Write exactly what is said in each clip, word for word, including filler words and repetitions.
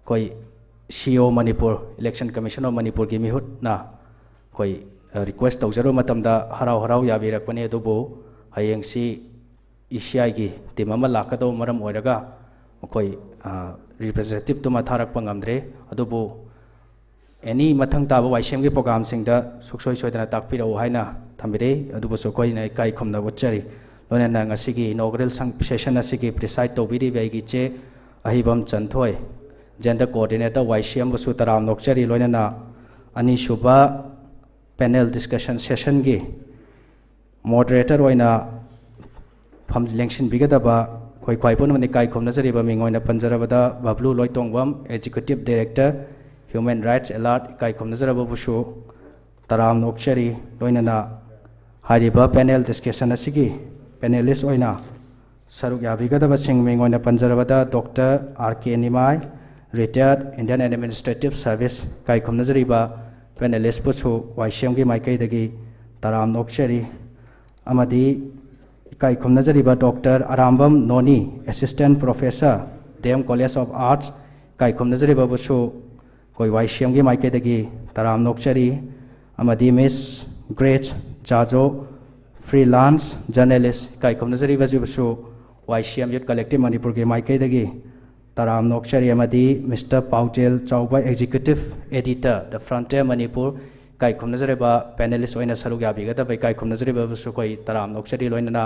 ꯑꯩꯈꯣꯏ ꯁꯤ ꯏ ꯑꯣ ꯃꯅꯤꯄꯨꯔ, Election Commission of ꯃꯅꯤꯄꯨꯔꯒꯤ ꯃꯤꯍꯨꯠꯅ ꯑꯩꯈꯣꯏ ꯔꯤꯀ꯭ꯋꯦꯁ ꯇꯧꯖꯔꯨꯕ ꯃꯇꯝꯗ ꯍꯔꯥꯎ ꯍꯔꯥꯎ ꯌꯥꯕꯤꯔꯛꯄꯅꯤ꯫ ꯑꯗꯨꯕꯨ ꯍꯌꯦꯡꯁꯤ ꯏ ꯁꯤ ꯑꯥꯏꯒꯤ ꯇꯤꯝ ꯑꯃ ꯂꯥꯛꯀꯗꯧꯕ ꯃꯔꯝ ꯑꯣꯏꯔꯒ ꯃꯈꯣꯏ ꯔꯤꯄ꯭ꯔꯖꯦꯟꯇꯦꯇꯤꯞꯇꯨꯃ ꯊꯥꯔꯛꯄ ꯉꯝꯗ꯭ꯔꯦ꯫ ꯑꯗꯨꯕꯨ ꯑꯦꯅꯤ ꯃꯊꯪ ꯇꯥꯕ ꯋꯥꯏ ꯁꯤ ꯑꯦꯝꯒꯤ ꯄ꯭ꯔꯣꯒ꯭ꯔꯥꯝꯁꯤꯡꯗ ꯁꯨꯡꯁꯣꯏ ꯁꯣꯏꯗꯅ ꯇꯥꯛꯄꯤꯔꯛꯎ ꯍꯥꯏꯅ ꯊꯝꯕꯤꯔꯦ꯫ ꯑꯗꯨꯕꯨꯁꯨ ꯑꯩꯈꯣꯏꯅ ꯏꯀꯥꯏ ꯈꯨꯝꯅꯕ ꯎꯠꯆꯔꯤ꯫ ꯂꯣꯏꯅꯅ ꯉꯁꯤꯒꯤ ꯏꯅꯣꯒ꯭ꯔꯦꯜ ꯁꯦꯁꯟ ꯑꯁꯤꯒꯤ ꯄ꯭ꯔꯤꯁꯥꯏꯗ ꯇꯧꯕꯤꯔꯤꯕ ꯑꯩꯒꯤ ꯏꯆꯦ ꯑꯍꯩꯕꯝ ꯆꯟꯊꯣꯏ, ꯖꯦꯟꯗꯔ ꯀꯣꯑꯣꯔꯗꯤꯅꯦꯇꯔ ꯋꯥꯏ ꯁꯤ ꯑꯦꯝꯕꯨꯁꯨ ꯇꯔꯥꯝꯅ ꯑꯣꯛꯆꯔꯤ꯫ ꯂꯣꯏꯅꯅ ꯑꯅꯤꯁꯨꯕ ꯄꯦꯅꯦꯜ ꯗꯤꯁꯀꯁꯟ ꯁꯦꯁꯟꯒꯤ ꯃꯣꯗꯔꯦꯇꯔ ꯑꯣꯏꯅ ꯐꯝ ꯂꯦꯡꯁꯤꯟꯕꯤꯒꯗꯕ ꯑꯩꯈꯣꯏ ꯈ꯭ꯋꯥꯏ ꯄꯨꯝꯅꯃꯛꯅ ꯏꯀꯥꯏ ꯈꯨꯝꯅꯖꯔꯤꯕ ꯃꯤꯡ ꯑꯣꯏꯅ ꯄꯟꯖꯔꯕꯗ ꯕꯕ꯭ꯂꯨ Loitongbam, Executive Director, Human Rights Alert, ꯏꯀꯥꯏ ꯈꯨꯝꯅꯖꯔꯕꯕꯨꯁꯨ ꯇꯔꯥꯝꯅ ꯑꯣꯛꯆꯔꯤ꯫ ꯂꯣꯏꯅꯅ ꯍꯥꯏꯔꯤꯕ ꯄꯦꯅꯦꯜ ꯗꯤꯁꯀꯁꯟ ꯑꯁꯤꯒꯤ ꯄꯦꯅꯦꯂꯤꯁ ꯑꯣꯏꯅ ꯁꯔꯨꯛ ꯌꯥꯕꯤꯒꯗꯕꯁꯤꯡ ꯃꯤꯡ ꯑꯣꯏꯅ ꯄꯟꯖꯔꯕꯗ doctor R K Nimai, retired Indian Administrative Service, ꯏꯀꯥꯏ ꯈꯨꯝꯅꯖꯔꯤꯕ ꯄꯦꯅꯦꯂꯤꯁꯄꯨꯁꯨ ꯋꯥꯏ ꯁꯤ ꯑꯦꯝꯒꯤ ꯃꯥꯏꯀꯩꯗꯒꯤ ꯇꯔꯥꯝꯅ ꯑꯣꯛꯆꯔꯤ꯫ ꯑꯃꯗꯤ ꯏꯀꯥꯏ ꯈꯨꯝꯅꯖꯔꯤꯕ doctor Arambam Noni, Assistant Professor, D M College of Arts, ꯏꯀꯥꯏ ꯈꯨꯝꯅꯖꯔꯤꯕꯕꯨꯁꯨ ꯑꯩꯈꯣꯏ ꯋꯥꯏ ꯁꯤ ꯑꯦꯝꯒꯤ ꯃꯥꯏꯀꯩꯗꯒꯤ ꯇꯔꯥꯝꯅ ꯑꯣꯛꯆꯔꯤ꯫ ꯑꯃꯗꯤ ꯃꯤꯁ ꯒ꯭ꯔꯦꯁ ꯆꯥꯖꯣ, freelance journalist, ꯏꯀꯥꯏ ꯈꯨꯝꯅꯖꯔꯤꯕꯁꯤꯕꯨꯁꯨ ꯋꯥꯏ ꯁꯤ ꯑꯦꯝ ꯌꯨꯠ ꯀꯂꯦꯛꯇꯤꯚ ꯃꯅꯤꯄꯨꯔꯒꯤ ꯃꯥꯏꯀꯩꯗꯒꯤ ꯇꯔꯥꯝꯅ ꯑꯣꯛꯆꯔꯤ꯫ ꯑꯃꯗꯤ mister Paojel Chaoba, Executive Editor, The Frontier Manipur, ꯏꯀꯥꯏ ꯈꯨꯝꯅꯖꯔꯤꯕ ꯄꯦꯅꯦꯂꯤꯁ ꯑꯣꯏꯅ ꯁꯔꯨꯛ ꯌꯥꯕꯤꯒꯗꯕ ꯏꯀꯥꯏ ꯈꯨꯝꯅꯖꯔꯤꯕꯕꯨꯁꯨ ꯑꯩꯈꯣꯏ ꯇꯔꯥꯝꯅ ꯑꯣꯛꯆꯔꯤ꯫ ꯂꯣꯏꯅꯅ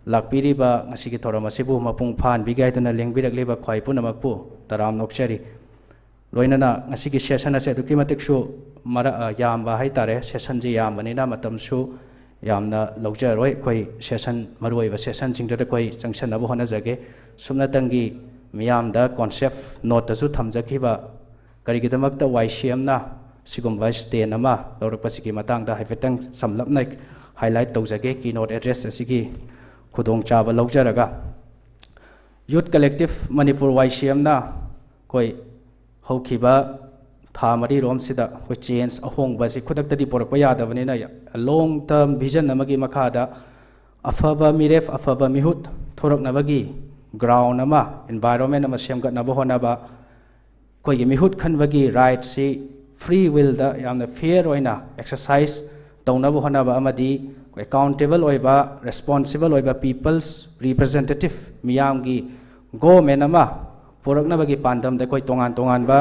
ꯂꯥꯛꯄꯤꯔꯤꯕ ꯉꯁꯤꯒꯤ ꯊꯧꯔꯝ ꯑꯁꯤꯕꯨ ꯃꯄꯨꯡ ꯐꯥꯍꯟꯕꯤꯒꯦ ꯍꯥꯏꯗꯨꯅ ꯂꯦꯡꯕꯤꯔꯛꯂꯤꯕ ꯈ꯭ꯋꯥꯏ ꯄꯨꯝꯅꯃꯛꯄꯨ ꯇꯔꯥꯝꯅ ꯑꯣꯛꯆꯔꯤ꯫ ꯂꯣꯏꯅꯅ ꯉꯁꯤꯒꯤ ꯁꯦꯁꯟ ꯑꯁꯦ ꯑꯗꯨꯛꯀꯤ ꯃꯇꯤꯛꯁꯨ ꯃꯔ-, ꯑ, ꯌꯥꯝꯕ ꯍꯥꯏꯇꯥꯔꯦ꯫ ꯁꯦꯁꯟꯁꯦ ꯌꯥꯝꯕꯅꯤꯅ ꯃꯇꯝꯁꯨ ꯌꯥꯝꯅ ꯂꯧꯖꯔꯣꯏ꯫ ꯑꯩꯈꯣꯏ ꯁꯦꯁꯟ, ꯃꯔꯨꯑꯣꯏꯕ ꯁꯦꯁꯟꯁꯤꯡꯗꯨꯗ ꯑꯩꯈꯣꯏ ꯆꯪꯁꯟꯅꯕ ꯍꯣꯠꯅꯖꯒꯦ꯫ ꯁꯨꯞꯅꯇꯪꯒꯤ ꯃꯤꯌꯥꯝꯗ ꯀꯣꯟꯁꯦꯞ ꯅꯣꯠꯇꯁꯨ ꯊꯝꯖꯈꯤꯕ, ꯀꯔꯤꯒꯤꯗꯃꯛꯇ ꯋꯥꯏ ꯁꯤ ꯑꯦꯝꯅ ꯁꯤꯒꯨꯝꯕ ꯁ꯭ꯇꯦꯟ ꯑꯃ ꯂꯧꯔꯛꯄꯁꯤꯒꯤ ꯃꯇꯥꯡꯗ ꯍꯥꯏꯐꯦꯠꯇꯪ ꯁꯝꯂꯞꯅ ꯍꯥꯏꯂꯥꯏꯠ ꯇꯧꯖꯒꯦ꯫ Keynote address ꯑꯁꯤꯒꯤ ꯈꯨꯗꯣꯡꯆꯥꯕ ꯂꯧꯖꯔꯒ, ꯌꯨꯠ ꯀꯂꯦꯛꯇꯤꯚ ꯃꯅꯤꯄꯨꯔ, ꯋꯥꯏ ꯁꯤ ꯑꯦꯝꯅ ꯑꯩꯈꯣꯏ ꯍꯧꯈꯤꯕ ꯊꯥ ꯃꯔꯤꯔꯣꯝꯁꯤꯗ ꯑꯩꯈꯣꯏ ꯆꯦꯟꯖ, ꯑꯍꯣꯡꯕ ꯑꯁꯤ ꯈꯨꯗꯛꯇꯗꯤ ꯄꯨꯔꯛꯄ ꯌꯥꯗꯕꯅꯤꯅ, ꯂꯣꯡ ꯇꯔꯝ ꯚꯤꯖꯟ ꯑꯃꯒꯤ ꯃꯈꯥꯗ ꯑꯐꯕ ꯃꯤꯔꯦꯞ, ꯑꯐꯕ ꯃꯤꯍꯨꯠ ꯊꯣꯔꯛꯅꯕꯒꯤ ꯒ꯭ꯔꯥꯎꯟ ꯑꯃ, ꯏꯟꯚꯥꯏꯔꯣꯟꯃꯦꯟ ꯑꯃ ꯁꯦꯝꯒꯠꯅꯕ ꯍꯣꯠꯅꯕ, ꯑꯩꯈꯣꯏꯒꯤ ꯃꯤꯍꯨꯠ ꯈꯟꯕꯒꯤ ꯔꯥꯏꯠꯁꯤ ꯐ꯭ꯔꯤ ꯋꯤꯜꯗ ꯌꯥꯝꯅ ꯐꯤꯌꯔ ꯑꯣꯏꯅ ꯑꯦꯛꯁꯔꯁꯥꯏꯁ ꯇꯧꯅꯕ ꯍꯣꯠꯅꯕ ꯑꯃꯗꯤ ꯑꯦꯀꯥꯎꯟꯇꯦꯕꯜ ꯑꯣꯏꯕ, ꯔꯦꯁꯄꯣꯟꯁꯤꯕꯜ ꯑꯣꯏꯕ ꯄꯤꯄꯜꯁ ꯔꯤꯄ꯭ꯔꯖꯦꯟꯇꯦꯇꯤꯞ, ꯃꯤꯌꯥꯝꯒꯤ ꯒꯣꯃꯦꯟ ꯑꯃ ꯄꯨꯔꯛꯅꯕꯒꯤ ꯄꯥꯟꯗꯝꯗ ꯑꯩꯈꯣꯏ ꯇꯣꯉꯥꯟ ꯇꯣꯉꯥꯟꯕ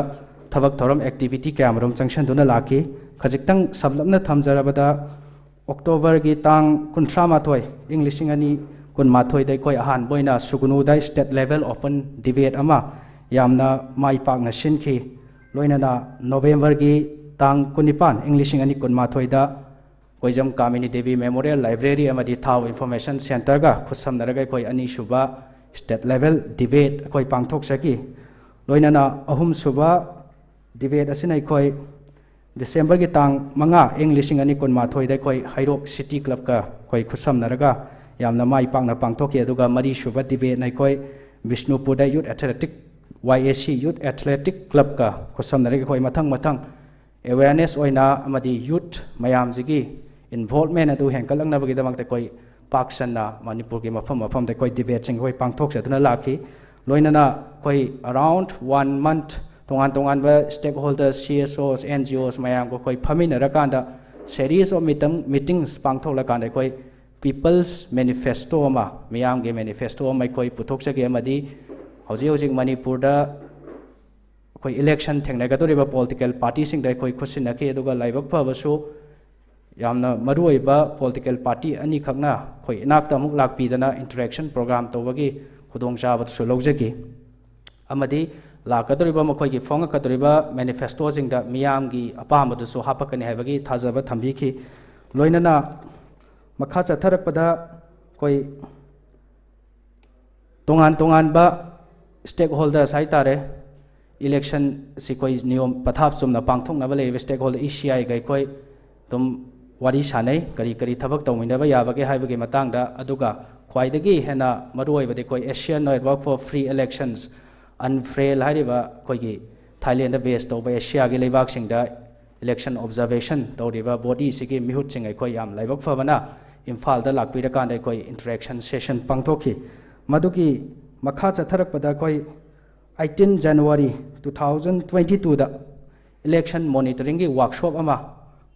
ꯊꯕꯛ ꯊꯧꯔꯝ, ꯑꯦꯛꯇꯤꯚꯤꯇꯤ ꯀꯌꯥꯃꯔꯨꯝ ꯆꯪꯁꯤꯟꯗꯨꯅ ꯂꯥꯛꯈꯤ꯫ ꯈꯖꯤꯛꯇꯪ ꯁꯝꯂꯞꯅ ꯊꯝꯖꯔꯕꯗ, ꯑꯣꯛꯇꯣꯕꯔꯒꯤ ꯇꯥꯡ ꯀꯨꯟꯊ꯭ꯔꯥ ꯃꯥꯊꯣꯏ, ꯏꯪ ꯂꯤꯁꯤꯡ ꯑꯅꯤ ꯀꯨꯟꯃꯥꯊꯣꯏꯗ ꯑꯩꯈꯣꯏ ꯑꯍꯥꯟꯕ ꯑꯣꯏꯅ ꯁꯨꯒꯅꯨꯗ state level open debate ꯑꯃ ꯌꯥꯝꯅ ꯃꯥꯏ ꯄꯥꯛꯅ ꯁꯤꯟꯈꯤ꯫ ꯂꯣꯏꯅꯅ ꯅꯣꯕꯦꯝꯕꯔꯒꯤ ꯇꯥꯡ ꯀꯨꯟꯅꯤꯄꯥꯟ, ꯏꯪ ꯂꯤꯁꯤꯡ ꯑꯅꯤ ꯀꯨꯟꯃꯥꯊꯣꯏꯗ ꯀꯣꯏꯖꯝ ꯀꯥꯃꯤꯅꯤ ꯗꯦꯕꯤ ꯃꯦꯃꯣꯔꯤꯌꯦꯜ ꯂꯥꯏꯕ꯭ꯔꯦꯔꯤ ꯑꯃꯗꯤ ꯊꯥꯎ ꯏꯟꯐꯣꯔꯃꯦꯁꯟ ꯁꯦꯟꯇꯔꯒ ꯈꯨꯠꯁꯝꯅꯔꯒ ꯑꯩꯈꯣꯏ ꯑꯅꯤꯁꯨꯕ state level debate ꯑꯩꯈꯣꯏ ꯄꯥꯡꯊꯣꯛꯆꯈꯤ꯫ ꯂꯣꯏꯅꯅ ꯑꯍꯨꯝꯁꯨꯕ debate ꯑꯁꯤꯅ ꯑꯩꯈꯣꯏ ꯗꯤꯁꯦꯝꯕꯔꯒꯤ ꯇꯥꯡ ꯃꯉꯥ, ꯏꯪ ꯂꯤꯁꯤꯡ ꯑꯅꯤ ꯀꯨꯟꯃꯥꯊꯣꯏꯗ ꯑꯩꯈꯣꯏ ꯍꯩꯔꯣꯛ ꯁꯤꯇꯤ ꯀ꯭ꯂꯕꯀ ꯑꯩꯈꯣꯏ ꯈꯨꯠꯁꯝꯅꯔꯒ ꯌꯥꯝꯅ ꯃꯥꯏ ꯄꯥꯛꯅ ꯄꯥꯡꯊꯣꯛꯈꯤ꯫ ꯑꯗꯨꯒ ꯃꯔꯤꯁꯨꯕ debateꯅ ꯑꯩꯈꯣꯏ ꯕꯤꯁꯅꯨꯄꯨꯔꯗ ꯌꯨꯠ ꯑꯦꯊꯂꯦꯇꯤꯛ, ꯋꯥꯏ ꯑꯦ ꯁꯤ ꯌꯨꯠ ꯑꯦꯊꯂꯦꯇꯤꯛ ꯀ꯭ꯂꯕꯀ ꯈꯨꯠꯁꯝꯅꯔꯒ ꯑꯩꯈꯣꯏ ꯃꯊꯪ ꯃꯊꯪ ꯑꯦꯋꯦꯌꯔꯅꯦꯁ ꯑꯣꯏꯅ ꯑꯃꯗꯤ ꯌꯨꯠ ꯃꯌꯥꯝꯁꯤꯒꯤ ꯏꯟꯚꯣꯜꯕꯃꯦꯟ ꯑꯗꯨ ꯍꯦꯟꯒꯠꯂꯛꯅꯕꯒꯤꯗꯃꯛꯇ ꯑꯩꯈꯣꯏ ꯄꯥꯛ ꯁꯟꯅ ꯃꯅꯤꯄꯨꯔꯒꯤ ꯃꯐꯝ ꯃꯐꯝꯗ ꯑꯩꯈꯣꯏ ꯗꯤꯕꯦꯠꯁꯤꯡ ꯑꯩꯈꯣꯏ ꯄꯥꯡꯊꯣꯛꯆꯗꯨꯅ ꯂꯥꯛꯈꯤ꯫ ꯂꯣꯏꯅꯅ ꯑꯩꯈꯣꯏ ꯑꯔꯥꯎꯟ ꯋꯥꯟ ꯃꯟꯊ ꯇꯣꯉꯥꯟ ꯇꯣꯉꯥꯟꯕ ꯁ꯭ꯇꯦꯛ ꯍꯣꯜꯗꯔ, ꯁꯤ ꯑꯦꯁ ꯑꯣꯁ, ꯑꯦꯟ ꯖꯤ ꯑꯣꯁ ꯃꯌꯥꯝꯒ ꯑꯩꯈꯣꯏ ꯐꯝꯃꯤꯟꯅꯔꯀꯥꯟꯗ series of meeting, meetings ꯄꯥꯡꯊꯣꯛꯂꯀꯥꯟꯗ ꯑꯩꯈꯣꯏ ꯄꯤꯄꯜꯁ ꯃꯦꯅꯤꯐꯦꯁꯇꯣ ꯑꯃ, ꯃꯤꯌꯥꯝꯒꯤ ꯃꯦꯅꯤꯐꯦꯁꯇꯣ ꯑꯃ ꯑꯩꯈꯣꯏ ꯄꯨꯊꯣꯛꯆꯒꯦ꯫ ꯑꯃꯗꯤ ꯍꯧꯖꯤꯛ ꯍꯧꯖꯤꯛ ꯃꯅꯤꯄꯨꯔꯗ ꯑꯩꯈꯣꯏ ꯏꯂꯦꯛꯁꯟ ꯊꯦꯡꯅꯒꯗꯧꯔꯤꯕ ꯄꯣꯂꯤꯇꯤꯀꯦꯜ ꯄꯥꯔꯇꯤꯁꯤꯡꯗ ꯑꯩꯈꯣꯏ ꯈꯨꯠꯁꯤꯟꯅꯈꯤ꯫ ꯑꯗꯨꯒ ꯂꯥꯏꯕꯛ ꯐꯕꯁꯨ ꯌꯥꯝꯅ ꯃꯔꯨꯑꯣꯏꯕ ꯄꯣꯂꯤꯇꯤꯀꯦꯜ ꯄꯥꯔꯇꯤ ꯑꯅꯤꯈꯛꯅ ꯑꯩꯈꯣꯏ ꯏꯅꯥꯛꯇ ꯑꯃꯨꯛ ꯂꯥꯛꯄꯤꯗꯅ ꯏꯟꯇꯔꯦꯛꯁꯟ ꯄ꯭ꯔꯣꯒ꯭ꯔꯥꯝ ꯇꯧꯕꯒꯤ ꯈꯨꯗꯣꯡꯆꯥꯕꯗꯨꯁꯨ ꯂꯧꯖꯈꯤ꯫ ꯑꯃꯗꯤ ꯂꯥꯛꯀꯗꯧꯔꯤꯕ ꯃꯈꯣꯏꯒꯤ ꯐꯣꯡꯉꯛꯀꯗꯧꯔꯤꯕ ꯃꯦꯅꯤꯐꯦꯁꯇꯣꯁꯤꯡꯗ ꯃꯤꯌꯥꯝꯒꯤ ꯑꯄꯥꯝꯕꯗꯨꯁꯨ ꯍꯥꯞꯄꯛꯀꯅꯤ ꯍꯥꯏꯕꯒꯤ ꯊꯥꯖꯕ ꯊꯝꯕꯤꯈꯤ꯫ ꯂꯣꯏꯅꯅ ꯃꯈꯥ ꯆꯠꯊꯔꯛꯄꯗ ꯑꯩꯈꯣꯏ ꯇꯣꯉꯥꯟ ꯇꯣꯉꯥꯟꯕ ꯁ꯭ꯇꯦꯛ ꯍꯣꯜꯗꯔꯁ ꯍꯥꯏꯇꯥꯔꯦ, ꯏꯂꯦꯛꯁꯟꯁꯤ ꯑꯩꯈꯣꯏ ꯅꯤꯌꯣꯝ ꯄꯊꯥꯞ ꯆꯨꯝꯅ ꯄꯥꯡꯊꯣꯛꯅꯕ ꯂꯩꯔꯤꯕ ꯁ꯭ꯇꯦꯛ ꯍꯣꯜꯗꯔ ꯏ ꯁꯤ ꯑꯥꯏꯒ ꯑꯩꯈꯣꯏ ꯑꯗꯨꯝ ꯋꯥꯔꯤ ꯁꯥꯟꯅꯩ, ꯀꯔꯤ ꯀꯔꯤ ꯊꯕꯛ ꯇꯧꯃꯤꯟꯅꯕ ꯌꯥꯕꯒꯦ ꯍꯥꯏꯕꯒꯤ ꯃꯇꯥꯡꯗ꯫ ꯑꯗꯨꯒ ꯈ꯭ꯋꯥꯏꯗꯒꯤ ꯍꯦꯟꯅ ꯃꯔꯨꯑꯣꯏꯕꯗꯤ ꯑꯩꯈꯣꯏ Asian Network for Free Elections, UNFREL ꯍꯥꯏꯔꯤꯕ ꯑꯩꯈꯣꯏꯒꯤ ꯊꯥꯏꯂꯦꯟꯗ ꯕꯦꯁ ꯇꯧꯕ ꯑꯦꯁꯤꯌꯥꯒꯤ ꯂꯩꯕꯥꯛꯁꯤꯡꯗ ꯏꯂꯦꯛꯁꯟ ꯑꯣꯕꯖꯥꯔꯕꯦꯁꯟ ꯇꯧꯔꯤꯕ ꯕꯣꯗꯤꯁꯤꯒꯤ ꯃꯤꯍꯨꯠꯁꯤꯡ ꯑꯩꯈꯣꯏ ꯌꯥꯝ ꯂꯥꯏꯕꯛ ꯐꯕꯅ ꯏꯝꯐꯥꯜꯗ ꯂꯥꯛꯄꯤꯔꯀꯥꯟꯗ ꯑꯩꯈꯣꯏ ꯏꯟꯇꯔꯦꯛꯁꯟ ꯁꯦꯁꯟ ꯄꯥꯡꯊꯣꯛꯈꯤ꯫ ꯃꯗꯨꯒꯤ ꯃꯈꯥ ꯆꯠꯊꯔꯛꯄꯗ ꯑꯩꯈꯣꯏ eighteen January two thousand twenty ꯇꯨꯗ ꯏꯂꯦꯛꯁꯟ ꯃꯣꯅꯤꯇꯔꯤꯡꯒꯤ ꯋꯥꯔꯛꯁꯣꯞ ꯑꯃ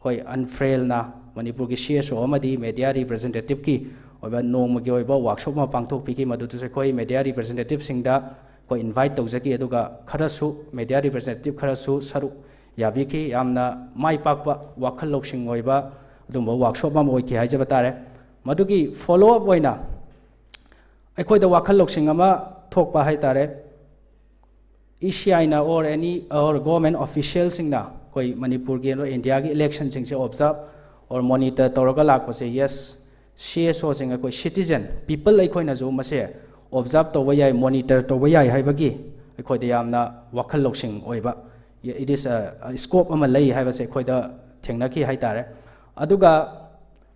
ꯑꯩꯈꯣꯏ UNFREL-ꯅ, ꯃꯅꯤꯄꯨꯔꯒꯤ CSO ꯑꯃꯗꯤ ꯃꯦꯗꯤꯌꯥ ꯔꯤꯄ꯭ꯔꯖꯦꯟꯇꯦꯇꯤꯞꯀꯤ ꯑꯣꯏꯕ ꯅꯣꯡꯃꯒꯤ ꯑꯣꯏꯕ ꯋꯥꯔꯛꯁꯣꯞ ꯑꯃ ꯄꯥꯡꯊꯣꯛꯄꯤꯈꯤ꯫ ꯃꯗꯨꯗꯁꯨ ꯑꯩꯈꯣꯏ ꯃꯦꯗꯤꯌꯥ ꯔꯤꯄ꯭ꯔꯖꯦꯟꯇꯦꯇꯤꯞꯁꯤꯡꯗ ꯑꯩꯈꯣꯏ ꯏꯟꯚꯥꯏꯠ ꯇꯧꯖꯈꯤ, ꯑꯗꯨꯒ ꯈꯔꯁꯨ, ꯃꯦꯗꯤꯌꯥ ꯔꯤꯄ꯭ꯔꯖꯦꯟꯇꯦꯇꯤꯞ ꯈꯔꯁꯨ ꯁꯔꯨꯛ ꯌꯥꯕꯤꯈꯤ꯫ ꯌꯥꯝꯅ ꯃꯥꯏ ꯄꯥꯛꯄ ꯋꯥꯈꯜ ꯂꯧꯁꯤꯡ ꯑꯣꯏꯕ ꯑꯗꯨꯝꯕ ꯋꯥꯔꯛꯁꯣꯞ ꯑꯃ ꯑꯣꯏꯈꯤ ꯍꯥꯏꯖꯕ ꯇꯥꯔꯦ꯫ ꯃꯗꯨꯒꯤ ꯐꯣꯂꯣ ꯑꯞ ꯑꯣꯏꯅ ꯑꯩꯈꯣꯏꯗ ꯋꯥꯈꯜ ꯂꯧꯁꯤꯡ ꯑꯃ ꯊꯣꯛꯄ ꯍꯥꯏ ꯇꯥꯔꯦ꯫ ECI-ꯅ or any, or government official-ꯁꯤꯡꯅ ꯑꯩꯈꯣꯏ ꯃꯅꯤꯄꯨꯔꯒꯤ ꯑꯣꯏꯔꯣ ꯏꯟꯗꯤꯌꯥꯒꯤ ꯏꯂꯦꯛꯁꯟꯁꯤꯡꯁꯦ ꯑꯣꯕꯖꯥꯔꯕ or ꯃꯣꯅꯤꯇꯔ ꯇꯧꯔꯒ ꯂꯥꯛꯄꯁꯦ, yes, CSO-ꯁꯤꯡ, ꯑꯩꯈꯣꯏ ꯁꯤꯇꯤꯖꯟ ꯄꯤꯄꯜ ꯑꯩꯈꯣꯏꯅꯁꯨ ꯃꯁꯦ ꯑꯣꯕꯖꯥꯔꯕ ꯇꯧꯕ ꯌꯥꯏ, ꯃꯣꯅꯤꯇꯔ ꯇꯧꯕ ꯌꯥꯏ ꯍꯥꯏꯕꯒꯤ ꯑꯩꯈꯣꯏꯗ ꯌꯥꯝꯅ ꯋꯥꯈꯜ ꯂꯧꯁꯤꯡ ꯑꯣꯏꯕ, it is a scope ꯑꯃ ꯂꯩ ꯍꯥꯏꯕꯁꯦ ꯑꯩꯈꯣꯏꯗ ꯊꯦꯡꯅꯈꯤ ꯍꯥꯏ ꯇꯥꯔꯦ꯫ ꯑꯗꯨꯒ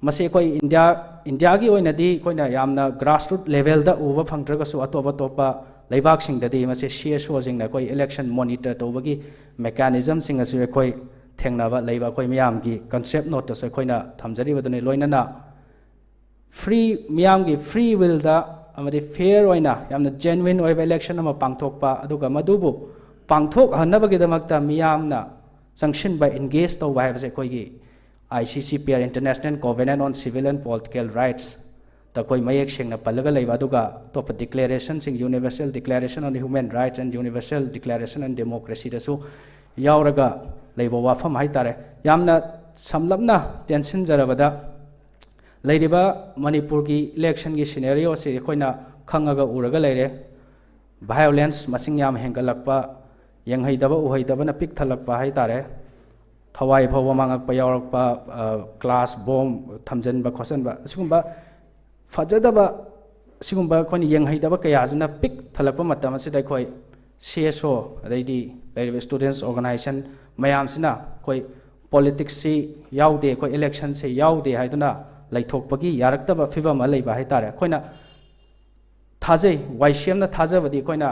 ꯃꯁꯤ ꯑꯩꯈꯣꯏ ꯏꯟꯗꯤꯌꯥ, ꯏꯟꯗꯤꯌꯥꯒꯤ ꯑꯣꯏꯅꯗꯤ ꯑꯩꯈꯣꯏꯅ ꯌꯥꯝꯅ grassroot level-ꯗ ꯎꯕ ꯐꯪꯗ꯭ꯔꯒꯁꯨ, ꯑꯇꯣꯞ ꯑꯇꯣꯞꯄ ꯂꯩꯕꯥꯛꯁꯤꯡꯗꯗꯤ ꯃꯁꯤ CSO-ꯁꯤꯡꯅ ꯑꯩꯈꯣꯏ ꯏꯂꯦꯛꯁꯟ ꯃꯣꯅꯤꯇꯔ ꯇꯧꯕꯒꯤ ꯃꯦꯀꯥꯅꯤꯖꯝꯁꯤꯡ ꯑꯁꯤ ꯑꯩꯈꯣꯏ ꯊꯦꯡꯅꯕ ꯂꯩꯕ ꯑꯩꯈꯣꯏ ꯃꯤꯌꯥꯝꯒꯤ ꯀꯟꯁꯦꯞ ꯅꯣꯠꯇꯁꯨ ꯑꯩꯈꯣꯏꯅ ꯊꯝꯖꯔꯤꯕꯗꯨꯅꯤ꯫ ꯂꯣꯏꯅꯅ ꯐ꯭ꯔꯤ, ꯃꯤꯌꯥꯝꯒꯤ ꯐ꯭ꯔꯤ ꯋꯤꯜꯗ ꯑꯃꯗꯤ ꯐꯤꯌꯔ ꯑꯣꯏꯅ ꯌꯥꯝꯅ ꯖꯦꯅꯨꯏꯟ ꯑꯣꯏꯕ ꯏꯂꯦꯛꯁꯟ ꯑꯃ ꯄꯥꯡꯊꯣꯛꯄ, ꯑꯗꯨꯒ ꯃꯗꯨꯕꯨ ꯄꯥꯡꯊꯣꯛꯍꯟꯅꯕꯒꯤꯗꯃꯛꯇ ꯃꯤꯌꯥꯝꯅ ꯆꯪꯁꯤꯟꯕ, ꯏꯟꯒꯦꯖ ꯇꯧꯕ ꯍꯥꯏꯕꯁꯦ ꯑꯩꯈꯣꯏꯒꯤ ICCPR, International Covenant on Civil and Political Rights-ꯇ ꯑꯩꯈꯣꯏ ꯃꯌꯦꯛ ꯁꯦꯡꯅ ꯄꯜꯂꯒ ꯂꯩꯕ, ꯑꯗꯨꯒ ꯑꯇꯣꯞꯄ ꯗꯤꯀ꯭ꯂꯦꯔꯦꯁꯟꯁꯤꯡ, Universal Declaration on Human Rights and Universal Declaration on Democracy-ꯗꯁꯨ ꯌꯥꯎꯔꯒ ꯂꯩꯕ ꯋꯥꯐꯝ ꯍꯥꯏ ꯇꯥꯔꯦ꯫ ꯌꯥꯝꯅ ꯁꯝꯂꯞꯅ ꯇꯦꯟꯁꯤꯟꯖꯔꯕꯗ, ꯂꯩꯔꯤꯕ ꯃꯅꯤꯄꯨꯔꯒꯤ ꯏꯂꯦꯛꯁꯟꯒꯤ ꯁꯤꯅꯦꯔꯤꯑꯣꯁꯤ ꯑꯩꯈꯣꯏꯅ ꯈꯪꯉꯒ ꯎꯔꯒ ꯂꯩꯔꯦ꯫ ꯚꯥꯏꯑꯣꯂꯦꯟꯁ ꯃꯁꯤꯡ ꯌꯥꯝ ꯍꯦꯟꯒꯠꯂꯛꯄ, ꯌꯦꯡꯍꯩꯗꯕ ꯎꯍꯩꯗꯕꯅ ꯄꯤꯛ ꯊꯜꯂꯛꯄ ꯍꯥꯏ ꯇꯥꯔꯦ, ꯊꯋꯥꯏ ꯐꯥꯎꯕ ꯃꯥꯡꯉꯛꯄ ꯌꯥꯎꯔꯛꯄ, ꯀ꯭ꯂꯥꯁ ꯕꯣꯝ ꯊꯝꯖꯤꯟꯕ ꯈꯣꯠꯆꯟꯕ, ꯑꯁꯤꯒꯨꯝꯕ ꯐꯖꯗꯕ, ꯑꯁꯤꯒꯨꯝꯕ ꯑꯩꯈꯣꯏꯅ ꯌꯦꯡꯍꯩꯗꯕ ꯀꯌꯥꯁꯤꯅ ꯄꯤꯛ ꯊꯜꯂꯛꯄ ꯃꯇꯝ ꯑꯁꯤꯗ ꯑꯩꯈꯣꯏ CSO, ꯑꯗꯩꯗꯤ ꯂꯩꯔꯤꯕ ꯏꯁꯇꯨꯗꯦꯟꯁ ꯑꯣꯔꯒꯅꯥꯏꯖꯦꯁꯟ ꯃꯌꯥꯝꯁꯤꯅ ꯑꯩꯈꯣꯏ ꯄꯣꯂꯤꯇꯤꯛꯁꯁꯤ ꯌꯥꯎꯗꯦ, ꯑꯩꯈꯣꯏ ꯏꯂꯦꯛꯁꯟꯁꯤ ꯌꯥꯎꯗꯦ ꯍꯥꯏꯗꯨꯅ ꯂꯩꯊꯣꯛꯄꯒꯤ ꯌꯥꯔꯛꯇꯕ ꯐꯤꯕꯝ ꯑꯃ ꯂꯩꯕ ꯍꯥꯏ ꯇꯥꯔꯦ꯫ ꯑꯩꯈꯣꯏꯅ ꯊꯥꯖꯩ, ꯋꯥꯏ ꯁꯤ ꯑꯦꯝꯅ ꯊꯥꯖꯕꯗꯤ ꯑꯩꯈꯣꯏꯅ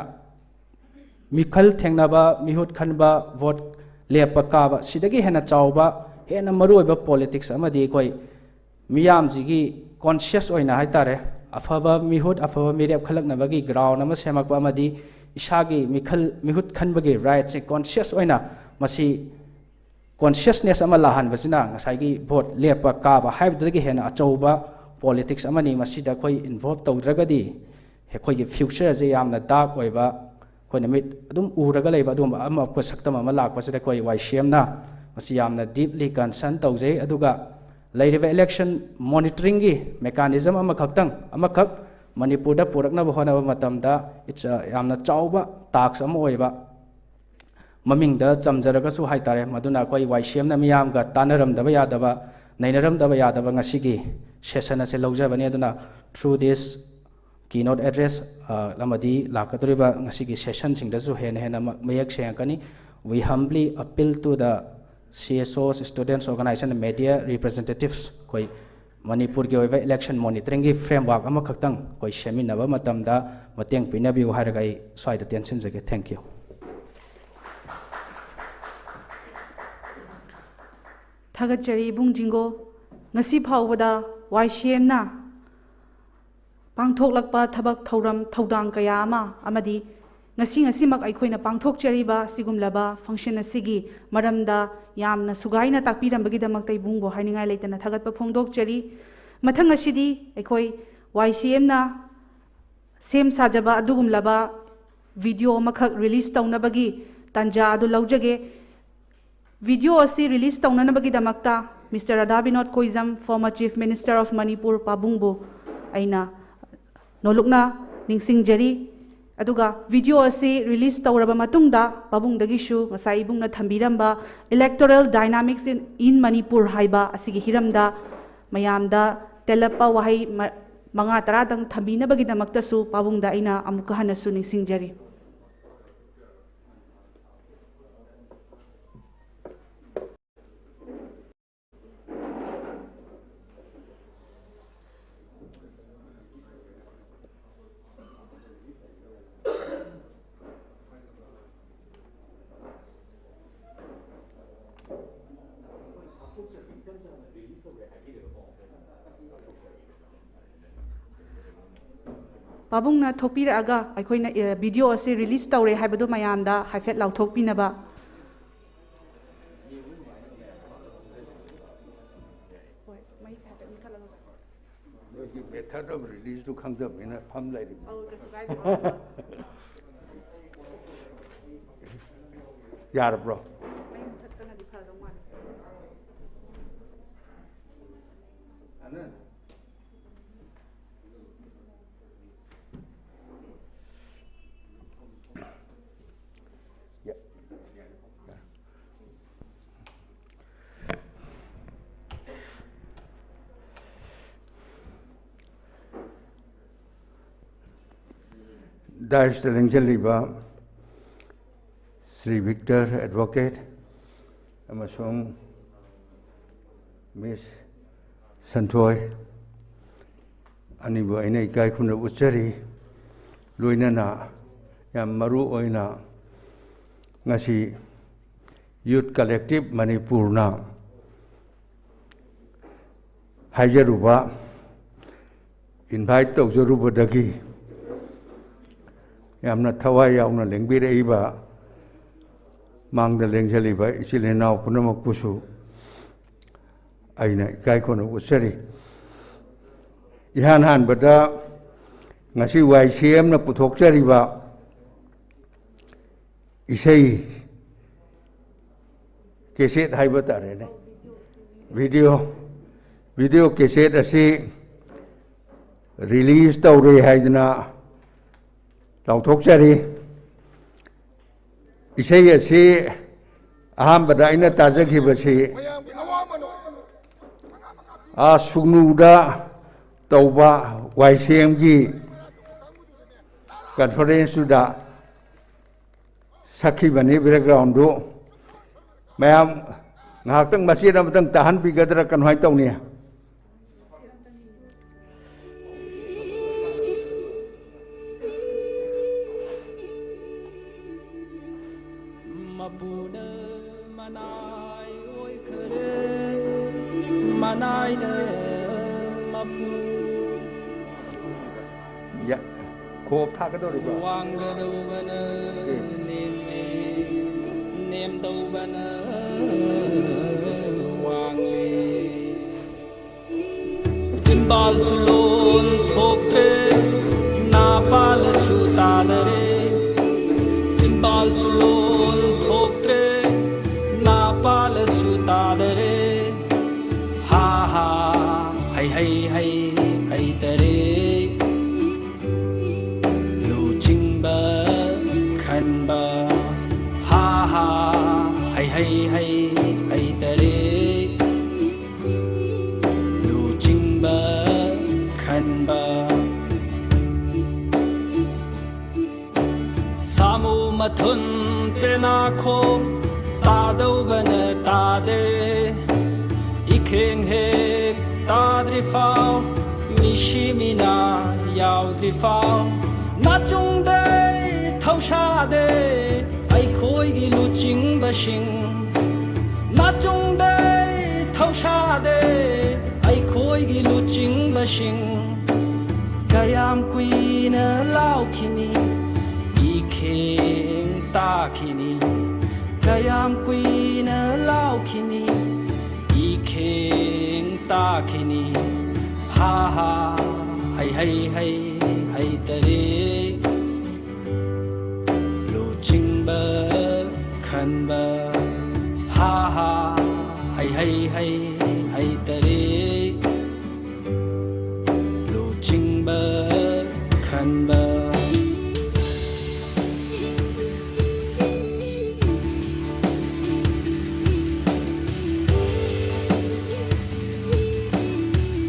ꯃꯤꯈꯜ ꯊꯦꯡꯅꯕ, ꯃꯤꯍꯨꯠ ꯈꯟꯕ, ꯚꯣꯠ ꯂꯦꯞꯄ ꯀꯥꯕ, ꯁꯤꯗꯒꯤ ꯍꯦꯟꯅ ꯆꯥꯎꯕ, ꯍꯦꯟꯅ ꯃꯔꯨꯑꯣꯏꯕ ꯄꯣꯂꯤꯇꯤꯛꯁ ꯑꯃꯗꯤ ꯑꯩꯈꯣꯏ ꯃꯤꯌꯥꯝꯁꯤꯒꯤ ꯀꯣꯟꯁꯤꯌꯁ ꯑꯣꯏꯅ ꯍꯥꯏ ꯇꯥꯔꯦ, ꯑꯐꯕ ꯃꯤꯍꯨꯠ, ꯑꯐꯕ ꯃꯤꯔꯦꯞ ꯈꯜꯂꯛꯅꯕꯒꯤ ꯒ꯭ꯔꯥꯎꯟ ꯑꯃ ꯁꯦꯝꯃꯛꯄ ꯑꯃꯗꯤ ꯏꯁꯥꯒꯤ ꯃꯤꯈꯜ ꯃꯤꯍꯨꯠ ꯈꯟꯕꯒꯤ ꯔꯥꯏꯠꯁꯦ ꯀꯣꯟꯁꯤꯌꯁ ꯑꯣꯏꯅ ꯃꯁꯤ ꯀꯣꯟꯁꯤꯌꯁꯅꯦꯁ ꯑꯃ ꯂꯥꯛꯍꯟꯕꯁꯤꯅ ꯉꯁꯥꯏꯒꯤ ꯚꯣꯠ ꯂꯦꯞꯄ ꯀꯥꯕ ꯍꯥꯏꯕꯗꯨꯗꯒꯤ ꯍꯦꯟꯅ ꯑꯆꯧꯕ ꯄꯣꯂꯤꯇꯤꯛꯁ ꯑꯃꯅꯤ꯫ ꯃꯁꯤꯗ ꯑꯩꯈꯣꯏ ꯏꯟꯚꯣꯜꯕ ꯇꯧꯗ꯭ꯔꯒꯗꯤ ꯑꯩꯈꯣꯏꯒꯤ ꯐ꯭ꯌꯨꯆꯔꯁꯦ ꯌꯥꯝꯅ ꯗꯥꯔꯛ ꯑꯣꯏꯕ, ꯑꯩꯈꯣꯏꯅ ꯃꯤꯠ ꯑꯗꯨꯝ ꯎꯔꯒ ꯂꯩꯕ ꯑꯗꯨꯒꯨꯝꯕ ꯑꯃ ꯁꯛꯇꯝ ꯑꯃ ꯂꯥꯛꯄꯁꯤꯗ ꯑꯩꯈꯣꯏ ꯋꯥꯏ ꯁꯤ ꯑꯦꯝꯅ ꯃꯁꯤ ꯌꯥꯝꯅ ꯗꯤꯞꯂꯤ ꯀꯟꯁꯔꯟ ꯇꯧꯖꯩ꯫ ꯑꯗꯨꯒ ꯂꯩꯔꯤꯕ ꯏꯂꯦꯛꯁꯟ ꯃꯣꯅꯤꯇꯔꯤꯡꯒꯤ ꯃꯦꯀꯥꯅꯤꯖꯝ ꯑꯃꯈꯛꯇꯪ ꯑꯃꯈꯛ ꯃꯅꯤꯄꯨꯔꯗ ꯄꯨꯔꯛꯅꯕ ꯍꯣꯠꯅꯕ ꯃꯇꯝꯗ it's a ꯌꯥꯝꯅ ꯆꯥꯎꯕ ꯇꯥꯛꯁ ꯑꯃ ꯑꯣꯏꯕ ꯃꯃꯤꯡꯗ ꯆꯝꯖꯔꯒꯁꯨ ꯍꯥꯏꯇꯥꯔꯦ꯫ ꯃꯗꯨꯅ ꯑꯩꯈꯣꯏ ꯋꯥꯏ ꯁꯤ ꯑꯦꯝꯅ ꯃꯤꯌꯥꯝꯒ ꯇꯥꯟꯅꯔꯝꯗꯕ ꯌꯥꯗꯕ, ꯅꯩꯅꯔꯝꯗꯕ ꯌꯥꯗꯕ ꯉꯁꯤꯒꯤ ꯁꯦꯁꯟ ꯑꯁꯤ ꯂꯧꯖꯕꯅꯤ꯫ ꯑꯗꯨꯅ through this keynote address ꯑꯃꯗꯤ ꯂꯥꯛꯀꯗꯧꯔꯤꯕ ꯉꯁꯤꯒꯤ ꯁꯦꯁꯟꯁꯤꯡꯗꯁꯨ ꯍꯦꯟꯅ ꯍꯦꯟꯅ ꯃ-, ꯃꯌꯦꯛ ꯁꯦꯡꯉꯛꯀꯅꯤ꯫ We humbly appeal to the C S Os, students organization, media representatives, ꯑꯩꯈꯣꯏ ꯃꯅꯤꯄꯨꯔꯒꯤ ꯑꯣꯏꯕ ꯏꯂꯦꯛꯁꯟ ꯃꯣꯅꯤꯇꯔꯤꯡꯒꯤ ꯐ꯭ꯔꯦꯝꯋꯥꯔꯛ ꯑꯃꯈꯛꯇꯪ ꯑꯩꯈꯣꯏ ꯁꯦꯝꯃꯤꯟꯅꯕ ꯃꯇꯝꯗ ꯃꯇꯦꯡ ꯄꯤꯅꯕꯤꯌꯨ ꯍꯥꯏꯔꯒ ꯑꯩ ꯁ꯭ꯋꯥꯏꯗ ꯇꯦꯟꯁꯤꯟꯖꯒꯦ꯫ Thank you꯫ ꯊꯥꯒꯠꯆꯔꯤ ꯏꯕꯨꯡ ꯖꯤꯡꯒꯣ꯫ ꯉꯁꯤ ꯐꯥꯎꯕꯗ ꯋꯥꯏ ꯁꯤ ꯑꯦꯝꯅ ꯄꯥꯡꯊꯣꯛꯂꯛꯄ ꯊꯕꯛ ꯊꯧꯔꯝ ꯊꯧꯗꯥꯡ ꯀꯌꯥ ꯑꯃ ꯑꯃꯗꯤ ꯉꯁꯤ ꯉꯁꯤꯃꯛ ꯑꯩꯈꯣꯏꯅ ꯄꯥꯡꯊꯣꯛꯆꯔꯤꯕ ꯑꯁꯤꯒꯨꯝꯂꯕ ꯐꯪꯁꯟ ꯑꯁꯤꯒꯤ ꯃꯔꯝꯗ ꯌꯥꯝꯅ ꯁꯨꯒꯥꯏꯅ ꯇꯥꯛꯄꯤꯔꯝꯕꯒꯤꯗꯃꯛꯇ ꯏꯕꯨꯡꯕꯨ ꯍꯥꯏꯅꯤꯡꯉꯥꯏ ꯂꯩꯇꯅ ꯊꯥꯒꯠꯄ ꯐꯣꯡꯗꯣꯛꯆꯔꯤ꯫ ꯃꯊꯪ ꯑꯁꯤꯗꯤ ꯑꯩꯈꯣꯏ ꯋꯥꯏ ꯁꯤ ꯑꯦꯝꯅ ꯁꯦꯝ ꯁꯥꯖꯕ ꯑꯗꯨꯒꯨꯝꯂꯕ ꯚꯤꯗꯤꯑꯣ ꯑꯃꯈꯛ ꯔꯤꯂꯤꯖ ꯇꯧꯅꯕꯒꯤ ꯇꯥꯟꯖꯥ ꯑꯗꯨ ꯂꯧꯖꯒꯦ꯫ ꯚꯤꯗꯤꯑꯣ ꯑꯁꯤ ꯔꯤꯂꯤꯖ ꯇꯧꯅꯅꯕꯒꯤꯗꯃꯛꯇ Mister Radha Binod Koijam, former Chief Minister of Manipur, ꯄꯥꯕꯨꯡꯕꯨ ꯑꯩꯅ ꯅꯣꯂꯨꯛꯅ ꯅꯤꯡꯁꯤꯡꯖꯔꯤ꯫ ꯑꯗꯨꯒ ꯚꯤꯗꯤꯑꯣ ꯑꯁꯤ ꯔꯤꯂꯤꯖ ꯇꯧꯔꯕ ꯃꯇꯨꯡꯗ ꯄꯥꯕꯨꯡꯗꯒꯤꯁꯨ ꯉꯁꯥꯏ ꯏꯕꯨꯡꯅ ꯊꯝꯕꯤꯔꯝꯕ Electoral Dynamics in, in Manipur ꯍꯥꯏꯕ ꯑꯁꯤꯒꯤ ꯍꯤꯔꯝꯗ ꯃꯌꯥꯝꯗ ꯇꯦꯜꯂꯞꯄ ꯋꯥꯍꯩ ꯃ-, ꯃꯉꯥ ꯇꯔꯥꯗꯪ ꯊꯝꯕꯤꯅꯕꯒꯤꯗꯃꯛꯇꯁꯨ ꯄꯥꯕꯨꯡꯗ ꯑꯩꯅ ꯑꯃꯨꯛꯀ ꯍꯟꯅꯁꯨ ꯅꯤꯡꯁꯤꯡꯖꯔꯤ꯫ ꯄꯥꯕꯨꯡꯅ ꯊꯣꯛꯄꯤꯔꯛꯑꯒ ꯑꯩꯈꯣꯏꯅ, ꯑꯦ, video ꯑꯁꯤ release ꯇꯧꯔꯦ ꯍꯥꯏꯕꯗꯨ ꯃꯌꯥꯝꯗ ꯍꯥꯏꯐꯦꯠ ꯂꯥꯎꯊꯣꯛꯄꯤꯅꯕ꯫ ꯍꯣꯏ, ꯃꯩ ꯍꯥꯏꯐꯦꯠ ꯃꯨꯊꯠꯂꯒ꯫ ꯅꯣꯏꯒꯤ method of release ꯇꯨ ꯈꯪꯗꯕꯅꯤꯅ ꯐꯝ ꯂꯩꯔꯤꯕꯅꯤ꯫ ꯑꯧ, ꯀꯩꯁꯨ ꯀꯥꯏꯗꯦ꯫ ꯌꯥꯔꯕ꯭ꯔꯣ? ꯃꯩ ꯃꯨꯊꯠꯄꯅꯗꯤ ꯐꯗꯧ ꯃꯥꯜꯂꯦ꯫ ꯑꯅꯟ꯫ Dais ꯇ ꯂꯦꯡꯁꯤꯜꯂꯤꯕ ꯁ꯭ꯔꯤ ꯚꯤꯛꯇꯔ ꯑꯦꯗꯚꯣꯀꯦꯠ ꯑꯃꯁꯨꯡ ꯃꯤꯁ ꯁꯟꯊꯣꯏ ꯑꯅꯤꯕꯨ ꯑꯩꯅ ꯏꯀꯥꯏ ꯈꯨꯝꯅꯕ ꯎꯠꯆꯔꯤ꯫ ꯂꯣꯏꯅꯅ ꯌꯥꯝ ꯃꯔꯨ ꯑꯣꯏꯅ ꯉꯁꯤ Youth Collective ꯃꯅꯤꯄꯨꯔꯅ ꯍꯥꯏꯖꯔꯨꯕ, invite ꯇꯧꯖꯔꯨꯕꯗꯒꯤ ꯌꯥꯝꯅ ꯊꯋꯥꯏ ꯌꯥꯎꯅ ꯂꯦꯡꯕꯤꯔꯛꯏꯕ ꯃꯥꯡꯗ ꯂꯦꯡꯖꯜꯂꯤꯕ ꯏꯆꯤꯜ ꯏꯅꯥꯎ ꯄꯨꯝꯅꯃꯛꯄꯨꯁꯨ ꯑꯩꯅ ꯏꯀꯥꯏ ꯈꯨꯝꯅꯕ ꯎꯠꯆꯔꯤ꯫ ꯏꯍꯥꯟ ꯍꯥꯟꯕꯗ ꯉꯁꯤ ꯋꯥꯏ ꯁꯤ ꯑꯦꯝꯅ ꯄꯨꯊꯣꯛꯆꯔꯤꯕ ꯏꯁꯩ cassette ꯍꯥꯏꯕ ꯇꯥꯔꯦꯅꯦ, video, video cassette ꯑꯁꯤ release ꯇꯧꯔꯦ ꯍꯥꯏꯗꯅ ꯂꯥꯎꯊꯣꯛꯆꯔꯤ꯫ ꯏꯁꯩ ꯑꯁꯤ ꯑꯍꯥꯟꯕꯗ ꯑꯩꯅ ꯇꯥꯖꯈꯤꯕꯁꯤ ꯑꯥ ꯁꯨꯒꯅꯨꯗ ꯇꯧꯕ ꯋꯥꯏ ꯁꯤ ꯑꯦꯝꯒꯤ conference ꯇꯨꯗ ꯁꯛꯈꯤꯕꯅꯤ꯫ Background ꯗꯨ ꯃꯌꯥꯝ ꯉꯥꯏꯍꯥꯛꯇꯪ ꯃꯆꯦꯠ ꯑꯃꯇꯪ ꯇꯥꯍꯟꯕꯤꯒꯗ꯭ꯔꯥ, ꯀꯃꯥꯏꯅ ꯇꯧꯅꯤ? ꯃꯄꯨꯅ ꯃꯅꯥꯏ ꯑꯣꯏꯈꯔꯦ, ꯃꯅꯥꯏꯅ ꯃꯄꯨ꯫ ꯌꯥ-, ꯄꯣꯞ ꯊꯥꯒꯗꯧꯔꯤꯕ꯭ꯔꯣ? ꯋꯥꯡꯒꯗꯧꯕꯅ ꯎꯝ꯫ ꯅꯦꯝꯃꯦ, ꯅꯦꯝꯗꯧꯕꯅ ꯋꯥꯡꯂꯦ꯫ ꯆꯤꯝꯕꯥꯜꯁꯨ ꯂꯣꯟ ꯊꯣꯛꯇ꯭ꯔꯦ, ꯅꯥꯄꯥꯜꯂꯁꯨ ꯇꯥꯗꯔꯦ꯫ ꯆꯤꯝꯕꯥꯜꯁꯨ ꯂꯣꯟ ꯊꯣꯛꯇ꯭ꯔꯦ, ꯅꯥꯄꯥꯜꯂꯁꯨ ꯇꯥꯗꯔꯦ꯫ ꯍꯥ ꯍꯥ, ꯍꯩ ꯍꯩ ꯍꯩ, ꯍꯩꯇꯔꯦ꯫ ꯂꯨꯆꯤꯡꯕ ꯈꯟꯕ꯫ ꯍꯥ ꯍꯥ, ꯍꯩ ꯍꯩ ꯍꯩ, ꯍꯩꯇꯔꯦ꯫ ꯂꯨꯆꯤꯡꯕ ꯈꯟꯕ꯫ ꯁꯥꯃꯨ ꯃꯊꯨꯟ ꯄꯦꯅꯥꯈꯣꯡ ꯇꯥꯗꯧꯕꯅ ꯇꯥꯗꯦ꯫ ꯏꯈꯦꯡ ꯍꯦꯛ ꯇꯥꯗ꯭ꯔꯤꯐꯥꯎ, ꯃꯤꯁꯤ ꯃꯤꯅꯥ ꯌꯥꯎꯗ꯭ꯔꯤꯐꯥꯎ, ꯅꯥꯆꯨꯡꯗꯩ ꯊꯧꯁꯥꯗꯦ ꯑꯩꯈꯣꯏꯒꯤ ꯂꯨꯆꯤꯡꯕꯁꯤꯡ꯫ ꯅꯥꯆꯨꯡꯗꯩ ꯊꯧꯁꯥꯗꯦ ꯑꯩꯈꯣꯏꯒꯤ ꯂꯨꯆꯤꯡꯕꯁꯤꯡ꯫ ꯀꯌꯥꯝ ꯀꯨꯏꯅ ꯂꯥꯎꯈꯤꯅꯤ, ꯏꯈꯦꯡ ꯇꯥꯈꯤꯅꯤ꯫ ꯀꯌꯥꯝ ꯀꯨꯏꯅ ꯂꯥꯎꯈꯤꯅꯤ, ꯏꯈꯦꯡ ꯇꯥꯈꯤꯅꯤ꯫ ꯍꯥ ꯍꯥ, ꯍꯩ ꯍꯩ ꯍꯩ, ꯍꯩꯇꯔꯦ꯫ ꯂꯨꯆꯤꯡꯕ ꯈꯟꯕ꯫ ꯍꯥ ꯍꯥ, ꯍꯩ ꯍꯩ ꯍꯩ, ꯍꯩꯇꯔꯦ꯫ ꯂꯨꯆꯤꯡꯕ ꯈꯟꯕ꯫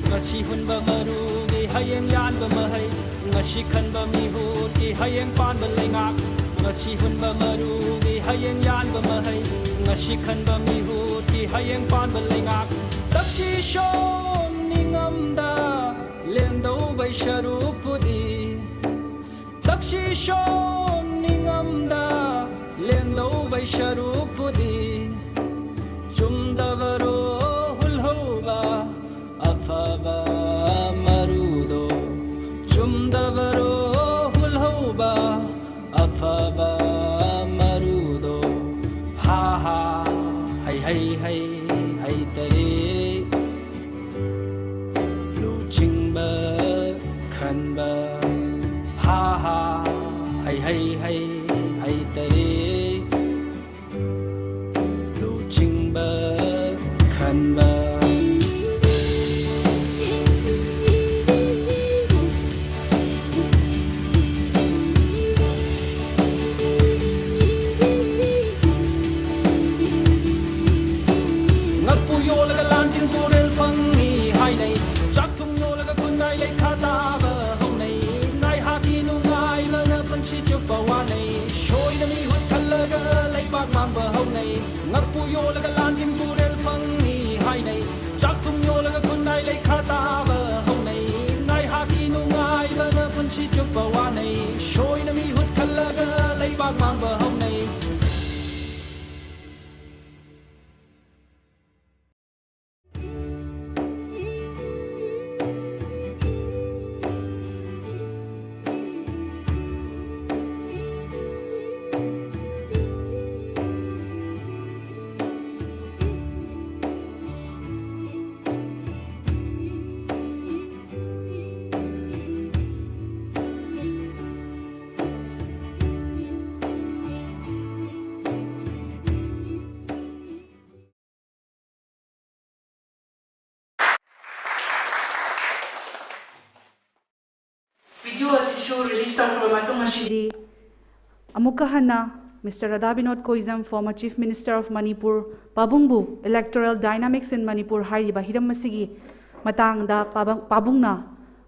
ꯉꯁꯤ ꯍꯨꯟꯕ ꯃꯔꯨꯒꯤ ꯍꯌꯦꯡ ꯌꯥꯟꯕ ꯃꯍꯩ, ꯉꯁꯤ ꯈꯟꯕ ꯃꯤꯍꯨꯠꯀꯤ ꯍꯌꯦꯡ ꯄꯥꯟꯕ ꯂꯩꯉꯥꯛ꯫ ꯉꯁꯤ ꯍꯨꯟꯕ ꯃꯔꯨꯒꯤ ꯍꯌꯦꯡ ꯌꯥꯟꯕ ꯃꯍꯩ, ꯉꯁꯤ ꯈꯟꯕ ꯃꯤꯍꯨꯠꯀꯤ ꯍꯌꯦꯡ ꯄꯥꯟꯕ ꯂꯩꯉꯥꯛ꯫ ꯇꯛꯁꯤ ꯁꯣꯝ ꯅꯤꯡꯉꯝꯗ ꯂꯦꯟꯗꯧꯕꯩ ꯁꯔꯨꯛꯄꯨꯗꯤ, ꯇꯛꯁꯤ ꯁꯣꯝ ꯅꯤꯡꯉꯝꯗ ꯂꯦꯟꯗꯧꯕꯩ ꯁꯔꯨꯛꯄꯨꯗꯤ, ꯆꯨꯝꯗꯕꯔꯣ ꯍꯨꯜꯍꯧꯕ ꯑꯐꯕ ꯃꯔꯨꯗꯣ? ꯆꯨꯝꯗꯕꯔꯣ ꯍꯩ ꯍꯩ ꯍꯩ ꯇꯔꯦ꯫ ꯂꯨꯆꯤꯡꯕ ꯈꯟꯕ ꯍꯥ ꯍꯥ ꯍꯩ ꯍꯩ ꯍꯩ ꯍꯩ ꯇꯔꯦ꯫ ꯂꯨꯆꯤꯡꯕ ꯈꯟꯕ꯫ ꯉꯛꯄꯨ ꯌꯣꯜꯂꯒ ꯂꯥꯟꯖꯤꯡ ꯇꯨꯔꯦꯜ ꯐꯪꯉꯤ ꯍꯥꯏꯅꯩ꯫ ꯆꯥꯛ ꯊꯨꯝ ꯌꯣꯜꯂꯒ ꯈꯨꯟꯗꯥꯏ ꯂꯩꯈꯥ ꯇꯥꯕ ꯍꯧꯅꯩ꯫ ꯉꯥꯏꯍꯥꯛꯀꯤ ꯅꯨꯡꯉꯥꯏꯕꯅ ꯄꯨꯟꯁꯤ ꯆꯨꯞꯄ ꯋꯥꯅꯩ꯫ ꯁꯣꯏꯅ ꯃꯤꯍꯨꯠ ꯈꯜꯂꯒ ꯂꯩꯕꯥꯛ ꯃꯥꯡꯕ ꯍꯧꯅꯩ꯫ ꯉꯛꯄꯨ ꯌꯣꯜꯂꯒ ꯂꯥꯟꯖꯤꯡ ꯇꯨꯔꯦꯜ ꯐꯪꯉꯤ ꯍꯥꯏꯅꯩ꯫ ꯆꯥꯛ ꯊꯨꯝ ꯌꯣꯜꯂꯒ ꯈꯨꯟꯗꯥꯏ ꯂꯩꯈꯥ ꯇꯥꯕ ꯍꯧꯅꯩ꯫ ꯉꯥꯏꯍꯥꯛꯀꯤ ꯅꯨꯡꯉꯥꯏꯕꯅ ꯄꯨꯟꯁꯤ ꯆꯨꯞꯄ ꯋꯥꯅꯩ꯫ ꯁꯣꯏꯅ ꯃꯤꯍꯨꯠ ꯈꯜꯂꯒ ꯂꯩꯕꯥꯛ ꯃꯥꯡꯕ ꯍꯧꯅꯩ꯫ Video ꯑꯁꯤꯁꯨ release ꯇꯧꯈ꯭ꯔꯕ ꯃꯇꯨꯡ ꯑꯁꯤꯗꯤ ꯑꯃꯨꯛꯀ ꯍꯟꯅ Mister Radha Binod Koijam, former Chief Minister of Manipur, ꯄꯥꯕꯨꯡꯕꯨ Electoral Dynamics in Manipur ꯍꯥꯏꯔꯤꯕ ꯍꯤꯔꯝ ꯑꯁꯤꯒꯤ ꯃꯇꯥꯡꯗ ꯄꯥꯕꯪ-, ꯄꯥꯕꯨꯡꯅ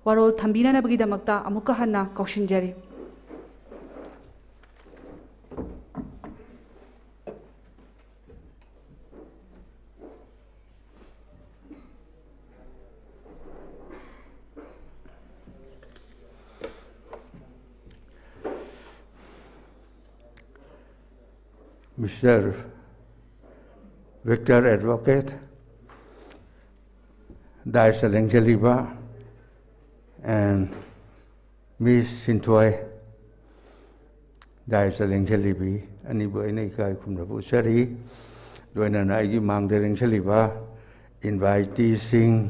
ꯋꯥꯔꯣꯜ ꯊꯝꯕꯤꯅꯅꯕꯒꯤꯗꯃꯛꯇ ꯑꯃꯨꯛꯀ ꯍꯟꯅ ꯀꯧꯁꯤꯟꯖꯔꯤ꯫ Mister Victor Advocate, dais ꯂꯦꯡꯖꯜꯂꯤꯕ, and Miss ꯁꯤꯟꯊꯣꯏ, dais ꯂꯦꯡꯖꯜꯂꯤꯕꯤ ꯑꯅꯤꯕꯨ ꯑꯩꯅ ꯏꯀꯥꯏ ꯈꯨꯝꯅꯕ ꯎꯠꯆꯔꯤ꯫ ꯂꯣꯏꯅꯅ ꯑꯩꯒꯤ ꯃꯥꯡꯗ ꯂꯦꯡꯁꯤꯜꯂꯤꯕ inviteeꯁꯤꯡ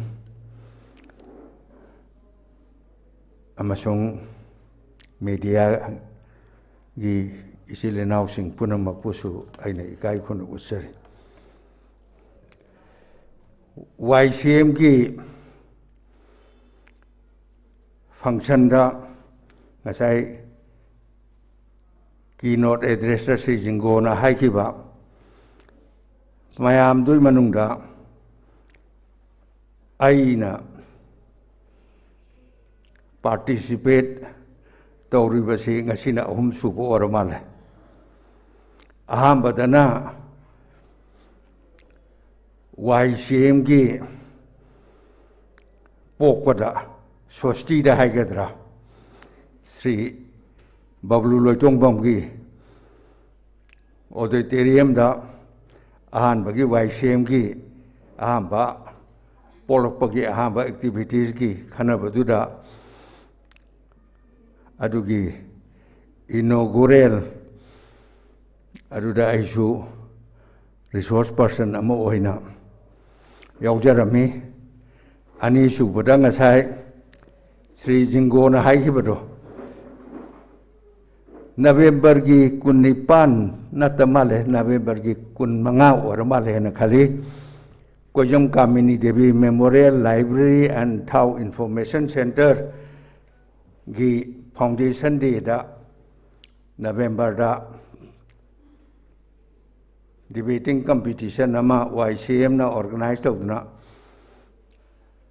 ꯑꯃꯁꯨꯡ mediaꯒꯤ ꯏꯆꯤꯜ ꯏꯅꯥꯎꯁꯤꯡ ꯄꯨꯝꯅꯃꯛꯄꯨꯁꯨ ꯑꯩꯅ ꯏꯀꯥꯏ ꯈꯨꯝꯅ ꯎꯠꯆꯔꯤ꯫ ꯋꯥꯏ ꯁꯤ ꯑꯦꯝꯒꯤ functionꯗ ꯉꯁꯥꯏ keynote addressꯇ ꯁ꯭ꯔꯤ ꯖꯤꯡꯒꯣꯅ ꯍꯥꯏꯈꯤꯕ ꯃꯌꯥꯝꯗꯨꯒꯤ ꯃꯅꯨꯡꯗ ꯑꯩꯅ participate ꯇꯧꯔꯤꯕꯁꯤ ꯉꯁꯤꯅ ꯑꯍꯨꯝ ꯁꯨꯕ ꯑꯣꯏꯔ ꯃꯥꯜꯂꯦ꯫ ꯑꯍꯥꯟꯕꯗꯅ ꯋꯥꯏ ꯁꯤ ꯑꯦꯝꯒꯤ ꯄꯣꯛꯄꯗ, ꯁꯣꯁꯇꯤꯗ ꯍꯥꯏꯒꯗ꯭ꯔꯥ, ꯁ꯭ꯔꯤ ꯕꯕ꯭ꯂꯨ ꯂꯣꯏꯇꯣꯡꯕꯝꯒꯤ auditoriumꯗ ꯑꯍꯥꯟꯕꯒꯤ ꯋꯥꯏ ꯁꯤ ꯑꯦꯝꯒꯤ ꯑꯍꯥꯟꯕ ꯄꯣꯛꯂꯛꯄꯒꯤ ꯑꯍꯥꯟꯕ activitiesꯀꯤ ꯈꯟꯅꯕꯗꯨꯗ ꯑꯗꯨꯒꯤ inaugural ꯑꯗꯨꯗ ꯑꯩꯁꯨ resource person ꯑꯃ ꯑꯣꯏꯅ ꯌꯥꯎꯖꯔꯝꯃꯤ꯫ ꯑꯅꯤꯁꯨꯕꯗ ꯉꯁꯥꯏ ꯁ꯭ꯔꯤ ꯖꯤꯡꯒꯣꯅ ꯍꯥꯏꯈꯤꯕꯗꯣ, ꯅꯕꯦꯝꯕꯔꯒꯤ ꯀꯨꯟꯅꯤꯄꯥꯟ ꯅꯠꯇ ꯃꯥꯜꯂꯦ, ꯅꯕꯦꯝꯕꯔꯒꯤ ꯀꯨꯟꯃꯉꯥ ꯑꯣꯏꯔ ꯃꯥꯜꯂꯦ ꯍꯥꯏꯅ ꯈꯜꯂꯤ꯫ ꯀꯣꯏꯖꯝ ꯀꯥꯃꯤꯅꯤ Devi Memorial Library and Thao Information Centreꯒꯤ Foundation Dayꯗ ꯅꯕꯦꯝꯕꯔꯗ debating competition ꯑꯃ ꯋꯥꯏ ꯁꯤ ꯑꯦꯝꯅ organize ꯇꯧꯗꯨꯅ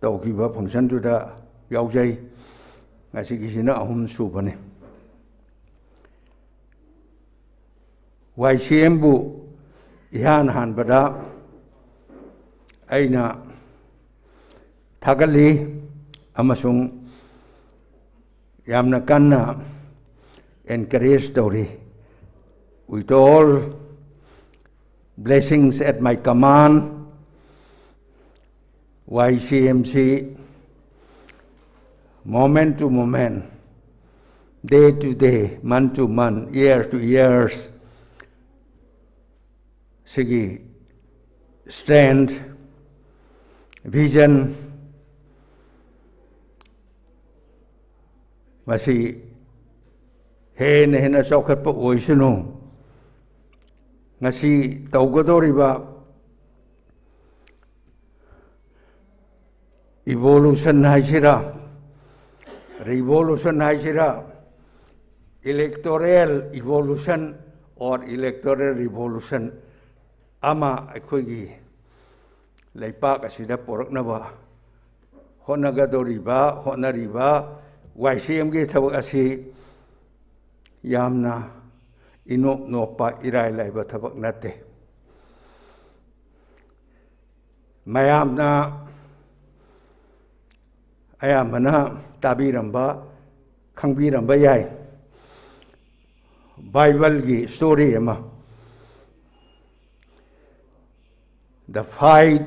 ꯇꯧꯈꯤꯕ functionꯗꯨꯗ ꯌꯥꯎꯖꯩ꯫ ꯉꯁꯤꯒꯤꯁꯤꯅ ꯑꯍꯨꯝ ꯁꯨꯕꯅꯤ꯫ ꯋꯥꯏ ꯁꯤ ꯑꯦꯝꯕꯨ ꯏꯍꯥꯟ ꯍꯥꯟꯕꯗ ꯑꯩꯅ ꯊꯥꯒꯠꯂꯤ ꯑꯃꯁꯨꯡ ꯌꯥꯝꯅ ꯀꯟꯅ encourage ꯇꯧꯔꯤ꯫ With all blessings at my command, ꯋꯥꯏ ꯁꯤ ꯑꯦꯝꯁꯤ moment to moment, day to day, month to month, year to years, ꯁꯤꯒꯤ strength, vision, ꯃꯁꯤ ꯍꯦꯟꯅ ꯍꯦꯟꯅ ꯆꯥꯎꯈꯠꯄ ꯑꯣꯏꯁꯅꯨ꯫ ꯉꯁꯤ ꯇꯧꯒꯗꯧꯔꯤꯕ evolution ꯍꯥꯏꯁꯤꯔꯥ, revolution ꯍꯥꯏꯁꯤꯔꯥ, electoral evolution or electoral revolution ꯑꯃ ꯑꯩꯈꯣꯏꯒꯤ ꯂꯩꯄꯥꯛ ꯑꯁꯤꯗ ꯄꯨꯔꯛꯅꯕ ꯍꯣꯠꯅꯒꯗꯧꯔꯤꯕ, ꯍꯣꯠꯅꯔꯤꯕ ꯋꯥꯏ ꯁꯤ ꯑꯦꯝꯒꯤ ꯊꯕꯛ ꯑꯁꯤ ꯌꯥꯝꯅ ꯏꯅꯣꯞ ꯅꯣꯞꯄ, ꯏꯔꯥꯏ ꯂꯥꯏꯕ ꯊꯕꯛ ꯅꯠꯇꯦ꯫ ꯃꯌꯥꯝꯅ ꯑꯌꯥꯝꯕꯅ ꯇꯥꯕꯤꯔꯝꯕ, ꯈꯪꯕꯤꯔꯝꯕ ꯌꯥꯏ, ꯕꯥꯏꯕꯜꯒꯤ story ꯑꯃ, the fight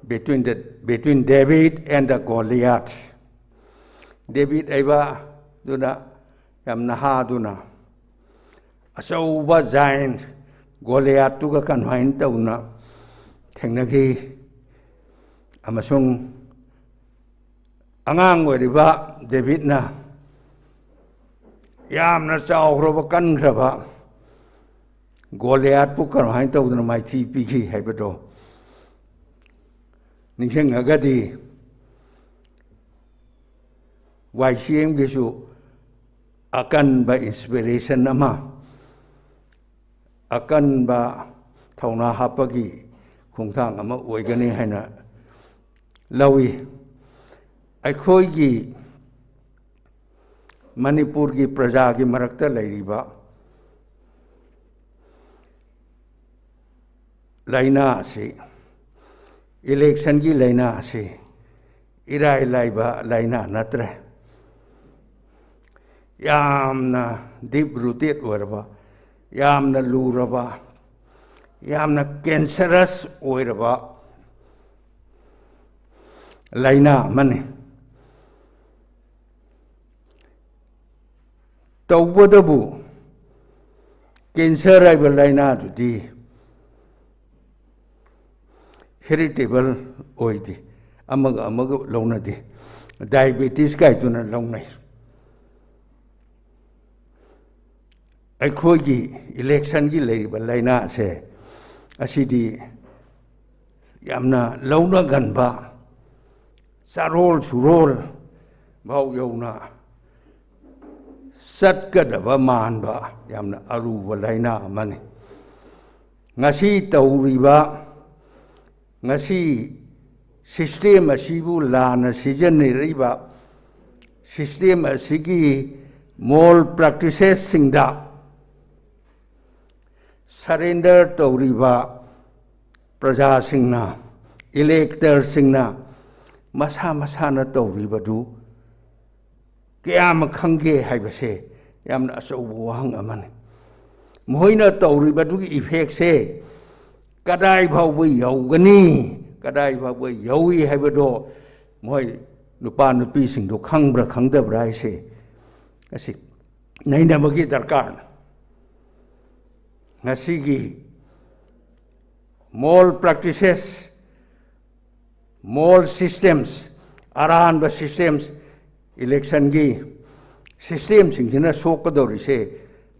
between the, between David and the Goliath. Debit ꯍꯥꯏꯕ ꯑꯗꯨꯅ, ꯌꯥꯝ ꯅꯍꯥꯗꯨꯅ, ꯑꯆꯧꯕ giant ꯒꯣꯂꯤꯌꯥꯠꯇꯨꯒ ꯀꯟꯐꯥꯏꯟ ꯇꯧꯅ ꯊꯦꯡꯅꯈꯤ, ꯑꯃꯁꯨꯡ ꯑꯉꯥꯡ ꯑꯣꯏꯔꯤꯕ ꯗꯦꯕꯤꯠꯅ ꯌꯥꯝꯅ ꯆꯥꯎꯈ꯭ꯔꯕ, ꯀꯟꯈ꯭ꯔꯕ ꯒꯣꯂꯤꯌꯥꯠꯄꯨ ꯀꯔꯝꯍꯥꯏꯅ ꯇꯧꯗꯅ ꯃꯥꯏꯊꯤ ꯄꯤꯈꯤ ꯍꯥꯏꯕꯗꯣ ꯅꯤꯡꯁꯤꯡꯉꯒꯗꯤ, ꯋꯥꯏ ꯁꯤ ꯑꯦꯝꯒꯤꯁꯨ ꯑꯀꯟꯕ inspiration ꯑꯃ, ꯑꯀꯟꯕ ꯊꯧꯅꯥ ꯍꯥꯞꯄꯒꯤ ꯈꯣꯡꯊꯥꯡ ꯑꯃ ꯑꯣꯏꯒꯅꯤ ꯍꯥꯏꯅ ꯂꯧꯏ꯫ ꯑꯩꯈꯣꯏꯒꯤ ꯃꯅꯤꯄꯨꯔꯒꯤ ꯄ꯭ꯔꯖꯥꯒꯤ ꯃꯔꯛꯇ ꯂꯩꯔꯤꯕ ꯂꯥꯏꯅꯥ ꯑꯁꯤ, electionꯒꯤ ꯂꯥꯏꯅꯥ ꯑꯁꯤ ꯏꯔꯥꯏ ꯂꯥꯏꯕ ꯂꯥꯏꯅꯥ ꯅꯠꯇ꯭ꯔꯦ꯫ ꯌꯥꯝꯅ deep rooted ꯑꯣꯏꯔꯕ, ꯌꯥꯝꯅ ꯂꯨꯔꯕ, ꯌꯥꯝꯅ cancerous ꯑꯣꯏꯔꯕ ꯂꯥꯏꯅꯥ ꯑꯃꯅꯤ꯫ ꯇꯧꯕꯇꯕꯨ, cancer ꯍꯥꯏꯕ ꯂꯥꯏꯅꯥꯗꯨꯗꯤ ꯆꯦꯔꯤꯇꯦꯕꯜ ꯑꯣꯏꯗꯦ, ꯑꯃꯒ ꯑꯃꯒ ꯂꯧꯅꯗꯦ, ꯗꯥꯏꯕꯦꯇꯤꯁ ꯀꯥꯏꯗꯨꯅ ꯂꯧꯅꯩ꯫ ꯑꯩꯈꯣꯏꯒꯤ ꯏꯂꯦꯛꯁꯟꯒꯤ ꯂꯩꯔꯤꯕ ꯂꯥꯏꯅꯥꯁꯦ ꯑꯁꯤꯗꯤ ꯌꯥꯝꯅ ꯂꯧꯅꯒꯟꯕ, ꯆꯥꯔꯣꯜ ꯁꯨꯔꯣꯜ ꯐꯥꯎ ꯌꯧꯅ ꯆꯠꯀꯗꯕ ꯃꯥꯟꯕ ꯌꯥꯝꯅ ꯑꯔꯨꯕ ꯂꯥꯏꯅꯥ ꯑꯃꯅꯤ꯫ ꯉꯁꯤ ꯇꯧꯔꯤꯕ, ꯉꯁꯤ ꯁꯤꯁꯇꯦꯝ ꯑꯁꯤꯕꯨ ꯂꯥꯟꯅ ꯁꯤꯖꯤꯟꯅꯔꯤꯕ, ꯁꯤꯁꯇꯦꯝ ꯑꯁꯤꯒꯤ ꯃꯣꯜ ꯄ꯭ꯔꯦꯛꯇꯤꯁꯦꯁꯁꯤꯡꯗ ꯁꯔꯦꯟꯗꯔ ꯇꯧꯔꯤꯕ ꯄ꯭ꯔꯖꯥꯁꯤꯡꯅ, ꯏꯂꯦꯛꯇꯔꯁꯤꯡꯅ ꯃꯁꯥ ꯃꯁꯥꯅ ꯇꯧꯔꯤꯕꯗꯨ ꯀꯌꯥꯝ ꯈꯪꯒꯦ ꯍꯥꯏꯕꯁꯦ ꯌꯥꯝꯅ ꯑꯆꯧꯕ ꯋꯥꯍꯪ ꯑꯃꯅꯤ꯫ ꯃꯈꯣꯏꯅ ꯇꯧꯔꯤꯕꯗꯨꯒꯤ ꯏꯐꯦꯛꯁꯦ ꯀꯗꯥꯏ ꯐꯥꯎꯕ ꯌꯧꯒꯅꯤ, ꯀꯗꯥꯏ ꯐꯥꯎꯕ ꯌꯧꯏ ꯍꯥꯏꯕꯗꯣ ꯃꯣꯏ ꯅꯨꯄꯥ ꯅꯨꯄꯤꯁꯤꯡꯗꯣ ꯈꯪꯕ꯭ꯔꯥ ꯈꯪꯗꯕ꯭ꯔꯥ ꯍꯥꯏꯁꯦ ꯑꯁꯤ ꯅꯩꯅꯕꯒꯤ ꯗꯔꯀꯥꯔꯅꯤ꯫ ꯉꯁꯤꯒꯤ ꯃꯣꯜ ꯄ꯭ꯔꯦꯛꯇꯤꯁꯦꯁ, ꯃꯣꯜ ꯁꯤꯁꯇꯦꯝꯁ, ꯑꯔꯥꯟꯕ ꯁꯤꯁꯇꯦꯝꯁ, ꯏꯂꯦꯛꯁꯟꯒꯤ ꯁꯤꯁꯇꯦꯝꯁꯤꯡꯁꯤꯅ ꯁꯣꯛꯀꯗꯧꯔꯤꯁꯦ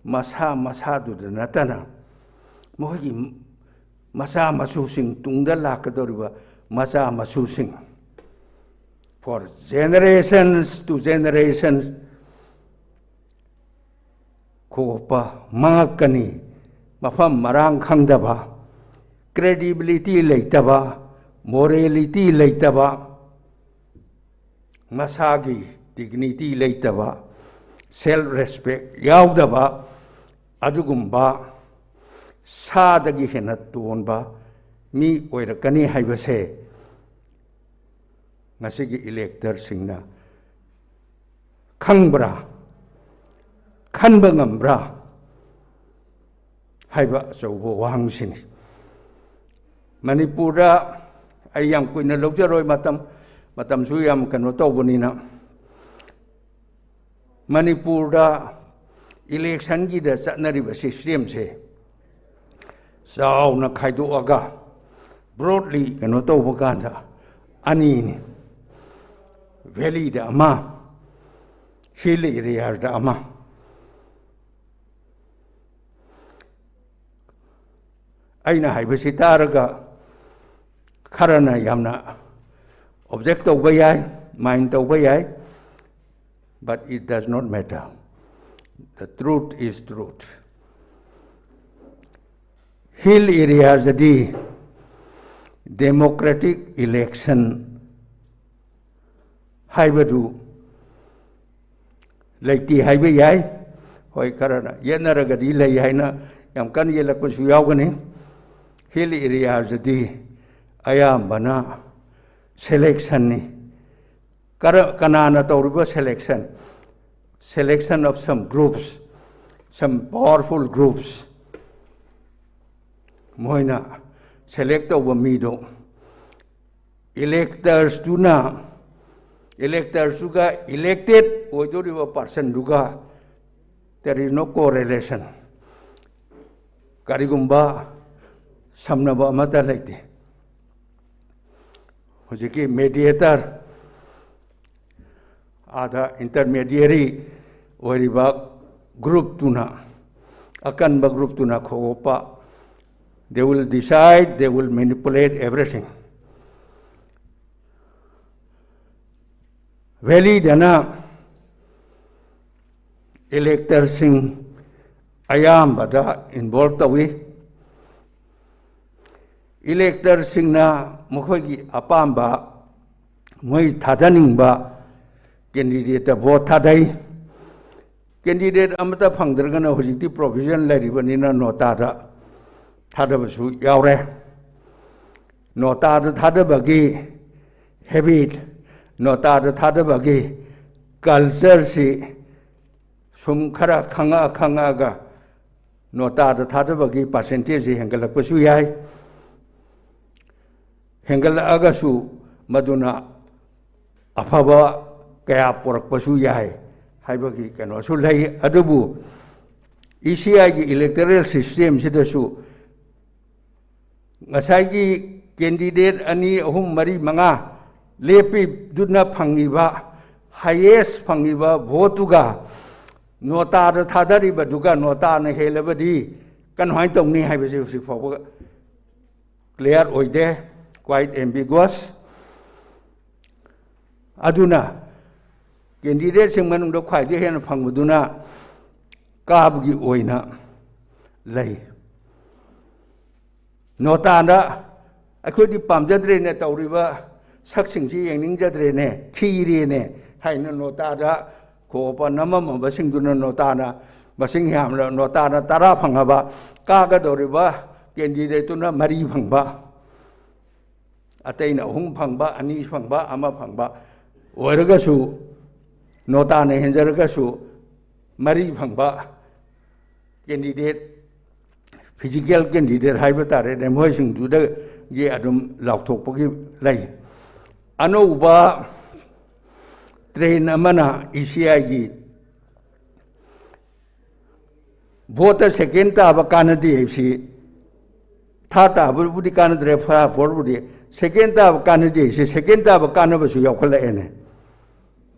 ꯃꯁꯥ ꯃꯁꯥꯗꯨꯗ ꯅꯠꯇꯅ ꯃꯈꯣꯏꯒꯤ ꯃꯆꯥ ꯃꯁꯨꯁꯤꯡ, ꯇꯨꯡꯗ ꯂꯥꯛꯀꯗꯧꯔꯤꯕ ꯃꯆꯥ ꯃꯁꯨꯁꯤꯡ, for generations to generations ꯈꯣꯞꯄ ꯃꯥꯡꯉꯛꯀꯅꯤ꯫ ꯃꯐꯝ ꯃꯔꯥꯡ ꯈꯪꯗꯕ, ꯀ꯭ꯔꯦꯗꯤꯕꯤꯂꯤꯇꯤ ꯂꯩꯇꯕ, ꯃꯣꯔꯦꯂꯤꯇꯤ ꯂꯩꯇꯕ, ꯃꯁꯥꯒꯤ ꯗꯤꯒꯅꯤꯇꯤ ꯂꯩꯇꯕ, ꯁꯦꯜꯐ ꯔꯦꯁꯄꯦꯛ ꯌꯥꯎꯗꯕ, ꯑꯗꯨꯒꯨꯝꯕ ꯁꯥꯗꯒꯤ ꯍꯦꯟꯅ ꯇꯣꯟꯕ ꯃꯤ ꯑꯣꯏꯔꯛꯀꯅꯤ ꯍꯥꯏꯕꯁꯦ ꯉꯁꯤꯒꯤ ꯏꯂꯦꯛꯇꯔꯁꯤꯡꯅ ꯈꯪꯕ꯭ꯔꯥ, ꯈꯟꯕ ꯉꯝꯕ꯭ꯔꯥ ꯍꯥꯏꯕ ꯑꯆꯧꯕ ꯋꯥꯍꯪꯁꯤꯅꯤ꯫ ꯃꯅꯤꯄꯨꯔꯗ ꯑꯩ ꯌꯥꯝ ꯀꯨꯏꯅ ꯂꯧꯖꯔꯣꯏ, ꯃꯇꯝ, ꯃꯇꯝꯁꯨ ꯌꯥꯝ ꯀꯩꯅꯣ ꯇꯧꯕꯅꯤꯅ꯫ ꯃꯅꯤꯄꯨꯔꯗ ꯏꯂꯦꯛꯁꯟꯒꯤꯗ ꯆꯠꯅꯔꯤꯕ ꯁꯤꯁꯇꯦꯝꯁꯦ ꯆꯥꯎꯅ ꯈꯥꯏꯗꯣꯛꯑꯒ ꯕ꯭ꯔꯣꯗꯂꯤ ꯀꯩꯅꯣ ꯇꯧꯕ ꯀꯥꯟꯗ ꯑꯅꯤꯅꯤ, ꯚꯦꯂꯤꯗ ꯑꯃ, ꯍꯤꯜ ꯑꯦꯔꯤꯌꯥꯗ ꯑꯃ꯫ ꯑꯩꯅ ꯍꯥꯏꯕꯁꯤ ꯇꯥꯔꯒ ꯈꯔꯅ ꯌꯥꯝꯅ ꯑꯣꯕꯖꯦꯛ ꯇꯧꯕ ꯌꯥꯏ, ꯃꯥꯏꯟ ꯇꯧꯕ ꯌꯥꯏ, but it does not matter. The truth is truth. Hill ꯑꯦꯔꯤꯌꯥꯗꯗꯤ ꯗꯦꯃꯣꯀ꯭ꯔꯦꯇꯤꯛ ꯏꯂꯦꯛꯁꯟ ꯍꯥꯏꯕꯗꯨ ꯂꯩꯇꯦ ꯍꯥꯏꯕ ꯌꯥꯏ꯫ ꯍꯣꯏ, ꯈꯔꯅ ꯌꯦꯠꯅꯔꯒꯗꯤ ꯂꯩ ꯍꯥꯏꯅ ꯌꯥꯝ ꯀꯟꯅ ꯌꯦꯠꯂꯛꯄꯁꯨ ꯌꯥꯎꯒꯅꯤ꯫ ꯍꯤꯜ ꯑꯦꯔꯤꯌꯥꯗꯗꯤ ꯑꯌꯥꯝꯕꯅ ꯁꯦꯂꯦꯛꯁꯟꯅꯤ꯫ ꯀꯔ-, ꯀꯅꯥꯅ ꯇꯧꯔꯤꯕ selection? Selection of some groups, some powerful groups꯫ ꯃꯣꯏꯅ ꯁꯦꯂꯦꯛ ꯇꯧꯕ ꯃꯤꯗꯣ ꯏꯂꯦꯛꯇꯔꯁꯇꯨꯅ, ꯏꯂꯦꯛꯇꯔꯁꯇꯨꯒ elected ꯑꯣꯏꯗꯣꯔꯤꯕ ꯄꯥꯔꯁꯟꯗꯨꯒ there is no correlation꯫ ꯀꯔꯤꯒꯨꯝꯕ ꯁꯝꯅꯕ ꯑꯃꯠꯇ ꯂꯩꯇꯦ꯫ ꯍꯧꯖꯤꯛꯀꯤ ꯃꯦꯗꯤꯌꯦꯇꯔ, ꯑꯥꯗ ꯏꯟꯇꯔꯃꯦꯗꯤꯌꯦꯔꯤ ꯑꯣꯏꯔꯤꯕ ꯒ꯭ꯔꯨꯞꯇꯨꯅ, ꯑꯀꯟꯕ ꯒ꯭ꯔꯨꯞꯇꯨꯅ ꯈꯣꯒꯠꯄ, they will decide, they will manipulate everything꯫ ꯚꯦꯂꯤꯗꯅ ꯏꯂꯦꯛꯇꯔꯁꯤꯡ ꯑꯌꯥꯝꯕꯗ ꯏꯟꯚꯣꯜꯕ ꯇꯧꯏ꯫ ꯏꯂꯦꯛꯇꯔꯁꯤꯡꯅ ꯃꯈꯣꯏꯒꯤ ꯑꯄꯥꯝꯕ, ꯃꯣꯏ ꯊꯥꯗꯅꯤꯡꯕ ꯀꯦꯟꯗꯤꯗꯦꯠꯇ ꯚꯣꯠ ꯊꯥꯗꯩ꯫ ꯀꯦꯟꯗꯤꯗꯦꯠ ꯑꯃꯠꯇ ꯐꯪꯗ꯭ꯔꯒꯅ ꯍꯧꯖꯤꯛꯇꯤ ꯄ꯭ꯔꯣꯚꯤꯖꯟ ꯂꯩꯔꯤꯕꯅꯤꯅ ꯅꯣꯇꯥꯗ ꯊꯥꯗꯕꯁꯨ ꯌꯥꯎꯔꯦ꯫ ꯅꯣꯇꯥꯗ ꯊꯥꯗꯕꯒꯤ ꯍꯦꯕꯤꯠ, ꯅꯣꯇꯥꯗ ꯊꯥꯗꯕꯒꯤ ꯀꯜꯆꯔꯁꯤ ꯁꯨꯝ ꯈꯔ ꯈꯪꯉꯛꯑ ꯈꯪꯉꯛꯑꯒ ꯅꯣꯇꯥꯗ ꯊꯥꯗꯕꯒꯤ ꯄꯥꯔꯁꯦꯟꯇꯦꯖꯁꯤ ꯍꯦꯟꯒꯠꯂꯛꯄꯁꯨ ꯌꯥꯏ꯫ ꯍꯦꯟꯒꯠꯂꯛꯑꯒꯁꯨ ꯃꯗꯨꯅ ꯑꯐꯕ ꯀꯌꯥ ꯄꯨꯔꯛꯄꯁꯨ ꯌꯥꯏ ꯍꯥꯏꯕꯒꯤ ꯀꯩꯅꯣꯁꯨ ꯂꯩ꯫ ꯑꯗꯨꯕꯨ ꯏ ꯁꯤ ꯑꯥꯏꯒꯤ ꯏꯂꯦꯛꯇꯔꯦꯜ ꯁꯤꯁꯇꯦꯝꯁꯤꯗꯁꯨ ꯉꯁꯥꯏꯒꯤ ꯀꯦꯟꯗꯤꯗꯦꯠ ꯑꯅꯤ, ꯑꯍꯨꯝ, ꯃꯔꯤ, ꯃꯉꯥ ꯂꯦꯞꯄꯤꯗꯨꯅ ꯐꯪꯉꯤꯕ, ꯍꯥꯏꯌꯦꯁ ꯐꯪꯉꯤꯕ ꯚꯣꯠꯇꯨꯒ ꯅꯣꯇꯥꯗ ꯊꯥꯗꯔꯤꯕꯗꯨꯒ ꯅꯣꯇꯥꯅ ꯍꯦꯜꯂꯕꯗꯤ ꯀꯃꯥꯏꯅ ꯇꯧꯅꯤ ꯍꯥꯏꯕꯁꯤ ꯍꯧꯖꯤꯛ ꯐꯥꯎꯕ ꯀ꯭ꯂꯤꯌꯥꯔ ꯑꯣꯏꯗꯦ, ꯀ꯭ꯋꯥꯏꯠ ꯑꯦꯝꯕꯤꯒ꯭ꯋꯁ꯫ ꯑꯗꯨꯅ ꯀꯦꯟꯗꯤꯗꯦꯠꯁꯤꯡ ꯃꯅꯨꯡꯗ ꯈ꯭ꯋꯥꯏꯗꯒꯤ ꯍꯦꯟꯅ ꯐꯪꯕꯗꯨꯅ ꯀꯥꯕꯒꯤ ꯑꯣꯏꯅ ꯂꯩ꯫ ꯅꯣꯇꯥꯗ ꯑꯩꯈꯣꯏꯗꯤ ꯄꯥꯝꯖꯗ꯭ꯔꯦꯅꯦ, ꯇꯧꯔꯤꯕ ꯁꯛꯁꯤꯡꯁꯤ ꯌꯦꯡꯅꯤꯡꯖꯗ꯭ꯔꯦꯅꯦ, ꯊꯤꯔꯦꯅꯦ ꯍꯥꯏꯅ ꯅꯣꯇꯥꯗ ꯈꯣꯞꯄ ꯅꯝꯃꯝꯃꯕꯁꯤꯡꯗꯨꯅ ꯅꯣꯇꯥꯅ ꯃꯁꯤꯡ ꯌꯥꯝꯅ, ꯅꯣꯇꯥꯅ ꯇꯔꯥ ꯐꯪꯉꯕ, ꯀꯥꯒꯗꯧꯔꯤꯕ ꯀꯦꯟꯗꯤꯗꯦꯠꯇꯨꯅ ꯃꯔꯤ ꯐꯪꯕ, ꯑꯇꯩꯅ ꯑꯍꯨꯝ ꯐꯪꯕ, ꯑꯅꯤ ꯐꯪꯕ, ꯑꯃ ꯐꯪꯕ ꯑꯣꯏꯔꯒꯁꯨ, ꯅꯣꯇꯥꯅ ꯍꯦꯟꯖꯔꯒꯁꯨ ꯃꯔꯤ ꯐꯪꯕ ꯀꯦꯟꯗꯤꯗꯦꯠ, ꯐꯤꯖꯤꯀꯦꯜ ꯀꯦꯟꯗꯤꯗꯦꯠ ꯍꯥꯏꯕ ꯇꯥꯔꯦꯅꯦ, ꯃꯣꯏꯁꯤꯡꯗꯨꯗꯒꯤ ꯑꯗꯨꯝ ꯂꯥꯎꯊꯣꯛꯄꯒꯤ ꯂꯩ꯫ ꯑꯅꯧꯕ ꯇ꯭ꯔꯦꯟ ꯑꯃꯅ ꯏ ꯁꯤ ꯑꯥꯏꯒꯤ ꯚꯣꯠꯇ ꯁꯦꯀꯦꯟ ꯇꯥꯕ ꯀꯥꯟꯅꯗꯦ ꯍꯥꯏꯕꯁꯤ, ꯊꯥꯔꯠ ꯇꯥꯕꯕꯨꯗꯤ ꯀꯥꯟꯅꯗ꯭ꯔꯦ, ꯐꯥꯔ ꯐꯣꯔꯕꯨꯗꯤ, ꯁꯦꯀꯦꯟ ꯇꯥꯕ ꯀꯥꯟꯅꯗꯦ ꯍꯥꯏꯁꯦ, ꯁꯦꯀꯦꯟ ꯇꯥꯕ ꯀꯥꯟꯅꯕꯁꯨ ꯌꯥꯎꯈꯠꯂꯛꯑꯦꯅꯦ꯫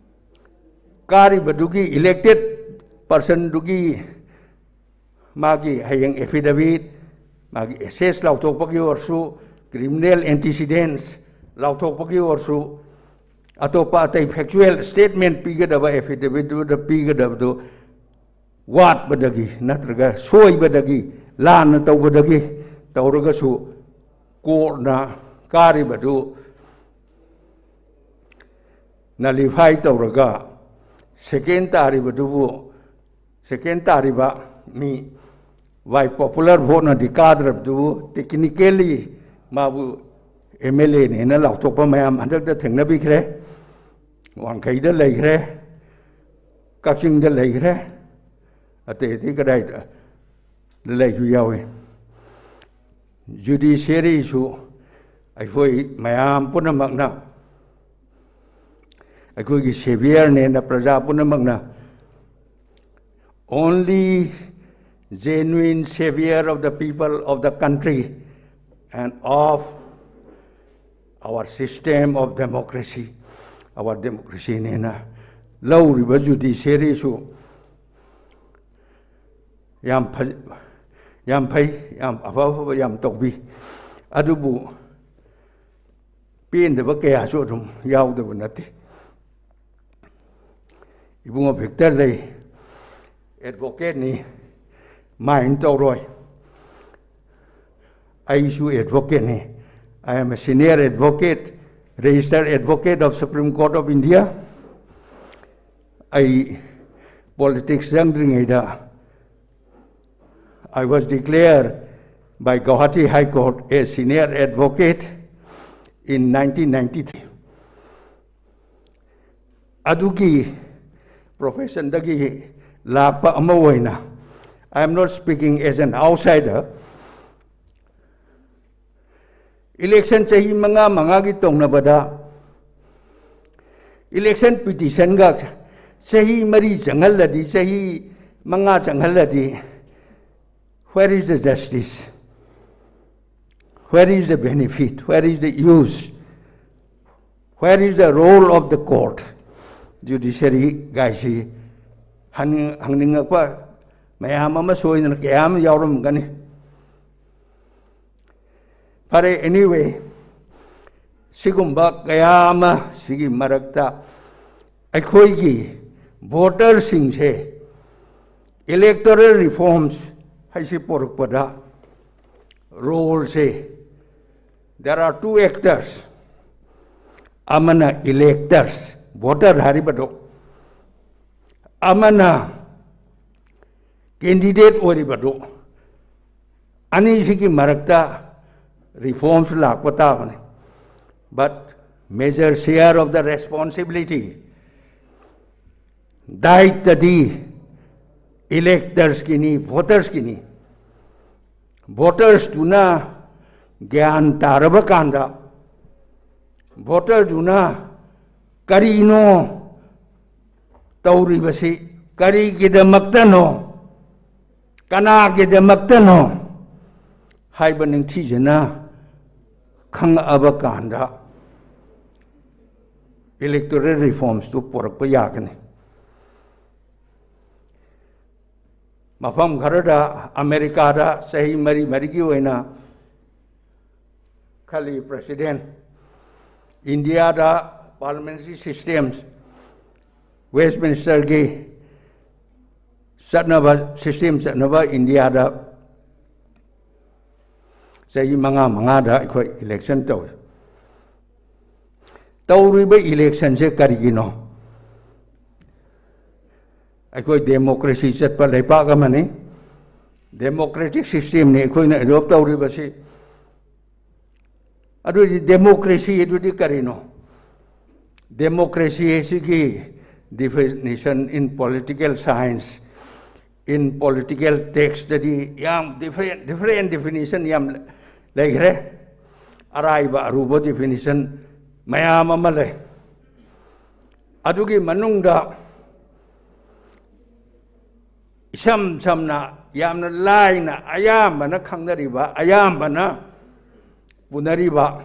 ꯀꯥꯔꯤꯕꯗꯨꯒꯤ ꯏꯂꯦꯛꯇꯦꯠ ꯄꯥꯔꯁꯟꯗꯨꯒꯤ ꯃꯥꯒꯤ ꯍꯌꯦꯡ ꯑꯦꯐꯤꯗꯦꯕꯤꯠ, ꯃꯥꯒꯤ ꯑꯦꯁꯦꯁ ꯂꯥꯎꯊꯣꯛꯄꯒꯤ ꯑꯣꯏꯔꯁꯨ, ꯀ꯭ꯔꯤꯃꯤꯅꯦꯜ ꯑꯦꯟꯇꯤꯁꯤꯗꯦꯟꯁ ꯂꯥꯎꯊꯣꯛꯄꯒꯤ ꯑꯣꯏꯔꯁꯨ, ꯑꯇꯣꯞꯄ ꯑꯇꯩ ꯐꯦꯛꯆꯨꯋꯦꯜ ꯁ꯭ꯇꯦꯠꯃꯦꯟ ꯄꯤꯒꯗꯕ, ꯑꯦꯐꯤꯗꯦꯕꯤꯠꯇꯨꯗ ꯄꯤꯒꯗꯕꯗꯨ ꯋꯥꯠꯄꯗꯒꯤ ꯅꯠꯇ꯭ꯔꯒ ꯁꯣꯏꯕꯗꯒꯤ, ꯂꯥꯟꯅ ꯇꯧꯕꯗꯒꯤ ꯇꯧꯔꯒꯁꯨ ꯀꯣꯔꯠꯅ ꯀꯥꯔꯤꯕꯗꯨ ꯅꯂꯤꯐꯥꯏ ꯇꯧꯔꯒ ꯁꯦꯀꯦꯟ ꯇꯥꯔꯤꯕꯗꯨꯕꯨ, ꯁꯦꯀꯦꯟ ꯇꯥꯔꯤꯕ ꯃꯤ ꯋꯥꯏ ꯄꯣꯄꯨꯂꯔ ꯚꯣꯠꯅꯗꯤ ꯀꯥꯗ꯭ꯔꯕꯗꯨꯕꯨ ꯇꯦꯛꯅꯤꯀꯦꯜꯂꯤ ꯃꯥꯕꯨ ꯑꯦꯝ ꯑꯦꯜ ꯑꯦꯅꯦꯅ ꯂꯥꯎꯊꯣꯛꯄ ꯃꯌꯥꯝ ꯍꯟꯗꯛꯇ ꯊꯦꯡꯅꯕꯤꯈ꯭ꯔꯦ꯫ ꯋꯥꯡꯈꯩꯗ ꯂꯩꯈ꯭ꯔꯦ, ꯀꯛꯆꯤꯡꯗ ꯂꯩꯈ꯭ꯔꯦ, ꯑꯇꯩ ꯑꯇꯩ ꯀꯗꯥꯏꯗ ꯂꯩꯁꯨ ꯌꯥꯎꯏ꯫ ꯖꯨꯗꯤꯁꯤꯌꯔꯤꯁꯨ ꯑꯩꯈꯣꯏ ꯃꯌꯥꯝ ꯄꯨꯝꯅꯃꯛꯅ, ꯑꯩꯈꯣꯏꯒꯤ ꯁꯦꯚꯤꯌꯔꯅꯦꯅ ꯄ꯭ꯔꯖꯥ ꯄꯨꯝꯅꯃꯛꯅ, only genuine savior of the people of the country and of our system of democracy, our democracyꯅꯦꯅ ꯂꯧꯔꯤꯕ judiciaryꯁꯨ ꯌꯥꯝ ꯐ-, ꯌꯥꯝ ꯐꯩ, ꯌꯥꯝ ꯑꯐ ꯑꯐꯕ ꯌꯥꯝ ꯇꯧꯕꯤ꯫ ꯑꯗꯨꯕꯨ ꯄꯦꯟꯗꯕ ꯀꯌꯥꯁꯨ ꯑꯗꯨꯝ ꯌꯥꯎꯗꯕ ꯅꯠꯇꯦ꯫ ꯏꯕꯨꯡꯉꯣ ꯚꯤꯛꯇꯔ ꯂꯩ, advocateꯅꯤ, ꯃꯥꯏꯅ ꯇꯧꯔꯣꯏ꯫ ꯑꯩꯁꯨ advocateꯅꯤ꯫ I am a senior advocate, registered advocate of Supreme Court of India. ꯑꯩ politics ꯆꯪꯗ꯭ꯔꯤꯉꯩꯗ I was declared by Guwahati High Court a senior advocate in nineteen ninety-three. ꯑꯗꯨꯒꯤ professionꯗꯒꯤ ꯂꯥꯛꯄ ꯑꯃ ꯑꯣꯏꯅ, I am not speaking as an outsider. Election ꯆꯍꯤ ꯃꯉꯥ ꯃꯉꯥꯒꯤ ꯇꯧꯅꯕꯗ election petitionꯒ ꯆꯍꯤ ꯃꯔꯤ ꯆꯪꯍꯜꯂꯗꯤ, ꯆꯍꯤ ꯃꯉꯥ ꯆꯪꯍꯜꯂꯗꯤ, where is the justice? Where is the benefit? Where is the use? Where is the role of the court? Judiciary ꯒꯥꯏꯁꯤ ꯍꯪꯅꯤꯡ-, ꯍꯪꯅꯤꯡꯉꯛꯄ ꯃꯌꯥꯝ ꯑꯃ ꯁꯣꯏꯗꯅ ꯀꯌꯥ ꯑꯃ ꯌꯥꯎꯔꯝꯒꯅꯤ꯫ ꯐꯔꯦ, anyway, ꯁꯤꯒꯨꯝꯕ ꯀꯌꯥ ꯑꯃ ꯁꯤꯒꯤ ꯃꯔꯛꯇ ꯑꯩꯈꯣꯏꯒꯤ voterꯁꯤꯡꯁꯦ electoral reforms ꯍꯥꯏꯁꯤ ꯄꯣꯔꯛꯄꯗ roleꯁꯦ, there are two actors, ꯑꯃꯅ electors, voter ꯍꯥꯏꯔꯤꯕꯗꯣ, ꯑꯃꯅ candidate ꯑꯣꯏꯔꯤꯕꯗꯨ, ꯑꯅꯤꯁꯤꯒꯤ ꯃꯔꯛꯇ reforms ꯂꯥꯛꯄ ꯇꯥꯕꯅꯤ꯫ But major share of the responsibility, ꯗꯥꯏꯇꯗꯤ electorsꯀꯤꯅꯤ, votersꯀꯤꯅꯤ꯫ Votersꯇꯨꯅ ꯒ꯭ꯌꯥꯟ ꯇꯥꯔꯕ ꯀꯥꯟꯗ, voterꯗꯨꯅ ꯀꯔꯤꯅꯣ ꯇꯧꯔꯤꯕꯁꯤ, ꯀꯔꯤꯒꯤꯗꯃꯛꯇꯅꯣ, ꯀꯅꯥꯒꯤꯗꯃꯛꯇꯅꯣ ꯍꯥꯏꯕ ꯅꯤꯡꯊꯤꯖꯅ ꯈꯪꯉꯛꯑꯕ ꯀꯥꯟꯗ electoral reformsꯇꯨ ꯄꯨꯔꯛꯄ ꯌꯥꯒꯅꯤ꯫ ꯃꯐꯝ ꯈꯔꯗ ꯑꯃꯦꯔꯤꯀꯥꯗ ꯆꯍꯤ ꯃꯔꯤ ꯃꯔꯤꯒꯤ ꯑꯣꯏꯅ ꯈꯜꯂꯤ president, ꯏꯟꯗꯤꯌꯥꯗ parliamentary systems, Westminsterꯒꯤ ꯆꯠꯅꯕ system ꯆꯠꯅꯕ ꯏꯟꯗꯤꯌꯥꯗ ꯆꯍꯤ ꯃꯉꯥ ꯃꯉꯥꯗ ꯑꯩꯈꯣꯏ election ꯇꯧꯏ꯫ ꯇꯧꯔꯤꯕ electionꯁꯦ ꯀꯔꯤꯒꯤꯅꯣ? ꯑꯩꯈꯣꯏ democracy ꯆꯠꯄ ꯂꯩꯄꯥꯛ ꯑꯃꯅꯤ꯫ Democratic systemꯅꯤ ꯑꯩꯈꯣꯏꯅ adopt ꯇꯧꯔꯤꯕꯁꯤ꯫ ꯑꯗꯨꯗꯤ democracy ꯑꯗꯨꯗꯤ ꯀꯔꯤꯅꯣ? Democracy ꯑꯁꯤꯒꯤ definition in political science, in political textꯇꯗꯤ ꯌꯥꯝ different, different definition ꯌꯥꯝ ꯂꯩꯈ꯭ꯔꯦ꯫ ꯑꯔꯥꯏꯕ ꯑꯔꯨꯕ definition ꯃꯌꯥꯝ ꯑꯃ ꯂꯩ꯫ ꯑꯗꯨꯒꯤ ꯃꯅꯨꯡꯗ ꯏꯁꯝ ꯁꯝꯅ ꯌꯥꯝꯅ ꯂꯥꯏꯅ ꯑꯌꯥꯝꯕꯅ ꯈꯪꯅꯔꯤꯕ, ꯑꯌꯥꯝꯕꯅ ꯄꯨꯅꯔꯤꯕ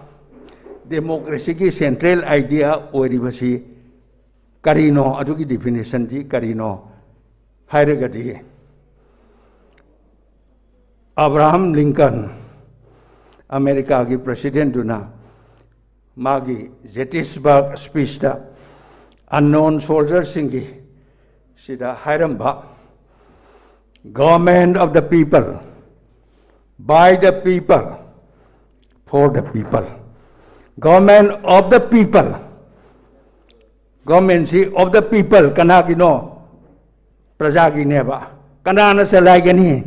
democracyꯒꯤ central idea ꯑꯣꯏꯔꯤꯕꯁꯤ ꯀꯔꯤꯅꯣ? ꯑꯗꯨꯒꯤ definitionꯗꯤ ꯀꯔꯤꯅꯣ ꯍꯥꯏꯔꯒꯗꯤ, ꯑꯕ꯭ꯔꯥꯍꯝ ꯂꯤꯡꯀꯟ, ꯑꯃꯦꯔꯤꯀꯥꯒꯤ presidentꯗꯨꯅ ꯃꯥꯒꯤ Gettysburg speechꯇ unknown soldierꯁꯤꯡꯒꯤ ꯁꯤꯗ ꯍꯥꯏꯔꯝꯕ, "Government of the people, by the people, for the people." Government of the people, governmentꯁꯤ of the people, ꯀꯅꯥꯒꯤꯅꯣ? ꯄ꯭ꯔꯖꯥꯒꯤꯅꯦꯕ꯫ ꯀꯅꯥꯅ ꯆꯂꯥꯏꯒꯅꯤ?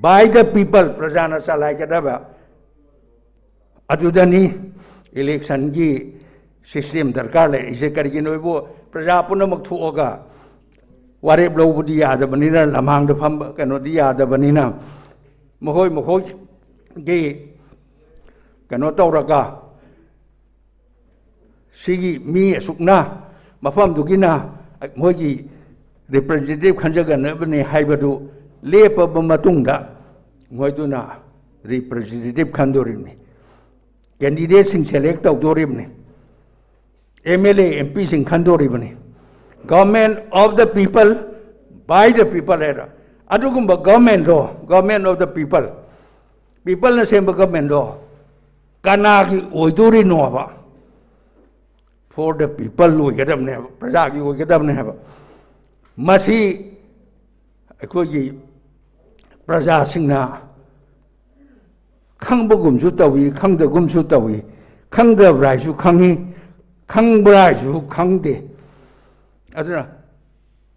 By the people, ꯄ꯭ꯔꯖꯥꯅ ꯆꯂꯥꯏꯒꯗꯕ꯫ ꯑꯗꯨꯗꯅꯤ electionꯒꯤ system ꯗꯔꯀꯥꯔ ꯂꯩꯔꯤꯁꯦ꯫ ꯀꯔꯤꯒꯤꯅꯣ ꯍꯥꯏꯕꯨ, ꯄ꯭ꯔꯖꯥ ꯄꯨꯝꯅꯃꯛ ꯊꯣꯛꯑꯒ ꯋꯥꯔꯦꯞ ꯂꯧꯕꯗꯤ ꯌꯥꯗꯕꯅꯤꯅ, ꯂꯝꯍꯥꯡꯗ ꯐꯝꯕ ꯀꯩꯅꯣꯗꯤ ꯌꯥꯗꯕꯅꯤꯅ, ꯃꯈꯣꯏ ꯃꯈꯣꯏꯒꯤ ꯀꯩꯅꯣ ꯇꯧꯔꯒ, ꯁꯤꯒꯤ ꯃꯤ ꯑꯁꯨꯛꯅ ꯃꯐꯝꯗꯨꯒꯤꯅ ꯃꯣꯏꯒꯤ representative ꯈꯟꯖꯒꯅꯕꯅꯤ ꯍꯥꯏꯕꯗꯨ ꯂꯦꯞꯄꯕ ꯃꯇꯨꯡꯗ, ꯃꯣꯏꯗꯨꯅ representative ꯈꯟꯗꯣꯔꯤꯕꯅꯤ꯫ ꯀꯦꯟꯗꯤꯗꯦꯠꯁꯤꯡ ꯁꯦꯂꯦꯛ ꯇꯧꯗꯣꯔꯤꯕꯅꯤ꯫ ꯑꯦꯝ ꯑꯦꯜ ꯑꯦ ꯑꯦꯝ ꯄꯤꯁꯤꯡ ꯈꯟꯗꯣꯔꯤꯕꯅꯤ꯫ Government of the people, by the people ꯍꯥꯏꯔ ꯑꯗꯨꯒꯨꯝꯕ ꯒꯚꯔꯟꯃꯦꯟꯗꯣ, government of the people, ꯄꯤꯄꯜꯅ ꯁꯦꯝꯕ ꯒꯚꯔꯟꯃꯦꯟꯗꯣ ꯀꯅꯥꯒꯤ ꯑꯣꯏꯗꯣꯔꯤꯅꯣꯕ? For the people ꯑꯣꯏꯒꯗꯕꯅꯦꯕ, ꯄ꯭ꯔꯖꯥꯒꯤ ꯑꯣꯏꯒꯗꯕꯅꯦ ꯍꯥꯏꯕ꯫ ꯃꯁꯤ ꯑꯩꯈꯣꯏꯒꯤ ꯄ꯭ꯔꯖꯥꯁꯤꯡꯅ ꯈꯪꯕꯒꯨꯝꯁꯨ ꯇꯧꯏ, ꯈꯪꯗꯒꯨꯝꯁꯨ ꯇꯧꯏ꯫ ꯈꯪꯗꯕ꯭ꯔꯥ ꯍꯥꯏꯁꯨ ꯈꯪꯏ, ꯈꯪꯕ꯭ꯔꯥ ꯍꯥꯏꯁꯨ ꯈꯪꯗꯦ꯫ ꯑꯗꯨꯅ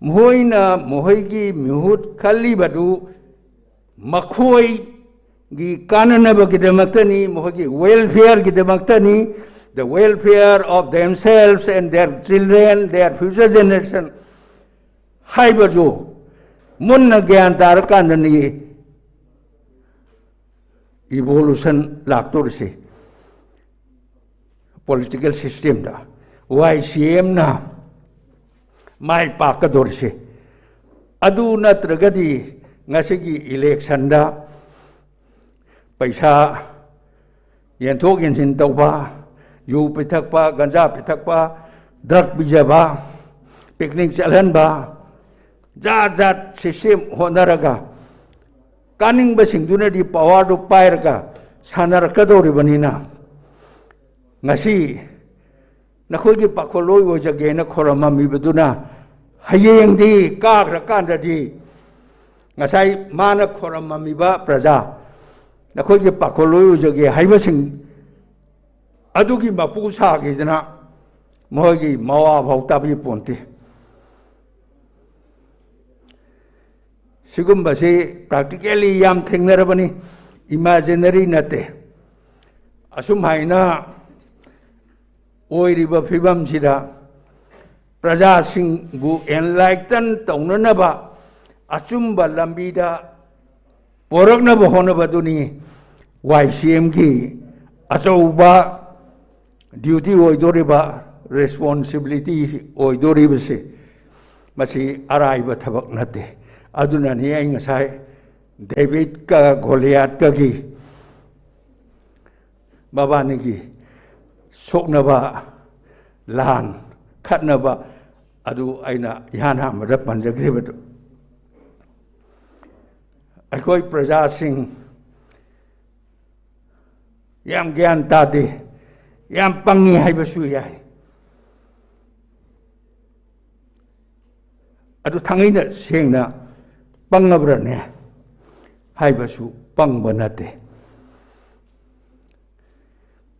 ꯃꯈꯣꯏꯅ ꯃꯈꯣꯏꯒꯤ ꯃꯤꯍꯨꯠ ꯈꯜꯂꯤꯕꯗꯨ ꯃꯈꯣꯏꯒꯤ ꯀꯥꯟꯅꯅꯕꯒꯤꯗꯃꯛꯇꯅꯤ, ꯃꯈꯣꯏꯒꯤ welfareꯒꯤꯗꯃꯛꯇꯅꯤ, the welfare of themselves and their children, their future generation ꯍꯥꯏꯕꯗꯨ ꯃꯨꯟꯅ ꯒ꯭ꯌꯥꯟ ꯇꯥꯔꯀꯥꯟꯗꯅꯤ evolution ꯂꯥꯛꯇꯣꯔꯤꯁꯦ꯫ Political systemꯗ ꯋꯥꯏ ꯁꯤ ꯑꯦꯝꯅ ꯃꯥꯏ ꯄꯥꯛꯀꯗꯣꯔꯤꯁꯦ꯫ ꯑꯗꯨ ꯅꯠꯇ꯭ꯔꯒꯗꯤ ꯉꯁꯤꯒꯤ electionꯗ ꯄꯩꯁꯥ ꯌꯦꯟꯊꯣꯛ ꯌꯦꯟꯁꯤꯟ ꯇꯧꯕ, ꯌꯨ ꯄꯤꯊꯛꯄ, ꯒꯟꯖꯥ ꯄꯤꯊꯛꯄ, drug ꯄꯤꯖꯕ, picnic ꯆꯠꯍꯟꯕ, ꯖꯥꯠ ꯖꯥꯠ system ꯍꯣꯠꯅꯔꯒ ꯀꯥꯅꯤꯡꯕꯁꯤꯡꯗꯨꯅꯗꯤ powerꯗꯨ ꯄꯥꯏꯔꯒ ꯁꯥꯟꯅꯔꯛꯀꯗꯧꯔꯤꯕꯅꯤꯅ, ꯉꯁꯤ ꯅꯈꯣꯏꯒꯤ ꯄꯥꯈꯣꯜꯂꯣꯏ ꯑꯣꯏꯖꯒꯦꯅ ꯈꯣꯔꯝꯃꯝꯃꯤꯕꯗꯨꯅ ꯍꯌꯦꯡꯗꯤ ꯀꯥꯈ꯭ꯔꯀꯥꯟꯗꯗꯤ ꯉꯁꯥꯏ ꯃꯥꯅ ꯈꯣꯔꯝꯃꯝꯃꯤꯕ ꯄ꯭ꯔꯖꯥ, ꯅꯈꯣꯏꯒꯤ ꯄꯥꯈꯣꯜꯂꯣꯏ ꯑꯣꯏꯖꯒꯦ ꯍꯥꯏꯕꯁꯤꯡ ꯑꯗꯨꯒꯤ ꯃꯄꯨ ꯁꯥꯈꯤꯗꯅ ꯃꯈꯣꯏꯒꯤ ꯃꯋꯥ ꯐꯥꯎ ꯇꯥꯕꯤ ꯄꯣꯟꯇꯦ꯫ ꯁꯤꯒꯨꯝꯕꯁꯤ practically ꯌꯥꯝ ꯊꯦꯡꯅꯔꯕꯅꯤ, imaginary ꯅꯠꯇꯦ꯫ ꯑꯁꯨꯝ ꯍꯥꯏꯅ ꯑꯣꯏꯔꯤꯕ ꯐꯤꯕꯝꯁꯤꯗ ꯄ꯭ꯔꯖꯥꯁꯤꯡꯕꯨ enlighten ꯇꯧꯅꯅꯕ, ꯑꯆꯨꯝꯕ ꯂꯝꯕꯤꯗ ꯄꯣꯔꯛꯅꯕ ꯍꯣꯠꯅꯕꯗꯨꯅꯤ ꯋꯥꯏ ꯁꯤ ꯑꯦꯝꯒꯤ ꯑꯆꯧꯕ duty ꯑꯣꯏꯗꯣꯔꯤꯕ, responsibility ꯑꯣꯏꯗꯣꯔꯤꯕꯁꯦ꯫ ꯃꯁꯤ ꯑꯔꯥꯏꯕ ꯊꯕꯛ ꯅꯠꯇꯦ꯫ ꯑꯗꯨꯅꯅꯤ ꯑꯩ ꯉꯁꯥꯏ ꯗꯦꯕꯤꯠꯀ ꯒꯣꯂꯤꯌꯥꯠꯀꯒꯤ ꯃꯕꯥꯅꯤꯒꯤ ꯁꯣꯛꯅꯕ, ꯂꯥꯟ, ꯈꯠꯅꯕ ꯑꯗꯨ ꯑꯩꯅ ꯏꯍꯥꯟ ꯍꯥꯟꯕꯗ ꯄꯟꯖꯈ꯭ꯔꯤꯕꯗꯨ꯫ ꯑꯩꯈꯣꯏ ꯄ꯭ꯔꯖꯥꯁꯤꯡ ꯌꯥꯝ ꯒ꯭ꯌꯥꯟ ꯇꯥꯗꯦ, ꯌꯥꯝ ꯄꯪꯉꯤ ꯍꯥꯏꯕꯁꯨ ꯌꯥꯏ꯫ ꯑꯗꯨ ꯊꯥꯡꯒꯩꯅ ꯁꯦꯡꯅ ꯄꯪꯉꯕ꯭ꯔꯅꯦ ꯍꯥꯏꯕꯁꯨ ꯄꯪꯕ ꯅꯠꯇꯦ꯫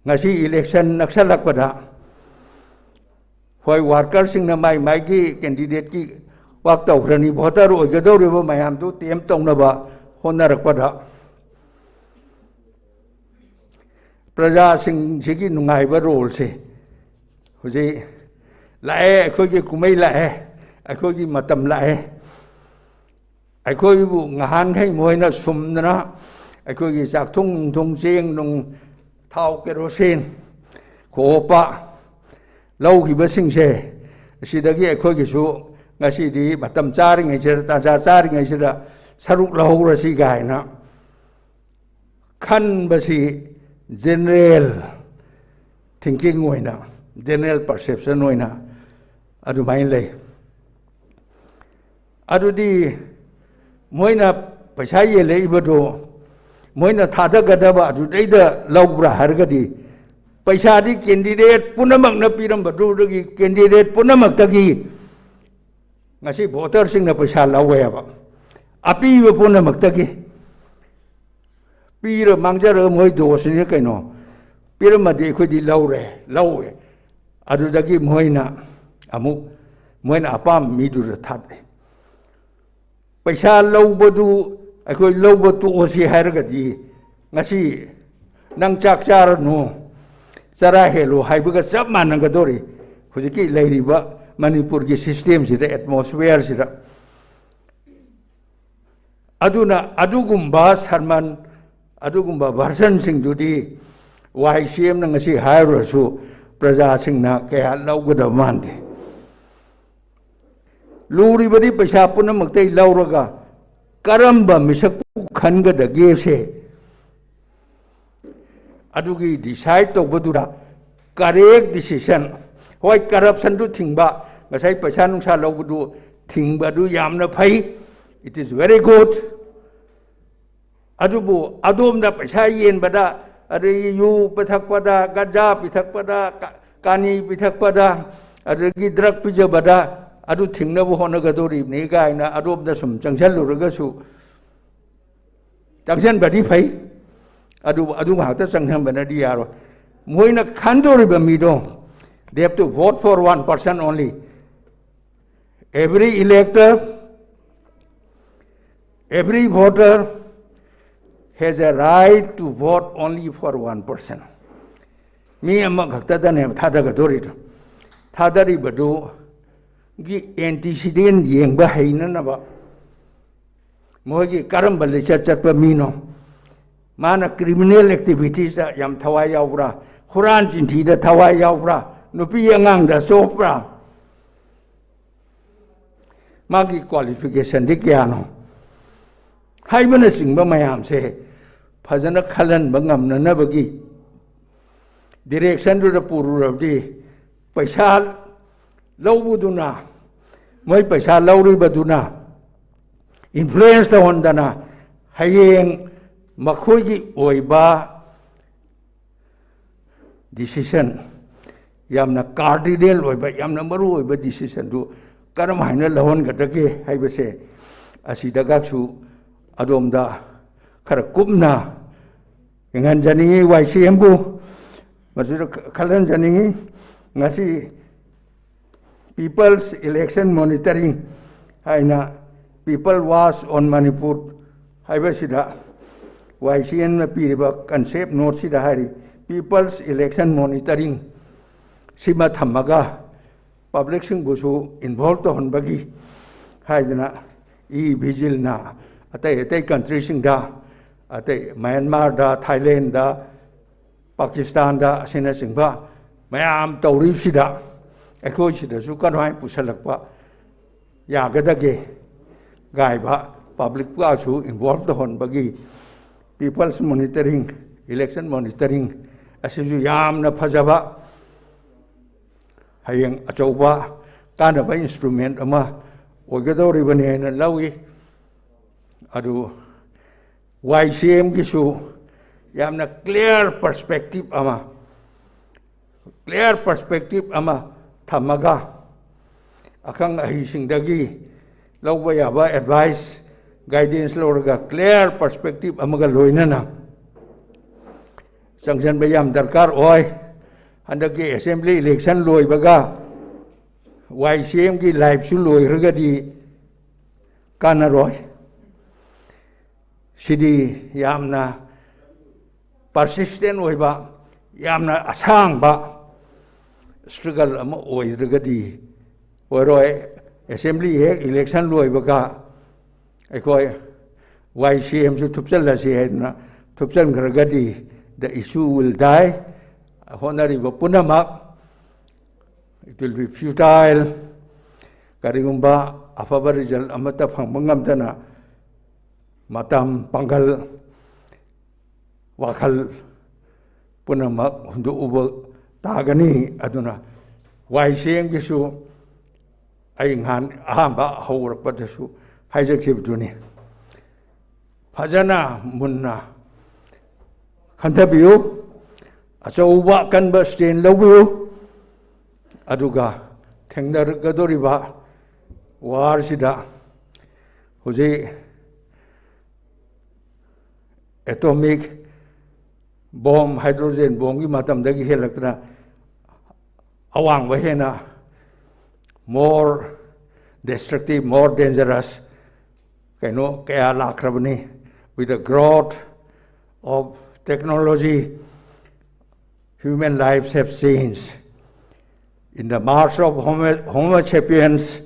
ꯉꯁꯤ election ꯅꯛꯁꯜꯂꯛꯄꯗ ꯍꯣꯏ, workerꯁꯤꯡꯅ ꯃꯥꯏ ꯃꯥꯏꯒꯤ candidateꯀꯤ work ꯇꯧꯈ꯭ꯔꯅꯤ, voter ꯑꯣꯏꯒꯗꯧꯔꯤꯕ ꯃꯌꯥꯝꯗꯨ tempt ꯇꯧꯅꯕ ꯍꯣꯠꯅꯔꯛꯄꯗ ꯄ꯭ꯔꯖꯥꯁꯤꯡꯁꯤꯒꯤ ꯅꯨꯡꯉꯥꯏꯕ roleꯁꯦ ꯍꯧꯖꯤꯛ ꯂꯥꯛꯑꯦ, ꯑꯩꯈꯣꯏꯒꯤ ꯀꯨꯝꯍꯩ ꯂꯥꯛꯑꯦ, ꯑꯩꯈꯣꯏꯒꯤ ꯃꯇꯝ ꯂꯥꯛꯑꯦ꯫ ꯑꯩꯈꯣꯏꯕꯨ ꯉꯍꯥꯟꯈꯩ ꯃꯣꯏꯅ ꯁꯨꯝꯗꯅ ꯑꯩꯈꯣꯏꯒꯤ ꯆꯥꯛꯊꯨꯡ ꯅꯨꯡꯊꯨꯡ, ꯆꯦꯡ ꯅꯨꯡ, ꯊꯥꯎ, ꯀꯦꯔꯣꯁꯤꯟ, ꯈꯣꯍꯣꯞꯄ ꯂꯧꯈꯤꯕꯁꯤꯡꯁꯦ, ꯑꯁꯤꯗꯒꯤ ꯑꯩꯈꯣꯏꯒꯤꯁꯨ ꯉꯁꯤꯗꯤ ꯃꯇꯝ ꯆꯥꯔꯤꯉꯩꯁꯤꯗ, ꯇꯥꯟꯖꯥ ꯆꯥꯔꯤꯉꯩꯁꯤꯗ ꯁꯔꯨꯛ ꯂꯧꯍꯧꯔꯁꯤ ꯀꯥꯏꯅ ꯈꯟꯕꯁꯤ general thinking ꯑꯣꯏꯅ, general perception ꯑꯣꯏꯅ ꯑꯗꯨꯃꯥꯏꯅ ꯂꯩ꯫ ꯑꯗꯨꯗꯤ ꯃꯣꯏꯅ ꯄꯩꯁꯥ ꯌꯦꯜꯂꯛꯏꯕꯗꯣ ꯃꯣꯏꯅ ꯊꯥꯗꯒꯗꯕ ꯑꯗꯨꯗꯩꯗ ꯂꯧꯕ꯭ꯔꯥ ꯍꯥꯏꯔꯒꯗꯤ, ꯄꯩꯁꯥꯗꯤ candidate ꯄꯨꯝꯅꯃꯛꯅ ꯄꯤꯔꯝꯕꯗꯨꯗꯒꯤ, candidate ꯄꯨꯝꯅꯃꯛꯇꯒꯤ ꯉꯁꯤ voterꯁꯤꯡꯅ ꯄꯩꯁꯥ ꯂꯧꯋꯦꯕ꯫ ꯑꯄꯤꯕ ꯄꯨꯝꯅꯃꯛꯇꯒꯤ ꯄꯤꯔ ꯃꯥꯡꯖꯔꯒ ꯃꯣꯏ ꯗꯣꯁꯅꯤꯅ ꯀꯩꯅꯣ? ꯄꯤꯔꯝꯃꯗꯤ ꯑꯩꯈꯣꯏꯗꯤ ꯂꯧꯔꯦ, ꯂꯧꯋꯦ꯫ ꯑꯗꯨꯗꯒꯤ ꯃꯣꯏꯅ ꯑꯃꯨꯛ ꯃꯣꯏꯅ ꯑꯄꯥꯝꯕ ꯃꯤꯗꯨꯗ ꯊꯥꯗꯣꯛꯑꯦ꯫ ꯄꯩꯁꯥ ꯂꯧꯕꯗꯨ ꯑꯩꯈꯣꯏ ꯂꯧꯕ ꯇꯣꯛꯑꯁꯤ ꯍꯥꯏꯔꯒꯗꯤ, ꯉꯁꯤ ꯅꯪ ꯆꯥꯛ ꯆꯥꯔꯅꯨ, ꯆꯔꯥ ꯍꯦꯜꯂꯨ ꯍꯥꯏꯕꯒ ꯆꯞ ꯃꯥꯟꯅꯒꯗꯧꯔꯤ ꯍꯧꯖꯤꯛꯀꯤ ꯂꯩꯔꯤꯕ ꯃꯅꯤꯄꯨꯔꯒꯤ systemꯁꯤꯗ, atmosphereꯁꯤꯗ꯫ ꯑꯗꯨꯅ ꯑꯗꯨꯒꯨꯝꯕ sermon, ꯑꯗꯨꯒꯨꯝꯕ versionꯁꯤꯡꯗꯨꯗꯤ ꯋꯥꯏ ꯁꯤ ꯑꯦꯝꯅ ꯉꯁꯤ ꯍꯥꯏꯔꯨꯔꯁꯨ ꯄ꯭ꯔꯖꯥꯁꯤꯡꯅ ꯀꯌꯥ ꯂꯧꯒꯗꯕ ꯃꯥꯟꯗꯦ꯫ ꯂꯨꯔꯤꯕꯗꯤ ꯄꯩꯁꯥ ꯄꯨꯝꯅꯃꯛꯇꯩ ꯂꯧꯔꯒ ꯀꯔꯝꯕ ꯃꯤꯁꯛꯄꯨ ꯈꯟꯒꯗꯒꯦꯁꯦ꯫ ꯑꯗꯨꯒꯤ decide ꯇꯧꯕꯗꯨꯗ correct decision, ꯍꯣꯏ, corruption ꯗꯨ ꯊꯤꯡꯕ, ꯉꯁꯥꯏ ꯄꯩꯁꯥ ꯅꯨꯡꯁꯥ ꯂꯧꯕꯗꯨ ꯊꯤꯡꯕꯗꯨ ꯌꯥꯝꯅ ꯐꯩ, it is very good. ꯑꯗꯨꯕꯨ ꯑꯗꯣꯝꯗ ꯄꯩꯁꯥ ꯌꯦꯟꯕꯗ, ꯑꯗꯒꯤ ꯌꯨ ꯄꯤꯊꯛꯄꯗ, ꯒꯟꯖꯥ ꯄꯤꯊꯛꯄꯗ, ꯀꯥ-, ꯀꯥꯅꯤ ꯄꯤꯊꯛꯄꯗ, ꯑꯗꯒꯤ drug ꯄꯤꯖꯕꯗ, ꯑꯗꯨ ꯊꯤꯡꯅꯕ ꯍꯣꯠꯅꯒꯗꯧꯔꯤꯕꯅꯤ ꯀꯥꯏꯅ ꯑꯗꯣꯝꯗ ꯁꯨꯝ ꯆꯪꯁꯤꯜꯂꯨꯔꯒꯁꯨ, ꯆꯪꯁꯤꯟꯕꯗꯤ ꯐꯩ, ꯑꯗꯨꯕꯨ ꯑꯗꯨ ꯉꯥꯛꯇ ꯆꯪꯁꯤꯟꯕꯅꯗꯤ ꯌꯥꯔꯣꯏ꯫ ꯃꯣꯏꯅ ꯈꯟꯗꯧꯔꯤꯕ ꯃꯤꯗꯣ, they have to vote for one person only. Every elector, every voter has a right to vote only for one person. Me ꯑꯃꯈꯛꯇꯗꯅꯦꯕ ꯊꯥꯗꯒꯗꯧꯔꯤꯗꯣ꯫ ꯊꯥꯗꯔꯤꯕꯗꯨꯒꯤ antecedent ꯌꯦꯡꯕ ꯍꯩꯅꯅꯕ, ꯃꯣꯏꯒꯤ ꯀꯔꯝꯕ ꯂꯤꯆꯠ ꯆꯠꯄ ꯃꯤꯅꯣ, ꯃꯥꯅ criminal activities ꯇ ꯌꯥꯝ ꯊꯋꯥꯏ ꯌꯥꯎꯕ꯭ꯔꯥ, ꯍꯨꯔꯥꯟ ꯆꯤꯟꯊꯤꯗ ꯊꯋꯥꯏ ꯌꯥꯎꯕ꯭ꯔꯥ, ꯅꯨꯄꯤ ꯑꯉꯥꯡꯗ ꯆꯣꯞꯄ꯭ꯔꯥ, ꯃꯥꯒꯤ qualification ꯗꯤ ꯀꯌꯥꯅꯣ ꯍꯥꯏꯕꯅꯆꯤꯡꯕ ꯃꯌꯥꯝꯁꯦ ꯐꯖꯅ ꯈꯜꯍꯟꯕ ꯉꯝꯅꯅꯕꯒꯤ direction ꯗꯨꯗ ꯄꯨꯔꯨꯔꯕꯗꯤ, ꯄꯩꯁꯥ ꯂꯧꯕꯗꯨꯅ, ꯃꯣꯏ ꯄꯩꯁꯥ ꯂꯧꯔꯤꯕꯗꯨꯅ influence ꯇꯧꯍꯟꯗꯅ, ꯍꯌꯦꯡ ꯃꯈꯣꯏꯒꯤ ꯑꯣꯏꯕ decision, ꯌꯥꯝꯅ cardinal ꯑꯣꯏꯕ, ꯌꯥꯝꯅ ꯃꯔꯨ ꯑꯣꯏꯕ decision ꯗꯨ ꯀꯔꯝ ꯍꯥꯏꯅ ꯂꯧꯍꯟꯒꯗꯒꯦ ꯍꯥꯏꯕꯁꯦ, ꯑꯁꯤꯗꯒꯁꯨ ꯑꯗꯣꯝꯗ ꯈꯔ ꯀꯨꯞꯅ ꯌꯦꯡꯍꯟꯖꯅꯤꯡꯉꯤ꯫ ꯋꯥꯏ ꯁꯤ ꯑꯦꯝꯕꯨ ꯃꯁꯤꯗ ꯈꯜꯍꯟꯖꯅꯤꯡꯉꯤ꯫ ꯉꯁꯤ People's Election Monitoring ꯍꯥꯏꯅ, People Watch on Manipur ꯍꯥꯏꯕꯁꯤꯗ ꯋꯥꯏ ꯁꯤ ꯑꯦꯝꯅ ꯄꯤꯔꯤꯕ concept note ꯁꯤꯗ ꯍꯥꯏꯔꯤ, People's Election Monitoring ꯁꯤꯃ ꯊꯝꯃꯒ public ꯁꯤꯡꯕꯨꯁꯨ involve ꯇꯧꯍꯟꯕꯒꯤ ꯍꯥꯏꯗꯅ, e-vigil ꯅ ꯑꯇꯩ ꯑꯇꯩ country ꯁꯤꯡꯗ, ꯑꯇꯩ ꯃ꯭ꯌꯥꯟꯃꯥꯔꯗ, ꯊꯥꯏꯂꯦꯟꯗ, ꯄꯥꯀꯤꯁꯇꯥꯟꯗ ꯑꯁꯤꯅꯆꯤꯡꯕ ꯃꯌꯥꯝ ꯇꯧꯔꯤꯕꯁꯤꯗ, ꯑꯩꯈꯣꯏ ꯁꯤꯗꯁꯨ ꯀꯔꯝꯍꯥꯏꯅ ꯄꯨꯁꯜꯂꯛꯄ ꯌꯥꯒꯗꯒꯦ ꯒꯥꯏꯕ, public ꯀꯁꯨ involve ꯇꯧꯍꯟꯕꯒꯤ People's Monitoring election monitoring ꯑꯁꯤꯁꯨ ꯌꯥꯝꯅ ꯐꯖꯕ, ꯍꯌꯦꯡ ꯑꯆꯧꯕ ꯀꯥꯟꯅꯕ instrument ꯑꯃ ꯑꯣꯏꯒꯗꯧꯔꯤꯕꯅꯤ ꯍꯥꯏꯅ ꯂꯧꯏ꯫ ꯑꯗꯨ ꯋꯥꯏ ꯁꯤ ꯑꯦꯝꯒꯤꯁꯨ ꯌꯥꯝꯅ clear perspective ꯑꯃ, clear perspective ꯑꯃ ꯊꯝꯃꯒ, ꯑꯈꯪ ꯑꯍꯩꯁꯤꯡꯗꯒꯤ ꯂꯧꯕ ꯌꯥꯕ advice, guidance ꯂꯧꯔꯒ, clear perspective ꯑꯃꯒ ꯂꯣꯏꯅꯅ ꯆꯪꯁꯤꯟꯕ ꯌꯥꯝ ꯗꯔꯀꯥꯔ ꯑꯣꯏ꯫ ꯍꯟꯗꯛꯀꯤ assembly election ꯂꯣꯏꯕꯒ ꯋꯥꯏ ꯁꯤ ꯑꯦꯝꯒꯤ lifeꯁꯨ ꯂꯣꯏꯈ꯭ꯔꯒꯗꯤ ꯀꯥꯟꯅꯔꯣꯏ꯫ ꯁꯤꯗꯤ ꯌꯥꯝꯅ persistent ꯑꯣꯏꯕ, ꯌꯥꯝꯅ ꯑꯁꯥꯡꯕ struggle ꯑꯃ ꯑꯣꯏꯗ꯭ꯔꯒꯗꯤ ꯑꯣꯏꯔꯣꯏ꯫ Assembly ꯍꯦꯛ election ꯂꯣꯏꯕꯒ ꯑꯩꯈꯣꯏ ꯋꯥꯏ ꯁꯤ ꯑꯦꯝꯁꯨ ꯊꯨꯞꯆꯜꯂꯁꯤ ꯍꯥꯏꯗꯅ ꯊꯨꯞꯆꯟꯈ꯭ꯔꯒꯗꯤ, the issue will die꯫ ꯍꯣꯠꯅꯔꯤꯕ ꯄꯨꯝꯅꯃꯛ, it will be futile꯫ ꯀꯔꯤꯒꯨꯝꯕ ꯑꯐꯕ result ꯑꯃꯠꯇ ꯐꯪꯕ ꯉꯝꯗꯅ ꯃꯇꯝ, ꯄꯥꯡꯒꯜ, ꯋꯥꯈꯜ ꯄꯨꯝꯅꯃꯛ ꯍꯨꯟꯗꯣꯛꯎꯕ ꯇꯥꯒꯅꯤ꯫ ꯑꯗꯨꯅ ꯋꯥꯏ ꯁꯤ ꯑꯦꯝꯒꯤꯁꯨ ꯑꯩ ꯅꯍꯥꯟ ꯑꯍꯥꯟꯕ ꯍꯧꯔꯛꯄꯗꯁꯨ ꯍꯥꯏꯖꯈꯤꯕꯗꯨꯅꯤ, ꯐꯖꯅ ꯃꯨꯟꯅ ꯈꯟꯊꯕꯤꯌꯨ, ꯑꯆꯧꯕ ꯑꯀꯟꯕ stand ꯂꯧꯕꯤꯌꯨ꯫ ꯑꯗꯨꯒ ꯊꯦꯡꯅꯔꯛꯀꯗꯧꯔꯤꯕ warꯁꯤꯗ ꯍꯧꯖꯤꯛ atomic bomb, hydrogen bombꯒꯤ ꯃꯇꯝꯗꯒꯤ ꯍꯦꯜꯂꯛꯇꯅ ꯑꯋꯥꯡꯕ ꯍꯦꯟꯅ more destructive, more dangerous ꯀꯩꯅꯣ ꯀꯌꯥ ꯂꯥꯛꯈ꯭ꯔꯕꯅꯤ꯫ With the growth of technology, human lives have changed. In the march of Homo, Homo sapiens,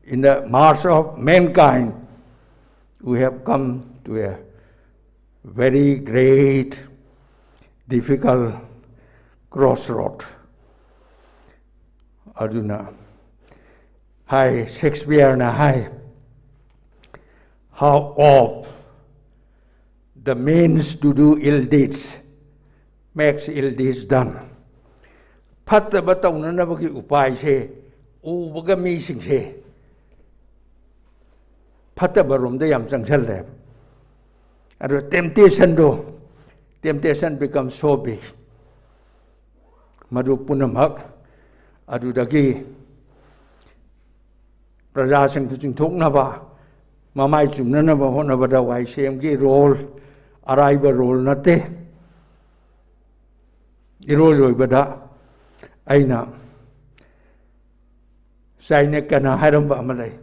in the march of mankind, we have come to a very great, difficult crossroad. ꯑꯗꯨꯅ ꯍꯥꯏ, ꯁꯦꯛꯁꯄꯤꯌꯔꯅ ꯍꯥꯏ, "How oft The means to do ill deeds makes ill deeds done. ꯐꯠꯇꯕ ꯇꯧꯅꯅꯕꯒꯤ ꯎꯄꯥꯏꯁꯦ ꯎꯕꯒ ꯃꯤꯁꯤꯡꯁꯦ ꯐꯠꯇꯕ ꯔꯣꯝꯗ ꯌꯥꯝ ꯆꯪꯁꯜꯂꯦꯕ꯫ ꯑꯗꯣ temptation ꯗꯣ, temptation becomes so big. ꯃꯗꯨ ꯄꯨꯝꯅꯃꯛ ꯑꯗꯨꯗꯒꯤ ꯄ꯭ꯔꯖꯥꯁꯤꯡꯕꯨ ꯆꯤꯡꯊꯣꯛꯅꯕ, ꯃꯃꯥꯏ ꯆꯨꯝꯅꯅꯕ ꯍꯣꯠꯅꯕꯗ ꯋꯥꯏ ꯁꯤ ꯑꯦꯝꯒꯤ ꯔꯣꯜ ꯑꯔꯥꯏꯕ ꯔꯣꯜ ꯅꯠꯇꯦ꯫ ꯏꯔꯣꯏ ꯂꯣꯏꯕꯗ ꯑꯩꯅ ꯆꯥꯏꯅꯦꯀꯅ ꯍꯥꯏꯔꯝꯕ ꯑꯃ ꯂꯩ꯫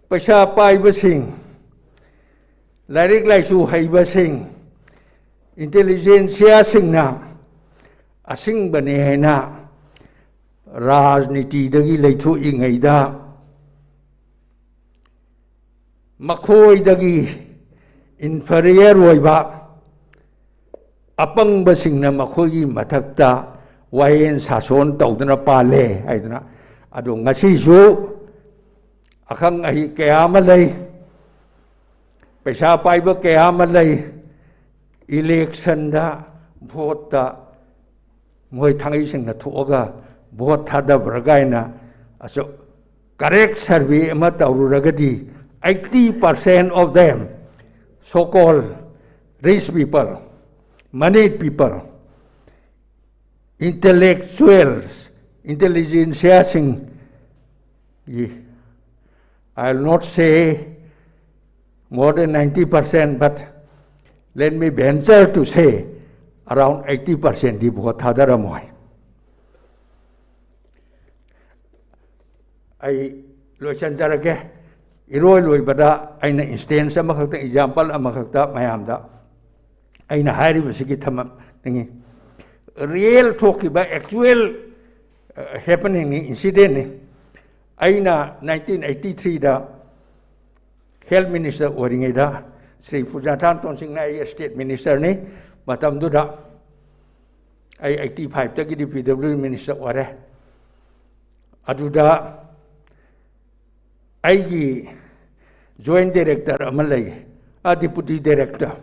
ꯄꯩꯁꯥ ꯄꯥꯏꯕꯁꯤꯡ, ꯂꯥꯏꯔꯤꯛ ꯂꯥꯏꯁꯨ ꯍꯩꯕꯁꯤꯡ, ꯏꯟꯇꯦꯂꯤꯖꯦꯟꯁꯤꯌꯥꯁꯤꯡꯅ ꯑꯁꯤꯡꯕꯅꯦ ꯍꯥꯏꯅ ꯔꯥꯖꯅꯤꯇꯤꯗꯒꯤ ꯂꯩꯊꯣꯛꯏꯉꯩꯗ ꯃꯈꯣꯏꯗꯒꯤ inferior ꯑꯣꯏꯕ ꯑꯄꯪꯕꯁꯤꯡꯅ ꯃꯈꯣꯏꯒꯤ ꯃꯊꯛꯇ ꯋꯥꯌꯦꯟ ꯁꯥꯁꯣꯟ ꯇꯧꯗꯨꯅ ꯄꯥꯜꯂꯦ ꯍꯥꯏꯗꯅ꯫ ꯑꯗꯣ ꯉꯁꯤꯁꯨ ꯑꯈꯪ ꯑꯍꯩ ꯀꯌꯥ ꯑꯃ ꯂꯩ, ꯄꯩꯁꯥ ꯄꯥꯏꯕ ꯀꯌꯥ ꯑꯃ ꯂꯩ, ꯏꯂꯦꯛꯁꯟꯗ ꯚꯣꯠꯇ ꯃꯣꯏ ꯊꯥꯡꯒꯩꯁꯤꯡꯅ ꯊꯣꯛꯑꯒ ꯚꯣꯠ ꯊꯥꯗꯕ꯭ꯔꯥ ꯀꯥꯏꯅ ꯑꯁꯨꯛ correct survey ꯑꯃ ꯇꯧꯔꯨꯔꯒꯗꯤ eighty percent of them, so called rich people, moneyed people, intellectuals, intelligentsiaꯁꯤꯡ, I will not say more than ninety percent, but let me venture to say around eighty percent D vote ꯊꯥꯗꯔꯝꯃꯣꯏ꯫ ꯑꯩ ꯂꯣꯏꯁꯤꯟꯖꯔꯒꯦ꯫ ꯏꯔꯣꯏ ꯂꯣꯏꯕꯗ ꯑꯩꯅ instance ꯑꯃꯈꯛꯇꯪ, example ꯑꯃꯈꯛꯇ ꯃꯌꯥꯝꯗ ꯑꯩꯅ ꯍꯥꯏꯔꯤꯕꯁꯤꯒꯤ ꯊꯝꯅꯤꯡꯉꯤ꯫ Real ꯊꯣꯛꯈꯤꯕ actual happening ꯅꯤ, incident ꯅꯤ꯫ ꯑꯩꯅ nineteen eighty three ꯗ health minister ꯑꯣꯏꯔꯤꯉꯩꯗ ꯁ꯭ꯔꯤ ꯄꯨꯖꯥꯊꯥꯟ ꯇꯣꯟꯁꯤꯡꯅ ꯑꯩ state minister ꯅꯤ꯫ ꯃꯇꯝꯗꯨꯗ ꯑꯩ eighty five ꯇꯒꯤꯗꯤ P W D minister ꯑꯣꯏꯔꯦ꯫ ꯑꯗꯨꯗ ꯑꯩꯒꯤ joint director ꯑꯃ ꯂꯩ, ꯑ, ꯗꯤꯄꯨꯇꯤ ꯗꯥꯏꯔꯦꯛꯇꯔ,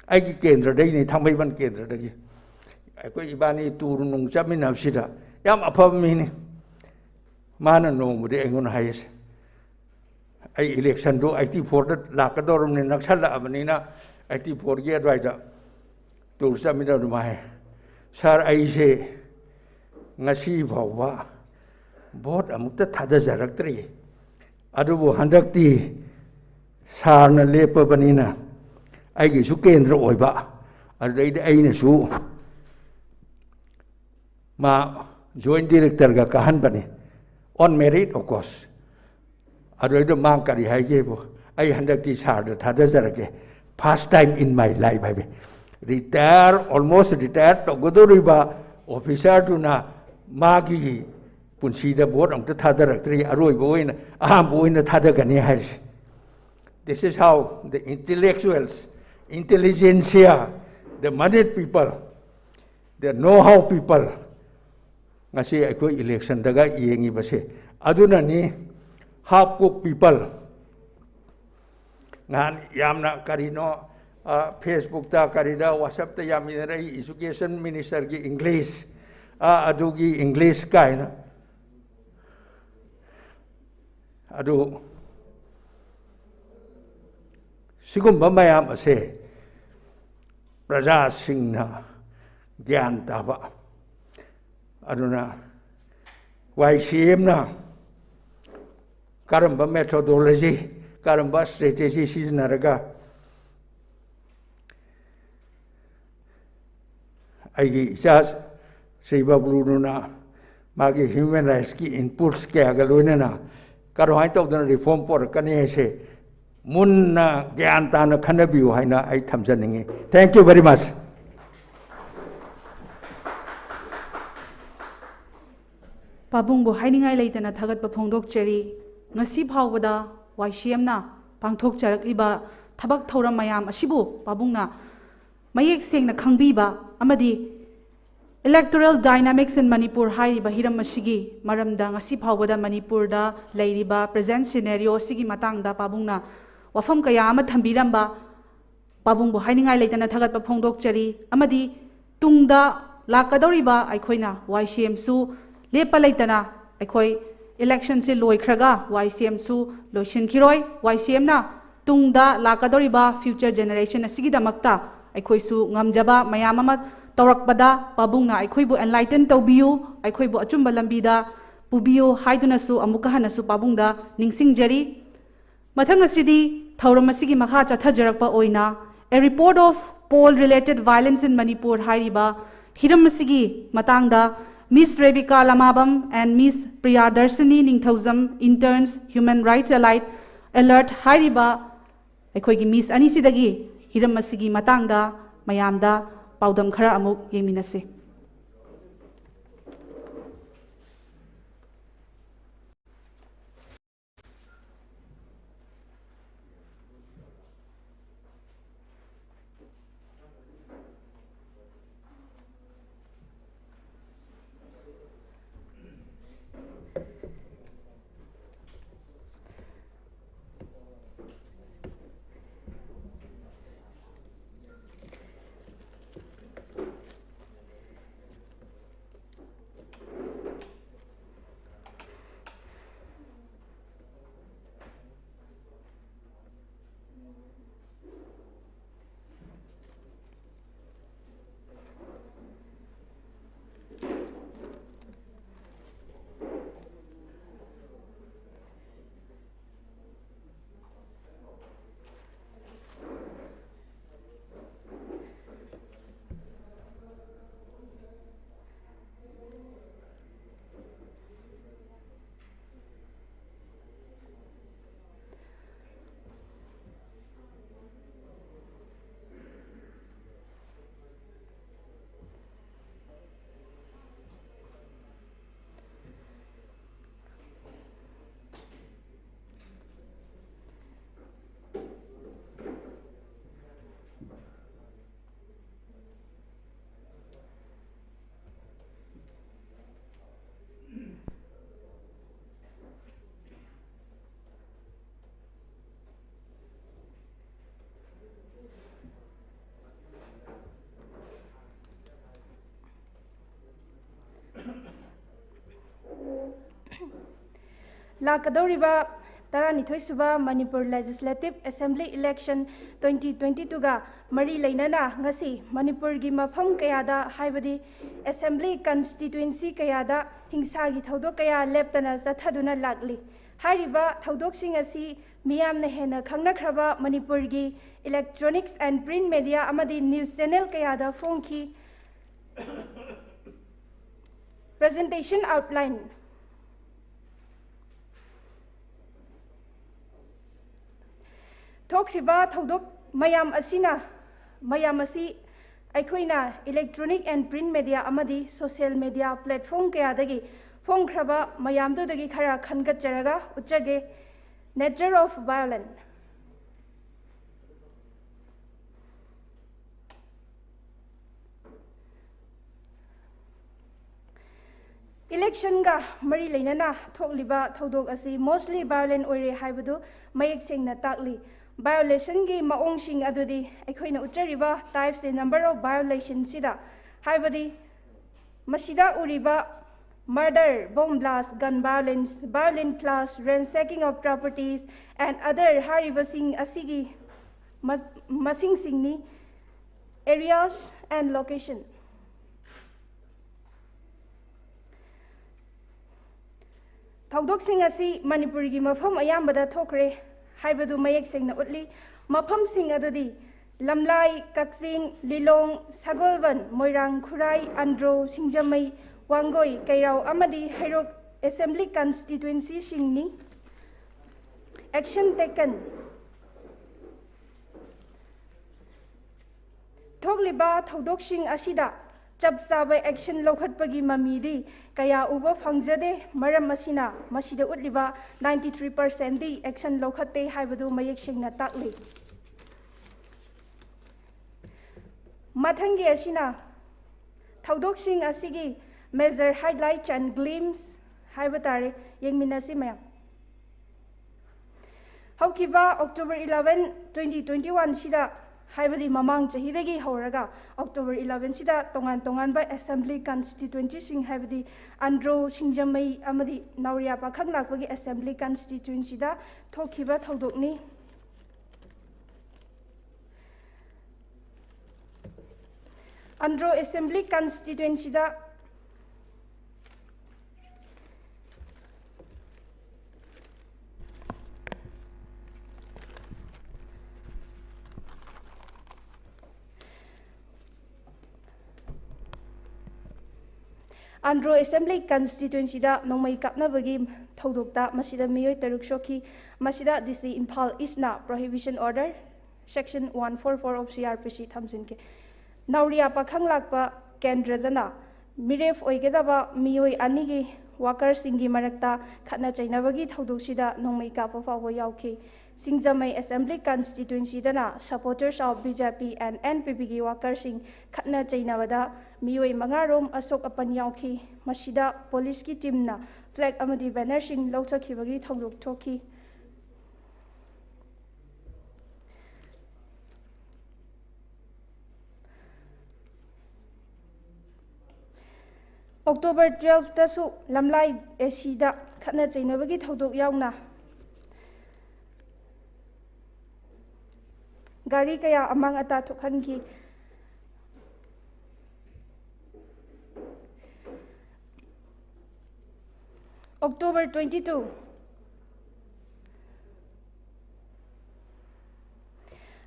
ꯑꯩꯒꯤ ꯀꯦꯟꯗ꯭ꯔꯗꯩꯅꯤ, ꯊꯥꯡꯃꯩꯕꯟ ꯀꯦꯟꯗ꯭ꯔꯗꯒꯤ꯫ ꯑꯩꯈꯣꯏ ꯏꯕꯥꯅꯤ ꯇꯨꯔ ꯅꯨꯡ ꯆꯠꯃꯤꯟꯅꯕꯁꯤꯗ ꯌꯥꯝ ꯑꯐꯕ ꯃꯤꯅꯤ꯫ ꯃꯥꯅ ꯅꯣꯡꯃꯗꯤ ꯑꯩꯉꯣꯟꯗ ꯍꯥꯏꯔꯤꯁꯦ, ꯑꯩ ꯏꯂꯦꯛꯁꯟꯗꯨ ꯑꯩꯠꯇꯤ ꯐꯣꯔꯗ ꯂꯥꯛꯀꯗꯧꯔꯕꯅꯤ, ꯅꯛꯁꯜꯂꯛꯑꯕꯅꯤꯅ ꯑꯩꯠꯇꯤ ꯐꯣꯔꯒꯤ ꯑꯗꯨꯋꯥꯏꯗ ꯇꯨꯔ ꯆꯠꯃꯤꯟꯅꯕꯗꯨ ꯃꯥ ꯍꯥꯏ, "ꯁꯥꯔ, ꯑꯩꯁꯦ ꯉꯁꯤ ꯐꯥꯎꯕ ꯚꯣꯠ ꯑꯃꯨꯛꯇ ꯊꯥꯗꯖꯔꯛꯇ꯭ꯔꯤ꯫ ꯑꯗꯨꯕꯨ ꯍꯟꯗꯛꯇꯤ ꯁꯥꯔꯅ ꯂꯦꯞꯄꯕꯅꯤꯅ ꯑꯩꯒꯤꯁꯨ ꯀꯦꯟꯗ꯭ꯔ ꯑꯣꯏꯕ, ꯑꯗꯨꯗꯩꯗꯤ ꯑꯩꯅꯁꯨ ꯃꯥ join ꯗꯤꯔꯦꯛꯇꯔꯒ ꯀꯥꯍꯟꯕꯅꯤ, on merit, of course." ꯑꯗꯨꯗꯩꯗ ꯃꯥ ꯀꯔꯤ ꯍꯥꯏꯒꯦꯕꯨ, "ꯑꯩ ꯍꯟꯗꯛꯇꯤ ꯁꯥꯔꯗ ꯊꯥꯗꯖꯔꯒꯦ, first time in my life" ꯍꯥꯏꯕ꯫ ꯔꯤꯇꯥꯌꯔ, ꯑꯣꯜꯃꯣꯁ ꯔꯤꯇꯥꯌꯔ ꯇꯧꯒꯗꯧꯔꯤꯕ ꯑꯣꯐꯤꯁꯥꯔꯗꯨꯅ ꯃꯥꯒꯤ ꯄꯨꯟꯁꯤꯗ ꯚꯣꯠ ꯑꯃꯨꯛꯇ ꯊꯥꯗꯔꯛꯇ꯭ꯔꯤ, ꯑꯔꯣꯏꯕ ꯑꯣꯏꯅ, ꯑꯍꯥꯟꯕ ꯑꯣꯏꯅ ꯊꯥꯗꯒꯅꯤ ꯍꯥꯏꯔꯤꯁꯦ꯫ This is how the intellectuals, intelligentsia, the moneyed people, the know-how people, ꯉꯁꯤ ꯑꯩꯈꯣꯏ ꯏꯂꯦꯛꯁꯟꯗꯒ ꯌꯦꯡꯉꯤꯕꯁꯦ꯫ ꯑꯗꯨꯅꯅꯤ half cooked people꯫ ꯅꯍꯥꯟ ꯌꯥꯝꯅ ꯀꯔꯤꯅꯣ, ꯑ, Facebook-ꯇ ꯀꯔꯤꯗ WhatsApp-ꯇ ꯌꯥꯝ ꯏꯅꯔꯛꯏ, education minister-ꯒꯤ English, ꯑ, ꯑꯗꯨꯒꯤ English ꯀꯥꯏꯅ꯫ ꯑꯗꯨ ꯁꯤꯒꯨꯝꯕ ꯃꯌꯥꯝ ꯑꯁꯦ ꯄ꯭ꯔꯖꯥꯁꯤꯡꯅ ꯒ꯭ꯌꯥꯟ ꯇꯥꯕ꯫ ꯑꯗꯨꯅ ꯋꯥꯏ ꯁꯤ ꯑꯦꯝꯅ ꯀꯔꯝꯕ methodology, ꯀꯔꯝꯕ strategy ꯁꯤꯖꯤꯟꯅꯔꯒ ꯑꯩꯒꯤ ꯏꯆꯥ ꯁ꯭ꯔꯤ ꯕꯕ꯭ꯂꯨꯅ ꯃꯥꯒꯤ human rights-ꯀꯤ inputs ꯀꯌꯥꯒ ꯂꯣꯏꯅꯅ ꯀꯔꯝꯍꯥꯏꯅ ꯇꯧꯗꯅ reform ꯄꯨꯔꯛꯀꯅꯤ ꯍꯥꯏꯁꯦ ꯃꯨꯟꯅ ꯒ꯭ꯌꯥꯟ ꯇꯥꯅ ꯈꯟꯅꯕꯤꯌꯨ ꯍꯥꯏꯅ ꯑꯩ ꯊꯝꯖꯅꯤꯡꯉꯤ꯫ Thank you very much꯫ ꯄꯥꯕꯨꯡꯕꯨ ꯍꯥꯏꯅꯤꯡꯉꯥꯏ ꯂꯩꯇꯅ ꯊꯥꯒꯠꯄ ꯐꯣꯡꯗꯣꯛꯆꯔꯤ꯫ ꯉꯁꯤ ꯐꯥꯎꯕꯗ ꯋꯥꯏ ꯁꯤ ꯑꯦꯝꯅ ꯄꯥꯡꯊꯣꯛꯆꯔꯛꯂꯤꯕ ꯊꯕꯛ ꯊꯧꯔꯝ ꯃꯌꯥꯝ ꯑꯁꯤꯕꯨ ꯄꯥꯕꯨꯡꯅ ꯃꯌꯦꯛ ꯁꯦꯡꯅ ꯈꯪꯕꯤꯕ ꯑꯃꯗꯤ Electoral Dynamics in Manipur ꯍꯥꯏꯔꯤꯕ ꯍꯤꯔꯝ ꯑꯁꯤꯒꯤ ꯃꯔꯝꯗ ꯉꯁꯤ ꯐꯥꯎꯕꯗ ꯃꯅꯤꯄꯨꯔꯗ ꯂꯩꯔꯤꯕ present scenario ꯑꯁꯤꯒꯤ ꯃꯇꯥꯡꯗ ꯄꯥꯕꯨꯡꯅ ꯋꯥꯐꯝ ꯀꯌꯥ ꯑꯃ ꯊꯝꯕꯤꯔꯝꯕ ꯄꯥꯕꯨꯡꯕꯨ ꯍꯥꯏꯅꯤꯡꯉꯥꯏ ꯂꯩꯇꯅ ꯊꯥꯒꯠꯄ ꯐꯣꯡꯗꯣꯛꯆꯔꯤ꯫ ꯑꯃꯗꯤ ꯇꯨꯡꯗ ꯂꯥꯛꯀꯗꯧꯔꯤꯕ ꯑꯩꯈꯣꯏꯅ ꯋꯥꯏ ꯁꯤ ꯑꯦꯝꯁꯨ ꯂꯦꯞꯄ ꯂꯩꯇꯅ ꯑꯩꯈꯣꯏ ꯏꯂꯦꯛꯁꯟꯁꯦ ꯂꯣꯏꯈ꯭ꯔꯒ ꯋꯥꯏ ꯁꯤ ꯑꯦꯝꯁꯨ ꯂꯣꯏꯁꯤꯟꯈꯤꯔꯣꯏ꯫ ꯋꯥꯏ ꯁꯤ ꯑꯦꯝꯅ ꯇꯨꯡꯗ ꯂꯥꯛꯀꯗꯧꯔꯤꯕ future generation ꯑꯁꯤꯒꯤꯗꯃꯛꯇ ꯑꯩꯈꯣꯏꯁꯨ ꯉꯝꯖꯕ ꯃꯌꯥꯝ ꯑꯃ ꯇꯧꯔꯛꯄꯗ ꯄꯥꯕꯨꯡꯅ ꯑꯩꯈꯣꯏꯕꯨ enlighten ꯇꯧꯕꯤꯌꯨ, ꯑꯩꯈꯣꯏꯕꯨ ꯑꯆꯨꯝꯕ ꯂꯝꯕꯤꯗ ꯄꯨꯕꯤꯌꯨ ꯍꯥꯏꯗꯨꯅꯁꯨ ꯑꯃꯨꯛꯀ ꯍꯟꯅꯁꯨ ꯄꯥꯕꯨꯡꯗ ꯅꯤꯡꯁꯤꯡꯖꯔꯤ꯫ ꯃꯊꯪ ꯑꯁꯤꯗꯤ ꯊꯧꯔꯝ ꯑꯁꯤꯒꯤ ꯃꯈꯥ ꯆꯠꯊꯖꯔꯛꯄ ꯑꯣꯏꯅ A Report of Poll Related Violence in Manipur ꯍꯥꯏꯔꯤꯕ ꯍꯤꯔꯝ ꯑꯁꯤꯒꯤ ꯃꯇꯥꯡꯗ Miss Rebecca Lamabam and Miss Priyadarshini Ningthoujam, Interns, Human Rights Allied, Alert ꯍꯥꯏꯔꯤꯕ ꯑꯩꯈꯣꯏꯒꯤ ꯃꯤꯁ ꯑꯅꯤꯁꯤꯗꯒꯤ ꯍꯤꯔꯝ ꯑꯁꯤꯒꯤ ꯃꯇꯥꯡꯗ ꯃꯌꯥꯝꯗ ꯄꯥꯎꯗꯝ ꯈꯔ ꯑꯃꯨꯛ ꯌꯦꯡꯃꯤꯟꯅꯁꯤ꯫ ꯂꯥꯛꯀꯗꯧꯔꯤꯕ ꯇꯔꯥꯅꯤꯊꯣꯏ ꯁꯨꯕ Manipur Legislative Assembly Election twenty twenty-two ꯒ ꯃꯔꯤ ꯂꯩꯅꯅ ꯉꯁꯤ ꯃꯅꯤꯄꯨꯔꯒꯤ ꯃꯐꯝ ꯀꯌꯥꯗ, ꯍꯥꯏꯕꯗꯤ Assembly Constituency ꯀꯌꯥꯗ ꯍꯤꯡꯁꯥꯒꯤ ꯊꯧꯗꯣꯛ ꯀꯌꯥ ꯂꯦꯞꯇꯅ ꯆꯠꯊꯗꯨꯅ ꯂꯥꯛꯂꯤ꯫ ꯍꯥꯏꯔꯤꯕ ꯊꯧꯗꯣꯛꯁꯤꯡ ꯑꯁꯤ ꯃꯤꯌꯥꯝꯅ ꯍꯦꯟꯅ ꯈꯪꯅꯈ꯭ꯔꯕ ꯃꯅꯤꯄꯨꯔꯒꯤ Electronics and Print Media ꯑꯃꯗꯤ News Channel ꯀꯌꯥꯗ ꯐꯣꯡꯈꯤ꯫ Presentation outline꯫ ꯊꯣꯛꯈ꯭ꯔꯤꯕ ꯊꯧꯗꯣꯛ ꯃꯌꯥꯝ ꯑꯁꯤꯅ, ꯃꯌꯥꯝ ꯑꯁꯤ ꯑꯩꯈꯣꯏꯅ Electronic and Print Media ꯑꯃꯗꯤ social media platform ꯀꯌꯥꯗꯒꯤ ꯐꯣꯡꯈ꯭ꯔꯕ ꯃꯌꯥꯝꯗꯨꯗꯒꯤ ꯈꯔ ꯈꯟꯒꯠꯆꯔꯒ ꯎꯠꯆꯒꯦ꯫ Nature of violence꯫ Election ꯒ ꯃꯔꯤ ꯂꯩꯅꯅ ꯊꯣꯛꯂꯤꯕ ꯊꯧꯗꯣꯛ ꯑꯁꯤ mostly violent ꯑꯣꯏꯔꯦ ꯍꯥꯏꯕꯗꯨ ꯃꯌꯦꯛ ꯁꯦꯡꯅ ꯇꯥꯛꯂꯤ꯫ Violation ꯒꯤ ꯃꯑꯣꯡꯁꯤꯡ ꯑꯗꯨꯗꯤ ꯑꯩꯈꯣꯏꯅ ꯎꯠꯆꯔꯤꯕ types and number of violation ꯁꯤꯗ, ꯍꯥꯏꯕꯗꯤ ꯃꯁꯤꯗ ꯎꯔꯤꯕ murder, bomb blast, gun violence, violent clash, ransacking of properties and other ꯍꯥꯏꯔꯤꯕꯁꯤꯡ ꯑꯁꯤꯒꯤ ꯃ-, ꯃꯁꯤꯡꯁꯤꯡꯅꯤ꯫ Areas and location꯫ ꯊꯧꯗꯣꯛꯁꯤꯡ ꯑꯁꯤ ꯃꯅꯤꯄꯨꯔꯒꯤ ꯃꯐꯝ ꯑꯌꯥꯝꯕꯗ ꯊꯣꯛꯈ꯭ꯔꯦ ꯍꯥꯏꯕꯗꯨ ꯃꯌꯦꯛ ꯁꯦꯡꯅ ꯎꯠꯂꯤ꯫ ꯃꯐꯝꯁꯤꯡ ꯑꯗꯨꯗꯤ ꯂꯝꯂꯥꯏ, ꯀꯛꯆꯤꯡ, ꯂꯤꯂꯣꯡ, ꯁꯒꯣꯜꯕꯟ, ꯃꯣꯏꯔꯥꯡ, ꯈꯨꯔꯥꯏ, ꯑꯟꯗ꯭ꯔꯣ, ꯁꯤꯡꯖꯃꯩ, ꯋꯥꯡꯒꯣꯏ, ꯀꯩꯔꯥꯎ ꯑꯃꯗꯤ ꯍꯩꯔꯣꯛ Assembly Constituency ꯁꯤꯡꯅꯤ꯫ Action taken꯫ ꯊꯣꯛꯂꯤꯕ ꯊꯧꯗꯣꯛꯁꯤꯡ ꯑꯁꯤꯗ ꯆꯞ ꯆꯥꯕ action ꯂꯧꯈꯠꯄꯒꯤ ꯃꯃꯤꯗꯤ ꯀꯌꯥ ꯎꯕ ꯐꯪꯖꯗꯦ꯫ ꯃꯔꯝ ꯑꯁꯤꯅ ꯃꯁꯤꯗ ꯎꯠꯂꯤꯕ ninety three percent ꯗꯤ action ꯂꯧꯈꯠꯇꯦ ꯍꯥꯏꯕꯗꯨ ꯃꯌꯦꯛ ꯁꯦꯡꯅ ꯇꯥꯛꯂꯤ꯫ ꯃꯊꯪꯒꯤ ꯑꯁꯤꯅ ꯊꯧꯗꯣꯛꯁꯤꯡ ꯑꯁꯤꯒꯤ major highlights and glimpse ꯍꯥꯏꯕ ꯇꯥꯔꯦ꯫ ꯌꯦꯡꯃꯤꯟꯅꯁꯤ ꯃꯌꯥꯝ꯫ ꯍꯧꯈꯤꯕ October eleven, twenty twenty-one ꯁꯤꯗ ꯍꯥꯏꯕꯗꯤ ꯃꯃꯥꯡ ꯆꯍꯤꯗꯒꯤ ꯍꯧꯔꯒ October eleven ꯁꯤꯗ ꯇꯣꯉꯥꯟ ꯇꯣꯉꯥꯟꯕ assembly constituency ꯁꯤꯡ, ꯍꯥꯏꯕꯗꯤ ꯑꯟꯗ꯭ꯔꯣ, ꯁꯤꯡꯖꯃꯩ ꯑꯃꯗꯤ ꯅꯥꯎꯔꯤꯌꯥ ꯄꯥꯈꯪ ꯂꯥꯛꯄꯒꯤ assembly constituency ꯗ ꯊꯣꯛꯈꯤꯕ ꯊꯧꯗꯣꯛꯅꯤ꯫ ꯑꯟꯗ꯭ꯔꯣ assembly constituency ꯗ ꯑꯟꯗ꯭ꯔꯣ assembly constituency ꯗ ꯅꯣꯡꯃꯩ ꯀꯥꯞꯅꯕꯒꯤ ꯊꯧꯗꯣꯛꯇ ꯃꯁꯤꯗ ꯃꯤꯑꯣꯏ ꯇꯔꯨꯛ ꯁꯣꯛꯈꯤ꯫ ꯃꯁꯤꯗ D C ꯏꯝꯐꯥꯜ East ꯅ prohibition order section one four four of C R P C ꯊꯝꯖꯤꯟꯈꯤ꯫ ꯅꯥꯎꯔꯤꯌꯥ ꯄꯥꯈꯪ ꯂꯥꯛꯄ ꯀꯦꯟꯗ꯭ꯔꯗꯅ ꯃꯤꯔꯦꯞ ꯑꯣꯏꯒꯗꯕ ꯃꯤꯑꯣꯏ ꯑꯅꯤꯒꯤ worker ꯁꯤꯡꯒꯤ ꯃꯔꯛꯇ ꯈꯠꯅ ꯆꯩꯅꯕꯒꯤ ꯊꯧꯗꯣꯛꯁꯤꯗ ꯅꯣꯡꯃꯩ ꯀꯥꯞꯄ ꯐꯥꯎꯕ ꯌꯥꯎꯈꯤ꯫ ꯁꯤꯡꯖꯃꯩ assembly constituency ꯗꯅ supporters of B J P and N P P ꯒꯤ worker ꯁꯤꯡ ꯈꯠꯅ ꯆꯩꯅꯕꯗ ꯃꯤꯑꯣꯏ ꯃꯉꯥ ꯔꯣꯝ ꯑꯁꯣꯛ ꯑꯄꯟ ꯌꯥꯎꯈꯤ꯫ ꯃꯁꯤꯗ ꯄꯨꯂꯤꯁꯀꯤ team ꯅ flag ꯑꯃꯗꯤ banner ꯁꯤꯡ ꯂꯧꯊꯈꯤꯕꯒꯤ ꯊꯧꯗꯣꯛ ꯊꯣꯛꯈꯤ꯫ October twelve ꯇꯁꯨ ꯂꯝꯂꯥꯏ A C ꯗ ꯈꯠꯅ ꯆꯩꯅꯕꯒꯤ ꯊꯧꯗꯣꯛ ꯌꯥꯎꯅ ꯒꯥꯔꯤ ꯀꯌꯥ ꯑꯃꯥꯡ ꯑꯇꯥ ꯊꯣꯛꯍꯟꯈꯤ꯫ October twenty two,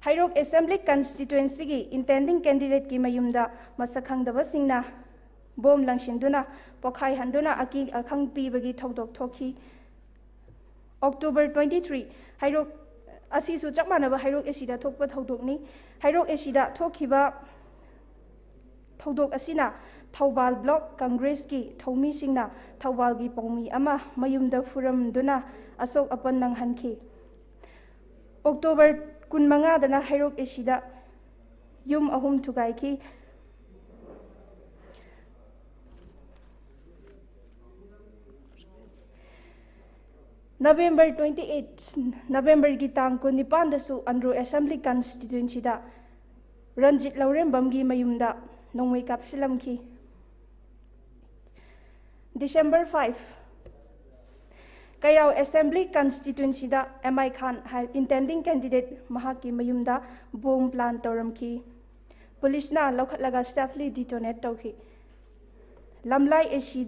ꯍꯩꯔꯣꯛ assembly constituency ꯒꯤ intending candidate ꯀꯤ ꯃꯌꯨꯝꯗ ꯃꯁꯛ ꯈꯪꯗꯕꯁꯤꯡꯅ bomb ꯂꯪꯁꯤꯟꯗꯨꯅ ꯄꯣꯈꯥꯏꯍꯟꯗꯨꯅ ꯑꯀꯤ ꯑꯈꯪ ꯄꯤꯕꯒꯤ ꯊꯧꯗꯣꯛ ꯊꯣꯛꯈꯤ꯫ October twenty three, ꯍꯩꯔꯣꯛ, ꯑꯁꯤꯁꯨ ꯆꯞ ꯃꯥꯟꯅꯕ ꯍꯩꯔꯣꯛ A C ꯗ ꯊꯣꯛꯄ ꯊꯧꯗꯣꯛꯅꯤ꯫ ꯍꯩꯔꯣꯛ A C ꯗ ꯊꯣꯛꯈꯤꯕ ꯊꯧꯗꯣꯛ ꯑꯁꯤꯅ ꯊꯧꯕꯥꯜ block Congress ꯀꯤ ꯊꯧꯃꯤꯁꯤꯡꯅ ꯊꯧꯕꯥꯜꯒꯤ ꯄꯥꯎꯃꯤ ꯑꯃ ꯃꯌꯨꯝꯗ ꯐꯨꯔꯝꯗꯨꯅ ꯑꯁꯣꯛ ꯑꯄꯟ ꯅꯪꯍꯟꯈꯤ꯫ October ꯀꯨꯟꯃꯉꯥꯗꯅ ꯍꯩꯔꯣꯛ A C ꯗ ꯌꯨꯝ ꯑꯍꯨꯝ ꯊꯨꯒꯥꯏꯈꯤ꯫ November twenty eight, ꯅꯕꯦꯝꯕꯔꯒꯤ ꯇꯥꯡ ꯀꯨꯟꯅꯤꯄꯥꯟꯗꯁꯨ ꯑꯟꯗ꯭ꯔꯣ ꯑꯦꯁꯦꯝꯕ꯭ꯂꯤ ꯀꯟꯁꯇꯤꯇ꯭ꯋꯦꯟꯁꯤꯗ ꯔꯟꯖꯤꯠ ꯂꯧꯔꯦꯝꯕꯝꯒꯤ ꯃꯌꯨꯝꯗ ꯅꯣꯡꯃꯩ ꯀꯥꯞꯁꯤꯜꯂꯝꯈꯤ꯫ December five, ꯀꯩꯔꯥꯎ ꯑꯦꯁꯦꯝꯕ꯭ꯂꯤ ꯀꯟꯁꯇꯤꯇ꯭ꯋꯦꯟꯁꯤꯗ ꯑꯦꯝ ꯑꯥꯏ ꯈꯥꯟ ꯍꯥꯏ intending candidate ꯃꯍꯥꯛꯀꯤ ꯃꯌꯨꯝꯗ ꯕꯣꯝ ꯄ꯭ꯂꯥꯟ ꯇꯧꯔꯝꯈꯤ꯫ ꯄꯨꯂꯤꯁꯅ ꯂꯧꯈꯠꯂꯒ safely detonate ꯇꯧꯈꯤ꯫ ꯂꯝꯂꯥꯏ ꯑꯦ ꯁꯤ,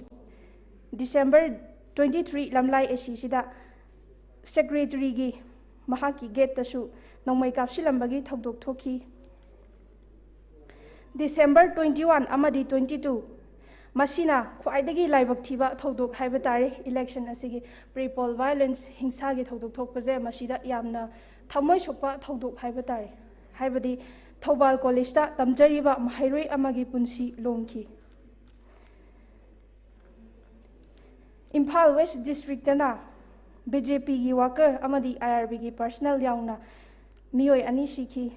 December twenty three ꯂꯝꯂꯥꯏ ꯑꯦ ꯁꯤꯁꯤꯗ ꯁꯦꯀ꯭ꯔꯦꯇꯔꯤꯒꯤ ꯃꯍꯥꯛꯀꯤ ꯒꯦꯠꯇꯁꯨ ꯅꯣꯡꯃꯩ ꯀꯥꯞꯁꯤꯜꯂꯝꯕꯒꯤ ꯊꯧꯗꯣꯛ ꯊꯣꯛꯈꯤ꯫ December twenty one ꯑꯃꯗꯤ twenty two, ꯃꯁꯤꯅ ꯈ꯭ꯋꯥꯏꯗꯒꯤ ꯂꯥꯏꯕꯛ ꯊꯤꯕ ꯊꯧꯗꯣꯛ ꯍꯥꯏꯕ ꯇꯥꯔꯦ꯫ Election ꯑꯁꯤꯒꯤ pre poll violence, ꯍꯤꯡꯁꯥꯒꯤ ꯊꯧꯗꯣꯛ ꯊꯣꯛꯄꯁꯦ ꯃꯁꯤꯗ ꯌꯥꯝꯅ ꯊꯃꯣꯏ ꯁꯣꯛꯄ ꯊꯧꯗꯣꯛ ꯍꯥꯏꯕ ꯇꯥꯔꯦ꯫ ꯍꯥꯏꯕꯗꯤ ꯊꯧꯕꯥꯜ ꯀꯣꯂꯦꯖꯇ ꯇꯝꯖꯔꯤꯕ ꯃꯍꯩꯔꯣꯏ ꯑꯃꯒꯤ ꯄꯨꯟꯁꯤ ꯂꯣꯝꯈꯤ꯫ ꯏꯝꯐꯥꯜ ꯋꯦꯁ ꯗꯤꯁꯇ꯭ꯔꯤꯛꯇꯅ ꯕꯤ ꯖꯦ ꯄꯤꯒꯤ worker ꯑꯃꯗꯤ ꯑꯥꯏ ꯑꯥꯔ ꯕꯤꯒꯤ personnel ꯌꯥꯎꯅ ꯃꯤꯑꯣꯏ ꯑꯅꯤ ꯁꯤꯈꯤ꯫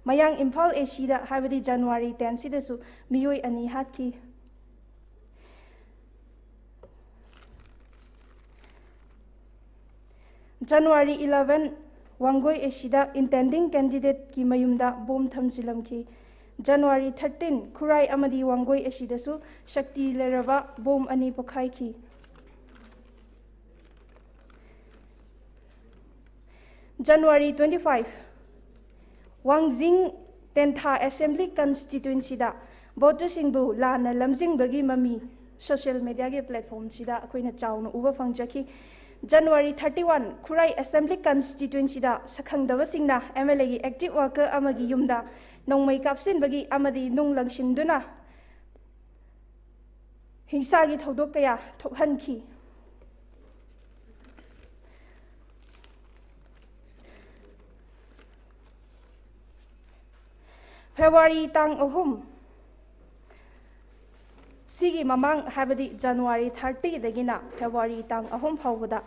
ꯃꯌꯥꯡ ꯏꯝꯐꯥꯜ ꯑꯦ ꯁꯤꯗ, ꯍꯥꯏꯕꯗꯤ January ten ꯁꯤꯗꯁꯨ ꯃꯤꯑꯣꯏ ꯑꯅꯤ ꯍꯥꯠꯈꯤ꯫ January eleven, ꯋꯥꯡꯒꯣꯏ ꯑꯦ ꯁꯤꯗ intending candidateꯀꯤ ꯃꯌꯨꯝꯗ ꯕꯣꯝ ꯊꯝꯖꯤꯜꯂꯝꯈꯤ꯫ January thirteen, ꯈꯨꯔꯥꯏ ꯑꯃꯗꯤ ꯋꯥꯡꯒꯣꯏ ꯑꯦ ꯁꯤꯗꯁꯨ ꯁꯛꯇꯤ ꯂꯩꯔꯕ ꯕꯣꯝ ꯑꯅꯤ ꯄꯣꯈꯥꯏꯈꯤ꯫ January twenty five, ꯋꯥꯡꯖꯤꯡ ꯇꯦꯟꯊꯥ ꯑꯦꯁꯦꯝꯕ꯭ꯂꯤ ꯀꯟꯁꯇꯤꯇ꯭ꯋꯦꯟꯁꯤꯗ ꯚꯣꯇꯔꯁꯤꯡꯕꯨ ꯂꯥꯟꯅ ꯂꯝꯖꯤꯡꯕꯒꯤ ꯃꯃꯤ social mediaꯒꯤ platformꯁꯤꯗ ꯑꯩꯈꯣꯏꯅ ꯆꯥꯎꯅ ꯎꯕ ꯐꯪꯖꯈꯤ꯫ January thirty one, ꯈꯨꯔꯥꯏ ꯑꯦꯁꯦꯝꯕ꯭ꯂꯤ ꯀꯟꯁꯇꯤꯇ꯭ꯋꯦꯟꯁꯤꯗ ꯁꯛꯈꯪꯗꯕꯁꯤꯡꯅ ꯑꯦꯝ ꯑꯦꯜ ꯑꯦꯒꯤ active worker ꯑꯃꯒꯤ ꯌꯨꯝꯗ ꯅꯣꯡꯃꯩ ꯀꯥꯞꯁꯤꯟꯕꯒꯤ ꯑꯃꯗꯤ ꯅꯨꯡ ꯂꯪꯁꯤꯟꯗꯨꯅ ꯍꯤꯡꯁꯥꯒꯤ ꯊꯧꯗꯣꯛ ꯀꯌꯥ ꯊꯣꯛꯍꯟꯈꯤ꯫ February ꯇꯥꯡ ꯑꯍꯨꯝ, ꯁꯤꯒꯤ ꯃꯃꯥꯡ, ꯍꯥꯏꯕꯗꯤ January thirty ꯗꯒꯤꯅ February ꯇꯥꯡ ꯑꯍꯨꯝ ꯐꯥꯎꯕꯗ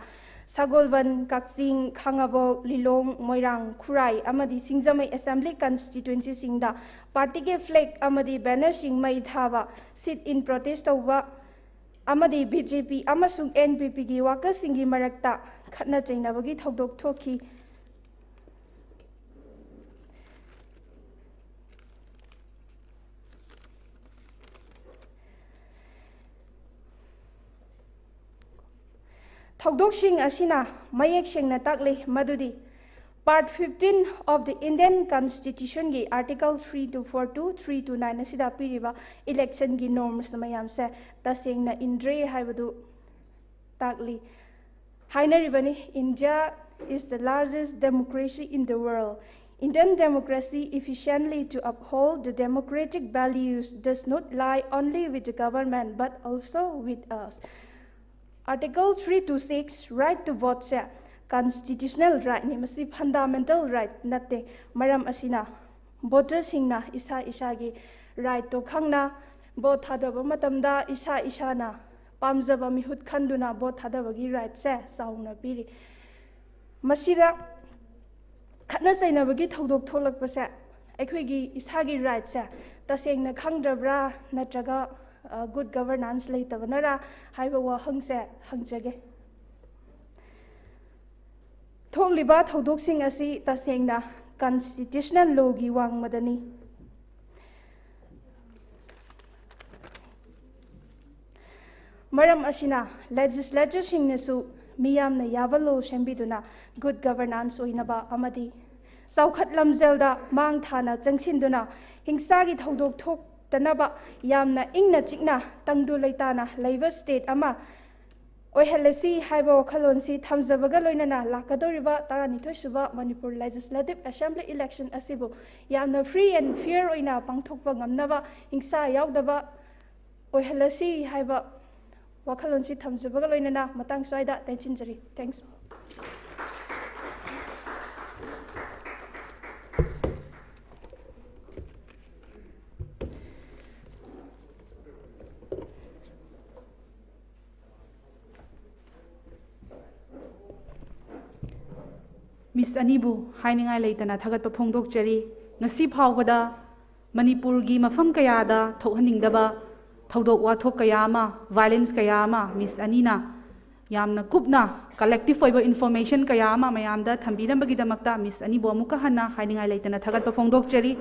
ꯁꯒꯣꯜꯕꯟ, ꯀꯛꯆꯤꯡ, ꯈꯥꯉꯕꯣꯛ, ꯂꯤꯂꯣꯡ, ꯃꯣꯏꯔꯥꯡ, ꯈꯨꯔꯥꯏ ꯑꯃꯗꯤ ꯁꯤꯡꯖꯃꯩ ꯑꯦꯁꯦꯝꯕ꯭ꯂꯤ ꯀꯟꯁꯇꯤꯇ꯭ꯋꯦꯟꯁꯤꯁꯤꯡꯗ ꯄꯥꯔꯇꯤꯒꯤ flag ꯑꯃꯗꯤ bannerꯁꯤꯡ ꯃꯩ ꯊꯥꯕ, sit in protest ꯇꯧꯕ, ꯑꯃꯗꯤ ꯕꯤ ꯖꯦ ꯄꯤ ꯑꯃꯁꯨꯡ ꯑꯦꯟ ꯄꯤ ꯄꯤꯒꯤ ꯋꯥꯀꯔꯁꯤꯡꯒꯤ ꯃꯔꯛꯇ ꯈꯠꯅ ꯆꯩꯅꯕꯒꯤ ꯊꯧꯗꯣꯛ ꯊꯣꯛꯈꯤ꯫ ꯊꯧꯗꯣꯛꯁꯤꯡ ꯑꯁꯤꯅ ꯃꯌꯦꯛ ꯁꯦꯡꯅ ꯇꯥꯛꯂꯤ ꯃꯗꯨꯗꯤ Part fifteen of the Indian Constitution ꯒꯤ Article three two four to three two nine ꯑꯁꯤꯗ ꯄꯤꯔꯤꯕ election ꯒꯤ norms ꯃꯌꯥꯝꯁꯦ ꯇꯁꯦꯡꯅ ꯏꯟꯗ꯭ꯔꯦ ꯍꯥꯏꯕꯗꯨ ꯇꯥꯛꯂꯤ꯫ ꯍꯥꯏꯅꯔꯤꯕꯅꯤ, "India is the largest democracy in the world. Indian democracy efficiently to uphold the democratic values does not lie only with the government but also with us." Article three two six, right to vote say constitutional right ꯅꯤ, ꯃꯁꯤ fundamental right ꯅꯠꯇꯦ꯫ ꯃꯔꯝ ꯑꯁꯤꯅ voter ꯁꯤꯡꯅ ꯏꯁꯥ ꯏꯁꯥꯒꯤ right ꯇꯣ ꯈꯪꯅ vote ꯊꯥꯗꯕ ꯃꯇꯝꯗ ꯏꯁꯥ ꯏꯁꯥꯅ ꯄꯥꯝꯖꯕ ꯃꯤꯍꯨꯠ ꯈꯟꯗꯨꯅ vote ꯊꯥꯗꯕꯒꯤ right ꯁꯦ ꯆꯥꯎꯅ ꯄꯤꯔꯤ꯫ ꯃꯁꯤꯗ ꯈꯠꯅ ꯆꯩꯅꯕꯒꯤ ꯊꯧꯗꯣꯛ ꯊꯣꯛꯂꯛꯄꯁꯦ ꯑꯩꯈꯣꯏꯒꯤ ꯏꯁꯥꯒꯤ right ꯁꯦ ꯇꯁꯦꯡꯅ ꯈꯪꯗ꯭ꯔꯕ꯭ꯔꯥ ꯅꯠꯇ꯭ꯔꯒ, ꯑ, good governance ꯂꯩꯇꯕꯅꯔꯥ ꯍꯥꯏꯕ ꯋꯥꯍꯪꯁꯦ ꯍꯪꯖꯒꯦ꯫ ꯊꯣꯛꯂꯤꯕ ꯊꯧꯗꯣꯛꯁꯤꯡ ꯑꯁꯤ ꯇꯁꯦꯡꯅ constitutional law ꯒꯤ ꯋꯥꯡꯃꯗꯅꯤ꯫ ꯃꯔꯝ ꯑꯁꯤꯅ legislature ꯁꯤꯡꯅꯁꯨ ꯃꯤꯌꯥꯝꯅ ꯌꯥꯕ law ꯁꯦꯝꯕꯤꯗꯨꯅ good governance ꯑꯣꯏꯅꯕ ꯑꯃꯗꯤ ꯆꯥꯎꯈꯠ ꯂꯝꯖꯦꯜꯗ ꯃꯥꯡ ꯊꯥꯅ ꯆꯪꯁꯤꯟꯗꯨꯅ ꯍꯤꯡꯁꯥꯒꯤ ꯊꯧꯗꯣꯛ ꯊꯣꯛꯇꯅꯕ ꯌꯥꯝꯅ ꯏꯪꯅ ꯆꯤꯛꯅ ꯇꯪꯗꯨ ꯂꯩꯇꯥꯅ ꯂꯩꯕ state ꯑꯃ ꯑꯣꯏꯍꯜꯂꯁꯤ ꯍꯥꯏꯕ ꯋꯥꯈꯜꯂꯣꯟꯁꯤ ꯊꯝꯖꯕꯒ ꯂꯣꯏꯅꯅ ꯂꯥꯛꯀꯗꯧꯔꯤꯕ ꯇꯔꯥꯅꯤꯊꯣꯏ ꯁꯨꯕ Manipur Legislative Assembly election ꯑꯁꯤꯕꯨ ꯌꯥꯝꯅ free and fair ꯑꯣꯏꯅ ꯄꯥꯡꯊꯣꯛꯄ ꯉꯝꯅꯕ ꯍꯤꯡꯁꯥ ꯌꯥꯎꯗꯕ ꯑꯣꯏꯍꯜꯂꯁꯤ ꯍꯥꯏꯕ ꯋꯥꯈꯜꯂꯣꯟꯁꯤ ꯊꯝꯖꯕꯒ ꯂꯣꯏꯅꯅ ꯃꯇꯥꯡ ꯁ꯭ꯋꯥꯏꯗ ꯇꯦꯟꯁꯤꯟꯖꯔꯤ꯫ Thanks. Miss ꯑꯅꯤꯕꯨ ꯍꯥꯏꯅꯤꯡꯉꯥꯏ ꯂꯩꯇꯅ ꯊꯥꯒꯠꯄ ꯐꯣꯡꯗꯣꯛꯆꯔꯤ꯫ ꯉꯁꯤ ꯐꯥꯎꯕꯗ ꯃꯅꯤꯄꯨꯔꯒꯤ ꯃꯐꯝ ꯀꯌꯥꯗ ꯊꯣꯛꯍꯟꯅꯤꯡꯗꯕ ꯊꯧꯗꯣꯛ ꯋꯥꯊꯣꯛ ꯀꯌꯥ ꯑꯃ, violence ꯀꯌꯥ ꯑꯃ ꯃꯤꯁ ꯑꯅꯤꯅ ꯌꯥꯝꯅ ꯀꯨꯞꯅ collective ꯑꯣꯏꯕ information ꯀꯌꯥ ꯑꯃ ꯃꯌꯥꯝꯗ ꯊꯝꯕꯤꯔꯝꯕꯒꯤꯗꯃꯛꯇ ꯃꯤꯁ ꯑꯅꯤꯕꯨ ꯑꯃꯨꯛꯀ ꯍꯟꯅ ꯍꯥꯏꯅꯤꯡꯉꯥꯏ ꯂꯩꯇꯅ ꯊꯥꯒꯠꯄ ꯐꯣꯡꯗꯣꯛꯆꯔꯤ꯫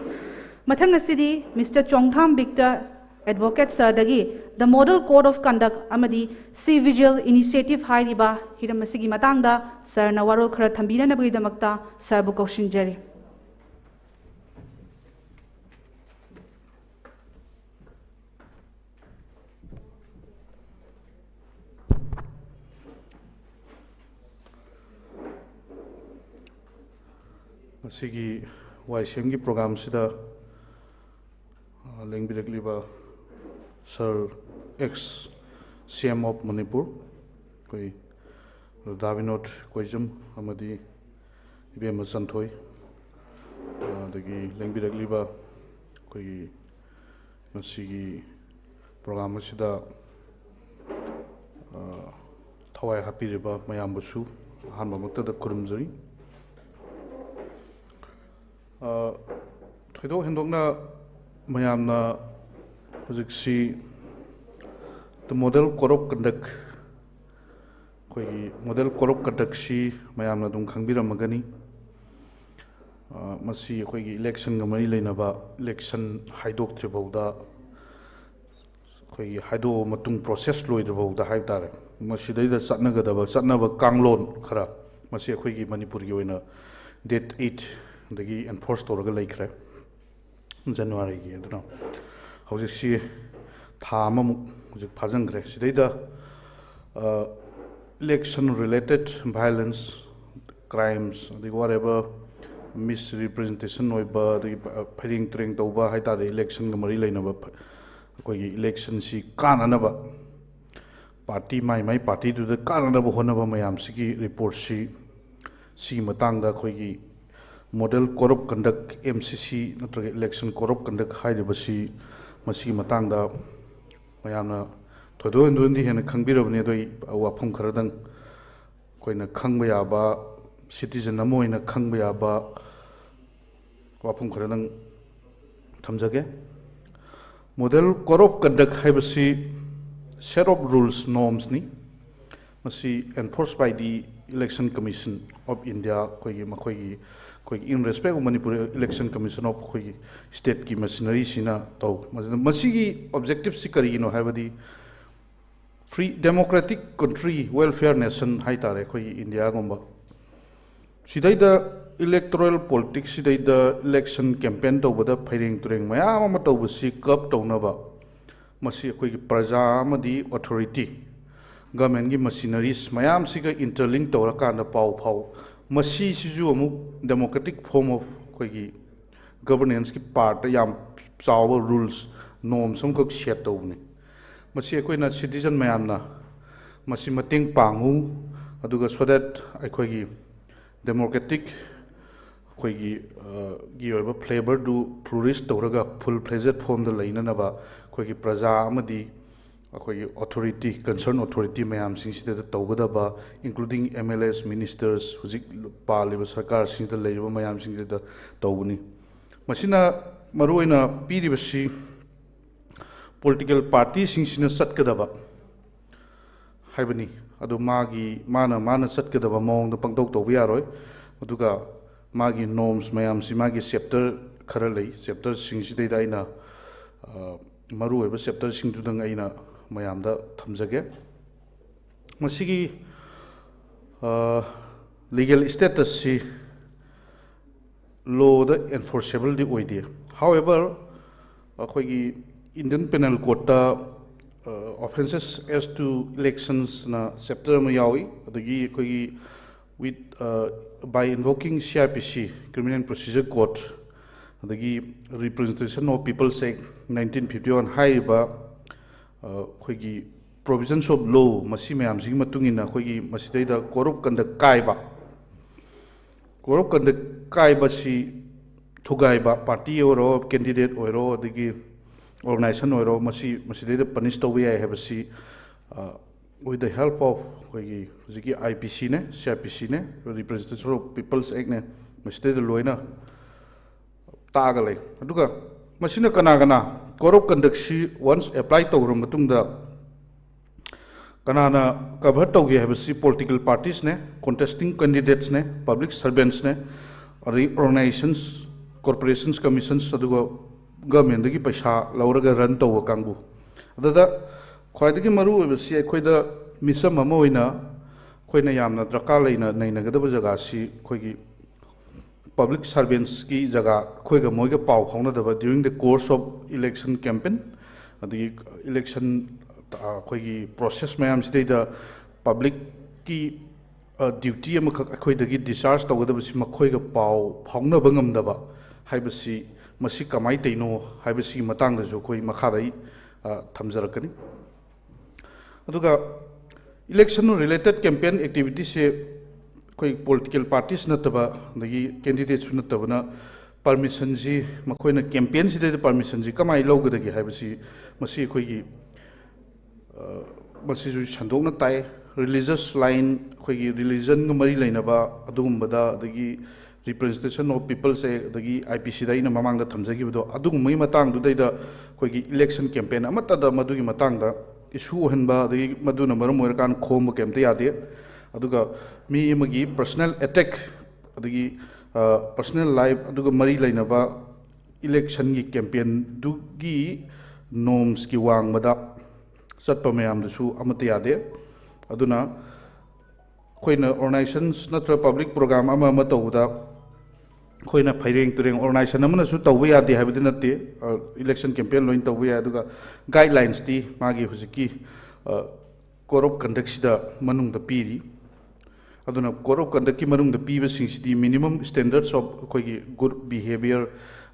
ꯃꯊꯪ ꯑꯁꯤꯗꯤ Mister ꯆꯣꯡꯊꯥꯝ ꯕꯤꯛꯇꯔ, Advocate sirꯗꯒꯤ The Model Code of Conduct ꯑꯃꯗꯤ C Vigil Initiative ꯍꯥꯏꯔꯤꯕ ꯍꯤꯔꯝ ꯑꯁꯤꯒꯤ ꯃꯇꯥꯡꯗ sirꯅ ꯋꯥꯔꯣꯜ ꯈꯔ ꯊꯝꯕꯤꯅꯅꯕꯒꯤꯗꯃꯛꯇ sirꯕꯨ ꯀꯧꯁꯤꯟꯖꯔꯤ꯫ ꯉꯁꯤꯒꯤ ꯋꯥꯏ ꯁꯤ ꯑꯦꯝꯒꯤ ꯄ꯭ꯔꯣꯒ꯭ꯔꯥꯝꯁꯤꯗ, ꯑ, ꯂꯦꯡꯕꯤꯔꯛꯂꯤꯕ Sir, ex C M of Manipur, ꯑꯩꯈꯣꯏ ꯔꯥꯙꯥ ꯕꯤꯅꯣꯗ ꯀꯣꯏꯖꯝ ꯑꯃꯗꯤ ꯏꯕꯦꯝꯃ ꯆꯟꯊꯣꯏ, ꯑ, ꯑꯗꯒꯤ ꯂꯦꯡꯕꯤꯔꯛꯂꯤꯕ ꯑꯩꯈꯣꯏꯒꯤ ꯉꯁꯤꯒꯤ ꯄ꯭ꯔꯣꯒ꯭ꯔꯥꯝ ꯑꯁꯤꯗ, ꯑ, ꯊꯋꯥꯏ ꯍꯥꯞꯄꯤꯔꯤꯕ ꯃꯌꯥꯝꯕꯨꯁꯨ ꯑꯍꯥꯟꯕꯃꯛꯇꯗ ꯈꯨꯔꯨꯝꯖꯔꯤ꯫ ꯑ, ꯊꯣꯏꯗꯣꯛ ꯍꯦꯟꯗꯣꯛꯅ ꯃꯌꯥꯝꯅ ꯍꯧꯖꯤꯛꯁꯤ The Model Code of Conduct, ꯑꯩꯈꯣꯏꯒꯤ Model Code of Conductꯁꯤ ꯃꯌꯥꯝꯅ ꯑꯗꯨꯝ ꯈꯪꯕꯤꯔꯝꯃꯒꯅꯤ꯫ ꯑ, ꯃꯁꯤ ꯑꯩꯈꯣꯏꯒꯤ election ꯒ ꯃꯔꯤ ꯂꯩꯅꯕ, election ꯍꯥꯏꯗꯣꯛꯇ꯭ꯔꯤꯐꯥꯎꯗ, ꯑꯩꯈꯣꯏꯒꯤ ꯍꯥꯏꯗꯣꯛꯑ ꯃꯇꯨꯡ process ꯂꯣꯏꯗ꯭ꯔꯤꯐꯥꯎꯗ ꯍꯥꯏꯕ ꯇꯥꯔꯦ, ꯃꯁꯤꯗꯩꯗ ꯆꯠꯅꯒꯗꯕ ꯆꯠꯅꯕ ꯀꯥꯡꯂꯣꯟ ꯈꯔ, ꯃꯁꯤ ꯑꯩꯈꯣꯏꯒꯤ ꯃꯅꯤꯄꯨꯔꯒꯤ ꯑꯣꯏꯅ date eight ꯗꯒꯤ enforce ꯇꯧꯔꯒ ꯂꯩꯈ꯭ꯔꯦ, January ꯒꯤ꯫ ꯑꯗꯨꯅ ꯍꯧꯖꯤꯛꯁꯤ ꯊꯥ ꯑꯃꯃꯨꯛ ꯍꯧꯖꯤꯛ ꯐꯥꯖꯤꯟꯈ꯭ꯔꯦ꯫ ꯁꯤꯗꯩꯗ, ꯑ, election related violence, crimes, ꯑꯗꯒꯤ whatever misrepresentation ꯑꯣꯏꯕ, ꯑꯗꯒꯤ ꯐꯩꯔꯦꯡ ꯇꯨꯔꯦꯡ ꯇꯧꯕ ꯍꯥꯏ ꯇꯥꯔꯦ, election ꯒ ꯃꯔꯤ ꯂꯩꯅꯕ ꯐ-, ꯑꯩꯈꯣꯏꯒꯤ election ꯁꯤ ꯀꯥꯟꯅꯅꯕ, party, ꯃꯥꯏ ꯃꯥꯏ party ꯗꯨꯗ ꯀꯥꯟꯅꯅꯕ ꯍꯣꯠꯅꯕ ꯃꯌꯥꯝꯁꯤꯒꯤ report ꯁꯤ, ꯁꯤꯒꯤ ꯃꯇꯥꯡꯗ ꯑꯩꯈꯣꯏꯒꯤ Model Code of Conduct, M C C, ꯅꯠꯇ꯭ꯔꯒ Election Code of Conduct ꯍꯥꯏꯔꯤꯕꯁꯤ, ꯃꯁꯤꯒꯤ ꯃꯇꯥꯡꯗ ꯃꯌꯥꯝꯅ ꯊꯣꯏꯗꯣꯛ ꯍꯦꯟꯗꯣꯛꯅꯗꯤ ꯍꯦꯟꯅ ꯈꯪꯕꯤꯔꯕꯅꯤ꯫ ꯑꯗꯣ ꯑꯩ ꯋꯥꯐꯝ ꯈꯔꯗꯪ ꯑꯩꯈꯣꯏꯅ ꯈꯪꯕ ꯌꯥꯕ, citizen ꯑꯃ ꯑꯣꯏꯅ ꯈꯪꯕ ꯌꯥꯕ ꯋꯥꯐꯝ ꯈꯔꯗꯪ ꯊꯝꯖꯒꯦ꯫ Model Code of Conduct ꯍꯥꯏꯕꯁꯤ set of rules, normsꯅꯤ꯫ ꯃꯁꯤ enforced by the Election Commission of India, ꯑꯩꯈꯣꯏꯒꯤ, ꯃꯈꯣꯏꯒꯤ, ꯑꯩꯈꯣꯏꯒꯤ in respect of Manipur Election Commission of ꯑꯩꯈꯣꯏꯒꯤ stateꯀꯤ machineryꯁꯤꯅ ꯇꯧ꯫ ꯃꯁꯤꯗ, ꯃꯁꯤꯒꯤ objectiveꯁꯤ ꯀꯔꯤꯒꯤꯅꯣ ꯍꯥꯏꯕꯗꯤ, free democratic country, welfare nation ꯍꯥꯏꯇꯥꯔꯦ ꯑꯩꯈꯣꯏꯒꯤ ꯏꯟꯗꯤꯌꯥꯒꯨꯝꯕ꯫ ꯁꯤꯗꯩꯗ electoral politics, ꯁꯤꯗꯩꯗ election campaign ꯇꯧꯕꯗ ꯐꯩꯔꯦꯡ ꯇꯨꯔꯦꯡ ꯃꯌꯥꯝ ꯑꯃ ꯇꯧꯕꯁꯤ curb ꯇꯧꯅꯕ, ꯃꯁꯤ ꯑꯩꯈꯣꯏꯒꯤ ꯄ꯭ꯔꯖꯥ ꯑꯃꯗꯤ authority, governmentꯀꯤ machineries ꯃꯌꯥꯝꯁꯤꯒ interlink ꯇꯧꯔꯀꯥꯟꯗ ꯄꯥꯎ ꯐꯥꯎ, ꯃꯁꯤꯁꯤꯁꯨ ꯑꯃꯨꯛ democratic form of ꯑꯩꯈꯣꯏꯒꯤ governanceꯀꯤ partꯇ ꯌꯥꯝ ꯆꯥꯎꯕ rules, norms ꯑꯃꯈꯛ set ꯇꯧꯕꯅꯤ꯫ ꯃꯁꯤ ꯑꯩꯈꯣꯏꯅ citizen ꯃꯌꯥꯝꯅ ꯃꯁꯤ ꯃꯇꯦꯡ ꯄꯥꯡꯉꯨ, ꯑꯗꯨꯒ so that ꯑꯩꯈꯣꯏꯒꯤ democratic ꯑꯩꯈꯣꯏꯒꯤ, ꯑ, ꯒꯤ ꯑꯣꯏꯕ flavorꯗꯨ flourish ꯇꯧꯔꯒ full fledged formꯗ ꯂꯩꯅꯅꯕ ꯑꯩꯈꯣꯏꯒꯤ ꯄ꯭ꯔꯖꯥ ꯑꯃꯗꯤ ꯑꯩꯈꯣꯏꯒꯤ authority, concern authority ꯃꯌꯥꯝꯁꯤꯡꯁꯤꯗ ꯇꯧꯒꯗꯕ, including M L As, ministers, ꯍꯧꯖꯤꯛ ꯄꯥꯜꯂꯤꯕ ꯁꯔꯀꯥꯔꯁꯤꯡꯗ ꯂꯩꯔꯤꯕ ꯃꯌꯥꯝꯁꯤꯡꯁꯤꯗ ꯇꯧꯕꯅꯤ꯫ ꯃꯁꯤꯅ ꯃꯔꯨꯑꯣꯏꯅ ꯄꯤꯔꯤꯕꯁꯤ political partyꯁꯤꯡꯁꯤꯅ ꯆꯠꯀꯗꯕ ꯍꯥꯏꯕꯅꯤ꯫ ꯑꯗꯨ ꯃꯥꯒꯤ, ꯃꯥꯅ, ꯃꯥꯅ ꯆꯠꯀꯗꯕ ꯃꯑꯣꯡꯗ ꯄꯪꯇꯧ ꯇꯧꯕ ꯌꯥꯔꯣꯏ꯫ ꯑꯗꯨꯒ ꯃꯥꯒꯤ norms ꯃꯌꯥꯝꯁꯤ, ꯃꯥꯒꯤ chapter ꯈꯔ ꯂꯩ, chapterꯁꯤꯡꯁꯤꯗꯩꯗ ꯑꯩꯅ, ꯑ, ꯃꯔꯨꯑꯣꯏꯕ chapterꯁꯤꯡꯗꯨꯗꯪ ꯑꯩꯅ ꯃꯌꯥꯝꯗ ꯊꯝꯖꯒꯦ꯫ ꯃꯁꯤꯒꯤ, ꯑ, legal statusꯁꯤ lawꯗ enforcebleꯗꯤ ꯑꯣꯏꯗꯦ꯫ However, ꯑꯩꯈꯣꯏꯒꯤ Indian Penal Codeꯇ, ꯑ, offences as to electionsꯅ chapter ꯑꯃ ꯌꯥꯎꯏ, ꯑꯗꯒꯤ ꯑꯩꯈꯣꯏꯒꯤ with, ꯑ, by invoking C R P C, Criminal Procedure Code, ꯑꯗꯒꯤ Representation of People's Act nineteen fifty one ꯍꯥꯏꯔꯤꯕ, ꯑ, ꯑꯩꯈꯣꯏꯒꯤ provisions of law ꯃꯁꯤ ꯃꯌꯥꯝꯁꯤꯒꯤ ꯃꯇꯨꯡ ꯏꯟꯅ ꯑꯩꯈꯣꯏꯒꯤ ꯃꯁꯤꯗꯩꯗ code of conduct ꯀꯥꯏꯕ, code of conduct ꯀꯥꯏꯕꯁꯤ ꯊꯨꯒꯥꯏꯕ, party ꯑꯣꯏꯔꯣ, candidate ꯑꯣꯏꯔꯣ, ꯑꯗꯒꯤ organization ꯑꯣꯏꯔꯣ, ꯃꯁꯤ ꯃꯁꯤꯗꯩꯗ punish ꯇꯧꯕ ꯌꯥꯏ ꯍꯥꯏꯕꯁꯤ, ꯑ, with the help of ꯑꯩꯈꯣꯏꯒꯤ ꯍꯧꯖꯤꯛꯀꯤ I P Cꯅꯦ, C R P Cꯅꯦ, Representation of People's Actꯅꯦ, ꯃꯁꯤꯗꯩꯗ ꯂꯣꯏꯅ ꯇꯥꯛꯑꯒ ꯂꯩ꯫ ꯑꯗꯨꯒ ꯃꯁꯤꯅ ꯀꯅꯥ ꯀꯅꯥ Code of Conductꯁꯤ once apply ꯇꯧꯈ꯭ꯔ ꯃꯇꯨꯡꯗ ꯀꯅꯥꯅ cover ꯇꯧꯒꯦ ꯍꯥꯏꯕꯁꯤ political partiesꯅꯦ, contesting candidatesꯅꯦ, public servantsꯅꯦ, ꯑꯗꯩ organizations, corporations, commissions, ꯑꯗꯨꯒ governmentꯗꯒꯤ ꯄꯩꯁꯥ ꯂꯧꯔꯒ run ꯇꯧꯕ ꯀꯥꯡꯕꯨ꯫ ꯑꯗꯨꯗ ꯈ꯭ꯋꯥꯏꯗꯒꯤ ꯃꯔꯨ ꯑꯣꯏꯕꯁꯤ ꯑꯩꯈꯣꯏꯗ ꯃꯤꯆꯝ ꯑꯃ ꯑꯣꯏꯅ ꯑꯩꯈꯣꯏꯅ ꯌꯥꯝꯅ ꯗꯔꯀꯥꯔ ꯂꯩꯅ ꯅꯩꯅꯒꯗꯕ ꯖꯒꯥꯁꯤ ꯑꯩꯈꯣꯏꯒꯤ public servantsꯀꯤ ꯖꯒꯥ, ꯑꯩꯈꯣꯏꯒ ꯃꯣꯏꯒ ꯄꯥꯎ ꯐꯥꯎꯅꯗꯕ during the course of election campaign, ꯑꯗꯒꯤ election, ꯑ, ꯑꯩꯈꯣꯏꯒꯤ process ꯃꯌꯥꯝꯁꯤꯗꯩꯗ publicꯀꯤ, ꯑ, duty ꯑꯃꯈꯛ ꯑꯩꯈꯣꯏꯗꯒꯤ discharge ꯇꯧꯒꯗꯕꯁꯤ ꯃꯈꯣꯏꯒ ꯄꯥꯎ ꯐꯥꯎꯅꯕ ꯉꯝꯗꯕ ꯍꯥꯏꯕꯁꯤ, ꯃꯁꯤ ꯀꯃꯥꯏꯅ ꯇꯧꯔꯤꯅꯣ ꯍꯥꯏꯕꯁꯤꯒꯤ ꯃꯇꯥꯡꯗꯁꯨ ꯑꯩꯈꯣꯏ ꯃꯈꯥꯗ ꯑꯩ, ꯑ, ꯊꯝꯖꯔꯛꯀꯅꯤ꯫ ꯑꯗꯨꯒ election related campaign activitiesꯁꯦ ꯑꯩꯈꯣꯏ political parties ꯅꯠꯇꯕ, ꯑꯗꯒꯤ candidatesꯁꯨ ꯅꯠꯇꯕꯅ permissionꯁꯤ, ꯃꯈꯣꯏꯅ campaignꯁꯤꯗꯩꯗ permissionꯁꯤ ꯀꯃꯥꯏꯅ ꯂꯧꯒꯗꯒꯦ ꯍꯥꯏꯕꯁꯤ, ꯃꯁꯤ ꯑꯩꯈꯣꯏꯒꯤ, ꯑ, ꯃꯁꯤꯁꯨ ꯁꯟꯗꯣꯛꯅ ꯇꯥꯏ꯫ Religious line, ꯑꯩꯈꯣꯏꯒꯤ religionꯒ ꯃꯔꯤ ꯂꯩꯅꯕ ꯑꯗꯨꯒꯨꯝꯕꯗ, ꯑꯗꯒꯤ Representation of People's Act, ꯑꯗꯒꯤ IPCꯗ ꯑꯩꯅ ꯃꯃꯥꯡꯗ ꯊꯝꯖꯈꯤꯕꯗꯣ, ꯑꯗꯨꯒꯨꯝꯕꯒꯤ ꯃꯇꯥꯡꯗꯨꯗꯩꯗ ꯑꯩꯈꯣꯏꯒꯤ election campaign ꯑꯃꯠꯇꯗ ꯃꯗꯨꯒꯤ ꯃꯇꯥꯡꯗ issue ꯑꯣꯏꯍꯟꯕ, ꯑꯗꯒꯤ ꯃꯗꯨꯅ ꯃꯔꯝ ꯑꯣꯏꯔꯀꯥꯟꯗ ꯈꯣꯝꯕ ꯀꯩꯝꯇ ꯌꯥꯗꯦ꯫ ꯑꯗꯨꯒ ꯃꯤ ꯑꯃꯒꯤ personal attack, ꯑꯗꯒꯤ, ꯑ, personal life ꯑꯗꯨꯒ ꯃꯔꯤ ꯂꯩꯅꯕ electionꯒꯤ campaignꯗꯨꯒꯤ normsꯀꯤ ꯋꯥꯡꯃꯗ ꯆꯠꯄ ꯃꯌꯥꯝꯗꯨꯁꯨ ꯑꯃꯠꯇ ꯌꯥꯗꯦ꯫ ꯑꯗꯨꯅ ꯑꯩꯈꯣꯏꯅ organizations ꯅꯠꯇ꯭ꯔꯒ public program ꯑꯃ ꯑꯃ ꯇꯧꯕꯗ ꯑꯩꯈꯣꯏꯅ ꯐꯩꯔꯦꯡ ꯇꯨꯔꯦꯡ organization ꯑꯃꯅꯁꯨ ꯇꯧꯕ ꯌꯥꯗꯦ ꯍꯥꯏꯕꯗꯤ ꯅꯠꯇꯦ, ꯑ, election campaign ꯂꯣꯏꯅ ꯇꯧꯕ ꯌꯥꯏ꯫ ꯑꯗꯨꯒ guidelinesꯇꯤ ꯃꯥꯒꯤ ꯍꯧꯖꯤꯛꯀꯤ, ꯑ, Code of Conductꯁꯤꯗ ꯃꯅꯨꯡꯗ ꯄꯤꯔꯤ꯫ ꯑꯗꯨꯅ Code of Conductꯀꯤ ꯃꯅꯨꯡꯗ ꯄꯤꯕꯁꯤꯡꯁꯤꯗꯤ minimum standards of ꯑꯩꯈꯣꯏꯒꯤ good behaviour,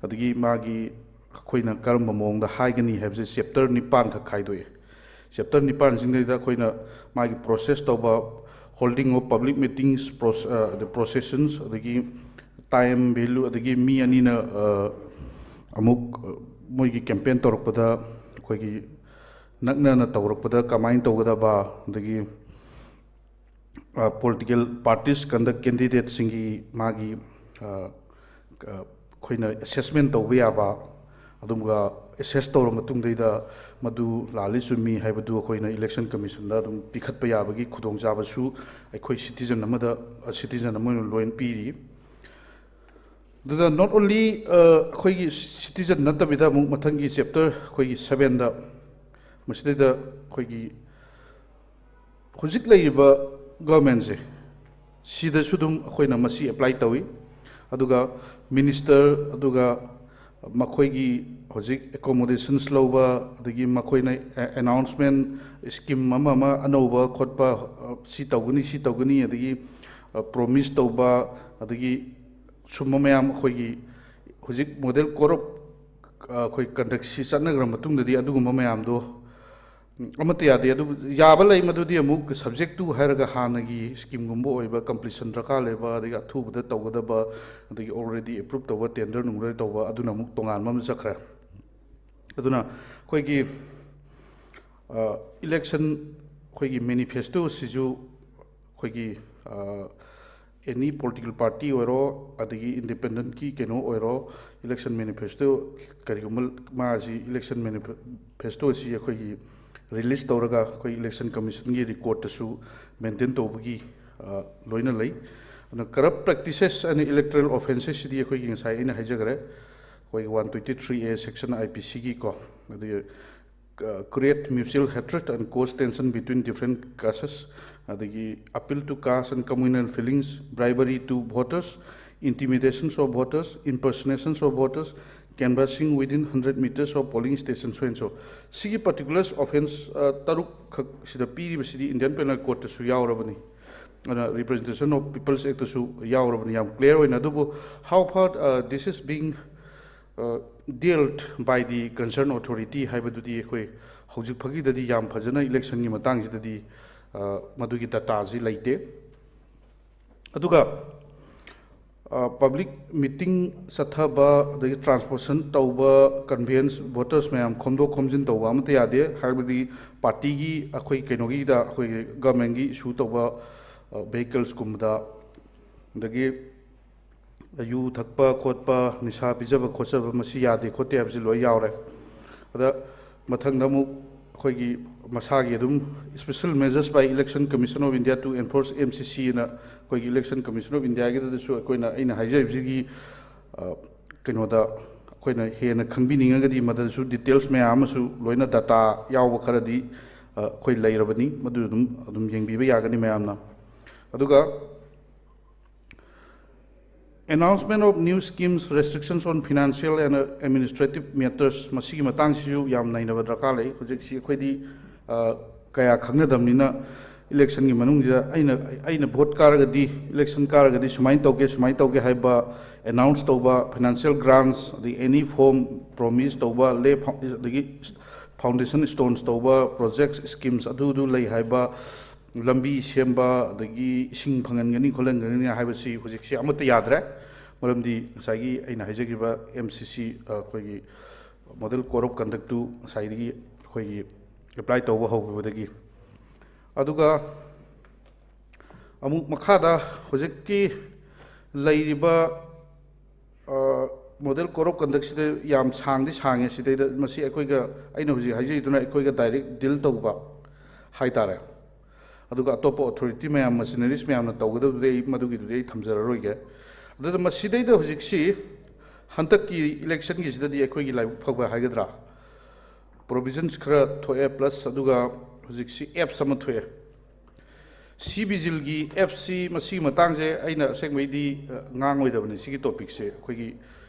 ꯑꯗꯒꯤ ꯃꯥꯒꯤ ꯑꯩꯈꯣꯏꯅ ꯀꯔꯝꯕ ꯃꯑꯣꯡꯗ ꯍꯥꯏꯒꯅꯤ ꯍꯥꯏꯕꯁꯦ chapter ꯅꯤꯄꯥꯟꯈꯛ ꯈꯥꯏꯗꯣꯛꯑꯦ꯫ Chapter ꯅꯤꯄꯥꯟꯁꯤꯡꯗꯩꯗ ꯑꯩꯈꯣꯏꯅ ꯃꯥꯒꯤ process ꯇꯧꯕ, holding of public meetings, proce-, ꯑ, the processions, ꯑꯗꯒꯤ time value, ꯑꯗꯒꯤ ꯃꯤ ꯑꯅꯤꯅ, ꯑ, ꯑꯃꯨꯛ, ꯑ, ꯃꯣꯏꯒꯤ campaign ꯇꯧꯔꯛꯄꯗ ꯑꯩꯈꯣꯏꯒꯤ ꯅꯛꯅꯅ ꯇꯧꯔꯛꯄꯗ ꯀꯃꯥꯏꯅ ꯇꯧꯒꯗꯕ, ꯑꯗꯒꯤ, ꯑ, political parties conduct candidateꯁꯤꯡꯒꯤ ꯃꯥꯒꯤ, ꯑ, ꯑ, ꯑꯩꯈꯣꯏꯅ assessment ꯇꯧꯕ ꯌꯥꯕ, ꯑꯗꯨꯒ ꯑꯦꯁꯦꯁ ꯇꯧꯔ ꯃꯇꯨꯡꯗꯩꯗ ꯃꯗꯨ ꯂꯥꯜꯂꯤ ꯆꯨꯝꯃꯤ ꯍꯥꯏꯕꯗꯨ ꯑꯩꯈꯣꯏꯅ ꯏꯂꯦꯛꯁꯟ ꯀꯃꯤꯁꯟꯗ ꯑꯗꯨꯝ ꯄꯤꯈꯠꯄ ꯌꯥꯕꯒꯤ ꯈꯨꯗꯣꯡꯆꯥꯕꯁꯨ ꯑꯩꯈꯣꯏ ꯁꯤꯇꯤꯖꯟ ꯑꯃꯗ, ꯁꯤꯇꯤꯖꯟ ꯑꯃ ꯑꯣꯏꯅ ꯂꯣꯏꯅ ꯄꯤꯔꯤ꯫ ꯑꯗꯨꯗ not only ꯑꯩꯈꯣꯏꯒꯤ ꯁꯤꯇꯤꯖꯟ ꯅꯠꯇꯕꯤꯗ ꯑꯃꯨꯛ ꯃꯊꯪꯒꯤ ꯆꯦꯞꯇꯔ ꯑꯩꯈꯣꯏꯒꯤ ꯁꯕꯦꯟꯗ ꯃꯁꯤꯗꯩꯗ ꯑꯩꯈꯣꯏꯒꯤ ꯍꯧꯖꯤꯛ ꯂꯩꯔꯤꯕ ꯒꯣꯔꯃꯦꯟꯁꯦ ꯁꯤꯗꯁꯨ ꯑꯗꯨꯝ ꯑꯩꯈꯣꯏꯅ ꯃꯁꯤ ꯑꯦꯄ꯭ꯂꯥꯏ ꯇꯧꯏ꯫ ꯑꯗꯨꯒ ꯃꯤꯅꯤꯁꯇꯔ, ꯑꯗꯨꯒ ꯃꯈꯣꯏꯒꯤ ꯍꯧꯖꯤꯛ ꯑꯦꯀꯣꯃꯣꯗꯦꯁꯟꯁ ꯂꯧꯕ, ꯑꯗꯒꯤ ꯃꯈꯣꯏꯅ ꯑꯦꯅꯥꯎꯟꯁꯃꯦꯟ, ꯁ꯭ꯀꯤꯝ ꯑꯃ ꯑꯃ ꯑꯅꯧꯕ ꯈꯣꯠꯄ, ꯁꯤ ꯇꯧꯒꯅꯤ, ꯁꯤ ꯇꯧꯒꯅꯤ, ꯑꯗꯒꯤ ꯄ꯭ꯔꯣꯃꯤꯁ ꯇꯧꯕ, ꯑꯗꯒꯤ ꯁꯨꯝꯕ ꯃꯌꯥꯝ ꯑꯩꯈꯣꯏꯒꯤ ꯍꯧꯖꯤꯛ ꯃꯣꯗꯦꯜ ꯀꯣꯗ ꯑꯣꯐ ꯑꯩꯈꯣꯏ ꯀꯟꯗꯛꯁꯤ ꯆꯠꯅꯈ꯭ꯔ ꯃꯇꯨꯡꯗꯗꯤ ꯑꯗꯨꯒꯨꯝꯕ ꯃꯌꯥꯝꯗꯣ ꯑꯃꯠꯇ ꯌꯥꯗꯦ꯫ ꯑꯗꯨꯕꯨ ꯌꯥꯕ ꯂꯩ, ꯃꯗꯨꯗꯤ ꯑꯃꯨꯛ ꯁꯕꯖꯦꯛ ꯇꯨ ꯍꯥꯏꯔꯒ ꯍꯥꯟꯅꯒꯤ ꯁ꯭ꯀꯤꯝꯒꯨꯝꯕ ꯑꯣꯏꯕ, ꯀꯝꯄ꯭ꯂꯤꯁꯟ ꯗꯔꯀꯥꯔ ꯂꯩꯕ, ꯑꯗꯒꯤ ꯑꯊꯨꯕꯗ ꯇꯧꯒꯗꯕ, ꯑꯗꯒꯤ ꯑꯣꯜꯔꯦꯗꯤ ꯑꯦꯄ꯭ꯔꯨꯞ ꯇꯧꯕ, ꯇꯦꯟꯗꯔ ꯅꯨꯡꯗꯔ ꯇꯧꯕ, ꯑꯗꯨꯅ ꯑꯃꯨꯛ ꯇꯣꯉꯥꯟꯕ ꯑꯃ ꯆꯠꯈ꯭ꯔꯦ꯫ ꯑꯗꯨꯅ ꯑꯩꯈꯣꯏꯒꯤ ꯏꯂꯦꯛꯁꯟ, ꯑꯩꯈꯣꯏꯒꯤ ꯃꯦꯅꯤꯐꯦꯁꯇꯣꯁꯤꯁꯨ ꯑꯩꯈꯣꯏꯒꯤ ꯑꯦꯅꯤ ꯄꯣꯂꯤꯇꯤꯀꯦꯜ ꯄꯥꯔꯇꯤ ꯑꯣꯏꯔꯣ, ꯑꯗꯒꯤ ꯏꯟꯗꯤꯄꯦꯟꯗꯦꯟꯠꯀꯤ ꯀꯩꯅꯣ ꯑꯣꯏꯔꯣ, ꯏꯂꯦꯛꯁꯟ ꯃꯦꯅꯤꯐꯦꯁꯇꯣ, ꯀꯔꯤꯒꯨꯝꯕ ꯃꯥꯁꯤ ꯏꯂꯦꯛꯁꯟ ꯃꯦꯅꯤꯐꯦꯁꯇꯣ ꯑꯁꯤ ꯑꯩꯈꯣꯏꯒꯤ ꯔꯤꯂꯤꯁ ꯇꯧꯔꯒ ꯑꯩꯈꯣꯏ ꯏꯂꯦꯛꯁꯟ ꯀꯃꯤꯁꯟꯒꯤ ꯔꯦꯀꯣꯔꯠꯇꯁꯨ ꯃꯦꯟꯇꯦꯟ ꯇꯧꯕꯒꯤ ꯂꯣꯏꯅ ꯂꯩ꯫ ꯑꯗꯨꯅ ꯀꯔꯞ ꯄ꯭ꯔꯦꯛꯇꯤꯁꯦꯁ ꯑꯦꯟ ꯏꯂꯦꯛꯇꯣꯔꯦꯜ ꯑꯣꯐꯦꯟꯁꯦꯁꯁꯤꯗꯤ ꯑꯩꯈꯣꯏꯒꯤ ꯉꯁꯥꯏ ꯑꯩꯅ ꯍꯥꯏꯖꯈ꯭ꯔꯦ, ꯑꯩꯈꯣꯏꯒꯤ one twenty three A section I P Cꯒꯤꯀꯣ, ꯑꯗꯒꯤ create mutual hatred and cause tension between different castes, ꯑꯗꯒꯤ appeal to caste and communal feelings, bribery to voters, intimidations of voters, impersonations of voters, canvassing within hundred meters of polling station, so and so. ꯁꯤꯒꯤ particular offence ꯇꯔꯨꯛ ꯈꯛ ꯁꯤꯗ ꯄꯤꯔꯤꯕꯁꯤꯗꯤ Indian panel ꯀꯣꯗꯇꯁꯨ ꯌꯥꯎꯔꯕꯅꯤ, ꯑꯗꯨꯅ representation of peoples ꯑꯦꯛꯇꯁꯨ ꯌꯥꯎꯔꯕꯅꯤ, ꯌꯥꯝ clear ꯑꯣꯏꯅ꯫ ꯑꯗꯨꯕꯨ how far this is being dealt by the concerned authority ꯍꯥꯏꯕꯗꯨꯗꯤ ꯑꯩꯈꯣꯏ ꯍꯧꯖꯤꯛ ꯐꯥꯎꯒꯤꯗꯗꯤ ꯌꯥꯝ ꯐꯖꯅ ꯏꯂꯦꯛꯁꯟꯒꯤ ꯃꯇꯥꯡꯁꯤꯗꯗꯤ ꯃꯗꯨꯒꯤ ꯗꯇꯥꯁꯤ ꯂꯩꯇꯦ꯫ ꯑꯗꯨꯒ ꯄꯕ꯭ꯂꯤꯛ ꯃꯤꯇꯤꯡ ꯆꯠꯊꯕ, ꯑꯗꯒꯤ ꯇ꯭ꯔꯥꯟꯁꯄꯣꯔꯇꯦꯁꯟ ꯇꯧꯕ, ꯀꯟꯚꯦꯟꯁ, ꯚꯣꯇꯔꯁ ꯃꯌꯥꯝ ꯈꯣꯝꯗꯣꯛ ꯈꯣꯝꯖꯤꯟ ꯇꯧꯕ ꯑꯃꯠꯇ ꯌꯥꯗꯦ꯫ ꯍꯥꯏꯕꯗꯤ ꯄꯥꯔꯇꯤꯒꯤ ꯑꯩꯈꯣꯏ ꯀꯩꯅꯣꯒꯤꯗ, ꯑꯩꯈꯣꯏꯒꯤ ꯒꯚꯔꯟꯃꯦꯟꯒꯤ ꯏꯁꯨ ꯇꯧꯕ ꯚꯦꯍꯤꯀꯜꯁꯀꯨꯝꯕꯗ, ꯑꯗꯒꯤ ꯌꯨ ꯊꯛꯄ ꯈꯣꯠꯄ, ꯅꯤꯁꯥ ꯄꯤꯖꯕ ꯈꯣꯠꯆꯕ, ꯃꯁꯤ ꯌꯥꯗꯦ ꯈꯣꯠꯇꯦ ꯍꯥꯏꯕꯁꯤ ꯂꯣꯏ ꯌꯥꯎꯔꯦ꯫ ꯑꯗ ꯃꯊꯪꯗ ꯑꯃꯨꯛ ꯑꯩꯈꯣꯏꯒꯤ ꯃꯁꯥꯒꯤ ꯑꯗꯨꯝ special measures by Election Commission of India to enforce M C C ꯑꯅ ꯑꯩꯈꯣꯏꯒꯤ Election Commission of Indiaꯒꯤꯗꯁꯨ ꯑꯩꯈꯣꯏꯅ, ꯑꯩꯅ ꯍꯥꯏꯖꯔꯤꯕꯁꯤꯒꯤ, ꯑ, ꯀꯩꯅꯣꯗ ꯑꯩꯈꯣꯏꯅ ꯍꯦꯟꯅ ꯈꯪꯕꯤꯅꯤꯡꯉꯒꯗꯤ ꯃꯗꯨꯗꯁꯨ details ꯃꯌꯥꯝ ꯑꯃꯁꯨ ꯂꯣꯏꯅ data ꯌꯥꯎꯕ ꯈꯔꯗꯤ, ꯑ, ꯑꯩꯈꯣꯏ ꯂꯩꯔꯕꯅꯤ, ꯃꯗꯨ ꯑꯗꯨꯝ, ꯑꯗꯨꯝ ꯌꯦꯡꯕꯤꯕ ꯌꯥꯒꯅꯤ ꯃꯌꯥꯝꯅ꯫ ꯑꯗꯨꯒ Announcement of new schemes, restrictions on financial and administrative matters, ꯃꯁꯤꯒꯤ ꯃꯇꯥꯡꯁꯤꯁꯨ ꯌꯥꯝ ꯅꯩꯅꯕ ꯗꯔꯀꯥꯔ ꯂꯩ꯫ ꯍꯧꯖꯤꯛꯁꯤ ꯑꯩꯈꯣꯏꯗꯤ, ꯑ, ꯀꯌꯥ ꯈꯪꯅꯗꯕꯅꯤꯅ, electionꯒꯤ ꯃꯅꯨꯡꯁꯤꯗ ꯑꯩꯅ, ꯑꯩꯅ vote ꯀꯥꯔꯒꯗꯤ, election ꯀꯥꯔꯒꯗꯤ ꯁꯨꯃꯥꯏꯅ ꯇꯧꯒꯦ, ꯁꯨꯃꯥꯏꯅ ꯇꯧꯒꯦ ꯍꯥꯏꯕ announce ꯇꯧꯕ, financial grants, ꯑꯗꯩ any form promise ꯇꯧꯕ, ꯂꯦ ꯐꯥꯎ-, ꯑꯗꯒꯤ foundation stones ꯇꯧꯕ, projects, schemes ꯑꯗꯨꯗꯨ ꯂꯩ ꯍꯥꯏꯕ, ꯂꯝꯕꯤ ꯁꯦꯝꯕ, ꯑꯗꯒꯤ ꯏꯁꯤꯡ ꯐꯪꯍꯟꯒꯅꯤ ꯈꯣꯠꯍꯟꯒꯅꯤ ꯍꯥꯏꯕꯁꯤ ꯍꯧꯖꯤꯛꯁꯤ ꯑꯃꯠꯇ ꯌꯥꯗ꯭ꯔꯦ꯫ ꯃꯔꯝꯗꯤ ꯉꯁꯥꯏꯒꯤ ꯑꯩꯅ ꯍꯥꯏꯖꯈꯤꯕ M C C, ꯑ, ꯑꯩꯈꯣꯏꯒꯤ Model Code of Conductꯇꯨ ꯉꯁꯥꯏꯗꯒꯤ ꯑꯩꯈꯣꯏꯒꯤ apply ꯇꯧꯕ ꯍꯧꯈꯤꯕꯗꯒꯤ꯫ ꯑꯗꯨꯒ ꯑꯃꯨꯛ ꯃꯈꯥꯗ ꯍꯧꯖꯤꯛꯀꯤ ꯂꯩꯔꯤꯕ, ꯑ, Model Code of Conductꯁꯤꯗ ꯌꯥꯝ ꯁꯥꯡꯗꯤ ꯁꯥꯡꯉꯦ꯫ ꯁꯤꯗꯩꯗ ꯃꯁꯤ ꯑꯩꯈꯣꯏꯒ, ꯑꯩꯅ ꯍꯧꯖꯤꯛ ꯍꯥꯏꯖꯔꯤꯗꯨꯅ ꯑꯩꯈꯣꯏꯒ direct deal ꯇꯧꯕ ꯍꯥꯏꯇꯥꯔꯦ꯫ ꯑꯗꯨꯒ ꯑꯇꯣꯞꯄ authority ꯃꯌꯥꯝ, machineries ꯃꯌꯥꯝꯅ ꯇꯧꯒꯗꯕꯗꯨꯗꯤ ꯑꯩ ꯃꯗꯨꯒꯤꯗꯨꯗꯤ ꯑꯩ ꯊꯝꯖꯔꯔꯣꯏꯒꯦ꯫ ꯑꯗꯨꯗ ꯃꯁꯤꯗꯩꯗ ꯍꯧꯖꯤꯛꯁꯤ ꯍꯟꯗꯛꯀꯤ electionꯒꯤꯁꯤꯗꯗꯤ ꯑꯩꯈꯣꯏꯒꯤ ꯂꯥꯏꯕꯛ ꯐꯕ ꯍꯥꯏꯒꯗ꯭ꯔꯥ, provisions ꯈꯔ ꯊꯣꯛꯑꯦ, plus ꯑꯗꯨꯒ ꯍꯧꯖꯤꯛꯁꯤ apps ꯑꯃ ꯊꯣꯛꯑꯦ꯫ C-Vigilꯒꯤ appꯁꯤ, ꯃꯁꯤꯒꯤ ꯃꯇꯥꯡꯁꯦ ꯑꯩꯅ ꯑꯁꯦꯡꯕꯩꯗꯤ, ꯑ, ꯉꯥꯡꯉꯣꯏꯗꯕꯅꯤ꯫ ꯁꯤꯒꯤ topicꯁꯦ ꯑꯩꯈꯣꯏꯒꯤ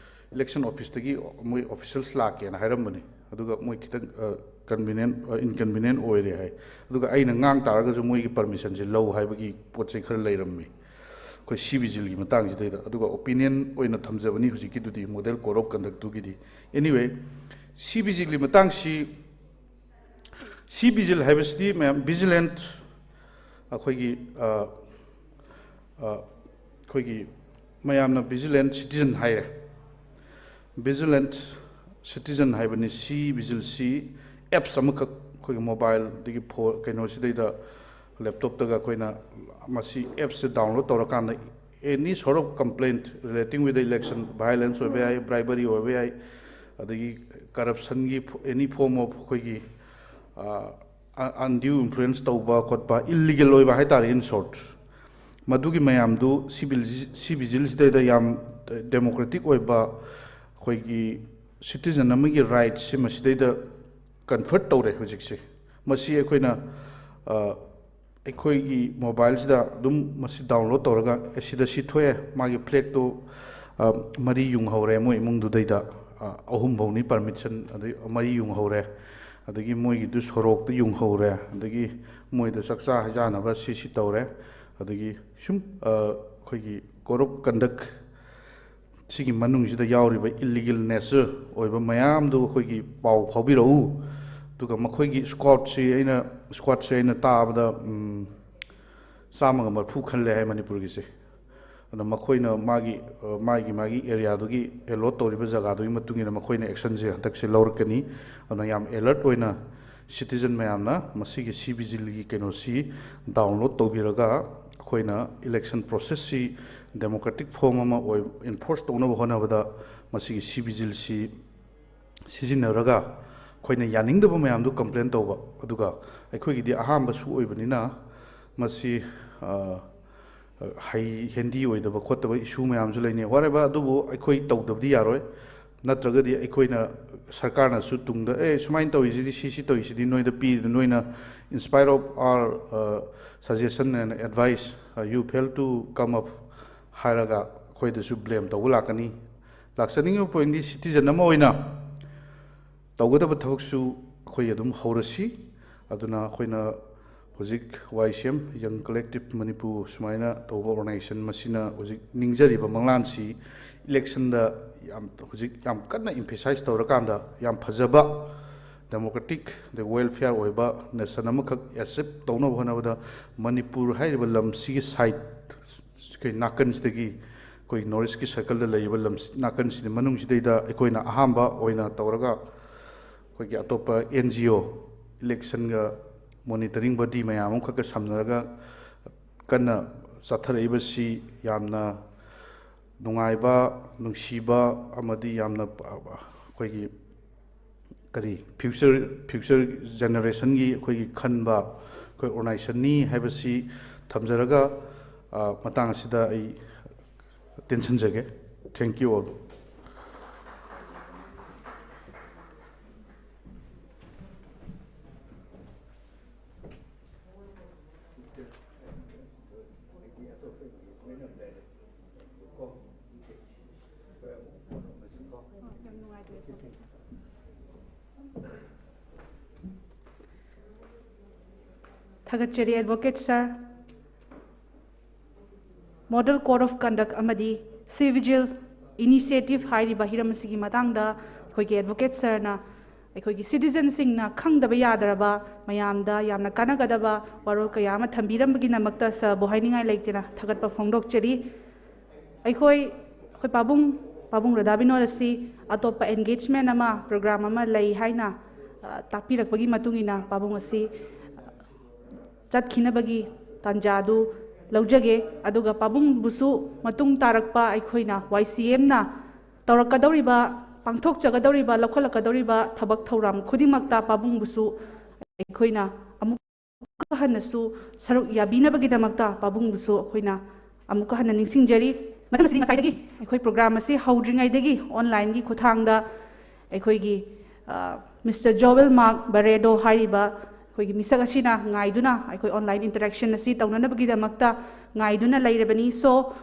election officeꯇꯒꯤ ꯃꯣꯏ officials ꯂꯥꯛꯀꯦꯅ ꯍꯥꯏꯔꯝꯕꯅꯤ, ꯑꯗꯨꯒ ꯃꯣꯏ ꯈꯤꯇꯪ, ꯑ, convenient, ꯑ, inconvenient ꯑꯣꯏꯔꯦ ꯍꯥꯏ꯫ ꯑꯗꯨꯒ ꯑꯩꯅ ꯉꯥꯡ ꯇꯥꯔꯒꯁꯨ ꯃꯣꯏꯒꯤ permissionꯁꯦ ꯂꯧ ꯍꯥꯏꯕꯒꯤ ꯄꯣꯠ ꯆꯩ ꯈꯔ ꯂꯩꯔꯝꯃꯤ ꯑꯩꯈꯣꯏ C-Vigilꯒꯤ ꯃꯇꯥꯡꯁꯤꯗꯩꯗ꯫ ꯑꯗꯨꯒ opinion ꯑꯣꯏꯅ ꯊꯝꯖꯕꯅꯤ ꯍꯧꯖꯤꯛꯀꯤꯗꯨꯗꯤ, Model Code of Conductꯇꯨꯒꯤꯗꯤ꯫ Anyway, C-Vigilꯒꯤ ꯃꯇꯥꯡꯁꯤ, C-Vigil ꯍꯥꯏꯕꯁꯤꯗꯤ ꯃꯌꯥꯝ vigilant, ꯑꯩꯈꯣꯏꯒꯤ, ꯑ, ꯑ, ꯑꯩꯈꯣꯏꯒꯤ ꯃꯌꯥꯝꯅ vigilant citizen ꯍꯥꯏꯔꯦ꯫ Vigilant citizen ꯍꯥꯏꯕꯅꯤ C-Vigilꯁꯤ꯫ Apps ꯑꯃꯈꯛ ꯑꯩꯈꯣꯏꯒꯤ mobile ꯑꯗꯒꯤ phone, ꯀꯩꯅꯣꯁꯤꯗꯩꯗ, laptopꯇꯒ ꯑꯩꯈꯣꯏꯅ ꯃꯁꯤ appꯁꯦ download ꯇꯧꯔꯀꯥꯟꯗ any sort of complaint relating with the election, violence ꯑꯣꯏꯕ ꯌꯥꯏ, bribery ꯑꯣꯏꯕ ꯌꯥꯏ, ꯑꯗꯒꯤ corruptionꯒꯤ any form of ꯑꯩꯈꯣꯏꯒꯤ undue influence ꯇꯧꯕ ꯈꯣꯠꯄ, illegal ꯑꯣꯏꯕ ꯍꯥꯏꯇꯥꯔꯦ, in short, ꯃꯗꯨꯒꯤ ꯃꯌꯥꯝꯗꯨ ꯁꯤ ꯕꯤꯜ ꯁꯤ ꯕꯤꯖꯤꯜꯁꯤꯗꯩꯗ ꯌꯥꯝ democratic ꯑꯣꯏꯕ ꯑꯩꯈꯣꯏꯒꯤ citizen ꯑꯃꯒꯤ rightꯁꯤ ꯃꯁꯤꯗꯩꯗ convert ꯇꯧꯔꯦ ꯍꯧꯖꯤꯛꯁꯦ꯫ ꯃꯁꯤ ꯑꯩꯈꯣꯏꯅ ꯑꯩꯈꯣꯏꯒꯤ mobileꯁꯤꯗ ꯑꯗꯨꯝ ꯃꯁꯤ download ꯇꯧꯔꯒ ꯑꯦ ꯁꯤꯗ ꯁꯤ ꯊꯣꯛꯑꯦ, ꯃꯥꯒꯤ flagꯇꯣ ꯃꯔꯤ ꯌꯨꯡꯍꯧꯔꯦ ꯃꯣꯏ ꯏꯃꯨꯡꯗꯨꯗꯩꯗ, ꯑꯍꯨꯝ ꯐꯧꯅꯤ permission, ꯑꯗꯩ ꯃꯔꯤ ꯌꯨꯡꯍꯧꯔꯦ, ꯑꯗꯒꯤ ꯃꯣꯏꯒꯤꯗꯨ ꯁꯣꯔꯣꯛꯇ ꯌꯨꯡꯍꯧꯔꯦ, ꯑꯗꯒꯤ ꯃꯣꯏꯗ ꯆꯥꯛꯆꯥ ꯍꯩꯖꯥꯟꯅꯕ ꯁꯤ ꯁꯤ ꯇꯧꯔꯦ, ꯑꯗꯒꯤ ꯁꯨꯝ ꯑꯩꯈꯣꯏꯒꯤ code of conduct ꯁꯤꯒꯤ ꯃꯅꯨꯡꯁꯤꯗ ꯌꯥꯎꯔꯤꯕ illegal nature ꯑꯣꯏꯕ ꯃꯌꯥꯝꯗꯨ ꯑꯩꯈꯣꯏꯒꯤ ꯄꯥꯎ ꯐꯥꯎꯕꯤꯔꯛꯎ꯫ ꯑꯗꯨꯒ ꯃꯈꯣꯏꯒꯤ squadꯁꯤ ꯑꯩꯅ squadꯁꯦ ꯑꯩꯅ ꯇꯥꯕꯗ ꯆꯥꯝꯃꯒ ꯃꯔꯐꯨ ꯈꯜꯂꯦ ꯍꯥꯏ ꯃꯅꯤꯄꯨꯔꯒꯤꯁꯦ꯫ ꯑꯗꯨꯅ ꯃꯈꯣꯏꯅ ꯃꯥꯒꯤ ꯃꯥꯒꯤ ꯃꯥꯒꯤ areaꯗꯨꯒꯤ allot ꯇꯧꯔꯤꯕ ꯖꯒꯥꯗꯨꯒꯤ ꯃꯇꯨꯡ ꯏꯟꯅ ꯃꯈꯣꯏꯅ actionꯁꯦ ꯍꯟꯗꯛꯁꯦ ꯂꯧꯔꯛꯀꯅꯤ꯫ ꯑꯗꯨꯅ ꯌꯥꯝ alert ꯑꯣꯏꯅ citizen ꯃꯌꯥꯝꯅ ꯃꯁꯤꯒꯤ ꯁꯤ ꯕꯤꯖꯤꯜꯒꯤ ꯀꯩꯅꯣꯁꯤ download ꯇꯧꯕꯤꯔꯒ ꯑꯩꯈꯣꯏꯅ election processꯁꯤ democratic form ꯑꯃ ꯑꯣꯏ enforce ꯇꯧꯅꯕ ꯍꯣꯠꯅꯕꯗ ꯃꯁꯤꯒꯤ ꯁꯤ ꯕꯤꯖꯤꯜꯁꯤ ꯁꯤꯖꯤꯟꯅꯔꯒ ꯑꯩꯈꯣꯏꯅ ꯌꯥꯅꯤꯡꯗꯕ ꯃꯌꯥꯝꯗꯨ complain ꯇꯧꯕ, ꯑꯗꯨꯒ ꯑꯩꯈꯣꯏꯒꯤꯗꯤ ꯑꯍꯥꯟꯕꯁꯨ ꯑꯣꯏꯕꯅꯤꯅ ꯃꯁꯤ ꯍꯩ handy ꯑꯣꯏꯗꯕ ꯈꯣꯠꯇꯕ issue ꯃꯌꯥꯝꯁꯨ ꯂꯩꯅꯩ꯫ However, ꯑꯗꯨꯕꯨ ꯑꯩꯈꯣꯏ ꯇꯧꯗꯕꯗꯤ ꯌꯥꯔꯣꯏ꯫ ꯅꯠꯇ꯭ꯔꯒꯗꯤ ꯑꯩꯈꯣꯏꯅ ꯁꯔꯀꯥꯔꯅꯁꯨ ꯇꯨꯡꯗ ꯑꯦ ꯁꯨꯃꯥꯏꯅ ꯇꯧꯔꯤꯁꯤꯗꯤ ꯁꯤ ꯁꯤ ꯇꯧꯔꯤꯁꯤꯗꯤ ꯅꯣꯏꯗ ꯄꯤꯔꯤꯗ ꯅꯣꯏꯅ in spite of our suggestion and advice you fail to come up ꯍꯥꯏꯔꯒ ꯑꯩꯈꯣꯏꯗꯁꯨ blame ꯇꯧꯕ ꯂꯥꯛꯀꯅꯤ꯫ ꯂꯥꯛꯆꯅꯤꯡꯉꯤꯕ pointꯗꯤ citizen ꯑꯃ ꯑꯣꯏꯅ ꯇꯧꯒꯗꯕ ꯊꯕꯛꯁꯨ ꯑꯩꯈꯣꯏ ꯑꯗꯨꯝ ꯍꯧꯔꯁꯤ꯫ ꯑꯗꯨꯅ ꯑꯩꯈꯣꯏꯅ ꯍꯧꯖꯤꯛ ꯋꯥꯏ ꯁꯤ ꯑꯦꯝ Young Collective Manipur ꯁꯨꯃꯥꯏꯅ ꯇꯧꯕ organization ꯃꯁꯤꯅ ꯍꯧꯖꯤꯛ ꯅꯤꯡꯖꯔꯤꯕ ꯃꯪꯂꯥꯟꯁꯤ electionꯗ ꯌꯥꯝ ꯍꯧꯖꯤꯛ ꯌꯥꯝ ꯀꯟꯅ emphasize ꯇꯧꯔꯀꯥꯟꯗ ꯌꯥꯝ ꯐꯖꯕ democratic ꯑꯗꯩ welfare ꯑꯣꯏꯕ nation ꯑꯃꯈꯛ achieve ꯇꯧꯅꯕ ꯍꯣꯠꯅꯕꯗ ꯃꯅꯤꯄꯨꯔ ꯍꯥꯏꯔꯤꯕ ꯂꯝꯁꯤꯒꯤ side ꯑꯩꯈꯣꯏ ꯅꯥꯀꯟꯁꯤꯗꯒꯤ ꯑꯩꯈꯣꯏ North Eastꯀꯤ circleꯗ ꯂꯩꯔꯤꯕ ꯂꯝ ꯅꯥꯀꯟꯁꯤꯗ ꯃꯅꯨꯡꯁꯤꯗꯩꯗ ꯑꯩꯈꯣꯏꯅ ꯑꯍꯥꯟꯕ ꯑꯣꯏꯅ ꯇꯧꯔꯒ ꯑꯩꯈꯣꯏꯒꯤ ꯑꯇꯣꯞꯄ N G O electionꯒ monitoring body ꯃꯌꯥꯝ ꯑꯃꯈꯛꯀ ꯁꯝꯅꯔꯒ ꯀꯟꯅ ꯆꯠꯊꯔꯛꯏꯕꯁꯤ ꯌꯥꯝꯅ ꯅꯨꯡꯉꯥꯏꯕ, ꯅꯨꯡꯁꯤꯕ ꯑꯃꯗꯤ ꯌꯥꯝꯅ ꯄ-, ꯑꯩꯈꯣꯏꯒꯤ ꯀꯔꯤ future, future generationꯒꯤ ꯑꯩꯈꯣꯏꯒꯤ ꯈꯟꯕ ꯑꯩꯈꯣꯏ organizationꯅꯤ ꯍꯥꯏꯕꯁꯤ ꯊꯝꯖꯔꯒ, ꯑ, ꯃꯇꯥꯡ ꯑꯁꯤꯗ ꯑꯩ ꯇꯦꯟꯁꯤꯟꯖꯒꯦ꯫ Thank you all. ꯊꯥꯒꯠꯆꯔꯤ, Advocate sir꯫ Model Code of Conduct ꯑꯃꯗꯤ Civil Initiative ꯍꯥꯏꯔꯤꯕ ꯍꯤꯔꯝ ꯑꯁꯤꯒꯤ ꯃꯇꯥꯡꯗ ꯑꯩꯈꯣꯏꯒꯤ Advocate sirꯅ ꯑꯩꯈꯣꯏꯒꯤ citizenꯁꯤꯡꯅ ꯈꯪꯗꯕ ꯌꯥꯗ꯭ꯔꯕ, ꯃꯌꯥꯝꯗ ꯌꯥꯝꯅ ꯀꯥꯟꯅꯒꯗꯕ ꯋꯥꯔꯣꯜ ꯀꯌꯥ ꯑꯃ ꯊꯝꯕꯤꯔꯝꯕꯒꯤꯗꯃꯛꯇ sirꯕꯨ ꯍꯥꯏꯅꯤꯡꯉꯥꯏ ꯂꯩꯇꯅ ꯊꯥꯒꯠꯄ ꯐꯣꯡꯗꯣꯛꯆꯔꯤ꯫ ꯑꯩꯈꯣꯏ, ꯑꯩꯈꯣꯏ ꯄꯥꯕꯨꯡ, ꯄꯥꯕꯨꯡ ꯔꯥꯙꯥ ꯕꯤꯅꯣꯗ ꯑꯁꯤ ꯑꯇꯣꯞꯄ engagement ꯑꯃ, program ꯑꯃ ꯂꯩ ꯍꯥꯏꯅ, ꯑ, ꯇꯥꯛꯄꯤꯔꯛꯄꯒꯤ ꯃꯇꯨꯡ ꯏꯟꯅ ꯄꯥꯕꯨꯡ ꯑꯁꯤ, ꯑ, ꯆꯠꯈꯤꯅꯕꯒꯤ ꯇꯥꯟꯖꯥ ꯑꯗꯨ ꯂꯧꯖꯒꯦ꯫ ꯑꯗꯨꯒ ꯄꯥꯕꯨꯡꯕꯨꯁꯨ ꯃꯇꯨꯡ ꯇꯥꯔꯛꯄ ꯑꯩꯈꯣꯏꯅ Y C Mꯅ ꯇꯧꯔꯛꯀꯗꯧꯔꯤꯕ, ꯄꯥꯡꯊꯣꯛꯆꯒꯗꯧꯔꯤꯕ, ꯂꯧꯈꯠꯂꯛꯀꯗꯧꯔꯤꯕ ꯊꯕꯛ ꯊꯧꯔꯝ ꯈꯨꯗꯤꯡꯃꯛꯇ ꯄꯥꯕꯨꯡꯕꯨꯁꯨ ꯑꯩꯈꯣꯏꯅ ꯑꯃꯨꯛ ꯑꯃꯨꯛꯀ ꯍꯟꯅꯁꯨ ꯁꯔꯨꯛ ꯌꯥꯕꯤꯅꯕꯒꯤꯗꯃꯛꯇ ꯄꯥꯕꯨꯡꯕꯨꯁꯨ ꯑꯩꯈꯣꯏꯅ ꯑꯃꯨꯛꯀ ꯍꯟꯅ ꯅꯤꯡꯁꯤꯡꯖꯔꯤ꯫ ꯃꯊꯪ ꯑꯁꯤꯗꯤ ꯉꯁꯥꯏꯗꯒꯤ ꯑꯩꯈꯣꯏ program ꯑꯁꯤ ꯍꯧꯗ꯭ꯔꯤꯉꯩꯗꯒꯤ onlineꯒꯤ ꯈꯨꯠꯊꯥꯡꯗ ꯑꯩꯈꯣꯏꯒꯤ, ꯑ, Mister Joel Mark Barredo ꯍꯥꯏꯔꯤꯕ ꯑꯩꯈꯣꯏꯒꯤ ꯃꯤꯁꯛ ꯑꯁꯤꯅ ꯉꯥꯏꯗꯨꯅ ꯑꯩꯈꯣꯏ online interaction ꯑꯁꯤ ꯇꯧꯅꯅꯕꯒꯤꯗꯃꯛꯇ ꯉꯥꯏꯗꯨꯅ ꯂꯩꯔꯕꯅꯤ꯫ So,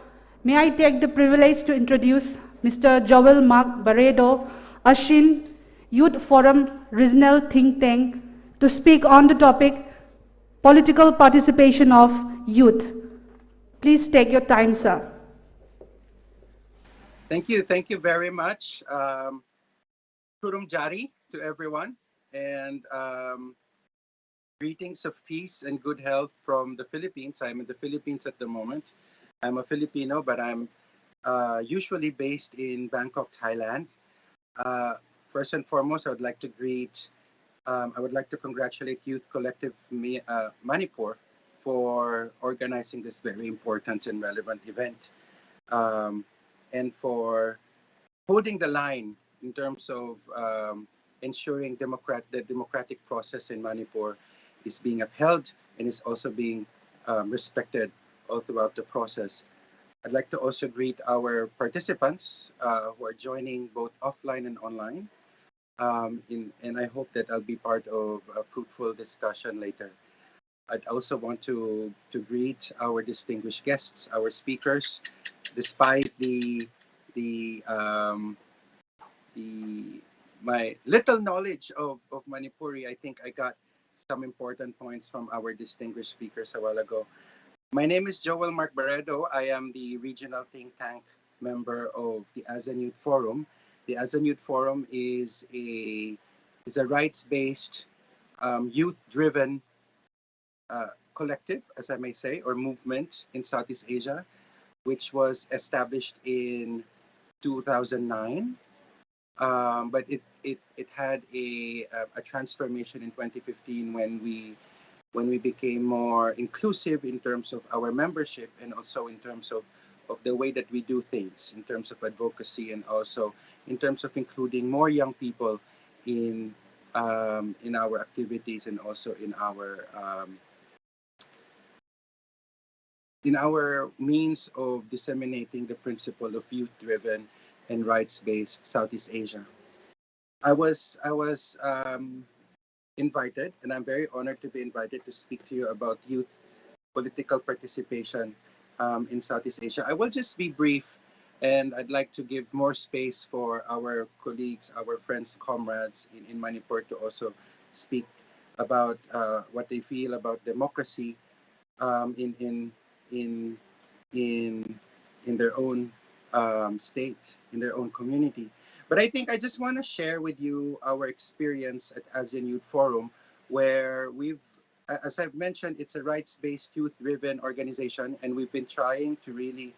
may I take the privilege to introduce Mister Joel Mark Barredo, Ashin, Youth Forum Regional Think Tank, to speak on the topic Political Participation of Youth. Please take your time, sir. Thank you. Thank you very much. Um, Kurum Jari to everyone, and um, greetings of peace and good health from the Philippines. I'm in the Philippines at the moment. I'm a Filipino, but I'm uh, usually based in Bangkok, Thailand. Uh, first and foremost, I would like to greet, um, I would like to congratulate Youth Collective Mi- uh, Manipur for organizing this very important and relevant event, um, and for holding the line in terms of um, ensuring democrat the democratic process in Manipur is being upheld and is also being um, respected all throughout the process. I'd like to also greet our participants uh, who are joining both offline and online. Um, in, and I hope that I'll be part of a fruitful discussion later. I'd also want to, to greet our distinguished guests, our speakers. Despite the, the, um, the, my little knowledge of, of Manipuri, I think I got some important points from our distinguished speakers a while ago. My name is Joel Mark Barredo. I am the regional think tank member of the ASEAN Youth Forum. The ASEAN Youth Forum is a is a rights-based, um, youth-driven uh, collective, as I may say, or movement in Southeast Asia, which was established in two thousand nine. Um, but it, it, it had a, a, a transformation in twenty fifteen when we when we became more inclusive in terms of our membership and also in terms of, of the way that we do things in terms of advocacy and also in terms of including more young people in um, in our activities and also in our um, in our means of disseminating the principle of youth-driven and rights-based Southeast Asia. I was I was um, invited, and I'm very honored to be invited to speak to you about youth political participation um, in Southeast Asia. I will just be brief, and I'd like to give more space for our colleagues, our friends, comrades in, in Manipur to also speak about uh, what they feel about democracy um, in in in in in their own um, state, in their own community. But I think I just want to share with you our experience at ASEAN Youth Forum, where we've, as I've mentioned, it's a rights-based, youth-driven organization, and we've been trying to really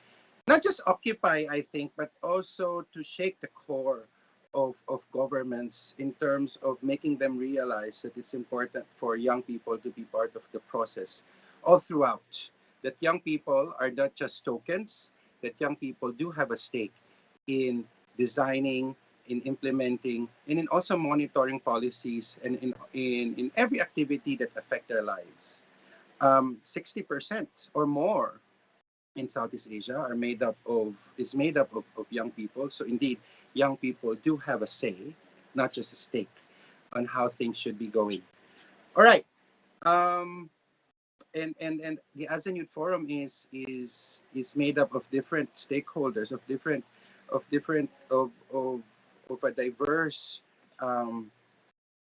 not just occupy, I think, but also to shake the core of, of governments in terms of making them realize that it's important for young people to be part of the process all throughout, that young people are not just tokens, that young people do have a stake in designing, in implementing, and in also monitoring policies and in, in, in every activity that affect their lives. Um, sixty percent or more in Southeast Asia are made up of, is made up of, of young people. So indeed, young people do have a say, not just a stake, on how things should be going. All right. Um, and, and, and the ASEAN Youth Forum is, is, is made up of different stakeholders, of different, of different, of, of, of a diverse um,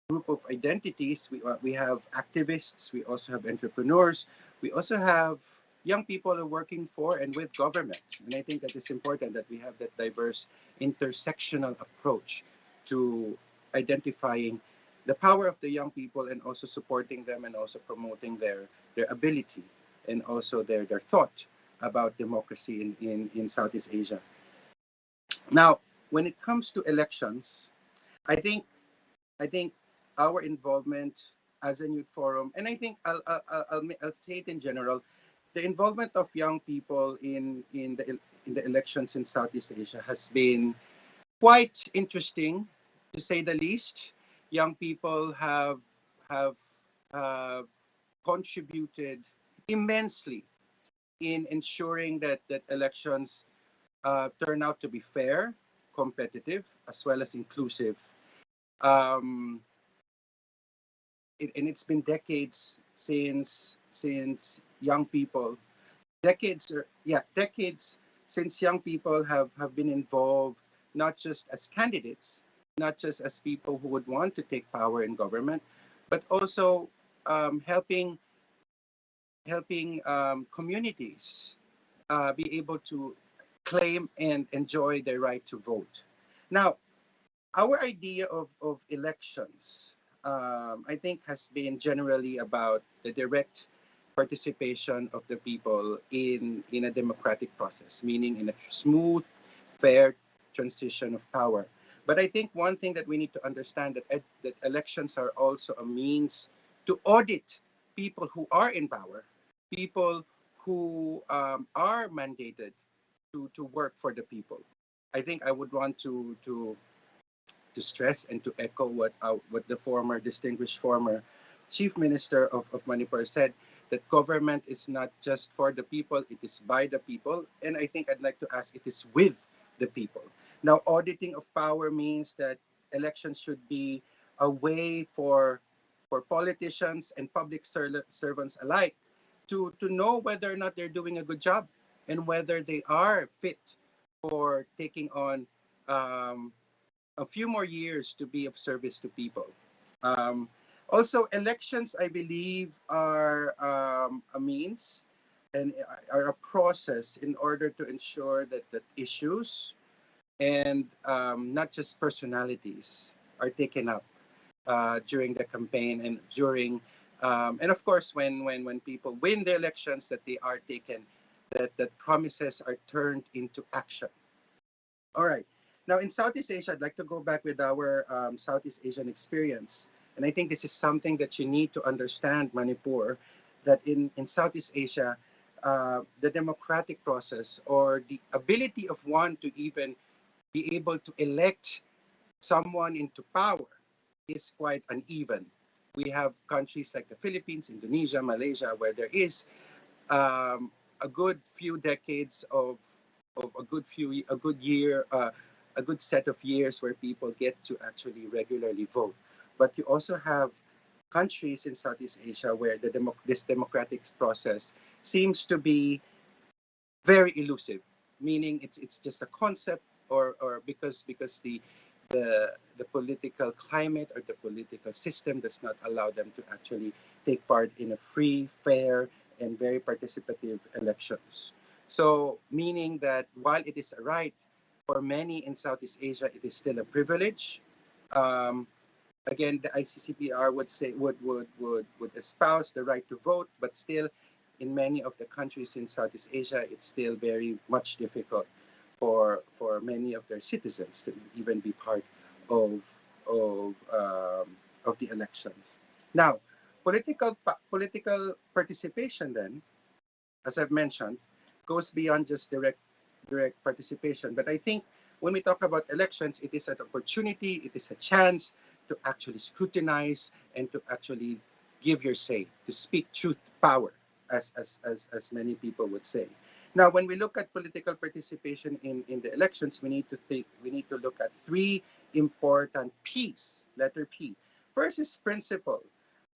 group of identities. We, uh, we have activists, we also have entrepreneurs, we also have young people are working for and with government. And I think that it's important that we have that diverse intersectional approach to identifying the power of the young people and also supporting them and also promoting their, their ability and also their, their thought about democracy in, in, in Southeast Asia. Now, when it comes to elections, I think, I think our involvement ASEAN Youth Forum, and I think I'll, I'll, I'll, I'll say it in general, the involvement of young people in, in, the, in the elections in Southeast Asia has been quite interesting, to say the least. Young people have, have, have contributed immensely in ensuring that, that elections uh, turn out to be fair, competitive, as well as inclusive. Um, it, and it's been decades since, since young people, decades, or yeah, decades since young people have, have been involved, not just as candidates, not just as people who would want to take power in government, but also um, helping, helping um, communities uh, be able to claim and enjoy their right to vote. Now, our idea of, of elections, um, I think, has been generally about the direct participation of the people in, in a democratic process, meaning in a smooth, fair transition of power. But I think one thing that we need to understand that, ed- that elections are also a means to audit people who are in power people who um, are mandated to, to work for the people. I think I would want to, to, to stress and to echo what, uh, what the former, distinguished former Chief Minister of, of Manipur said, that government is not just for the people, it is by the people. And I think I'd like to ask, it is with the people. Now, auditing of power means that elections should be a way for, for politicians and public ser-, servants alike to, to know whether or not they're doing a good job and whether they are fit for taking on um, a few more years to be of service to people. Um, also, elections, I believe, are um, a means and are a process in order to ensure that, that issues and um, not just personalities are taken up uh, during the campaign and during, um, and of course, when, when, when people win the elections, that they are taken, that, that promises are turned into action. All right. Now, in Southeast Asia, I'd like to go back with our um, Southeast Asian experience. And I think this is something that you need to understand, Manipur, that in, in Southeast Asia, uh, the democratic process or the ability of one to even be able to elect someone into power is quite uneven. We have countries like the Philippines, Indonesia, Malaysia, where there is um, a good few decades of, of a good few, a good year, uh, a good set of years where people get to actually regularly vote. But you also have countries in Southeast Asia where the demo-, this democratic process seems to be very elusive, meaning it's, it's just a concept, or, or because, because the, the, the political climate or the political system does not allow them to actually take part in a free, fair, and very participative elections. So, meaning that while it is a right for many in Southeast Asia, it is still a privilege. Um, again, the I C C P R would say, would, would, would, would espouse the right to vote, but still, in many of the countries in Southeast Asia, it's still very much difficult for, for many of their citizens to even be part of, of, um, of the elections. Now, Political pa- political participation then, as I've mentioned, goes beyond just direct direct participation. But I think when we talk about elections, it is an opportunity, it is a chance to actually scrutinize and to actually give your say, to speak truth to power, as as as, as many people would say. Now, when we look at political participation in, in the elections, we need to think we need to look at three important P's, letter P. First is principle.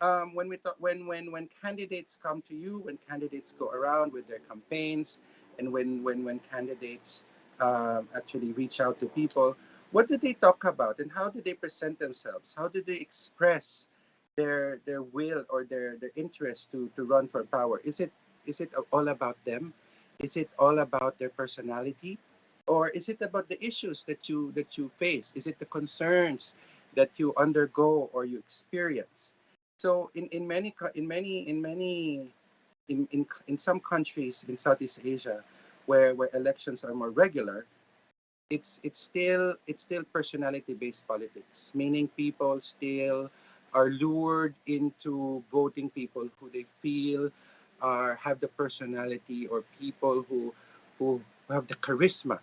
Um, when we talk, when when when candidates come to you, when candidates go around with their campaigns, and when when when candidates um, actually reach out to people, what do they talk about, and how do they present themselves? How do they express their their will or their their interest to to run for power? Is it is it all about them? Is it all about their personality? Or is it about the issues that you that you face? Is it the concerns that you undergo or you experience? So in, in many in many in many in, in, in some countries in Southeast Asia, where, where elections are more regular, it's it's still it's still personality-based politics, meaning people still are lured into voting people who they feel are have the personality, or people who who have the charisma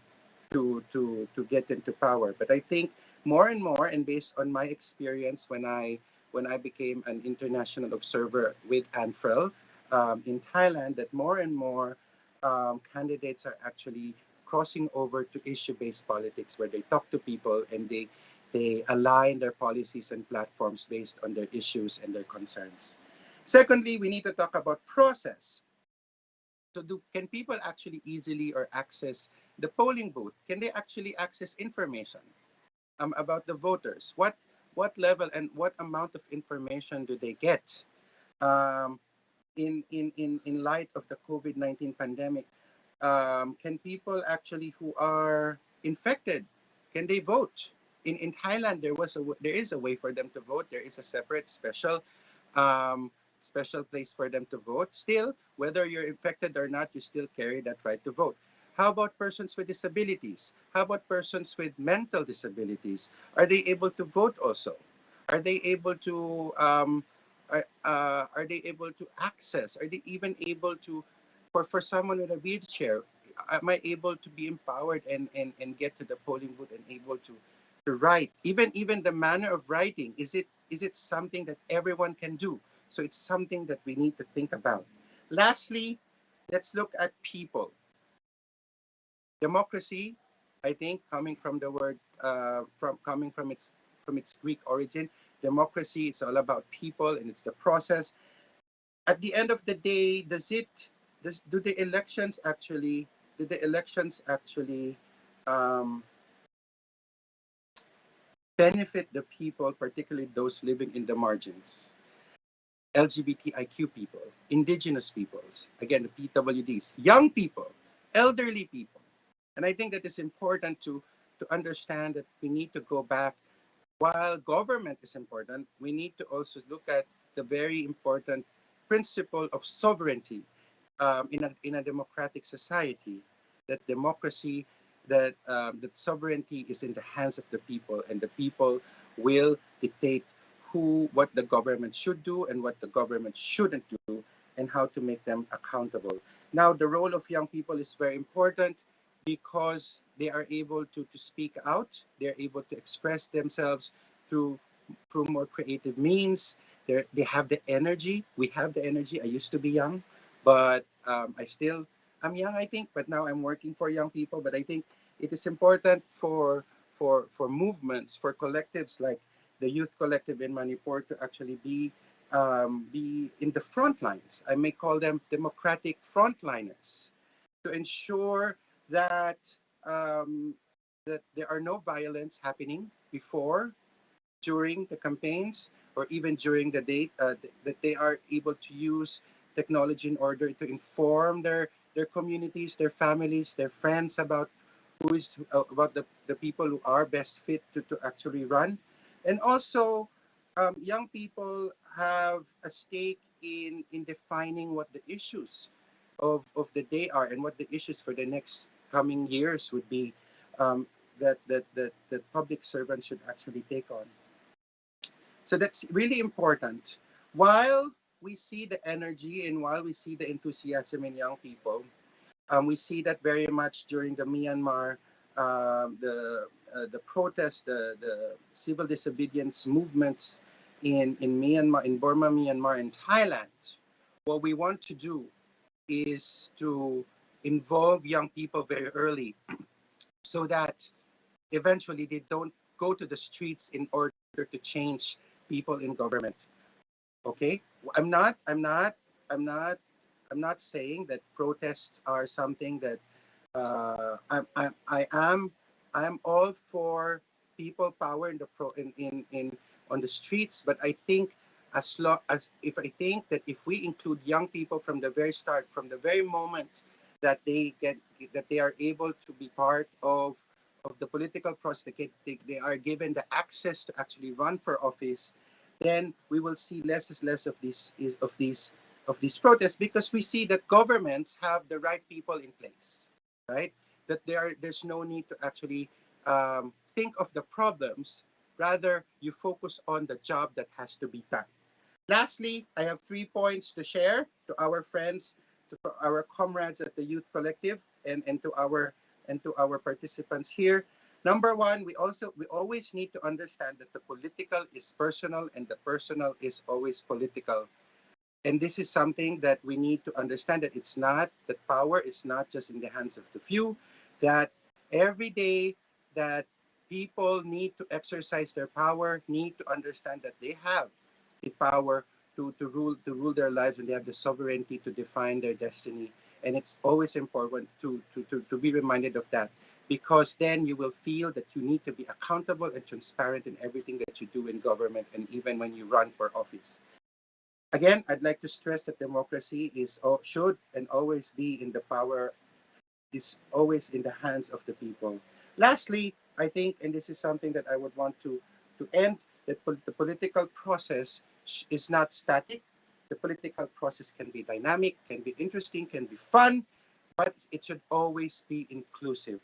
to to to get into power. But I think more and more, and based on my experience when I when I became an international observer with ANFREL um, in Thailand, that more and more um, candidates are actually crossing over to issue-based politics, where they talk to people and they they align their policies and platforms based on their issues and their concerns. Secondly, we need to talk about process. So do, can people actually easily or access the polling booth? Can they actually access information um, about the voters? What what level and what amount of information do they get um, in, in, in, in light of the COVID nineteen pandemic? Um, can people actually who are infected, can they vote? In, in Thailand, there was a there is a way for them to vote. There is a separate special um, special place for them to vote. Still, whether you're infected or not, you still carry that right to vote. How about persons with disabilities? How about persons with mental disabilities? Are they able to vote also? Are they able to um, Are, uh, are they able to access? Are they even able to, for, for someone with a wheelchair, am I able to be empowered and, and, and get to the polling booth and able to, to write? Even, even the manner of writing, is it, is it something that everyone can do? So it's something that we need to think about. Lastly, let's look at people. Democracy, I think, coming from the word, uh, from, coming from its, from its Greek origin, democracy, it's all about people and it's the process. At the end of the day, does it, does, do the elections actually, do the elections actually, um, benefit the people, particularly those living in the margins? L G B T I Q people, indigenous peoples, again, the P W Ds, young people, elderly people. And I think that it's important to, to understand that we need to go back. While government is important, we need to also look at the very important principle of sovereignty, um, in a, in a democratic society, that democracy, that, um, that sovereignty is in the hands of the people, and the people will dictate who, what the government should do and what the government shouldn't do, and how to make them accountable. Now, the role of young people is very important because they are able to, to speak out, they're able to express themselves through, through more creative means. They're, they have the energy. We have the energy. I used to be young, but, um, I still, I'm young, I think, but now I'm working for young people. But I think it is important for, for, for movements, for collectives like the Youth Collective in Manipur to actually be, um, be in the front lines. I may call them democratic frontliners to ensure that, um, that there are no violence happening before, during the campaigns, or even during the date, uh, th- that they are able to use technology in order to inform their, their communities, their families, their friends about who is, uh, about the, the people who are best fit to, to actually run. And also, um, young people have a stake in, in defining what the issues of, of the day are and what the issues for the next coming years would be, um, that, that, that, that public servants should actually take on. So that's really important. while we see the energy and while we see the enthusiasm in young people, um, we see that very much during the Myanmar, um, the uh, the protest, the the civil disobedience movements in in Myanmar, in Burma, Myanmar, and Thailand. What we want to do is to involve young people very early, so that eventually they don't go to the streets in order to change people in government. Okay, I'm not, I'm not, I'm not, I'm not saying that protests are something that uh, I'm, I'm, I am, I'm all for people power in the pro in, in, in on the streets, but I think as long as if I think that if we include young people from the very start, from the very moment that they get that they are able to be part of of the political process, they, they are given the access to actually run for office, then we will see less and less of these of these of these protests, because we see that governments have the right people in place, right? That there there's no need to actually um, think of the problems. Rather, you focus on the job that has to be done. Lastly, I have three points to share to our friends, to our comrades at the Youth Collective, and, and to our and to our participants here. Number one, we also we always need to understand that the political is personal and the personal is always political. And this is something that we need to understand, that it's not that power is not just in the hands of the few, that every day that people need to exercise their power, need to understand that they have the power to, to rule to rule their lives, and they have the sovereignty to define their destiny. And it's always important to, to, to, to be reminded of that, because then you will feel that you need to be accountable and transparent in everything that you do in government and even when you run for office. Again, I'd like to stress that democracy is should and always be in the power is always in the hands of the people. Lastly, I think, and this is something that I would want to, to end, that the political process is not static. The political process can be dynamic, can be interesting, can be fun, but it should always be inclusive.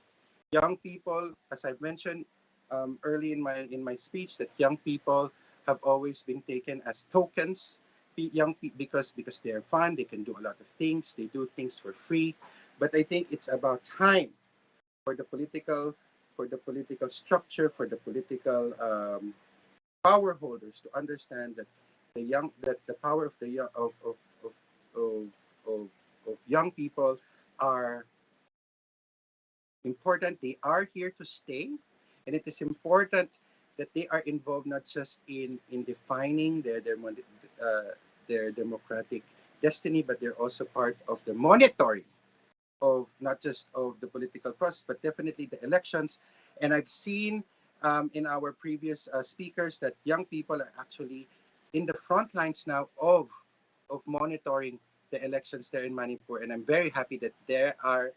Young people, as I've mentioned um, early in my in my speech, that young people have always been taken as tokens. Young people, because because they are fun, they can do a lot of things, they do things for free. But I think it's about time for the political for the political structure, for the political um, power holders to understand that the young that the power of the young of of of, of, of, of young people are important. They are here to stay, and it is important that they are involved not just in in defining their their uh, their democratic destiny, but they're also part of the monitoring of not just of the political process, but definitely the elections. And I've seen um, in our previous uh, speakers that young people are actually in the front lines now of of monitoring the elections there in Manipur, and I'm very happy that they are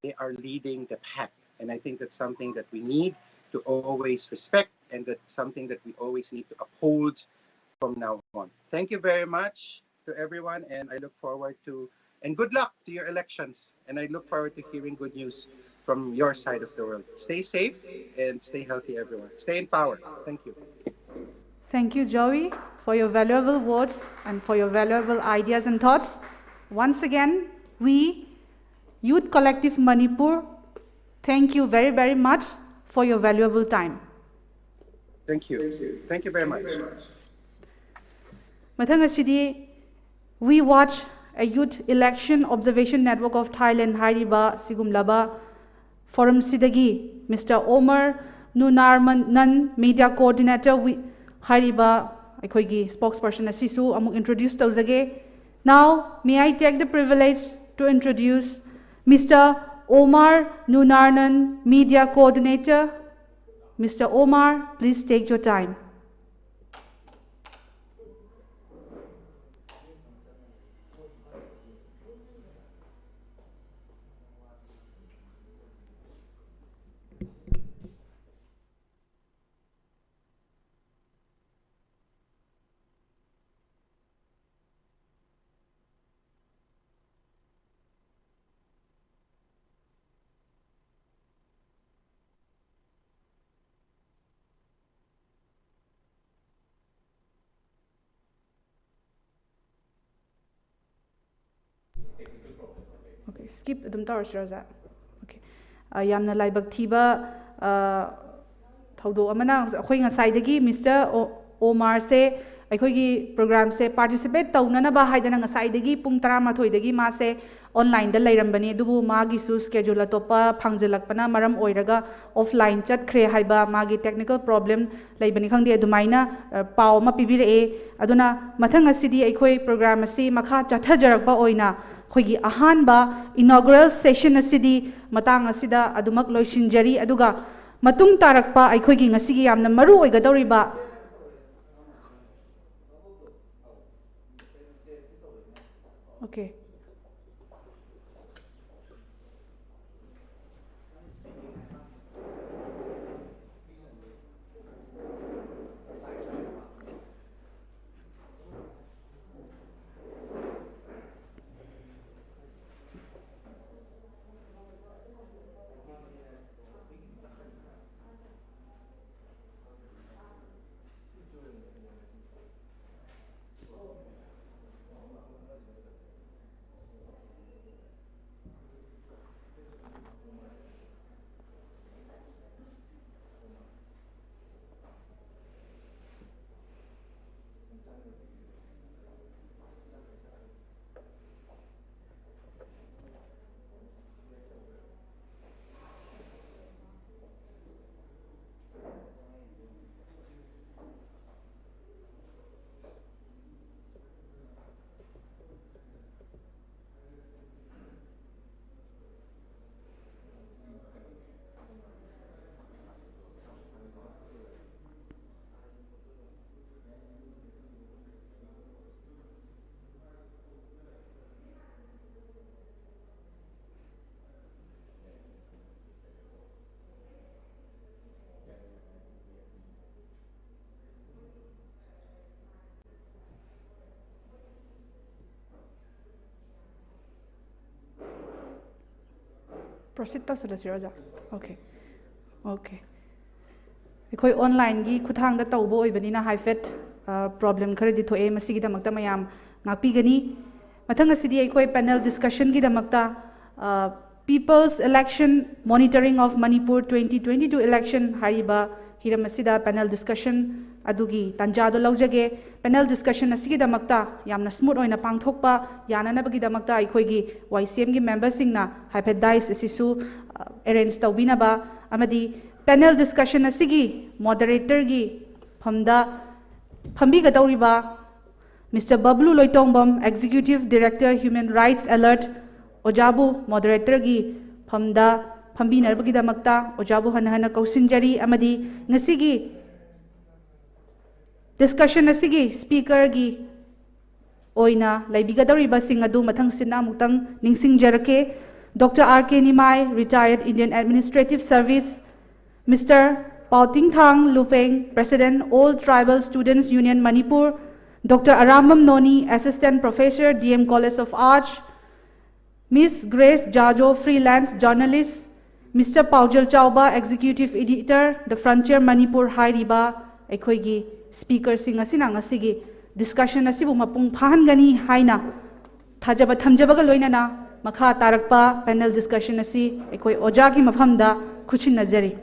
they are leading the pack. And I think that's something that we need to always respect, and that's something that we always need to uphold from now on. Thank you very much to everyone, and I look forward to and good luck to your elections. And I look forward to hearing good news from your side of the world. Stay safe and stay healthy, everyone. Stay in power. Thank you. Thank you, Joey, for your valuable words and for your valuable ideas and thoughts. Once again, we, Youth Collective Manipur, thank you very, very much for your valuable time. Thank you. Thank you very much. ꯃꯊꯪ ꯑꯁꯤꯗꯤ We Watch, a Youth Election Observation Network of Thailand ꯍꯥꯏꯔꯤꯕ ꯁꯤꯒꯨꯝꯂꯕ ꯐꯣꯔꯝꯁꯤꯗꯒꯤ Mister Omar Nunarmanan, Media Coordinator ꯍꯥꯏꯔꯤꯕ ꯑꯩꯈꯣꯏꯒꯤ spokesperson ꯑꯁꯤꯁꯨ ꯑꯃꯨꯛ introduce ꯇꯧꯖꯒꯦ. Now, may I take the privilege to introduce Mister Omar Nunarnan, Media Coordinator. Mister Omar, please take your time. Skip ꯑꯗꯨꯝ ꯇꯧꯔꯁꯤꯔꯣ, ꯑꯣꯖꯥ? Okay. ꯑ, ꯌꯥꯝꯅ ꯂꯥꯏꯕꯛ ꯊꯤꯕ, ꯑ, ꯊꯧꯗꯣꯛ ꯑꯃꯅ, ꯑꯩꯈꯣꯏ ꯉꯁꯥꯏꯗꯒꯤ ꯃꯤꯁꯇꯔ ꯑꯣ-, ꯑꯣꯃꯥꯔꯁꯦ ꯑꯩꯈꯣꯏꯒꯤ programꯁꯦ participate ꯇꯧꯅꯅꯕ ꯍꯥꯏꯗꯅ ꯉꯁꯥꯏꯗꯒꯤ ꯄꯨꯡ ꯇꯔꯥꯃꯥꯊꯣꯏꯗꯒꯤ ꯃꯥꯁꯦ onlineꯗ ꯂꯩꯔꯝꯕꯅꯤ, ꯑꯗꯨꯕꯨ ꯃꯥꯒꯤꯁꯨ schedule ꯑꯇꯣꯞꯄ ꯐꯪꯖꯤꯜꯂꯛꯄꯅ ꯃꯔꯝ ꯑꯣꯏꯔꯒ offline ꯆꯠꯈ꯭ꯔꯦ ꯍꯥꯏꯕ ꯃꯥꯒꯤ technical problem ꯂꯩꯕꯅꯤ ꯈꯪꯗꯦ, ꯑꯗꯨꯃꯥꯏꯅ, ꯑ, ꯄꯥꯎ ꯑꯃ ꯄꯤꯕꯤꯔꯛꯑꯦ꯫ ꯑꯗꯨꯅ ꯃꯊꯪ ꯑꯁꯤꯗꯤ ꯑꯩꯈꯣꯏ program ꯑꯁꯤ ꯃꯈꯥ ꯆꯠꯊꯖꯔꯛꯄ ꯑꯣꯏꯅ ꯑꯩꯈꯣꯏꯒꯤ ꯑꯍꯥꯟꯕ inaugural session ꯑꯁꯤꯗꯤ ꯃꯇꯥꯡ ꯑꯁꯤꯗ ꯑꯗꯨꯃꯛ ꯂꯣꯏꯁꯤꯟꯖꯔꯤ꯫ ꯑꯗꯨꯒ ꯃꯇꯨꯡ ꯇꯥꯔꯛꯄ ꯑꯩꯈꯣꯏꯒꯤ ꯉꯁꯤꯒꯤ ꯌꯥꯝꯅ ꯃꯔꯨ ꯑꯣꯏꯒꯗꯧꯔꯤꯕ, okay. Proceed ꯇꯧꯁꯤꯜꯂꯁꯤꯔꯣ, ꯑꯣꯖꯥ? Okay. Okay. ꯑꯩꯈꯣꯏ onlineꯒꯤ ꯈꯨꯠꯊꯥꯡꯗ ꯇꯧꯕ ꯑꯣꯏꯕꯅꯤꯅ ꯍꯥꯏꯐꯦꯠ, ꯑ, problem ꯈꯔꯗꯤ ꯊꯣꯛꯑꯦ꯫ ꯃꯁꯤꯒꯤꯗꯃꯛꯇ ꯃꯌꯥꯝ ꯉꯥꯛꯄꯤꯒꯅꯤ꯫ ꯃꯊꯪ ꯑꯁꯤꯗꯤ ꯑꯩꯈꯣꯏ panel discussionꯒꯤꯗꯃꯛꯇ People's Election Monitoring of Manipur twenty twenty-two Election ꯍꯥꯏꯔꯤꯕ ꯍꯤꯔꯝ ꯑꯁꯤꯗ ꯄꯦꯅꯦꯜ ꯗꯤꯁꯀꯁꯟ ꯑꯗꯨꯒꯤ ꯇꯥꯟꯖꯥꯗꯣ ꯂꯧꯖꯒꯦ꯫ ꯄꯦꯅꯦꯜ ꯗꯤꯁꯀꯁꯟ ꯑꯁꯤꯒꯤꯗꯃꯛꯇ ꯌꯥꯝꯅ ꯁ꯭ꯃꯨꯠ ꯑꯣꯏꯅ ꯄꯥꯡꯊꯣꯛꯄ ꯌꯥꯅꯅꯕꯒꯤꯗꯃꯛꯇ ꯑꯩꯈꯣꯏꯒꯤ ꯋꯥꯏ ꯁꯤ ꯑꯦꯝꯒꯤ ꯃꯦꯝꯕꯔꯁꯤꯡꯅ ꯍꯥꯏꯐꯦꯠ ꯗꯥꯏꯁ ꯑꯁꯤꯁꯨ ꯑꯦꯔꯦꯟꯖ ꯇꯧꯕꯤꯅꯕ ꯑꯃꯗꯤ ꯄꯦꯅꯦꯜ ꯗꯤꯁꯀꯁꯟ ꯑꯁꯤꯒꯤ ꯃꯣꯗꯔꯦꯇꯔꯒꯤ ꯐꯝꯗ ꯐꯝꯕꯤꯒꯗꯧꯔꯤꯕ mister Bablu Loitongbam, Executive Director Human Rights Alert, ꯑꯣꯖꯥꯕꯨ ꯃꯣꯗꯔꯦꯇꯔꯒꯤ ꯐꯝꯗ ꯐꯝꯕꯤꯅꯕꯒꯤꯗꯃꯛꯇ ꯑꯣꯖꯥꯕꯨ ꯍꯟꯅ ꯍꯟꯅ ꯀꯧꯁꯤꯟꯖꯔꯤ ꯑꯃꯗꯤ ꯉꯁꯤꯒꯤ ꯗꯤꯁꯀꯁꯟ ꯑꯁꯤꯒꯤ ꯁ꯭ꯄꯤꯀꯔꯒꯤ ꯑꯣꯏꯅ ꯂꯩꯕꯤꯒꯗꯧꯔꯤꯕꯁꯤꯡ ꯑꯗꯨ ꯃꯊꯪꯁꯤꯠꯅ ꯑꯃꯨꯛꯇꯪ ꯅꯤꯡꯁꯤꯡꯖꯔꯛꯀꯦ꯫ Doctor R K Nimai, Retired Indian Administrative Service, mister Paotinthang Lupheng, President, All Tribal Students Union Manipur, doctor Arambam Noni, Assistant Professor, D M College of Arts, miss Grace Jajo, Freelance Journalist, mister Paojel Chaoba, Executive Editor, The Frontier Manipur ꯍꯥꯏꯔꯤꯕ ꯑꯩꯈꯣꯏꯒꯤ ꯁ꯭ꯄꯤꯀꯔꯁꯤꯡ ꯑꯁꯤꯅ ꯉꯁꯤꯒꯤ discussion ꯑꯁꯤꯕꯨ ꯃꯄꯨꯡ ꯐꯥꯍꯟꯒꯅꯤ ꯍꯥꯏꯅ ꯊꯥꯖꯕ ꯊꯝꯖꯕꯒ ꯂꯣꯏꯅꯅ ꯃꯈꯥ ꯇꯥꯔꯛꯄ ꯄꯦꯅꯦꯜ ꯗꯤꯁꯀꯁꯟ ꯑꯁꯤ ꯑꯩꯈꯣꯏ ꯑꯣꯖꯥꯒꯤ ꯃꯐꯝꯗ ꯈꯨꯠꯁꯤꯟꯅꯖꯔꯤ꯫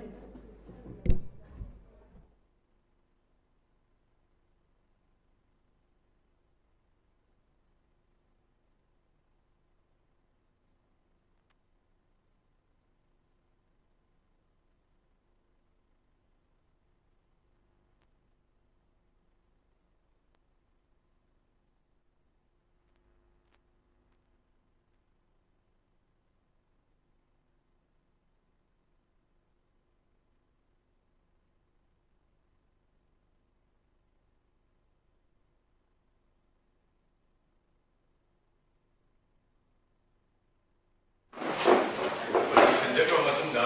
ꯂꯣꯏꯁꯤꯟꯖꯈ꯭ꯔꯕ ꯃꯇꯨꯡꯗ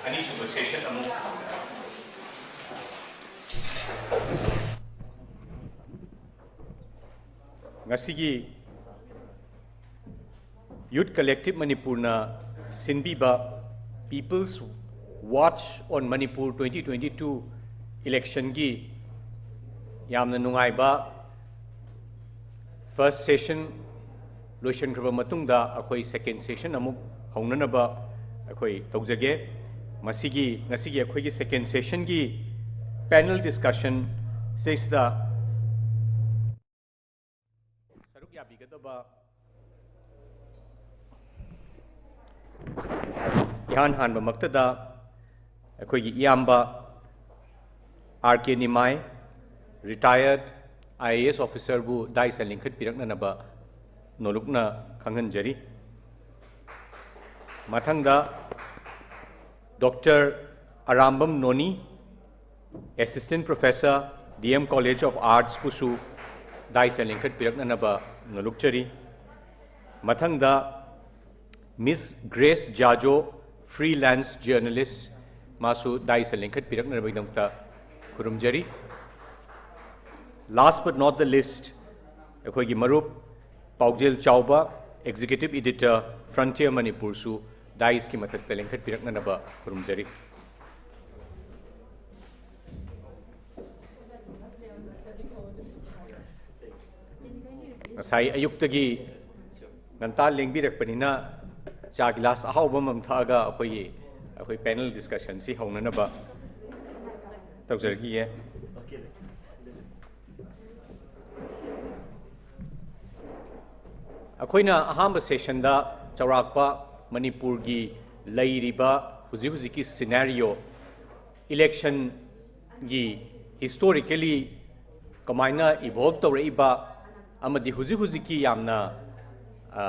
ꯑꯅꯤꯁꯨꯕ ꯁꯦꯁꯟ ꯑꯃꯨꯛ ꯉꯁꯤꯒꯤ Youth Collective ꯃꯅꯤꯄꯨꯔꯅ ꯁꯤꯟꯕꯤꯕ People's Watch on Manipur twenty twenty-two election ꯒꯤ ꯌꯥꯝꯅ ꯅꯨꯡꯉꯥꯏꯕ first session ꯂꯣꯏꯁꯤꯟꯈ꯭ꯔꯕ ꯃꯇꯨꯡꯗ ꯑꯩꯈꯣꯏ second session ꯑꯃꯨꯛ ꯍꯧꯅꯅꯕ ꯑꯩꯈꯣꯏ ꯇꯧꯖꯒꯦ꯫ ꯃꯁꯤꯒꯤ, ꯉꯁꯤꯒꯤ ꯑꯩꯈꯣꯏꯒꯤ second sessionꯒꯤ panel discussion ꯁꯤꯗꯩꯁꯤꯗ ꯁꯔꯨꯛ ꯌꯥꯕꯤꯒꯗꯕ ꯏꯍꯥꯟ ꯍꯥꯟꯕꯃꯛꯇꯗ ꯑꯩꯈꯣꯏꯒꯤ ꯏꯌꯥꯝꯕ R K Nimai, retired I A S officerꯕꯨ dais ꯂꯤꯡꯈꯠꯄꯤꯔꯛꯅꯅꯕ ꯅꯣꯂꯨꯛꯅ ꯈꯪꯍꯟꯖꯔꯤ꯫ ꯃꯊꯪꯗ Doctor Arambam Noni, Assistant Professor, D M College of Artsꯄꯨꯁꯨ dais ꯂꯤꯡꯈꯠꯄꯤꯔꯛꯅꯅꯕ ꯅꯣꯂꯨꯛꯆꯔꯤ꯫ ꯃꯊꯪꯗ Miss Grace ꯖꯥꯖꯣ, freelance journalist, ꯃꯥꯁꯨ dais ꯂꯤꯡꯈꯠꯄꯤꯔꯛꯅꯕꯒꯤꯗꯃꯛꯇ ꯈꯨꯔꯨꯝꯖꯔꯤ꯫ Last but not the least, ꯑꯩꯈꯣꯏꯒꯤ ꯃꯔꯨꯞ ꯄꯥꯎꯖꯦꯜ ꯆꯥꯎꯕ, Executive Editor, Frontier ꯃꯅꯤꯄꯨꯔꯁꯨ daisꯀꯤ ꯃꯊꯛꯇ ꯂꯤꯡꯈꯠꯄꯤꯔꯛꯅꯅꯕ ꯈꯨꯔꯨꯝꯖꯔꯤ꯫ ꯉꯁꯥꯏ ꯑꯌꯨꯛꯇꯒꯤ ꯉꯟꯇꯥ ꯂꯦꯡꯕꯤꯔꯛꯄꯅꯤꯅ ꯆꯥ ꯒꯤꯂꯥꯁ ꯑꯍꯥꯎꯕ ꯑꯃꯃꯝ ꯊꯛꯑꯒ ꯑꯩꯈꯣꯏꯒꯤ, ꯑꯩꯈꯣꯏ panel discussionꯁꯤ ꯍꯧꯅꯅꯕ ꯇꯧꯖꯔꯛꯈꯤꯒꯦ꯫ ꯑꯩꯈꯣꯏꯅ ꯑꯍꯥꯟꯕ sessionꯗ ꯆꯥꯎꯔꯥꯛꯄ ꯃꯅꯤꯄꯨꯔꯒꯤ ꯂꯩꯔꯤꯕ ꯍꯧꯖꯤꯛ ꯍꯧꯖꯤꯛꯀꯤ scenario, electionꯒꯤ historically ꯀꯃꯥꯏꯅ evolve ꯇꯧꯔꯛꯏꯕ ꯑꯃꯗꯤ ꯍꯧꯖꯤꯛ ꯍꯧꯖꯤꯛꯀꯤ ꯌꯥꯝꯅ, ꯑ,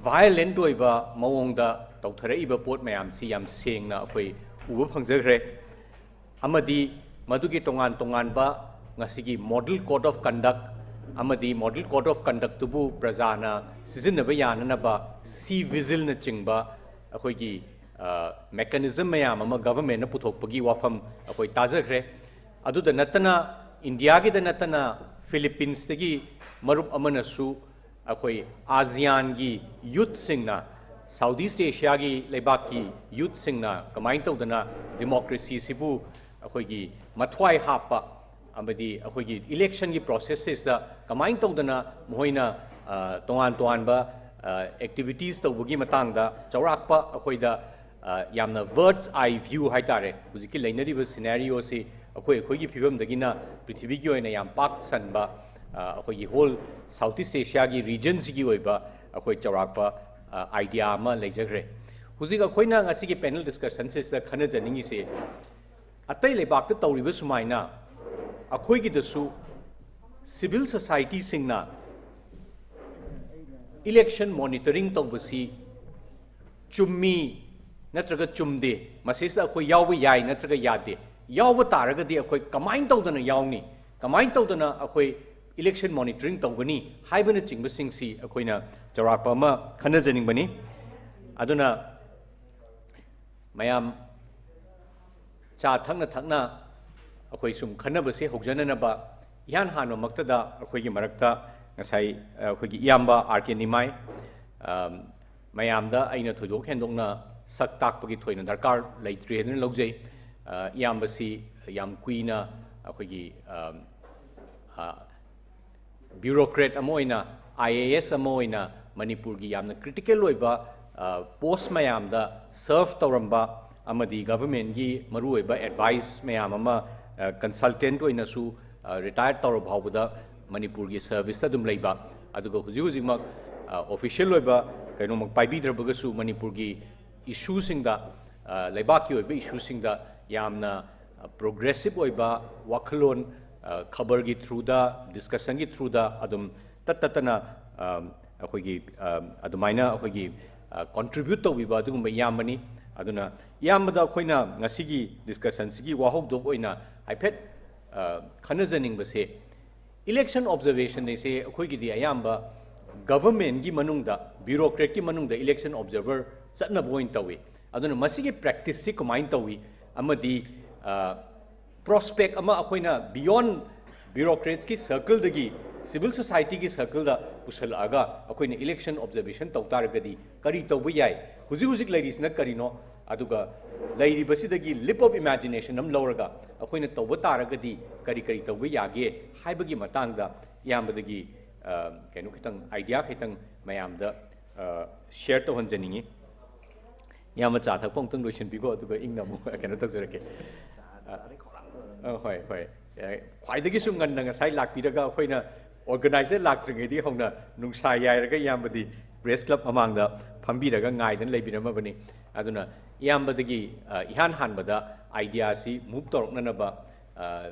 violent ꯑꯣꯏꯕ ꯃꯑꯣꯡꯗ ꯇꯧꯊꯔꯛꯏꯕ ꯄꯣꯠ ꯃꯌꯥꯝꯁꯤ ꯌꯥꯝ ꯁꯦꯡꯅ ꯑꯩꯈꯣꯏ ꯎꯕ ꯐꯪꯖꯈ꯭ꯔꯦ꯫ ꯑꯃꯗꯤ ꯃꯗꯨꯒꯤ ꯇꯣꯉꯥꯟ ꯇꯣꯉꯥꯟꯕ ꯉꯁꯤꯒꯤ model code of conduct ꯑꯃꯗꯤ model code of conductꯇꯨꯕꯨ ꯄ꯭ꯔꯖꯥꯅ ꯁꯤꯖꯤꯟꯅꯕ ꯌꯥꯅꯅꯕ sea vigilꯅꯆꯤꯡꯕ ꯑꯩꯈꯣꯏꯒꯤ, ꯑ, mechanism ꯃꯌꯥꯝ ꯑꯃ governmentꯅ ꯄꯨꯊꯣꯛꯄꯒꯤ ꯋꯥꯐꯝ ꯑꯩꯈꯣꯏ ꯇꯥꯖꯈ꯭ꯔꯦ꯫ ꯑꯗꯨꯗ ꯅꯠꯇꯅ ꯏꯟꯗꯤꯌꯥꯒꯤꯗ ꯅꯠꯇꯅ ꯐꯤꯂꯤꯄꯤꯟꯁꯇꯒꯤ ꯃꯔꯨꯞ ꯑꯃꯅꯁꯨ ꯑꯩꯈꯣꯏ ASEANꯒꯤ youthꯁꯤꯡꯅ, Southeast Asiaꯒꯤ ꯂꯩꯕꯥꯛꯀꯤ youthꯁꯤꯡꯅ ꯀꯃꯥꯏꯅ ꯇꯧꯗꯅ democracyꯁꯤꯕꯨ ꯑꯩꯈꯣꯏꯒꯤ ꯃꯊ꯭ꯋꯥꯏ ꯍꯥꯞꯄ, ꯑꯃꯗꯤ ꯑꯩꯈꯣꯏꯒꯤ ꯏꯂꯦꯛꯁꯟꯒꯤ ꯄ꯭ꯔꯣꯁꯦꯁꯁꯤꯗ ꯀꯃꯥꯏꯅ ꯇꯧꯗꯅ ꯃꯈꯣꯏꯅ ꯇꯣꯉꯥꯟ ꯇꯣꯉꯥꯟꯕ ꯑꯦꯛꯇꯤꯚꯤꯇꯤꯁ ꯇꯧꯕꯒꯤ ꯃꯇꯥꯡꯗ ꯆꯥꯎꯔꯥꯛꯄ ꯑꯩꯈꯣꯏꯗ ꯌꯥꯝꯅ ꯕꯥꯔꯗꯁ ꯑꯥꯏ ꯚ꯭ꯌꯨ ꯍꯥꯏꯇꯥꯔꯦ, ꯍꯧꯖꯤꯛꯀꯤ ꯂꯩꯅꯔꯤꯕ ꯁꯤꯅꯦꯔꯤꯑꯣꯁꯤ ꯑꯩꯈꯣꯏ ꯑꯩꯈꯣꯏꯒꯤ ꯐꯤꯕꯝꯗꯒꯤꯅ ꯄ꯭ꯔꯤꯊꯤꯕꯤꯒꯤ ꯑꯣꯏꯅ ꯌꯥꯝ ꯄꯥꯛ ꯁꯟꯕ, ꯑꯩꯈꯣꯏꯒꯤ ꯍꯣꯜ ꯁꯥꯎꯠ ꯏꯁ ꯑꯦꯁꯤꯌꯥꯒꯤ ꯔꯤꯖꯟꯁꯤꯒꯤ ꯑꯣꯏꯕ ꯑꯩꯈꯣꯏ ꯆꯥꯎꯔꯥꯛꯄ ꯑꯥꯏꯗꯤꯌꯥ ꯑꯃ ꯂꯩꯖꯈ꯭ꯔꯦ꯫ ꯍꯧꯖꯤꯛ ꯑꯩꯈꯣꯏꯅ ꯉꯁꯤꯒꯤ ꯄꯦꯅꯦꯜ ꯗꯤꯁꯀꯁꯟꯁꯤꯗ ꯈꯟꯅꯖꯅꯤꯡꯉꯤꯁꯦ, ꯑꯇꯩ ꯂꯩꯕꯥꯛꯇ ꯇꯧꯔꯤꯕ ꯁꯨꯃꯥꯏꯅ ꯑꯩꯈꯣꯏꯒꯤꯗꯁꯨ ꯁꯤꯚꯤꯜ ꯁꯣꯁꯥꯏꯇꯤꯁꯤꯡꯅ ꯏꯂꯦꯛꯁꯟ ꯃꯣꯅꯤꯇꯔꯤꯡ ꯇꯧꯕꯁꯤ ꯆꯨꯝꯃꯤ ꯅꯠꯇ꯭ꯔꯒ ꯆꯨꯝꯗꯦ, ꯃꯁꯤꯁꯤꯗ ꯑꯩꯈꯣꯏ ꯌꯥꯎꯕ ꯌꯥꯏ ꯅꯠꯇ꯭ꯔꯒ ꯌꯥꯗꯦ, ꯌꯥꯎꯕ ꯇꯥꯔꯒꯗꯤ ꯑꯩꯈꯣꯏ ꯀꯃꯥꯏꯅ ꯇꯧꯗꯅ ꯌꯥꯎꯅꯤ, ꯀꯃꯥꯏꯅ ꯇꯧꯗꯅ ꯑꯩꯈꯣꯏ ꯏꯂꯦꯛꯁꯟ ꯃꯣꯅꯤꯇꯔꯤꯡ ꯇꯧꯒꯅꯤ ꯍꯥꯏꯕꯅꯆꯤꯡꯕꯁꯤꯡꯁꯤ ꯑꯩꯈꯣꯏꯅ ꯆꯥꯎꯔꯥꯛꯄ ꯑꯃ ꯈꯟꯅꯖꯅꯤꯡꯕꯅꯤ꯫ ꯑꯗꯨꯅ ꯃꯌꯥꯝ ꯆꯥ ꯊꯛꯅ ꯊꯛꯅ ꯑꯩꯈꯣꯏ ꯁꯨꯝ ꯈꯟꯅꯕꯁꯦ ꯍꯧꯖꯅꯅꯕ, ꯏꯍꯥꯟ ꯍꯥꯟꯕꯃꯛꯇꯗ ꯑꯩꯈꯣꯏꯒꯤ ꯃꯔꯛꯇ ꯉꯁꯥꯏ ꯑꯩꯈꯣꯏꯒꯤ ꯏꯌꯥꯝꯕ ꯑꯥꯔ ꯀꯦ ꯅꯤꯃꯥꯏ, ꯃꯌꯥꯝꯗ ꯑꯩꯅ ꯊꯣꯏꯗꯣꯛ ꯍꯦꯟꯗꯣꯛꯅ ꯁꯛ ꯇꯥꯛꯄꯒꯤ ꯊꯣꯏꯅ ꯗꯔꯀꯥꯔ ꯂꯩꯇ꯭ꯔꯦ ꯍꯥꯏꯗꯨꯅ ꯂꯧꯖꯩ꯫ ꯏꯌꯥꯝꯕꯁꯤ ꯌꯥꯝ ꯀꯨꯏꯅ ꯑꯩꯈꯣꯏꯒꯤ ꯕ꯭ꯌꯨꯔꯣꯀ꯭ꯔꯦꯠ ꯑꯃ ꯑꯣꯏꯅ, ꯑꯥꯏ ꯑꯦ ꯑꯦꯁ ꯑꯃ ꯑꯣꯏꯅ ꯃꯅꯤꯄꯨꯔꯒꯤ ꯌꯥꯝꯅ ꯀ꯭ꯔꯤꯇꯤꯀꯦꯜ ꯑꯣꯏꯕ ꯄꯣꯁ ꯃꯌꯥꯝꯗ ꯁꯔꯚ ꯇꯧꯔꯝꯕ ꯑꯃꯗꯤ ꯒꯚꯔꯟꯃꯦꯟꯒꯤ ꯃꯔꯨꯑꯣꯏꯕ ꯑꯦꯗꯚꯥꯏꯁ ꯃꯌꯥꯝ ꯑꯃ, ꯀꯟꯁꯜꯇꯦꯟꯠ ꯑꯣꯏꯅꯁꯨ ꯔꯤꯇꯥꯌꯔ ꯇꯧꯔ ꯐꯥꯎꯕꯗ ꯃꯅꯤꯄꯨꯔꯒꯤ ꯁꯔꯚꯤꯁꯇ ꯑꯗꯨꯝ ꯂꯩꯕ, ꯑꯗꯨꯒ ꯍꯧꯖꯤꯛ ꯍꯧꯖꯤꯛꯃꯛ ꯑꯣꯐꯤꯁꯤꯌꯦꯜ ꯑꯣꯏꯕ ꯀꯩꯅꯣꯃꯛ ꯄꯥꯏꯕꯤꯗ꯭ꯔꯕꯒꯁꯨ ꯃꯅꯤꯄꯨꯔꯒꯤ ꯏꯁꯨꯁꯤꯡꯗ ꯂꯩꯕꯥꯛꯀꯤ ꯑꯣꯏꯕ ꯏꯁꯨꯁꯤꯡꯗ ꯌꯥꯝꯅ ꯄ꯭ꯔꯣꯒ꯭ꯔꯦꯁꯤꯞ ꯑꯣꯏꯕ ꯋꯥꯈꯜꯂꯣꯟ, ꯈꯕꯔꯒꯤ ꯊ꯭ꯔꯨꯗ, ꯗꯤꯁꯀꯁꯟꯒꯤ ꯊ꯭ꯔꯨꯗ ꯑꯗꯨꯝ ꯇꯠ ꯇꯠꯇꯅ ꯑꯩꯈꯣꯏꯒꯤ ꯑꯗꯨꯃꯥꯏꯅ ꯑꯩꯈꯣꯏꯒꯤ ꯀꯣꯟꯇ꯭ꯔꯤꯕ꯭ꯌꯨꯠ ꯇꯧꯕꯤꯕ ꯑꯗꯨꯒꯨꯝꯕ ꯏꯌꯥꯝꯕꯅꯤ꯫ ꯑꯗꯨꯅ ꯏꯌꯥꯝꯕꯗ ꯑꯩꯈꯣꯏꯅ ꯉꯁꯤꯒꯤ ꯗꯤꯁꯀꯁꯟꯁꯤꯒꯤ ꯋꯥꯍꯧꯗꯣꯛ ꯑꯣꯏꯅ ꯍꯥꯏꯐꯦꯠ ꯈꯟꯅꯖꯅꯤꯡꯕꯁꯦ, ꯏꯂꯦꯛꯁꯟ ꯑꯣꯕꯖꯔꯕꯦꯁꯟ ꯑꯁꯦ ꯑꯩꯈꯣꯏꯒꯤꯗꯤ ꯑꯌꯥꯝꯕ ꯒꯚꯔꯟꯃꯦꯟꯒꯤ ꯃꯅꯨꯡꯗ, ꯕ꯭ꯌꯨꯔꯣꯀ꯭ꯔꯦꯠꯀꯤ ꯃꯅꯨꯡꯗ ꯏꯂꯦꯛꯁꯟ ꯑꯣꯕꯖꯔꯕꯔ ꯆꯠꯅꯕ ꯑꯣꯏꯅ ꯇꯧꯏ꯫ ꯑꯗꯨꯅ ꯃꯁꯤꯒꯤ ꯄ꯭ꯔꯦꯛꯇꯤꯁꯁꯤ ꯀꯃꯥꯏꯅ ꯇꯧꯏ ꯑꯃꯗꯤ ꯄ꯭ꯔꯣꯁꯄꯦꯛ ꯑꯃ ꯑꯩꯈꯣꯏꯅ ꯕꯤꯌꯣꯟ ꯕ꯭ꯌꯨꯔꯣꯀ꯭ꯔꯦꯠꯁꯀꯤ ꯁꯔꯀꯜꯗꯒꯤ ꯁꯤꯚꯤꯜ ꯁꯣꯁꯥꯏꯇꯤꯒꯤ ꯁꯔꯀꯜꯗ ꯄꯨꯁꯜꯂꯛꯑꯒ ꯑꯩꯈꯣꯏꯅ ꯏꯂꯦꯛꯁꯟ ꯑꯣꯕꯖꯔꯕꯦꯁꯟ ꯇꯧ ꯇꯥꯔꯒꯗꯤ ꯀꯔꯤ ꯇꯧꯕ ꯌꯥꯏ, ꯍꯧꯖꯤꯛ ꯍꯧꯖꯤꯛ ꯂꯩꯔꯤꯁꯤꯅ ꯀꯔꯤꯅꯣ, ꯑꯗꯨꯒ ꯂꯩꯔꯤꯕꯁꯤꯗꯒꯤ leap of imagination ꯑꯃ ꯂꯧꯔꯒ ꯑꯩꯈꯣꯏꯅ ꯇꯧꯕ ꯇꯥꯔꯒꯗꯤ ꯀꯔꯤ ꯀꯔꯤ ꯇꯧꯕ ꯌꯥꯒꯦ ꯍꯥꯏꯕꯒꯤ ꯃꯇꯥꯡꯗ ꯏꯌꯥꯝꯕꯗꯒꯤ, ꯑ, ꯀꯩꯅꯣ ꯈꯤꯇꯪ, idea ꯈꯤꯇꯪ ꯃꯌꯥꯝꯗ, ꯑ, share ꯇꯧꯍꯟꯖꯅꯤꯡꯉꯤ꯫ ꯏꯌꯥꯝꯕ ꯆꯥ ꯊꯛꯄ ꯑꯃꯨꯛꯇꯪ ꯂꯣꯏꯁꯤꯟꯕꯤꯈꯣ, ꯑꯗꯨꯒ ꯏꯪꯅ ꯑꯃꯨꯛ ꯀꯩꯅꯣ ꯇꯧꯖꯔꯛꯀꯦ꯫ ꯑ, ꯑ, ꯍꯣꯏ, ꯍꯣꯏ꯫ ꯑ, ꯈ꯭ꯋꯥꯏꯗꯒꯤꯁꯨ ꯉꯟꯅ ꯉꯁꯥꯏ ꯂꯥꯛꯄꯤꯔꯒ, ꯑꯩꯈꯣꯏꯅ organizer ꯂꯥꯛꯇ꯭ꯔꯤꯉꯩꯗꯒꯤ ꯍꯧꯅ ꯅꯨꯡꯁꯥ ꯌꯥꯏꯔꯒ ꯏꯌꯥꯝꯕꯗꯤ press club ꯃꯃꯥꯡꯗ ꯐꯝꯕꯤꯔꯒ ꯉꯥꯏꯗꯅ ꯂꯩꯕꯤꯔꯝꯃꯕꯅꯤ꯫ ꯑꯗꯨꯅ ꯏꯌꯥꯝꯕꯗꯒꯤ, ꯑ, ꯏꯍꯥꯟ ꯍꯥꯟꯕꯗ idea ꯑꯁꯤ move ꯇꯧꯔꯛꯅꯅꯕ, ꯑ,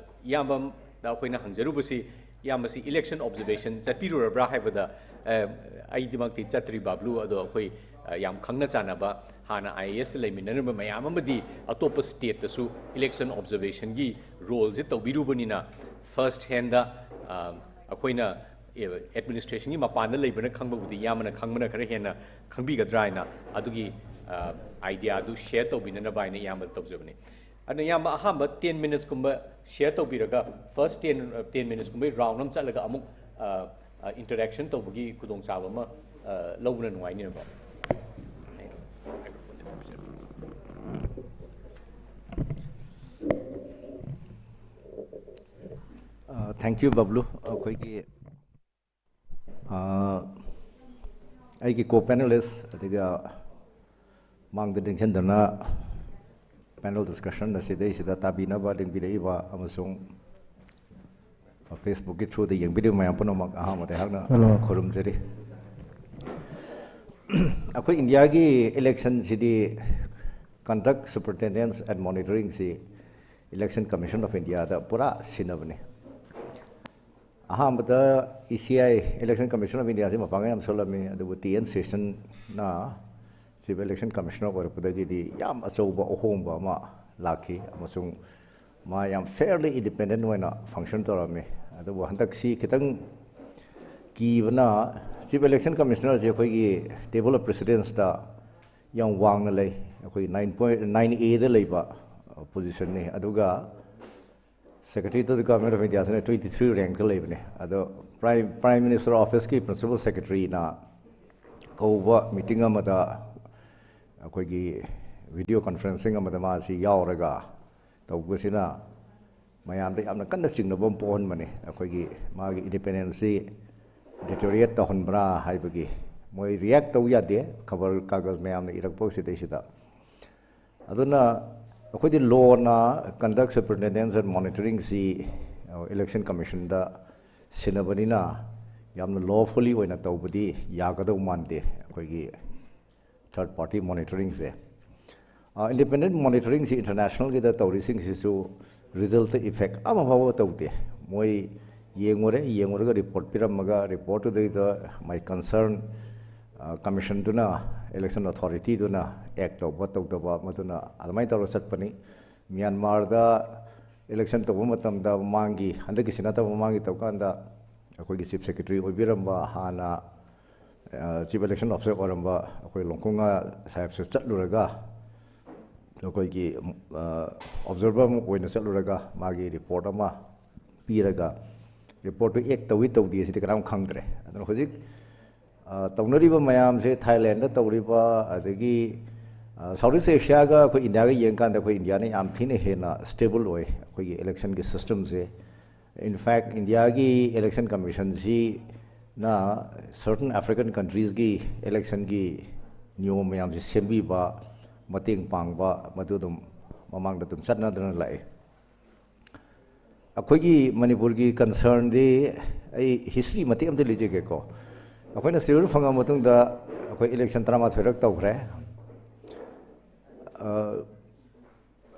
ꯏꯌꯥꯝꯕꯗ ꯑꯩꯈꯣꯏꯅ ꯍꯪꯖꯔꯨꯕꯁꯤ, ꯏꯌꯥꯝꯕꯁꯤ election observation ꯆꯠꯄꯤꯔꯨꯔꯕ꯭ꯔꯥ ꯍꯥꯏꯕꯗ, ꯑ, ꯑꯩꯗꯤꯃꯛꯇꯤ ꯆꯠꯇ꯭ꯔꯤ ꯕꯥꯕꯂꯨ, ꯑꯗꯣ ꯑꯩꯈꯣꯏ, ꯑ, ꯌꯥꯝ ꯈꯪꯅ ꯆꯥꯟꯅꯕ ꯍꯥꯟꯅ I A S ꯇ ꯂꯩꯃꯤꯟꯅꯔꯝꯕ ꯃꯌꯥꯝ ꯑꯃꯗꯤ ꯑꯇꯣꯞꯄ state ꯇꯁꯨ election observation ꯒꯤ role ꯁꯦ ꯇꯧꯕꯤꯔꯨꯕꯅꯤꯅ, first hand ꯗ, ꯑ, ꯑꯩꯈꯣꯏꯅ, ꯑꯦ, administration ꯒꯤ ꯃꯄꯥꯟꯗ ꯂꯩꯕꯅ ꯈꯪꯕꯕꯨꯗꯤ ꯏꯌꯥꯝꯕꯅ ꯈꯪꯕꯅ ꯈꯔ ꯍꯦꯟꯅ ꯈꯪꯕꯤꯒꯗ꯭ꯔꯥ ꯍꯥꯏꯅ ꯑꯗꯨꯒꯤ, ꯑ, idea ꯑꯗꯨ share ꯇꯧꯕꯤꯅꯅꯕ ꯍꯥꯏꯅ ꯏꯌꯥꯝꯕꯗ ꯇꯧꯖꯕꯅꯤ꯫ ꯑꯗꯨꯅ ꯏꯌꯥꯝꯕ ꯑꯍꯥꯟꯕ ten minutes ꯀꯨꯝꯕ share ꯇꯧꯕꯤꯔꯒ, first ten, ten minutes ꯀꯨꯝꯕꯒꯤ round ꯑꯃ ꯆꯠꯂꯒ ꯑꯃꯨꯛ, ꯑ, ꯑ, interaction ꯇꯧꯕꯒꯤ ꯈꯨꯗꯣꯡꯆꯥꯕ ꯑꯃ, ꯑ, ꯂꯧꯕꯅ ꯅꯨꯡꯉꯥꯏꯅꯤꯅꯀꯣ꯫ ꯑ, thank you, ꯕꯕ꯭ꯂꯨ꯫ ꯑꯩꯈꯣꯏꯒꯤ, ꯑ, ꯑꯩꯒꯤ co panelist, ꯑꯗꯨꯒ ꯃꯥꯡꯗ ꯂꯦꯡꯁꯤꯟꯗꯨꯅ panel discussion ꯑꯁꯤꯗꯩꯁꯤꯗ ꯇꯥꯕꯤꯅꯕ ꯂꯦꯡꯕꯤꯔꯛꯏꯕ ꯑꯃꯁꯨꯡ Facebook ꯀꯤ through ꯗ ꯌꯦꯡꯕꯤꯔꯤꯕ ꯃꯌꯥꯝ ꯄꯨꯝꯅꯃꯛ ꯑꯍꯥꯟꯕꯗ ꯑꯩꯍꯥꯛꯅ Hello. ꯈꯨꯔꯨꯝꯖꯔꯤ꯫ ꯑꯩꯈꯣꯏ ꯏꯟꯗꯤꯌꯥꯒꯤ election CD conduct, superintendence and monitoring ꯁꯤ Election Commission of India ꯗ ꯄꯨꯔꯥ ꯁꯤꯟꯅꯕꯅꯤ꯫ ꯑꯍꯥꯟꯕꯗ E C I, Election Commission of India ꯁꯤ ꯃꯄꯥꯡꯒꯜ ꯌꯥꯝ ꯁꯣꯜꯂꯝꯃꯤ, ꯑꯗꯨꯕꯨ T N Session ꯅ Chief Election Commissioner ꯑꯣꯏꯔꯛꯄꯗꯒꯤꯗꯤ ꯌꯥꯝ ꯑꯆꯧꯕ ꯑꯍꯣꯡꯕ ꯑꯃ ꯂꯥꯛꯈꯤ, ꯑꯃꯁꯨꯡ ꯃꯥ ꯌꯥꯝ fairly independent ꯑꯣꯏꯅ function ꯇꯧꯔꯝꯃꯤ꯫ ꯑꯗꯨꯕꯨ ꯍꯟꯗꯛꯁꯤ ꯈꯤꯇꯪ ꯀꯤꯕꯅ, Chief Election Commissioner ꯁꯦ ꯑꯩꯈꯣꯏꯒꯤ Table of Precedence ꯇ ꯌꯥꯝ ꯋꯥꯡꯅ ꯂꯩ꯫ ꯑꯩꯈꯣꯏ nine point nine A ꯗ ꯂꯩꯕ position ꯅꯤ꯫ ꯑꯗꯨꯒ Secretary to the Government of India ꯁꯤꯅ twenty three rank ꯇ ꯂꯩꯕꯅꯤ꯫ ꯑꯗꯣ Prime, Prime Minister Office ꯀꯤ Principal Secretary ꯅ ꯀꯧꯕ meeting ꯑꯃꯗ ꯑꯩꯈꯣꯏꯒꯤ video conferencing ꯑꯃꯗ ꯃꯥꯁꯤ ꯌꯥꯎꯔꯒ ꯇꯧꯕꯁꯤꯅ ꯃꯌꯥꯝꯗ ꯌꯥꯝꯅ ꯀꯟꯅ ꯆꯤꯡꯅꯕ ꯑꯃ ꯄꯣꯛꯍꯟꯕꯅꯤ꯫ ꯑꯩꯈꯣꯏꯒꯤ ꯃꯥꯒꯤ independenceꯁꯤ deteriorate ꯇꯧꯍꯟꯕ꯭ꯔꯥ ꯍꯥꯏꯕꯒꯤ꯫ ꯃꯣꯏ react ꯇꯧ ꯌꯥꯗꯦ, ꯈꯕꯔ ꯀꯥꯒꯖ ꯃꯌꯥꯝꯅ ꯏꯔꯛꯄ ꯁꯤꯗꯩꯁꯤꯗ꯫ ꯑꯗꯨꯅ ꯑꯩꯈꯣꯏꯗꯤ lawꯅ conduct, superintendence and monitoringꯁꯤ election commissionꯗ ꯁꯤꯟꯅꯕꯅꯤꯅ ꯌꯥꯝꯅ lawfully ꯑꯣꯏꯅ ꯇꯧꯕꯗꯤ ꯌꯥꯒꯗꯧ ꯃꯥꯟꯗꯦ꯫ ꯑꯩꯈꯣꯏꯒꯤ third party monitoringꯁꯦ꯫ Independent monitoringꯁꯤ internationalꯒꯤꯗ ꯇꯧꯔꯤꯁꯤꯡꯁꯤꯁꯨ result effect ꯑꯃ ꯐꯥꯎꯕ ꯇꯧꯗꯦ꯫ ꯃꯣꯏ ꯌꯦꯡꯉꯨꯔꯦ, ꯌꯦꯡꯉꯨꯔꯒ report ꯄꯤꯔꯝꯃꯒ reportꯇꯨꯗꯩꯗ my concern commissionꯗꯨꯅ, election authorityꯗꯨꯅ act ꯇꯧꯕ ꯇꯧꯗꯕ ꯃꯗꯨꯅ ꯑꯗꯨꯃꯥꯏꯅ ꯇꯧꯔ ꯆꯠꯄꯅꯤ꯫ ꯃ꯭ꯌꯥꯟꯃꯥꯔꯗ election ꯇꯧꯕ ꯃꯇꯝꯗ ꯃꯃꯥꯡꯒꯤ, ꯍꯟꯗꯛꯀꯤꯁꯤ ꯅꯠꯇꯕ ꯃꯃꯥꯡꯒꯤ ꯇꯧꯀꯥꯟꯗ ꯑꯩꯈꯣꯏꯒꯤ chief secretary ꯑꯣꯏꯕꯤꯔꯝꯕ ꯍꯥꯟꯅ chief election officer ꯑꯣꯏꯔꯝꯕ ꯑꯩꯈꯣꯏ ꯂꯣꯡꯀꯣꯡꯉꯥ ꯁꯥꯍꯦꯕꯁꯦ ꯆꯠꯂꯨꯔꯒ ꯑꯩꯈꯣꯏꯒꯤ observer ꯑꯃ ꯑꯣꯏꯅ ꯆꯠꯂꯨꯔꯒ ꯃꯥꯒꯤ report ꯑꯃ ꯄꯤꯔꯒ reportꯇꯨ act ꯇꯧꯏ ꯇꯧꯗꯦ ꯁꯤꯗꯤ ꯀꯅꯥꯝ ꯈꯪꯗ꯭ꯔꯦ꯫ ꯑꯗꯨꯅ ꯍꯧꯖꯤꯛ ꯇꯧꯅꯔꯤꯕ ꯃꯌꯥꯝꯁꯦ, ꯊꯥꯏꯂꯦꯟꯗ ꯇꯧꯔꯤꯕ, ꯑꯗꯒꯤ South East Asiaꯒ ꯑꯩꯈꯣꯏ ꯏꯟꯗꯤꯌꯥꯒ ꯌꯦꯡꯀꯥꯟꯗ ꯑꯩꯈꯣꯏ ꯏꯟꯗꯤꯌꯥꯅ ꯌꯥꯝ ꯊꯤꯅ ꯍꯦꯟꯅ stable ꯑꯣꯏ ꯑꯩꯈꯣꯏꯒꯤ electionꯒꯤ systemꯁꯦ꯫ In fact, ꯏꯟꯗꯤꯌꯥꯒꯤ election commissionꯁꯤꯅ certain African countriesꯀꯤ electionꯒꯤ ꯅꯤꯌꯣꯝ ꯃꯌꯥꯝꯁꯦ ꯁꯦꯝꯕꯤꯕ, ꯃꯇꯦꯡ ꯄꯥꯡꯕ, ꯃꯗꯨ ꯑꯗꯨꯝ ꯃꯃꯥꯡꯗ ꯑꯗꯨꯝ ꯆꯠꯅꯗꯨꯅ ꯂꯥꯛꯏ꯫ ꯑꯩꯈꯣꯏꯒꯤ ꯃꯅꯤꯄꯨꯔꯒꯤ concernꯗꯤ ꯑꯩ history ꯃꯇꯦꯛ ꯑꯃꯇ ꯂꯤꯖꯒꯦꯀꯣ꯫ ꯑꯩꯈꯣꯏꯅ civil ꯐꯪꯉ ꯃꯇꯨꯡꯗ ꯑꯩꯈꯣꯏ election ꯇꯔꯥꯃꯥꯊꯣꯏꯔꯛ ꯇꯧꯈ꯭ꯔꯦ꯫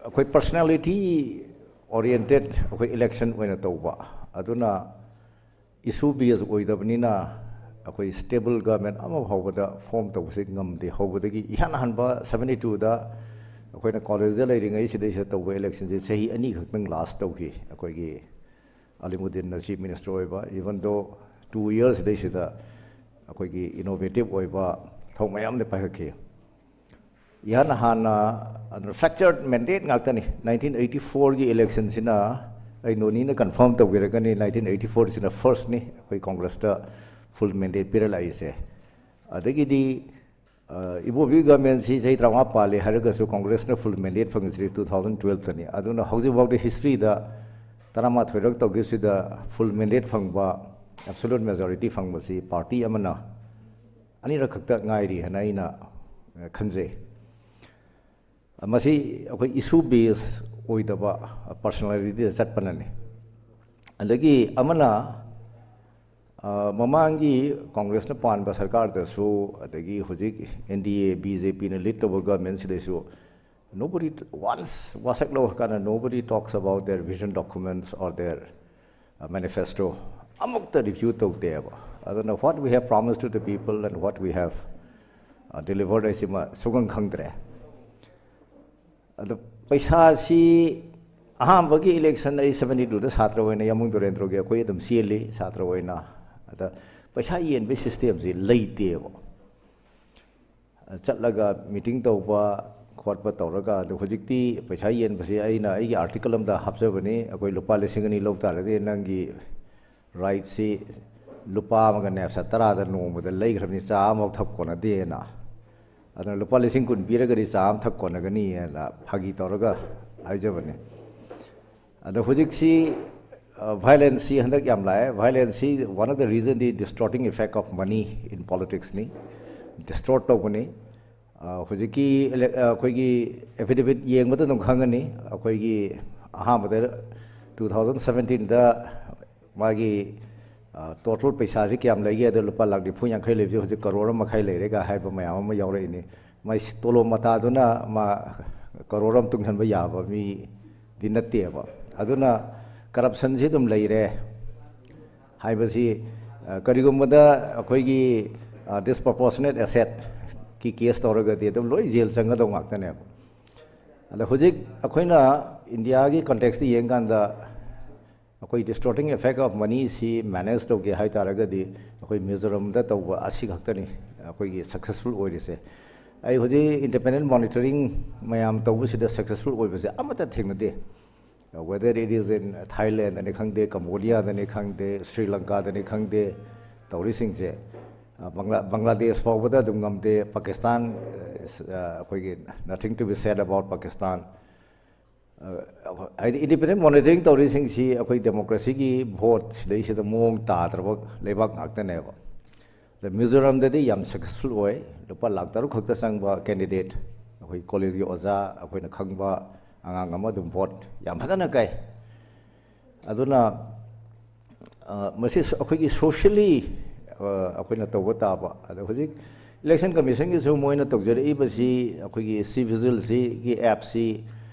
ꯑꯩꯈꯣꯏ personality oriented ꯑꯩꯈꯣꯏ election ꯑꯣꯏꯅ ꯇꯧꯕ, ꯑꯗꯨꯅ issue based ꯑꯣꯏꯗꯕꯅꯤꯅ ꯑꯩꯈꯣꯏ stable government ꯑꯃ ꯐꯥꯎꯕꯗ form ꯇꯧꯕꯁꯦ ꯉꯝꯗꯦ꯫ ꯍꯧꯕꯗꯒꯤ ꯏꯍꯥꯟ ꯍꯥꯟꯕ seventy twoꯗ ꯑꯩꯈꯣꯏꯅ collegeꯗ ꯂꯩꯔꯤꯉꯩ ꯁꯤꯗꯩꯁꯤꯗ ꯇꯧꯕ electionꯁꯦ ꯆꯍꯤ ꯑꯅꯤ ꯈꯛꯇꯪ last ꯇꯧꯈꯤ꯫ ꯑꯩꯈꯣꯏꯒꯤ ꯑꯂꯤꯃꯨꯗꯤꯟꯅ chief minister ꯑꯣꯏꯕ, even though two years ꯁꯤꯗꯩꯁꯤꯗ ꯑꯩꯈꯣꯏꯒꯤ innovative ꯑꯣꯏꯕ ꯊꯕꯛ ꯃꯌꯥꯝ ꯑꯃ ꯄꯥꯏꯈꯠꯈꯤ꯫ ꯏꯍꯥꯟ ꯍꯥꯟꯅ ꯑꯗꯨꯅ fractured mandate ꯉꯥꯛꯇꯅꯤ꯫ Nineteen eighty fourꯒꯤ electionꯁꯤꯅ ꯑꯩ ꯅꯣꯅꯤꯅ confirm ꯇꯧꯕꯤꯔꯛꯀꯅꯤ, nineteen eighty fourꯁꯤꯅ firstꯅꯤ ꯑꯩꯈꯣꯏ congressꯇ full mandate ꯄꯤꯔ ꯂꯥꯛꯏꯁꯦ꯫ ꯑꯗꯒꯤꯗꯤ ꯏꯕꯣꯕꯤ ꯒꯚꯔꯟꯃꯦꯟꯁꯤ ꯆꯍꯤ ꯇꯔꯥꯃꯉꯥ ꯄꯥꯜꯂꯤ ꯍꯥꯏꯔꯒꯁꯨ ꯀꯣꯡꯒ꯭ꯔꯦꯁꯅ ꯐꯨꯜ ꯃꯦꯟꯗꯦꯠ ꯐꯪꯉꯤꯁꯤ ꯇꯨ ꯊꯥꯎꯖꯟ ꯇꯨꯋꯦꯜꯐꯇꯅꯤ꯫ ꯑꯗꯨꯅ ꯍꯧꯖꯤꯛꯐꯥꯎꯗ ꯍꯤꯁꯇ꯭ꯔꯤꯗ ꯇꯔꯥꯃꯥꯊꯣꯏꯔꯛ ꯇꯧꯈꯤꯕꯁꯤꯗ ꯐꯨꯜ ꯃꯦꯟꯗꯦꯠ ꯐꯪꯕ, ꯑꯦꯕꯁꯣꯂꯨꯠ ꯃꯦꯖꯣꯔꯤꯇꯤ ꯐꯪꯕꯁꯤ ꯄꯥꯔꯇꯤ ꯑꯃꯅ ꯑꯅꯤꯔꯛ ꯈꯛꯇ ꯉꯥꯏꯔꯤ ꯍꯥꯏꯅ ꯑꯩꯅ ꯈꯟꯖꯩ꯫ ꯃꯁꯤ ꯑꯩꯈꯣꯏ ꯏꯁꯨ ꯕꯦꯁ ꯑꯣꯏꯗꯕ ꯄꯔꯁꯣꯅꯦꯂꯤꯇꯤꯗ ꯆꯠꯄꯅꯅꯤ꯫ ꯑꯗꯒꯤ ꯑꯃꯅ ꯃꯃꯥꯡꯒꯤ ꯀꯣꯡꯒ꯭ꯔꯦꯁꯅ ꯄꯥꯟꯕ ꯁꯔꯀꯥꯔꯗꯁꯨ, ꯑꯗꯒꯤ ꯍꯧꯖꯤꯛ N D A B J ꯄꯤꯅ ꯂꯤꯗ ꯇꯧꯕ ꯒꯚꯔꯟꯃꯦꯟꯁꯤꯗꯁꯨ, nobody, once ꯋꯥꯁꯛ ꯂꯧꯔꯀꯥꯟꯗ nobody talks about their vision documents or their manifesto. ꯑꯃꯨꯛꯇ ꯔꯤꯚ꯭ꯌꯨ ꯇꯧꯗꯦꯕ꯫ ꯑꯗꯨꯅ what we have promised to the people and what we have delivered ꯍꯥꯏꯁꯤꯃ ꯁꯨꯈꯪ ꯈꯪꯗ꯭ꯔꯦ꯫ ꯑꯗꯣ ꯄꯩꯁꯥꯁꯤ ꯑꯍꯥꯟꯕꯒꯤ ꯏꯂꯦꯛꯁꯟ ꯑꯩ ꯁꯕꯦꯟꯇꯤ ꯇꯨꯗ ꯁꯥꯇ꯭ꯔ ꯑꯣꯏꯅ ꯌꯥꯝꯕꯨꯡ ꯗꯣꯔꯦꯟꯗ꯭ꯔꯣꯒꯤ ꯑꯩꯈꯣꯏ ꯑꯗꯨꯝ ꯆꯦꯜꯂꯤ ꯁꯥꯇ꯭ꯔ ꯑꯣꯏꯅ꯫ ꯑꯗ ꯄꯩꯁꯥ ꯌꯦꯟꯕꯒꯤ ꯁꯤꯁꯇꯦꯝꯁꯤ ꯂꯩꯇꯦꯕ꯫ ꯆꯠꯂꯒ ꯃꯤꯇꯤꯡ ꯇꯧꯕ ꯈꯣꯠꯄ ꯇꯧꯔꯒ, ꯑꯗꯣ ꯍꯧꯖꯤꯛꯇꯤ ꯄꯩꯁꯥ ꯌꯦꯟꯕꯁꯤ ꯑꯩꯅ ꯑꯩꯒꯤ ꯑꯥꯔꯇꯤꯀꯜ ꯑꯃꯗ ꯍꯥꯞꯆꯕꯅꯤ, ꯑꯩꯈꯣꯏ ꯂꯨꯄꯥ ꯂꯤꯁꯤꯡ ꯑꯅꯤ ꯂꯧ ꯇꯥꯔꯗꯤ ꯅꯪꯒꯤ ꯔꯥꯏꯠꯁꯤ ꯂꯨꯄꯥ ꯑꯃꯒ ꯅꯦꯞꯁꯥ ꯇꯔꯥꯗ ꯅꯣꯡꯃꯗ ꯂꯩꯈ꯭ꯔꯕꯅꯤ, ꯆꯥ ꯑꯃꯐꯥꯎ ꯊꯛ ꯀꯣꯟꯅꯗꯦꯅ꯫ ꯑꯗꯨꯅ ꯂꯨꯄꯥ ꯂꯤꯁꯤꯡ ꯀꯨꯟ ꯄꯤꯔꯒꯗꯤ ꯆꯥ ꯑꯃ ꯊꯛ ꯀꯣꯟꯅꯒꯅꯤꯅ ꯐꯥꯒꯤ ꯇꯧꯔꯒ ꯍꯥꯏꯖꯕꯅꯤ꯫ ꯑꯗꯣ ꯍꯧꯖꯤꯛꯁꯤ ꯚꯥꯏꯂꯦꯟꯁꯁꯤ ꯍꯟꯗꯛ ꯌꯥꯝ ꯂꯥꯛꯑꯦ꯫ ꯚꯥꯏꯂꯦꯟꯁꯁꯤ one of the reason the distorting effect of money in politicsꯅꯤ꯫ ꯗꯤꯁꯇꯣꯔꯠ ꯇꯧꯕꯅꯤ꯫ ꯍꯧꯖꯤꯛꯀꯤ ꯑꯩꯈꯣꯏꯒꯤ ꯑꯦꯐꯤꯗꯦꯕꯤꯠ ꯌꯦꯡꯕꯗ ꯑꯗꯨꯝ ꯈꯪꯒꯅꯤ꯫ ꯑꯩꯈꯣꯏꯒꯤ ꯑꯍꯥꯟꯕꯗ ꯇꯨ ꯊꯥꯎꯖꯟ ꯁꯕꯦꯟꯇꯤꯟꯗ ꯃꯥꯒꯤ ꯇꯣꯇꯦꯜ ꯄꯩꯁꯥꯁꯤ ꯀꯌꯥꯝ ꯂꯩꯒꯦ, ꯑꯗꯣ ꯂꯨꯄꯥ ꯂꯥꯛ ꯅꯤꯐꯨ ꯌꯥꯡꯈꯩ ꯂꯩꯕꯁꯦ ꯍꯧꯖꯤꯛ ꯀꯔꯣꯔ ꯑꯃ ꯃꯈꯥꯏ ꯂꯩꯔꯦꯒ ꯍꯥꯏꯕ ꯃꯌꯥꯝ ꯑꯃ ꯌꯥꯎꯔꯛꯏꯅꯤ꯫ ꯃꯥꯏ ꯇꯣꯂꯣꯞ ꯃꯇꯥꯗꯨꯅ ꯃꯥ ꯀꯔꯣꯔ ꯑꯃ ꯇꯨꯡꯁꯤꯟꯕ ꯌꯥꯕ ꯃꯤꯗꯤ ꯅꯠꯇꯦꯕ꯫ ꯑꯗꯨꯅ ꯀꯔꯞꯁꯟꯁꯤ ꯑꯗꯨꯝ ꯂꯩꯔꯦ ꯍꯥꯏꯕꯁꯤ, ꯀꯔꯤꯒꯨꯝꯕꯗ ꯑꯩꯈꯣꯏꯒꯤ ꯗꯤꯁꯄ꯭ꯔꯣꯄꯣꯔꯁꯅꯦꯠ ꯑꯦꯁꯦꯠꯀꯤ ꯀꯦꯁ ꯇꯧꯔꯒꯗꯤ ꯑꯗꯨꯝ ꯂꯣꯏ ꯖꯦꯜ ꯆꯪꯒꯗꯧ ꯉꯥꯛꯇꯅꯦꯕ꯫ ꯑꯗ ꯍꯧꯖꯤꯛ ꯑꯩꯈꯣꯏꯅ ꯏꯟꯗꯤꯌꯥꯒꯤ ꯀꯟꯇꯦꯛꯁꯇ ꯌꯦꯡꯀꯥꯟꯗ, ꯑꯩꯈꯣꯏ distorting effect of moneyꯁꯤ ꯃꯦꯅꯦꯖ ꯇꯧꯒꯦ ꯍꯥꯏ ꯇꯥꯔꯒꯗꯤ, ꯑꯩꯈꯣꯏ ꯃꯤꯖꯣꯔꯥꯝꯗ ꯇꯧꯕ ꯑꯁꯤ ꯈꯛꯇꯅꯤ ꯑꯩꯈꯣꯏꯒꯤ ꯁꯛꯁꯦꯁꯐꯨꯜ ꯑꯣꯏꯔꯤꯁꯦ꯫ ꯑꯩ ꯍꯧꯖꯤꯛ ꯏꯟꯗꯤꯄꯦꯟꯗꯦꯟ ꯃꯣꯅꯤꯇꯔꯤꯡ ꯃꯌꯥꯝ ꯇꯧꯕꯁꯤꯗ ꯁꯛꯁꯦꯁꯐꯨꯜ ꯑꯣꯏꯕꯁꯦ ꯑꯃꯠꯇ ꯊꯦꯡꯅꯗꯦ꯫ Whether it is in Thailandꯗꯅꯤ ꯈꯪꯗꯦ, ꯀꯝꯕꯣꯗꯤꯌꯥꯗꯅꯤ ꯈꯪꯗꯦ, ꯁ꯭ꯔꯤ ꯂꯪꯀꯥꯗꯅꯤ ꯈꯪꯗꯦ, ꯇꯧꯔꯤꯁꯤꯡꯁꯦ ꯕꯪꯒ꯭ꯂꯥꯗꯦꯁ ꯐꯥꯎꯕꯗ ꯑꯗꯨꯝ ꯉꯝꯗꯦ꯫ ꯄꯥꯀꯤꯁꯇꯥꯟ, ꯑꯩꯈꯣꯏꯒꯤ nothing to be said about Pakistan꯫ ꯍꯥꯏꯗꯤ, independent monitoring ꯇꯧꯔꯤꯁꯤꯡꯁꯤ ꯑꯩꯈꯣꯏ democracyꯒꯤ vote ꯁꯤꯗꯩꯁꯤꯗ ꯃꯑꯣꯡ ꯇꯥꯗ꯭ꯔꯕ ꯂꯩꯕꯥꯛ ꯉꯥꯛꯇꯅꯦꯕ꯫ ꯑꯗ ꯃꯤꯖꯣꯔꯥꯝꯗꯗꯤ ꯌꯥꯝ successful ꯑꯣꯏ꯫ ꯂꯨꯄꯥ ꯂꯥꯈ ꯇꯔꯨꯛ ꯈꯛꯇ ꯆꯪꯕ candidate, ꯑꯩꯈꯣꯏ collegeꯀꯤ ꯑꯣꯖꯥ, ꯑꯩꯈꯣꯏꯅ ꯈꯪꯕ ꯑꯉꯥꯡ ꯑꯃ ꯑꯗꯨꯝ vote ꯌꯥꯝ ꯐꯖꯅ ꯀꯥꯏ꯫ ꯑꯗꯨꯅ, ꯑ, ꯃꯁꯤ ꯁ-, ꯑꯩꯈꯣꯏꯒꯤ socially, ꯑ, ꯑꯩꯈꯣꯏꯅ ꯇꯧꯕ ꯇꯥꯕ꯫ ꯑꯗꯣ ꯍꯧꯖꯤꯛ Election Commissionꯒꯤꯁꯨ ꯃꯣꯏꯅ ꯇꯧꯖꯔꯛꯏꯕꯁꯤ, ꯑꯩꯈꯣꯏꯒꯤ C-Vigilꯁꯤꯒꯤ appꯁꯤ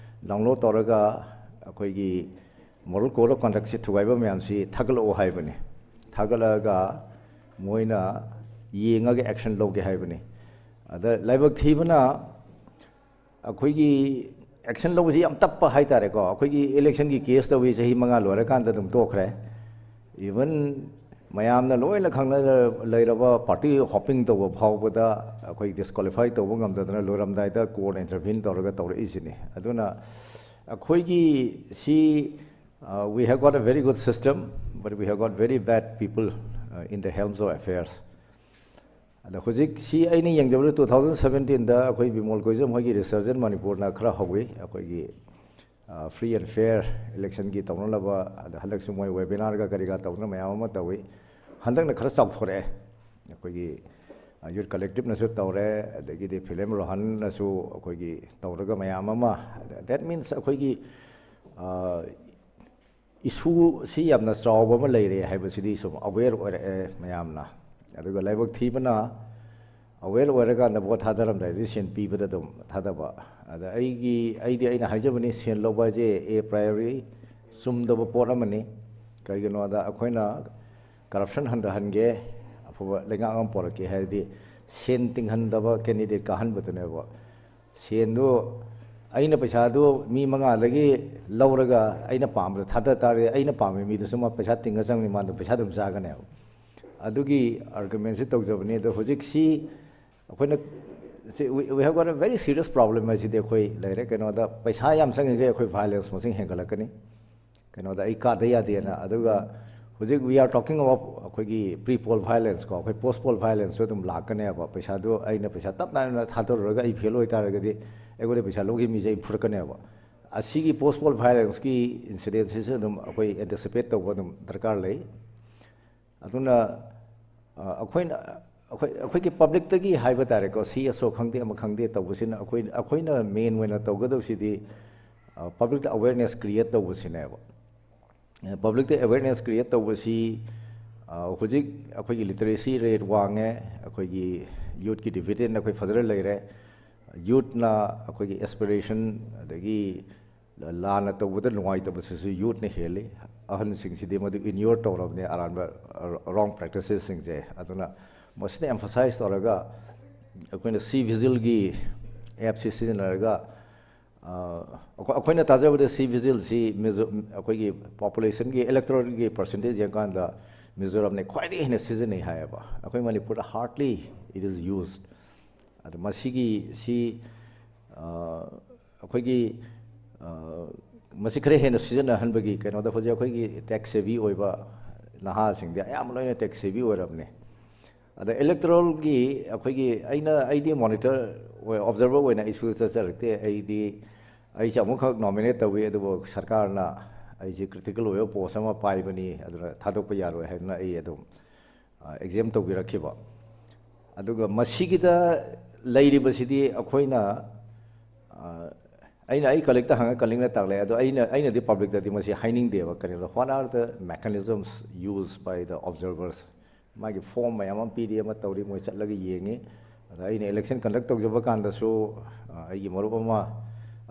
download ꯇꯧꯔꯒ ꯑꯩꯈꯣꯏꯒꯤ moral code of conductꯁꯤ ꯊꯨꯒꯥꯏꯕ ꯃꯌꯥꯝꯁꯤ ꯊꯥꯒꯠꯂꯛꯑꯣ ꯍꯥꯏꯕꯅꯤ꯫ ꯊꯥꯒꯠꯂꯛꯑꯒ ꯃꯣꯏꯅ ꯌꯦꯡꯉꯒ action ꯂꯧꯒꯦ ꯍꯥꯏꯕꯅꯤ꯫ ꯑꯗ ꯂꯥꯏꯕꯛ ꯊꯤꯕꯅ, ꯑꯩꯈꯣꯏꯒꯤ action ꯂꯧꯕꯁꯤ ꯌꯥꯝ ꯇꯞꯄ ꯍꯥꯏꯇꯥꯔꯦꯀꯣ꯫ ꯑꯩꯈꯣꯏꯒꯤ electionꯒꯤ case ꯇꯧꯏ, ꯆꯍꯤ ꯃꯉꯥ ꯂꯣꯏꯔꯀꯥꯟꯗ ꯑꯗꯨꯝ ꯇꯣꯛꯈ꯭ꯔꯦ꯫ Even ꯃꯌꯥꯝꯅ ꯂꯣꯏꯅ ꯈꯪꯅ ꯂꯩꯔꯕ party hopping ꯇꯧꯕ ꯐꯥꯎꯕꯗ ꯑꯩꯈꯣꯏ disqualify ꯇꯧꯕ ꯉꯝꯗꯗꯅ ꯂꯣꯏꯔꯝꯗꯥꯏꯗ court intervene ꯇꯧꯔꯒ ꯇꯧꯔꯛꯏꯁꯤꯅꯤ꯫ ꯑꯗꯨꯅ ꯑꯩꯈꯣꯏꯒꯤ ꯁꯤ, uh, we have got a very good system, but we have got very bad people, uh, in the helms of affairs. ꯑꯗ ꯍꯧꯖꯤꯛ ꯁꯤ ꯑꯩꯅ ꯌꯦꯡꯖꯕꯗ two thousand seventeenꯗ ꯑꯩꯈꯣꯏ ꯕꯤꯃꯣꯜ ꯀꯣꯏꯖꯝ ꯍꯣꯏꯒꯤ Resurgent Manipurꯅ ꯈꯔ ꯍꯧꯋꯤ, ꯑꯩꯈꯣꯏꯒꯤ, ꯑ, free and fair electionꯒꯤ ꯇꯧꯅꯅꯕ꯫ ꯑꯗ ꯍꯟꯗꯛꯁꯨ ꯃꯣꯏ webinarꯒ ꯀꯔꯤꯒ ꯇꯧꯗꯅ ꯃꯌꯥꯝ ꯑꯃ ꯇꯧꯋꯤ꯫ ꯍꯟꯗꯛꯅ ꯈꯔ ꯆꯥꯎꯊꯣꯔꯛꯑꯦ꯫ ꯑꯩꯈꯣꯏꯒꯤ, ꯑ, youth collectiveꯅꯁꯨ ꯇꯧꯔꯦ, ꯑꯗꯒꯤꯗꯤ ꯐꯤꯂꯦꯝ ꯔꯣꯍꯟꯅꯁꯨ ꯑꯩꯈꯣꯏꯒꯤ ꯇꯧꯔꯒ ꯃꯌꯥꯝ ꯑꯃ, that means ꯑꯩꯈꯣꯏꯒꯤ, ꯑ, issueꯁꯤ ꯌꯥꯝꯅ ꯆꯥꯎꯕ ꯑꯃ ꯂꯩꯔꯦ ꯍꯥꯏꯕꯁꯤꯗꯤ ꯁꯨꯝ aware ꯑꯣꯏꯔꯛꯑꯦ ꯃꯌꯥꯝꯅ꯫ ꯑꯗꯨꯒ ꯂꯥꯏꯕꯛ ꯊꯤꯕꯅ, aware ꯑꯣꯏꯔꯀꯥꯟꯗ vote ꯊꯥꯗꯔꯝꯗꯥꯏꯗꯤ ꯁꯦꯟ ꯄꯤꯕꯗ ꯑꯗꯨꯝ ꯊꯥꯗꯕ꯫ ꯑꯗ ꯑꯩꯒꯤ, ꯑꯩꯗꯤ ꯑꯩꯅ ꯍꯥꯏꯖꯕꯅꯤ, ꯁꯦꯟ ꯂꯧꯕ ꯍꯥꯏꯁꯦ a priori ꯆꯨꯝꯗꯕ ꯄꯣꯠ ꯑꯃꯅꯤ꯫ ꯀꯔꯤꯒꯤꯅꯣꯗ ꯑꯩꯈꯣꯏꯅ corruption ꯍꯟꯊꯍꯟꯒꯦ, ꯑꯐꯕ ꯂꯩꯉꯥꯛ ꯑꯃ ꯄꯣꯔꯛꯀꯦ ꯍꯥꯏꯔꯗꯤ ꯁꯦꯟ ꯇꯤꯡꯍꯟꯗꯕ candidate ꯀꯥꯍꯟꯕꯗꯨꯅꯦꯕ꯫ ꯁꯦꯟꯗꯨ ꯑꯩꯅ ꯄꯩꯁꯥꯗꯨ ꯃꯤ ꯃꯉꯥꯗꯒꯤ ꯂꯧꯔꯒ ꯑꯩꯅ ꯄꯥꯝꯕꯗ ꯊꯥꯗ ꯇꯥꯔꯗꯤ, ꯑꯩꯅ ꯄꯥꯝꯕ ꯃꯤꯗꯨꯁꯨ ꯃꯥ ꯄꯩꯁꯥ ꯇꯤꯡꯉ ꯆꯪꯅꯤ, ꯃꯥꯗꯣ ꯄꯩꯁꯥ ꯑꯗꯨꯝ ꯆꯥꯒꯅꯦꯕ꯫ ꯑꯗꯨꯒꯤ argumentꯁꯤ ꯇꯧꯖꯕꯅꯤ꯫ ꯑꯗꯣ ꯍꯧꯖꯤꯛꯁꯤ ꯑꯩꯈꯣꯏꯅ, ꯁꯤ, we, we have got a very serious problem ꯍꯥꯏꯁꯤꯗꯤ ꯑꯩꯈꯣꯏ ꯂꯩꯔꯦ꯫ ꯀꯩꯅꯣꯗ ꯄꯩꯁꯥ ꯌꯥꯝ ꯆꯪꯉꯤꯈꯩ ꯑꯩꯈꯣꯏ violence ꯃꯁꯤꯡ ꯍꯦꯟꯒꯠꯂꯛꯀꯅꯤ꯫ ꯀꯩꯅꯣꯗ ꯑꯩ ꯀꯥꯗ ꯌꯥꯗꯦꯅ꯫ ꯑꯗꯨꯒ ꯍꯧꯖꯤꯛ we are talking about ꯑꯩꯈꯣꯏꯒꯤ pre poll violence ꯀꯣ, ꯑꯩꯈꯣꯏ post poll violence ꯁꯨ ꯑꯗꯨꯝ ꯂꯥꯛꯀꯅꯦꯕ꯫ ꯄꯩꯁꯥꯗꯨ ꯑꯩꯅ ꯄꯩꯁꯥ ꯇꯞ ꯇꯥꯅ ꯊꯥꯗꯔꯨꯔꯒ ꯑꯩ ꯐꯦꯜ ꯑꯣꯏꯇꯥꯔꯒꯗꯤ ꯑꯩꯉꯣꯟꯗ ꯄꯩꯁꯥ ꯂꯧꯈꯤꯕ ꯃꯤꯁꯦ ꯑꯩ ꯐꯨꯔꯛꯀꯅꯦꯕ꯫ ꯑꯁꯤꯒꯤ post poll violence ꯀꯤ incident ꯁꯤꯁꯨ ꯑꯗꯨꯝ ꯑꯩꯈꯣꯏ anticipate ꯇꯧꯕ ꯑꯗꯨꯝ ꯗꯔꯀꯥꯔ ꯂꯩ꯫ ꯑꯗꯨꯅ ꯑ, ꯑꯩꯈꯣꯏꯅ ꯑꯩꯈꯣꯏ ꯑꯩꯈꯣꯏꯒꯤ public ꯇꯒꯤ ꯍꯥꯏꯕ ꯇꯥꯔꯦꯀꯣ, ꯁꯤ ꯑꯦꯁ ꯑꯣ ꯈꯪꯗꯦ ꯑꯃ ꯈꯪꯗꯦ ꯇꯧꯕꯁꯤꯅ ꯑꯩꯈꯣꯏ ꯑꯩꯈꯣꯏꯅ main ꯑꯣꯏꯅ ꯇꯧꯒꯗꯧꯁꯤꯗꯤ public ꯇ awareness create ꯇꯧꯕꯁꯤꯅꯦꯕ꯫ Public ꯇ awareness create ꯇꯧꯕꯁꯤ ꯑ, ꯍꯧꯖꯤꯛ ꯑꯩꯈꯣꯏꯒꯤ literacy rate ꯋꯥꯡꯉꯦ, ꯑꯩꯈꯣꯏꯒꯤ youth ꯀꯤ dividend ꯑꯩꯈꯣꯏ ꯐꯖꯅ ꯂꯩꯔꯦ꯫ Youth ꯅ ꯑꯩꯈꯣꯏꯒꯤ aspiration ꯑꯗꯒꯤ ꯂꯥꯟꯅ ꯇꯧꯕꯗ ꯅꯨꯡꯉꯥꯏꯇꯕꯁꯤꯁꯨ youth ꯅ ꯍꯦꯜꯂꯤ꯫ ꯑꯍꯟꯁꯤꯡꯁꯤꯗꯤ ꯃꯗꯨ inure ꯇꯧꯔꯕꯅꯤ ꯑꯔꯥꯟꯕ, wrong practices ꯁꯤꯡꯁꯦ꯫ ꯑꯗꯨꯅ ꯃꯁꯤꯗ emphasize ꯇꯧꯔꯒ ꯑꯩꯈꯣꯏꯅ C Vigil ꯒꯤ app ꯁꯤ ꯁꯤꯖꯤꯟꯅꯔꯒ ꯑ, ꯑꯩꯈꯣꯏ- ꯑꯩꯈꯣꯏꯅ ꯇꯥꯖꯕꯗ C Vigil ꯁꯤ ꯃꯤꯖꯣ- ꯑꯩꯈꯣꯏꯒꯤ population ꯒꯤ electoral ꯒꯤ percentage ꯌꯦꯡꯀꯥꯟꯗ ꯃꯤꯖꯣꯔꯥꯝꯅ ꯈ꯭ꯋꯥꯏꯗꯒꯤ ꯍꯦꯟꯅ ꯁꯤꯖꯤꯟꯅꯩ ꯍꯥꯏꯌꯦꯕ꯫ ꯑꯩꯈꯣꯏ ꯃꯅꯤꯄꯨꯔꯗ hardly it is used꯫ ꯑꯗꯣ ꯃꯁꯤꯒꯤ ꯁꯤ ꯑ, ꯑꯩꯈꯣꯏꯒꯤ ꯑ, ꯃꯁꯤ ꯈꯔ ꯍꯦꯟꯅ ꯁꯤꯖꯤꯟꯅꯍꯟꯕꯒꯤ ꯀꯩꯅꯣꯗ ꯍꯧꯖꯤꯛ ꯑꯩꯈꯣꯏꯒꯤ tech savvy ꯑꯣꯏꯕ ꯅꯍꯥꯁꯤꯡꯗꯤ ꯑꯌꯥꯝꯕ ꯂꯣꯏꯅ tech savvy ꯑꯣꯏꯔꯕꯅꯦ꯫ ꯑꯗ electoral ꯒꯤ ꯑꯩꯈꯣꯏꯒꯤ ꯑꯩꯅ ꯑꯩꯗꯤ monitor ꯑꯣꯏ observer ꯑꯣꯏꯅ ꯑꯩꯁꯨ ꯆꯠꯆꯔꯛꯇꯦ꯫ ꯑꯩꯗꯤ ꯑꯩꯁꯦ ꯑꯃꯨꯛꯈꯛ nominate ꯇꯧꯏ, ꯑꯗꯨꯕꯨ ꯁꯔꯀꯥꯔꯅ ꯑꯩꯁꯦ critical ꯑꯣꯏꯕ post ꯑꯃ ꯄꯥꯏꯕꯅꯤ, ꯑꯗꯨꯅ ꯊꯥꯗꯣꯛꯄ ꯌꯥꯔꯣꯏ ꯍꯥꯏꯗꯨꯅ ꯑꯩ ꯑꯗꯨꯝ ꯑ, exempt ꯇꯧꯕꯤꯔꯛꯈꯤꯕ꯫ ꯑꯗꯨꯒ ꯃꯁꯤꯒꯤꯗ ꯂꯩꯔꯤꯕꯁꯤꯗꯤ ꯑꯩꯈꯣꯏꯅ ꯑ, ꯑꯩꯅ ꯑꯩ colleague ꯇ ꯍꯪꯉ colleague ꯅ ꯇꯥꯛꯂꯛꯑꯦ꯫ ꯑꯗꯣ ꯑꯩꯅ ꯑꯩꯅꯗꯤ public ꯇꯗꯤ ꯃꯁꯤ ꯍꯥꯏꯅꯤꯡꯗꯦꯕ꯫ ꯀꯔꯤꯒꯤꯅꯣꯗ what are the mechanisms used by the observers? ꯃꯥꯒꯤ form ꯃꯌꯥꯝ ꯑꯃ ꯄꯤꯔꯤ, ꯑꯃ ꯇꯧꯔꯤ, ꯃꯣꯏ ꯆꯠꯂꯒ ꯌꯦꯡꯉꯤ꯫ ꯑꯗ ꯑꯩꯅ election conduct ꯇꯧꯖꯕ ꯀꯥꯟꯗꯁꯨ ꯑ, ꯑꯩꯒꯤ ꯃꯔꯨꯞ ꯑꯃ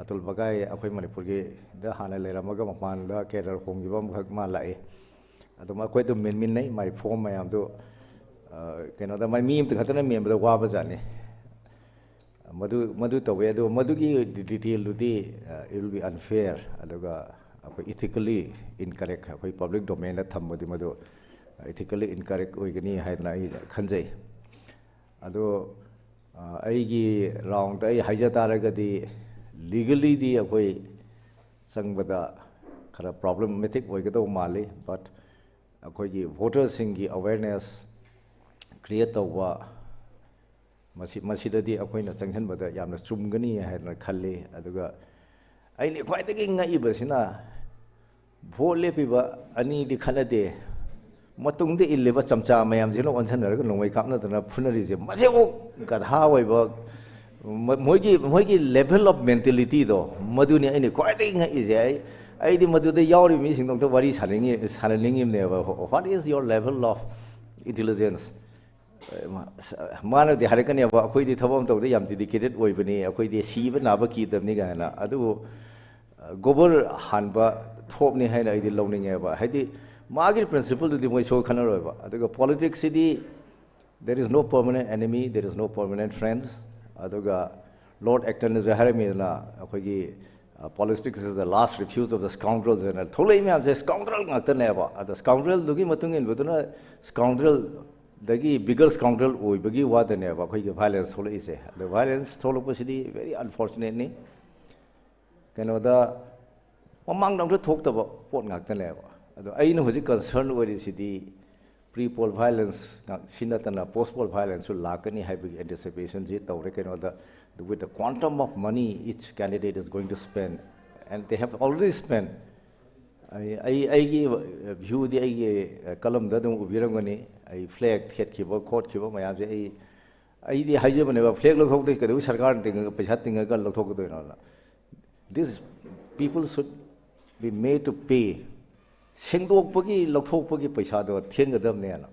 ꯑꯇꯨꯜ ꯕꯒꯥꯏ ꯑꯩꯈꯣꯏ ꯃꯅꯤꯄꯨꯔꯒꯤꯗ ꯍꯥꯟꯅ ꯂꯩꯔꯝꯃꯒ ꯃꯄꯥꯟꯗ cadre ꯍꯣꯡꯈꯤꯕ ꯑꯃꯈꯛ ꯃꯥ ꯂꯥꯛꯏ꯫ ꯑꯗꯨꯝ ꯑꯩꯈꯣꯏ ꯑꯗꯨꯝ ꯃꯦꯟꯃꯤꯟꯅꯩ꯫ ꯃꯥꯏ form ꯃꯌꯥꯝꯗꯨ ꯑ, ꯀꯩꯅꯣꯗ ꯃꯥꯏ ꯃꯤ ꯑꯃꯇ ꯈꯛꯇꯅ ꯃꯦꯟꯕꯗ ꯋꯥꯕ ꯖꯥꯠꯅꯤ꯫ ꯃꯗꯨ ꯃꯗꯨ ꯇꯧꯋꯦ꯫ ꯑꯗꯨ ꯃꯗꯨꯒꯤ detail ꯗꯨꯗꯤ ꯑ, it will be unfair, ꯑꯗꯨꯒ ꯑꯩꯈꯣꯏ ethically incorrect, ꯑꯩꯈꯣꯏ public domain ꯗ ꯊꯝꯕꯗꯤ ꯃꯗꯨ ethically incorrect ꯑꯣꯏꯒꯅꯤ ꯍꯥꯏꯗꯅ ꯑꯩ ꯈꯟꯖꯩ꯫ ꯑꯗꯣ ꯑ, ꯑꯩꯒꯤ round ꯗ ꯑꯩ ꯍꯥꯏꯖ ꯇꯥꯔꯒꯗꯤ legally ꯗꯤ ꯑꯩꯈꯣꯏ ꯆꯪꯕꯗ ꯈꯔ problematic ꯑꯣꯏꯒꯗꯧꯕ ꯃꯥꯜꯂꯤ꯫ But ꯑꯩꯈꯣꯏꯒꯤ ꯚꯣꯇꯔꯁꯤꯡꯒꯤ ꯑꯋꯦꯔꯅꯦꯁ ꯀ꯭ꯔꯤꯌꯦꯠ ꯇꯧꯕ, ꯃꯁꯤ, ꯃꯁꯤꯗꯗꯤ ꯑꯩꯈꯣꯏꯅ ꯆꯪꯁꯤꯟꯕꯗ ꯌꯥꯝꯅ ꯆꯨꯝꯒꯅꯤ ꯍꯥꯏꯗꯅ ꯈꯜꯂꯤ꯫ ꯑꯗꯨꯒ ꯑꯩꯅ ꯈ꯭ꯋꯥꯏꯗꯒꯤ ꯉꯛꯏꯕꯁꯤꯅ, ꯚꯣꯠ ꯂꯦꯞꯄꯤꯕ ꯑꯅꯤꯗꯤ ꯈꯠꯅꯗꯦ, ꯃꯇꯨꯡꯗ ꯏꯜꯂꯤꯕ ꯆꯝꯆꯥ ꯃꯌꯥꯝꯁꯤꯅ ꯑꯣꯟꯁꯤꯟꯅꯔꯒ ꯅꯣꯡꯃꯩ ꯀꯥꯞꯅꯗꯅ ꯐꯨꯅꯔꯤꯁꯦ, ꯃꯁꯤꯐꯥꯎ ꯒꯙꯥ ꯑꯣꯏꯕ, ꯃ-, ꯃꯣꯏꯒꯤ, ꯃꯣꯏꯒꯤ level of mentalityꯗꯣ, ꯃꯗꯨꯅꯤ ꯑꯩꯅ ꯈ꯭ꯋꯥꯏꯗꯒꯤ ꯉꯛꯏꯁꯦ꯫ ꯑꯩ, ꯑꯩꯗꯤ ꯃꯗꯨꯗ ꯌꯥꯎꯔꯤꯕ ꯃꯤꯁꯤꯡꯗꯣ ꯑꯝꯇ ꯋꯥꯔꯤ ꯁꯥꯅꯤꯡꯉꯤ, ꯁꯥꯟꯅꯅꯤꯡꯉꯤꯕꯅꯦꯕ꯫ What is your level of intelligence? ꯃꯥꯅꯗꯤ ꯍꯥꯏꯔꯛꯀꯅꯦꯕ, "ꯑꯩꯈꯣꯏꯗꯤ ꯊꯕꯛ ꯑꯃ ꯇꯧꯕꯗ ꯌꯥꯝ dedicated ꯑꯣꯏꯕꯅꯤ, ꯑꯩꯈꯣꯏꯗꯤ ꯁꯤꯕ ꯅꯥꯕ ꯀꯤꯗꯕꯅꯤ" ꯀꯥꯏꯅ꯫ ꯑꯗꯨꯕꯨ, ꯑ, ꯒꯣꯕꯔ ꯍꯥꯟꯕ ꯊꯣꯛꯅꯤ ꯍꯥꯏꯅ ꯑꯩꯗꯤ ꯂꯧꯅꯤꯡꯉꯦꯕ꯫ ꯍꯥꯏꯗꯤ, ꯃꯥꯒꯤ principleꯗꯨꯗꯤ ꯃꯣꯏ ꯁꯣꯏ ꯈꯟꯅꯔꯣꯏꯕ꯫ ꯑꯗꯨꯒ politicsꯁꯤꯗꯤ, "There is no permanent enemy, there is no permanent friends"꯫ ꯑꯗꯨꯒ Lord Actonꯅꯁꯨ ꯍꯥꯏꯔꯝꯃꯤꯗꯅ, ꯑꯩꯈꯣꯏꯒꯤ, ꯑ, "Politics is the last refuge of the scoundrels" ꯍꯥꯏꯅ ꯊꯣꯛꯂꯛꯏ ꯃꯌꯥꯝꯁꯦ scoundrel ꯉꯥꯛꯇꯅꯦꯕ꯫ ꯑꯗ scoundrelꯗꯨꯒꯤ ꯃꯇꯨꯡ ꯏꯟꯕꯗꯨꯅ scoundrelꯗꯒꯤ bigger scoundrel ꯑꯣꯏꯕꯒꯤ ꯋꯥꯗꯅꯦꯕ ꯑꯩꯈꯣꯏꯒꯤ violence ꯊꯣꯛꯂꯛꯏꯁꯦ꯫ ꯑꯗ violence ꯊꯣꯛꯂꯛꯄꯁꯤꯗꯤ very unfortunateꯅꯤ꯫ ꯀꯩꯅꯣꯗ, ꯃꯃꯥꯡꯗ ꯑꯝꯇ ꯊꯣꯛꯇꯕ ꯄꯣꯠ ꯉꯥꯛꯇꯅꯦꯕ꯫ ꯑꯗꯣ ꯑꯩꯅ ꯍꯧꯖꯤꯛ concern ꯑꯣꯏꯔꯤꯁꯤꯗꯤ pre poll violence ꯉꯥꯛ-, ꯁꯤ ꯅꯠꯇꯅ post poll violenceꯁꯨ ꯂꯥꯛꯀꯅꯤ ꯍꯥꯏꯕꯒꯤ anticipationꯁꯤ ꯇꯧꯔꯦ꯫ ꯀꯩꯅꯣꯗ, with the quantum of money each candidate is going to spend, and they have already spent꯫ ꯑꯩ, ꯑꯩ, ꯑꯩꯒꯤ viewꯗꯤ, ꯑꯩꯒꯤ ꯀꯂꯝꯗ ꯑꯗꯨꯝ ꯎꯕꯤꯔꯝꯒꯅꯤ꯫ ꯑꯩ flag ꯊꯦꯠꯈꯤꯕ ꯈꯣꯠꯈꯤꯕ ꯃꯌꯥꯝꯁꯦ, ꯑꯩ, ꯑꯩꯗꯤ ꯍꯥꯏꯖꯕꯅꯦꯕ, flag ꯂꯧꯊꯣꯛꯇꯦ ꯀꯩꯗꯧꯕꯩ ꯁꯔꯀꯥꯔꯅ ꯇꯤꯡꯉꯒ, ꯄꯩꯁꯥ ꯇꯤꯡꯉꯒ ꯂꯧꯊꯣꯛꯀꯗꯣꯏꯅꯣꯅ꯫ This people should be made to pay꯫ ꯁꯦꯡꯗꯣꯛꯄꯒꯤ, ꯂꯧꯊꯣꯛꯄꯒꯤ ꯄꯩꯁꯥꯗꯣ ꯊꯦꯡꯒꯗꯕꯅꯦꯅ꯫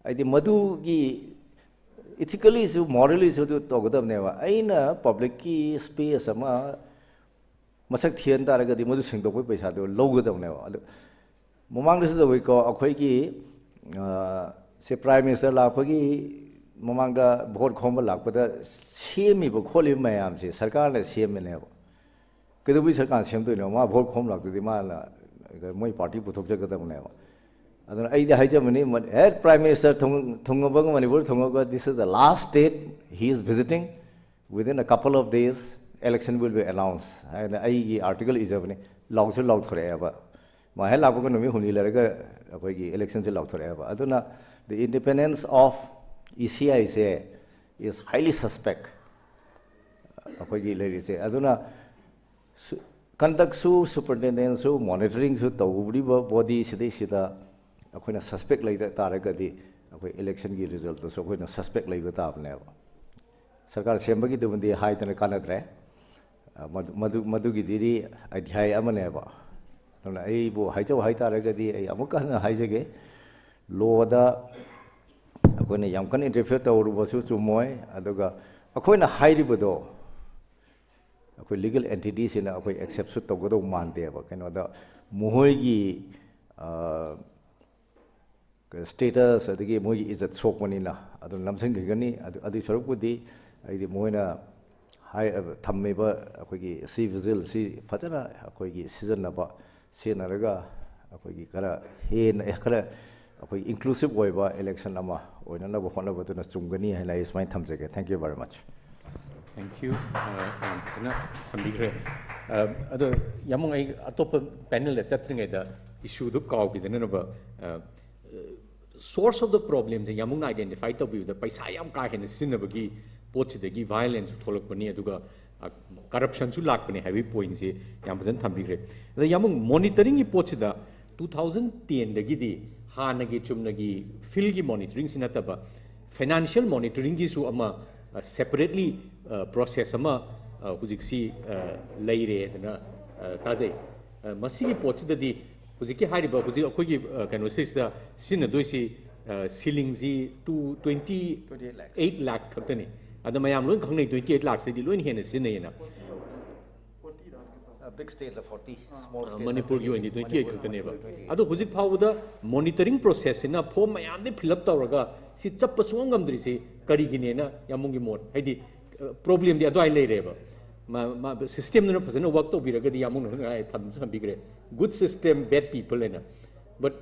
ꯍꯥꯏꯗꯤ ꯃꯗꯨꯒꯤ ethicallyꯁꯨ, morallyꯁꯨ ꯑꯗꯨ ꯇꯧꯒꯗꯕꯅꯦꯕ꯫ ꯑꯩꯅ publicꯀꯤ space ꯑꯃ ꯃꯁꯛ ꯊꯤꯍꯟ ꯇꯥꯔꯒꯗꯤ ꯃꯗꯨ ꯁꯦꯡꯗꯣꯛꯄꯒꯤ ꯄꯩꯁꯥꯗꯣ ꯂꯧꯒꯗꯕꯅꯦꯕ꯫ ꯑꯗꯨ ꯃꯃꯥꯡꯗꯁꯨ ꯇꯧꯋꯤꯀꯣ, ꯑꯩꯈꯣꯏꯒꯤ, ꯑ, ꯁꯤ Prime Minister ꯂꯥꯛꯄꯒꯤ ꯃꯃꯥꯡꯗ ꯚꯣꯠ ꯈꯣꯝꯕ ꯂꯥꯛꯄꯗ ꯁꯦꯝꯃꯤꯕ ꯈꯣꯠꯂꯤꯕ ꯃꯌꯥꯝꯁꯦ ꯁꯔꯀꯥꯔꯅ ꯁꯦꯝꯕꯅꯦꯕ꯫ ꯀꯩꯗꯧꯕꯩ ꯁꯔꯀꯥꯔꯅ ꯁꯦꯝꯗꯣꯏꯅꯣ? ꯃꯥ ꯚꯣꯠ ꯈꯣꯝ ꯂꯥꯛꯇꯗꯤ ꯃꯥꯅ, ꯃꯣꯏ party ꯄꯨꯊꯣꯛꯆꯒꯗꯕꯅꯦꯕ꯫ ꯑꯗꯨꯅ ꯑꯩꯗꯤ ꯍꯥꯏꯖꯕꯅꯤ, ꯃ-, ꯍꯦꯛ Prime Minister ꯊꯨꯡ-, ꯊꯨꯡꯉꯕꯒ, Manipur ꯊꯨꯡꯉꯒ, this is the last state he is visiting, within a couple of days election will be announced ꯍꯥꯏꯅ ꯑꯩꯒꯤ article ꯏꯖꯕꯅꯤ꯫ ꯂꯥꯎꯁꯨ ꯂꯥꯎꯊꯣꯔꯛꯑꯦꯕ꯫ ꯃꯥ ꯍꯦꯛ ꯂꯥꯛꯄꯒ ꯅꯨꯃꯤꯠ ꯍꯨꯝꯅꯤ ꯂꯩꯔꯒ ꯑꯩꯈꯣꯏꯒꯤ ꯏꯂꯦꯛꯁꯟꯁꯦ ꯂꯥꯎꯊꯣꯔꯛꯑꯦꯕ꯫ ꯑꯗꯨꯅ the independence of E C I say is highly suspect꯫ ꯑꯩꯈꯣꯏꯒꯤ ꯂꯩꯔꯤꯁꯦ ꯑꯗꯨꯅ ꯀꯟꯗꯛꯁꯨ ꯁꯨꯄꯔꯤꯟꯇꯦꯟꯗꯦꯟꯁꯨ ꯃꯣꯅꯤꯇꯔꯤꯡꯁꯨ ꯇꯧꯔꯤꯕ ꯕꯣꯗꯤ ꯁꯤꯗꯩꯁꯤꯗ ꯑꯩꯈꯣꯏꯅ ꯁꯁꯄꯦꯛ ꯂꯩꯕ ꯇꯥꯔꯒꯗꯤ ꯑꯩꯈꯣꯏ ꯏꯂꯦꯛꯁꯟꯒꯤ ꯔꯤꯖꯜꯇꯁꯨ ꯑꯩꯈꯣꯏꯅ ꯁꯁꯄꯦꯛ ꯂꯩꯕ ꯇꯥꯕꯅꯦꯕ꯫ ꯁꯔꯀꯥꯔ ꯁꯦꯝꯕꯒꯤꯗꯨꯃꯗꯤ ꯍꯥꯏꯗꯅ ꯀꯥꯟꯅꯗ꯭ꯔꯦ꯫ ꯃꯗꯨ ꯃꯗꯨ ꯃꯗꯨꯒꯤꯗꯨꯗꯤ ꯑꯙ꯭ꯌꯥꯏ ꯑꯃꯅꯦꯕ꯫ ꯑꯗꯨꯅ ꯑꯩꯕꯨ ꯍꯥꯏꯖꯧ ꯍꯥꯏꯇꯥꯔꯒꯗꯤ ꯑꯩ ꯑꯃꯨꯛꯀ ꯍꯟꯅ ꯍꯥꯏꯖꯒꯦ, ꯂꯣꯗ ꯑꯩꯈꯣꯏꯅ ꯌꯥꯝ ꯀꯟꯅ ꯏꯟꯇꯔꯐꯤꯌꯔ ꯇꯧꯔꯨꯕꯁꯨ ꯆꯨꯝꯃꯣꯏ꯫ ꯑꯗꯨꯒ ꯑꯩꯈꯣꯏꯅ ꯍꯥꯏꯔꯤꯕꯗꯣ ꯑꯩꯈꯣꯏ ꯂꯤꯒꯦꯜ ꯑꯦꯟꯇꯤꯇꯤꯁꯤꯅ ꯑꯩꯈꯣꯏ ꯑꯦꯛꯁꯦꯞꯁꯨ ꯇꯧꯒꯗꯧ ꯃꯥꯟꯗꯦꯕ꯫ ꯀꯩꯅꯣꯗ ꯃꯈꯣꯏꯒꯤ ꯁ꯭ꯇꯦꯇꯁ ꯑꯗꯒꯤ ꯃꯣꯏꯒꯤ ꯏꯖꯠ ꯁꯣꯛꯄꯅꯤꯅ ꯑꯗꯨꯝ ꯅꯝꯁꯤꯟꯈꯤꯒꯅꯤ꯫ ꯑꯗꯨ ꯑꯗꯨꯒꯤ ꯁꯔꯨꯛꯄꯨꯗꯤ ꯑꯩꯗꯤ ꯃꯣꯏꯅ ꯍꯥꯏ ꯊꯝꯃꯤꯕ ꯑꯩꯈꯣꯏꯒꯤ ꯁꯤ ꯚꯤꯖꯤꯜꯁꯤ ꯐꯖꯅ ꯑꯩꯈꯣꯏꯒꯤ ꯁꯤꯖꯤꯟꯅꯕ, ꯁꯤꯖꯤꯟꯅꯔꯒ ꯑꯩꯈꯣꯏꯒꯤ ꯈꯔ ꯍꯦꯟꯅ ꯈꯔ ꯑꯩꯈꯣꯏ ꯏꯟꯀ꯭ꯂꯨꯁꯤꯞ ꯑꯣꯏꯕ ꯏꯂꯦꯛꯁꯟ ꯑꯃ ꯑꯣꯏꯅꯅꯕ ꯍꯣꯠꯅꯕꯗꯨꯅ ꯆꯨꯝꯒꯅꯤ ꯍꯥꯏꯅ ꯑꯩ ꯁꯨꯃꯥꯏꯅ ꯊꯝꯖꯒꯦ꯫ Thank you very much꯫ Thank you꯫ ꯌꯥꯝ ꯐꯖꯅ ꯊꯝꯕꯤꯈ꯭ꯔꯦ꯫ ꯑꯗꯣ ꯌꯥꯃꯨꯡ, ꯑꯩ ꯑꯇꯣꯞꯄ ꯄꯦꯅꯦꯜꯗ ꯆꯠꯇ꯭ꯔꯤꯉꯩꯗ ꯏꯁꯨꯗꯨ ꯀꯥꯎꯈꯤꯗꯅꯅꯕ, source of the problemꯁꯦ ꯌꯥꯃꯨꯡꯅ identify ꯇꯧꯕꯤꯕꯗ ꯄꯩꯁꯥ ꯌꯥꯝ ꯀꯥ ꯍꯦꯟꯅ ꯁꯤꯖꯤꯟꯅꯕꯒꯤ ꯄꯣꯠꯁꯤꯗꯒꯤ violence ꯊꯣꯛꯂꯛꯄꯅꯤ, ꯑꯗꯨꯒ corruptionꯁꯨ ꯂꯥꯛꯄꯅꯤ ꯍꯥꯏꯕꯒꯤ pointꯁꯦ ꯌꯥꯝ ꯐꯖꯅ ꯊꯝꯕꯤꯈ꯭ꯔꯦ꯫ ꯑꯗ ꯌꯥꯃꯨꯡ, monitoringꯒꯤ ꯄꯣꯠꯁꯤꯗ two thousand tenꯗꯒꯤꯗꯤ ꯍꯥꯟꯅꯒꯤ ꯆꯨꯝꯅꯒꯤ fieldꯒꯤ monitoringꯁꯤ ꯅꯠꯇꯕ financial monitoringꯒꯤꯁꯨ ꯑꯃ separately process ꯑꯃ ꯍꯧꯖꯤꯛꯁꯤ ꯂꯩꯔꯦ ꯍꯥꯏꯗꯅ ꯇꯥꯖꯩ꯫ ꯃꯁꯤꯒꯤ ꯄꯣꯠꯁꯤꯗꯗꯤ ꯍꯧꯖꯤꯛꯀꯤ ꯍꯥꯏꯔꯤꯕ ꯍꯧꯖꯤꯛ ꯑꯩꯈꯣꯏꯒꯤ ꯀꯩꯅꯣꯁꯤꯗ ꯁꯤꯖꯤꯟꯅꯗꯣꯏꯁꯤ ceiling ꯁꯤ two twenty eight lakh ꯈꯛꯇꯅꯤ꯫ ꯑꯗ ꯃꯌꯥꯝ ꯂꯣꯏ ꯈꯪꯅꯩ, twenty eight lakhꯁꯤꯗꯤ ꯂꯣꯏꯅ ꯍꯦꯟꯅ ꯁꯤꯖꯤꯟꯅꯩꯌꯦꯅ꯫ Big state ꯂ forty, small state ꯃꯅꯤꯄꯨꯔꯒꯤ ꯑꯣꯏꯅꯗꯤ twenty eight ꯈꯛꯇꯅꯦꯕ꯫ ꯑꯗꯣ ꯍꯧꯖꯤꯛ ꯐꯥꯎꯕꯗ monitoring processꯁꯤꯅ form ꯃꯌꯥꯝꯗꯤ fill up ꯇꯧꯔꯒ ꯁꯤ ꯆꯠꯄ ꯁꯨꯡꯉꯝ ꯉꯝꯗ꯭ꯔꯤꯁꯤ ꯀꯔꯤꯒꯤꯅꯦꯅ ꯌꯥꯝꯕꯨꯡꯒꯤ ꯃꯣꯠ? ꯍꯥꯏꯗꯤ problemꯗꯤ ꯑꯗꯨꯋꯥꯏ ꯂꯩꯔꯦꯕ꯫ Systemꯗꯨꯅ ꯐꯖꯅ work ꯇꯧꯕꯤꯔꯒꯗꯤ ꯌꯥꯝꯕꯨꯡꯅ ꯍꯧꯖꯤꯛ ꯊꯝꯁꯨ ꯊꯝꯕꯤꯈ꯭ꯔꯦ, good system, bad people ꯍꯥꯏꯅ꯫ But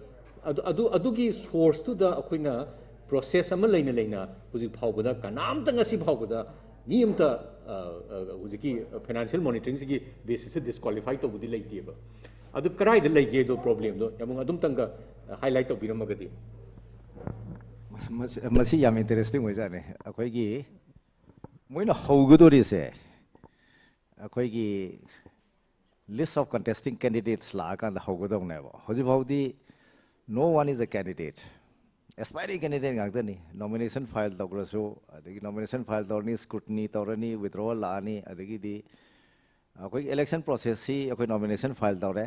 ꯑꯗꯨ ꯑꯗꯨ ꯑꯗꯨꯒꯤ sourceꯇꯨꯗ ꯑꯩꯈꯣꯏꯅ process ꯑꯃ ꯂꯩꯅ ꯂꯩꯅ ꯍꯧꯖꯤꯛ ꯐꯥꯎꯕꯗ ꯀꯅꯥꯝꯇ ꯉꯁꯤ ꯐꯥꯎꯕꯗ ꯃꯤ ꯑꯃꯇ ꯍꯧꯖꯤꯛꯀꯤ financial monitoringꯁꯤꯒꯤ basisꯇ disqualify ꯇꯧꯕꯗꯤ ꯂꯩꯇꯦꯕ꯫ ꯑꯗꯨ ꯀꯗꯥꯏꯗ ꯂꯩꯒꯦꯗꯣ, ꯄ꯭ꯔꯣꯕ꯭ꯂꯦꯝꯗꯣ ꯌꯥꯝ ꯑꯗꯨꯝꯇꯪꯒ ꯍꯥꯏꯂꯥꯏꯠ ꯇꯧꯕꯤꯔꯝꯃꯒꯗꯤ꯫ ꯃꯁꯤ ꯃꯁꯤ ꯌꯥꯝ ꯏꯟꯇꯔꯦꯁꯇꯤꯡ ꯑꯣꯏꯖꯥꯠꯅꯤ꯫ ꯑꯩꯈꯣꯏꯒꯤ ꯃꯣꯏꯅ ꯍꯧꯒꯗꯣꯔꯤꯁꯦ ꯑꯩꯈꯣꯏꯒꯤ list of contesting candidates ꯂꯥꯛꯑꯀꯥꯟꯗ ꯍꯧꯒꯗꯧꯅꯦꯕ꯫ ꯍꯧꯖꯤꯛ ꯐꯥꯎꯗꯤ no one is a candidate, aspiring candidate ꯉꯥꯛꯇꯅꯤ꯫ ꯅꯣꯃꯤꯅꯦꯁꯟ ꯐꯥꯏꯜ ꯇꯧꯈ꯭ꯔꯁꯨ, ꯑꯗꯒꯤ ꯅꯣꯃꯤꯅꯦꯁꯟ ꯐꯥꯏꯜ ꯇꯧꯔꯅꯤ, ꯁ꯭ꯀ꯭ꯔꯨꯇꯤꯅꯤ ꯇꯧꯔꯅꯤ, ꯋꯤꯗ꯭ꯔꯣꯋꯦꯜ ꯂꯥꯛꯑꯅꯤ, ꯑꯗꯒꯤꯗꯤ ꯑꯩꯈꯣꯏꯒꯤ ꯏꯂꯦꯛꯁꯟ ꯄ꯭ꯔꯣꯁꯦꯁꯁꯤ ꯑꯩꯈꯣꯏ ꯅꯣꯃꯤꯅꯦꯁꯟ ꯐꯥꯏꯜ ꯇꯧꯔꯦ,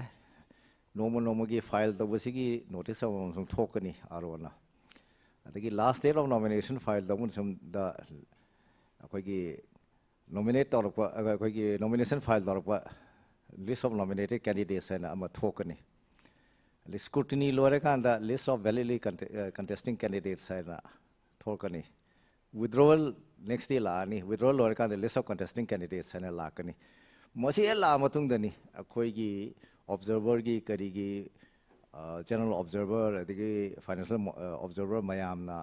ꯅꯣꯡꯃ ꯅꯣꯡꯃꯒꯤ ꯐꯥꯏꯜ ꯇꯧꯕꯁꯤꯒꯤ ꯅꯣꯇꯤꯁ ꯑꯃꯃꯝ ꯁꯨꯝ ꯊꯣꯛꯀꯅꯤ ꯑꯥꯔ ꯑꯣꯅ꯫ ꯑꯗꯒꯤ ꯂꯥꯁ ꯗꯦꯠ ꯑꯣꯐ ꯅꯣꯃꯤꯅꯦꯁꯟ ꯐꯥꯏꯜ ꯇꯧꯕ ꯁꯨꯝꯗ ꯑꯩꯈꯣꯏꯒꯤ ꯅꯣꯃꯤꯅꯦꯠ ꯇꯧꯔꯛꯄ, ꯑꯩꯈꯣꯏꯒꯤ ꯅꯣꯃꯤꯅꯦꯁꯟ ꯐꯥꯏꯜ ꯇꯧꯔꯛꯄ list of nominated candidates ꯍꯥꯏꯅ ꯑꯃ ꯊꯣꯛꯀꯅꯤ꯫ ꯑꯗꯩ ꯁ꯭ꯀ꯭ꯔꯨꯇꯤꯅꯤ ꯂꯣꯏꯔꯀꯥꯟꯗ list of validly contesting candidates ꯍꯥꯏꯅ ꯊꯣꯛꯀꯅꯤ꯫ ꯋꯤꯗ꯭ꯔꯣꯋꯦꯜ ꯅꯦꯛꯁ ꯗꯦ ꯂꯥꯛꯑꯅꯤ꯫ ꯋꯤꯗ꯭ꯔꯣꯋꯦꯜ ꯂꯣꯏꯔꯀꯥꯟꯗ list of contesting candidates ꯍꯥꯏꯅ ꯂꯥꯛꯀꯅꯤ꯫ ꯃꯁꯤ ꯍꯦꯛ ꯂꯥꯛꯑ ꯃꯇꯨꯡꯗꯅꯤ ꯑꯩꯈꯣꯏꯒꯤ ꯑꯣꯕꯖꯔꯕꯔꯒꯤ ꯀꯔꯤꯒꯤ, ꯖꯦꯅꯔꯦꯜ ꯑꯣꯕꯖꯔꯕꯔ ꯑꯗꯒꯤ ꯐꯥꯏꯅꯥꯟꯁꯤꯌꯦꯜ ꯑꯣꯕꯖꯔꯕꯔ ꯃꯌꯥꯝꯅ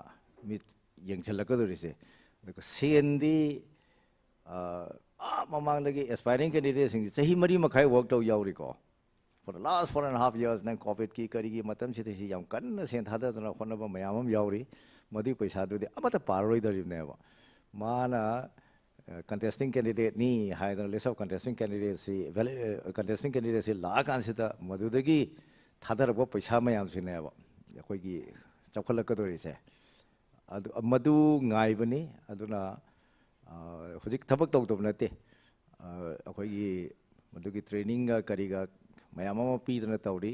ꯃꯤꯠ ꯌꯦꯡꯁꯤꯜꯂꯛꯀꯗꯧꯔꯤꯁꯦ꯫ ꯑꯗꯨꯒ ꯁꯦꯟꯗꯤ ꯑꯥ, ꯑꯥ, ꯃꯃꯥꯡꯗꯒꯤ ꯑꯦꯁꯄꯥꯏꯔꯤꯡ ꯀꯦꯟꯗꯤꯗꯦꯠꯁꯤꯡꯁꯤ ꯆꯍꯤ ꯃꯔꯤ ꯃꯈꯥꯏ ꯋꯔꯛ ꯇꯧ ꯌꯥꯎꯔꯤꯀꯣ꯫ For the last four and half years, ꯅꯪ ꯀꯣꯚꯤꯗꯀꯤ ꯀꯔꯤꯒꯤ ꯃꯇꯝꯁꯤꯗ ꯁꯤ ꯌꯥꯝ ꯀꯟꯅ ꯁꯦꯟ ꯊꯥꯗꯗꯅ ꯍꯣꯠꯅꯕ ꯃꯌꯥꯝ ꯑꯃ ꯌꯥꯎꯔꯤ꯫ ꯃꯗꯨꯒꯤ ꯄꯩꯁꯥꯗꯨꯗꯤ ꯑꯃꯠꯇ ꯄꯥꯔꯔꯣꯏꯗꯧꯔꯤꯕꯅꯦꯕ꯫ ꯃꯥꯅ ꯀꯟꯇꯦꯁꯇꯤꯡ ꯀꯦꯟꯗꯤꯗꯦꯠꯅꯤ ꯍꯥꯏꯗꯅ list of contesting candidatesꯁꯤ, contesting candidatesꯁꯤ ꯂꯥꯛꯑꯀꯥꯟꯁꯤꯗ ꯃꯗꯨꯗꯒꯤ ꯊꯥꯗꯔꯛꯄ ꯄꯩꯁꯥ ꯃꯌꯥꯝꯁꯤꯅꯦꯕ ꯑꯩꯈꯣꯏꯒꯤ ꯆꯥꯎꯈꯠꯂꯛꯀꯗꯧꯔꯤꯁꯦ꯫ ꯑꯗꯨ, ꯃꯗꯨ ꯉꯥꯏꯕꯅꯤ꯫ ꯑꯗꯨꯅ, ꯑ, ꯍꯧꯖꯤꯛ ꯊꯕꯛ ꯇꯧꯗꯕ ꯅꯠꯇꯦ꯫ ꯑ, ꯑꯩꯈꯣꯏꯒꯤ ꯃꯗꯨꯒꯤ ꯇ꯭ꯔꯦꯅꯤꯡꯒ ꯀꯔꯤꯒ ꯃꯌꯥꯝ ꯑꯃ ꯄꯤꯗꯅ ꯇꯧꯔꯤ꯫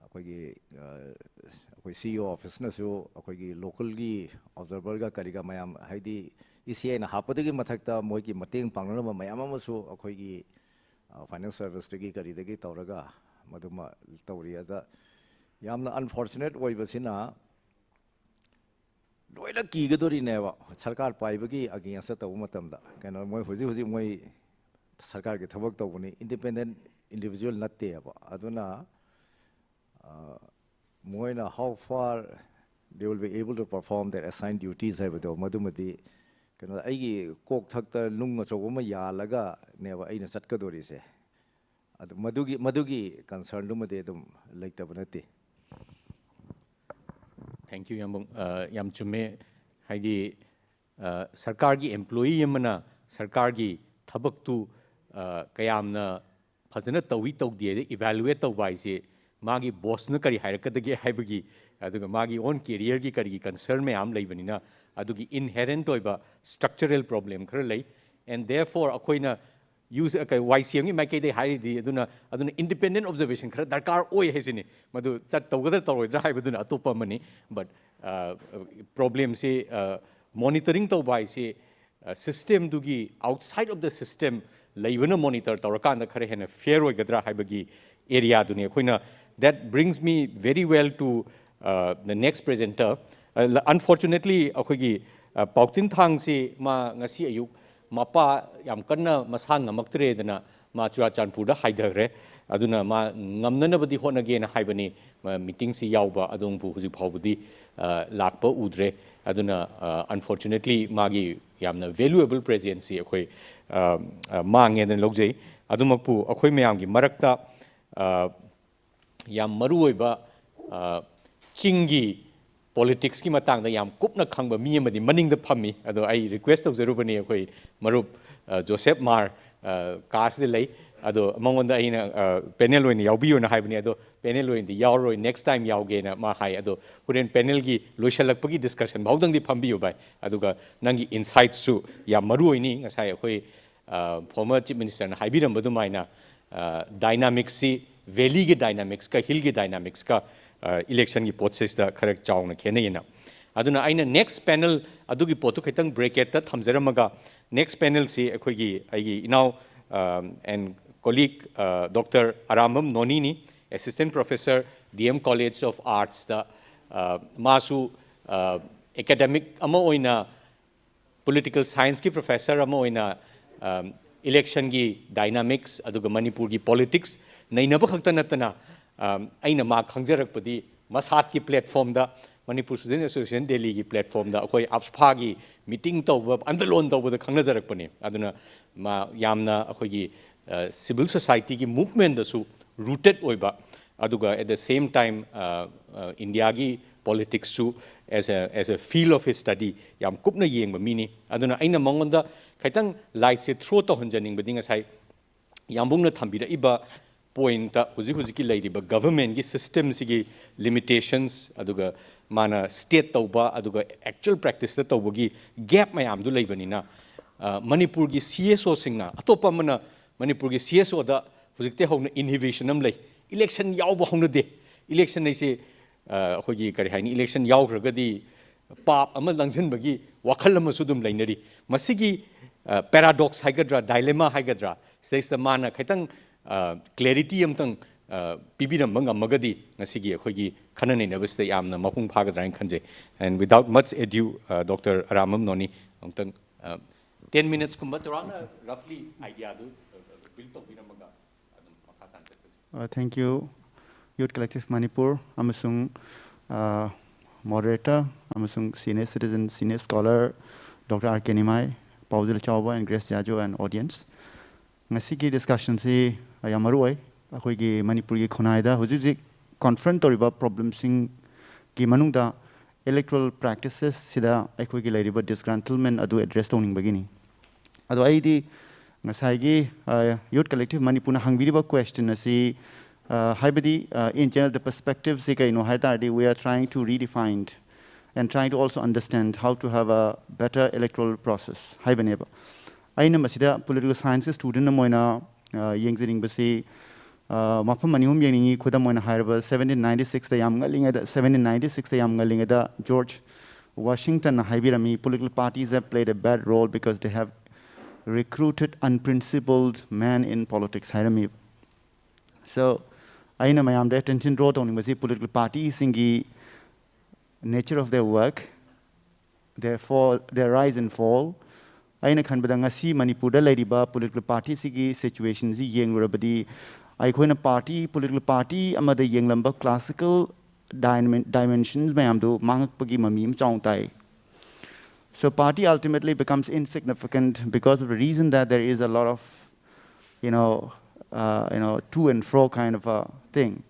ꯑꯩꯈꯣꯏꯒꯤ, ꯑ, ꯑꯩꯈꯣꯏ ꯁꯤ ꯏ ꯑꯣ ꯑꯣꯐꯤꯁꯅꯁꯨ ꯑꯩꯈꯣꯏꯒꯤ ꯂꯣꯀꯦꯜꯒꯤ ꯑꯣꯕꯖꯔꯕꯔꯒ ꯀꯔꯤꯒ ꯃꯌꯥꯝ, ꯍꯥꯏꯗꯤ ꯏ ꯁꯤ ꯑꯥꯏꯅ ꯍꯥꯞꯄꯗꯨꯒꯤ ꯃꯊꯛꯇ ꯃꯣꯏꯒꯤ ꯃꯇꯦꯡ ꯄꯥꯡꯅꯅꯕ ꯃꯌꯥꯝ ꯑꯃꯁꯨ ꯑꯩꯈꯣꯏꯒꯤ, ꯑ, ꯐꯥꯏꯅꯥꯟꯁ ꯁꯔꯚꯤꯁꯇꯒꯤ ꯀꯔꯤꯗꯒꯤ ꯇꯧꯔꯒ ꯃꯗꯨꯃ ꯇꯧꯔꯤ꯫ ꯑꯗ ꯌꯥꯝꯅ ꯑꯟꯐꯣꯔꯆꯨꯅꯦꯠ ꯑꯣꯏꯕꯁꯤꯅ, ꯂꯣꯏꯅ ꯀꯤꯒꯗꯣꯔꯤꯅꯦꯕ ꯁꯔꯀꯥꯔ ꯄꯥꯏꯕꯒꯤ ꯑꯒꯦꯟꯁꯇ ꯇꯧꯕ ꯃꯇꯝꯗ꯫ ꯀꯩꯅꯣ, ꯃꯣꯏ ꯍꯧꯖꯤꯛ ꯍꯧꯖꯤꯛ ꯃꯣꯏ ꯁꯔꯀꯥꯔꯒꯤ ꯊꯕꯛ ꯇꯧꯕꯅꯤ, ꯏꯟꯗꯤꯄꯦꯟꯗꯦꯟ ꯏꯟꯗꯤꯕꯤꯖꯨꯋꯦꯜ ꯅꯠꯇꯦꯕ꯫ ꯑꯗꯨꯅ, ꯑ, ꯃꯣꯏꯅ how far they will be able to perform their assigned duties ꯍꯥꯏꯕꯗꯣ, ꯃꯗꯨꯃꯗꯤ, ꯀꯩꯅꯣ, ꯑꯩꯒꯤ ꯀꯣꯛ ꯊꯛꯇ ꯅꯨꯡ ꯑꯆꯧꯕ ꯑꯃ ꯌꯥꯜꯂꯒꯅꯦꯕ ꯑꯩꯅ ꯆꯠꯀꯗꯣꯔꯤꯁꯦ꯫ ꯑꯗꯨ ꯃꯗꯨꯒꯤ ꯃꯗꯨꯒꯤ ꯀꯟꯁꯔꯟꯗꯨꯃꯗꯤ ꯑꯗꯨꯝ ꯂꯩꯇꯕ ꯅꯠꯇꯦ꯫ Thank you, ꯌꯥꯝꯕꯨꯡ꯫ ꯑ, ꯌꯥꯝ ꯆꯨꯝꯃꯦ꯫ ꯍꯥꯏꯗꯤ, ꯑ, ꯁꯔꯀꯥꯔꯒꯤ employee ꯑꯃꯅ ꯁꯔꯀꯥꯔꯒꯤ ꯊꯕꯛꯇꯨ, ꯑ, ꯀꯌꯥꯝꯅ ꯐꯖꯅ ꯇꯧꯏ ꯇꯧꯗꯦ ꯏꯚꯥꯂꯨꯑꯦꯠ ꯇꯧꯕ ꯍꯥꯏꯁꯦ, ꯃꯥꯒꯤ ꯕꯣꯁꯅ ꯀꯔꯤ ꯍꯥꯏꯔꯛꯀꯗꯒꯦ ꯍꯥꯏꯕꯒꯤ, ꯑꯗꯨꯒ ꯃꯥꯒꯤ own careerꯒꯤ ꯀꯔꯤꯒꯤ ꯀꯟꯁꯔꯟ ꯃꯌꯥꯝ ꯂꯩꯕꯅꯤꯅ, ꯑꯗꯨꯒꯤ inherent ꯑꯣꯏꯕ structural problem ꯈꯔ ꯂꯩ꯫ And therefore ꯑꯩꯈꯣꯏꯅ ꯌꯨꯁ ꯋꯥꯏ ꯁꯤ ꯑꯦꯝꯒꯤ ꯃꯥꯏꯀꯩꯗꯒꯤ ꯍꯥꯏꯔꯤꯗꯤ, ꯑꯗꯨꯅ ꯑꯗꯨꯅ independent observation ꯈꯔ ꯗꯔꯀꯥꯔ ꯑꯣꯏ ꯍꯥꯏꯁꯤꯅꯤ꯫ ꯃꯗꯨ ꯆꯠ ꯇꯧꯒꯗ꯭ꯔꯥ ꯇꯧꯔꯣꯏꯗ꯭ꯔꯥ ꯍꯥꯏꯕꯗꯨꯅ ꯑꯇꯣꯞꯄ ꯑꯃꯅꯤ꯫ But problemꯁꯤ, monitoring ꯇꯧꯕ ꯍꯥꯏꯁꯤ systemꯗꯨꯒꯤ outside of the system ꯂꯩꯕꯅ monitor ꯇꯧꯔꯀꯥꯟꯗ ꯈꯔ ꯍꯦꯟꯅ fair ꯑꯣꯏꯒꯗ꯭ꯔꯥ ꯍꯥꯏꯕꯒꯤ areaꯗꯨꯅꯤ꯫ ꯑꯩꯈꯣꯏꯅ, that brings me very well to the next presenter. Unfortunately ꯑꯩꯈꯣꯏꯒꯤ ꯄꯥꯎꯇꯤꯟ ꯊꯥꯡꯁꯤ ꯃꯥ ꯉꯁꯤ ꯑꯌꯨꯛ ꯃꯄꯥ ꯌꯥꯝ ꯀꯟꯅ ꯃꯁꯥ ꯉꯝꯃꯛꯇ꯭ꯔꯦꯗꯅ ꯃꯥ ꯆꯨꯔꯥꯆꯥꯟꯄꯨꯔꯗ ꯍꯥꯏꯊꯈ꯭ꯔꯦ꯫ ꯑꯗꯨꯅ ꯃꯥ ꯉꯝꯅꯅꯕꯗꯤ ꯍꯣꯠꯅꯒꯦꯅ ꯍꯥꯏꯕꯅꯤ꯫ ꯃꯤꯇꯤꯡꯁꯤ ꯌꯥꯎꯕ ꯑꯗꯨꯕꯨ ꯍꯧꯖꯤꯛ ꯐꯥꯎꯕꯗꯤ ꯂꯥꯛꯄ ꯎꯗ꯭ꯔꯦ꯫ ꯑꯗꯨꯅ unfortunately ꯃꯥꯒꯤ ꯌꯥꯝꯅ valuable presenceꯁꯤ ꯑꯩꯈꯣꯏ ꯃꯥꯡꯉꯦꯗꯅ ꯂꯧꯖꯩ꯫ ꯑꯗꯨꯃꯛꯄꯨ ꯑꯩꯈꯣꯏ ꯃꯌꯥꯝꯒꯤ ꯃꯔꯛꯇ ꯌꯥꯝ ꯃꯔꯨꯑꯣꯏꯕ ꯆꯤꯡꯒꯤ politicsꯀꯤ ꯃꯇꯥꯡꯗ ꯌꯥꯝ ꯀꯨꯞꯅ ꯈꯪꯕ ꯃꯤ ꯑꯃꯗꯤ ꯃꯅꯤꯡꯗ ꯐꯝꯃꯤ꯫ ꯑꯗꯣ ꯑꯩ request ꯇꯧꯖꯔꯨꯕꯅꯤ, ꯑꯩꯈꯣꯏ ꯃꯔꯨꯞ ꯖꯣꯁꯦꯞ ꯃꯥꯔ ꯀꯥꯁꯤꯗ ꯂꯩ꯫ ꯑꯗꯣ ꯃꯉꯣꯟꯗ ꯑꯩꯅ panel ꯑꯣꯏꯅ ꯌꯥꯎꯕꯤꯌꯣꯅ ꯍꯥꯏꯕꯅꯤ꯫ ꯑꯗꯣ panel ꯑꯣꯏꯅꯗꯤ ꯌꯥꯎꯔꯔꯣꯏ, next time ꯌꯥꯎꯒꯦꯅ ꯃꯥ ꯍꯥꯏ꯫ ꯑꯗꯣ ꯍꯣꯔꯦꯟ panelꯒꯤ ꯂꯣꯏꯁꯤꯜꯂꯛꯄꯒꯤ discussion ꯐꯥꯎꯗꯪꯗꯤ ꯐꯝꯕꯤꯌꯨ ꯚꯥꯏ, ꯑꯗꯨꯒ ꯅꯪꯒꯤ insightꯁꯨ ꯌꯥꯝ ꯃꯔꯨ ꯑꯣꯏꯅꯤ꯫ ꯉꯁꯥꯏ ꯑꯩꯈꯣꯏ former Chief Ministerꯅ ꯍꯥꯏꯕꯤꯔꯝꯕ ꯑꯗꯨꯃꯥꯏꯅ dynamicsꯁꯤ valleyꯒꯤ dynamicsꯀ hillꯒꯤ dynamicsꯀ electionꯒꯤ ꯄꯣꯠꯁꯤꯗ ꯈꯔ ꯆꯥꯎꯅ ꯈꯦꯠꯅꯩꯌꯦꯅ꯫ ꯑꯗꯨꯅ ꯑꯩꯅ next panel ꯑꯗꯨꯒꯤ ꯄꯣꯠꯇꯨ ꯈꯤꯇꯪ bracketꯇ ꯊꯝꯖꯔꯝꯃꯒ, next panelꯁꯤ ꯑꯩꯈꯣꯏꯒꯤ, ꯑꯩꯒꯤ ꯏꯅꯥꯎ and colleague Doctor Arambam ꯅꯣꯅꯤꯅꯤ, Assistant Professor, D M College of Artsꯇ꯫ ꯃꯥꯁꯨ academic ꯑꯃ ꯑꯣꯏꯅ, political scienceꯀꯤ professor ꯑꯃ ꯑꯣꯏꯅ electionꯒꯤ dynamics ꯑꯗꯨꯒ ꯃꯅꯤꯄꯨꯔꯒꯤ politics ꯅꯩꯅꯕ ꯈꯛꯇ ꯅꯠꯇꯅ, ꯑꯩꯅ ꯃꯥ ꯈꯪꯖꯔꯛꯄꯗꯤ ꯃꯁꯥꯠꯀꯤ platformꯗ, Manipur Student Association Delhiꯒꯤ platformꯗ ꯑꯩꯈꯣꯏ APSFAꯒꯤ meeting ꯇꯧꯕ, ꯑꯟꯗꯂꯣꯟ ꯇꯧꯕꯗ ꯈꯪꯅꯖꯔꯛꯄꯅꯤ꯫ ꯑꯗꯨꯅ ꯃꯥ ꯌꯥꯝꯅ ꯑꯩꯈꯣꯏꯒꯤ ꯁꯤꯚꯤꯜ ꯁꯣꯁꯥꯏꯇꯤꯒꯤ ꯃꯨꯚꯃꯦꯟꯗꯁꯨ ꯔꯨꯇꯦꯠ ꯑꯣꯏꯕ, ꯑꯗꯨꯒ at the same time ꯏꯟꯗꯤꯌꯥꯒꯤ ꯄꯣꯂꯤꯇꯤꯛꯁꯁꯨ as a as a field of his study ꯌꯥꯝ ꯀꯨꯞꯅ ꯌꯦꯡꯕ ꯃꯤꯅꯤ꯫ ꯑꯗꯨꯅ ꯑꯩꯅ ꯃꯉꯣꯟꯗ ꯈꯤꯇꯪ ꯂꯥꯏꯠꯁꯦ ꯊ꯭ꯔꯣ ꯇꯧꯍꯟꯖꯅꯤꯡꯕꯗꯤ ꯉꯁꯥꯏ ꯌꯥꯝꯕꯨꯡꯅ ꯊꯝꯕꯤꯔꯛꯏꯕ ꯄꯣꯏꯟꯠꯇ ꯍꯧꯖꯤꯛ ꯍꯧꯖꯤꯛꯀꯤ ꯂꯩꯔꯤꯕ ꯒꯚꯔꯟꯃꯦꯟꯠꯀꯤ ꯁꯤꯁꯇꯦꯝꯁꯤꯒꯤ ꯂꯤꯃꯤꯇꯦꯁꯟꯁ, ꯑꯗꯨꯒ ꯃꯥꯅ ꯁ꯭ꯇꯦꯠ ꯇꯧꯕ ꯑꯗꯨꯒ ꯑꯦꯛꯆꯨꯋꯦꯜ ꯄ꯭ꯔꯦꯛꯇꯤꯁꯇ ꯇꯧꯕꯒꯤ ꯒꯦꯞ ꯃꯌꯥꯝꯗꯨ ꯂꯩꯕꯅꯤꯅ, ꯃꯅꯤꯄꯨꯔꯒꯤ ꯁꯤ ꯑꯦꯁ ꯑꯣꯁꯤꯡꯅ, ꯑꯇꯣꯞꯄ ꯑꯃꯅ ꯃꯅꯤꯄꯨꯔꯒꯤ ꯁꯤ ꯑꯦꯁ ꯑꯣꯗ ꯍꯧꯖꯤꯛꯇꯤ ꯍꯧꯅ ꯏꯟꯍꯤꯕꯤꯁꯟ ꯑꯃ ꯂꯩ꯫ ꯏꯂꯦꯛꯁꯟ ꯌꯥꯎꯕ ꯍꯧꯅꯗꯦ꯫ ꯏꯂꯦꯛꯁꯟ ꯍꯥꯏꯁꯦ ꯑꯩꯈꯣꯏꯒꯤ ꯀꯔꯤ ꯍꯥꯏꯅꯤ, ꯏꯂꯦꯛꯁꯟ ꯌꯥꯎꯈ꯭ꯔꯒꯗꯤ ꯄꯥꯞ ꯑꯃ ꯂꯪꯁꯤꯟꯕꯒꯤ ꯋꯥꯈꯜ ꯑꯃꯁꯨ ꯑꯗꯨꯝ ꯂꯩꯅꯔꯤ꯫ ꯃꯁꯤꯒꯤ ꯄꯦꯔꯥꯗꯣꯛꯁ ꯍꯥꯏꯒꯗ꯭ꯔꯥ, ꯗꯥꯏꯂꯦꯃꯥ ꯍꯥꯏꯒꯗ꯭ꯔꯥ, ꯁꯤꯗꯩꯁꯤꯗ ꯃꯥꯅ ꯈꯤꯇꯪ ꯀ꯭ꯂꯦꯔꯤꯇꯤ ꯑꯃꯇꯪ ꯄꯤꯕꯤꯔꯝꯕ ꯉꯝꯃꯒꯗꯤ ꯉꯁꯤꯒꯤ ꯑꯩꯈꯣꯏꯒꯤ ꯈꯟꯅ ꯅꯩꯅꯕꯁꯤꯗ ꯌꯥꯝꯅ ꯃꯄꯨꯡ ꯐꯥꯒꯗ꯭ꯔꯥ ꯍꯥꯏꯅ ꯈꯟꯖꯩ꯫ And without much ado, doctor Arambam Noni ꯑꯃꯨꯛꯇꯪ ꯇꯦꯟ ꯃꯤꯅꯤꯠꯁꯀꯨꯝꯕ ꯆꯥꯎꯔꯥꯛꯅ ꯔꯐꯂꯤ ꯑꯥꯏꯗꯤꯌꯥꯗꯨ ꯕꯤꯜ ꯇꯧꯕꯤꯔꯝꯃꯒ ꯑꯗꯨꯝ ꯃꯈꯥ ꯇꯥꯅ ꯆꯠꯄꯁꯤ꯫ Thank you, Youth Collective Manipur ꯑꯃꯁꯨꯡ ꯃꯣꯗꯔꯦꯇꯔ ꯑꯃꯁꯨꯡ senior citizen, senior scholar, Doctor R K Nimai, ꯄꯥꯎꯖꯦꯜ ꯆꯥꯎꯕ and Grace Jajo and audience. ꯉꯁꯤꯒꯤ ꯗꯤꯁꯀꯁꯟꯁꯤ ꯌꯥꯝ ꯃꯔꯨ ꯑꯣꯏ꯫ ꯑꯩꯈꯣꯏꯒꯤ ꯃꯅꯤꯄꯨꯔꯒꯤ ꯈꯨꯟꯅꯥꯏꯗ ꯍꯧꯖꯤꯛ ꯍꯧꯖꯤꯛ ꯀꯣꯟꯐ꯭ꯔꯟꯠ ꯇꯧꯔꯤꯕ ꯄ꯭ꯔꯣꯕ꯭ꯂꯦꯝꯁꯤꯡꯒꯤ ꯃꯅꯨꯡꯗ ꯏꯂꯦꯛꯇꯣꯔꯦꯜ ꯄ꯭ꯔꯦꯛꯇꯤꯁꯦꯁꯁꯤꯗ ꯑꯩꯈꯣꯏꯒꯤ ꯂꯩꯔꯤꯕ ꯗꯤꯁꯒ꯭ꯔꯦꯟꯇꯜꯃꯦꯟ ꯑꯗꯨ ꯑꯦꯗ꯭ꯔꯦꯁ ꯇꯧꯅꯤꯡꯕꯒꯤꯅꯤ꯫ ꯑꯗꯣ ꯑꯩꯗꯤ ꯉꯁꯥꯏꯒꯤ ꯌꯨꯠ ꯀꯂꯦꯛꯇꯤꯚ ꯃꯅꯤꯄꯨꯔꯅ ꯍꯪꯕꯤꯔꯤꯕ ꯀ꯭ꯋꯦꯁꯇꯟ ꯑꯁꯤ, ꯍꯥꯏꯕꯗꯤ, in general the perspectiveꯁꯤ ꯀꯩꯅꯣ ꯍꯥꯏ ꯇꯥꯔꯗꯤ, we are trying to redefine and trying to also understand how to have a better electoral process ꯍꯥꯏꯕꯅꯦꯕ꯫ ꯑꯩꯅ ꯃꯁꯤꯗ ꯄꯣꯂꯤꯇꯤꯀꯦꯜ ꯁꯥꯏꯟꯁꯀꯤ ꯁ꯭ꯇꯨꯗꯦꯟꯠ ꯑꯃ ꯑꯣꯏꯅ ꯌꯦꯡꯖꯅꯤꯡꯕꯁꯤ ꯃꯐꯝ ꯑꯅꯤ ꯑꯍꯨꯝ ꯌꯦꯡꯅꯤꯡꯏ꯫ ꯈꯨꯗꯝ ꯑꯣꯏꯅ ꯍꯥꯏꯔꯕ, seventeen ninety sixꯇ ꯌꯥꯝ ꯉꯜꯂꯤꯉꯩꯗ, seventeen ninety sixꯇ ꯌꯥꯝ ꯉꯜꯂꯤꯉꯩꯗ George ꯋꯥꯁꯤꯡꯇꯟꯅ ꯍꯥꯏꯕꯤꯔꯝꯃꯤ, "Political parties have played a bad role because they have recruited unprincipled men in politics" ꯍꯥꯏꯔꯝꯃꯤ꯫ So ꯑꯩꯅ ꯃꯌꯥꯝꯗ ꯑꯦꯇꯦꯟꯁꯟ ꯗ꯭ꯔꯣ ꯇꯧꯅꯤꯡꯕꯁꯤ ꯄꯣꯂꯤꯇꯤꯀꯦꯜ ꯄꯥꯔꯇꯤꯁꯤꯡꯒꯤ nature of their work, their fall, their rise and fall. ꯑꯩꯅ ꯈꯟꯕꯗ ꯉꯁꯤ ꯃꯅꯤꯄꯨꯔꯗ ꯂꯩꯔꯤꯕ ꯄꯣꯂꯤꯇꯤꯀꯦꯜ ꯄꯥꯔꯇꯤꯁꯤꯒꯤ ꯁꯤꯆꯨꯋꯦꯁꯟꯁꯤ ꯌꯦꯡꯂꯨꯔꯕꯗꯤ, ꯑꯩꯈꯣꯏꯅ ꯄꯥꯔꯇꯤ, ꯄꯣꯂꯤꯇꯤꯀꯦꯜ ꯄꯥꯔꯇꯤ ꯑꯃꯗ ꯌꯦꯡꯂꯝꯕ ꯀ꯭ꯂꯥꯁꯤꯀꯦꯜ ꯗꯥꯏꯃꯦꯟꯁꯟꯁ ꯃꯌꯥꯝꯗꯨ ꯃꯥꯡꯉꯛꯄꯒꯤ ꯃꯃꯤ ꯑꯃ ꯆꯥꯎꯅ ꯇꯥꯏ꯫ So party ultimately becomes insignificant because of the reason that there is a lot of you know, uh, you know, to and fro kind of a thing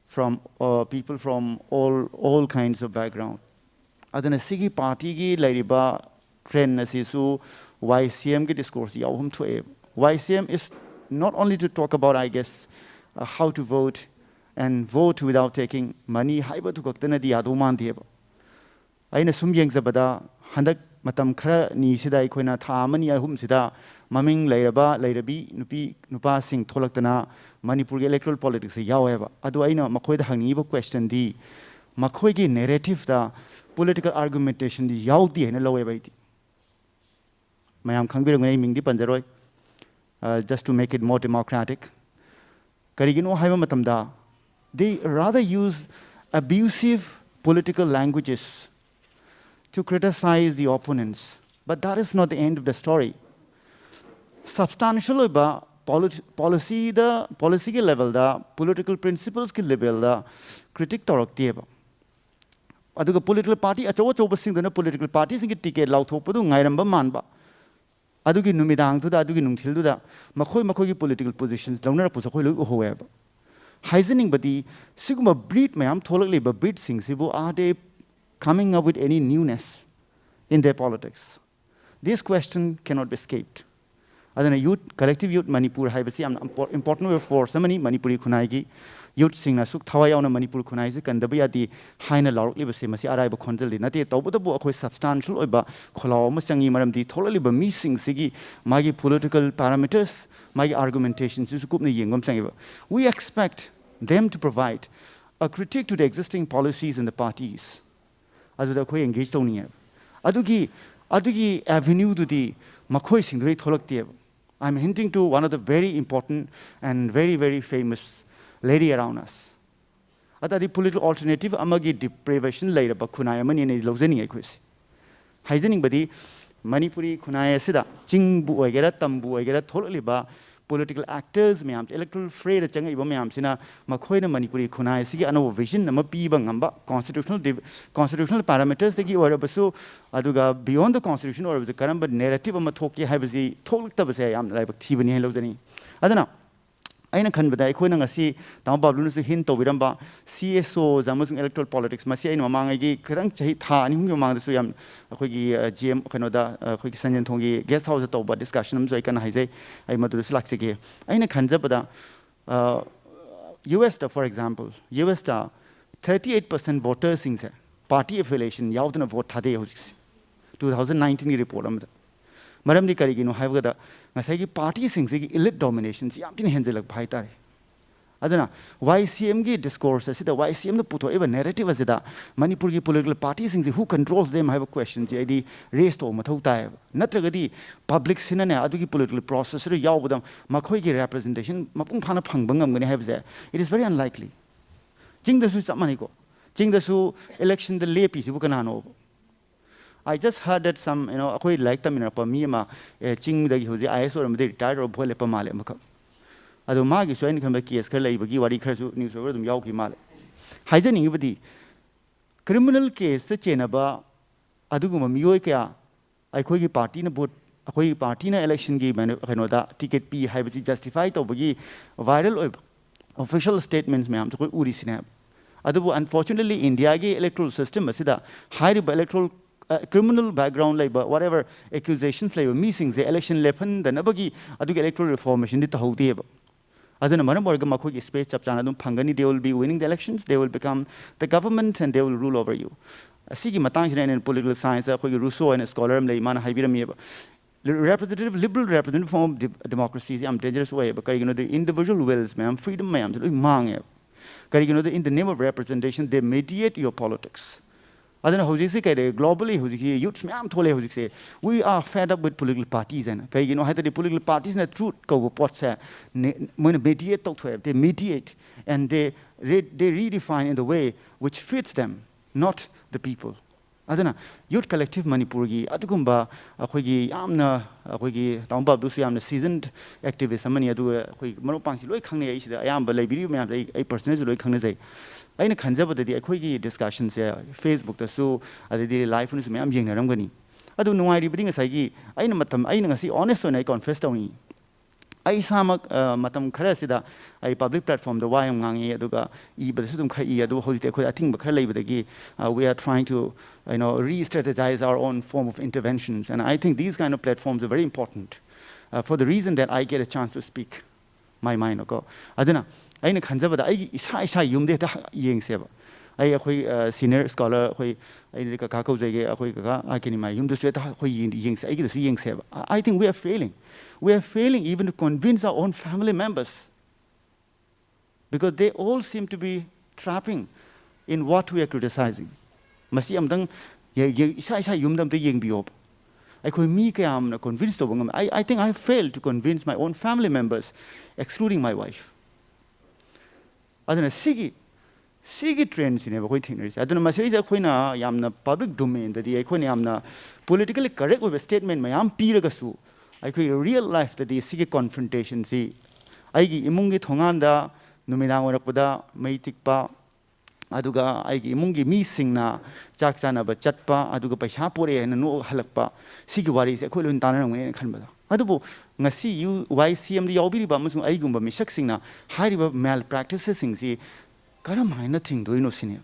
from uh, people from all, all kinds of background. ꯑꯗꯨꯅ ꯁꯤꯒꯤ ꯄꯥꯔꯇꯤꯒꯤ ꯂꯩꯔꯤꯕ train ꯑꯁꯤꯁꯨ ꯋꯥꯏ ꯁꯤ ꯑꯦꯝꯒꯤ ꯗꯤꯁꯀꯣꯔꯁ ꯌꯥꯎꯐꯝ ꯊꯣꯛꯑꯦ. ꯋꯥꯏ ꯁꯤ M is not only to talk about, I guess, uh, how to vote and vote without taking money ꯍꯥꯏꯕꯗꯨ ꯈꯛꯇꯅꯗꯤ ꯌꯥꯗꯧ ꯃꯥꯟꯗꯦꯕ. ꯑꯩꯅ ꯁꯨꯝ ꯌꯦꯡꯖꯕꯗ, ꯍꯟꯗꯛ ꯃꯇꯝ ꯈꯔꯅꯤꯁꯤꯗ, ꯑꯩꯈꯣꯏꯅ ꯊꯥ ꯑꯃꯅꯤ ꯑꯍꯨꯝꯁꯤꯗ ꯃꯃꯤꯡ ꯂꯩꯔꯕ ꯂꯩꯔꯕꯤ ꯅꯨꯄꯤ ꯅꯨꯄꯥꯁꯤꯡ ꯊꯣꯛꯂꯛꯇꯅ ꯃꯅꯤꯄꯨꯔꯒꯤ ꯏꯂꯦꯛꯇ꯭ꯔꯦꯜ ꯄꯣꯂꯤꯇꯤꯛꯁꯁꯦ ꯌꯥꯎꯋꯦꯕ. ꯑꯗꯣ ꯑꯩꯅ ꯃꯈꯣꯏꯗ ꯍꯪꯅꯤꯡꯉꯤꯕ ꯀ꯭ꯋꯦꯁꯟꯗꯤ, ꯃꯈꯣꯏꯒꯤ ꯅꯦꯔꯦꯇꯤꯞꯇ ꯄꯣꯂꯤꯇꯤꯀꯦꯜ ꯑꯥꯔꯒꯨꯃꯦꯟꯇꯦꯁꯟꯗꯤ ꯌꯥꯎꯗꯦ ꯍꯥꯏꯅ ꯂꯧꯋꯦꯕ ꯑꯩꯗꯤ. ꯃꯌꯥꯝ ꯈꯪꯕꯤꯔꯝꯒꯅꯤ, ꯑꯩ ꯃꯤꯡꯗꯤ ꯄꯟꯖꯔꯣꯏ, uh, just to make it more democratic. ꯀꯔꯤꯒꯤꯅꯣ ꯍꯥꯏꯕ ꯃꯇꯝꯗ, they rather use abusive political languages to criticize the opponents. But that is not the end of the story. Substantial ꯑꯣꯏꯕ policyꯗ, policyꯒꯤ levelꯗ, political principlesꯀꯤ levelꯗ critic ꯇꯧꯔꯛꯇꯦꯕ. ꯑꯗꯨꯒ ꯄꯣꯂꯤꯇꯤꯀꯦꯜ ꯄꯥꯔꯇꯤ ꯑꯆꯧ ꯑꯆꯧꯕꯁꯤꯡꯗꯨꯅ political ꯄꯥꯔꯇꯤꯁꯤꯡꯒꯤ ticket ꯂꯥꯎꯊꯣꯛꯄꯗꯨ ꯉꯥꯏꯔꯝꯕ ꯃꯥꯟꯕ, ꯑꯗꯨꯒꯤ ꯅꯨꯃꯤꯗꯥꯡꯗꯨꯗ, ꯑꯗꯨꯒꯤ ꯅꯨꯡꯊꯤꯜꯗꯨꯗ ꯃꯈꯣꯏ ꯃꯈꯣꯏꯒꯤ ꯄꯣꯂꯤꯇꯤꯀꯦꯜ ꯄꯣꯖꯤꯁꯟꯁ ꯂꯧꯅꯔꯛꯄꯁꯨ ꯑꯩꯈꯣꯏ ꯂꯣꯏ ꯎꯍꯧꯋꯦꯕ. ꯍꯥꯏꯖꯅꯤꯡꯕꯗꯤ, ꯁꯤꯒꯨꯝꯕ ꯕ꯭ꯔꯤꯠ ꯃꯌꯥꯝ ꯊꯣꯛꯂꯛꯂꯤꯕ ꯕ꯭ꯔꯤꯠꯁꯤꯡꯁꯤꯕꯨ, are they coming up with any newness in their politics? This question cannot be escaped. ꯑꯗꯨꯅ ꯌꯨꯠ, ꯀꯂꯦꯛꯇꯤꯚ ꯌꯨꯠ ꯃꯅꯤꯄꯨꯔ ꯍꯥꯏꯕꯁꯤ ꯌꯥꯝꯅ ꯏꯝꯄꯣꯔꯇꯦꯟ ꯑꯣꯏꯕ ꯐꯣꯔꯁ ꯑꯃꯅꯤ. ꯃꯅꯤꯄꯨꯔꯤ ꯈꯨꯟꯅꯥꯏꯒꯤ ꯌꯨꯠꯁꯤꯡꯅ ꯑꯁꯨꯛ ꯊꯋꯥꯏ ꯌꯥꯎꯅ ꯃꯅꯤꯄꯨꯔ ꯈꯨꯟꯅꯥꯏꯁꯤ ꯀꯟꯗꯕ ꯌꯥꯗꯦ ꯍꯥꯏꯅ ꯂꯥꯎꯔꯛꯂꯤꯕꯁꯦ, ꯃꯁꯤ ꯑꯔꯥꯏꯕ ꯈꯣꯟꯖꯦꯜꯗꯤ ꯅꯠꯇꯦ. ꯇꯧꯕꯇꯕꯨ ꯑꯩꯈꯣꯏ ꯁꯕꯁꯇꯥꯟꯁꯤꯌꯦꯜ ꯑꯣꯏꯕ ꯈꯣꯜꯂꯥꯎ ꯑꯃ ꯆꯪꯉꯤ, ꯃꯔꯝꯗꯤ ꯊꯣꯛꯂꯛꯂꯤꯕ ꯃꯤꯁꯤꯡꯁꯤꯒꯤ ꯃꯥꯒꯤ ꯄꯣꯂꯤꯇꯤꯀꯦꯜ ꯄꯦꯔꯥꯃꯤꯇꯔꯁ, ꯃꯥꯒꯤ ꯑꯥꯔꯒꯨꯃꯦꯟꯇꯦꯁꯟꯁꯤꯁꯨ ꯀꯨꯞꯅ ꯌꯦꯡꯕ ꯑꯃ ꯆꯪꯉꯦꯕ. We expect them to provide a critique to the existing policies and the parties. ꯑꯗꯨꯗ ꯑꯩꯈꯣꯏ ꯑꯦꯡꯒꯦꯖ ꯇꯧꯅꯤꯡꯉꯦꯕ. ꯑꯗꯨꯒꯤ, ꯑꯗꯨꯒꯤ ꯑꯦꯚꯦꯅ꯭ꯌꯨꯗꯨꯗꯤ ꯃꯈꯣꯏꯁꯤꯡꯗꯨꯗꯩ ꯊꯣꯛꯂꯛꯇꯦꯕ. I'm hinting to one of the very important and very, very famous lady around us. ꯑꯗꯗꯤ ꯄꯣꯂꯤꯇꯤꯀꯦꯜ ꯑꯣꯜꯇꯔꯅꯦꯇꯤꯚ ꯑꯃꯒꯤ ꯗꯤꯄ꯭ꯔꯤꯚꯦꯁꯟ ꯂꯩꯔꯕ ꯈꯨꯟꯅꯥꯏ ꯑꯃꯅꯤꯅ ꯑꯩ ꯂꯧꯖꯅꯤꯡꯉꯦ ꯑꯩꯈꯣꯏꯁꯦ. ꯍꯥꯏꯖꯅꯤꯡꯕꯗꯤ, ꯃꯅꯤꯄꯨꯔꯤ ꯈꯨꯟꯅꯥꯏ ꯑꯁꯤꯗ ꯆꯤꯡꯕꯨ ꯑꯣꯏꯒꯦꯔꯥ, ꯇꯝꯕꯨ ꯑꯣꯏꯒꯦꯔꯥ, ꯊꯣꯛꯂꯛꯂꯤꯕ political actors ꯃꯌꯥꯝꯁꯦ, electoral fray ꯗ ꯆꯪꯉꯛꯏꯕ ꯃꯌꯥꯝꯁꯤꯅ ꯃꯈꯣꯏꯅ ꯃꯅꯤꯄꯨꯔꯤ ꯈꯨꯟꯅꯥꯏ ꯑꯁꯤꯒꯤ ꯑꯅꯧꯕ vision ꯑꯃ ꯄꯤꯕ ꯉꯝꯕ, constitutional div- constitutional parameters ꯇꯒꯤ ꯑꯣꯏꯔꯕꯁꯨ, ꯑꯗꯨꯒ beyond the constitution ꯑꯣꯏꯔꯕꯁꯨ ꯀꯔꯝꯕ narrative ꯑꯃ ꯊꯣꯛꯀꯦ ꯍꯥꯏꯕꯁꯤ ꯊꯣꯛꯂꯛꯇꯕꯁꯦ ꯌꯥꯝꯅ ꯂꯥꯏꯕꯛ ꯊꯤꯕꯅꯤ ꯍꯥꯏꯅ ꯂꯧꯖꯅꯤꯡꯏ꯫ ꯑꯗꯨꯅ ꯑꯩꯅ ꯈꯟꯕꯗ ꯑꯩꯈꯣꯏꯅ ꯉꯁꯤ ꯇꯥꯃꯣ ꯕꯥꯕꯂꯨꯅꯁꯨ hint ꯇꯧꯕꯤꯔꯝꯕ C S Os ꯑꯃꯁꯨꯡ electoral politics, ꯃꯁꯤ ꯑꯩꯅ ꯃꯃꯥꯡꯉꯩꯒꯤ ꯈꯤꯇꯪ ꯆꯍꯤ ꯊꯥ ꯑꯅꯤ ꯑꯍꯨꯝꯒꯤ ꯃꯃꯥꯡꯗꯁꯨ ꯌꯥꯝ ꯑꯩꯈꯣꯏꯒꯤ, ꯑ, G M, ꯀꯩꯅꯣꯗ, ꯑ, ꯑꯩꯈꯣꯏꯒꯤ ꯁꯟꯖꯦꯟ ꯊꯣꯡꯒꯤ guest house ꯇ ꯇꯧꯕ discussion ꯑꯃꯁꯨ ꯑꯩ ꯀꯟꯅ ꯍꯥꯏꯖꯩ꯫ ꯑꯩ ꯃꯗꯨꯗꯁꯨ ꯂꯥꯛꯆꯒꯦ꯫ ꯑꯩꯅ ꯈꯟꯖꯕꯗ, ꯑ, U S ꯇ, for example, U S ꯇ thirty eight percent voter ꯁꯤꯡꯁꯦ party affiliation ꯌꯥꯎꯗꯅ vote ꯊꯥꯗꯩ ꯍꯧꯖꯤꯛꯁꯦ, two thousand nineteen ꯒꯤ report ꯑꯃꯗ꯫ ꯃꯔꯝꯗꯤ ꯀꯔꯤꯒꯤꯅꯣ ꯍꯥꯏꯕꯗ, ꯉꯁꯥꯏꯒꯤ party ꯁꯤꯡꯁꯤꯒꯤ elite domination ꯁꯤ ꯌꯥꯝ ꯊꯤꯅ ꯍꯦꯟꯖꯜꯂꯛꯄ ꯍꯥꯏꯇꯥꯔꯦ꯫ ꯑꯗꯨꯅ Y C M ꯒꯤ discourse ꯑꯁꯤꯗ, Y C M ꯅ ꯄꯨꯊꯣꯛꯏꯕ narrative ꯑꯁꯤꯗ ꯃꯅꯤꯄꯨꯔꯒꯤ political party ꯁꯤꯡꯁꯤ who controls them ꯍꯥꯏꯕ question ꯁꯤ ꯑꯩꯗꯤ raise ꯇꯧꯕ ꯃꯊꯧ ꯇꯥꯏꯌꯦꯕ꯫ ꯅꯠꯇ꯭ꯔꯒꯗꯤ public ꯁꯤꯅꯅꯦ ꯑꯗꯨꯒꯤ political process ꯁꯤꯗ ꯌꯥꯎꯕꯗ ꯃꯈꯣꯏꯒꯤ representation ꯃꯄꯨꯡ ꯐꯥꯅ ꯐꯪꯕ ꯉꯝꯒꯅꯤ ꯍꯥꯏꯕꯁꯦ, it is very unlikely꯫ ꯆꯤꯡꯗꯁꯨ ꯆꯞ ꯃꯥꯟꯅꯩꯀꯣ꯫ ꯆꯤꯡꯗꯁꯨ election the ꯂꯦꯞꯄꯤꯁꯤꯕꯨ ꯀꯅꯥꯅꯣꯕ? I just heard that some, you know, ꯑꯩꯈꯣꯏ ꯂꯥꯏꯔꯤꯛ ꯇꯝꯃꯤꯟꯅꯔꯛꯄ ꯃꯤ ꯑꯃ, ꯑꯦ, ꯆꯤꯡꯗꯒꯤ ꯍꯧꯖꯤꯛ I A S ꯑꯣꯏꯔꯝꯕꯗꯒꯤ retire ꯇꯧꯔ vote ꯂꯦꯞꯄ ꯃꯥꯜꯂꯦ ꯑꯃꯈꯛ꯫ ꯑꯗꯣ ꯃꯥꯒꯤꯁꯨ ꯑꯩꯅ ꯈꯟꯕꯗ case ꯈꯔ ꯂꯩꯕꯒꯤ ꯋꯥꯔꯤ ꯈꯔꯁꯨ newspaper ꯑꯗꯨꯝ ꯌꯥꯎꯈꯤ ꯃꯥꯜꯂꯦ꯫ ꯍꯥꯏꯖꯅꯤꯡꯉꯤꯕꯗꯤ, criminal case ꯇ ꯆꯦꯟꯅꯕ ꯑꯗꯨꯒꯨꯝꯕ ꯃꯤꯑꯣꯏ ꯀꯌꯥ ꯑꯩꯈꯣꯏꯒꯤ party ꯅ vote, ꯑꯩꯈꯣꯏꯒꯤ party ꯅ election ꯒꯤ mani-, ꯀꯩꯅꯣꯗ ticket ꯄꯤ ꯍꯥꯏꯕꯁꯤ justify ꯇꯧꯕꯒꯤ viral ꯑꯣꯏꯕ official statements ꯃꯌꯥꯝꯁꯨ ꯑꯩꯈꯣꯏ ꯎꯔꯤꯁꯤꯅꯦ꯫ ꯑꯗꯨꯕꯨ unfortunately India ꯒꯤ electoral system ꯑꯁꯤꯗ ꯍꯥꯏꯔꯤꯕ electoral, ꯑ, criminal background ꯂꯩꯕ, whatever accusations ꯂꯩꯕ ꯃꯤꯁꯤꯡꯁꯦ election ꯂꯦꯞꯍꯟꯗꯅꯕꯒꯤ ꯑꯗꯨꯒꯤ electoral reformation ꯗꯤ ꯇꯧꯍꯧꯗꯦꯕ꯫ ꯑꯗꯨꯅ ꯃꯔꯝ ꯑꯣꯏꯔꯒ ꯃꯈꯣꯏꯒꯤ space ꯆꯞ ꯆꯥꯅ ꯑꯗꯨꯝ ꯐꯪꯒꯅꯤ, they will be winning the elections, they will become the government and they will rule over you꯫ ꯑꯁꯤꯒꯤ ꯃꯇꯥꯡꯁꯤꯗ ꯑꯩꯅ political science ꯇ ꯑꯩꯈꯣꯏꯒꯤ Rousseau ꯍꯥꯏꯅ scholar ꯑꯃ ꯂꯩ, ꯃꯥꯅ ꯍꯥꯏꯕꯤꯔꯝꯃꯤꯕ, representative, liberal representative form of de-, democracy ꯁꯤ ꯌꯥꯝ dangerous ꯑꯣꯏꯌꯦꯕ꯫ ꯀꯔꯤꯒꯤꯅꯣꯗꯤ individual wills ꯃꯌꯥꯝ, freedom ꯃꯌꯥꯝꯁꯦ ꯂꯣꯏ ꯃꯥꯡꯉꯦꯕ꯫ ꯀꯔꯤꯒꯤꯅꯣꯗꯤ in the name of representation they mediate your politics꯫ ꯑꯗꯨꯅ ꯍꯧꯖꯤꯛꯁꯤ ꯀꯩ ꯂꯩ, globally ꯍꯧꯖꯤꯛꯁꯤ youths ꯃꯌꯥꯝ ꯊꯣꯛꯂꯛꯑꯦ ꯍꯧꯖꯤꯛꯁꯦ, "We are fed up with political parties" ꯍꯥꯏꯅ꯫ ꯀꯩꯒꯤꯅꯣ ꯍꯥꯏ ꯇꯥꯔꯗꯤ political parties ꯅ truth ꯀꯧꯕ ꯄꯣꯠꯁꯦ ꯅꯦ-, ꯃꯣꯏꯅ mediate ꯇꯧꯊꯣꯛꯑꯦꯕ, they mediate and they re-, they redefine in the way which fits them, not the people꯫ ꯑꯗꯨꯅ Youth Collective ꯃꯅꯤꯄꯨꯔꯒꯤ ꯑꯗꯨꯒꯨꯝꯕ ꯑꯩꯈꯣꯏꯒꯤ ꯌꯥꯝꯅ, ꯑꯩꯈꯣꯏꯒꯤ ꯇꯥꯃꯣ ꯕꯥꯕꯗꯨꯁꯨ ꯌꯥꯝꯅ seasoned activist ꯑꯃꯅꯤ, ꯑꯗꯨꯒ ꯑꯩꯈꯣꯏ ꯃꯔꯨꯞ ꯃꯄꯥꯡꯁꯤ ꯂꯣꯏ ꯈꯪꯅꯩ, ꯑꯩ ꯁꯤꯗ ꯑꯌꯥꯝꯕ ꯂꯩꯕꯤꯔꯤꯕ ꯃꯌꯥꯝꯁꯦ ꯑꯩ ꯑꯩ personally ꯁꯨ ꯂꯣꯏ ꯈꯪꯅꯖꯩ꯫ ꯑꯩꯅ ꯈꯟꯖꯕꯗꯗꯤ ꯑꯩꯈꯣꯏꯒꯤ discussion ꯁꯦ Facebook ꯇꯁꯨ ꯑꯗꯩꯗꯤ live ꯅꯁꯨ ꯃꯌꯥꯝ ꯌꯦꯡꯅꯔꯝꯒꯅꯤ꯫ ꯑꯗꯨ ꯅꯨꯡꯉꯥꯏꯔꯤꯕꯗꯤ ꯉꯁꯥꯏꯒꯤ ꯑꯩꯅ ꯃꯇꯝ, ꯑꯩꯅ ꯉꯁꯤ honest ꯑꯣꯏꯅ ꯑꯩ confess ꯇꯧꯅꯤꯡꯉꯤ꯫ ꯑꯩ ꯏꯁꯥꯃꯛ, ꯑ, ꯃꯇꯝ ꯈꯔꯁꯤꯗ ꯑꯩ public platform ꯗ ꯋꯥ ꯌꯥꯝ ꯉꯥꯡꯉꯤ, ꯑꯗꯨꯒ ꯏꯕꯗꯁꯨ ꯑꯗꯨꯝ ꯈꯔ ꯏ, ꯑꯗꯨꯕꯨ ꯍꯧꯖꯤꯛꯇꯤ ꯑꯩꯈꯣꯏ ꯑꯊꯤꯡꯕ ꯈꯔ ꯂꯩꯕꯗꯒꯤ, uh, we are trying to, you know, re-strategize our own form of interventions. And I think these kind of platforms are very important, uh, for the reason that I get a chance to speak my mind ꯀꯣ꯫ ꯑꯗꯨꯅ ꯑꯩꯅ ꯈꯟꯖꯕꯗ ꯑꯩꯒꯤ ꯏꯁꯥ ꯏꯁꯥ ꯌꯨꯝꯗ ꯍꯦꯛꯇ ꯌꯦꯡꯁꯦꯕ꯫ ꯑꯩ ꯑꯩꯈꯣꯏ, ꯑ, senior scholar ꯑꯩꯈꯣꯏ, ꯑꯩ ꯀꯀꯥ ꯀꯧꯖꯒꯦ, ꯑꯩꯈꯣꯏ ꯀꯀꯥ ꯑꯥꯔ ꯀꯦ ꯅꯤꯃꯥꯏ ꯌꯨꯝꯗꯁꯨ ꯍꯦꯛꯇ ꯑꯩꯈꯣꯏ ꯌꯦꯡ-, ꯌꯦꯡꯁꯦ, ꯑꯩꯒꯤꯗꯁꯨ ꯌꯦꯡꯁꯦꯕ꯫ I think we are failing. We are failing even to convince our own family members, because they all seem to be trapping in what we are criticizing. ꯃꯁꯤ ꯑꯝꯇꯪ ꯌꯦ-, ꯌꯦ-, ꯏꯁꯥ ꯏꯁꯥ ꯌꯨꯝꯗ ꯑꯝꯇ ꯌꯦꯡꯕꯤꯌꯣꯕ꯫ ꯑꯩꯈꯣꯏ ꯃꯤ ꯀꯌꯥꯝꯅ convince ꯇꯧꯕ ꯉꯝꯃꯤ? I, I think I failed to convince my own family members, excluding my wife. ꯑꯗꯨꯅ ꯁꯤꯒꯤ, ꯁꯤꯒꯤ trend ꯁꯤꯅꯦꯕ ꯑꯩꯈꯣꯏ ꯊꯦꯡꯅꯔꯤꯁꯦ꯫ ꯑꯗꯨꯅ ꯃꯁꯤꯗꯩꯁꯤꯗ ꯑꯩꯈꯣꯏꯅ ꯌꯥꯝꯅ public domain ꯗꯗꯤ ꯑꯩꯈꯣꯏꯅ ꯌꯥꯝꯅ politically correct ꯑꯣꯏꯕ statement ꯃꯌꯥꯝ ꯄꯤꯔꯒꯁꯨ, ꯑꯩꯈꯣꯏꯒꯤ real life ꯇꯗꯤ ꯁꯤꯒꯤ confrontation ꯁꯤ, ꯑꯩꯒꯤ ꯏꯃꯨꯡꯒꯤ ꯊꯣꯡꯒꯥꯟꯗ ꯅꯨꯃꯤꯗꯥꯡ ꯑꯣꯏꯔꯛꯄꯗ ꯃꯩ ꯇꯤꯛꯄ, ꯑꯗꯨꯒ ꯑꯩꯒꯤ ꯏꯃꯨꯡꯒꯤ ꯃꯤꯁꯤꯡꯅ ꯆꯥꯛ ꯆꯥꯅꯕ ꯆꯠꯄ, ꯑꯗꯨꯒ ꯄꯩꯁꯥ ꯄꯨꯔꯛꯑꯦ ꯍꯥꯏꯅ ꯅꯣꯛꯑꯒ ꯍꯜꯂꯛꯄ, ꯁꯤꯒꯤ ꯋꯥꯔꯤꯁꯦ ꯑꯩꯈꯣꯏ ꯂꯣꯏꯅ ꯇꯥꯟꯅꯔꯝꯒꯅꯤ ꯍꯥꯏꯅ ꯈꯟꯕꯗ꯫ ꯑꯗꯨꯕꯨ ꯉꯁꯤ ꯌꯨ-, ꯋꯥꯏ ꯁꯤ ꯑꯦꯝꯗ ꯌꯥꯎꯕꯤꯔꯤꯕ ꯑꯃꯁꯨꯡ ꯑꯩꯒꯨꯝꯕ ꯃꯤꯁꯛꯁꯤꯡꯅ ꯍꯥꯏꯔꯤꯕ malpractices ꯁꯤꯡꯁꯤ ꯀꯔꯝ ꯍꯥꯏꯅ ꯊꯤꯡꯗꯣꯏꯅꯣ ꯁꯤꯅꯤ꯫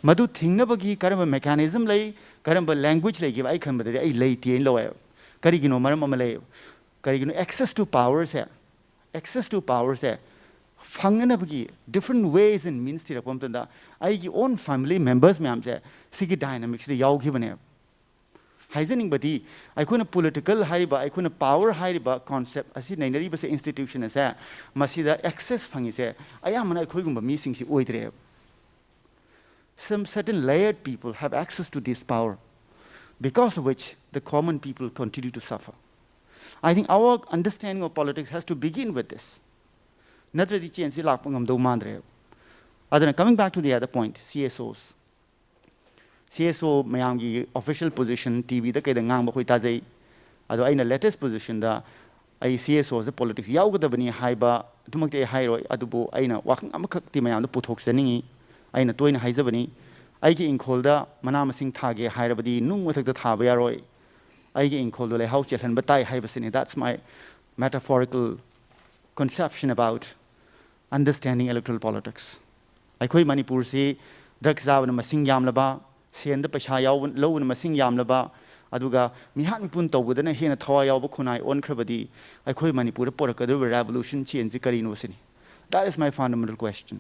ꯃꯗꯨ ꯊꯤꯡꯅꯕꯒꯤ ꯀꯔꯝꯕ mechanism ꯂꯩ, ꯀꯔꯝꯕ language ꯂꯩꯒꯦꯕ? ꯑꯩ ꯈꯟꯕꯗꯗꯤ ꯑꯩ ꯂꯩꯇꯦꯅ ꯂꯧꯋꯦꯕ꯫ ꯀꯔꯤꯒꯤꯅꯣ? ꯃꯔꯝ ꯑꯃ ꯂꯩꯌꯦꯕ꯫ ꯀꯔꯤꯒꯤꯅꯣ? Access to power say, access to power say ꯐꯪꯅꯅꯕꯒꯤ different ways and means ꯊꯤꯔꯛꯄ ꯃꯇꯝꯗ ꯑꯩꯒꯤ own family members ꯃꯌꯥꯝꯁꯦ ꯁꯤꯒꯤ dynamic ꯁꯤꯗ ꯌꯥꯎꯈꯤꯕꯅꯦꯕ꯫ ꯍꯥꯏꯖꯅꯤꯡꯕꯗꯤ, ꯑꯩꯈꯣꯏꯅ political ꯍꯥꯏꯔꯤꯕ, ꯑꯩꯈꯣꯏꯅ power ꯍꯥꯏꯔꯤꯕ concept ꯑꯁꯤ ꯅꯩꯅꯔꯤꯕꯁꯦ, institution ꯑꯁꯦ, ꯃꯁꯤꯗ access ꯐꯪꯉꯤꯁꯦ ꯑꯌꯥꯝꯕꯅ ꯑꯩꯈꯣꯏꯒꯨꯝꯕ ꯃꯤꯁꯤꯡꯁꯤ ꯑꯣꯏꯗ꯭ꯔꯦꯕ꯫ Some certain layered people have access to this power, because of which the common people continue to suffer. I think our understanding of politics has to begin with this. ꯅꯠꯇ꯭ꯔꯗꯤ change ꯁꯤ ꯂꯥꯛꯄ ꯉꯝꯗꯧ ꯃꯥꯟꯗ꯭ꯔꯦꯕ꯫ ꯑꯗꯨꯅ, coming back to the other point, C S Os. C S ꯑꯣ ꯃꯌꯥꯝꯒꯤ official position T V ꯗ ꯀꯩꯗ ꯉꯥꯡꯕ ꯑꯩꯈꯣꯏ ꯇꯥꯖꯩ꯫ ꯑꯗꯣ ꯑꯩꯅ latest position ꯗ ꯑꯩ ꯁꯤ ꯑꯦꯁ ꯑꯣꯁꯦ politics ꯌꯥꯎꯒꯗꯕꯅꯤ ꯍꯥꯏꯕ ꯑꯗꯨꯃꯛꯇꯤ ꯑꯩ ꯍꯥꯏꯔꯣꯏ, ꯑꯗꯨꯕꯨ ꯑꯩꯅ ꯋꯥꯐꯝ ꯑꯃꯈꯛꯇꯤ ꯃꯌꯥꯝꯗ ꯄꯨꯊꯣꯛꯆꯅꯤꯡꯉꯤ꯫ ꯑꯩꯅ ꯇꯣꯏꯅ ꯍꯥꯏꯖꯕꯅꯤ, ꯑꯩꯒꯤ ꯏꯪꯈꯣꯜꯗ ꯃꯅꯥ ꯃꯁꯤꯡ ꯊꯥꯒꯦ ꯍꯥꯏꯔꯕꯗꯤ ꯅꯨꯡ ꯃꯊꯛꯇ ꯊꯥꯕ ꯌꯥꯔꯣꯏ, ꯑꯩꯒꯤ ꯏꯪꯈꯣꯜꯗꯣ ꯂꯩꯍꯥꯎ ꯆꯦꯜꯍꯟꯕ ꯇꯥꯏ ꯍꯥꯏꯕꯁꯤꯅꯤ꯫ That's my metaphorical conception about understanding electoral politics. ꯑꯩꯈꯣꯏ ꯃꯅꯤꯄꯨꯔꯁꯤ ꯗ꯭ꯔꯒ ꯆꯥꯕꯅ ꯃꯁꯤꯡ ꯌꯥꯝꯂꯕ, ꯁꯦꯟꯗ ꯄꯩꯁꯥ ꯌꯥꯎꯕ, ꯂꯧꯕꯅ ꯃꯁꯤꯡ ꯌꯥꯝꯂꯕ, ꯑꯗꯨꯒ ꯃꯤꯍꯥꯠ ꯃꯤꯄꯨꯟ ꯇꯧꯕꯗꯅ ꯍꯦꯟꯅ ꯊꯋꯥꯏ ꯌꯥꯎꯕ ꯈꯨꯟꯅꯥꯏ ꯑꯣꯟꯈ꯭ꯔꯕꯗꯤ ꯑꯩꯈꯣꯏ ꯃꯅꯤꯄꯨꯔꯗ ꯄꯨꯔꯛꯀꯗꯧꯔꯤꯕ revolution change ꯁꯤ ꯀꯔꯤꯅꯣ ꯁꯤꯅꯤ꯫ That is my fundamental question.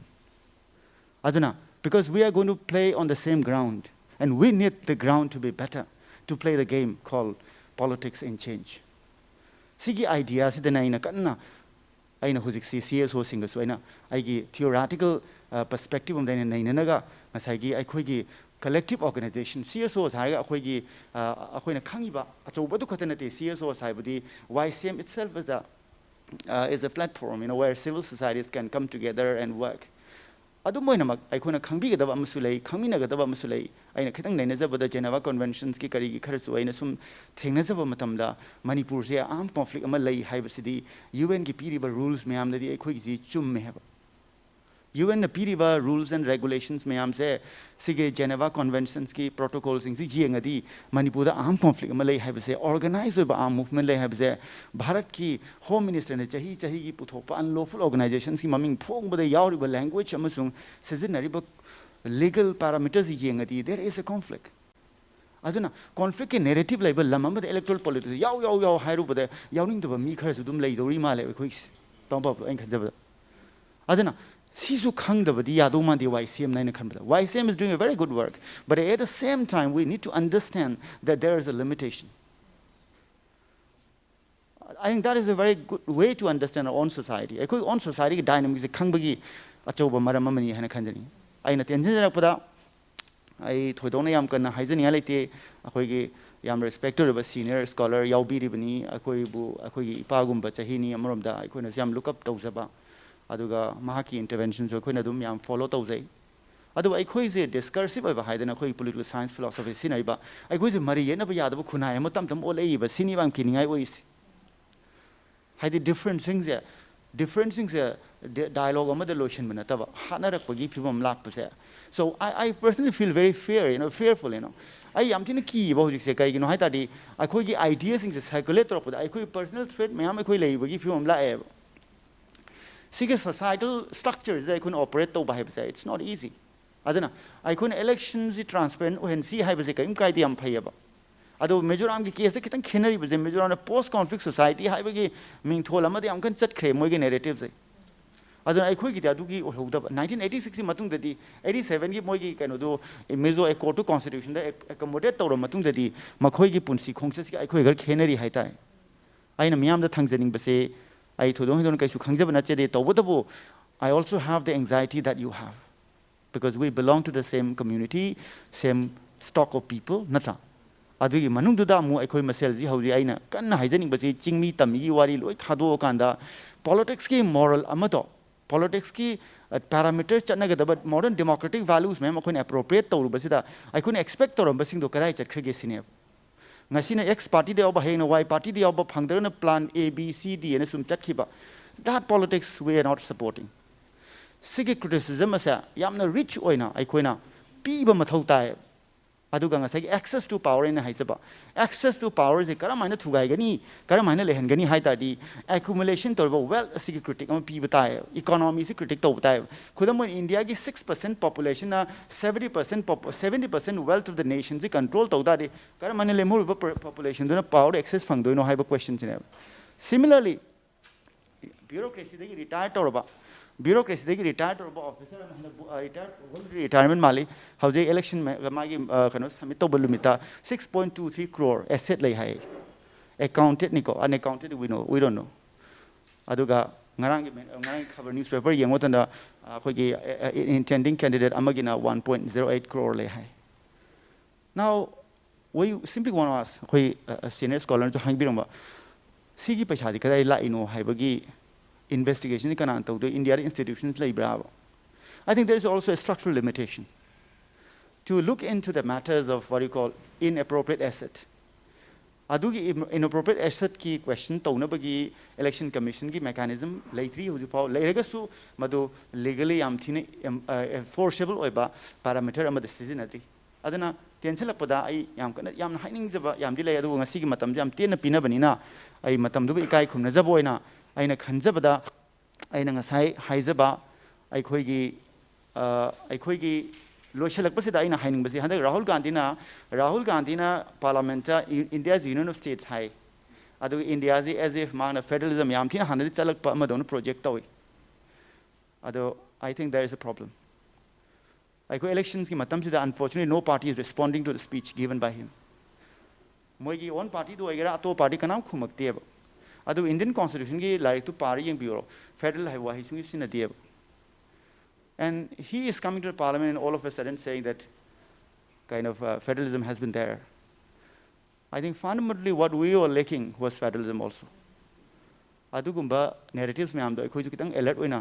ꯑꯗꯨꯅ, because we are going to play on the same ground, and we need the ground to be better to play the game called politics in change. ꯁꯤꯒꯤ idea ꯁꯤꯗꯅ ꯑꯩꯅ ꯀꯟꯅ, ꯑꯩꯅ ꯍꯧꯖꯤꯛꯁꯤ C S ꯑꯣꯁꯤꯡꯒꯁꯨ ꯑꯩꯅ ꯑꯩꯒꯤ theoretical perspective ꯑꯃꯗ ꯑꯩꯅ ꯅꯩꯅꯅꯒ, ꯉꯁꯥꯏꯒꯤ ꯑꯩꯈꯣꯏꯒꯤ collective organization, C S Os ꯍꯥꯏꯔꯒ ꯑꯩꯈꯣꯏꯒꯤ, ꯑ, ꯑꯩꯈꯣꯏꯅ ꯈꯪꯉꯤꯕ ꯑꯆꯧꯕꯗꯨ ꯈꯛꯇ ꯅꯠꯇꯦ꯫ C S Os ꯍꯥꯏꯕꯗꯤ Y C M itself is a, uh, is a platform, you know, where civil societies can come together and work. ꯑꯗꯨꯝ ꯑꯣꯏꯅꯃꯛ, ꯑꯩꯈꯣꯏꯅ ꯈꯪꯕꯤꯒꯗꯕ ꯑꯃꯁꯨ ꯂꯩ, ꯈꯪꯃꯤꯟꯅꯒꯗꯕ ꯑꯃꯁꯨ ꯂꯩ꯫ ꯑꯩꯅ ꯈꯤꯇꯪ ꯅꯩꯅꯖꯕꯗ, Geneva Conventions ꯀꯤ ꯀꯔꯤꯒꯤ ꯈꯔꯁꯨ ꯑꯩꯅ ꯁꯨꯝ ꯊꯦꯡꯅꯖꯕ ꯃꯇꯝꯗ, ꯃꯅꯤꯄꯨꯔꯁꯦ armed conflict ꯑꯃ ꯂꯩ ꯍꯥꯏꯕꯁꯤꯗꯤ U N ꯒꯤ ꯄꯤꯔꯤꯕ rules ꯃꯌꯥꯝꯗꯗꯤ ꯑꯩꯈꯣꯏꯒꯤꯁꯤ ꯆꯨꯝꯃꯦ ꯍꯥꯏꯕ꯫ U N ꯅ ꯄꯤꯔꯤꯕ rules and regulations ꯃꯌꯥꯝꯁꯦ, ꯁꯤꯒꯤ Geneva Conventions ꯀꯤ protocol ꯁꯤꯡꯁꯤ ꯌꯦꯡꯉꯗꯤ, ꯃꯅꯤꯄꯨꯔꯗ armed conflict ꯑꯃ ꯂꯩ ꯍꯥꯏꯕꯁꯦ, organized ꯑꯣꯏꯕ armed movement ꯂꯩ ꯍꯥꯏꯕꯁꯦ, ꯚꯥꯔꯠꯀꯤ Home Minister ꯅ ꯆꯍꯤ ꯆꯍꯤꯒꯤ ꯄꯨꯊꯣꯛꯄ unlawful organizations ꯀꯤ ꯃꯃꯤꯡ ꯐꯣꯡꯕꯗ ꯌꯥꯎꯔꯤꯕ language ꯑꯃꯁꯨꯡ ꯁꯤꯖꯤꯟꯅꯔꯤꯕ legal parameters ꯌꯦꯡꯉꯗꯤ, there is a conflict. ꯑꯗꯨꯅ conflict ꯀꯤ narrative ꯂꯩꯕ ꯂꯝ ꯑꯃꯗ electoral politics ꯌꯥꯎ, ꯌꯥꯎ, ꯌꯥꯎ ꯍꯥꯏꯔꯨꯕꯗ ꯌꯥꯎꯅꯤꯡꯗꯕ ꯃꯤ ꯈꯔꯁꯨ ꯑꯗꯨꯝ ꯂꯩꯗꯧꯔꯤ ꯃꯥꯜꯂꯦ ꯑꯩꯈꯣꯏꯒꯤꯁꯦ, ꯇꯥꯃꯣ ꯄꯥꯕꯂꯣ, ꯑꯩꯅ ꯈꯟꯖꯕꯗ꯫ ꯑꯗꯨꯅ ꯁꯤꯁꯨ ꯈꯪꯗꯕꯗꯤ ꯌꯥꯗꯧ ꯃꯥꯟꯗꯦ Y C M ꯅ, ꯑꯩꯅ ꯈꯟꯕꯗ꯫ Y C M is doing a very good work, but at the same time we need to understand that there is a limitation. I think that is a very good way to understand our own society. ꯑꯩꯈꯣꯏ own society ꯒꯤ dynamic ꯁꯦ ꯈꯪꯕꯒꯤ ꯑꯆꯧꯕ ꯃꯔꯝ ꯑꯃꯅꯤ ꯍꯥꯏꯅ ꯈꯟꯖꯅꯤꯡꯉꯤ꯫ ꯑꯩꯅ ꯇꯦꯟꯁꯤꯟꯖꯔꯛꯄꯗ, ꯑꯩ ꯊꯣꯏꯗꯣꯛꯅ ꯌꯥꯝ ꯀꯟꯅ ꯍꯥꯏꯖꯅꯤꯡꯉꯥꯏ ꯂꯩꯇꯦ꯫ ꯑꯩꯈꯣꯏꯒꯤ ꯌꯥꯝ respect ꯇꯧꯔꯕ senior scholar ꯌꯥꯎꯕꯤꯔꯤꯕꯅꯤ꯫ ꯑꯩꯈꯣꯏꯕꯨ, ꯑꯩꯈꯣꯏꯒꯤ ꯏꯄꯥꯒꯨꯝꯕ ꯆꯍꯤꯅꯤ, ꯑꯃꯔꯣꯝꯗ ꯑꯩꯈꯣꯏꯅꯁꯨ ꯌꯥꯝ look up ꯇꯧꯖꯕ, ꯑꯗꯨꯒ ꯃꯍꯥꯛꯀꯤ intervention ꯁꯨ ꯑꯩꯈꯣꯏꯅ ꯑꯗꯨꯝ ꯌꯥꯝ follow ꯇꯧꯖꯩ꯫ ꯑꯗꯨꯕꯨ ꯑꯩꯈꯣꯏꯁꯦ ꯗꯤꯁꯀꯔꯁꯤꯞ ꯑꯣꯏꯕ ꯍꯥꯏꯗꯅ ꯑꯩꯈꯣꯏ ꯄꯣꯂꯤꯇꯤꯀꯦꯜ ꯁꯥꯏꯟꯁ ꯐꯤꯂꯣꯁꯣꯐꯤ ꯁꯤꯖꯤꯟꯅꯔꯤꯕ, ꯑꯩꯈꯣꯏꯁꯦ ꯃꯔꯩ ꯌꯦꯠꯅꯕ ꯌꯥꯗꯕ ꯈꯨꯟꯅꯥꯏ ꯑꯃ ꯇꯞ ꯇꯞꯅ ꯑꯣꯜꯂꯛꯏꯕ, ꯁꯤꯅꯤ ꯌꯥꯝ ꯀꯤꯅꯤꯡꯉꯥꯏ ꯑꯣꯏꯔꯤꯁꯤ꯫ ꯍꯥꯏꯗꯤ ꯗꯤꯐ꯭ꯔꯦꯟꯁꯁꯤꯡꯁꯦ, ꯗꯤꯐ꯭ꯔꯦꯟꯁꯁꯤꯡꯁꯦ ꯗꯥꯏꯂꯣꯒ ꯑꯃꯗ ꯂꯣꯏꯁꯤꯟꯕ ꯅꯠꯇꯕ ꯍꯥꯠꯅꯔꯛꯄꯒꯤ ꯐꯤꯕꯝ ꯂꯥꯛꯄꯁꯦ꯫ So I, I personally feel very fear, you know, fearful, you know. ꯑꯩ ꯌꯥꯝ ꯊꯤꯅ ꯀꯤꯌꯦꯕ ꯍꯧꯖꯤꯛꯁꯦ꯫ ꯀꯩꯒꯤꯅꯣ ꯍꯥꯏ ꯇꯥꯔꯗꯤ, ꯑꯩꯈꯣꯏꯒꯤ ꯑꯥꯏꯗꯤꯌꯥꯁꯤꯡꯁꯦ ꯁꯔꯀꯨꯂꯦꯠ ꯇꯧꯔꯛꯄꯗ ꯑꯩꯈꯣꯏ ꯄꯔꯁꯅꯦꯜ ꯊ꯭ꯔꯦꯠ ꯃꯌꯥꯝ ꯑꯩꯈꯣꯏ ꯂꯩꯕꯒꯤ ꯐꯤꯕꯝ ꯂꯥꯛꯑꯦꯕ꯫ ꯁꯤꯒꯤ ꯁꯣꯁꯥꯏꯇꯜ ꯁ꯭ꯇ꯭ꯔꯛꯆꯔꯁꯤꯗ ꯑꯩꯈꯣꯏꯅ ꯑꯣꯄꯔꯦꯠ ꯇꯧꯕ ꯍꯥꯏꯕꯁꯦ, it's not easy. ꯑꯗꯨꯅ ꯑꯩꯈꯣꯏꯅ ꯏꯂꯦꯛꯁꯟꯁꯤ ꯇ꯭ꯔꯥꯟꯁꯄꯦꯔꯦꯟ ꯑꯣꯏꯍꯟꯁꯤ ꯍꯥꯏꯕꯁꯦ ꯀꯔꯤꯝ ꯀꯥꯏꯗꯦ, ꯌꯥꯝ ꯐꯩꯌꯦꯕ꯫ ꯑꯗꯣ ꯃꯤꯖꯣꯔꯥꯝꯒꯤ ꯀꯦꯁꯇ ꯈꯤꯇꯪ ꯈꯦꯠꯅꯔꯤꯕꯁꯦ, ꯃꯤꯖꯣꯔꯥꯝꯗ ꯄꯣꯁ ꯀꯣꯟꯐ꯭ꯂꯤꯛ ꯁꯣꯁꯥꯏꯇꯤ ꯍꯥꯏꯕꯒꯤ ꯃꯤꯡꯊꯣꯜ ꯑꯃꯗ ꯌꯥꯝ ꯀꯟꯅ ꯆꯠꯈ꯭ꯔꯦ ꯃꯣꯏꯒꯤ ꯅꯦꯔꯦꯇꯤꯞꯁꯦ꯫ ꯑꯗꯨꯅ ꯑꯩꯈꯣꯏꯒꯤꯗꯤ ꯑꯗꯨꯒꯤ ꯑꯣꯏꯍꯧꯗꯕ꯫ ꯅꯥꯏꯟꯇꯤꯟ ꯑꯩꯠꯇꯤ ꯁꯤꯛꯁꯀꯤ ꯃꯇꯨꯡꯗꯗꯤ, ꯑꯩꯠꯇꯤ ꯁꯚꯦꯟꯒꯤ ꯃꯣꯏꯒꯤ ꯀꯩꯅꯣꯗꯣ, ꯃꯤꯖꯣ ꯑꯦꯀꯣꯔꯗꯇꯨ ꯀꯣꯟꯁꯇꯤꯇ꯭ꯌꯨꯁꯟꯗ ꯑꯦꯀꯣꯃꯣꯗꯦꯠ ꯇꯧꯔ ꯃꯇꯨꯡꯗꯗꯤ ꯃꯈꯣꯏꯒꯤ ꯄꯨꯟꯁꯤ ꯈꯣꯡꯆꯠꯁꯤꯒ ꯑꯩꯈꯣꯏ ꯈꯔ ꯈꯦꯠꯅꯔꯤ ꯍꯥꯏꯇꯥꯔꯦ꯫ ꯑꯩꯅ ꯃꯤꯌꯥꯝꯗ ꯊꯝꯖꯅꯤꯡꯕꯁꯦ, ꯑꯩ ꯊꯣꯏꯗꯣꯛ ꯍꯦꯟꯗꯣꯛꯅ ꯀꯩꯁꯨ ꯈꯪꯖꯕ ꯅꯠꯆꯗꯦ, ꯇꯧꯕꯇꯕꯨ, I also have the anxiety that you have, because we belong to the same community, same stock of people, ꯅꯠꯇ꯭ꯔꯥ? ꯑꯗꯨꯒꯤ ꯃꯅꯨꯡꯗꯨꯗ ꯑꯃꯨꯛ ꯑꯩꯈꯣꯏ ꯃꯁꯦꯜꯁꯤ ꯍꯧꯖꯤꯛ ꯑꯩꯅ ꯀꯟꯅ ꯍꯥꯏꯖꯅꯤꯡꯕꯁꯤ, ꯆꯤꯡꯃꯤ ꯇꯝꯃꯤꯒꯤ ꯋꯥꯔꯤ ꯂꯣꯏ ꯊꯥꯗꯣꯛꯑꯀꯥꯟꯗ, ꯄꯣꯂꯤꯇꯤꯛꯁꯀꯤ ꯃꯣꯔꯦꯜ ꯑꯃꯗꯣ, ꯄꯣꯂꯤꯇꯤꯛꯁꯀꯤ ꯄꯦꯔꯥꯃꯤꯇꯔ ꯆꯠꯅꯒꯗꯕ ꯃꯣꯗꯔꯟ ꯗꯦꯃꯣꯀ꯭ꯔꯦꯇꯤꯛ ꯚꯦꯂꯨꯁ ꯃꯌꯥꯝ ꯑꯩꯈꯣꯏꯅ ꯑꯦꯄ꯭ꯔꯣꯄ꯭ꯔꯤꯌꯦꯠ ꯇꯧꯔꯨꯕꯁꯤꯗ, ꯑꯩꯈꯣꯏꯅ ꯑꯦꯛꯁꯄꯦꯛ ꯇꯧꯔꯝꯕꯁꯤꯡꯗꯣ ꯀꯗꯥꯏ ꯆꯠꯈ꯭ꯔꯒꯦ ꯁꯤꯅꯦꯕ꯫ ꯉꯁꯤꯅ ꯑꯦꯛꯁ ꯄꯥꯔꯇꯤꯗ ꯌꯥꯎꯕ, ꯍꯌꯦꯡꯅ ꯋꯥꯏ ꯄꯥꯔꯇꯤꯗ ꯌꯥꯎꯕ, ꯐꯪꯗ꯭ꯔꯒꯅ ꯄ꯭ꯂꯥꯟ ꯑꯦ, ꯕꯤ, ꯁꯤ, ꯗꯤ ꯑꯅ ꯁꯨꯝ ꯆꯠꯈꯤꯕ꯫ That politics we are not supporting. ꯁꯤꯒꯤ ꯀ꯭ꯔꯤꯇꯤꯁꯤꯖꯝ ꯑꯁꯦ ꯌꯥꯝꯅ ꯔꯤꯆ ꯑꯣꯏꯅ ꯑꯩꯈꯣꯏꯅ ꯄꯤꯕ ꯃꯊꯧ ꯇꯥꯏ꯫ ꯑꯗꯨꯒ ꯉꯁꯥꯏꯒꯤ access to power ꯑꯩꯅ ꯍꯥꯏꯖꯕ, access to powerꯁꯦ ꯀꯔꯝ ꯍꯥꯏꯅ ꯊꯨꯒꯥꯏꯒꯅꯤ, ꯀꯔꯝ ꯍꯥꯏꯅ ꯂꯩꯍꯟꯒꯅꯤ ꯍꯥꯏ ꯇꯥꯔꯗꯤ, accumulation ꯇꯧꯔꯤꯕ wealth ꯑꯁꯤꯒꯤ ꯀ꯭ꯔꯤꯇꯤꯛ ꯑꯃ ꯄꯤꯕ ꯇꯥꯏ, ꯏꯀꯣꯅꯣꯃꯤꯁꯤ ꯀ꯭ꯔꯤꯇꯤꯛ ꯇꯧꯕ ꯇꯥꯏ꯫ ꯈꯨꯗꯝ ꯑꯣꯏꯅ, ꯏꯟꯗꯤꯌꯥꯒꯤ six percent populationꯅ seventy percent, seventy percent wealth of the nationꯁꯤ control ꯇꯧ ꯇꯥꯔꯗꯤ, ꯀꯔꯝ ꯍꯥꯏꯅ ꯂꯦꯝꯍꯧꯔꯤꯕ populationꯗꯨꯅ power access ꯐꯪꯗꯣꯏꯅꯣ ꯍꯥꯏꯕ questionꯁꯤꯅꯦꯕ꯫ Similarly, ꯕ꯭ꯌꯨꯔꯣꯀ꯭ꯔꯦꯁꯤꯗꯒꯤ ꯔꯤꯇꯥꯌꯔ ꯇꯧꯔꯕ, ꯕ꯭ꯌꯨꯔꯣꯀ꯭ꯔꯦꯁꯤꯗꯒꯤ ꯔꯤꯇꯥꯌꯔ ꯇꯧꯔꯕ ꯑꯣꯐꯤꯁꯔ ꯑꯃ ꯍꯟꯗꯛ ꯔꯤꯇꯥꯌꯔ, ꯔꯤꯇꯥꯌꯔꯃꯦꯟ ꯃꯥꯜꯂꯤ꯫ ꯍꯧꯖꯤꯛ ꯏꯂꯦꯛꯁꯟ ꯃꯥꯒꯤ ꯀꯩꯅꯣ ꯁꯕꯃꯤꯠ ꯇꯧꯕ ꯅꯨꯃꯤꯠꯇ six point two three crore asset ꯂꯩ ꯍꯥꯏ꯫ Accounted ꯅꯤꯀꯣ, unaccounted we know, we don't know꯫ ꯑꯗꯨꯒ ꯉꯔꯥꯡꯒꯤ, ꯉꯔꯥꯡꯒꯤ ꯈꯕꯔ, ꯅ꯭ꯌꯨꯁꯄꯦꯄꯔ ꯌꯦꯡꯕ ꯃꯇꯝꯗ ꯑꯩꯈꯣꯏꯒꯤ intending candidate ꯑꯃꯒꯤꯅ one point zero eight crore ꯂꯩ ꯍꯥꯏ꯫ Now, we simply want to ask, ꯑꯩꯈꯣꯏ ꯁꯤꯅꯤꯌꯔ ꯁ꯭ꯀꯣꯂꯔꯅꯁꯨ ꯍꯥꯏꯕꯤꯔꯝꯕ, ꯁꯤꯒꯤ ꯄꯩꯁꯥꯗꯤ ꯀꯗꯥꯏ ꯂꯥꯛꯏꯅꯣ ꯍꯥꯏꯕꯒꯤ ꯏꯟꯚꯦꯁꯇꯤꯒꯦꯁꯟꯗꯤ ꯀꯅꯥꯅ ꯇꯧꯗꯣꯏ? ꯏꯟꯗꯤꯌꯥꯗ institutions ꯂꯩꯕ꯭ꯔꯥꯕ? I think there is also a structural limitation to look into the matters of what you call inappropriate asset. ꯑꯗꯨꯒꯤ inappropriate assetꯀꯤ question ꯇꯧꯅꯕꯒꯤ election commissionꯒꯤ mechanism ꯂꯩꯇ꯭ꯔꯤ ꯍꯧꯖꯤꯛꯐꯥꯎ꯫ ꯂꯩꯔꯒꯁꯨ ꯃꯗꯨ legally ꯌꯥꯝ ꯊꯤꯅ enforceable ꯑꯣꯏꯕ parameter ꯑꯃꯗ ꯁꯤꯖꯤꯟꯅꯗ꯭ꯔꯤ꯫ ꯑꯗꯨꯅ ꯇꯦꯟꯁꯤꯜꯂꯛꯄꯗ ꯑꯩ ꯌꯥꯝ ꯀꯟꯅ ꯌꯥꯝꯅ ꯍꯥꯏꯅꯤꯡꯖꯕ ꯌꯥꯝꯗꯤ ꯂꯩ, ꯑꯗꯨꯕꯨ ꯉꯁꯤꯒꯤ ꯃꯇꯝꯁꯦ ꯌꯥꯝ ꯇꯦꯟꯅ ꯄꯤꯅꯕꯅꯤꯅ ꯑꯩ ꯃꯇꯝꯗꯨꯕꯨ ꯏꯀꯥꯏ ꯈꯨꯝꯅꯖꯕ ꯑꯣꯏꯅ ꯑꯩꯅ ꯈꯟꯖꯕꯗ ꯑꯩꯅ ꯉꯁꯥꯏ ꯍꯥꯏꯖꯕ ꯑꯩꯈꯣꯏꯒꯤ ꯑ, ꯑꯩꯈꯣꯏꯒꯤ ꯂꯣꯏꯁꯤꯜꯂꯛꯄꯁꯤꯗ ꯑꯩꯅ ꯍꯥꯏꯅꯤꯡꯕꯁꯤ, ꯍꯟꯗꯛ ꯔꯥꯍꯨꯜ ꯒꯥꯟꯙꯤꯅ ꯔꯥꯍꯨꯜ ꯒꯥꯟꯙꯤꯅ Parliamentꯇ India's Union of States ꯍꯥꯏ꯫ ꯑꯗꯨꯒ ꯏꯟꯗꯤꯌꯥꯁꯤ as if ꯃꯥꯅ federalism ꯌꯥꯝ ꯊꯤꯅ ꯍꯥꯟꯅꯗꯤ ꯆꯠꯂꯛꯄ ꯑꯃꯗꯧꯅ project ꯇꯧꯏ꯫ ꯑꯗꯣ I think there is a problem. ꯑꯩꯈꯣꯏ electionsꯀꯤ ꯃꯇꯝꯁꯤꯗ unfortunately no party is responding to the speech given by him. ꯃꯣꯏꯒꯤ own partyꯗꯨ ꯑꯣꯏꯒꯦꯔꯥ ꯑꯇꯣꯞꯄ party ꯀꯅꯥꯝ ꯈꯨꯝꯃꯛꯇꯦꯕ꯫ ꯑꯗꯨ Indian Constitutionꯒꯤ ꯂꯥꯏꯔꯤꯛꯇꯨ ꯄꯥꯔ ꯌꯦꯡꯕꯤꯌꯨꯔꯣ, federal ꯍꯥꯏꯕ ꯋꯥꯍꯩ ꯁꯨꯡꯁꯤ ꯁꯤꯖꯤꯟꯅꯗꯦꯕ꯫ And he is coming to the parliament and all of a sudden saying that kind of uh, federalism has been there. I think fundamentally what we were lacking was federalism also. ꯑꯗꯨꯒꯨꯝꯕ narratives ꯃꯌꯥꯝꯗꯣ ꯑꯩꯈꯣꯏꯁꯨ ꯈꯤꯇꯪ alert ꯑꯣꯏꯅ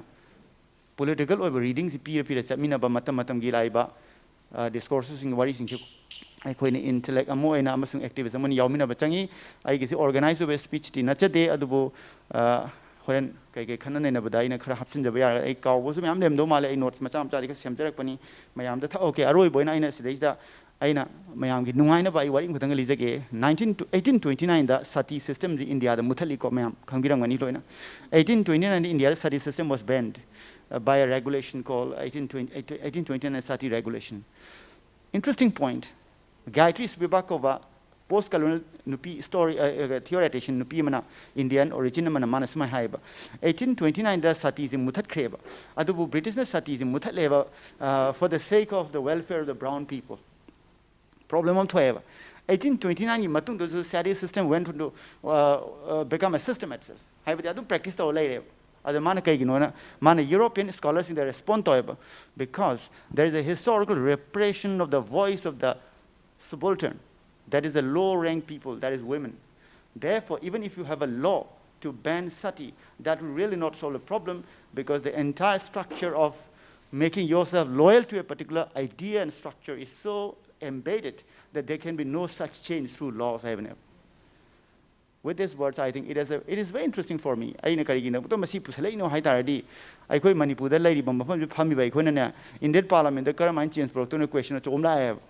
political ꯑꯣꯏꯕ readingꯁꯤ ꯄꯤꯔ ꯄꯤꯔ ꯆꯠꯃꯤꯟꯅꯕ, ꯃꯇꯝ ꯃꯇꯝꯒꯤ ꯂꯥꯛꯏꯕ discoursesꯁꯤꯡ, ꯋꯥꯔꯤꯁꯤꯡꯁꯤ ꯑꯩꯈꯣꯏꯅ intellect ꯑꯃ ꯑꯣꯏꯅ ꯑꯃꯁꯨꯡ activist ꯑꯃ ꯑꯣꯏꯅ ꯌꯥꯎꯃꯤꯟꯅꯕ ꯆꯪꯉꯤ꯫ ꯑꯩꯒꯤꯁꯤ organize ꯑꯣꯏꯕ speechꯇꯤ ꯅꯠꯆꯗꯦ, ꯑꯗꯨꯕꯨ ꯑ, ꯍꯣꯔꯦꯟ ꯀꯩꯀꯩ ꯈꯟꯅ ꯅꯩꯅꯕꯗ ꯑꯩꯅ ꯈꯔ ꯍꯥꯞꯆꯤꯟꯖꯕ ꯌꯥꯔꯒ, ꯑꯩ ꯀꯥꯎꯕꯁꯨ ꯃꯌꯥꯝ ꯂꯩꯔꯝꯗꯧ ꯃꯥꯜꯂꯦ꯫ ꯑꯩ notes ꯃꯆꯥ ꯃꯆꯥꯗꯤ ꯈꯔ ꯁꯦꯝꯖꯔꯛꯄꯅꯤ ꯃꯌꯥꯝꯗ꯫ Okay, ꯑꯔꯣꯏꯕ ꯑꯣꯏꯅ ꯑꯩꯅ ꯁꯤꯗꯩꯁꯤꯗ ꯑꯩꯅ ꯃꯌꯥꯝꯒꯤ ꯅꯨꯡꯉꯥꯏꯅꯕ ꯑꯩ ꯋꯥꯔꯤ ꯑꯃꯈꯛꯇꯪꯒ ꯂꯤꯖꯒꯦ꯫ Nineteen, eighteen twenty nineꯗ sati systemꯁꯤ ꯏꯟꯗꯤꯌꯥꯗ ꯃꯨꯊꯠꯂꯤꯀꯣ, ꯃꯌꯥꯝ ꯈꯪꯕꯤꯔꯝꯒꯅꯤ ꯂꯣꯏꯅ꯫ Eighteen twenty nineꯗ ꯏꯟꯗꯤꯌꯥꯗ sati system was banned uh, by a regulation called eighteen twenty, eighteen twenty nine sati regulation. Interesting point. Gayatri Spivak ꯀꯧꯕ post colonial ꯅꯨꯄꯤ story, theoretician ꯅꯨꯄꯤ ꯑꯃꯅ, Indian origin ꯑꯃꯅ, ꯃꯥꯅ ꯁꯨꯃꯥꯏꯅ ꯍꯥꯏꯌꯦꯕ, eighteen twenty nineꯗ satiꯁꯦ ꯃꯨꯊꯠꯈ꯭ꯔꯦꯕ, ꯑꯗꯨꯕꯨ Britishꯅ satiꯁꯦ ꯃꯨꯊꯠꯂꯦꯕ uh, for the sake of the welfare of the brown people. Problem ꯑꯃ ꯊꯣꯛꯑꯦꯕ꯫ Eighteen twenty nineꯒꯤ ꯃꯇꯨꯡꯗꯁꯨ sati system went to uh, uh, become a system itself. ꯍꯥꯏꯕꯗꯤ ꯑꯗꯨꯝ practice ꯇꯧꯔ ꯂꯩꯔꯦꯕ꯫ ꯑꯗꯣ ꯃꯥꯅ ꯀꯩꯒꯤꯅꯣꯅ, ꯃꯥꯅ European scholarꯁꯤꯡꯗ respond ꯇꯧꯋꯦꯕ, because there is a historical repression of the voice of the subaltern, that is the low rank people, that is women. Therefore, even if you have a law to ban sati, that will really not solve the problem, because the entire structure of making yourself loyal to a particular idea and structure is so embedded that there can be no such change through laws ꯍꯥꯏꯕꯅꯦꯕ. With these words, I think it is, a, it is very interesting for me. ꯑꯩꯅ ꯀꯔꯤꯒꯤꯅꯣ ꯃꯁꯤ ꯄꯨꯁꯜꯂꯛꯏꯅꯣ ꯍꯥꯏ ꯇꯥꯔꯗꯤ, ꯑꯩꯈꯣꯏ ꯃꯅꯤꯄꯨꯔꯗ ꯂꯩꯔꯤꯕ ꯃꯐꯝꯁꯤꯗ ꯐꯝꯃꯤꯕ ꯑꯩꯈꯣꯏꯅꯅꯦ, Indian Parliament ꯀꯔꯝꯍꯥꯏꯅ change ꯄꯨꯔꯛꯇꯣꯏꯅꯣ question ꯑꯆꯧꯕ ꯑꯃ ꯂꯥꯛꯑꯦꯕ꯫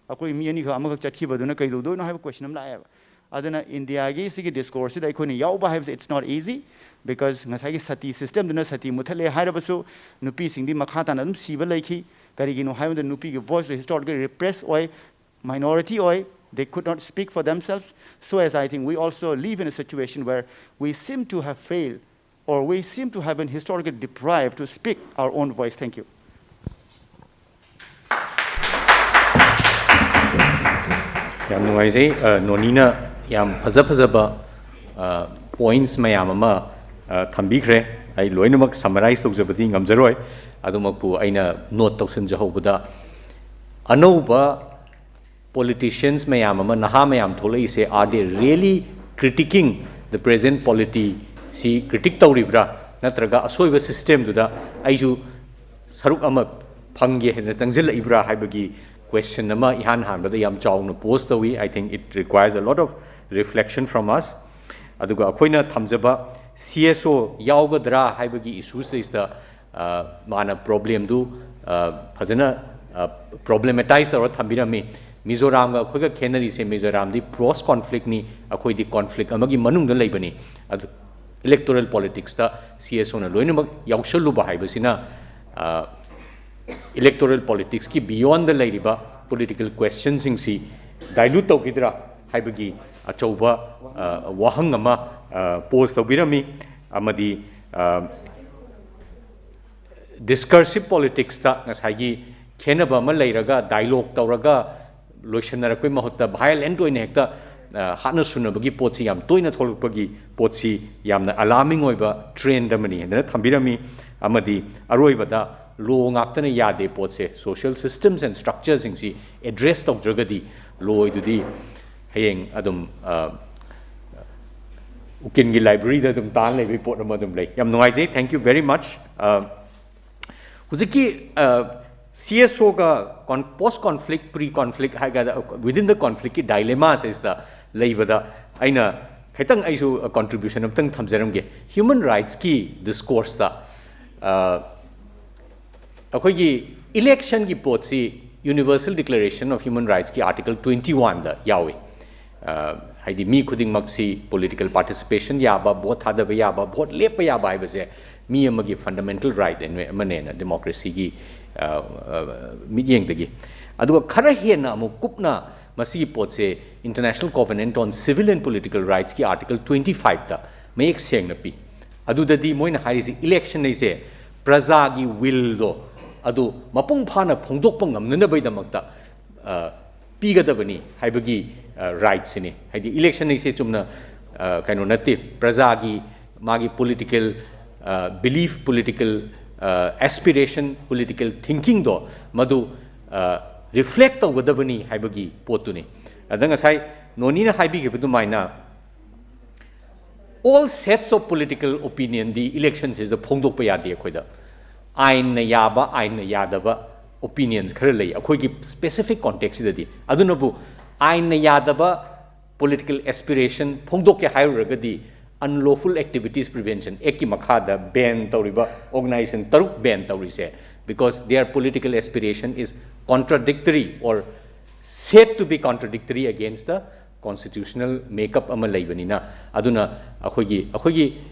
ꯑꯩꯈꯣꯏ ꯃꯤ ꯑꯅꯤꯈꯛ ꯑꯃꯈꯛ ꯆꯠꯈꯤꯕꯗꯨꯅ ꯀꯩꯗꯧꯗꯣꯏꯅꯣ ꯍꯥꯏꯕ question ꯑꯃ ꯂꯥꯛꯑꯦꯕ꯫ ꯑꯗꯨꯅ ꯏꯟꯗꯤꯌꯥꯒꯤ ꯁꯤꯒꯤ discourse ꯁꯤꯗ ꯑꯩꯈꯣꯏꯅ ꯌꯥꯎꯕ ꯍꯥꯏꯕꯁꯦ, it's not easy, because ꯉꯁꯥꯏꯒꯤ ꯁꯇꯤ system ꯗꯨꯅ ꯁꯇꯤ ꯃꯨꯠꯊꯠꯂꯦ ꯍꯥꯏꯔꯕꯁꯨ ꯅꯨꯄꯤꯁꯤꯡꯗꯤ ꯃꯈꯥ ꯇꯥꯅ ꯑꯗꯨꯝ ꯁꯤꯕ ꯂꯩꯈꯤ꯫ ꯀꯔꯤꯒꯤꯅꯣ ꯍꯥꯏꯕꯗ ꯅꯨꯄꯤꯒꯤ voice ꯗꯣ historically repress ꯑꯣꯏ, minority ꯑꯣꯏ, they could not speak for themselves. So as I think we also live in a situation where we seem to have failed, or we seem to have been historically deprived to speak our own voice. Thank you. ꯌꯥꯝ ꯅꯨꯡꯉꯥꯏꯖꯩ꯫ ꯑ, ꯅꯣꯅꯤꯅ ꯌꯥꯝ ꯐꯖ ꯐꯖꯕ, ꯑ, points ꯃꯌꯥꯝ ꯑꯃ, ꯑ, ꯊꯝꯕꯤꯈ꯭ꯔꯦ꯫ ꯑꯩ ꯂꯣꯏꯅꯃꯛ summarize ꯇꯧꯖꯕꯗꯤ ꯉꯝꯖꯔꯣꯏ꯫ ꯑꯗꯨꯃꯛꯄꯨ ꯑꯩꯅ note ꯇꯧꯁꯤꯟꯖꯍꯧꯕꯗ, ꯑꯅꯧꯕ politicians ꯃꯌꯥꯝ ꯑꯃ, ꯅꯍꯥ ꯃꯌꯥꯝ ꯊꯣꯛꯂꯛꯏꯁꯦ, are they really critiquing the present polity? ꯁꯤ critique ꯇꯧꯔꯤꯕ꯭ꯔꯥ? ꯅꯠꯇ꯭ꯔꯒ ꯑꯁꯣꯏꯕ system ꯗꯨꯗ ꯑꯩꯁꯨ ꯁꯔꯨꯛ ꯑꯃ ꯐꯪꯒꯦ ꯍꯥꯏꯅ ꯆꯪꯁꯤꯜꯂꯛꯏꯕ꯭ꯔꯥ ꯍꯥꯏꯕꯒꯤ question ꯑꯃ ꯏꯍꯥꯟ ꯍꯥꯟꯕꯗ ꯌꯥꯝ ꯆꯥꯎꯅ pose ꯇꯧꯏ꯫ I think it requires a lot of reflection from us. ꯑꯗꯨꯒ ꯑꯩꯈꯣꯏꯅ ꯊꯝꯖꯕ C S O ꯌꯥꯎꯒꯗ꯭ꯔꯥ ꯍꯥꯏꯕꯒꯤ issue ꯁꯤꯗꯩꯁꯤꯗ, ꯑ, ꯃꯥꯅ problem ꯗꯨ, ꯑ, ꯐꯖꯅ, ꯑ, problematize ꯇꯧꯔ ꯊꯝꯕꯤꯔꯝꯃꯤ꯫ ꯃꯤꯖꯣꯔꯥꯝꯒ ꯑꯩꯈꯣꯏꯒ ꯈꯦꯠꯅꯔꯤꯁꯦ, ꯃꯤꯖꯣꯔꯥꯝꯗꯤ post conflict ꯅꯤ, ꯑꯩꯈꯣꯏꯗꯤ conflict ꯑꯃꯒꯤ ꯃꯅꯨꯡꯗ ꯂꯩꯕꯅꯤ꯫ ꯑꯗꯨ electoral politics ꯇ C S O ꯅ ꯂꯣꯏꯅꯃꯛ ꯌꯥꯎꯁꯜꯂꯨꯕ ꯍꯥꯏꯕꯁꯤꯅ, ꯑ, electoral politics ꯀꯤ beyond ꯗ ꯂꯩꯔꯤꯕ political question ꯁꯤꯡꯁꯤ dilute ꯇꯧꯈꯤꯗ꯭ꯔꯥ ꯍꯥꯏꯕꯒꯤ ꯑꯆꯧꯕ, ꯑ, ꯋꯥꯍꯪ ꯑꯃ, ꯑ, pose ꯇꯧꯕꯤꯔꯝꯃꯤ꯫ ꯑꯃꯗꯤ, ꯑ, discursive politics ꯇ ꯉꯁꯥꯏꯒꯤ ꯈꯦꯠꯅꯕ ꯑꯃ ꯂꯩꯔꯒ dialogue ꯇꯧꯔꯒ ꯂꯣꯏꯁꯟꯅꯔꯛꯄꯩ ꯃꯍꯨꯠꯇ violent ꯑꯣꯏꯅ ꯍꯦꯛꯇ, ꯑ, ꯍꯥꯠꯅ ꯁꯨꯅꯕꯒꯤ ꯄꯣꯠꯁꯤ ꯌꯥꯝ ꯇꯣꯏꯅ ꯊꯣꯛꯂꯛꯄꯒꯤ ꯄꯣꯠꯁꯤ ꯌꯥꯝꯅ alarming ꯑꯣꯏꯕ trend ꯑꯃꯅꯤ ꯍꯥꯏꯗꯅ ꯊꯝꯕꯤꯔꯝꯃꯤ꯫ ꯑꯃꯗꯤ ꯑꯔꯣꯏꯕꯗ law ꯉꯥꯛꯇꯅ ꯌꯥꯗꯦ ꯄꯣꯠꯁꯦ, social systems and structure ꯁꯤꯡꯁꯤ address ꯇꯧꯗ꯭ꯔꯒꯗꯤ law ꯗꯨꯗꯤ ꯍꯌꯦꯡ ꯑꯗꯨꯝ, ꯑ, ꯎꯀꯤꯜꯒꯤ library ꯗ ꯑꯗꯨꯝ ꯇꯥꯟ ꯂꯩꯕꯒꯤ ꯄꯣꯠ ꯑꯃ ꯑꯗꯨꯝ ꯂꯩ꯫ ꯌꯥꯝ ꯅꯨꯡꯉꯥꯏꯖꯩ, thank you very much꯫ ꯑ, ꯍꯧꯖꯤꯛꯀꯤ ꯁꯤ ꯑꯦꯁ ꯑꯣꯒ ꯄꯣꯁ ꯀꯣꯟꯐ꯭ꯂꯤꯛ, ꯄ꯭ꯔꯤ ꯀꯣꯟꯐ꯭ꯂꯤꯛ ꯍꯥꯏꯒꯗ꯭ꯔꯥ, ꯋꯤꯗꯤꯟ ꯗ ꯀꯣꯟꯐ꯭ꯂꯤꯛꯀꯤ ꯗꯥꯏꯂꯦꯃꯥꯁꯤꯗ ꯂꯩꯕꯗ ꯑꯩꯅ ꯈꯤꯇꯪ ꯑꯩꯁꯨ ꯀꯣꯟꯇ꯭ꯔꯤꯕ꯭ꯌꯨꯁꯟ ꯑꯃꯇꯪ ꯊꯝꯖꯔꯝꯒꯦ꯫ ꯍ꯭ꯌꯨꯃꯟ ꯔꯥꯏꯠꯁꯀꯤ ꯗꯤꯁꯀꯣꯔꯁꯇ ꯑꯩꯈꯣꯏꯒꯤ ꯏꯂꯦꯛꯁꯟꯒꯤ ꯄꯣꯠꯁꯤ Universal Declaration of Human Rightsꯀꯤ Article twenty oneꯗ ꯌꯥꯎꯏ꯫ ꯍꯥꯏꯗꯤ ꯃꯤ ꯈꯨꯗꯤꯡꯃꯛꯁꯤ ꯄꯣꯂꯤꯇꯤꯀꯦꯜ ꯄꯥꯔꯇꯤꯁꯤꯄꯦꯁꯟ ꯌꯥꯕ, ꯚꯣꯠ ꯊꯥꯗꯕ ꯌꯥꯕ, ꯚꯣꯠ ꯂꯦꯞꯄ ꯌꯥꯕ ꯍꯥꯏꯕꯁꯦ ꯃꯤ ꯑꯃꯒꯤ ꯐꯟꯗꯥꯃꯦꯟꯇꯦꯜ ꯔꯥꯏꯠ ꯑꯃꯅꯦꯅ ꯗꯦꯃꯣꯀ꯭ꯔꯦꯁꯤꯒꯤ ꯃꯤꯠꯌꯦꯡꯗꯒꯤ꯫ ꯑꯗꯨꯒ ꯈꯔ ꯍꯦꯟꯅ ꯑꯃꯨꯛ ꯀꯨꯞꯅ ꯃꯁꯤꯒꯤ ꯄꯣꯠꯁꯦ International Covenant on Civil and Political Rightsꯀꯤ Article twenty fiveꯇ ꯃꯌꯦꯛ ꯁꯦꯡꯅ ꯄꯤ꯫ ꯑꯗꯨꯗꯗꯤ ꯃꯣꯏꯅ ꯍꯥꯏꯔꯤꯁꯤ ꯏꯂꯦꯛꯁꯟ ꯍꯥꯏꯁꯦ ꯄ꯭ꯔꯖꯥꯒꯤ ꯋꯤꯜꯗꯣ ꯑꯗꯨ ꯃꯄꯨꯡ ꯐꯥꯅ ꯐꯣꯡꯗꯣꯛꯄ ꯉꯝꯅꯅꯕꯒꯤꯗꯃꯛꯇ ꯄꯤꯒꯗꯕꯅꯤ ꯍꯥꯏꯕꯒꯤ ꯔꯥꯏꯠꯁꯤꯅꯤ꯫ ꯍꯥꯏꯗꯤ ꯏꯂꯦꯛꯁꯟ ꯍꯥꯏꯁꯦ ꯆꯨꯝꯅ ꯀꯩꯅꯣ ꯅꯠꯇꯦ, ꯄ꯭ꯔꯖꯥꯒꯤ ꯃꯥꯒꯤ political belief, political aspiration, political ꯊꯤꯡꯀꯤꯡꯗꯣ ꯃꯗꯨ ꯔꯤꯐ꯭ꯂꯦꯛ ꯇꯧꯒꯗꯕꯅꯤ ꯍꯥꯏꯕꯒꯤ ꯄꯣꯠꯇꯨꯅꯤ꯫ ꯑꯗ ꯉꯁꯥꯏ ꯅꯣꯅꯤꯅ ꯍꯥꯏꯕꯤꯈꯤꯕ ꯑꯗꯨꯃꯥꯏꯅ all sets of political opinionꯗꯤ ꯏꯂꯦꯛꯁꯟꯁꯤꯗ ꯐꯣꯡꯗꯣꯛꯄ ꯌꯥꯗꯦ꯫ ꯑꯩꯈꯣꯏꯗ ꯑꯥꯏꯟꯅ ꯌꯥꯕ, ꯑꯥꯏꯟꯅ ꯌꯥꯗꯕ ꯑꯣꯄꯤꯅꯤꯌꯟꯁ ꯈꯔ ꯂꯩ ꯑꯩꯈꯣꯏꯒꯤ ꯁ꯭ꯄꯦꯁꯤꯐꯤꯛ ꯀꯣꯟꯇꯦꯛꯁꯁꯤꯗꯗꯤ꯫ ꯑꯗꯨꯅꯕꯨ ꯑꯥꯏꯟꯅ ꯌꯥꯗꯕ political aspiration ꯐꯣꯡꯗꯣꯛꯀꯦ ꯍꯥꯏꯔꯨꯔꯒꯗꯤ Unlawful Activities Prevention Actꯀꯤ ꯃꯈꯥꯗ ꯕꯦꯟ ꯇꯧꯔꯤꯕ ꯑꯣꯔꯒꯅꯥꯏꯖꯦꯁꯟ ꯇꯔꯨꯛ ꯕꯦꯟ ꯇꯧꯔꯤꯁꯦ, because their political aspiration is contradictory or said to be contradictory against the constitutional makeup ꯑꯃ ꯂꯩꯕꯅꯤꯅ꯫ ꯑꯗꯨꯅ ꯑꯩꯈꯣꯏꯒꯤ ꯑꯩꯈꯣꯏꯒꯤ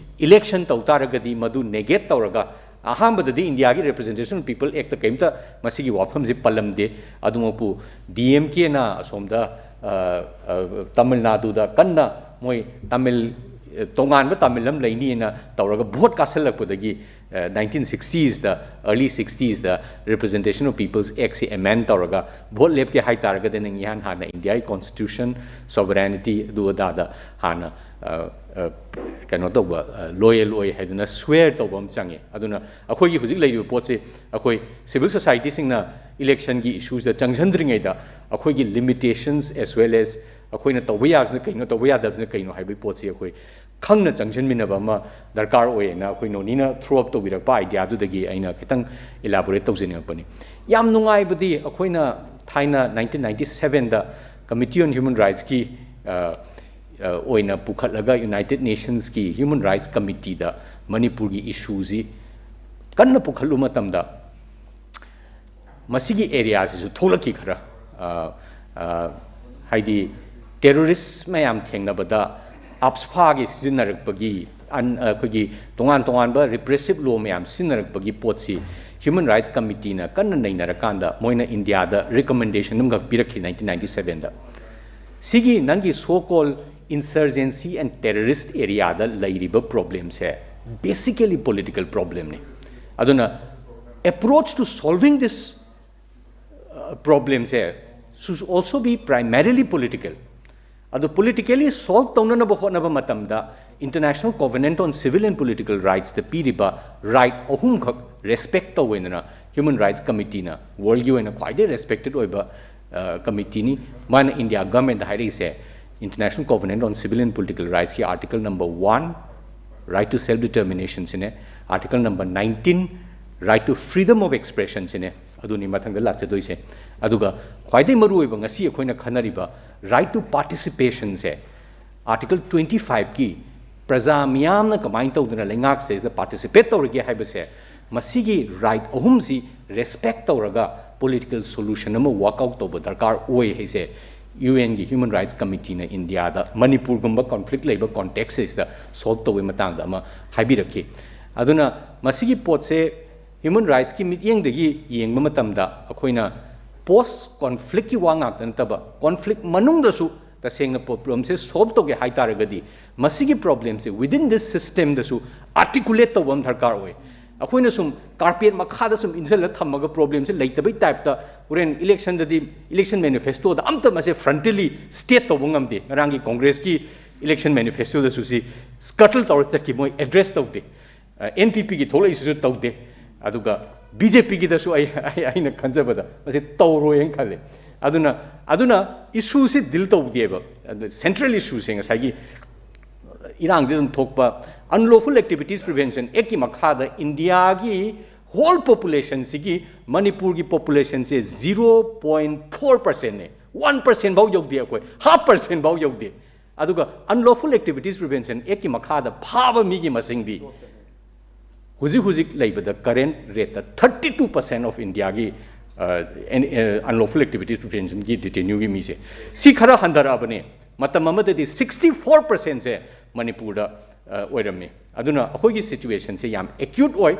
ꯏꯂꯦꯛꯁꯟ ꯇꯧ ꯇꯥꯔꯒꯗꯤ ꯃꯗꯨ ꯅꯦꯒꯦꯠ ꯇꯧꯔꯒ, ꯑꯍꯥꯟꯕꯗꯗꯤ ꯏꯟꯗꯤꯌꯥꯒꯤ Representation of People Actꯇ ꯀꯔꯤꯝꯇ ꯃꯁꯤꯒꯤ ꯋꯥꯐꯝꯁꯤ ꯄꯜꯂꯝꯗꯦ꯫ ꯑꯗꯨꯃꯛꯄꯨ ꯗꯤ ꯑꯦꯝ ꯀꯦꯅ ꯑꯁꯣꯝꯗ ꯇꯥꯃꯤꯜ ꯅꯥꯗꯨꯗ ꯀꯟꯅ ꯃꯣꯏ ꯇꯥꯃꯤꯜ, ꯇꯣꯉꯥꯟꯕ ꯇꯥꯃꯤꯜ ꯑꯃ ꯂꯩꯅꯤꯅ ꯇꯧꯔꯒ ꯚꯣꯠ ꯀꯥꯁꯜꯂꯛꯄꯗꯒꯤ nineteen sixtiesꯇ, early sixtiesꯇ Representation of People's Actꯁꯤ amend ꯇꯧꯔꯒ ꯚꯣꯠ ꯂꯦꯞꯀꯦ ꯍꯥꯏꯇꯥꯔꯒꯗꯤ ꯅꯪ ꯏꯍꯥꯟ ꯍꯥꯟꯅ ꯏꯟꯗꯤꯌꯥꯒꯤ constitution, sovereignty ꯑꯗꯨ ꯑꯗꯥꯗ ꯍꯥꯟꯅ ꯀꯩꯅꯣ ꯇꯧꯕ, ꯂꯣꯌꯦꯜ ꯑꯣꯏ ꯍꯥꯏꯗꯅ ꯁ꯭ꯋꯦꯔ ꯇꯧꯕ ꯑꯃ ꯆꯪꯉꯤ꯫ ꯑꯗꯨꯅ ꯑꯩꯈꯣꯏꯒꯤ ꯍꯧꯖꯤꯛ ꯂꯩꯔꯤꯕ ꯄꯣꯠꯁꯤ ꯑꯩꯈꯣꯏ ꯁꯤꯚꯤꯜ ꯁꯣꯁꯥꯏꯇꯤꯁꯤꯡꯅ ꯏꯂꯦꯛꯁꯟꯒꯤ ꯏꯁꯨꯁꯤꯗ ꯆꯪꯁꯤꯟꯗ꯭ꯔꯤꯉꯩꯗ ꯑꯩꯈꯣꯏꯒꯤ limitations as well as ꯑꯩꯈꯣꯏꯅ ꯇꯧꯕ ꯌꯥꯕꯁꯤꯅ ꯀꯩꯅꯣ, ꯇꯧꯕ ꯌꯥꯗꯕꯁꯤꯅ ꯀꯩꯅꯣ ꯍꯥꯏꯕꯒꯤ ꯄꯣꯠꯁꯤ ꯑꯩꯈꯣꯏ ꯈꯪꯅ ꯆꯪꯁꯤꯟꯃꯤꯟꯅꯕ ꯑꯃ ꯗꯔꯀꯥꯔ ꯑꯣꯏꯌꯦꯅ ꯑꯩꯈꯣꯏ ꯅꯣꯅꯤꯅ ꯊ꯭ꯔꯣ ꯑꯞ ꯇꯧꯕꯤꯔꯛꯄ ꯑꯥꯏꯗꯤꯌꯥꯗꯨꯗꯒꯤ ꯑꯩꯅ ꯈꯤꯇꯪ ꯏꯂꯥꯕꯣꯔꯦꯠ ꯇꯧꯖꯅꯤꯡꯉꯛꯄꯅꯤ꯫ ꯌꯥꯝ ꯅꯨꯡꯉꯥꯏꯕꯗꯤ, ꯑꯩꯈꯣꯏꯅ ꯊꯥꯏꯅ ꯅꯥꯏꯟꯇꯤꯟ ꯅꯥꯏꯟꯇꯤ ꯁꯚꯦꯟꯗ Committee on Human Rightsꯀꯤ ꯑꯣꯏꯅ ꯄꯨꯈꯠꯂꯒ United Nations ꯀꯤ Human Rights Committee ꯗ ꯃꯅꯤꯄꯨꯔꯒꯤ ꯏꯁꯨꯁꯤ ꯀꯟꯅ ꯄꯨꯈꯠꯂꯨ ꯃꯇꯝꯗ ꯃꯁꯤꯒꯤ ꯑꯦꯔꯤꯌꯥꯁꯤꯁꯨ ꯊꯣꯛꯂꯛꯈꯤ ꯈꯔ꯫ ꯍꯥꯏꯗꯤ, ꯇꯦꯔꯣꯔꯤꯁ ꯃꯌꯥꯝ ꯊꯦꯡꯅꯕꯗ AFSPAꯒꯤ ꯁꯤꯖꯤꯟꯅꯔꯛꯄꯒꯤ, ꯑꯩꯈꯣꯏꯒꯤ ꯇꯣꯉꯥꯟ ꯇꯣꯉꯥꯟꯕ ꯔꯤꯄ꯭ꯔꯦꯁꯤꯞ ꯂꯣ ꯃꯌꯥꯝ ꯁꯤꯖꯤꯟꯅꯔꯛꯄꯒꯤ ꯄꯣꯠꯁꯤ Human Rights Committeeꯅ ꯀꯟꯅ ꯅꯩꯅꯔꯀꯥꯟꯗ ꯃꯣꯏꯅ ꯏꯟꯗꯤꯌꯥꯗ ꯔꯤꯀꯃꯦꯟꯗꯦꯁꯟ ꯑꯃꯈꯛ ꯄꯤꯔꯛꯈꯤ ꯅꯥꯏꯟꯇꯤꯟ ꯅꯥꯏꯟꯇꯤ ꯁꯚꯦꯟꯗ꯫ ꯁꯤꯒꯤ ꯅꯪꯒꯤ so called insurgency and terrorist areaꯗ ꯂꯩꯔꯤꯕ ꯄ꯭ꯔꯣꯕ꯭ꯂꯦꯝꯁꯦ basically political problemꯅꯤ꯫ ꯑꯗꯨꯅ approach to solving this problemꯁꯦ should also be primarily political꯫ ꯑꯗꯨ politically solve ꯇꯧꯅꯅꯕ ꯍꯣꯠꯅꯕ ꯃꯇꯝꯗ International Covenant on Civil and Political Rightsꯇ ꯄꯤꯔꯤꯕ ꯔꯥꯏꯠ ꯑꯍꯨꯝꯈꯛ ꯔꯦꯁꯄꯦꯛ ꯇꯧꯋꯦꯗꯅ Human Rights Committeeꯅ ꯋꯥꯔꯜꯒꯤ ꯑꯣꯏꯅ ꯈ꯭ꯋꯥꯏꯗꯒꯤ ꯔꯦꯁꯄꯦꯛꯇꯦꯠ ꯑꯣꯏꯕ ꯀꯃꯤꯇꯤꯅꯤ꯫ ꯃꯥꯅ ꯏꯟꯗꯤꯌꯥ ꯒꯚꯔꯟꯃꯦꯟꯠꯇ ꯍꯥꯏꯔꯛꯏꯁꯦ International Covenant on Civil and Political Rightsꯀꯤ article number one, right to self determinationꯁꯤꯅꯦ, article number nineteen, right to freedom of expressionꯁꯤꯅꯦ꯫ ꯑꯗꯨꯅꯤ ꯃꯊꯪꯗ ꯂꯥꯛꯆꯗꯣꯏꯁꯦ꯫ ꯑꯗꯨꯒ ꯈ꯭ꯋꯥꯏꯗꯒꯤ ꯃꯔꯨꯑꯣꯏꯕ ꯉꯁꯤ ꯑꯩꯈꯣꯏꯅ ꯈꯟꯅꯔꯤꯕ right to participationꯁꯦ, article twenty fiveꯀꯤ ꯄ꯭ꯔꯖꯥ ꯃꯤꯌꯥꯝꯅ ꯀꯃꯥꯏꯅ ꯇꯧꯗꯅ ꯂꯩꯉꯥꯛꯁꯤꯗ ꯄꯥꯔꯇꯤꯁꯤꯄꯦꯠ ꯇꯧꯔꯤꯒꯦ ꯍꯥꯏꯕꯁꯦ, ꯃꯁꯤꯒꯤ ꯔꯥꯏꯠ ꯑꯍꯨꯝꯁꯤ ꯔꯦꯁꯄꯦꯛ ꯇꯧꯔꯒ ꯄꯣꯂꯤꯇꯤꯀꯦꯜ ꯁꯣꯂꯨꯁꯟ ꯑꯃ ꯋꯥꯔꯛ ꯑꯥꯎꯠ ꯇꯧꯕ ꯗꯔꯀꯥꯔ ꯑꯣꯏ ꯍꯥꯏꯁꯦ ꯌꯨ ꯑꯦꯟꯒꯤ ꯍ꯭ꯌꯨꯃꯟ ꯔꯥꯏꯠꯁ ꯀꯃꯤꯇꯤꯅ ꯏꯟꯗꯤꯌꯥꯗ ꯃꯅꯤꯄꯨꯔꯒꯨꯝꯕ ꯀꯣꯟꯐ꯭ꯂꯤꯛ ꯂꯩꯕ ꯀꯣꯟꯇꯦꯛꯁꯁꯤꯗ ꯁꯣꯜꯕ ꯇꯧꯕꯒꯤ ꯃꯇꯥꯡꯗ ꯑꯃ ꯍꯥꯏꯕꯤꯔꯛꯈꯤ꯫ ꯑꯗꯨꯅ ꯃꯁꯤꯒꯤ ꯄꯣꯠꯁꯦ ꯍ꯭ꯌꯨꯃꯟ ꯔꯥꯏꯠꯁꯀꯤ ꯃꯤꯠꯌꯦꯡꯗꯒꯤ ꯌꯦꯡꯕ ꯃꯇꯝꯗ ꯑꯩꯈꯣꯏꯅ ꯄꯣꯁ ꯀꯣꯟꯐ꯭ꯂꯤꯛꯀꯤ ꯋꯥ ꯉꯥꯛꯇ ꯅꯠꯇꯕ ꯀꯣꯟꯐ꯭ꯂꯤꯛ ꯃꯅꯨꯡꯗꯁꯨ ꯇꯁꯦꯡꯅ ꯄ꯭ꯔꯣꯕ꯭ꯂꯦꯝꯁꯦ ꯁꯣꯜꯕ ꯇꯧꯒꯦ ꯍꯥꯏ ꯇꯥꯔꯒꯗꯤ ꯃꯁꯤꯒꯤ ꯄ꯭ꯔꯣꯕ꯭ꯂꯦꯝꯁꯦ within this systemꯗꯁꯨ ꯑꯥꯔꯇꯤꯀꯨꯂꯦꯠ ꯇꯧꯕ ꯑꯃ ꯗꯔꯀꯥꯔ ꯑꯣꯏ꯫ ꯑꯩꯈꯣꯏꯅ ꯁꯨꯝ ꯀꯥꯔꯄꯦꯠ ꯃꯈꯥꯗ ꯁꯨꯝ ꯏꯟꯁꯤꯜꯂ ꯊꯝꯃꯒ ꯄ꯭ꯔꯣꯕ꯭ꯂꯦꯝꯁꯦ ꯂꯩꯇꯕꯩ ꯇꯥꯏꯞꯇ ꯍꯣꯔꯦꯟ ꯏꯂꯦꯛꯁꯟꯗꯗꯤ ꯏꯂꯦꯛꯁꯟ ꯃꯦꯅꯤꯐꯦꯁꯇꯣꯗ ꯑꯝꯇ ꯃꯁꯦ ꯐ꯭ꯔꯟꯇꯦꯜꯂꯤ ꯁ꯭ꯇꯦꯠ ꯇꯧꯕ ꯉꯝꯗꯦ꯫ ꯉꯔꯥꯡꯒꯤ ꯀꯣꯡꯒ꯭ꯔꯦꯁꯀꯤ ꯏꯂꯦꯛꯁꯟ ꯃꯦꯅꯤꯐꯦꯁꯇꯣꯗꯁꯨ ꯁꯤ ꯁ꯭ꯀꯇꯜ ꯇꯧꯔ ꯆꯠꯈꯤ, ꯃꯣꯏ ꯑꯦꯗ꯭ꯔꯦꯁ ꯇꯧꯗꯦ꯫ ꯑꯦꯟ ꯄꯤ ꯄꯤꯒꯤ ꯊꯣꯛꯂꯛꯏꯁꯤꯁꯨ ꯇꯧꯗꯦ, ꯑꯗꯨꯒ ꯕꯤ ꯖꯦ ꯄꯤꯒꯤꯗꯁꯨ ꯑꯩ ꯑꯩ- ꯑꯩꯅ ꯈꯟꯖꯕꯗ ꯃꯁꯤ ꯇꯧꯔꯣꯏꯅ ꯈꯜꯂꯦ꯫ ꯑꯗꯨꯅ ꯑꯗꯨꯅ ꯏꯁꯨꯁꯤ ꯗꯤꯜ ꯇꯧꯗꯦꯕ꯫ ꯑꯗꯨ ꯁꯦꯟꯇ꯭ꯔꯦꯜ ꯏꯁꯨꯁꯦ ꯉꯁꯥꯏꯒꯤ ꯏꯔꯥꯡꯗꯤ ꯑꯗꯨꯝ ꯊꯣꯛꯄ꯫ Unlawful Activities Prevention Actꯀꯤ ꯃꯈꯥꯗ ꯏꯟꯗꯤꯌꯥꯒꯤ whole populationꯁꯤꯒꯤ ꯃꯅꯤꯄꯨꯔꯒꯤ populationꯁꯦ zero point four percentꯅꯦ꯫ One percent ꯐꯥꯎ ꯌꯧꯗꯦ ꯑꯩꯈꯣꯏ, half percent ꯐꯥꯎ ꯌꯧꯗꯦ꯫ ꯑꯗꯨꯒ Unlawful Activities Prevention Actꯀꯤ ꯃꯈꯥꯗ ꯐꯥꯕ ꯃꯤꯒꯤ ꯃꯁꯤꯡꯗꯤ ꯍꯧꯖꯤꯛ ꯍꯧꯖꯤꯛ ꯂꯩꯕꯗ current rateꯇ thirty two percent of Indiaꯒꯤ unlawful activities preventionꯒꯤ detaineeꯒꯤ ꯃꯤꯁꯦ, ꯁꯤ ꯈꯔ ꯍꯟꯊꯔꯛꯑꯕꯅꯦ꯫ ꯃꯇꯝ ꯑꯃꯗꯗꯤ sixty four percentꯁꯦ ꯃꯅꯤꯄꯨꯔꯗ ꯑꯣꯏꯔꯝꯃꯤ꯫ ꯑꯗꯨꯅ ꯑꯩꯈꯣꯏꯒꯤ situationꯁꯦ ꯌꯥꯝ acute ꯑꯣꯏ꯫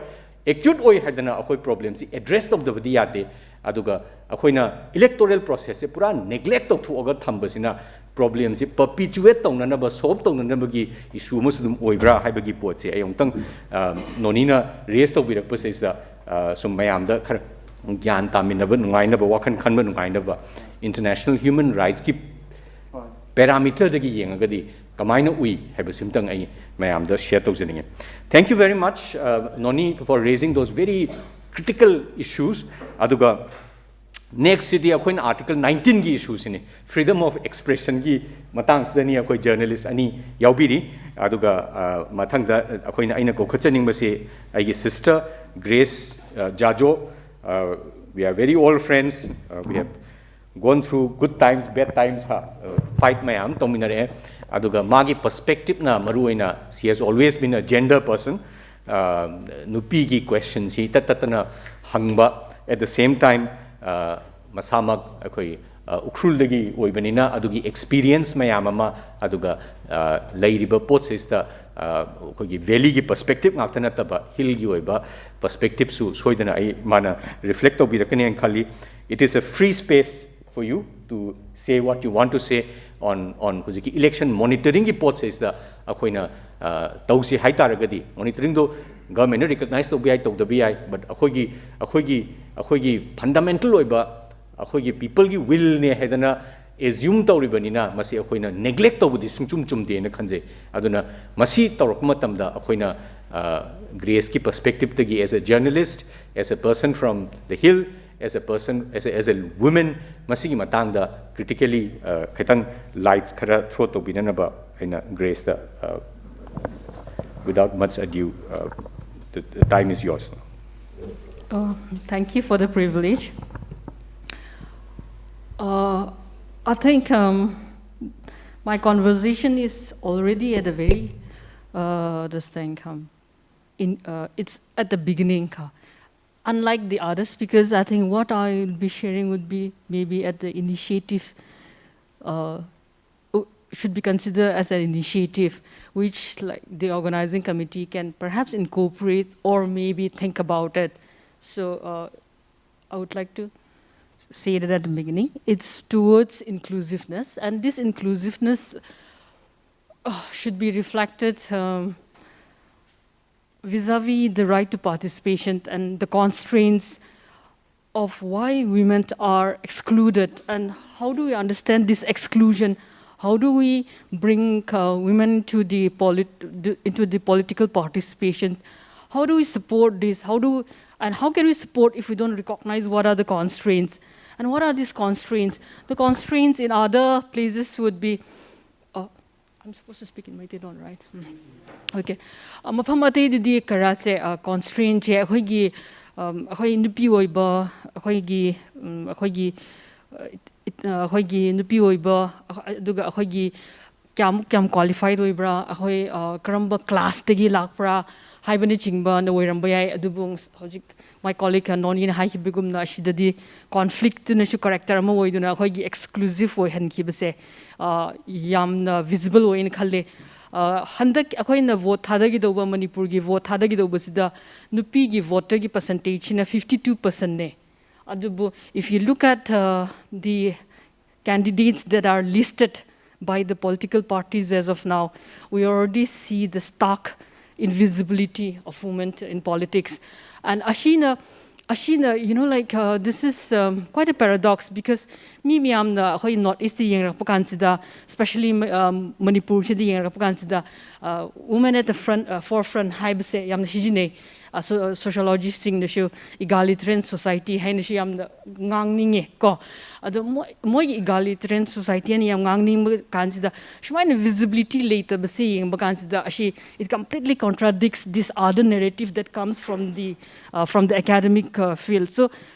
Acute ꯑꯣꯏ ꯍꯥꯏꯗꯅ ꯑꯩꯈꯣꯏ problemꯁꯤ address ꯇꯧꯗꯕꯗꯤ ꯌꯥꯗꯦ꯫ ꯑꯗꯨꯒ ꯑꯩꯈꯣꯏꯅ electoral processꯁꯦ ꯄꯨꯔꯥ neglect ꯇꯧꯊꯣꯛꯑꯒ ꯊꯝꯕꯁꯤꯅ problemꯁꯤ perpetuate ꯇꯧꯅꯅꯕ, solve ꯇꯧꯅꯅꯕꯒꯤ issue ꯑꯃꯁꯨ ꯑꯗꯨꯝ ꯑꯣꯏꯕ꯭ꯔꯥ ꯍꯥꯏꯕꯒꯤ ꯄꯣꯠꯁꯦ ꯑꯩ ꯑꯃꯨꯛꯇꯪ, ꯅꯣꯅꯤꯅ raise ꯇꯧꯕꯤꯔꯛꯄꯁꯤꯗ ꯁꯨꯝ ꯃꯌꯥꯝꯗ ꯈꯔ ꯒ꯭ꯌꯥꯟ ꯇꯥꯃꯤꯟꯅꯕ ꯅꯨꯡꯉꯥꯏꯅꯕ, ꯋꯥꯈꯜ ꯈꯟꯕ ꯅꯨꯡꯉꯥꯏꯅꯕ, international human rightsꯀꯤ parameterꯗꯒꯤ ꯌꯦꯡꯉꯒꯗꯤ ꯀꯃꯥꯏꯅ ꯎꯏ ꯍꯥꯏꯕꯁꯤꯝꯇꯪ ꯑꯩ ꯃꯌꯥꯝꯗ share ꯇꯧꯖꯅꯤꯡꯉꯤ꯫ Thank you very much, ꯅꯣꯅꯤ, for raising those very critical issues꯫ ꯑꯗꯨꯒ next ꯁꯤꯗꯤ ꯑꯩꯈꯣꯏꯅ Article nineteenꯒꯤ issueꯁꯤꯅꯤ, freedom of expressionꯒꯤ ꯃꯇꯥꯡꯁꯤꯗꯅꯤ ꯑꯩꯈꯣꯏ journalist ꯑꯅꯤ ꯌꯥꯎꯕꯤꯔꯤ꯫ ꯑꯗꯨꯒ ꯃꯊꯪꯗ ꯑꯩꯈꯣꯏꯅ, ꯑꯩꯅ ꯀꯧꯈꯠꯆꯅꯤꯡꯕꯁꯤ ꯑꯩꯒꯤ sister Grace ꯖꯥꯖꯣ꯫ We are very old friends. We have gone through good times, bad times, fight ꯃꯌꯥꯝ ꯇꯧꯃꯤꯟꯅꯔꯛꯑꯦ꯫ ꯑꯗꯨꯒ ꯃꯥꯒꯤ perspectiveꯅ ꯃꯔꯨ ꯑꯣꯏꯅ, she has always been a gender person꯫ ꯅꯨꯄꯤꯒꯤ questionꯁꯤ ꯇꯠ ꯇꯠꯇꯅ ꯍꯪꯕ, at the same time ꯃꯁꯥꯃꯛ ꯑꯩꯈꯣꯏ ꯎꯈ꯭ꯔꯨꯜꯗꯒꯤ ꯑꯣꯏꯕꯅꯤꯅ ꯑꯗꯨꯒꯤ experience ꯃꯌꯥꯝ ꯑꯃ, ꯑꯗꯨꯒ ꯂꯩꯔꯤꯕ ꯄꯣꯠꯁꯤꯗ ꯑꯩꯈꯣꯏꯒꯤ valleyꯒꯤ perspective ꯉꯥꯛꯇ ꯅꯠꯇꯕ hillꯒꯤ ꯑꯣꯏꯕ perspectiveꯁꯨ ꯁꯣꯏꯗꯅ ꯑꯩ, ꯃꯥꯅ reflect ꯇꯧꯕꯤꯔꯛꯀꯅꯤ ꯍꯥꯏꯅ ꯈꯜꯂꯤ꯫ It is a free space for you to say what you want to say on, on ꯍꯧꯖꯤꯛꯀꯤ election monitoringꯒꯤ ꯄꯣꯠꯁꯤꯗ ꯑꯩꯈꯣꯏꯅ ꯇꯧꯁꯤ ꯍꯥꯏꯇꯥꯔꯒꯗꯤ, monitoringꯗꯣ governmentꯅ recognize ꯇꯧꯕ ꯌꯥꯏ, ꯇꯧꯗꯕ ꯌꯥꯏ, but ꯑꯩꯈꯣꯏꯒꯤ, ꯑꯩꯈꯣꯏꯒꯤ, ꯑꯩꯈꯣꯏꯒꯤ fundamental ꯑꯣꯏꯕ ꯑꯩꯈꯣꯏꯒꯤ peopleꯒꯤ willꯅꯦ ꯍꯥꯏꯗꯅ assume ꯇꯧꯔꯤꯕꯅꯤꯅ ꯃꯁꯤ ꯑꯩꯈꯣꯏꯅ neglect ꯇꯧꯕꯗꯤ ꯁꯨꯡꯆꯨꯝ ꯆꯨꯝꯗꯦꯅ ꯈꯟꯖꯩ꯫ ꯑꯗꯨꯅ ꯃꯁꯤ ꯇꯧꯔꯛꯄ ꯃꯇꯝꯗ ꯑꯩꯈꯣꯏꯅ Graceꯀꯤ perspectiveꯇꯒꯤ, as a journalist, as a person from the hill, as a person, as a, as a woman, ꯃꯁꯤꯒꯤ ꯃꯇꯥꯡꯗ critically ꯈꯤꯇꯪ lights ꯈꯔ throw ꯇꯧꯕꯤꯅꯅꯕ ꯑꯩꯅ ꯒ꯭ꯔꯦꯁꯇ, uh, without much ado, uh, the, the time is yours. Oh, thank you for the privilege. Uh, I think um, my conversation is already at the very uh, this thing. Um, in uh, it's at the beginning. Ka. Unlike the other speakers, I think what I will be sharing would be maybe at the initiative. Uh, should be considered as an initiative which, like, the organizing committee can perhaps incorporate or maybe think about it. So uh, I would like to say that at the beginning, it's towards inclusiveness, and this inclusiveness uh, should be reflected um, vis-a-vis the right to participation and the constraints of why women are excluded, and how do we understand this exclusion? How do we bring uh, women to the polit- the- into the political participation? How do we support this? How do and how can we support if we don't recognize what are the constraints? And what are these constraints? The constraints in other places would be. Uh, I'm supposed to speak in Meitei, right? Mm. Okay. Uh, ꯃꯐꯝ ꯑꯇꯩꯗꯗꯤ ꯈꯔꯁꯦ ꯀꯣꯟꯁꯇ꯭ꯔꯦꯟꯁꯦ ꯑꯩꯈꯣꯏꯒꯤ ꯑꯝ, ꯑꯩꯈꯣꯏ ꯅꯨꯄꯤ ꯑꯣꯏꯕ ꯑꯩꯈꯣꯏꯒꯤ ꯎꯝ, ꯑꯩꯈꯣꯏꯒꯤ ꯑ, ꯏꯠ- ꯑ, ꯑꯩꯈꯣꯏꯒꯤ ꯅꯨꯄꯤ ꯑꯣꯏꯕ ꯑꯗꯨꯒ ꯑꯩꯈꯣꯏꯒꯤ ꯀꯌꯥꯃꯨꯛ ꯀꯌꯥꯝ ꯀ꯭ꯋꯥꯂꯤꯐꯥꯏꯠ ꯑꯣꯏꯕ꯭ꯔꯥ, ꯑꯩꯈꯣꯏ ꯑ, ꯀꯔꯝꯕ ꯀ꯭ꯂꯥꯁꯇꯒꯤ ꯂꯥꯛꯄ꯭ꯔꯥ ꯍꯥꯏꯕꯅꯆꯤꯡꯕꯅ ꯑꯣꯏꯔꯝꯕ ꯌꯥꯏ꯫ ꯑꯗꯨꯕꯨ ꯉꯁ- ꯍꯧꯖꯤꯛ my colleague ꯅꯣꯅꯤꯅ ꯍꯥꯏꯈꯤꯕꯒꯨꯝꯅ ꯑꯁꯤꯗꯗꯤ ꯀꯣꯟꯐ꯭ꯂꯤꯛꯇꯨꯅꯁꯨ ꯀꯔꯦꯛꯇꯔ ꯑꯃ ꯑꯣꯏꯗꯨꯅ ꯑꯩꯈꯣꯏꯒꯤ ꯑꯦꯛꯁꯀ꯭ꯂꯨꯁꯤꯞ ꯑꯣꯏꯍꯟꯈꯤꯕꯁꯦ ꯑ, ꯌꯥꯝꯅ ꯚꯤꯖꯤꯕꯜ ꯑꯣꯏꯅ ꯈꯜꯂꯦ꯫ ꯑ, ꯍꯟꯗꯛ ꯑꯩꯈꯣꯏꯅ ꯚꯣꯠ ꯊꯥꯗꯒꯗꯧꯕ, ꯃꯅꯤꯄꯨꯔꯒꯤ ꯚꯣꯠ ꯊꯥꯗꯒꯗꯧꯕꯁꯤꯗ ꯅꯨꯄꯤꯒꯤ ꯚꯣꯇꯔꯒꯤ ꯄꯔꯁꯦꯟꯇꯦꯖꯁꯤꯅ fifty two percentꯅꯦ꯫ ꯑꯗꯨꯕꯨ if you look at uh, the candidates that are listed by the political parties as of now, we already see the stark invisibility of women in politics. And Ashina, Ashina, you know, like uh, this is um, quite a paradox because ꯃꯤ ꯃꯌꯥꯝꯅ ꯑꯩꯈꯣꯏ north east ꯌꯦꯡꯔꯛꯄ ꯀꯥꯟꯁꯤꯗ, especially um, ꯃꯅꯤꯄꯨꯔꯁꯤꯗ ꯌꯦꯡꯔꯛꯄ ꯀꯥꯟꯁꯤꯗ, uh, women at the front, uh, forefront ꯍꯥꯏꯕꯁꯦ ꯌꯥꯝꯅ ꯁꯤꯖꯤꯟꯅꯩ꯫ ꯁꯣꯁꯤꯌꯣꯂꯣꯖꯤꯁꯁꯤꯡꯅꯁꯨ ꯏꯒꯥꯂꯤꯇꯔꯤꯌꯟ society ꯍꯥꯏꯅꯁꯨ ꯌꯥꯝꯅ ꯉꯥꯡꯅꯤꯡꯉꯦ ꯀꯣ꯫ ꯑꯗꯣ ꯃꯣꯏ ꯃꯣꯏꯒꯤ ꯏꯒꯥꯂꯤꯇꯔꯤꯌꯟ ꯁꯣꯁꯥꯏꯇꯤ ꯍꯥꯏꯅ ꯌꯥꯝ ꯉꯥꯡꯅꯤꯡꯕ ꯀꯥꯟꯁꯤꯗ, ꯁꯨꯃꯥꯏꯅ ꯚꯤꯖꯤꯕꯤꯂꯤꯇꯤ ꯂꯩꯇꯕꯁꯦ ꯌꯦꯡꯕ ꯀꯥꯟꯁꯤꯗ, ꯑꯁꯤ, it completely contradicts this other narrative that comes from the, uh, from the academic, uh, field. So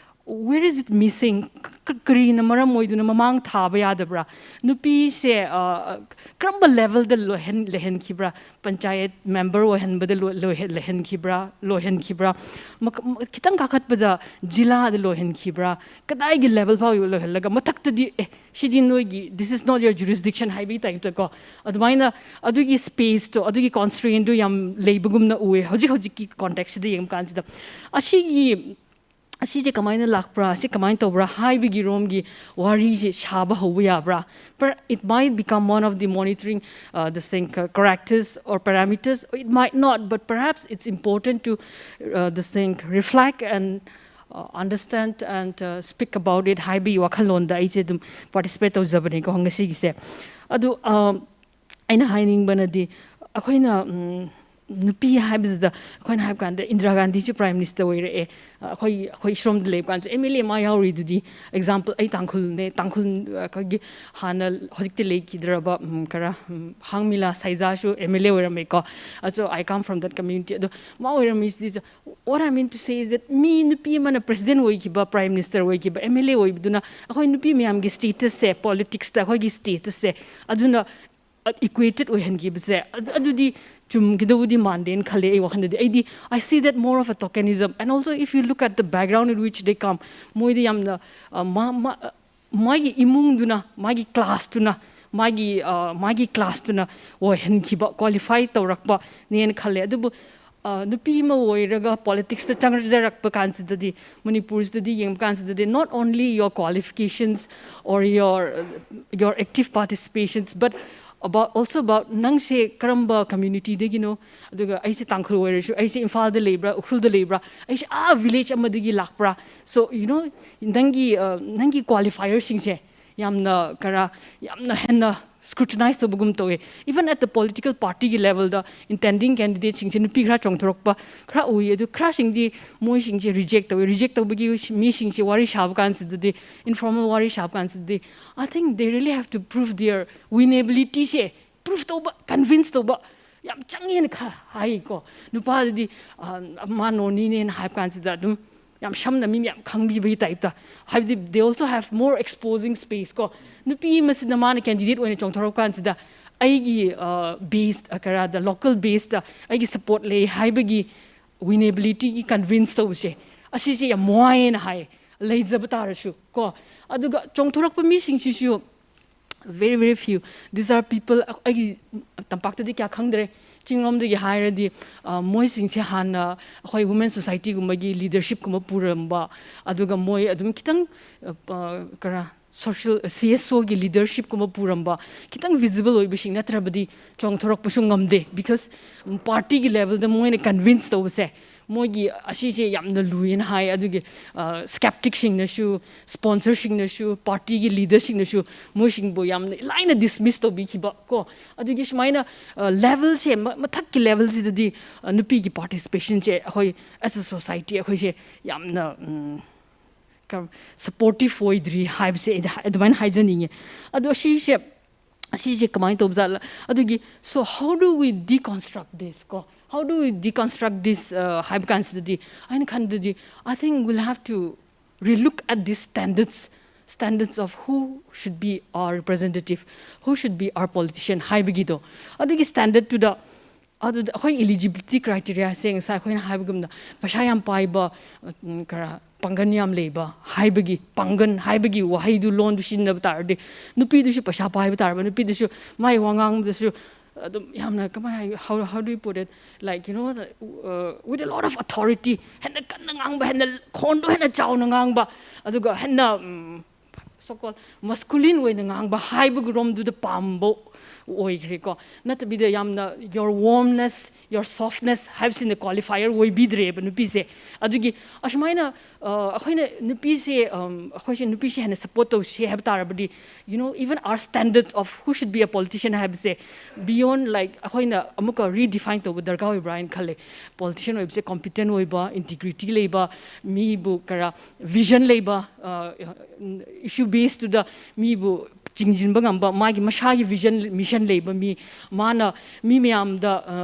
where is it missing? ꯀ- ꯀ- ꯀꯔꯤꯅ ꯃꯔꯝ ꯑꯣꯏꯗꯨꯅ ꯃꯃꯥꯡ ꯊꯥꯕ ꯌꯥꯗꯕ꯭ꯔꯥ? ꯅꯨꯄꯤꯁꯦ, ꯑ, ꯀꯔꯝꯕ ꯂꯦꯚꯦꯜꯗ ꯂꯣꯏꯍꯟ ꯂꯩꯍꯟꯈꯤꯕ꯭ꯔꯥ? ꯄꯟꯆꯥꯌꯠ ꯃꯦꯝꯕꯔ ꯑꯣꯏꯍꯟꯕꯗ ꯂꯣꯏ- ꯂꯣꯏꯍ- ꯂꯩꯍꯟꯈꯤꯕ꯭ꯔꯥ? ꯂꯣꯏꯍꯟꯈꯤꯕ꯭ꯔꯥ? ꯃ- ꯃ- ꯈꯤꯇꯪ ꯀꯥꯈꯠꯄꯗ ꯖꯤꯂꯥꯗ ꯂꯣꯏꯍꯟꯈꯤꯕ꯭ꯔꯥ? ꯀꯗꯥꯏꯒꯤ ꯂꯦꯚꯦꯜ ꯐꯥꯎ ꯂꯣꯏꯍꯜꯂꯒ, ꯃꯊꯛꯇꯗꯤ, "ꯑꯦ, ꯁꯤꯗꯤ ꯅꯣꯏꯒꯤ, this is not your jurisdiction" ꯍꯥꯏꯕꯒꯤ ꯇꯥꯏꯞꯇ ꯀꯣ, ꯑꯗꯨꯃꯥꯏꯅ ꯑꯗꯨꯒꯤ ꯁ꯭ꯄꯦꯁꯇꯣ, ꯑꯗꯨꯒꯤ ꯀꯣꯟꯁꯇ꯭ꯔꯦꯟꯗꯣ ꯌꯥꯝ ꯂꯩꯕꯒꯨꯝꯅ ꯎꯑꯦ ꯍꯧꯖꯤꯛ ꯍꯧꯖꯤꯛꯀꯤ ꯀꯣꯟꯇꯦꯛꯁꯁꯤꯗ ꯌꯦꯡꯕ ꯀꯥꯟꯁꯤꯗ꯫ ꯑꯁꯤꯒꯤ ꯑꯁꯤꯁꯦ ꯀꯃꯥꯏꯅ ꯂꯥꯛꯄ꯭ꯔꯥ, ꯑꯁꯤ ꯀꯃꯥꯏꯅ ꯇꯧꯕ꯭ꯔꯥ ꯍꯥꯏꯕꯒꯤ ꯔꯣꯝꯒꯤ ꯋꯥꯔꯤꯁꯦ ꯁꯥꯕ ꯍꯧꯕ ꯌꯥꯕ꯭ꯔꯥ? Per- it might become one of the monitoring, uh, this thing, uh, characters or parameters. It might not, but perhaps it's important to, uh, this thing, reflect and, uh, understand and, uh, speak about it ꯍꯥꯏꯕꯒꯤ ꯋꯥꯈꯜꯂꯣꯟꯗ ꯑꯩꯁꯦ ꯑꯗꯨꯝ participate ꯇꯧꯖꯕꯅꯦꯀꯣ ꯉꯁꯤꯒꯤꯁꯦ꯫ ꯑꯗꯨ, ꯑ, ꯑꯩꯅ ꯍꯥꯏꯅꯤꯡꯕꯅꯗꯤ, ꯑꯩꯈꯣꯏꯅ, ꯎꯝ, ꯅꯨꯄꯤ ꯍꯥꯏꯕꯁꯤꯗ, ꯑꯩꯈꯣꯏꯅ ꯍꯥꯏꯕ ꯀꯥꯟꯗ, ꯏꯟꯗꯤꯔꯥ ꯒꯥꯟꯙꯤꯁꯨ ꯄ꯭ꯔꯥꯏꯝ ꯃꯤꯅꯤꯁꯇꯔ ꯑꯣꯏꯔꯛꯑꯦ꯫ ꯑꯩꯈꯣꯏ, ꯑꯩꯈꯣꯏ ꯏꯁꯣꯝꯗ ꯂꯩꯕ ꯀꯥꯟꯗꯁꯨ ꯑꯦꯝ ꯑꯦꯜ ꯑꯦ ꯃꯥ ꯌꯥꯎꯔꯤꯗꯨꯗꯤ꯫ ꯑꯦꯛꯖꯥꯝꯄꯜ, ꯑꯩ ꯇꯥꯡꯈꯨꯜꯅꯦ, ꯇꯥꯡꯈꯨꯜ, ꯑꯩꯈꯣꯏꯒꯤ ꯍꯥꯟꯅ, ꯍꯧꯖꯤꯛꯇꯤ ꯂꯩꯈꯤꯗ꯭ꯔꯕ, ꯎꯝ, ꯈꯔ, ꯎꯝ, ꯍꯥꯡꯃꯤꯂꯥ ꯁꯥꯏꯖꯥꯁꯨ ꯑꯦꯝ ꯑꯦꯜ ꯑꯦ ꯑꯣꯏꯔꯝꯃꯦꯀꯣ꯫ ꯑꯗꯣ, I come from that community꯫ ꯑꯗꯣ ꯃꯥ ꯑꯣꯏꯔꯝꯃꯤꯁꯤꯗꯤ, what I mean to say is that ꯃꯤ, ꯅꯨꯄꯤ ꯑꯃꯅ ꯄ꯭ꯔꯦꯁꯤꯗꯦꯟ ꯑꯣꯏꯈꯤꯕ, ꯄ꯭ꯔꯥꯏꯝ ꯃꯤꯅꯤꯁꯇꯔ ꯑꯣꯏꯈꯤꯕ, ꯑꯦꯝ ꯑꯦꯜ ꯑꯦ ꯑꯣꯏꯕꯗꯨꯅ ꯑꯩꯈꯣꯏ ꯅꯨꯄꯤ ꯃꯌꯥꯝꯒꯤ ꯁ꯭ꯇꯦꯇꯁꯁꯦ, ꯄꯣꯂꯤꯇꯤꯛꯁꯇ ꯑꯩꯈꯣꯏꯒꯤ ꯁ꯭ꯇꯦꯇꯁꯁꯦ, ꯑꯗꯨꯅ ꯏꯀ꯭ꯋꯦꯇꯦꯠ ꯑꯣꯏꯍꯟꯈꯤꯕꯁꯦ, ꯑꯗꯨ, ꯑꯗꯨꯗꯤ ꯆꯨꯝꯒꯗꯕꯨꯗꯤ ꯃꯥꯟꯗꯦꯅ ꯈꯜꯂꯦ ꯑꯩ ꯋꯥꯈꯜꯗꯗꯤ꯫ ꯑꯩꯗꯤ, I see that more of a tokenism, and also if you look at the background in which they come, ꯃꯣꯏꯗꯤ ꯌꯥꯝꯅ, ꯑ, ꯃꯥ-, ꯃꯥ-, ꯑ, ꯃꯥꯒꯤ ꯏꯃꯨꯡꯗꯨꯅ, ꯃꯥꯒꯤ ꯀ꯭ꯂꯥꯁꯇꯨꯅ, ꯃꯥꯒꯤ, ꯑ, ꯃꯥꯒꯤ ꯀ꯭ꯂꯥꯁꯇꯨꯅ ꯑꯣꯏꯍꯟꯈꯤꯕ, ꯀ꯭ꯋꯥꯂꯤꯐꯥꯏ ꯇꯧꯔꯛꯄꯅꯦꯅ ꯈꯜꯂꯦ꯫ ꯑꯗꯨꯕꯨ, ꯑ, ꯅꯨꯄꯤ ꯑꯃ ꯑꯣꯏꯔꯒ ꯄꯣꯂꯤꯇꯤꯛꯁꯇ ꯆꯪꯖꯔꯛꯄ ꯀꯥꯟꯁꯤꯗꯗꯤ, ꯃꯅꯤꯄꯨꯔꯁꯤꯗꯗꯤ ꯌꯦꯡꯕ ꯀꯥꯟꯁꯤꯗꯗꯤ, not only your qualifications or your, your active participations, but about, also about ꯅꯪꯁꯦ ꯀꯔꯝꯕ ꯀꯝꯃ꯭ꯌꯨꯅꯤꯇꯤꯗꯒꯤꯅꯣ, ꯑꯗꯨꯒ ꯑꯩꯁꯦ ꯇꯥꯡꯈꯨꯜ ꯑꯣꯏꯔꯁꯨ, ꯑꯩꯁꯦ ꯏꯝꯐꯥꯜꯗ ꯂꯩꯕ꯭ꯔꯥ, ꯎꯈ꯭ꯔꯨꯜꯗ ꯂꯩꯕ꯭ꯔꯥ, ꯑꯩꯁꯦ ꯑꯥ ꯚꯤꯂꯦꯖ ꯑꯃꯗꯒꯤ ꯂꯥꯛꯄ꯭ꯔꯥ? So, you know, ꯅꯪꯒꯤ, ꯑ, ꯅꯪꯒꯤ ꯀ꯭ꯋꯥꯂꯤꯐꯥꯏꯌꯔꯁꯤꯡꯁꯦ, ꯌꯥꯝꯅ ꯈꯔ ꯌꯥꯝꯅ ꯍꯦꯟꯅ scrutinize ꯇꯧꯕꯒꯨꯝ ꯇꯧꯋꯦ꯫ Even at the political party ꯒꯤ level ꯗ intending candidate ꯁꯤꯡꯁꯦ ꯅꯨꯄꯤ ꯈꯔ ꯆꯣꯡꯊꯣꯔꯛꯄ ꯈꯔ ꯎꯏ꯫ ꯑꯗꯨ ꯈꯔꯁꯤꯡꯗꯤ, ꯃꯣꯏꯁꯤꯡꯁꯦ reject ꯇꯧꯋꯦ꯫ Reject ꯇꯧꯕꯒꯤ ꯃꯤꯁꯤꯡꯁꯦ ꯋꯥꯔꯤ ꯁꯥꯕ ꯀꯥꯟꯁꯤꯗꯗꯤ, informal ꯋꯥꯔꯤ ꯁꯥꯕ ꯀꯥꯟꯁꯤꯗꯗꯤ, I think they really have to prove their winnability say prove ꯇꯧꯕ, convince ꯇꯧꯕ ꯌꯥꯝ ꯆꯪꯉꯦꯅ ꯈ-, ꯍꯥꯏꯀꯣ꯫ ꯅꯨꯄꯥꯗꯗꯤ, ꯑ, ꯃꯥ ꯅꯣꯅꯤꯅꯦꯅ ꯍꯥꯏꯕ ꯀꯥꯟꯁꯤꯗ ꯑꯗꯨꯝ ꯌꯥꯝ ꯁꯝꯅ ꯃꯤ ꯃꯌꯥꯝ ꯈꯪꯕꯤꯕꯒꯤ type ꯇ, ꯍꯥꯏꯕꯗꯤ they also have more exposing space ꯀꯣ꯫ ꯅꯨꯄꯤ ꯑꯃꯁꯤꯅ ꯃꯥꯅ candidate ꯑꯣꯏꯅ ꯆꯣꯡꯊꯣꯔꯛꯄ ꯀꯥꯟꯁꯤꯗ ꯑꯩꯒꯤ, ꯑ, base, ꯑ, ꯀꯔꯥꯗ, local base ꯇ ꯑꯩꯒꯤ support ꯂꯩ ꯍꯥꯏꯕꯒꯤ winnability ꯒꯤ convince ꯇꯧꯕꯁꯦ, ꯑꯁꯤꯁꯦ ꯌꯥꯝ ꯋꯥꯏꯌꯦꯅ ꯍꯥꯏ, ꯂꯩꯖꯕ ꯇꯥꯔꯁꯨ ꯀꯣ꯫ ꯑꯗꯨꯒ ꯆꯣꯡꯊꯣꯔꯛꯄ ꯃꯤꯁꯤꯡꯁꯤꯁꯨ very, very few. These are people, ꯑꯩꯒꯤ ꯇꯝꯄꯥꯛꯇꯗꯤ ꯀꯌꯥ ꯈꯪꯗ꯭ꯔꯦ, ꯆꯤꯡꯂꯣꯝꯗꯒꯤ ꯍꯥꯏꯔꯗꯤ, ꯑ, ꯃꯣꯏꯁꯤꯡꯁꯦ ꯍꯥꯟꯅ ꯑꯩꯈꯣꯏ women society ꯒꯨꯝꯕꯒꯤ leadership ꯀꯨꯝꯕ ꯄꯨꯔꯝꯕ, ꯑꯗꯨꯒ ꯃꯣꯏ ꯑꯗꯨꯝ ꯈꯤꯇꯪ, ꯑ, ꯑ, ꯀꯔꯥ, social, C S O ꯒꯤ leadership ꯀꯨꯝꯕ ꯄꯨꯔꯝꯕ, ꯈꯤꯇꯪ visible ꯑꯣꯏꯕꯁꯤꯡ ꯅꯠꯇ꯭ꯔꯕꯗꯤ ꯆꯣꯡꯊꯣꯔꯛꯄꯁꯨ ꯉꯝꯗꯦ꯫ Because, ꯎꯝ, party ꯒꯤ level ꯗ ꯃꯣꯏꯅ convince ꯇꯧꯕꯁꯦ, ꯃꯣꯏꯒꯤ ꯑꯁꯤꯁꯦ ꯌꯥꯝꯅ ꯂꯨꯏꯌꯦꯅ ꯍꯥꯏ꯫ ꯑꯗꯨꯒꯤ, ꯑ, skeptic ꯁꯤꯡꯅꯁꯨ, sponsor ꯁꯤꯡꯅꯁꯨ, party ꯒꯤ leader ꯁꯤꯡꯅꯁꯨ ꯃꯣꯏꯁꯤꯡꯕꯨ ꯌꯥꯝꯅ ꯂꯥꯏꯅ dismiss ꯇꯧꯕꯤꯈꯤꯕ ꯀꯣ꯫ ꯑꯗꯨꯒꯤ ꯁꯨꯃꯥꯏꯅ, ꯑ, level ꯁꯦ, ꯃ-, ꯃꯊꯛꯀꯤ level ꯁꯤꯗꯗꯤ, ꯑ, ꯅꯨꯄꯤꯒꯤ participation ꯁꯦ ꯑꯩꯈꯣꯏ as a society ꯑꯩꯈꯣꯏꯁꯦ ꯌꯥꯝꯅ, ꯎꯝ, ꯀ-, supportive ꯑꯣꯏꯗ꯭ꯔꯤ ꯍꯥꯏꯕꯁꯦ ꯑꯩꯗꯤ ꯍꯥꯏ-, ꯑꯗꯨꯃꯥꯏꯅ ꯍꯥꯏꯖꯅꯤꯡꯉꯦ꯫ ꯑꯗꯣ ꯑꯁꯤꯁꯦ, ꯑꯁꯤꯁꯦ ꯀꯃꯥꯏꯅ ꯇꯧꯕꯖꯥꯠꯂ? ꯑꯗꯨꯒꯤ, so how do we deconstruct this ꯀꯣ? How do we deconstruct this, ꯑ, ꯍꯥꯏꯕ ꯀꯥꯟꯁꯤꯗꯗꯤ, ꯑꯩꯅ ꯈꯟꯕꯗꯗꯤ, I think we'll have to relook at these standards, standards of who should be our representative, who should be our politician ꯍꯥꯏꯕꯒꯤꯗꯣ꯫ ꯑꯗꯨꯒꯤ standard ꯇꯨꯗ, ꯑꯗꯨꯗ ꯑꯩꯈꯣꯏ eligibility criteria ꯁꯦ ꯉꯁꯥꯏ ꯑꯩꯈꯣꯏꯅ ꯍꯥꯏꯕꯒꯨꯝꯅ ꯄꯩꯁꯥ ꯌꯥꯝ ꯄꯥꯏꯕ, ꯎꯝ, ꯈꯔ ꯄꯥꯡꯒꯜ ꯌꯥꯝ ꯂꯩꯕ ꯍꯥꯏꯕꯒꯤ, ꯄꯥꯡꯒꯜ ꯍꯥꯏꯕꯒꯤ ꯋꯥꯍꯩꯗꯨ ꯂꯣꯟꯗꯨ ꯁꯤꯖꯤꯟꯅꯕ ꯇꯥꯔꯗꯤ, ꯅꯨꯄꯤꯗꯨꯁꯨ ꯄꯩꯁꯥ ꯄꯥꯏꯕ ꯇꯥꯔꯕ, ꯅꯨꯄꯤꯗꯨꯁꯨ ꯃꯥꯏ ꯋꯥ ꯉꯥꯡꯕꯗꯁꯨ ꯑꯗꯨꯝ ꯌꯥꯝꯅ ꯀꯃꯥꯏꯅ ꯍꯥꯏ, how, how do you put it, like, you know, uh, with a lot of authority, ꯍꯦꯟꯅ ꯀꯟꯅ ꯉꯥꯡꯕ, ꯍꯦꯟꯅ ꯈꯣꯟꯗꯣ ꯍꯦꯟꯅ ꯆꯥꯎꯅ ꯉꯥꯡꯕ, ꯑꯗꯨꯒ ꯍꯦꯟꯅ, ꯎꯝ, so called masculine ꯑꯣꯏꯅ ꯉꯥꯡꯕ ꯍꯥꯏꯕꯒꯤ ꯔꯣꯝꯗꯨꯗ ꯄꯥꯝꯕ ꯑꯣꯏꯈ꯭ꯔꯦꯀꯣ꯫ ꯅꯠꯇꯕꯤꯗ ꯌꯥꯝꯅ your warmness, your softness ꯍꯥꯏꯕꯁꯤꯅ qualifier ꯑꯣꯏꯕꯤꯗ꯭ꯔꯦꯕ ꯅꯨꯄꯤꯁꯦ꯫ ꯑꯗꯨꯒꯤ ꯑꯁꯨꯃꯥꯏꯅ ꯑ, ꯑꯩꯈꯣꯏꯅ ꯅꯨꯄꯤꯁꯦ ꯑꯝ, ꯑꯩꯈꯣꯏꯁꯦ ꯅꯨꯄꯤꯁꯦ ꯍꯦꯟꯅ support ꯇꯧꯁꯦ ꯍꯥꯏꯕ ꯇꯥꯔꯕꯗꯤ, you know, even our standard of who should be a politician ꯍꯥꯏꯕꯁꯦ beyond, like, ꯑꯩꯈꯣꯏꯅ ꯑꯃꯨꯛꯀ redefine ꯇꯧꯕ ꯗꯔꯀꯥꯔ ꯑꯣꯏꯕ꯭ꯔꯥ ꯍꯥꯏꯅ ꯈꯜꯂꯦ꯫ Politician ꯑꯣꯏꯕꯁꯦ competent ꯑꯣꯏꯕ, integrity ꯂꯩꯕ, ꯃꯤꯕꯨ ꯈꯔ vision ꯂꯩꯕ, ꯑ, issue based ꯇꯨꯗ ꯃꯤꯕꯨ ꯆꯤꯡꯁꯤꯟꯕ ꯉꯝꯕ, ꯃꯥꯒꯤ ꯃꯁꯥꯒꯤ vision, mission ꯂꯩꯕ ꯃꯤ, ꯃꯥꯅ ꯃꯤ ꯃꯌꯥꯝꯗ, ꯑ,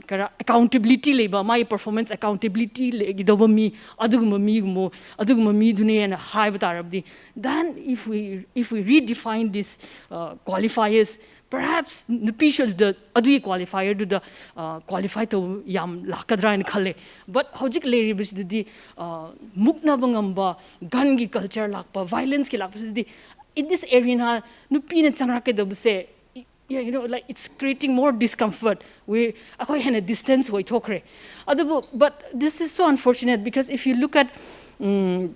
ꯈꯔ accountability ꯂꯩꯕ, ꯃꯥꯒꯤ performance accountability ꯂꯩꯒꯗꯧꯕ ꯃꯤ, ꯑꯗꯨꯒꯨꯝꯕ ꯃꯤꯒꯨꯝꯕ, ꯑꯗꯨꯒꯨꯝꯕ ꯃꯤꯗꯨꯅꯦꯅ ꯍꯥꯏꯕ ꯇꯥꯔꯕꯗꯤ, then if we, if we redefine this, uh, qualifiers, perhaps ꯅꯨꯄꯤꯁꯨ ꯑꯗꯨꯗ, ꯑꯗꯨꯒꯤ qualifierꯗꯨꯗ, uh, qualify ꯇꯧꯕ ꯌꯥꯝ ꯂꯥꯛꯀꯗ꯭ꯔꯥ ꯍꯥꯏꯅ ꯈꯜꯂꯦ꯫ But ꯍꯧꯖꯤꯛ ꯂꯩꯔꯤꯕꯁꯤꯗꯗꯤ, uh, ꯃꯨꯛꯅꯕ ꯉꯝꯕ, gunꯒꯤ culture ꯂꯥꯛꯄ, violenceꯀꯤ ꯂꯥꯛꯄꯁꯤꯗꯤ, in this arena ꯅꯨꯄꯤꯅ ꯆꯪꯂꯛꯀꯗꯕꯁꯦ, you know, like, it's creating more discomfort. We, ꯑꯩꯈꯣꯏ ꯍꯦꯟꯅ distance ꯑꯣꯏꯊꯣꯛꯈ꯭ꯔꯦ꯫ ꯑꯗꯨꯕꯨ, but this is so unfortunate because if you look at, um,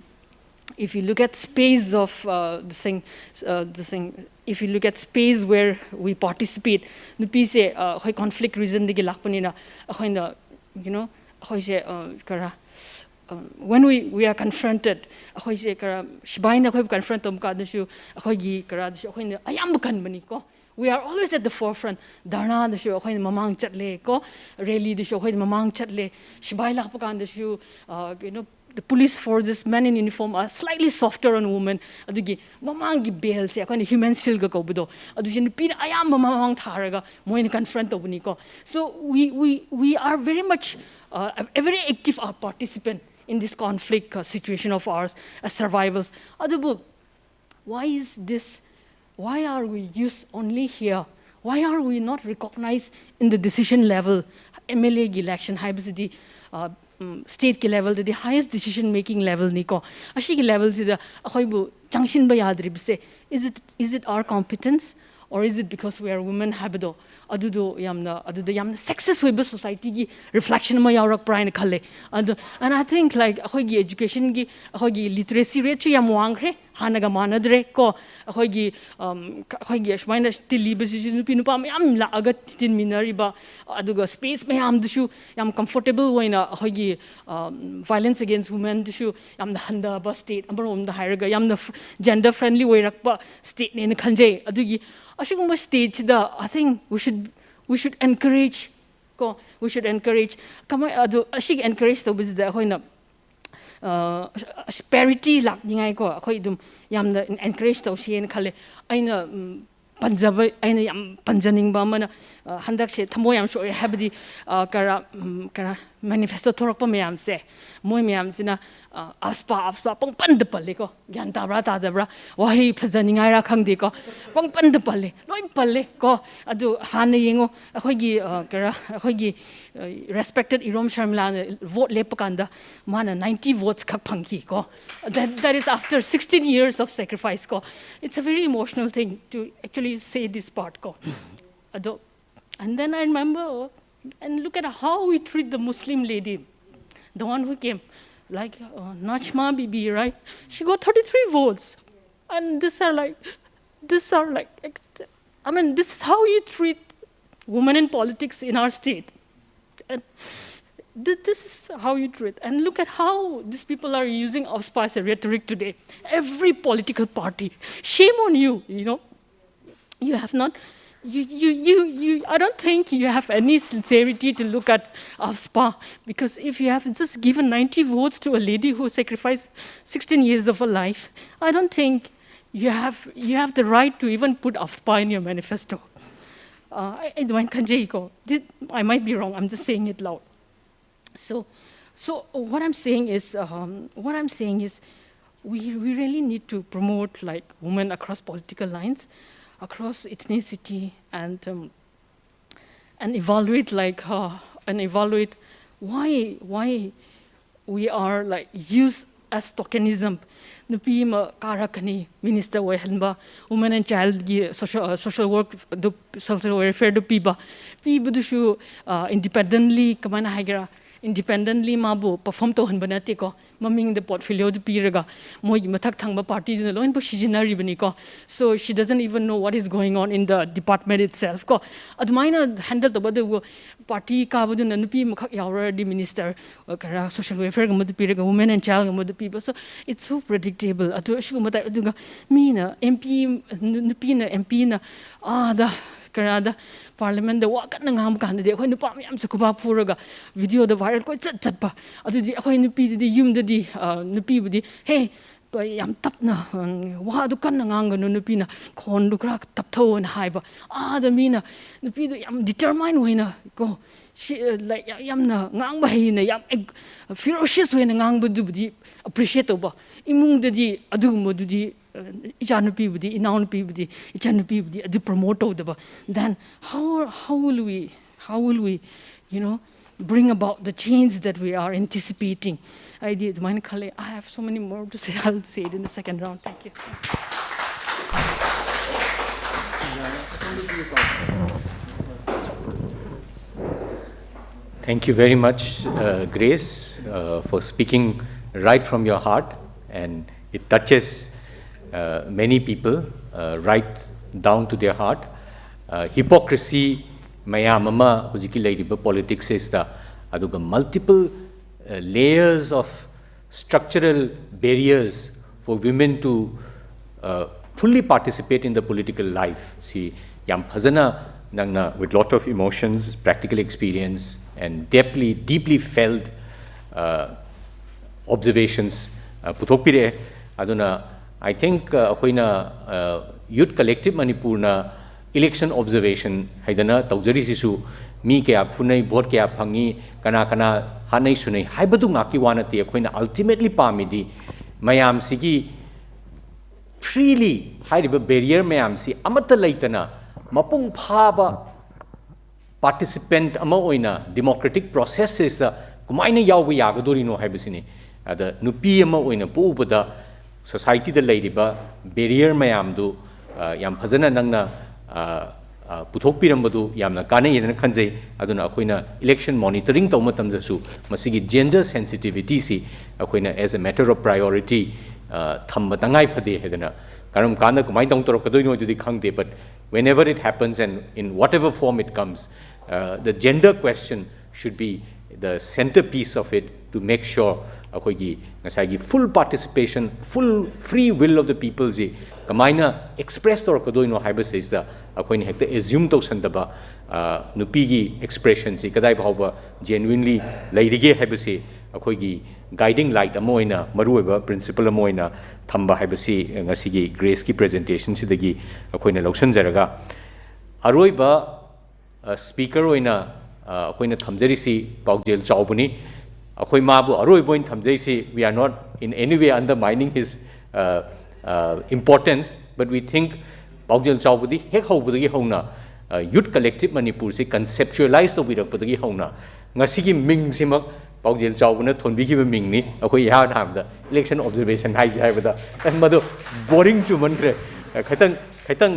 if you look at space of, uh, the thing, uh, the thing, if you look at space where we participate, ꯅꯨꯄꯤꯁꯦ, uh, ꯑꯩꯈꯣꯏ conflict regionꯗꯒꯤ ꯂꯥꯛꯄꯅꯤꯅ ꯑꯩꯈꯣꯏꯅ, you know, ꯑꯩꯈꯣꯏꯁꯦ, uh, ꯈꯔ, um, when we, we are confronted, ꯑꯩꯈꯣꯏꯁꯦ ꯈꯔ ꯁꯤꯕꯥꯏꯅ ꯑꯩꯈꯣꯏꯕꯨ confront ꯇꯧꯕ ꯀꯥꯟꯗꯁꯨ ꯑꯩꯈꯣꯏꯒꯤ ꯈꯔꯗꯁꯨ ꯑꯩꯈꯣꯏꯅ ꯑꯌꯥꯝꯕ ꯀꯟꯕꯅꯤꯀꯣ꯫ We are always at the forefront. ꯙꯔꯅꯥꯗꯁꯨ ꯑꯩꯈꯣꯏꯅ ꯃꯃꯥꯡ ꯆꯠꯂꯦ ꯀꯣ, rallyꯗꯁꯨ ꯑꯩꯈꯣꯏꯅ ꯃꯃꯥꯡ ꯆꯠꯂꯦ, ꯁꯤꯕꯥꯏ ꯂꯥꯛꯄ ꯀꯥꯟꯗꯁꯨ, uh, you know, the police forces, men in uniform are slightly softer on women. ꯑꯗꯨꯒꯤ ꯃꯃꯥꯡꯒꯤ bellꯁꯦ ꯑꯩꯈꯣꯏꯅ human shieldꯒ ꯀꯧꯕꯗꯣ, ꯑꯗꯨꯁꯦ ꯅꯨꯄꯤꯅ ꯑꯌꯥꯝꯕ ꯃꯃꯥꯡ ꯊꯥꯔꯒ ꯃꯣꯏꯅ confront ꯇꯧꯕꯅꯤꯀꯣ꯫ So we, we, we are very much, uh, a very active, uh, participant in this conflict, uh, situation of ours as survivors. ꯑꯗꯨꯕꯨ why is this? Why are we used only here? Why are we not recognized in the decision level? MLAꯒꯤ election ꯍꯥꯏꯕꯁꯤꯗꯤ, uh, ꯎꯝ, stateꯀꯤ levelꯗꯗꯤ highest decision making levelꯅꯤꯀꯣ꯫ ꯑꯁꯤꯒꯤ levelꯁꯤꯗ ꯑꯩꯈꯣꯏꯕꯨ ꯆꯪꯁꯤꯟꯕ ꯌꯥꯗ꯭ꯔꯤꯕꯁꯦ, is it, is it our competence Or is it because we are women ꯍꯥꯏꯕꯗꯣ, ꯑꯗꯨꯗꯣ ꯌꯥꯝꯅ, ꯑꯗꯨꯗ ꯌꯥꯝꯅ sexist ꯑꯣꯏꯕ societyꯒꯤ reflection ꯑꯃ ꯌꯥꯎꯔꯛꯄ꯭ꯔꯥ ꯍꯥꯏꯅ ꯈꯜꯂꯦ꯫ ꯑꯗꯣ, and I think, like, ꯑꯩꯈꯣꯏꯒꯤ educationꯒꯤ, ꯑꯩꯈꯣꯏꯒꯤ literacy rateꯁꯨ ꯌꯥꯝ ꯋꯥꯡꯈ꯭ꯔꯦ, ꯍꯥꯟꯅꯒ ꯃꯥꯟꯅꯗ꯭ꯔꯦ ꯀꯣ꯫ ꯑꯩꯈꯣꯏꯒꯤ, ꯑꯝ, ꯑꯩꯈꯣꯏꯒꯤ ꯑꯁꯨꯃꯥꯏꯅ ꯇꯤꯜꯂꯤꯕꯁꯤꯁꯨ ꯅꯨꯄꯤ ꯅꯨꯄꯥ ꯃꯌꯥꯝ ꯂꯥꯛꯑꯒ ꯇꯤꯟꯃꯤꯟꯅꯔꯤꯕ, ꯑꯗꯨꯒ space ꯃꯌꯥꯝꯗꯨꯁꯨ ꯌꯥꯝ comfortable ꯑꯣꯏꯅ ꯑꯩꯈꯣꯏꯒꯤ, ꯑꯝ, violence against womenꯗꯨꯁꯨ ꯌꯥꯝꯅ ꯍꯟꯊꯕ state, ꯑꯃꯔꯣꯝꯗ ꯍꯥꯏꯔꯒ ꯌꯥꯝꯅ gender friendly ꯑꯣꯏꯔꯛꯄ stateꯅꯦꯅ ꯈꯟꯖꯩ꯫ ꯑꯗꯨꯒꯤ ꯑꯁꯤꯒꯨꯝꯕ stateꯁꯤꯗ, I think we should, we should encourage ꯀꯣ, we should encourage꯫ ꯀꯃꯥꯏ, ꯑꯗꯨ ꯑꯁꯤꯒꯤ encourage ꯇꯧꯕꯁꯤꯗ ꯑꯩꯈꯣꯏꯅ, ꯑ, parity ꯂꯥꯛꯅꯤꯡꯉꯥꯏꯀꯣ, ꯑꯩꯈꯣꯏ ꯑꯗꯨꯝ ꯌꯥꯝꯅ encourage ꯇꯧꯁꯦꯅ ꯈꯜꯂꯦ꯫ ꯑꯩꯅ, ꯎꯝ, ꯄꯟꯖꯕ, ꯑꯩꯅ ꯌꯥꯝ ꯄꯟꯖꯅꯤꯡꯕ ꯑꯃꯅ, ꯑ, ꯍꯟꯗꯛꯁꯦ ꯊꯃꯣꯏ ꯌꯥꯝ ꯁꯣꯛꯑꯦ, ꯍꯥꯏꯕꯗꯤ, ꯑ, ꯀꯔ-, ꯎꯝ, ꯀꯔ-, manifesto ꯊꯣꯔꯛꯄ ꯃꯌꯥꯝꯁꯦ, ꯃꯣꯏ ꯃꯌꯥꯝꯁꯤꯅ, ꯑ, AFSPA, AFSPA ꯄꯪꯄꯟꯗ ꯄꯜꯂꯤꯀꯣ꯫ ꯒ꯭ꯌꯥꯟ ꯇꯥꯕ꯭ꯔꯥ ꯇꯥꯗꯕ꯭ꯔꯥ, ꯋꯥꯍꯩ ꯐꯖꯅꯤꯡꯉꯥꯏꯔꯥ ꯈꯪꯗꯦꯀꯣ, ꯄꯪꯄꯟꯗ ꯄꯜꯂꯦ, ꯂꯣꯏ ꯄꯜꯂꯦ ꯀꯣ꯫ ꯑꯗꯨ ꯍꯥꯟꯅ ꯌꯦꯡꯉꯣ, ꯑꯩꯈꯣꯏꯒꯤ, ꯑ, ꯀꯔ-, ꯑꯩꯈꯣꯏꯒꯤ, ꯑ, respected ꯏꯔꯣꯝ ꯁꯔꯃꯤꯂꯥꯅ vote ꯂꯦꯞꯄ ꯀꯥꯟꯗ ꯃꯥꯅ ninety votes ꯈꯛ ꯐꯪꯈꯤ ꯀꯣ꯫ That, that is after sixteen years of sacrifice ꯀꯣ꯫ It's a very emotional thing to actually say this part ꯀꯣ꯫ ꯑꯗꯣ, and then I remember, and look at how we treat the Muslim lady, the one who came, like, uh, Najma Bibi, right? She got thirty-three votes. And these are like, these are like, ex-, I mean, this is how you treat women in politics in our state. And th-, this is how you treat. And look at how these people are using AFSPA as a rhetoric today. Every political party. Shame on you, you know. You have not, you, you, you, you, I don't think you have any sincerity to look at AFSPA, because if you have just given ninety votes to a lady who sacrificed sixteen years of her life, I don't think you have, you have the right to even put AFSPA in your manifesto. Uh, I, I, ꯑꯗꯨꯃꯥꯏꯅ ꯈꯟꯖꯩꯀꯣ꯫ Did, I might be wrong, I'm just saying it loud. So, so what I'm saying is, um, what I'm saying is, we, we really need to promote, like, women across political lines, across ethnicity, and, um, and evaluate, like, uh, and evaluate why, why we are, like, used ꯑꯁ, tokenism, ꯅꯨꯄꯤ ꯑꯃ ꯀꯥꯔꯛꯀꯅꯤ, minister ꯑꯣꯏꯍꯟꯕ, women and ꯆꯥꯏꯜꯒꯤ social social work, social ꯋꯦꯜꯐꯤꯌꯔꯗꯨ ꯄꯤꯕ, ꯄꯤꯕꯗꯨꯁꯨ ꯏꯟꯗꯤꯄꯦꯟꯗꯦꯟꯂꯤ, ꯀꯃꯥꯏꯅ ꯍꯥꯏꯒꯦꯔꯥ, ꯏꯟꯗꯤꯄꯦꯟꯗꯦꯟꯂꯤ ꯃꯥꯕꯨ ꯄꯔꯐꯣꯔꯝ ꯇꯧꯍꯟꯕ ꯅꯠꯇꯦꯀꯣ, ꯃꯃꯤꯡꯗ ꯄꯣꯔꯠꯐꯣꯂꯤꯌꯣꯗꯨ ꯄꯤꯔꯒ ꯃꯣꯏꯒꯤ ꯃꯊꯛ ꯊꯪꯕ ꯄꯥꯔꯇꯤꯗꯨꯅ ꯂꯣꯏꯅꯃꯛ ꯁꯤꯖꯤꯟꯅꯔꯤꯕꯅꯤꯀꯣ꯫ So she doesn't even know what is going on in the department itself ꯀꯣ꯫ ꯑꯗꯨꯃꯥꯏꯅ ꯍꯦꯟꯗꯜ ꯇꯧꯕ, ꯑꯗꯨꯕꯨ ꯄꯥꯔꯇꯤ ꯀꯥꯕꯗꯨꯅ ꯅꯨꯄꯤ ꯑꯃꯈꯛ ꯌꯥꯎꯔꯗꯤ ꯃꯤꯅꯤꯁꯇꯔ, ꯀꯔꯥ, ꯁꯣꯁꯤꯌꯦꯜ ꯋꯦꯜꯐꯤꯌꯔꯒꯨꯝꯕꯗ ꯄꯤꯔꯒ ꯋꯨꯃꯦꯟ ꯑꯦꯟ ꯆꯥꯏꯜꯒꯨꯝꯕꯗ ꯄꯤꯕ꯫ So it's so predictable. ꯑꯗꯨ ꯑꯁꯤꯒꯨꯝꯕ ꯇꯥꯏꯞ, ꯑꯗꯨꯒ ꯃꯤꯅ, ꯑꯦꯝ ꯄꯤ, ꯅꯨꯄꯤꯅ, ꯑꯦꯝ ꯄꯤꯅ ꯑꯥꯗ ꯀꯔꯥꯗ ꯄꯥꯔꯂꯤꯌꯥꯃꯦꯟꯗ ꯋꯥ ꯀꯟꯅ ꯉꯥꯡꯕ ꯀꯥꯟꯗꯗꯤ ꯑꯩꯈꯣꯏ ꯅꯨꯄꯥ ꯃꯌꯥꯝꯁꯦ ꯈꯨꯕꯥꯛ ꯐꯨꯔꯒ ꯚꯤꯗꯤꯑꯣꯗ ꯚꯥꯏꯔꯦꯜ ꯀꯣꯏꯆꯠ ꯆꯠꯄ꯫ ꯑꯗꯨꯗꯤ ꯑꯩꯈꯣꯏ ꯅꯨꯄꯤꯗꯨꯗꯤ ꯌꯨꯝꯗꯗꯤ, ꯑ, ꯅꯨꯄꯤꯕꯨꯗꯤ, "ꯍꯦ, ꯌꯥꯝ ꯇꯞꯅ, ꯎꯝ, ꯋꯥꯗꯨ ꯀꯟꯅ ꯉꯥꯡꯒꯅꯨ, ꯅꯨꯄꯤꯅ ꯈꯣꯟꯗꯨ ꯈꯔ ꯇꯞꯊꯧꯑꯣꯅ" ꯍꯥꯏꯕ꯫ ꯑꯥꯗ ꯃꯤꯅ ꯅꯨꯄꯤꯗꯨ ꯌꯥꯝ ꯗꯤꯇꯔꯃꯥꯏꯟ ꯑꯣꯏꯅ ꯀꯣ, ꯁꯤ, ꯑ, ꯂꯥꯏꯛ, ꯌꯥꯝ, ꯌꯥꯝꯅ ꯉꯥꯡꯕ ꯍꯩꯅ, ꯌꯥꯝ ꯐꯤꯔꯣꯁꯤꯌꯁ ꯑꯣꯏꯅ ꯉꯥꯡꯕꯗꯨꯕꯨꯗꯤ ꯑꯦꯄ꯭ꯔꯤꯁꯤꯌꯦꯠ ꯇꯧꯕ, ꯏꯃꯨꯡꯗꯗꯤ ꯑꯗꯨꯒꯨꯝꯕꯗꯨꯗꯤ, ꯑ, ꯏꯆꯥꯅꯨꯄꯤꯕꯨꯗꯤ, ꯏꯅꯥꯎꯅꯨꯄꯤꯕꯨꯗꯤ, ꯏꯆꯟꯅꯨꯄꯤꯕꯨꯗꯤ ꯑꯗꯨ ꯄ꯭ꯔꯣꯃꯣꯠ ꯇꯧꯗꯕ, then how, how will we, how will we, you know, bring about the change that we are anticipating? ꯑꯩꯗꯤ ꯑꯗꯨꯃꯥꯏꯅ ꯈꯜꯂꯦ꯫ I have so many more to say. I'll say it in the second round. Thank you. Thank you very much, uh, Grace, uh, for speaking right from your heart, and it touches uh, many people uh, right down to their heart. Uh, hypocrisy ꯃꯌꯥꯝ ꯑꯃ ꯍꯧꯖꯤꯛꯀꯤ ꯂꯩꯔꯤꯕ politics ꯑꯁꯤꯗ, ꯑꯗꯨꯒ multiple uh, layers of structural barriers for women to uh, fully participate in the political life. ꯁꯤ ꯌꯥꯝ ꯐꯖꯅ ꯅꯪꯅ, with lot of emotions, practical experience, and deeply, deeply felt uh, observations uh, ꯄꯨꯊꯣꯛꯄꯤꯔꯛꯑꯦ꯫ ꯑꯗꯨꯅ I think uh, ꯑꯩꯈꯣꯏꯅ uh, Youth Collective ꯃꯅꯤꯄꯨꯔꯅ election observation ꯍꯥꯏꯗꯅ ꯇꯧꯖꯔꯤꯁꯤꯁꯨ, ꯃꯤ ꯀꯌꯥ ꯐꯨꯅꯩ, vote ꯀꯌꯥ ꯐꯪꯉꯤ, ꯀꯅꯥ ꯀꯅꯥ ꯍꯥꯠꯅꯩ ꯁꯨꯅꯩ ꯍꯥꯏꯕꯗꯨ ꯉꯥꯛꯀꯤ ꯋꯥ ꯅꯠꯇꯦ꯫ ꯑꯩꯈꯣꯏꯅ ultimately ꯄꯥꯝꯃꯤꯗꯤ ꯃꯌꯥꯝꯁꯤꯒꯤ freely ꯍꯥꯏꯔꯤꯕ barrier ꯃꯌꯥꯝꯁꯤ ꯑꯃꯠꯇ ꯂꯩꯇꯅ ꯃꯄꯨꯡ ꯐꯥꯕ participant ꯑꯃ ꯑꯣꯏꯅ democratic process ꯁꯤꯗ ꯀꯃꯥꯏꯅ ꯌꯥꯎꯕ ꯌꯥꯒꯗꯣꯔꯤꯅꯣ ꯍꯥꯏꯕꯁꯤꯅꯤ꯫ ꯑꯗ ꯅꯨꯄꯤ ꯑꯃ ꯑꯣꯏꯅ ꯄꯣꯛꯎꯕꯗ ꯁꯣꯁꯥꯏꯇꯤꯗ ꯂꯩꯔꯤꯕ ꯕꯦꯔꯤꯌꯔ ꯃꯌꯥꯝꯗꯨ ꯌꯥꯝ ꯐꯖꯅ ꯅꯪꯅ ꯄꯨꯊꯣꯛꯄꯤꯔꯝꯕꯗꯨ ꯌꯥꯝꯅ ꯀꯥꯟꯅꯩ ꯍꯥꯏꯅ ꯈꯟꯖꯩ꯫ ꯑꯗꯨꯅ ꯑꯩꯈꯣꯏꯅ ꯏꯂꯦꯛꯁꯟ ꯃꯣꯅꯤꯇꯔꯤꯡ ꯇꯧꯕ ꯃꯇꯝꯗꯁꯨ ꯃꯁꯤꯒꯤ ꯖꯦꯟꯗꯔ ꯁꯦꯟꯁꯤꯇꯤꯚꯤꯇꯤꯁꯤ ꯑꯩꯈꯣꯏꯅ as a matter of priority ꯊꯝꯕ ꯇꯉꯥꯏ ꯐꯗꯦ ꯍꯥꯏꯗꯅ, ꯀꯔꯝ ꯀꯥꯟꯗ ꯀꯃꯥꯏꯅ ꯇꯧ ꯇꯧꯔꯛꯀꯗꯣꯏꯅꯣ ꯑꯗꯨꯗꯤ ꯈꯪꯗꯦ, but whenever it happens and in whatever form it comes, the gender question should be the centerpiece of it to make sure ꯑꯩꯈꯣꯏꯒꯤ ꯉꯁꯥꯏꯒꯤ full participation, full free will of the peopleꯁꯤ ꯀꯃꯥꯏꯅ ꯑꯦꯛꯁꯄ꯭ꯔꯦꯁ ꯇꯧꯔꯛꯀꯗꯣꯏꯅꯣ ꯍꯥꯏꯕꯁꯤꯗ ꯑꯩꯈꯣꯏꯅ ꯍꯦꯛꯇ ꯑꯦꯖ꯭ꯌꯨꯝ ꯇꯧꯁꯟꯗꯕ, ꯅꯨꯄꯤꯒꯤ ꯑꯦꯛꯁꯄ꯭ꯔꯦꯁꯟꯁꯤ ꯀꯗꯥꯏ ꯐꯥꯎꯕ ꯖꯦꯅ꯭ꯋꯤꯟꯂꯤ ꯂꯩꯔꯤꯒꯦ ꯍꯥꯏꯕꯁꯤ ꯑꯩꯈꯣꯏꯒꯤ ꯒꯥꯏꯗꯤꯡ ꯂꯥꯏꯠ ꯑꯃ ꯑꯣꯏꯅ, ꯃꯔꯨꯑꯣꯏꯕ ꯄ꯭ꯔꯤꯟꯁꯤꯄꯜ ꯑꯃ ꯑꯣꯏꯅ ꯊꯝꯕ ꯍꯥꯏꯕꯁꯤ ꯉꯁꯤꯒꯤ ꯒ꯭ꯔꯦꯁꯀꯤ ꯄ꯭ꯔꯖꯦꯟꯇꯦꯁꯟꯁꯤꯗꯒꯤ ꯑꯩꯈꯣꯏꯅ ꯂꯧꯁꯤꯟꯖꯔꯒ, ꯑꯔꯣꯏꯕ ꯁ꯭ꯄꯤꯀꯔ ꯑꯣꯏꯅ ꯑꯩꯈꯣꯏꯅ ꯊꯝꯖꯔꯤꯁꯤ ꯄꯥꯎꯖꯦꯜ ꯆꯥꯎꯕꯅꯤ꯫ ꯑꯩꯈꯣꯏ ꯃꯥꯕꯨ ꯑꯔꯣꯏꯕ ꯑꯣꯏꯅ ꯊꯝꯖꯩꯁꯤ, we are not in any way undermining his importance, but we think ꯄꯥꯎꯖꯦꯜ ꯆꯥꯎꯕꯗꯤ ꯍꯦꯛ ꯍꯧꯕꯗꯒꯤ ꯍꯧꯅ ꯌꯨꯠ ꯀꯂꯦꯛꯇꯤꯚ ꯃꯅꯤꯄꯨꯔꯁꯤ ꯀꯟꯁꯦꯞꯆꯨꯑꯦꯂꯥꯏꯁ ꯇꯧꯕꯤꯔꯛꯄꯗꯒꯤ ꯍꯧꯅ ꯉꯁꯤꯒꯤ ꯃꯤꯡꯁꯤꯃꯛ ꯄꯥꯎꯖꯦꯜ ꯆꯥꯎꯕꯅ ꯊꯣꯟꯕꯤꯈꯤꯕ ꯃꯤꯡꯅꯤ꯫ ꯑꯩꯈꯣꯏ ꯏꯍꯥꯟ ꯍꯥꯟꯕꯗ ꯏꯂꯦꯛꯁꯟ ꯑꯣꯕꯖꯔꯕꯦꯁꯟ ꯍꯥꯏꯁꯦ ꯍꯥꯏꯕꯗ ꯃꯗꯨ ꯕꯣꯔꯤꯡ ꯆꯨꯃꯟꯈ꯭ꯔꯦ꯫ ꯈꯤꯇꯪ ꯈꯤꯇꯪ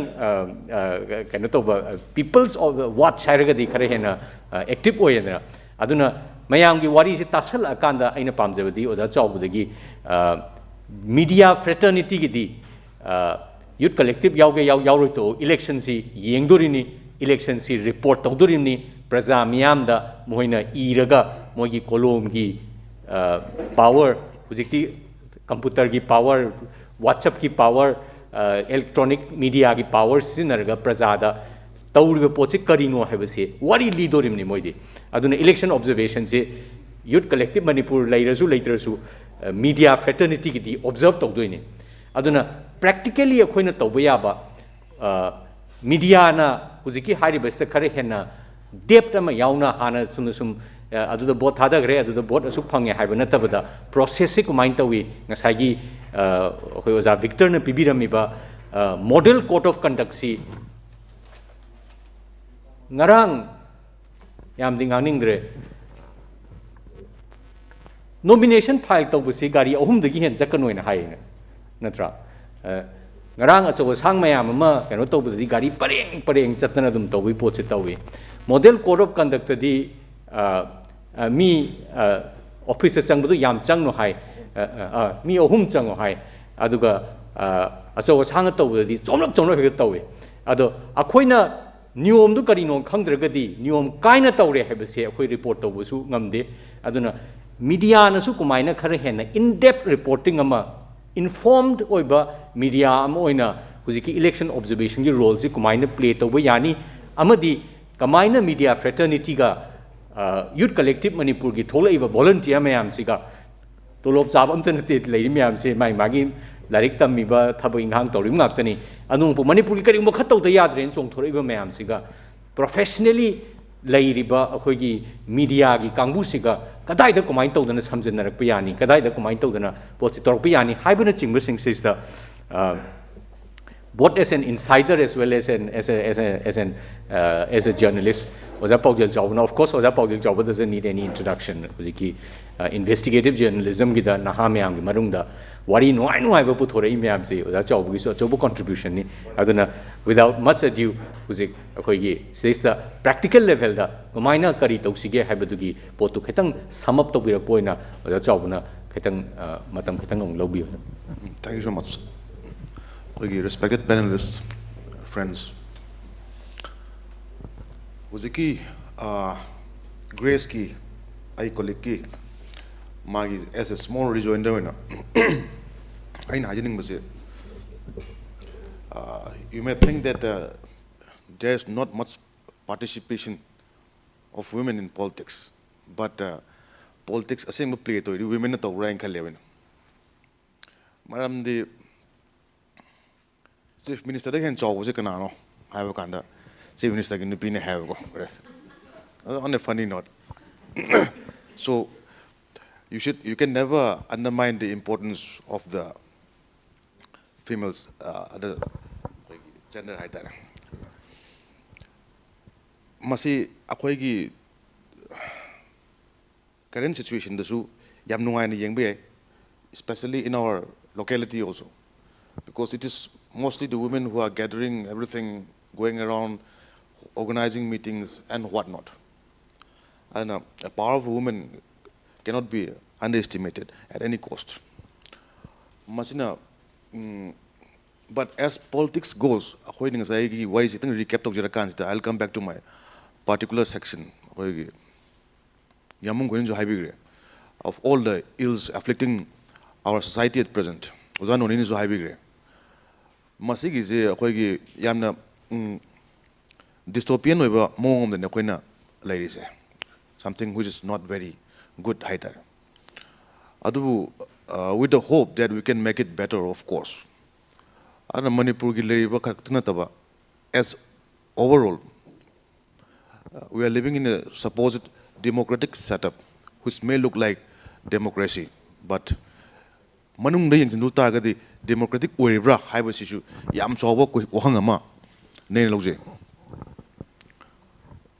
ꯀꯩꯅꯣ ꯇꯧꯕ, people's watch ꯍꯥꯏꯔꯒꯗꯤ ꯈꯔ ꯍꯦꯟꯅ ꯑꯦꯛꯇꯤꯚ ꯑꯣꯏꯌꯦꯗꯅ꯫ ꯑꯗꯨꯅ ꯃꯌꯥꯝꯒꯤ ꯋꯥꯔꯤꯁꯤ ꯇꯥꯁꯜꯂꯛꯑꯀꯥꯟꯗ ꯑꯩꯅ ꯄꯥꯝꯖꯕꯗꯤ ꯑꯣꯖꯥ ꯆꯥꯎꯕꯗꯒꯤ ꯃꯤꯗꯤꯌꯥ ꯐ꯭ꯔꯦꯇꯔꯅꯤꯇꯤꯒꯤꯗꯤ ꯌꯨꯠ ꯀꯂꯦꯛꯇꯤꯚ ꯌꯥꯎꯒꯦ ꯌꯥꯎ ꯌꯥꯎꯔꯣꯏ ꯇꯣꯛꯑꯣ, ꯏꯂꯦꯛꯁꯟꯁꯤ ꯌꯦꯡꯗꯣꯔꯤꯅꯤ, ꯏꯂꯦꯛꯁꯟꯁꯤ ꯔꯤꯄꯣꯔꯠ ꯇꯧꯗꯣꯔꯤꯕꯅꯤ꯫ ꯄ꯭ꯔꯖꯥ ꯃꯤꯌꯥꯝꯗ ꯃꯈꯣꯏꯅ ꯏꯔꯒ ꯃꯣꯏꯒꯤ ꯀꯣꯂꯣꯝꯒꯤ ꯄꯥꯋꯔ, ꯍꯧꯖꯤꯛꯇꯤ ꯀꯝꯄ꯭ꯌꯨꯇꯔꯒꯤ ꯄꯥꯋꯔ, WhatsAppꯀꯤ ꯄꯥꯋꯔ, ꯏꯂꯦꯛꯇ꯭ꯔꯣꯅꯤꯛ ꯃꯤꯗꯤꯌꯥꯒꯤ ꯄꯥꯋꯔ ꯁꯤꯖꯤꯟꯅꯔꯒ ꯄ꯭ꯔꯖꯥꯗ ꯇꯧꯔꯤꯕ ꯄꯣꯠꯁꯤ ꯀꯔꯤꯅꯣ ꯍꯥꯏꯕꯁꯤ ꯋꯥꯔꯤ ꯂꯤꯗꯣꯔꯤꯕꯅꯤ ꯃꯣꯏꯗꯤ꯫ ꯑꯗꯨꯅ ꯏꯂꯦꯛꯁꯟ ꯑꯣꯕꯖꯔꯕꯦꯁꯟꯁꯤ ꯌꯨꯠ ꯀꯂꯦꯛꯇꯤꯚ ꯃꯅꯤꯄꯨꯔ ꯂꯩꯔꯁꯨ ꯂꯩꯇ꯭ꯔꯁꯨ ꯃꯤꯗꯤꯌꯥ ꯐ꯭ꯔꯦꯇꯔꯅꯤꯇꯤꯒꯤꯗꯤ ꯑꯣꯕꯖꯔꯕ ꯇꯧꯗꯣꯏꯅꯤ꯫ ꯑꯗꯨꯅ ꯄ꯭ꯔꯦꯛꯇꯤꯀꯦꯜꯂꯤ ꯑꯩꯈꯣꯏꯅ ꯇꯧꯕ ꯌꯥꯕ, ꯃꯤꯗꯤꯌꯥꯅ ꯍꯧꯖꯤꯛꯀꯤ ꯍꯥꯏꯔꯤꯕꯁꯤꯗ ꯈꯔ ꯍꯦꯟꯅ ꯗꯦꯞꯊ ꯑꯃ ꯌꯥꯎꯅ ꯍꯥꯟꯅ ꯆꯨꯝꯅ ꯁꯨꯝ ꯑꯗꯨꯗ ꯚꯣꯠ ꯊꯥꯗꯈ꯭ꯔꯦ, ꯑꯗꯨꯗ ꯚꯣꯠ ꯑꯁꯨꯛ ꯐꯪꯉꯦ ꯍꯥꯏꯕ ꯅꯠꯇꯕꯗ ꯄ꯭ꯔꯣꯁꯦꯁꯁꯤ ꯀꯃꯥꯏꯅ ꯇꯧꯏ, ꯉꯁꯥꯏꯒꯤ ꯑꯩꯈꯣꯏ ꯑꯣꯖꯥ ꯚꯤꯛꯇꯔꯅ ꯄꯤꯕꯤꯔꯝꯃꯤꯕ model code of conductꯁꯤ ꯉꯔꯥꯡ, ꯌꯥꯝꯗꯤ ꯉꯥꯡꯅꯤꯡꯗ꯭ꯔꯦ, Nomination file ꯇꯧꯕꯁꯤ ꯒꯥꯔꯤ ꯑꯍꯨꯝꯗꯒꯤ ꯍꯦꯟꯅ ꯆꯠꯀꯅꯣꯅ ꯍꯥꯏꯌꯦ, ꯅꯠꯇ꯭ꯔꯥ? ꯑ, ꯉꯔꯥꯡ ꯑꯆꯧ ꯑꯁꯥꯡ ꯃꯌꯥꯝ ꯑꯃ ꯀꯩꯅꯣ ꯇꯧꯕꯗꯗꯤ ꯒꯥꯔꯤ ꯄꯔꯦꯡ ꯄꯔꯦꯡ ꯆꯠꯇꯅ ꯑꯗꯨꯝ ꯇꯧꯕꯒꯤ ꯄꯣꯠꯁꯦ ꯇꯧꯏ꯫ Model Code of Conductꯇꯗꯤ, ꯑ, ꯑ, ꯃꯤ, ꯑ, officeꯇ ꯆꯪꯕꯗꯨ ꯌꯥꯝ ꯆꯪꯅꯣ ꯍꯥꯏ, ꯑ, ꯑ, ꯑ, ꯃꯤ ꯑꯍꯨꯝ ꯆꯪꯉꯣ ꯍꯥꯏ, ꯑꯗꯨꯒ, ꯑ, ꯑꯆꯧ ꯑꯁꯥꯡꯅ ꯇꯧꯕꯗꯗꯤ ꯆꯣꯝꯂꯞ ꯆꯣꯝꯂꯞ ꯍꯦꯛꯇ ꯇꯧꯏ꯫ ꯑꯗꯣ ꯑꯩꯈꯣꯏꯅ ꯅꯤꯌꯣꯝꯗꯨ ꯀꯔꯤꯅꯣ ꯈꯪꯗ꯭ꯔꯒꯗꯤ ꯅꯤꯌꯣꯝ ꯀꯥꯏꯅ ꯇꯧꯔꯦ ꯍꯥꯏꯕꯁꯦ ꯑꯩꯈꯣꯏ report ꯇꯧꯕꯁꯨ ꯉꯝꯗꯦ꯫ ꯑꯗꯨꯅ mediaꯅꯁꯨ ꯀꯃꯥꯏꯅ ꯈꯔ ꯍꯦꯟꯅ in depth reporting ꯑꯃ, informed ꯑꯣꯏꯕ media ꯑꯃ ꯑꯣꯏꯅ ꯍꯧꯖꯤꯛꯀꯤ election observationꯒꯤ roleꯁꯤ ꯀꯃꯥꯏꯅ play ꯇꯧꯕ ꯌꯥꯅꯤ, ꯑꯃꯗꯤ ꯀꯃꯥꯏꯅ media fraternityꯒ, ꯑ, Youth Collective ꯃꯅꯤꯄꯨꯔꯒꯤ ꯊꯣꯛꯂꯛꯏꯕ volunteer ꯃꯌꯥꯝꯁꯤꯒ, ꯇꯣꯂꯣꯞ ꯆꯥꯕ ꯑꯝꯇ ꯅꯠꯇꯦ ꯂꯩꯔꯤ ꯃꯌꯥꯝꯁꯦ, ꯃꯥꯒꯤ ꯃꯥꯒꯤ ꯂꯥꯏꯔꯤꯛ ꯇꯝꯃꯤꯕ, ꯊꯕꯛ ꯏꯪꯈꯥꯡ ꯇꯧꯔꯤꯕ ꯉꯥꯛꯇꯅꯤ꯫ ꯑꯗꯨꯕꯨ ꯃꯅꯤꯄꯨꯔꯒꯤ ꯀꯔꯤꯒꯨꯝꯕ ꯈꯔ ꯇꯧꯗ ꯌꯥꯗ꯭ꯔꯦꯅ ꯆꯣꯡꯊꯣꯔꯛꯏꯕ ꯃꯌꯥꯝꯁꯤꯒ, professionally ꯂꯩꯔꯤꯕ ꯑꯩꯈꯣꯏꯒꯤ mediaꯒꯤ ꯀꯥꯡꯕꯨꯁꯤꯒ ꯀꯗꯥꯏꯗ ꯀꯃꯥꯏꯅ ꯇꯧꯗꯅ ꯁꯝꯖꯤꯟꯅꯔꯛꯄ ꯌꯥꯅꯤ, ꯀꯗꯥꯏꯗ ꯀꯃꯥꯏꯅ ꯇꯧꯗꯅ ꯄꯣꯠꯁꯤ ꯇꯧꯔꯛꯄ ꯌꯥꯅꯤ ꯍꯥꯏꯕꯅꯆꯤꯡꯕꯁꯤꯡꯁꯤꯗ, ꯑ, both as an insider as well as an, as a, as a, as an, uh, as a journalist, ꯑꯣꯖꯥ ꯄꯥꯎꯖꯦꯜ ꯆꯥꯎꯕꯅ, of course, ꯑꯣꯖꯥ ꯄꯥꯎꯖꯦꯜ ꯆꯥꯎꯕ doesn't need any introduction꯫ ꯍꯧꯖꯤꯛꯀꯤ, uh, investigative journalismꯒꯤꯗ ꯅꯍꯥ ꯃꯌꯥꯝꯒꯤ ꯃꯅꯨꯡꯗ ꯋꯥꯔꯤ ꯅꯨꯡꯉꯥꯏ ꯅꯨꯡꯉꯥꯏꯕ ꯄꯨꯊꯣꯔꯛꯏ ꯃꯌꯥꯝꯁꯤ ꯑꯣꯖꯥ ꯆꯥꯎꯕꯒꯤꯁꯨ ꯑꯆꯧꯕ contributionꯅꯤ꯫ ꯑꯗꯨꯅ, without much ado, ꯍꯧꯖꯤꯛ ꯑꯩꯈꯣꯏꯒꯤ ꯁꯤꯗꯩꯁꯤꯗ practical levelꯗ ꯀꯃꯥꯏꯅ ꯀꯔꯤ ꯇꯧꯁꯤꯒꯦ ꯍꯥꯏꯕꯗꯨꯒꯤ ꯄꯣꯠꯇꯨ ꯈꯤꯇꯪ sum up ꯇꯧꯕꯤꯔꯛꯄ ꯑꯣꯏꯅ ꯑꯣꯖꯥ ꯆꯥꯎꯕꯅ ꯈꯤꯇꯪ, ꯑ, ꯃꯇꯝ ꯈꯤꯇꯪ ꯑꯃꯨꯛ ꯂꯧꯕꯤꯌꯨ꯫ Thank you so much. ꯑꯩꯈꯣꯏꯒꯤ respected panelist friends, ꯍꯧꯖꯤꯛꯀꯤ, ꯑ, ꯒ꯭ꯔꯦꯁꯀꯤ, ꯑꯩ colleagueꯀꯤ, ꯃꯥꯒꯤ as a small rejoinder ꯑꯣꯏꯅ ꯑꯩꯅ ꯍꯥꯏꯖꯅꯤꯡꯕꯁꯦ, uh, you may think that, uh, there is not much participation of women in politics, but, uh, politics ꯑꯁꯦꯡꯕ play ꯇꯧꯔꯤꯗꯤ womenꯅ ꯇꯧꯕ꯭ꯔꯥ ꯍꯥꯏꯅ ꯈꯜꯂꯦꯕ ꯑꯩꯅ꯫ ꯃꯔꯝꯗꯤ Chief Ministerꯗꯒꯤ ꯍꯦꯟꯅ ꯆꯥꯎꯕꯁꯦ ꯀꯅꯥꯅꯣ ꯍꯥꯏꯕ ꯀꯥꯟꯗ Chief Ministerꯒꯤ ꯅꯨꯄꯤꯅꯦ ꯍꯥꯏꯕꯀꯣ꯫ ꯑꯗꯣ, on a funny note, so you should, you can never undermine the importance of the females, uh, ꯑꯗ ꯑꯩꯈꯣꯏꯒꯤ gender ꯍꯥꯏꯇꯥꯔꯦ꯫ ꯃꯁꯤ ꯑꯩꯈꯣꯏꯒꯤ current situationꯗꯁꯨ ꯌꯥꯝ ꯅꯨꯡꯉꯥꯏꯅ ꯌꯦꯡꯕ ꯌꯥꯏ, especially in our locality also, because it is mostly the women who are gathering everything, going around, organizing meetings and what not. ꯑꯗꯨꯅ a power of women cannot be underestimated at any cost. ꯃꯁꯤꯅ, ꯎꯝ, but as politics goes, ꯑꯩꯈꯣꯏꯅ ꯉꯁꯥꯏꯒꯤ ꯋꯥꯔꯤꯁꯤ ꯈꯤꯇꯪ recap ꯇꯧꯖꯔꯀꯥꯟꯁꯤꯗ, I'll come back to my particular section. ꯑꯩꯈꯣꯏꯒꯤ ꯌꯥꯝꯕꯨꯡ ꯈꯣꯏꯅꯁꯨ ꯍꯥꯏꯕꯤꯈ꯭ꯔꯦ, of all the ills afflicting our society at present. ꯑꯣꯖꯥ ꯅꯣꯅꯤꯅꯁꯨ ꯍꯥꯏꯕꯤꯈ꯭ꯔꯦ꯫ ꯃꯁꯤꯒꯤꯁꯦ ꯑꯩꯈꯣꯏꯒꯤ ꯌꯥꯝꯅ, ꯎꯝ, dystopian ꯑꯣꯏꯕ ꯃꯑꯣꯡ ꯑꯃꯗꯅꯤ ꯑꯩꯈꯣꯏꯅ ꯂꯩꯔꯤꯁꯦ, something which is not very good ꯍꯥꯏꯇꯥꯔꯦ꯫ ꯑꯗꯨꯕꯨ, uh, with the hope that we can make it better, of course. ꯑꯗꯨꯅ ꯃꯅꯤꯄꯨꯔꯒꯤ ꯂꯩꯔꯤꯕ ꯈꯛꯇ ꯅꯠꯇꯕ, as overall, uh, we are living in a supposed democratic setup which may look like democracy, but ꯃꯅꯨꯡꯗ ꯌꯦꯡꯁꯤꯟꯂꯨ ꯇꯥꯔꯒꯗꯤ democratic ꯑꯣꯏꯔꯤꯕ꯭ꯔꯥ ꯍꯥꯏꯕꯁꯤꯁꯨ ꯌꯥꯝ ꯆꯥꯎꯕ ꯀꯣꯏ-, ꯋꯥꯍꯪ ꯑꯃꯅꯦꯅ ꯂꯧꯖꯩ꯫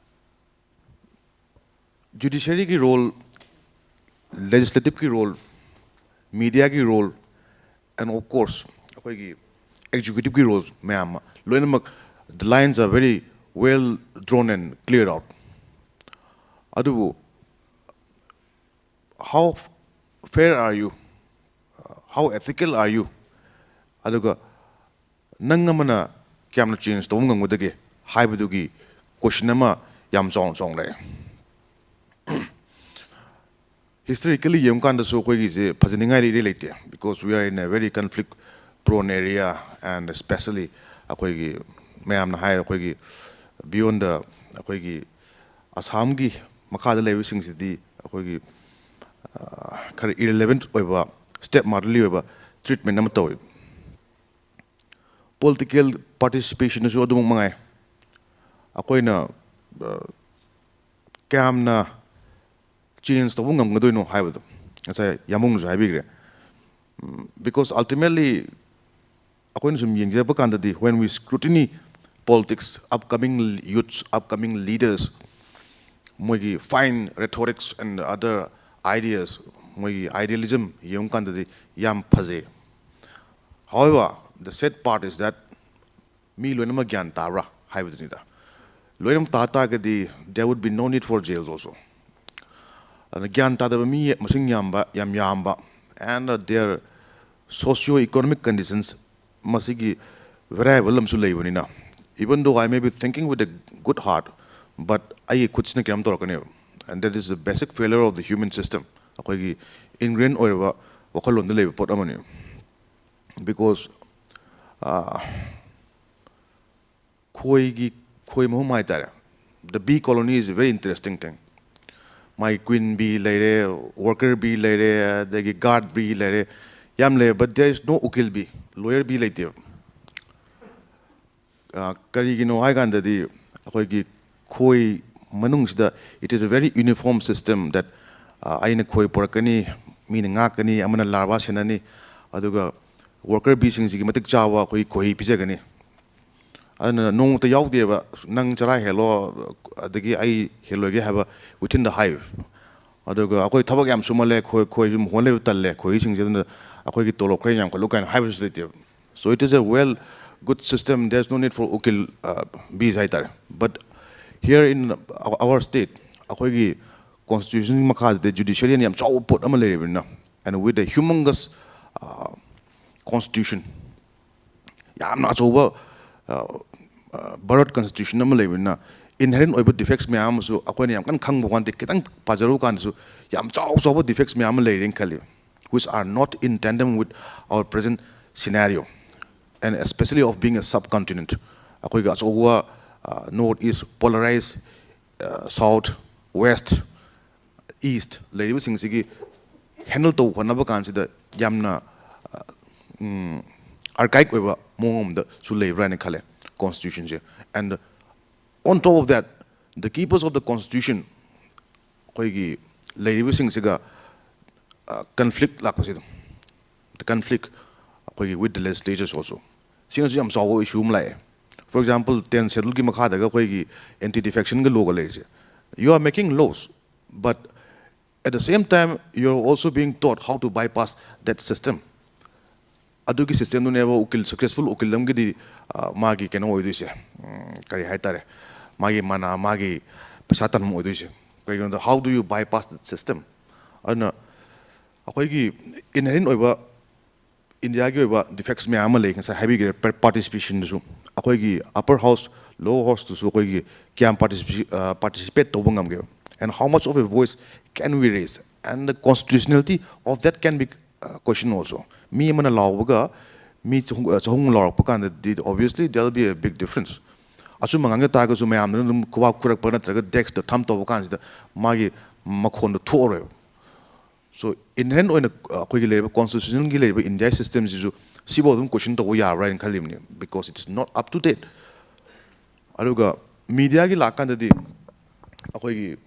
Judiciaryꯒꯤ role, legislativeꯀꯤ role, mediaꯒꯤ role, and of course ꯑꯩꯈꯣꯏꯒꯤ executiveꯀꯤ role ꯃꯌꯥꯝ ꯑꯃ ꯂꯣꯏꯅꯃꯛ, the lines are very well drawn and clear out. ꯑꯗꯨꯕꯨ how fair are you? How ethical are you? ꯑꯗꯨꯒ ꯅꯪ ꯑꯃꯅ ꯀꯌꯥꯝꯅ change ꯇꯧꯕ ꯉꯝꯒꯗꯒꯦ ꯍꯥꯏꯕꯗꯨꯒꯤ question ꯑꯃ ꯌꯥꯝ ꯆꯥꯎꯅ ꯆꯥꯎꯅ ꯂꯩ꯫ Historically ꯌꯦꯡꯕ ꯀꯥꯟꯗꯁꯨ ꯑꯩꯈꯣꯏꯒꯤꯁꯦ ꯐꯖꯅꯤꯡꯉꯥꯏꯗꯤ ꯏꯔꯩ ꯂꯩꯇꯦ, because we are in a very conflict prone area, and especially ꯑꯩꯈꯣꯏꯒꯤ ꯃꯌꯥꯝꯅ ꯍꯥꯏ, ꯑꯩꯈꯣꯏꯒꯤ beyond the, ꯑꯩꯈꯣꯏꯒꯤ ꯑꯁꯥꯝꯒꯤ ꯃꯈꯥꯗ ꯂꯩꯕꯁꯤꯡꯁꯤꯗꯤ ꯑꯩꯈꯣꯏꯒꯤ, ꯑ, ꯈꯔ irrelevant ꯑꯣꯏꯕ, stepmotherly ꯑꯣꯏꯕ treatment ꯑꯃ ꯇꯧꯏ꯫ Political participationꯗꯁꯨ ꯑꯗꯨꯃꯛ ꯃꯉꯥꯏ꯫ ꯑꯩꯈꯣꯏꯅ, ꯑ, ꯀꯌꯥꯝꯅ change ꯇꯧꯕ ꯉꯝꯒꯗꯣꯏꯅꯣ ꯍꯥꯏꯕꯗꯣ ꯉꯁꯥꯏ ꯌꯥꯝꯕꯨꯡꯅꯁꯨ ꯍꯥꯏꯕꯤꯈ꯭ꯔꯦ꯫ ꯎꯝ, because ultimately ꯑꯩꯈꯣꯏꯅ ꯁꯨꯝ ꯌꯦꯡꯖꯔꯛꯄ ꯀꯥꯟꯗꯗꯤ, when we scrutiny politics, upcoming youths, upcoming leaders, ꯃꯣꯏꯒꯤ fine rhetorics and other ideas, ꯃꯣꯏꯒꯤ idealism ꯌꯦꯡꯕ ꯀꯥꯟꯗꯗꯤ ꯌꯥꯝ ꯐꯖꯩ꯫ However, the sad part is that ꯃꯤ ꯂꯣꯏꯅꯃꯛ ꯒ꯭ꯌꯥꯟ ꯇꯥꯕ꯭ꯔꯥ ꯍꯥꯏꯕꯗꯨꯅꯤꯗ꯫ ꯂꯣꯏꯅꯃꯛ ꯇꯥ ꯇꯥꯔꯒꯗꯤ there would be no need for jails also. ꯑꯗꯨꯅ ꯒ꯭ꯌꯥꯟ ꯇꯥꯗꯕ ꯃꯤ ꯃꯁꯤꯡ ꯌꯥꯝꯕ, ꯌꯥꯝ ꯌꯥꯝꯕ, and their socio economic conditions, ꯃꯁꯤꯒꯤ variable ꯑꯃꯁꯨ ꯂꯩꯕꯅꯤꯅ, even though I may be thinking with a good heart, but ꯑꯩꯒꯤ ꯈꯨꯠꯁꯤꯅ ꯀꯩꯅꯣꯝ ꯇꯧꯔꯛꯀꯅꯦꯕ꯫ And that is the basic failure of the human system. ꯑꯩꯈꯣꯏꯒꯤ ingrain ꯑꯣꯏꯔꯕ ꯋꯥꯈꯜꯂꯣꯟꯗ ꯂꯩꯕ ꯄꯣꯠ ꯑꯃꯅꯤ꯫ Because, ꯑꯥ, ꯈꯣꯏꯒꯤ, ꯈꯣꯏ ꯃꯍꯨꯝ ꯍꯥꯏꯇꯥꯔꯦ, the bee colony is a very interesting thing. ꯃꯥꯒꯤ queen bee ꯂꯩꯔꯦ, worker bee ꯂꯩꯔꯦ, ꯑꯗꯒꯤ guard bee ꯂꯩꯔꯦ, ꯌꯥꯝ ꯂꯩꯔꯦ, but there is no ꯎꯀꯤꯜ bee, lawyer bee ꯂꯩꯇꯦꯕ꯫ ꯑꯥ, ꯀꯔꯤꯒꯤꯅꯣ ꯍꯥꯏ ꯀꯥꯟꯗꯗꯤ, ꯑꯩꯈꯣꯏꯒꯤ ꯈꯣꯏ ꯃꯅꯨꯡꯁꯤꯗ it is a very uniform system that, ꯑꯥ, ꯑꯩꯅ ꯈꯣꯏ ꯄꯨꯔꯛꯀꯅꯤ, ꯃꯤꯅ ꯉꯥꯛꯀꯅꯤ, ꯑꯃꯅ larva ꯁꯦꯟꯅꯅꯤ, ꯑꯗꯨꯒ worker beeꯁꯤꯡꯁꯤꯒꯤ ꯃꯇꯤꯛ ꯆꯥꯕ ꯑꯩꯈꯣꯏꯒꯤ ꯈꯣꯏꯍꯤ ꯄꯤꯖꯒꯅꯤ꯫ ꯑꯗꯨꯅ ꯅꯣꯡꯃꯇ ꯌꯥꯎꯗꯦꯕ, "ꯅꯪ ꯆꯔꯥ ꯍꯦꯜꯂꯣ, ꯑꯗꯒꯤ ꯑꯩ ꯍꯦꯜꯂꯣꯏꯒꯦ" ꯍꯥꯏꯕ within the hive꯫ ꯑꯗꯨꯒ ꯑꯩꯈꯣꯏ ꯊꯕꯛ ꯌꯥꯝ ꯁꯨꯃꯜꯂꯦ, ꯈꯣꯏ, ꯈꯣꯏ ꯁꯨꯝ ꯍꯣꯟ ꯂꯩꯕ ꯇꯜꯂꯦ, ꯈꯣꯏꯍꯤꯁꯤꯡꯁꯦ, ꯑꯗꯨꯅ ꯑꯩꯈꯣꯏꯒꯤ ꯇꯣꯂꯣꯞ ꯈꯔ ꯌꯥꯝꯈꯠꯂꯨ ꯀꯥꯏꯅ ꯍꯥꯏꯕꯁꯨ ꯂꯩꯇꯦꯕ꯫ So it is a well, good system, there is no need for ꯎꯀꯤꯜ, uh, bees ꯍꯥꯏꯇꯥꯔꯦ꯫ But here in our state, ꯑꯩꯈꯣꯏꯒꯤ constitution ꯃꯈꯥꯗꯗꯤ judiciary ꯌꯥꯝ ꯆꯥꯎꯕ ꯄꯣꯠ ꯑꯃ ꯂꯩꯔꯤꯕꯅꯤꯅ, and with a humongous, uh, constitution, ꯌꯥꯝꯅ ꯑꯆꯧꯕ, ꯑ, ꯑ, ꯚꯥꯔꯠ constitution ꯑꯃ ꯂꯩꯕꯅꯤꯅ, inherent ꯑꯣꯏꯕ defects ꯃꯌꯥꯝ ꯑꯃꯁꯨ ꯑꯩꯈꯣꯏꯅ ꯌꯥꯝ ꯀꯟꯅ ꯈꯪꯕ ꯋꯥ ꯅꯠꯇꯦ, ꯈꯤꯇꯪ ꯄꯥꯖꯔꯨ ꯀꯥꯟꯗꯁꯨ ꯌꯥꯝ ꯆꯥꯎ ꯆꯥꯎꯕ defects ꯃꯌꯥꯝ ꯑꯃ ꯂꯩꯔꯦꯅ ꯈꯜꯂꯤ, which are not in tandem with our present scenario, and especially of being a subcontinent. ꯑꯩꯈꯣꯏꯒꯤ ꯑꯆꯧꯕ, ꯑ, north east polarized, ꯑ, south west east ꯂꯩꯔꯤꯕꯁꯤꯡꯁꯤꯒꯤ handle ꯇꯧꯕ ꯍꯣꯠꯅꯕ ꯀꯥꯟꯁꯤꯗ ꯌꯥꯝꯅ, ꯎꯝ, archaic ꯑꯣꯏꯕ ꯃꯑꯣꯡ ꯑꯃꯗꯁꯨ ꯂꯩꯕ꯭ꯔꯥ ꯍꯥꯏꯅ ꯈꯜꯂꯦ constitutionꯁꯦ꯫ And on top of that, the keepers of the constitution, ꯑꯩꯈꯣꯏꯒꯤ ꯂꯩꯔꯤꯕꯁꯤꯡꯁꯤꯒ, ꯑ, conflict ꯂꯥꯛꯄꯁꯤꯗ, the conflict ꯑꯩꯈꯣꯏꯒꯤ with the legislatures also, ꯁꯤꯅꯁꯨ ꯌꯥꯝ ꯆꯥꯎꯕ issue ꯑꯃ ꯂꯥꯛꯑꯦ꯫ For example, ten scheduleꯒꯤ ꯃꯈꯥꯗꯒ ꯑꯩꯈꯣꯏꯒꯤ anti defectionꯒ lawꯒ ꯂꯩꯔꯤꯁꯦ, you are making laws, but At the same time, you're also being taught how to bypass that system. ꯑꯗꯨꯒꯤ systemꯗꯨꯅꯦꯕ ꯎꯀꯤꯜ, successful ꯎꯀꯤꯜ ꯑꯃꯒꯤꯗꯤ, ꯑ, ꯃꯥꯒꯤ ꯀꯩꯅꯣ ꯑꯣꯏꯗꯣꯏꯁꯦ, ꯎꯝ, ꯀꯔꯤ ꯍꯥꯏꯇꯥꯔꯦ, ꯃꯥꯒꯤ ꯃꯅꯥ, ꯃꯥꯒꯤ ꯄꯩꯁꯥ ꯇꯥꯟꯐꯝ ꯑꯣꯏꯗꯣꯏꯁꯦ꯫ ꯀꯩꯒꯤꯅꯣꯗ, how do you bypass the system? ꯑꯗꯨꯅ ꯑꯩꯈꯣꯏꯒꯤ inherent ꯑꯣꯏꯕ ꯏꯟꯗꯤꯌꯥꯒꯤ ꯑꯣꯏꯕ defects ꯃꯌꯥꯝ ꯑꯃ ꯂꯩ꯫ ꯉꯁꯥꯏ ꯍꯥꯏꯕꯤꯈ꯭ꯔꯦ, par-, participationꯗꯁꯨ ꯑꯩꯈꯣꯏꯒꯤ upper house, lower houseꯇꯁꯨ ꯑꯩꯈꯣꯏꯒꯤ ꯀꯌꯥꯝ participation, ꯑ, participate ꯇꯧꯕ ꯉꯝꯒꯦꯕ? And how much of a voice can we raise? And the constitutionality of that can be, uh, question also. ꯃꯤ ꯑꯃꯅ ꯂꯥꯎꯕꯒ ꯃꯤ ꯆꯍꯨꯝ, ꯑ, ꯆꯍꯨꯝ ꯂꯥꯎꯔꯛꯄ ꯀꯥꯟꯗꯗꯤ, obviously, there will be a big difference. ꯑꯆꯨꯝꯕ ꯉꯥꯡꯖ ꯇꯥꯔꯒꯁꯨ ꯃꯌꯥꯝꯗꯨꯅ ꯑꯗꯨꯝ ꯈꯨꯕꯥꯛ ꯈꯨꯔꯛꯄ ꯅꯠꯇ꯭ꯔꯒ desk ꯇ thump ꯇꯧꯕ ꯀꯥꯟꯁꯤꯗ ꯃꯥꯒꯤ ꯃꯈꯣꯟꯗꯣ ꯊꯣꯛꯑꯔꯣꯏꯕ꯫ So, inherent ꯑꯣꯏꯅ, ꯑ, ꯑꯩꯈꯣꯏꯒꯤ ꯂꯩꯔꯤꯕ constitutionꯒꯤ ꯂꯩꯔꯤꯕ ꯏꯟꯗꯤꯌꯥ systemꯁꯤꯁꯨ ꯁꯤꯐꯥꯎ ꯑꯗꯨꯝ question ꯇꯧꯕ ꯌꯥꯕ꯭ꯔꯥ ꯍꯥꯏꯅ ꯈꯜꯂꯤꯕꯅꯤ, because it's not up to date. ꯑꯗꯨꯒ mediaꯒꯤ ꯂꯥꯛꯀꯥꯟꯗꯗꯤ ꯑꯩꯈꯣꯏꯒꯤ,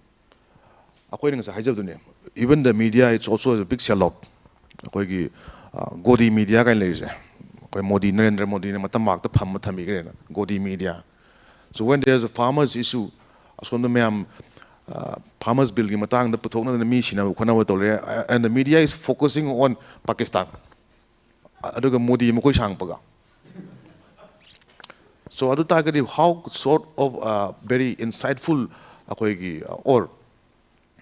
ꯑꯩꯈꯣꯏꯅ ꯉꯁꯥꯏ ꯍꯥꯏꯖꯕꯗꯨꯅꯦ, even the media, it's also a big sellout. ꯑꯩꯈꯣꯏꯒꯤ, ꯑ, ꯒꯣꯗꯤ media ꯀꯥꯏꯅ ꯂꯩꯔꯤꯁꯦ, ꯑꯩꯈꯣꯏ ꯃꯣꯗꯤ, ꯅꯔꯦꯟꯗ꯭ꯔ ꯃꯣꯗꯤꯅ ꯃꯇꯝ ꯃꯥꯛꯇ ꯐꯝꯕ ꯊꯝꯕꯤꯈ꯭ꯔꯦꯅ, ꯒꯣꯗꯤ media. So when there's a farmers issue, ꯑꯁꯣꯝꯗ ꯃꯌꯥꯝ, ꯑ, farmers billꯒꯤ ꯃꯇꯥꯡꯗ ꯄꯨꯊꯣꯛꯅꯗꯅ ꯃꯤ ꯁꯤꯅꯕ ꯈꯣꯠꯅꯕ ꯇꯧꯔꯦ, and the media is focusing on Pakistan. ꯑꯗꯨꯒ ꯃꯣꯗꯤ ꯃꯈꯣꯏ ꯁꯥꯡꯄꯒ꯫ So ꯑꯗꯨ ꯇꯥꯔꯒꯗꯤ, how sort of, uh, very insightful ꯑꯩꯈꯣꯏꯒꯤ, uh, or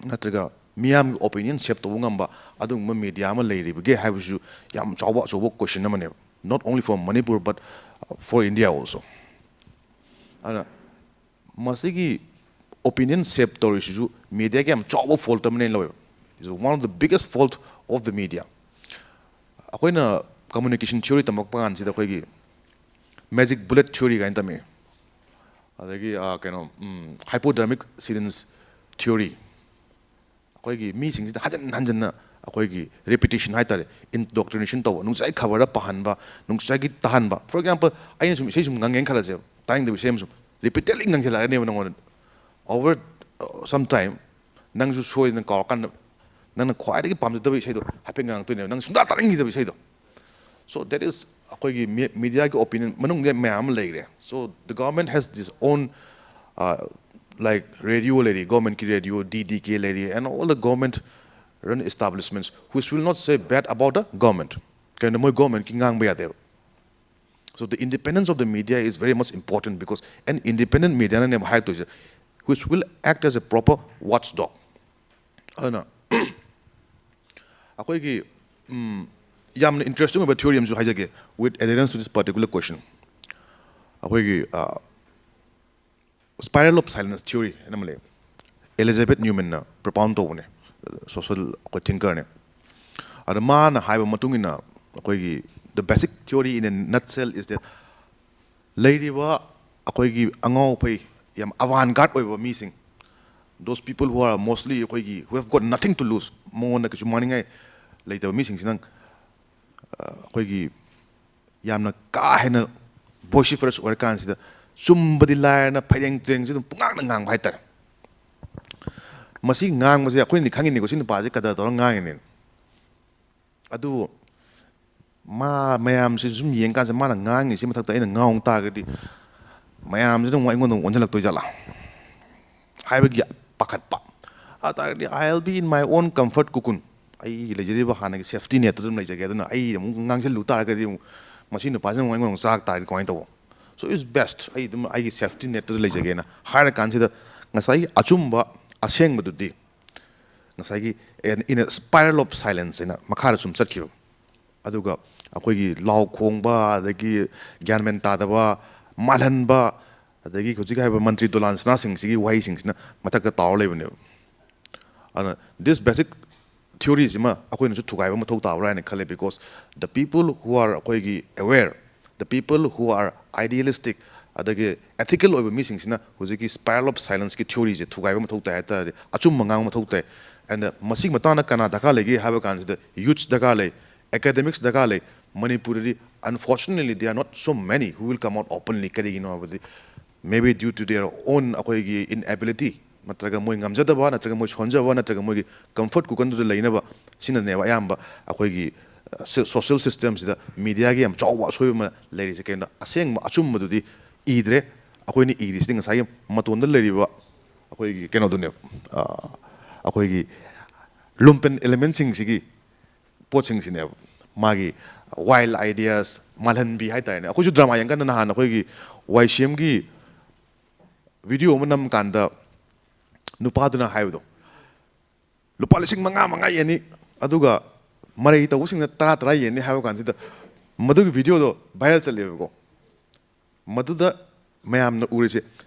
ꯅꯠꯇ꯭ꯔꯒ ꯃꯤꯌꯥꯝꯒꯤ opinion shape ꯇꯧꯕ ꯉꯝꯕ ꯑꯗꯨꯒꯨꯝꯕ media ꯑꯃ ꯂꯩꯔꯤꯕꯒꯦ ꯍꯥꯏꯕꯁꯤꯁꯨ ꯌꯥꯝ ꯆꯥꯎꯕ ꯑꯆꯧꯕ question ꯑꯃꯅꯦꯕ, not only for Manipur but, uh, for India also. ꯑꯗꯨꯅ ꯃꯁꯤꯒꯤ opinion shape ꯇꯧꯔꯤꯁꯤꯁꯨ mediaꯒꯤ ꯌꯥꯝ ꯆꯥꯎꯕ fault ꯑꯃꯅꯦ ꯂꯧꯋꯦꯕ꯫ It's one of the biggest fault of the media. ꯑꯩꯈꯣꯏꯅ communication theory ꯇꯝꯃꯛꯄ ꯀꯥꯟꯁꯤꯗ ꯑꯩꯈꯣꯏꯒꯤ magic bullet theory ꯀꯥꯏꯅ ꯇꯝꯃꯛꯑꯦ꯫ ꯑꯗꯒꯤ, ꯑ, ꯀꯩꯅꯣ, ꯎꯝ, hypodermic syringe theory꯫ ꯑꯩꯈꯣꯏꯒꯤ ꯃꯤꯁꯤꯡꯁꯤꯗ ꯍꯟꯖꯤꯟ ꯍꯟꯖꯤꯟꯅ ꯑꯩꯈꯣꯏꯒꯤ repetition ꯍꯥꯏꯇꯥꯔꯦ, indoctrination ꯇꯧꯕ, ꯅꯨꯡꯁꯥꯏ ꯈꯕꯔꯗ ꯄꯥꯍꯟꯕ, ꯅꯨꯡꯁꯥꯏꯒꯤ ꯇꯥꯍꯟꯕ꯫ For example, ꯑꯩꯅ ꯁꯨꯝ ꯏꯁꯩ ꯁꯨꯝ ꯉꯪꯉꯦꯅ ꯈꯜꯂꯁꯦꯕ, ꯇꯥꯅꯤꯡꯗꯕ ꯏꯁꯩ ꯑꯃ ꯁꯨꯝ repeatedly ꯉꯪꯁꯤꯜꯂꯛꯑꯅꯦꯕ ꯅꯉꯣꯟꯗ꯫ Over, uh, some time, ꯅꯪꯁꯨ ꯁꯣꯏꯗꯅ ꯀꯥꯎꯔꯀꯥꯟꯗ ꯅꯪꯅ ꯈ꯭ꯋꯥꯏꯗꯒꯤ ꯄꯥꯝꯖꯗꯕ ꯏꯁꯩꯗꯣ ꯍꯥꯏꯐꯦꯠ ꯉꯪꯉꯛꯇꯣꯏꯅꯦꯕ, ꯅꯪ ꯁꯨꯡꯇꯥ ꯇꯥꯅꯤꯡꯈꯤꯗꯕ ꯏꯁꯩꯗꯣ꯫ So that is ꯑꯩꯈꯣꯏꯒꯤ me-, mediaꯒꯤ opinion ꯃꯅꯨꯡꯗ ꯃꯌꯥꯝ ꯑꯃ ꯂꯩꯈ꯭ꯔꯦ꯫ So the government has this own, uh, like radio ꯂꯩꯔꯤ, government ꯀꯤ radio, D D K ꯂꯩꯔꯤ, and all the government run establishments, which will not say bad about the government. ꯀꯩꯅꯣ, ꯃꯣꯏ government ꯀꯤ ꯉꯥꯡꯕ ꯌꯥꯗꯦꯕ. So the independence of the media is very much important, because an independent media ꯅꯅꯦꯕ ꯍꯥꯏꯔꯛꯇꯣꯏꯁꯦ, which will act as a proper watchdog. ꯑꯗꯨꯅ ꯑꯩꯈꯣꯏꯒꯤ, ꯎꯝ, ꯌꯥꯝꯅ interesting ꯑꯣꯏꯕ theory ꯑꯃꯁꯨ ꯍꯥꯏꯖꯒꯦ, with adherence to this particular question. ꯑꯩꯈꯣꯏꯒꯤ, ꯑ, spiral of silence theory ꯍꯥꯏꯅ ꯑꯃ ꯂꯩ. Elizabeth Newman ꯅ propound ꯇꯧꯕꯅꯦ, social ꯑꯩꯈꯣꯏ thinker ꯅꯦ. ꯑꯗ ꯃꯥꯅ ꯍꯥꯏꯕ ꯃꯇꯨꯡ ꯏꯟꯅ, ꯑꯩꯈꯣꯏꯒꯤ the basic theory in a nutshell is that ꯂꯩꯔꯤꯕ ꯑꯩꯈꯣꯏꯒꯤ ꯑꯉꯥꯎ ꯑꯐꯩ, ꯌꯥꯝ avant garde ꯑꯣꯏꯕ ꯃꯤꯁꯤꯡ, those people who are mostly ꯑꯩꯈꯣꯏꯒꯤ who have got nothing to lose, ꯃꯉꯣꯟꯗ ꯀꯩꯁꯨ ꯃꯥꯡꯅꯤꯡꯉꯥꯏ ꯂꯩꯇꯕ ꯃꯤꯁꯤꯡꯁꯤꯅ, ꯑ, ꯑꯩꯈꯣꯏꯒꯤ ꯌꯥꯝꯅ ꯀꯥ ꯍꯦꯟꯅ vociferous ꯑꯣꯏꯔꯀꯥꯟꯁꯤꯗ, ꯆꯨꯝꯕꯗꯤ ꯂꯥꯏꯔꯅ ꯐꯩꯔꯦꯡ ꯇꯨꯔꯦꯡꯁꯤ ꯑꯗꯨꯝ ꯄꯨꯡꯉꯥꯡꯗ ꯉꯥꯡꯕ ꯍꯥꯏꯇꯥꯔꯦ. ꯃꯁꯤ ꯉꯥꯡꯕꯁꯦ ꯑꯩꯈꯣꯏꯅꯗꯤ ꯈꯪꯉꯤꯅꯤꯀꯣ, ꯁꯤ ꯅꯨꯄꯥꯁꯦ ꯀꯗꯔ ꯇꯧꯔ ꯉꯥꯡꯉꯤꯅꯦ. ꯑꯗꯨꯕꯨ ꯃꯥ ꯃꯌꯥꯝꯁꯤ ꯁꯨꯝ ꯌꯦꯡꯀꯥꯟꯁꯤꯗ ꯃꯥꯅ ꯉꯥꯡꯉꯤꯁꯤ ꯃꯊꯛꯇ ꯑꯩꯅ ꯉꯥꯡꯍꯧ ꯇꯥꯔꯒꯗꯤ, ꯃꯌꯥꯝꯁꯤꯅ ꯑꯃꯨꯛ ꯑꯩꯉꯣꯟꯗ ꯑꯃꯨꯛ ꯑꯣꯟꯁꯤꯜꯂꯛꯇꯣꯏ ꯖꯥꯠꯂꯥ ꯍꯥꯏꯕꯒꯤ ꯄꯥꯈꯠꯄ. ꯑꯗꯨ ꯇꯥꯔꯒꯗꯤ "I'll be in my own comfort cocoon", ꯑꯩꯒꯤ ꯂꯩꯖꯔꯤꯕ ꯍꯥꯟꯅꯒꯤ safety net ꯇꯨ ꯑꯗꯨꯝ ꯂꯩꯖꯒꯦ, ꯑꯗꯨꯅ ꯑꯩ ꯑꯃꯨꯛ ꯉꯥꯡꯁꯤꯜꯂꯨ ꯇꯥꯔꯒꯗꯤ ꯑꯃꯨꯛ ꯃꯁꯤ ꯅꯨꯄꯥꯁꯤꯅ ꯑꯃꯨꯛ ꯑꯩꯉꯣꯟꯗ ꯑꯃꯨꯛ ꯆꯥꯔꯛ ꯇꯥꯔꯗꯤ ꯀꯃꯥꯏꯅ ꯇꯧꯕ? So it's best, ꯑꯩ ꯑꯗꯨꯝ ꯑꯩꯒꯤ safety net ꯇꯨꯗ ꯂꯩꯖꯒꯦꯅ ꯍꯥꯏꯔꯀꯥꯟꯁꯤꯗ, ꯉꯁꯥꯏꯒꯤ ꯑꯆꯨꯝꯕ ꯑꯁꯦꯡꯕꯗꯨꯗꯤ ꯉꯁꯥꯏꯒꯤ in a spiral of silence ꯍꯥꯏꯅ ꯃꯈꯥꯗ ꯁꯨꯝ ꯆꯠꯈꯤꯕ꯫ ꯑꯗꯨꯒ ꯑꯩꯈꯣꯏꯒꯤ ꯂꯥꯎ ꯈꯣꯡꯕ, ꯑꯗꯒꯤ ꯒ꯭ꯌꯥꯟ ꯃꯦꯟ ꯇꯥꯗꯕ, ꯃꯥꯜꯍꯟꯕ, ꯑꯗꯒꯤ ꯍꯧꯖꯤꯛ ꯍꯥꯏꯔꯤꯕ ꯃꯟꯇ꯭ꯔꯤ ꯗꯣꯂꯥꯟ ꯁꯅꯥꯁꯤꯡꯁꯤꯒꯤ ꯋꯥꯍꯩꯁꯤꯡꯁꯤꯅ ꯃꯊꯛꯇ ꯇꯥꯎꯔ ꯂꯩꯕꯅꯦꯕ꯫ ꯑꯗꯨꯅ this basic theory ꯁꯤꯃ ꯑꯩꯈꯣꯏꯅꯁꯨ ꯊꯨꯒꯥꯏꯕ ꯃꯊꯧ ꯇꯥꯕ꯭ꯔꯥ ꯍꯥꯏꯅ ꯈꯜꯂꯦ, because the people who are ꯑꯩꯈꯣꯏꯒꯤ aware, the people who are idealistic, ꯑꯗꯒꯤ ethical ꯑꯣꯏꯕ ꯃꯤꯁꯤꯡꯁꯤꯅ ꯍꯧꯖꯤꯛꯀꯤ spiral of silence ꯀꯤ theory ꯁꯦ ꯊꯨꯒꯥꯏꯕ ꯃꯊꯧ ꯇꯥꯏ ꯍꯥꯏ ꯇꯥꯔꯗꯤ, ꯑꯆꯨꯝꯕ ꯉꯥꯡꯕ ꯃꯊꯧ ꯇꯥꯏ꯫ And ꯃꯁꯤꯒꯤ ꯃꯇꯥꯡꯗ ꯀꯅꯥ ꯗꯔꯀꯥꯔ ꯂꯩꯒꯦ ꯍꯥꯏꯕ ꯀꯥꯟꯁꯤꯗ, youths ꯗꯔꯀꯥꯔ ꯂꯩ, academics ꯗꯔꯀꯥꯔ ꯂꯩ꯫ ꯃꯅꯤꯄꯨꯔꯗꯗꯤ unfortunately there are not so many who will come out openly꯫ ꯀꯔꯤꯒꯤꯅꯣ ꯍꯥꯏꯕꯗꯤ, maybe due to their own ꯑꯩꯈꯣꯏꯒꯤ inability, ꯅꯠꯇ꯭ꯔꯒ ꯃꯣꯏ ꯉꯝꯖꯗꯕ, ꯅꯠꯇ꯭ꯔꯒ ꯃꯣꯏ ꯁꯣꯟꯖꯕ, ꯅꯠꯇ꯭ꯔꯒ ꯃꯣꯏꯒꯤ comfort cocoon ꯗꯨꯗ ꯂꯩꯅꯕ ꯁꯤꯅꯅꯦꯕ ꯑꯌꯥꯝꯕ ꯑꯩꯈꯣꯏꯒꯤ, ꯑ, ꯁꯤ-, social system ꯁꯤꯗ media ꯒꯤ ꯌꯥꯝ ꯆꯥꯎꯕ ꯑꯁꯣꯏꯕ ꯑꯃ ꯂꯩꯔꯤꯁꯦ꯫ ꯀꯩꯅꯣ, ꯑꯁꯦꯡꯕ ꯑꯆꯨꯝꯕꯗꯨꯗꯤ ꯏꯗ꯭ꯔꯦ꯫ ꯑꯩꯈꯣꯏꯅ ꯏꯔꯤꯁꯤꯗꯤ ꯉꯁꯥꯏꯒꯤ ꯃꯇꯣꯟꯗ ꯂꯩꯔꯤꯕ ꯑꯩꯈꯣꯏꯒꯤ ꯀꯩꯅꯣꯗꯨꯅꯦꯕ, ꯑꯩꯈꯣꯏꯒꯤ ꯂꯨꯝꯄꯦꯟ ꯏꯂꯤꯃꯦꯟꯁꯤꯡꯁꯤꯒꯤ ꯄꯣꯠꯁꯤꯡꯁꯤꯅꯦꯕ, ꯃꯥꯒꯤ ꯋꯥꯏꯜ ꯑꯥꯏꯗꯤꯌꯥꯁ ꯃꯥꯜꯍꯟꯕꯤ ꯍꯥꯏꯇꯥꯔꯦꯅꯦ꯫ ꯑꯩꯈꯣꯏꯁꯨ ꯗ꯭ꯔꯃꯥ ꯌꯦꯡꯀꯥꯟꯗ ꯅꯍꯥꯟ ꯑꯩꯈꯣꯏꯒꯤ ꯋꯥꯏ ꯁꯤ ꯑꯦꯝꯒꯤ ꯚꯤꯗꯤꯑꯣ ꯑꯃ ꯅꯝꯀꯥꯟꯗ ꯅꯨꯄꯥꯗꯨꯅ ꯍꯥꯏꯕꯗꯣ, "ꯂꯨꯄꯥ ꯂꯤꯁꯤꯡ ꯃꯉꯥ ꯃꯉꯥ ꯌꯦꯟꯅꯤ, ꯑꯗꯨꯒ ꯃꯔꯩ ꯇꯧꯕꯁꯤꯡꯅ ꯇꯔꯥ ꯇꯔꯥ ꯌꯦꯟꯅꯤ" ꯍꯥꯏꯕ ꯀꯥꯟꯁꯤꯗ ꯃꯗꯨꯒꯤ ꯚꯤꯗꯤꯑꯣꯗꯣ ꯚꯥꯏꯔꯦꯜ ꯆꯠꯂꯦꯕꯀꯣ꯫ ꯃꯗꯨꯗ ꯃꯌꯥꯝꯅ ꯎꯔꯤꯁꯦ,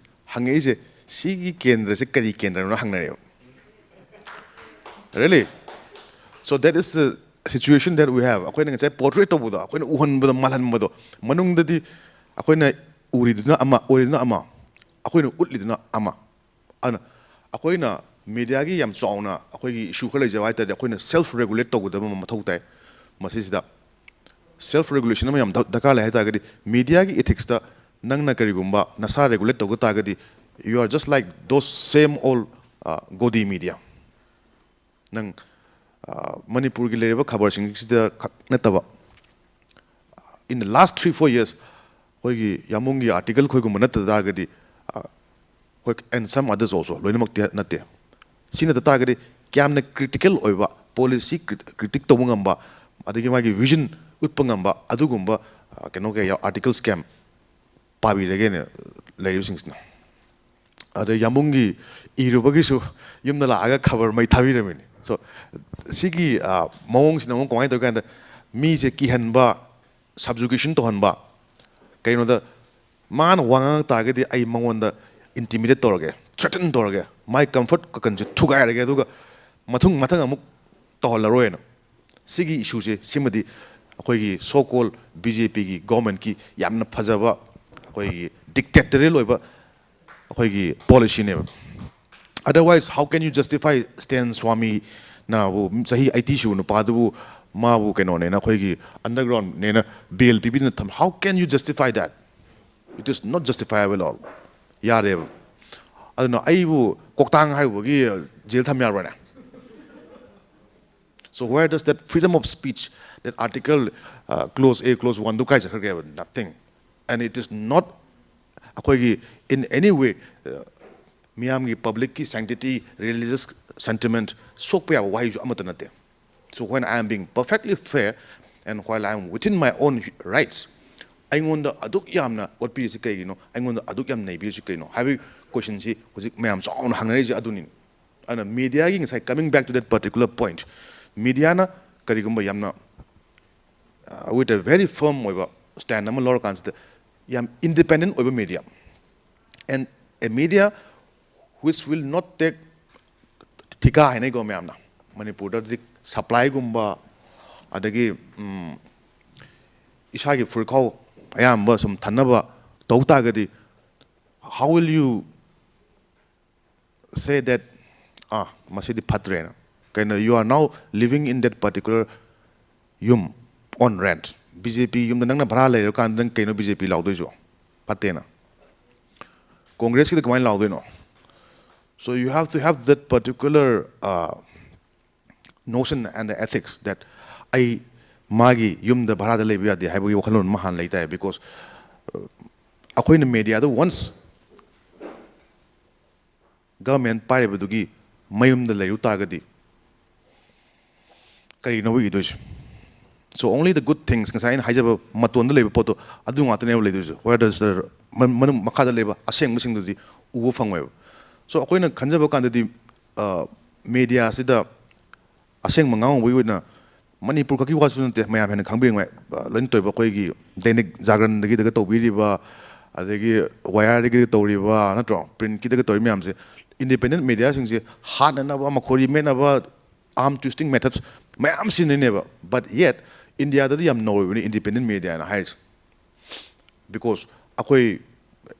ꯍꯪꯉꯛꯏꯁꯦ, "ꯁꯤꯒꯤ ꯀꯦꯟꯗ꯭ꯔꯁꯦ ꯀꯔꯤ ꯀꯦꯟꯗ꯭ꯔꯅꯣ?" ꯍꯪꯅꯔꯦꯕ꯫ Really? So that is the situation that we have. ꯑꯩꯈꯣꯏꯅ ꯉꯁꯥꯏ ꯄꯣꯔꯇ꯭ꯔꯦꯠ ꯇꯧꯕꯗꯣ, ꯑꯩꯈꯣꯏꯅ ꯎꯍꯟꯕꯗꯣ, ꯃꯥꯜꯍꯟꯕꯗꯣ, ꯃꯅꯨꯡꯗꯗꯤ ꯑꯩꯈꯣꯏꯅ ꯎꯔꯤꯗꯨꯅ ꯑꯃ, ꯑꯣꯏꯔꯤꯗꯨꯅ ꯑꯃ, ꯑꯩꯈꯣꯏꯅ ꯎꯠꯂꯤꯗꯨꯅ ꯑꯃ꯫ ꯑꯗꯨꯅ ꯑꯩꯈꯣꯏꯅ ꯃꯦꯗꯤꯌꯥꯒꯤ ꯌꯥꯝ ꯆꯥꯎꯅ ꯑꯩꯈꯣꯏꯒꯤ ꯏꯁꯨ ꯈꯔ ꯂꯩꯖꯕ ꯍꯥꯏ ꯇꯥꯔꯗꯤ, ꯑꯩꯈꯣꯏꯅ ꯁꯦꯜꯐ ꯔꯦꯒꯨꯂꯦꯠ ꯇꯧꯒꯗꯕ ꯑꯃ ꯃꯊꯧ ꯇꯥꯏ꯫ ꯃꯁꯤꯁꯤꯗ ꯁꯦꯜꯐ ꯔꯦꯒꯨꯂꯦꯁꯟ ꯑꯃ ꯌꯥꯝ ꯗ-, ꯗꯔꯀꯥꯔ ꯂꯩ ꯍꯥꯏ ꯇꯥꯔꯒꯗꯤ, ꯃꯦꯗꯤꯌꯥꯒꯤ ꯏꯊꯤꯛꯁꯇ ꯅꯪꯅ ꯀꯔꯤꯒꯨꯝꯕ ꯅꯁꯥ ꯔꯦꯒꯨꯂꯦꯠ ꯇꯧꯒ ꯇꯥꯔꯒꯗꯤ, you are just like those same old, uh, godi media. ꯅꯪ, ꯑ, ꯃꯅꯤꯄꯨꯔꯒꯤ ꯂꯩꯔꯤꯕ ꯈꯕꯔꯁꯤꯡꯁꯤꯗ ꯈꯛ ꯅꯠꯇꯕ, in the last three four years, ꯑꯩꯈꯣꯏꯒꯤ ꯌꯥꯝꯕꯨꯡꯒꯤ ꯑꯥꯔꯇꯤꯀꯜ ꯈꯣꯏꯒꯨꯝꯕ ꯅꯠꯇ ꯇꯥꯔꯒꯗꯤ, ꯑ, ꯑꯩꯈꯣꯏ, and some others also, ꯂꯣꯏꯅꯃꯛꯇꯤ ꯅꯠꯇꯦ, ꯁꯤ ꯅꯠꯇ ꯇꯥꯔꯒꯗꯤ ꯀꯌꯥꯝꯅ ꯀ꯭ꯔꯤꯇꯤꯀꯦꯜ ꯑꯣꯏꯕ, ꯄꯣꯂꯤꯁꯤ ꯀ꯭ꯔꯤꯇꯤꯛ ꯇꯧꯕ ꯉꯝꯕ, ꯑꯗꯒꯤ ꯃꯥꯒꯤ ꯚꯤꯖꯟ ꯎꯠꯄ ꯉꯝꯕ ꯑꯗꯨꯒꯨꯝꯕ, ꯑ, ꯀꯩꯅꯣ ꯀꯌꯥ, ꯑꯥꯔꯇꯤꯀꯜꯁ ꯀꯌꯥꯝ ꯄꯥꯕꯤꯔꯒꯦꯅꯦ ꯂꯩꯔꯤꯕꯁꯤꯡꯁꯤꯅ? ꯑꯗ ꯌꯥꯝꯕꯨꯡꯒꯤ ꯏꯔꯨꯕꯒꯤꯁꯨ ꯌꯨꯝꯗ ꯂꯥꯛꯑꯒ ꯈꯕꯔ ꯃꯩ ꯊꯥꯕꯤꯔꯝꯃꯤꯅꯤ꯫ So, ꯁꯤꯒꯤ, ꯑ, ꯃꯑꯣꯡꯁꯤꯅ ꯑꯃꯨꯛ ꯀꯃꯥꯏꯅ ꯇꯧꯒꯦ ꯍꯥꯏ ꯀꯥꯟꯗ, ꯃꯤꯁꯦ ꯀꯤꯍꯟꯕ, ꯁꯕꯖꯨꯒꯦꯁꯟ ꯇꯧꯍꯟꯕ, ꯀꯩꯅꯣꯗ ꯃꯥꯅ ꯋꯥ ꯉꯥꯡꯉꯛ ꯇꯥꯔꯒꯗꯤ ꯑꯩ ꯃꯉꯣꯟꯗ ꯏꯟꯇꯤꯃꯤꯗꯦꯠ ꯇꯧꯔꯒꯦ, ꯊ꯭ꯔꯦꯇꯟ ꯇꯧꯔꯒꯦ, ꯃꯥꯏ ꯀꯝꯐꯔꯠ ꯀꯀꯟꯁꯦ ꯊꯨꯒꯥꯏꯔꯒꯦ, ꯑꯗꯨꯒ ꯃꯊꯪ ꯃꯊꯪ ꯑꯃꯨꯛ ꯇꯧꯍꯜꯂꯔꯣꯏꯅ꯫ ꯁꯤꯒꯤ ꯏꯁꯨꯁꯦ, ꯁꯤꯃꯗꯤ ꯑꯩꯈꯣꯏꯒꯤ so called ꯕꯤ ꯖꯦ ꯄꯤꯒꯤ ꯒꯣꯔꯃꯦꯟꯠꯀꯤ ꯌꯥꯝꯅ ꯐꯖꯕ, ꯑꯩꯈꯣꯏꯒꯤ ꯗꯤꯛꯇꯦꯇꯔꯤꯌꯦꯜ ꯑꯣꯏꯕ ꯑꯩꯈꯣꯏꯒꯤ ꯄꯣꯂꯤꯁꯤꯅꯦꯕ꯫ Otherwise, how can you justify Stan Swamyꯅꯕꯨ, ꯆꯍꯤ ꯑꯩꯠꯇꯤ ꯁꯨꯕ ꯅꯨꯄꯥꯗꯨꯕꯨ, ꯃꯥꯕꯨ ꯀꯩꯅꯣꯅꯦꯅ, ꯑꯩꯈꯣꯏꯒꯤ ꯑꯟꯗꯔꯒ꯭ꯔꯥꯎꯟꯅꯦꯅ ꯕꯦꯜ ꯄꯤꯕꯤꯗꯅ ꯊꯝ-, how can you justify that? It is not justifiable at all. ꯌꯥꯔꯦꯕ꯫ ꯑꯗꯨꯅ ꯑꯩꯕꯨ ꯀꯣꯛꯇꯥꯡ ꯍꯥꯏꯔꯨꯕꯒꯤ ꯖꯦꯜ ꯊꯝ ꯌꯥꯕ꯭ꯔꯥꯅꯦ? So where does that freedom of speech, that article, uh, clause A, clause one ꯗꯨ ꯀꯥꯏ ꯆꯠꯈ꯭ꯔꯒꯦꯕ? Nothing. And it is not ꯑꯩꯈꯣꯏꯒꯤ in any way, uh, ꯃꯤꯌꯥꯝꯒꯤ, publicꯀꯤ sanctity, religious sentiment ꯁꯣꯛꯄ ꯌꯥꯕ ꯋꯥꯍꯩꯁꯨ ꯑꯃꯠꯇ ꯅꯠꯇꯦ. So when I am being perfectly fair and while I am within my own rights, ꯑꯩꯉꯣꯟꯗ ꯑꯗꯨꯛ ꯌꯥꯝꯅ ꯑꯣꯠꯄꯤꯔꯤꯁꯤ ꯀꯩꯒꯤꯅꯣ, ꯑꯩꯉꯣꯟꯗ ꯑꯗꯨꯛ ꯌꯥꯝ ꯅꯩꯕꯤꯔꯤꯁꯤ ꯀꯩꯅꯣ ꯍꯥꯏꯕꯒꯤ questionꯁꯤ ꯍꯧꯖꯤꯛ ꯃꯌꯥꯝ ꯆꯥꯎꯅ ꯍꯪꯅꯔꯤꯁꯦ ꯑꯗꯨꯅꯤ. ꯑꯗꯨꯅ mediaꯒꯤ ꯉꯁꯥꯏ, coming back to that particular point, mediaꯅ ꯀꯔꯤꯒꯨꯝꯕ ꯌꯥꯝꯅ, uh, with a very firm ꯑꯣꯏꯕ stand ꯑꯃ ꯂꯧꯔꯀꯥꯟꯁꯤꯗ, ꯌꯥꯝ independent ꯑꯣꯏꯕ media, and a media which will not take ꯊꯤꯀꯥ ꯍꯥꯏꯅꯩꯀꯣ ꯃꯌꯥꯝꯅ, ꯃꯅꯤꯄꯨꯔꯗꯗꯤ supplyꯒꯨꯝꯕ, ꯑꯗꯒꯤ, ꯎꯝ, ꯏꯁꯥꯒꯤ ꯐꯨꯔꯤꯠꯈꯥꯎ ꯑꯌꯥꯝꯕ ꯁꯨꯝ ꯊꯟꯅꯕ ꯇꯧ ꯇꯥꯔꯒꯗꯤ, how will you say that, ꯑꯥ, ꯃꯁꯤꯗꯤ ꯐꯠꯇ꯭ꯔꯦꯅ? ꯀꯩꯅꯣ, you are now living in that particular ꯌꯨꯝ on rent, BJP ꯌꯨꯝꯗ ꯅꯪꯅ ꯚꯔꯥ ꯂꯩꯔꯀꯥꯟꯗ ꯅꯪ ꯀꯩꯅꯣ BJP ꯂꯥꯎꯗꯣꯏꯁꯨ? ꯐꯠꯇꯦꯅ. ꯀꯣꯡꯒ꯭ꯔꯦꯁꯀꯤꯗ ꯀꯃꯥꯏꯅ ꯂꯥꯎꯗꯣꯏꯅꯣ? So you have to have that particular, uh, notion and the ethics that ꯑꯩ ꯃꯥꯒꯤ ꯌꯨꯝꯗ ꯚꯔꯥꯗ ꯂꯩꯕ ꯌꯥꯗꯦ ꯍꯥꯏꯕꯒꯤ ꯋꯥꯈꯜꯂꯣꯟ ꯑꯃ ꯍꯥꯟꯅ ꯂꯩ ꯇꯥꯏ. Because, uh, ꯑꯩꯈꯣꯏꯅ mediaꯗ once government ꯄꯥꯏꯔꯤꯕꯗꯨꯒꯤ ꯃꯌꯨꯝꯗ ꯂꯩꯔꯨ ꯇꯥꯔꯒꯗꯤ ꯀꯔꯤꯅꯣꯕ ꯏꯗꯣꯏꯁꯦ? So only the good things, ꯉꯁꯥꯏ ꯑꯩꯅ ꯍꯥꯏꯖꯕ ꯃꯇꯣꯟꯗ ꯂꯩꯕ ꯄꯣꯠꯇꯣ, ꯑꯗꯨ ꯉꯥꯛꯇꯅꯦꯕ ꯂꯩꯗꯣꯏꯁꯦ. Where does the ꯃ-, ꯃꯅꯨꯡ ꯃꯈꯥꯗ ꯂꯩꯕ ꯑꯁꯦꯡꯕꯁꯤꯡꯗꯨꯗꯤ ꯎꯕ ꯐꯪꯉꯣꯏꯕ. So ꯑꯩꯈꯣꯏꯅ ꯈꯟꯖꯕ ꯀꯥꯟꯗꯗꯤ, ꯑ, mediaꯁꯤꯗ ꯑꯁꯦꯡꯕ ꯉꯥꯡꯍꯧꯕꯒꯤ ꯑꯣꯏꯅ ꯃꯅꯤꯄꯨꯔ ꯈꯛꯀꯤ ꯋꯥꯁꯨ ꯅꯠꯇꯦ, ꯃꯌꯥꯝ ꯍꯦꯟꯅ ꯈꯪꯕꯤꯔꯤꯉꯥꯏ, ꯑ, ꯂꯣꯏꯅ ꯇꯧꯔꯤꯕ ꯑꯩꯈꯣꯏꯒꯤ ꯗꯩꯅꯤꯛ ꯖꯥꯒ꯭ꯔꯟꯗꯒꯤꯗꯒ ꯇꯧꯕꯤꯔꯤꯕ, ꯑꯗꯒꯤ ꯋꯥꯌꯥꯔꯗꯒꯤ ꯇꯧꯔꯤꯕ, ꯅꯠꯇ꯭ꯔꯣ, printꯀꯤꯗꯒ ꯇꯧꯔꯤ ꯃꯌꯥꯝꯁꯦ, independent mediaꯁꯤꯡꯁꯦ ꯍꯥꯠꯅꯅꯕ, ꯃꯈꯣꯔꯤ ꯃꯦꯠꯅꯕ, arm twisting methods ꯃꯌꯥꯝ ꯁꯤꯖꯤꯟꯅꯩꯅꯦꯕ. But yet Indiaꯗꯗꯤ ꯌꯥꯝ ꯅꯧꯔꯤꯕꯅꯤ independent mediaꯅ ꯍꯥꯏꯔꯤꯁꯦ. Because ꯑꯩꯈꯣꯏ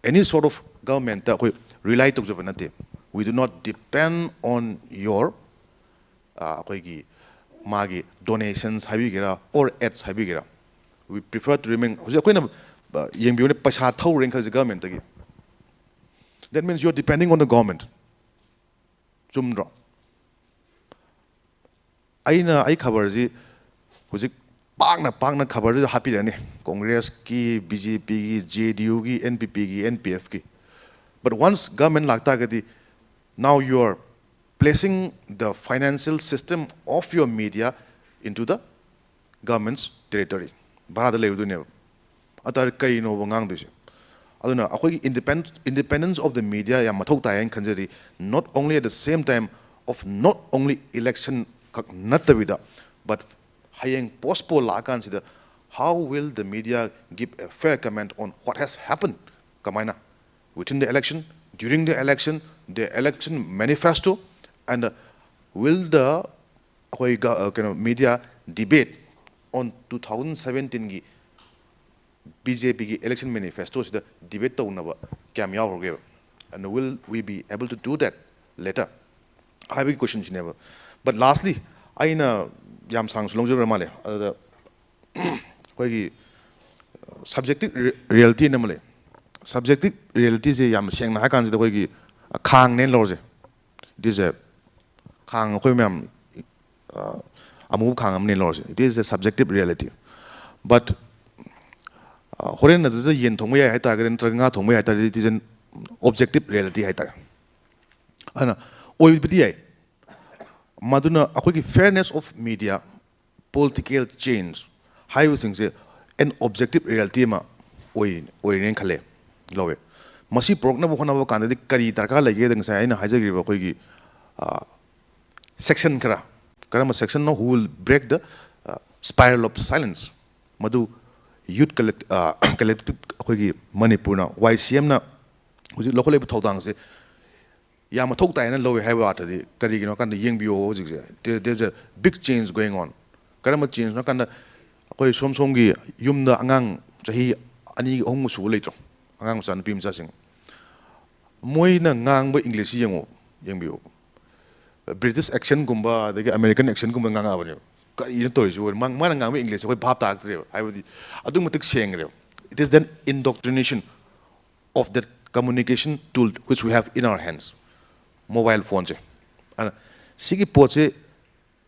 any sort of governmentꯇ ꯑꯩꯈꯣꯏ rely ꯇꯧꯖꯕ ꯅꯠꯇꯦ. We do not depend on your, ꯑ, ꯑꯩꯈꯣꯏꯒꯤ ꯃꯥꯒꯤ donations ꯍꯥꯏꯕꯤꯒꯦꯔꯥ or ads ꯍꯥꯏꯕꯤꯒꯦꯔꯥ. We prefer to remain, ꯍꯧꯖꯤꯛ ꯑꯩꯈꯣꯏꯅ, ꯑ, ꯌꯦꯡꯕꯤꯌꯨꯅꯦ, ꯄꯩꯁꯥ ꯊꯧꯔꯦꯅ ꯈꯜꯂꯁꯤ governmentꯇꯒꯤ. That means you are depending on the government. ꯆꯨꯝꯗ꯭ꯔꯣ? ꯑꯩꯅ ꯑꯩ ꯈꯕꯔꯁꯤ ꯍꯧꯖꯤꯛ ꯄꯥꯛꯅ ꯄꯥꯛꯅ ꯈꯕꯔꯗꯨꯗ ꯍꯥꯞꯄꯤꯔꯅꯤ, ꯀꯣꯡꯒ꯭ꯔꯦꯁꯀꯤ, ꯕꯤ ꯖꯦ ꯄꯤꯒꯤ, ꯖꯦ ꯗꯤ ꯌꯨꯒꯤ, ꯑꯦꯟ ꯄꯤ ꯄꯤꯒꯤ, ꯑꯦꯟ ꯄꯤ ꯑꯦꯐꯀꯤ꯫ But once government ꯂꯥꯛꯇꯥꯔꯒꯗꯤ, now you are placing the financial system of your media into the government's territory. ꯚꯥꯔꯥꯗ ꯂꯩꯔꯨꯗꯣꯏꯅꯦꯕ꯫ ꯑꯗꯨ ꯇꯥꯔꯗꯤ ꯀꯩꯅꯣꯕ ꯉꯥꯡꯗꯣꯏꯁꯦ? ꯑꯗꯨꯅ ꯑꯩꯈꯣꯏꯒꯤ independ- independence of the media ꯌꯥꯝ ꯃꯊꯧ ꯇꯥꯏ ꯍꯥꯏꯅ ꯈꯟꯖꯔꯤ꯫ Not only at the same time of not only election ꯈꯛ ꯅꯠꯇꯕꯤꯗ, but ꯍꯌꯦꯡ post poll ꯂꯥꯛꯑꯀꯥꯟꯁꯤꯗ, how will the media give a fair comment on what has happened? ꯀꯃꯥꯏꯅ? Within the election, during the election, the election manifesto, and, uh, will the, ꯑꯩꯈꯣꯏ ꯒ- ꯑ, ꯀꯩꯅꯣ, media debate on two thousand seventeenꯒꯤ B J ꯄꯤꯒꯤ election manifestoꯁꯤꯗ debate ꯇꯧꯅꯕ ꯀꯌꯥꯝ ꯌꯥꯎꯈ꯭ꯔꯒꯦꯕ? And will we be able to do that later? ꯍꯥꯏꯕꯒꯤ questionꯁꯤꯅꯦꯕ꯫ But lastly, ꯑꯩꯅ ꯌꯥꯝ ꯁꯥꯡꯁꯨ ꯂꯧꯖꯔ ꯃꯥꯜꯂꯦ꯫ ꯑꯗꯨꯗ ꯑꯩꯈꯣꯏꯒꯤ subjective re- reality ꯑꯃ ꯂꯩ꯫ Subjective realityꯁꯦ ꯌꯥꯝ ꯁꯦꯡꯅ ꯍꯥꯏ ꯀꯥꯟꯁꯤꯗ ꯑꯩꯈꯣꯏꯒꯤ ꯈꯥꯡꯅꯦꯅ ꯂꯧꯔꯁꯦ꯫ It is a ꯈꯥꯡ, ꯑꯩꯈꯣꯏ ꯃꯌꯥꯝ, ꯑ, ꯑꯃꯨꯕ ꯈꯥꯡ ꯑꯃꯅꯦ ꯂꯧꯔꯁꯦ, it is a subjective reality. But, ꯑ, ꯍꯣꯔꯦꯟ ꯑꯗꯨꯗ ꯌꯦꯟ ꯊꯣꯡꯕ ꯌꯥꯏ ꯍꯥꯏꯇꯥꯔꯒꯗꯤ, ꯅꯠꯇ꯭ꯔꯒ ꯉꯥ ꯊꯣꯡꯕ ꯌꯥꯏ ꯍꯥꯏꯇꯥꯔꯗꯤ, it is an objective reality ꯍꯥꯏꯇꯥꯔꯦ꯫ ꯑꯗꯨꯅ ꯑꯣꯏꯕꯗꯤ ꯌꯥꯏ꯫ ꯃꯗꯨꯅ ꯑꯩꯈꯣꯏꯒꯤ fairness of media, political change ꯍꯥꯏꯔꯤꯕꯁꯤꯡꯁꯦ an objective reality ꯑꯃ ꯑꯣꯏ- ꯑꯣꯏꯔꯦꯅ ꯈꯜꯂꯦ, ꯂꯧꯋꯦ꯫ ꯃꯁꯤ ꯄꯨꯔꯛꯅꯕ ꯍꯣꯠꯅꯕ ꯀꯥꯟꯗꯗꯤ ꯀꯔꯤ ꯗꯔꯀꯥꯔ ꯂꯩꯒꯦꯗ, ꯉꯁꯥꯏ ꯑꯩꯅ ꯍꯥꯏꯖꯈ꯭ꯔꯤꯕ ꯑꯩꯈꯣꯏꯒꯤ, ꯑ, section ꯈꯔ, ꯀꯔꯝꯕ sectionꯅꯣ? Who will break the, ꯑ, spiral of silence? ꯃꯗꯨ youth collect- ꯑ, collective ꯑꯩꯈꯣꯏꯒꯤ ꯃꯅꯤꯄꯨꯔꯅ, ꯋꯥꯏ ꯁꯤ ꯑꯦꯝꯅ ꯍꯧꯖꯤꯛ ꯂꯧꯈꯠꯂꯤꯕ ꯊꯧꯗꯥꯡꯁꯦ ꯌꯥꯝ ꯃꯊꯧ ꯇꯥꯏꯅ ꯂꯧꯋꯦ ꯍꯥꯏꯕ ꯑꯥꯔꯊꯗꯤ ꯀꯔꯤꯒꯤꯅꯣ ꯍꯥꯏ ꯀꯥꯟꯗ, ꯌꯦꯡꯕꯤꯌꯣ, ꯍꯧꯖꯤꯛꯁꯦ there- there's a big change going on꯫ ꯀꯔꯝꯕ changeꯅꯣ ꯍꯥꯏ ꯀꯥꯟꯗ, ꯑꯩꯈꯣꯏ ꯁꯣꯝ ꯁꯣꯝꯒꯤ ꯌꯨꯝꯗ ꯑꯉꯥꯡ ꯆꯍꯤ ꯑꯅꯤꯒ ꯑꯍꯨꯝꯒ ꯁꯨꯕ ꯂꯩꯇ꯭ꯔꯣ? ꯑꯉꯥꯡ ꯃꯆꯥ, ꯅꯨꯄꯤ ꯃꯆꯥꯁꯤꯡ, ꯃꯣꯏꯅ ꯉꯥꯡꯕ Englishꯁꯤ ꯌꯦꯡꯉꯣ, ꯌꯦꯡꯕꯤꯌꯨ꯫ British accentꯒꯨꯝꯕ ꯑꯗꯒꯤ American accentꯒꯨꯝꯕ ꯉꯥꯡꯉꯛꯑꯕꯅꯦꯕ꯫ ꯀꯔꯤꯅꯣ ꯇꯧꯔꯤꯁꯤꯕꯣ? ꯃꯥ- ꯃꯥꯅ ꯉꯥꯡꯕ Englishꯁꯦ ꯑꯩꯈꯣꯏ ꯚꯥꯞ ꯇꯥꯔꯛꯇ꯭ꯔꯦꯕ꯫ ꯍꯥꯏꯕꯗꯤ ꯑꯗꯨꯛ ꯃꯇꯤꯛ ꯁꯦꯡꯈ꯭ꯔꯦꯕ꯫ It is an indoctrination of that communication tool which we have in our hands, mobile phoneꯁꯦ꯫ ꯑꯗꯨꯅ ꯁꯤꯒꯤ ꯄꯣꯠꯁꯦ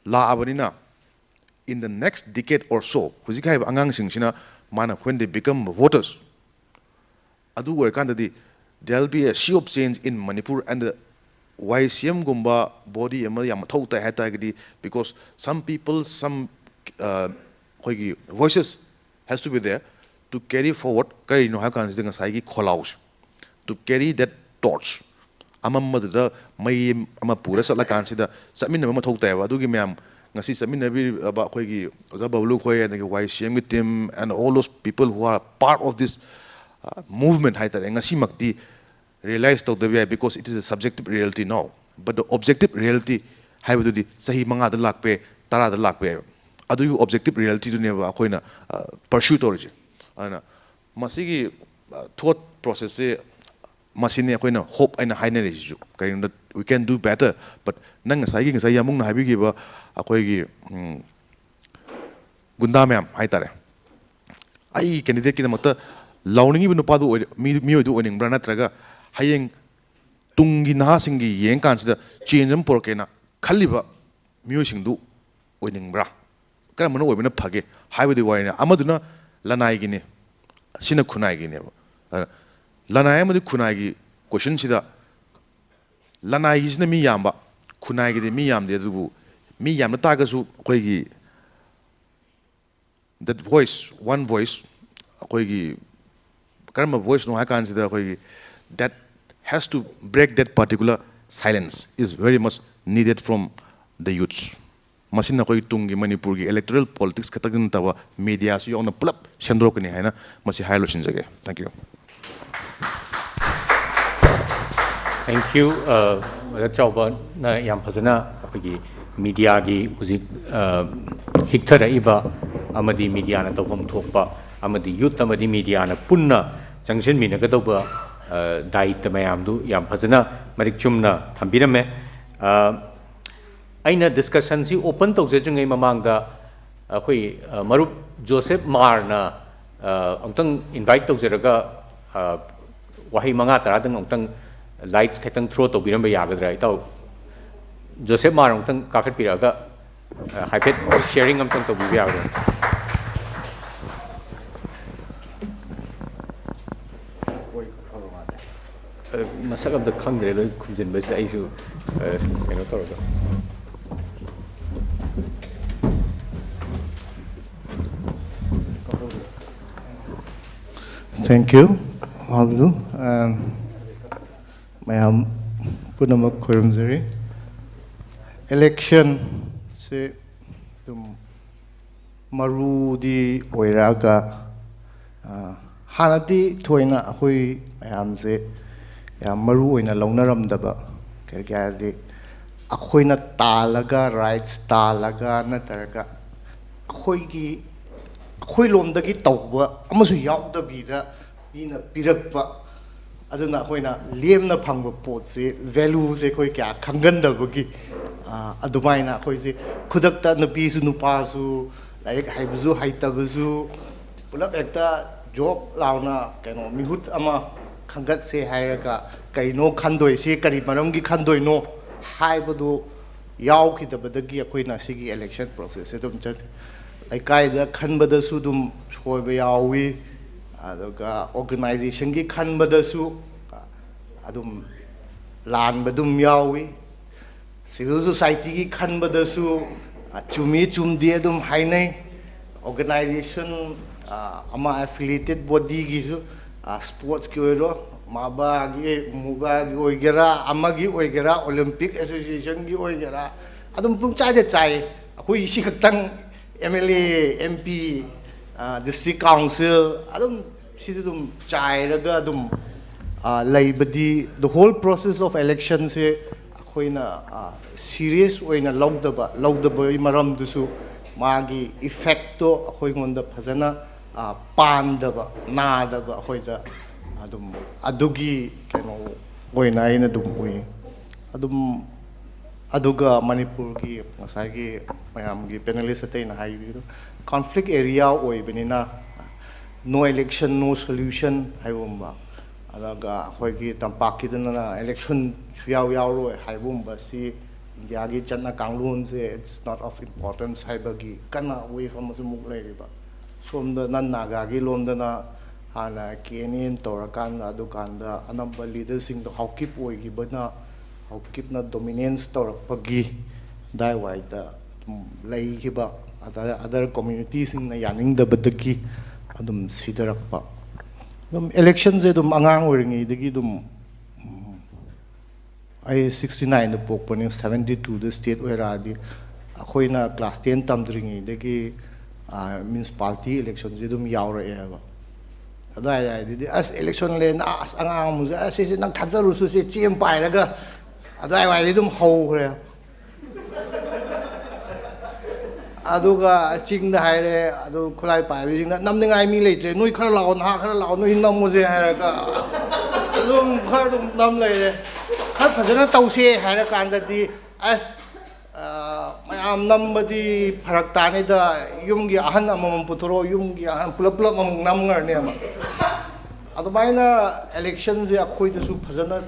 ꯂꯥꯛꯑꯕꯅꯤꯅ, in the next decade or so, ꯍꯧꯖꯤꯛ ꯍꯥꯏꯔꯤꯕ ꯑꯉꯥꯡꯁꯤꯡꯁꯤꯅ ꯃꯥꯅ when they become voters, ꯑꯗꯨ ꯑꯣꯏꯔꯀꯥꯟꯗꯗꯤ there will be a sea of change in Manipur and the Y C M ꯒꯨꯝꯕ body ꯑꯃ ꯌꯥꯝ ꯃꯊꯧ ꯇꯥꯏ ꯍꯥꯏ ꯇꯥꯔꯒꯗꯤ, because some people, some ꯑꯩꯈꯣꯏꯒꯤ voices has to be there to carry forward. ꯀꯔꯤꯅꯣ ꯍꯥꯏ ꯀꯥꯟꯁꯤꯗ ꯉꯁꯥꯏꯒꯤ ꯈꯣꯜꯂꯥꯎꯁꯦ, to carry that torch, ꯑꯃꯝꯕꯗꯨꯗ ꯃꯩ ꯑꯃ ꯄꯨꯔ ꯆꯠꯂꯀꯥꯟꯁꯤꯗ ꯆꯠꯃꯤꯟꯅꯕ ꯃꯊꯧ ꯇꯥꯏꯌꯦꯕ꯫ ꯑꯗꯨꯒꯤ ꯃꯌꯥꯝ ꯉꯁꯤ ꯆꯠꯃꯤꯟꯅꯕꯤꯔꯤꯕ ꯑꯩꯈꯣꯏꯒꯤ ꯑꯣꯖꯥ ꯕꯕꯂꯨ ꯈꯣꯏ, ꯑꯗꯒꯤ Y C M ꯒꯤ team and all those people who are part of this movement ꯍꯥꯏ ꯇꯥꯔꯦ, ꯉꯁꯤꯃꯛꯇꯤ realize ꯇꯧꯗꯕ ꯌꯥꯏ, because it is a subjective reality now, but the objective reality ꯍꯥꯏꯕꯗꯨꯗꯤ ꯆꯍꯤ ꯃꯉꯥꯗ ꯂꯥꯛꯄ ꯌꯥꯏ, ꯇꯔꯥꯗ ꯂꯥꯛꯄ ꯌꯥꯏꯕ꯫ ꯑꯗꯨꯒꯤ objective reality ꯗꯨꯅꯦꯕ ꯑꯩꯈꯣꯏꯅ pursue ꯇꯧꯔꯤꯁꯦ꯫ ꯑꯗꯨꯅ ꯃꯁꯤꯒꯤ thought process ꯁꯦ, ꯃꯁꯤꯅꯤ ꯑꯩꯈꯣꯏꯅ hope ꯑꯩꯅ ꯍꯥꯏꯅꯔꯤꯁꯤꯁꯨ꯫ ꯀꯔꯤꯒꯤꯅꯣꯗ, we can do better, but ꯅꯪ ꯉꯁꯥꯏꯒꯤ, ꯉꯁꯥꯏ ꯌꯥꯝꯕꯨꯡꯅ ꯍꯥꯏꯕꯤꯈꯤꯕ ꯑꯩꯈꯣꯏꯒꯤ ꯒꯨꯟꯗꯥ ꯃꯌꯥꯝ ꯍꯥꯏ ꯇꯥꯔꯦ, ꯑꯩꯒꯤ candidate ꯀꯤꯗꯃꯛꯇ ꯂꯥꯎꯅꯤꯡꯉꯤꯕ ꯅꯨꯄꯥꯗꯨ ꯑꯣꯏ-, ꯃꯤ-, ꯃꯤꯑꯣꯏꯗꯨ ꯑꯣꯏꯅꯤꯡꯕ꯭ꯔꯥ, ꯅꯠꯇ꯭ꯔꯒ ꯍꯌꯦꯡ ꯇꯨꯡꯒꯤ ꯅꯍꯥꯁꯤꯡꯒꯤ ꯌꯦꯡꯀꯥꯟꯁꯤꯗ change ꯑꯃ ꯄꯨꯔꯛꯀꯦꯅ ꯈꯜꯂꯤꯕ ꯃꯤꯑꯣꯏꯁꯤꯡꯗꯨ ꯑꯣꯏꯅꯤꯡꯕ꯭ꯔꯥ? ꯀꯔꯝꯕꯅ ꯑꯣꯏꯕꯅ ꯐꯒꯦ ꯍꯥꯏꯕꯗꯤ ꯋꯥꯔꯤꯅꯤ꯫ ꯑꯃꯗꯨꯅ ꯂꯅꯥꯏꯒꯤꯅꯤ, ꯁꯤꯅ ꯈꯨꯟꯅꯥꯏꯒꯤꯅꯦꯕ꯫ ꯑꯗꯨꯅ ꯂꯅꯥꯏ ꯑꯃꯗꯤ ꯈꯨꯟꯅꯥꯏꯒꯤ question ꯁꯤꯗ ꯂꯅꯥꯏꯒꯤꯁꯤꯅ ꯃꯤ ꯌꯥꯝꯕ, ꯈꯨꯟꯅꯥꯏꯒꯤꯗꯤ ꯃꯤ ꯌꯥꯝꯗꯦ꯫ ꯑꯗꯨꯕꯨ ꯃꯤ ꯌꯥꯝꯅ ꯇꯥꯔꯒꯁꯨ ꯑꯩꯈꯣꯏꯒꯤ that voice, one voice, ꯑꯩꯈꯣꯏꯒꯤ ꯀꯔꯝꯕ voice ꯅꯣ ꯍꯥꯏ ꯀꯥꯟꯁꯤꯗ ꯑꯩꯈꯣꯏꯒꯤ that has to break that particular silence is very much needed from the youths. ꯃꯁꯤꯅ ꯑꯩꯈꯣꯏꯒꯤ ꯇꯨꯡꯒꯤ ꯃꯅꯤꯄꯨꯔꯒꯤ electoral politics ꯈꯛꯇꯪ ꯅꯠꯇꯕ media ꯁꯨ ꯌꯥꯎꯅ ꯄꯨꯂꯞ ꯁꯦꯝꯗꯣꯔꯛꯀꯅꯤ ꯍꯥꯏꯅ ꯃꯁꯤ ꯍꯥꯏꯔ ꯂꯣꯏꯁꯤꯟꯖꯒꯦ꯫ Thank you. Thank you. ꯑꯣꯖꯥ ꯆꯥꯎꯕꯅ ꯌꯥꯝ ꯐꯖꯅ ꯑꯩꯈꯣꯏꯒꯤ media ꯒꯤ ꯍꯧꯖꯤꯛ ꯍꯤꯛꯊꯔꯛꯏꯕ ꯑꯃꯗꯤ media ꯅ ꯇꯧꯐꯝ ꯊꯣꯛꯄ ꯑꯃꯗꯤ youth ꯑꯃꯗꯤ media ꯅ ꯄꯨꯟꯅ ꯆꯪꯁꯤꯟꯃꯤꯟꯅꯒꯗꯧꯕ ꯗꯥꯌꯤꯠꯇ ꯃꯌꯥꯝꯗꯨ ꯌꯥꯝ ꯐꯖꯅ ꯃꯔꯤꯛ ꯆꯨꯝꯅ ꯊꯝꯕꯤꯔꯝꯃꯦ꯫ ꯑꯩꯅ discussion ꯁꯤ open ꯇꯧꯖꯗ꯭ꯔꯤꯉꯩ ꯃꯃꯥꯡꯗ ꯑꯩꯈꯣꯏ ꯃꯔꯨꯞ ꯖꯣꯁꯦꯐ ꯃꯥꯔꯅ ꯑꯃꯨꯛꯇꯪ invite ꯇꯧꯖꯔꯒ ꯋꯥꯍꯩ ꯃꯉꯥ ꯇꯔꯥꯗꯪ ꯑꯃꯨꯛꯇꯪ lights ꯈꯤꯇꯪ throw ꯇꯧꯕꯤꯔꯝꯕ ꯌꯥꯒꯗ꯭ꯔꯥ? ꯏꯇꯥꯎ ꯖꯣꯁꯦꯐ ꯃꯥꯔ ꯑꯃꯨꯛꯇꯪ ꯀꯥꯈꯠꯄꯤꯔꯛꯑꯒ ꯍꯥꯏꯐꯦꯠ ꯁꯤꯌꯥꯔꯤꯡ ꯑꯝꯇꯪ ꯇꯧꯕꯤꯕ ꯌꯥꯒꯗ꯭ꯔꯥ? ꯑ, ꯃꯁꯛ ꯑꯝꯇ ꯈꯪꯗ꯭ꯔꯦ, ꯂꯣꯏ ꯈꯨꯝꯖꯤꯟꯕꯁꯤꯗ ꯑꯩꯁꯨ, ꯑ, ꯀꯩꯅꯣ ꯇꯧꯔꯒ꯫ Thank you, Abdul. Um, ꯃꯌꯥꯝ ꯄꯨꯝꯅꯃꯛ ꯈꯨꯔꯨꯝꯖꯔꯤ꯫ ꯏꯂꯦꯛꯁꯟꯁꯦ ꯑꯗꯨꯝ ꯃꯔꯨꯗꯤ ꯑꯣꯏꯔꯛꯑꯒ, ꯑ, ꯍꯥꯟꯅꯗꯤ ꯊꯣꯏꯅ ꯑꯩꯈꯣꯏ ꯃꯌꯥꯝꯁꯦ ꯌꯥꯝ ꯃꯔꯨ ꯑꯣꯏꯅ ꯂꯧꯅꯔꯝꯗꯕ, ꯀꯔꯤꯒꯤ ꯍꯥꯏꯔꯗꯤ ꯑꯩꯈꯣꯏꯅ ꯇꯥꯜꯂꯒ, ꯔꯥꯏꯠꯁ ꯇꯥꯜꯂꯒ, ꯅꯠꯇ꯭ꯔꯒ ꯑꯩꯈꯣꯏꯒꯤ, ꯑꯩꯈꯣꯏ ꯂꯣꯝꯗꯒꯤ ꯇꯧꯕ ꯑꯃꯁꯨ ꯌꯥꯎꯗꯕꯤꯗ ꯃꯤꯅ ꯄꯤꯔꯛꯄ, ꯑꯗꯨꯅ ꯑꯩꯈꯣꯏꯅ ꯂꯦꯝꯅ ꯐꯪꯕ ꯄꯣꯠꯁꯤ, ꯚꯦꯂꯨꯁꯦ ꯑꯩꯈꯣꯏ ꯀꯌꯥ ꯈꯪꯒꯟꯗꯕꯒꯤ, ꯑ, ꯑꯗꯨꯃꯥꯏꯅ ꯑꯩꯈꯣꯏꯁꯦ ꯈꯨꯗꯛꯇ ꯅꯨꯄꯤꯁꯨ ꯅꯨꯄꯥꯁꯨ, ꯂꯥꯏꯔꯤꯛ ꯍꯩꯕꯁꯨ ꯍꯩꯇꯕꯁꯨ, ꯄꯨꯂꯞ ꯍꯦꯛꯇ ꯖꯣꯕ ꯂꯥꯎꯅ, ꯀꯩꯅꯣ, ꯃꯤꯍꯨꯠ ꯑꯃ ꯈꯟꯒꯠꯁꯦ ꯍꯥꯏꯔꯒ ꯀꯩꯅꯣ ꯈꯟꯗꯣꯏꯁꯤ, ꯀꯔꯤ ꯃꯔꯝꯒꯤ ꯈꯟꯗꯣꯏꯅꯣ ꯍꯥꯏꯕꯗꯨ ꯌꯥꯎꯈꯤꯗꯕꯗꯒꯤ ꯑꯩꯈꯣꯏꯅ ꯁꯤꯒꯤ ꯏꯂꯦꯛꯁꯟ ꯄ꯭ꯔꯣꯁꯦꯁꯁꯦ ꯑꯗꯨꯝ ꯆꯠꯈꯤ꯫ ꯂꯩꯀꯥꯏꯗ ꯈꯟꯕꯗꯁꯨ ꯑꯗꯨꯝ ꯁꯣꯏꯕ ꯌꯥꯎꯏ, ꯑꯗꯨꯒ ꯑꯣꯔꯒꯅꯥꯏꯖꯦꯁꯟꯒꯤ ꯈꯟꯕꯗꯁꯨ ꯑꯗꯨꯝ ꯂꯥꯟꯕ ꯑꯗꯨꯝ ꯌꯥꯎꯏ꯫ ꯁꯤꯚꯤꯜ ꯁꯣꯁꯥꯏꯇꯤꯒꯤ ꯈꯟꯕꯗꯁꯨ, ꯑ, ꯆꯨꯝꯃꯤ ꯆꯨꯝꯗꯦ ꯑꯗꯨꯝ ꯍꯥꯏꯅꯩ꯫ ꯑꯣꯔꯒꯅꯥꯏꯖꯦꯁꯟ, ꯑ, ꯑꯃ ꯑꯦꯐꯤꯂꯤꯌꯦꯇꯦꯠ ꯕꯣꯗꯤꯒꯤꯁꯨ, ꯑ, ꯁ꯭ꯄꯣꯔꯠꯁꯀꯤ ꯑꯣꯏꯔꯣ, ꯃꯥꯕꯥꯒꯤ, ꯃꯨꯕꯥꯒꯤ ꯑꯣꯏꯒꯦꯔꯥ, ꯑꯃꯒꯤ ꯑꯣꯏꯒꯦꯔꯥ, ꯑꯣꯂꯤꯝꯄꯤꯛ ꯑꯦꯁꯣꯁꯤꯌꯦꯁꯟꯒꯤ ꯑꯣꯏꯒꯦꯔꯥ, ꯑꯗꯨꯝ ꯄꯨꯡꯆꯥꯏꯗ ꯆꯥꯏ꯫ ꯑꯩꯈꯣꯏ ꯁꯤ ꯈꯛꯇꯪ M L A, M P, ꯑ, ꯗꯤꯁꯇ꯭ꯔꯤꯛ ꯀꯥꯎꯟꯁꯤꯜ, ꯑꯗꯨꯝ ꯁꯤꯗ ꯑꯗꯨꯝ ꯆꯥꯏꯔꯒ ꯑꯗꯨꯝ, ꯑ, ꯂꯩꯕꯗꯤ, the whole process of electionꯁꯦ ꯑꯩꯈꯣꯏꯅ, ꯑ, ꯁꯤꯔꯤꯌꯁ ꯑꯣꯏꯅ ꯂꯧꯗꯕ, ꯂꯧꯗꯕꯒꯤ ꯃꯔꯝꯗꯨꯁꯨ ꯃꯥꯒꯤ ꯏꯐꯦꯛꯇꯣ ꯑꯩꯈꯣꯏꯉꯣꯟꯗ ꯐꯖꯅ, ꯑ, ꯄꯥꯟꯗꯕ, ꯅꯥꯗꯕ ꯑꯩꯈꯣꯏꯗ ꯑꯗꯨꯝ ꯑꯗꯨꯒꯤ ꯀꯩꯅꯣ ꯑꯣꯏꯅ ꯑꯩꯅ ꯑꯗꯨꯝ ꯎꯏ꯫ ꯑꯗꯨꯝ ꯑꯗꯨꯒ ꯃꯅꯤꯄꯨꯔꯒꯤ ꯉꯁꯥꯏꯒꯤ ꯃꯌꯥꯝꯒꯤ ꯄꯦꯅꯦꯂꯤꯁ ꯑꯇꯩꯅ ꯍꯥꯏꯕꯤꯗꯣ, ꯀꯣꯟꯐ꯭ꯂꯤꯛ ꯑꯦꯔꯤꯌꯥ ꯑꯣꯏꯕꯅꯤꯅ, no election, no solution ꯍꯥꯏꯕꯒꯨꯝꯕ, ꯑꯗꯨꯒ ꯑꯩꯈꯣꯏꯒꯤ ꯇꯝꯄꯥꯛꯀꯤꯗꯅ ꯏꯂꯦꯛꯁꯟ ꯁꯨꯌꯥꯎ ꯌꯥꯎꯔꯣꯏ ꯍꯥꯏꯕꯒꯨꯝꯕꯁꯤ ꯏꯟꯗꯤꯌꯥꯒꯤ ꯆꯠꯅ ꯀꯥꯡꯂꯣꯟꯁꯦ it's not of importance ꯍꯥꯏꯕꯒꯤ ꯀꯟꯅ ꯋꯦꯚ ꯑꯃꯁꯨ ꯑꯃꯨꯛ ꯂꯩꯔꯤꯕ꯫ ꯁꯣꯝꯗ ꯅꯟ ꯅꯥꯒꯥꯒꯤ ꯂꯣꯝꯗꯅ ꯍꯥꯟꯅ ꯀꯦ ꯑꯦꯟ ꯑꯦꯅ ꯇꯧꯔꯀꯥꯟꯗ, ꯑꯗꯨꯀꯥꯟꯗ ꯑꯅꯝꯕ ꯂꯤꯗꯔꯁꯤꯡꯗꯣ ꯍꯥꯎꯀꯤꯞ ꯑꯣꯏꯈꯤꯕꯅ, ꯍꯥꯎꯀꯤꯞꯅ ꯗꯣꯃꯤꯅꯦꯟꯁ ꯇꯧꯔꯛꯄꯒꯤ ꯑꯗꯥꯏꯋꯥꯏꯗ ꯑꯗꯨꯝ ꯂꯩꯈꯤꯕ ꯑꯗ ꯑꯗꯔ ꯀꯝꯃ꯭ꯌꯨꯅꯤꯇꯤꯁꯤꯡꯅ ꯌꯥꯅꯤꯡꯗꯕꯗꯒꯤ ꯑꯗꯨꯝ ꯁꯤꯊꯔꯛꯄ꯫ ꯑꯗꯨꯝ ꯏꯂꯦꯛꯁꯟꯁꯦ ꯑꯗꯨꯝ ꯑꯉꯥꯡ ꯑꯣꯏꯔꯤꯉꯩꯗꯒꯤ ꯑꯗꯨꯝ, ꯎꯝ, ꯑꯩ ꯁꯤꯛꯁꯇꯤ ꯅꯥꯏꯟꯗ ꯄꯣꯛꯄꯅꯤ, ꯁꯕꯦꯟꯇꯤ ꯇꯨꯗ ꯁ꯭ꯇꯦꯠ ꯑꯣꯏꯔꯛꯑꯗꯤ, ꯑꯩꯈꯣꯏꯅ ꯀ꯭ꯂꯥꯁ ꯇꯦꯟ ꯇꯝꯗ꯭ꯔꯤꯉꯩꯗꯒꯤ ꯃ꯭ꯌꯨꯅꯤꯁꯤꯄꯥꯂꯤꯇꯤ ꯏꯂꯦꯛꯁꯟꯁꯦ ꯑꯗꯨꯝ ꯌꯥꯎꯔꯛꯑꯦꯕ꯫ ꯑꯗꯨꯋꯥꯏꯗꯗꯤ ꯑꯁ ꯏꯂꯦꯛꯁꯟ ꯂꯩꯅ ꯑꯁ ꯑꯉꯥꯡ ꯑꯃꯁꯨ ꯑꯁ ꯁꯤꯁꯦ ꯅꯪ ꯊꯥꯖꯔꯨꯁꯨ ꯁꯤ ꯆꯦ ꯑꯃ ꯄꯥꯏꯔꯒ ꯑꯗꯨꯋꯥꯏꯋꯥꯏꯗꯤ ꯑꯗꯨꯝ ꯍꯧꯈ꯭ꯔꯦ꯫ ꯑꯗꯨꯒ ꯆꯤꯡꯗ ꯍꯥꯏꯔꯦ, ꯑꯗꯨ ꯈꯨꯠꯂꯥꯏ ꯄꯥꯏꯕꯁꯤꯡꯅ ꯅꯝꯅꯤꯡꯉꯥꯏ ꯃꯤ ꯂꯩꯇ꯭ꯔꯦ, ꯅꯣꯏ ꯈꯔ ꯂꯥꯛꯑꯣ, ꯅꯍꯥ ꯈꯔ ꯂꯥꯛꯑꯣ, ꯅꯣꯏ ꯅꯝꯃꯨꯁꯦ ꯍꯥꯏꯔꯒ ꯑꯗꯨꯝ ꯈꯔ ꯑꯗꯨꯝ ꯅꯝ ꯂꯩꯔꯦ꯫ ꯈꯔ ꯐꯖꯅ ꯇꯧꯁꯦ ꯍꯥꯏꯔꯀꯥꯟꯗꯗꯤ ꯑꯁ, ꯑ, ꯃꯌꯥꯝ ꯅꯝꯕꯗꯤ ꯐꯔꯛ ꯇꯥꯅꯤꯗ, ꯌꯨꯝꯒꯤ ꯑꯍꯟ ꯑꯃꯃꯝ ꯄꯨꯊꯣꯔꯛꯑꯣ, ꯌꯨꯝꯒꯤ ꯑꯍꯟ ꯄꯨꯂꯞ ꯄꯨꯂꯞ ꯑꯃꯨꯛ ꯅꯝꯈ꯭ꯔꯅꯦꯕ꯫ ꯑꯗꯨꯃꯥꯏꯅ ꯏꯂꯦꯛꯁꯟꯁꯦ ꯑꯩꯈꯣꯏꯗꯁꯨ ꯐꯖꯅ,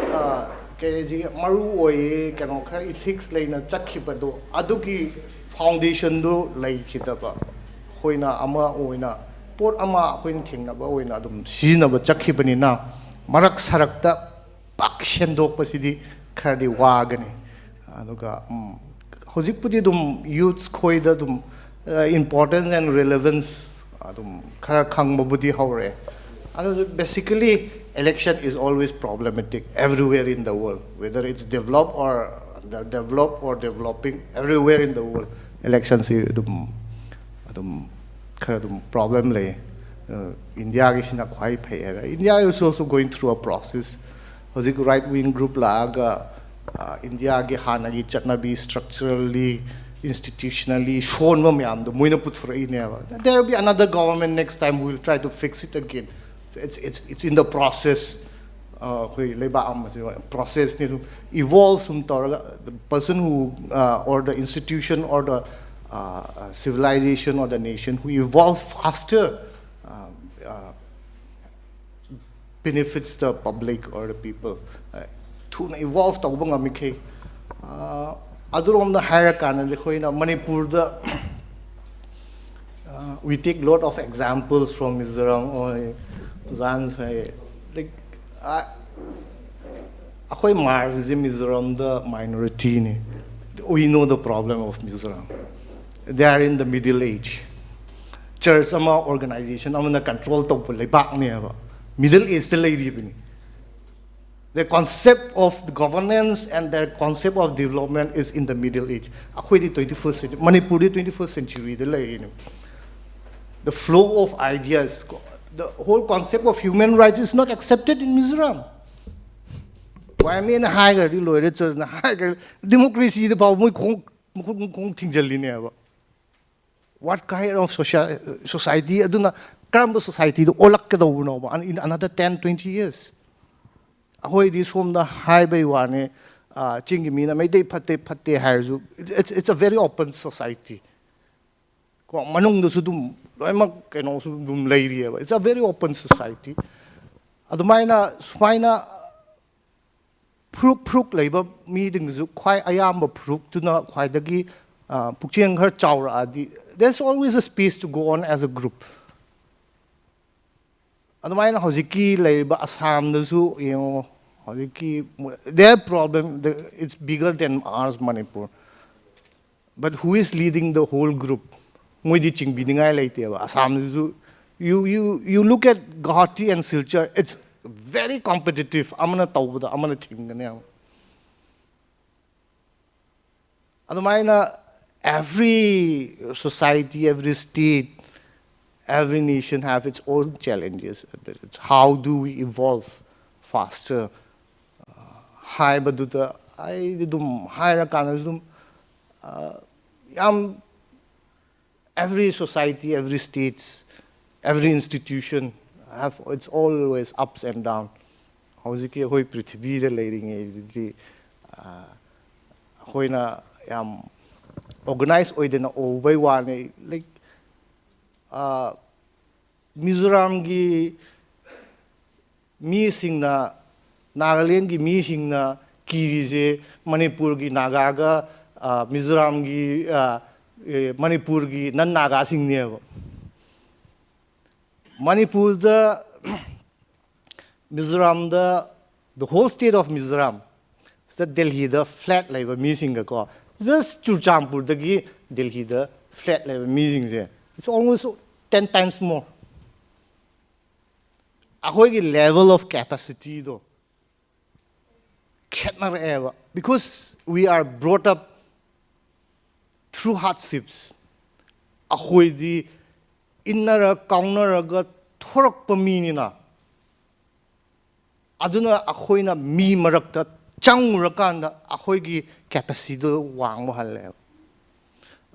ꯑ, ꯀꯩ ꯍꯥꯏꯁꯤꯒꯦ, ꯃꯔꯨ ꯑꯣꯏꯌꯦ, ꯀꯩꯅꯣ ꯈꯔ ꯏꯊꯤꯛꯁ ꯂꯩꯅ ꯆꯠꯈꯤꯕꯗꯣ, ꯑꯗꯨꯒꯤ ꯐꯥꯎꯟꯗꯦꯁꯟꯗꯨ ꯂꯩꯈꯤꯗꯕ꯫ ꯑꯩꯈꯣꯏꯅ ꯑꯃ ꯑꯣꯏꯅ, ꯄꯣꯠ ꯑꯃ ꯑꯩꯈꯣꯏꯅ ꯊꯦꯡꯅꯕ ꯑꯣꯏꯅ ꯑꯗꯨꯝ ꯁꯤꯖꯤꯟꯅꯕ ꯆꯠꯈꯤꯕꯅꯤꯅ, ꯃꯔꯛ ꯁꯔꯛꯇ ꯄꯥꯛ ꯁꯦꯝꯗꯣꯛꯄꯁꯤꯗꯤ ꯈꯔꯗꯤ ꯋꯥꯒꯅꯤ꯫ ꯑꯗꯨꯒ, ꯎꯝ, ꯍꯧꯖꯤꯛꯄꯨꯗꯤ ꯑꯗꯨꯝ ꯌꯨꯠꯁ ꯈꯣꯏꯗ ꯑꯗꯨꯝ, uh, importance and relevance ꯑꯗꯨꯝ ꯈꯔ ꯈꯪꯕꯕꯨꯗꯤ ꯍꯧꯔꯦ꯫ ꯑꯗꯨ basically election is always problematic everywhere in the world, whether it's developed or the developed or developing, everywhere in the world election ꯁꯤ ꯑꯗꯨꯝ, ꯑꯗꯨꯝ ꯈꯔ ꯑꯗꯨꯝ ꯄ꯭ꯔꯣꯕ꯭ꯂꯦꯝ ꯂꯩ꯫ ꯑ, ꯏꯟꯗꯤꯌꯥꯒꯤꯁꯤꯅ ꯈ꯭ꯋꯥꯏ ꯐꯩ ꯍꯥꯏꯕ꯫ India is also going through a process. ꯍꯧꯖꯤꯛ right wing group ꯂꯥꯛꯑꯒ, ꯑ, ꯏꯟꯗꯤꯌꯥꯒꯤ ꯍꯥꯟꯅꯒꯤ ꯆꯠꯅꯕꯤ, structurally, institutionally ꯁꯣꯟꯕ ꯃꯌꯥꯝꯗꯣ ꯃꯣꯏꯅ ꯄꯨꯊꯣꯔꯛꯏꯅꯦꯕ꯫ There will be another government next time who will try to fix it again. It's, it's, it's in the process. ꯑ, ꯑꯩꯈꯣꯏ ꯂꯩꯕꯥꯛ ꯑꯃꯁꯤ ꯄ꯭ꯔꯣꯁꯦꯁꯅꯤ꯫ ꯁꯨꯝ ꯏꯚꯣꯜꯕ ꯁꯨꯝ ꯇꯧꯔꯒ, the person who, uh, or the institution or the, uh, uh, civilization or the nation who evolve faster, uh, uh, benefits the public or the people. Uh, ꯊꯨꯅ ꯏꯚꯣꯜꯕ ꯇꯧꯕ ꯉꯝꯃꯤꯈꯩ ꯑꯗꯨꯔꯣꯝꯗ ꯍꯥꯏꯔꯀꯥꯟꯗꯗꯤ ꯑꯩꯈꯣꯏꯅ ꯃꯅꯤꯄꯨꯔꯗ, we take lot of examples from Mizoram, ꯍꯣꯏ, ꯖꯥꯟꯁ ꯍꯣꯏ, like, ꯑꯩꯈꯣꯏ ꯃꯥꯔꯁꯤꯁꯦ ꯃꯤꯖꯣꯔꯥꯝꯗ ꯃꯥꯏꯅꯣꯔꯤꯇꯤꯅꯤ. We know the problem of Mizoram. They are in the middle age. ꯆꯔꯆ ꯑꯃ, ꯑꯣꯔꯒꯅꯥꯏꯖꯦꯁꯟ ꯑꯃꯅ ꯀꯟꯇ꯭ꯔꯣꯜ ꯇꯧꯕ ꯂꯩꯕꯥꯛꯅꯦꯕ. ꯃꯤꯗꯜ ꯑꯦꯖꯇ ꯂꯩꯔꯤꯕꯅꯤ. The concept of the governance and their concept of development is in the middle age. ꯑꯩꯈꯣꯏꯗꯤ twenty first century, ꯃꯅꯤꯄꯨꯔꯗꯤ twenty first centuryꯗ ꯂꯩꯔꯤꯅꯤ. The flow of ideas, the whole concept of human rights is not accepted in Mizoram. Y M ꯑꯦꯅ ꯍꯥꯏꯈ꯭ꯔꯗꯤ ꯂꯣꯏꯔꯦ, ꯆꯔꯆꯅ ꯍꯥꯏꯈ꯭ꯔꯗꯤ, ꯗꯦꯃꯣꯀ꯭ꯔꯦꯁꯤꯗ ꯐꯥꯎꯕ ꯃꯣꯏ ꯈꯣꯡ, ꯃꯈꯨꯠ ꯈꯣꯡ ꯊꯤꯡꯖꯤꯜꯂꯤꯅꯦꯕ. What kind of society? ꯑꯗꯨꯅ ꯀꯔꯝꯕ ꯁꯣꯁꯥꯏꯇꯤꯗ ꯑꯣꯜꯂꯛꯀꯗꯧꯕꯅꯣꯕ in another ten, twenty years? ꯑꯩꯈꯣꯏꯗꯤ ꯁꯣꯝꯗ ꯍꯥꯏꯕꯩ ꯋꯥꯅꯤ, ꯆꯤꯡꯒꯤ ꯃꯤꯅ ꯃꯩꯇꯩ ꯐꯠꯇꯦ ꯐꯠꯇꯦ ꯍꯥꯏꯔꯁꯨ, it's, it's a very open society. ꯀꯣ, ꯃꯅꯨꯡꯗꯁꯨ ꯑꯗꯨꯝ ꯂꯣꯏꯅꯃꯛ ꯀꯩꯅꯣꯁꯨ ꯑꯗꯨꯝ ꯂꯩꯔꯤꯑꯕ. It's a very open society. ꯑꯗꯨꯃꯥꯏꯅ ꯁꯨꯃꯥꯏꯅ ꯐꯨꯔꯨꯞ ꯐꯨꯔꯨꯞ ꯂꯩꯕ ꯃꯤꯁꯤꯡꯗꯨꯁꯨ ꯈ꯭ꯋꯥꯏ ꯑꯌꯥꯝꯕ ꯐꯨꯔꯨꯞꯇꯨꯅ ꯈ꯭ꯋꯥꯏꯗꯒꯤ ꯄꯨꯛꯆꯦꯜ ꯈꯔ ꯆꯥꯎꯔꯛꯑꯗꯤ, there's always a space to go on as a group. ꯑꯗꯨꯃꯥꯏꯅ ꯍꯧꯖꯤꯛꯀꯤ ꯂꯩꯔꯤꯕ ꯑꯁꯥꯝꯗꯁꯨ ꯌꯦꯡꯉꯣ, ꯍꯧꯖꯤꯛꯀꯤ, their problem, it's bigger than ours, Manipur. But who is leading the whole group? ꯃꯣꯏꯗꯤ ꯆꯤꯡꯕꯤꯅꯤꯡꯉꯥꯏ ꯂꯩꯇꯦꯕ꯫ ꯑꯁꯥꯝꯗꯁꯨ, you, you, you look at Guwahati and Silchar, it's very competitive. ꯑꯃꯅ ꯇꯧꯕꯗ ꯑꯃꯅ ꯊꯤꯡꯒꯅꯤ꯫ ꯑꯗꯨꯃꯥꯏꯅ every society, every state, every nation have its own challenges. It's how do we evolve faster? ꯍꯥꯏꯕꯗꯨꯗ ꯑꯩꯗꯤ ꯑꯗꯨꯝ ꯍꯥꯏꯔꯀꯥꯟꯗꯁꯨ ꯑꯗꯨꯝ, ꯌꯥꯝ, every society, every states, every institution have its always ups and down. ꯍꯧꯖꯤꯛꯀꯤ ꯑꯩꯈꯣꯏ ꯄ꯭ꯔꯤꯊꯤꯕꯤꯗ ꯂꯩꯔꯤꯉꯩꯗꯗꯤ ꯑꯩꯈꯣꯏꯅ ꯌꯥꯝ organize ꯑꯣꯏꯗꯅ ꯎꯕꯩ ꯋꯥꯅꯤ꯫ Like, ꯃꯤꯖꯣꯔꯥꯝꯒꯤ ꯃꯤꯁꯤꯡꯅ, ꯅꯥꯒꯥꯂꯦꯟꯒꯤ ꯃꯤꯁꯤꯡꯅ ꯀꯤꯔꯤꯁꯦ ꯃꯅꯤꯄꯨꯔꯒꯤ ꯅꯥꯒꯥꯒ, ꯑ, ꯃꯤꯖꯣꯔꯥꯝꯒꯤ, ꯑ, ꯑꯦ, ꯃꯅꯤꯄꯨꯔꯒꯤ ꯅꯟ ꯅꯥꯒꯥꯁꯤꯡꯅꯦꯕ꯫ ꯃꯅꯤꯄꯨꯔꯗ, ꯃꯤꯖꯣꯔꯥꯝꯗ, the whole state of Mizoram ꯁꯤꯗ ꯗꯦꯜꯍꯤꯗ flat ꯂꯩꯕ ꯃꯤꯁꯤꯡꯒꯀꯣ, just ꯆꯨꯔꯆꯥꯟꯄꯨꯔꯗꯒꯤ ꯗꯦꯜꯍꯤꯗ flat ꯂꯩꯕ ꯃꯤꯁꯤꯡꯁꯦ, it's almost ten times more. ꯑꯩꯈꯣꯏꯒꯤ level of capacityꯗꯣ ꯈꯦꯠꯅꯔꯛꯑꯦꯕ, because we are brought up through hardships. ꯑꯩꯈꯣꯏꯗꯤ ꯏꯟꯅꯔ ꯀꯥꯎꯅꯔꯒ ꯊꯣꯔꯛꯄ ꯃꯤꯅꯤꯅ, ꯑꯗꯨꯅ ꯑꯩꯈꯣꯏꯅ ꯃꯤ ꯃꯔꯛꯇ ꯆꯪꯉꯨꯔꯀꯥꯟꯗ ꯑꯩꯈꯣꯏꯒꯤ capacityꯗꯣ ꯋꯥꯡꯕ ꯍꯜꯂꯦꯕ꯫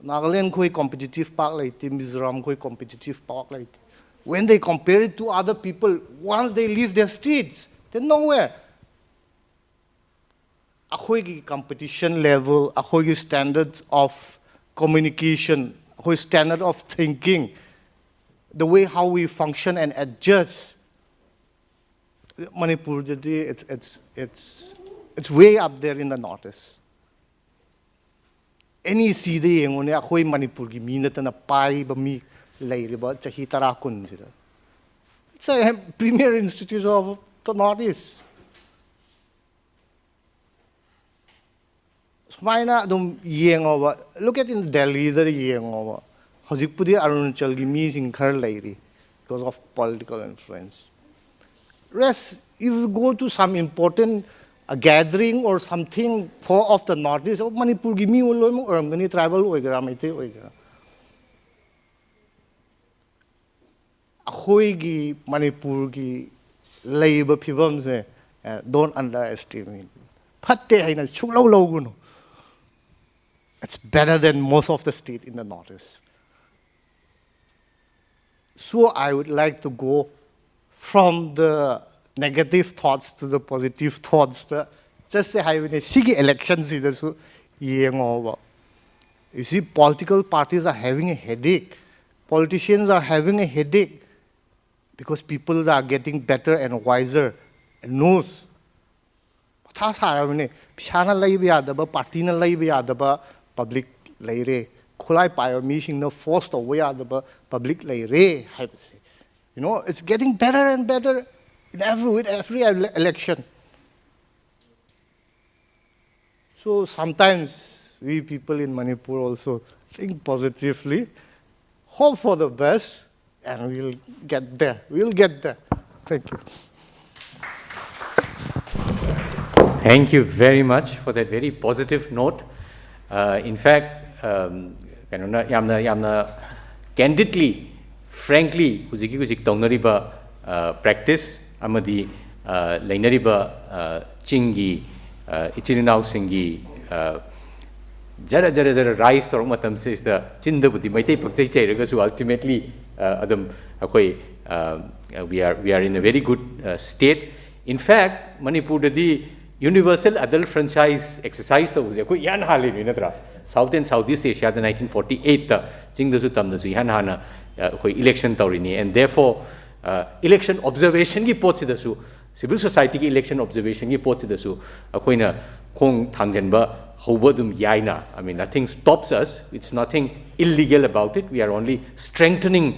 ꯅꯥꯒꯥꯂꯦꯟ ꯈꯣꯏ competitive ꯄꯥꯛ ꯂꯩꯇꯦ, ꯃꯤꯖꯣꯔꯥꯝ ꯈꯣꯏ competitive ꯄꯥꯛ ꯂꯩꯇꯦ. When they compare it to other people, once they leave their states, they're nowhere. ꯑꯩꯈꯣꯏꯒꯤ competition level, ꯑꯩꯈꯣꯏꯒꯤ standard of communication, ꯑꯩꯈꯣꯏ standard of thinking, the way how we function and adjust, ꯃꯅꯤꯄꯨꯔꯗꯗꯤ it's, it's, it's, it's way up there in the Northeast. Any cityꯗ ꯌꯦꯡꯉꯨꯅꯦ, ꯑꯩꯈꯣꯏ ꯃꯅꯤꯄꯨꯔꯒꯤ ꯃꯤ ꯅꯠꯇꯅ ꯄꯥꯏꯕ ꯃꯤ ꯂꯩꯔꯤꯕ ꯆꯍꯤ ꯇꯔꯥ ꯀꯨꯟꯁꯤꯗ. It's a premier institution of the Northeast. ꯁꯨꯃꯥꯏꯅ ꯑꯗꯨꯝ ꯌꯦꯡꯉꯣꯕ, look at in Delhiꯗ ꯌꯦꯡꯉꯣꯕ, ꯍꯧꯖꯤꯛꯄꯨꯗꯤ ꯑꯔꯨꯅꯥꯆꯜꯒꯤ ꯃꯤꯁꯤꯡ ꯈꯔ ꯂꯩꯔꯤ because of political influence. Rest, if you go to some important, uh, gathering or something for, of the Northeast, ꯃꯅꯤꯄꯨꯔꯒꯤ ꯃꯤ ꯂꯣꯏꯅꯃꯛ ꯑꯣꯏꯔꯝꯒꯅꯤ, tribal ꯑꯣꯏꯒꯦꯔꯥ ꯃꯩꯇꯩ ꯑꯣꯏꯒꯦꯔꯥ꯫ ꯑꯩꯈꯣꯏꯒꯤ ꯃꯅꯤꯄꯨꯔꯒꯤ ꯂꯩꯔꯤꯕ ꯐꯤꯕꯝꯁꯦ, uh, don't underestimate. ꯐꯠꯇꯦ ꯍꯥꯏꯅ ꯁꯨꯛꯂꯧ ꯂꯧꯒꯅꯨ. It's better than most of the state in the Northeast. So I would like to go from the negative thoughts to the positive thoughts. ꯆꯠꯁꯦ ꯍꯥꯏꯕꯅꯤ꯫ ꯁꯤꯒꯤ electionꯁꯤꯗꯁꯨ ꯌꯦꯡꯉꯣꯕ, you see, political parties are having a headache. Politicians are having a headache because people are getting better and wiser and knows. ꯃꯊꯥ ꯁꯥꯔꯕꯅꯦ꯫ ꯄꯩꯁꯥꯅ ꯂꯩꯕ ꯌꯥꯗꯕ, ꯄꯥꯔꯇꯤꯅ ꯂꯩꯕ ꯌꯥꯗꯕ ꯄꯕ꯭ꯂꯤꯛ ꯂꯩꯔꯦ, ꯈꯨꯠꯂꯥꯏ ꯄꯥꯏꯕ ꯃꯤꯁꯤꯡꯅ ꯐꯣꯔꯁ ꯇꯧꯕ ꯌꯥꯗꯕ ꯄꯕ꯭ꯂꯤꯛ ꯂꯩꯔꯦ ꯍꯥꯏꯕꯁꯦ꯫ You know, it's getting better and better in every, with every ele- election. So sometimes we people in Manipur also think positively, hope for the best, and we'll get there. We'll get there. Thank you. Thank you very much for that very positive note. Uh, in fact, um, ꯀꯩꯅꯣꯅ ꯌꯥꯝꯅ ꯌꯥꯝꯅ candidly, frankly, ꯍꯧꯖꯤꯛꯀꯤ ꯍꯧꯖꯤꯛ ꯇꯧꯅꯔꯤꯕ practice ꯑꯃꯗꯤ ꯂꯩꯅꯔꯤꯕ ꯆꯤꯡꯒꯤ ꯏꯆꯤꯜ ꯏꯅꯥꯎꯁꯤꯡꯒꯤ ꯖꯔ ꯖꯔ ꯖꯔ ꯔꯥꯏꯁ ꯇꯧꯔꯛꯄ ꯃꯇꯝꯁꯤꯗ ꯆꯤꯟꯗꯕꯨꯗꯤ ꯃꯩꯇꯩ ꯄꯪꯆꯩ ꯆꯩꯔꯒꯁꯨ ultimately ꯑꯗꯨꯝ ꯑꯩꯈꯣꯏ we are we are in a very good state. In fact, ꯃꯅꯤꯄꯨꯔꯗꯗꯤ universal adult franchise exercise ꯇꯧꯕꯁꯦ ꯑꯩꯈꯣꯏ ꯏꯍꯥꯟ ꯍꯥꯜꯂꯤꯅꯤ ꯅꯠꯇ꯭ꯔꯥ? South and Southeast Asiaꯗ nineteen forty eightꯇ ꯆꯤꯡꯗꯁꯨ ꯇꯝꯗꯁꯨ ꯏꯍꯥꯟ ꯍꯥꯟꯅ ꯑꯩꯈꯣꯏ election ꯇꯧꯔꯤꯅꯤ. And therefore election observationꯒꯤ ꯄꯣꯠꯁꯤꯗꯁꯨ, civil societyꯒꯤ election observationꯒꯤ ꯄꯣꯠꯁꯤꯗꯁꯨ ꯑꯩꯈꯣꯏꯅ ꯈꯣꯡ ꯊꯥꯡꯖꯟꯕ ꯍꯧꯕ ꯑꯗꯨꯝ ꯌꯥꯏꯅ. I mean, nothing stops us. It's nothing illegal about it. We are only strengthening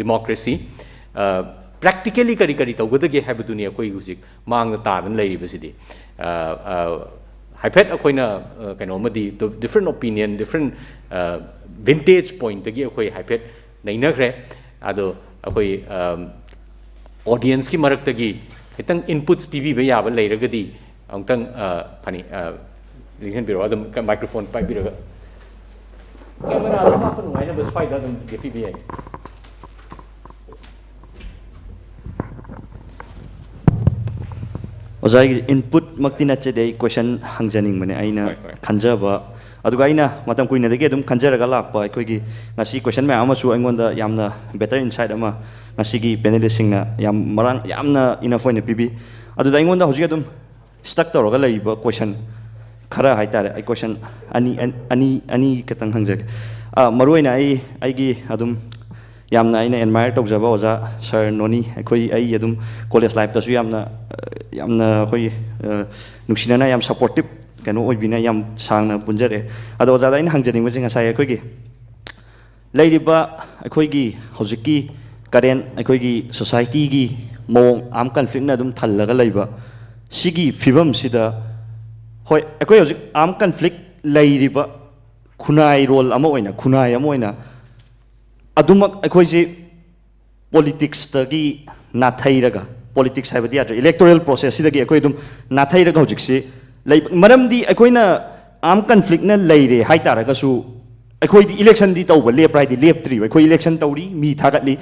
democracy. Practically ꯀꯔꯤ ꯀꯔꯤ ꯇꯧꯒꯗꯒꯦ ꯍꯥꯏꯕꯗꯨꯅꯤ ꯑꯩꯈꯣꯏ ꯍꯧꯖꯤꯛ ꯃꯥꯡꯗ ꯇꯥꯗꯅ ꯂꯩꯔꯤꯕꯁꯤꯗꯤ. ꯍꯥꯏꯐꯦꯠ ꯑꯩꯈꯣꯏꯅ ꯀꯩꯅꯣꯝꯃꯗꯤ different opinion, different vantage pointꯇꯒꯤ ꯑꯩꯈꯣꯏ ꯍꯥꯏꯐꯦꯠ ꯅꯩꯅꯈ꯭ꯔꯦ. ꯑꯗꯣ ꯑꯩꯈꯣꯏ audienceꯀꯤ ꯃꯔꯛꯇꯒꯤ ꯈꯤꯇꯪ inputs ꯄꯤꯕꯤꯕ ꯌꯥꯕ ꯂꯩꯔꯒꯗꯤ ꯑꯃꯨꯛꯇꯪ ꯐꯅꯤ ꯂꯦꯡꯁꯤꯟꯕꯤꯔꯛꯑꯣ, ꯑꯗꯨꯝ microphone ꯄꯥꯏꯕꯤꯔꯒ. Cameraꯗ ꯍꯥꯞꯄ ꯅꯨꯡꯉꯥꯏꯅꯕ ꯁ꯭ꯋꯥꯏꯗ ꯑꯗꯨꯝ ꯂꯦꯞꯄꯤꯕ ꯌꯥꯏ. ꯑꯣꯖꯥꯒꯤ inputꯃꯛꯇꯤ ꯅꯠꯆꯗꯦ, ꯑꯩ question ꯍꯪꯖꯅꯤꯡꯕꯅꯦ ꯑꯩꯅ ꯍꯣꯏ, ꯍꯣꯏ. ꯈꯟꯖꯕ. ꯑꯗꯨꯒ ꯑꯩꯅ ꯃꯇꯝ ꯀꯨꯏꯅꯗꯒꯤ ꯑꯗꯨꯝ ꯈꯟꯖꯔꯒ ꯂꯥꯛꯄ ꯑꯩꯈꯣꯏꯒꯤ ꯉꯁꯤ question ꯃꯌꯥꯝ ꯑꯃꯁꯨ ꯑꯩꯉꯣꯟꯗ ꯌꯥꯝꯅ better insight ꯑꯃ ꯉꯁꯤꯒꯤ panelistꯁꯤꯡꯅ ꯌꯥꯝ ꯃꯔꯥꯡ ꯌꯥꯝꯅ enough ꯑꯣꯏꯅ ꯄꯤꯕꯤ꯫ ꯑꯗꯨꯗ ꯑꯩꯉꯣꯟꯗ ꯍꯧꯖꯤꯛ ꯑꯗꯨꯝ stuck ꯇꯧꯔꯒ ꯂꯩꯔꯤꯕ question ꯈꯔ ꯍꯥꯏꯇꯥꯔꯦ, ꯑꯩ question ꯑꯅꯤ ꯑꯅꯤ ꯑꯅꯤ ꯈꯛꯇꯪ ꯍꯪꯖꯒꯦ꯫ ꯃꯔꯨꯑꯣꯏꯅ ꯑꯩ ꯑꯩꯒꯤ ꯑꯗꯨꯝ ꯌꯥꯝꯅ ꯑꯩꯅ ꯑꯦꯗꯃꯥꯏꯌꯔ ꯇꯧꯖꯕ ꯑꯣꯖꯥ ꯁꯥꯔ ꯅꯣꯅꯤ, ꯑꯩꯈꯣꯏ, ꯑꯩ ꯑꯗꯨꯝ ꯀꯣꯂꯦꯖ ꯂꯥꯏꯐꯇꯁꯨ ꯌꯥꯝꯅ, ꯌꯥꯝꯅ ꯑꯩꯈꯣꯏꯒꯤ, ꯑ, ꯅꯨꯡꯁꯤꯅꯅ ꯌꯥꯝ ꯁꯄꯣꯔꯇꯤꯞ ꯀꯩꯅꯣ ꯑꯣꯏꯕꯤꯅ ꯌꯥꯝ ꯁꯥꯡꯅ ꯄꯨꯟꯖꯔꯛꯑꯦ꯫ ꯑꯗꯣ ꯑꯣꯖꯥꯗ ꯑꯩꯅ ꯍꯪꯖꯅꯤꯡꯕꯁꯦ, ꯉꯁꯥꯏ ꯑꯩꯈꯣꯏꯒꯤ ꯂꯩꯔꯤꯕ ꯑꯩꯈꯣꯏꯒꯤ ꯍꯧꯖꯤꯛꯀꯤ ꯀꯔꯦꯟ ꯑꯩꯈꯣꯏꯒꯤ ꯁꯣꯁꯥꯏꯇꯤꯒꯤ ꯃꯑꯣꯡ, ꯑꯥꯔꯝ ꯀꯟꯐ꯭ꯂꯤꯛꯅ ꯑꯗꯨꯝ ꯊꯜꯂꯒ ꯂꯩꯕ ꯁꯤꯒꯤ ꯐꯤꯕꯝꯁꯤꯗ, ꯍꯣꯏ, ꯑꯩꯈꯣꯏ ꯍꯧꯖꯤꯛ ꯑꯥꯔꯝ ꯀꯟꯐ꯭ꯂꯤꯛ ꯂꯩꯔꯤꯕ ꯈꯨꯟꯅꯥꯏꯔꯣꯜ ꯑꯃ ꯑꯣꯏꯅ, ꯈꯨꯟꯅꯥꯏ ꯑꯃ ꯑꯣꯏꯅ ꯑꯗꯨꯃꯛ ꯑꯩꯈꯣꯏꯁꯤ ꯄꯣꯂꯤꯇꯤꯛꯁꯇꯒꯤ ꯅꯥꯊꯩꯔꯒ, ꯄꯣꯂꯤꯇꯤꯛꯁ ꯍꯥꯏꯕꯗꯤ ꯌꯥꯗ꯭ꯔꯦ, ꯏꯂꯦꯛꯇꯣꯔꯦꯜ ꯄ꯭ꯔꯣꯁꯦꯁꯁꯤꯗꯒꯤ ꯑꯩꯈꯣꯏ ꯑꯗꯨꯝ ꯅꯥꯊꯩꯔꯒ ꯍꯧꯖꯤꯛꯁꯤ ꯂꯩꯕ, ꯃꯔꯝꯗꯤ ꯑꯩꯈꯣꯏꯅ ꯑꯥꯔꯝ ꯀꯟꯐ꯭ꯂꯤꯛꯅ ꯂꯩꯔꯦ ꯍꯥꯏꯇꯥꯔꯒꯁꯨ, ꯑꯩꯈꯣꯏꯗꯤ ꯏꯂꯦꯛꯁꯟꯗꯤ ꯇꯧꯕ ꯂꯦꯞꯄ꯭ꯔꯥ ꯍꯥꯏꯗꯤ ꯂꯦꯞꯇ꯭ꯔꯤꯕ꯫ ꯑꯩꯈꯣꯏ ꯏꯂꯦꯛꯁꯟ ꯇꯧꯔꯤ, ꯃꯤ ꯊꯥꯒꯠꯂꯤ,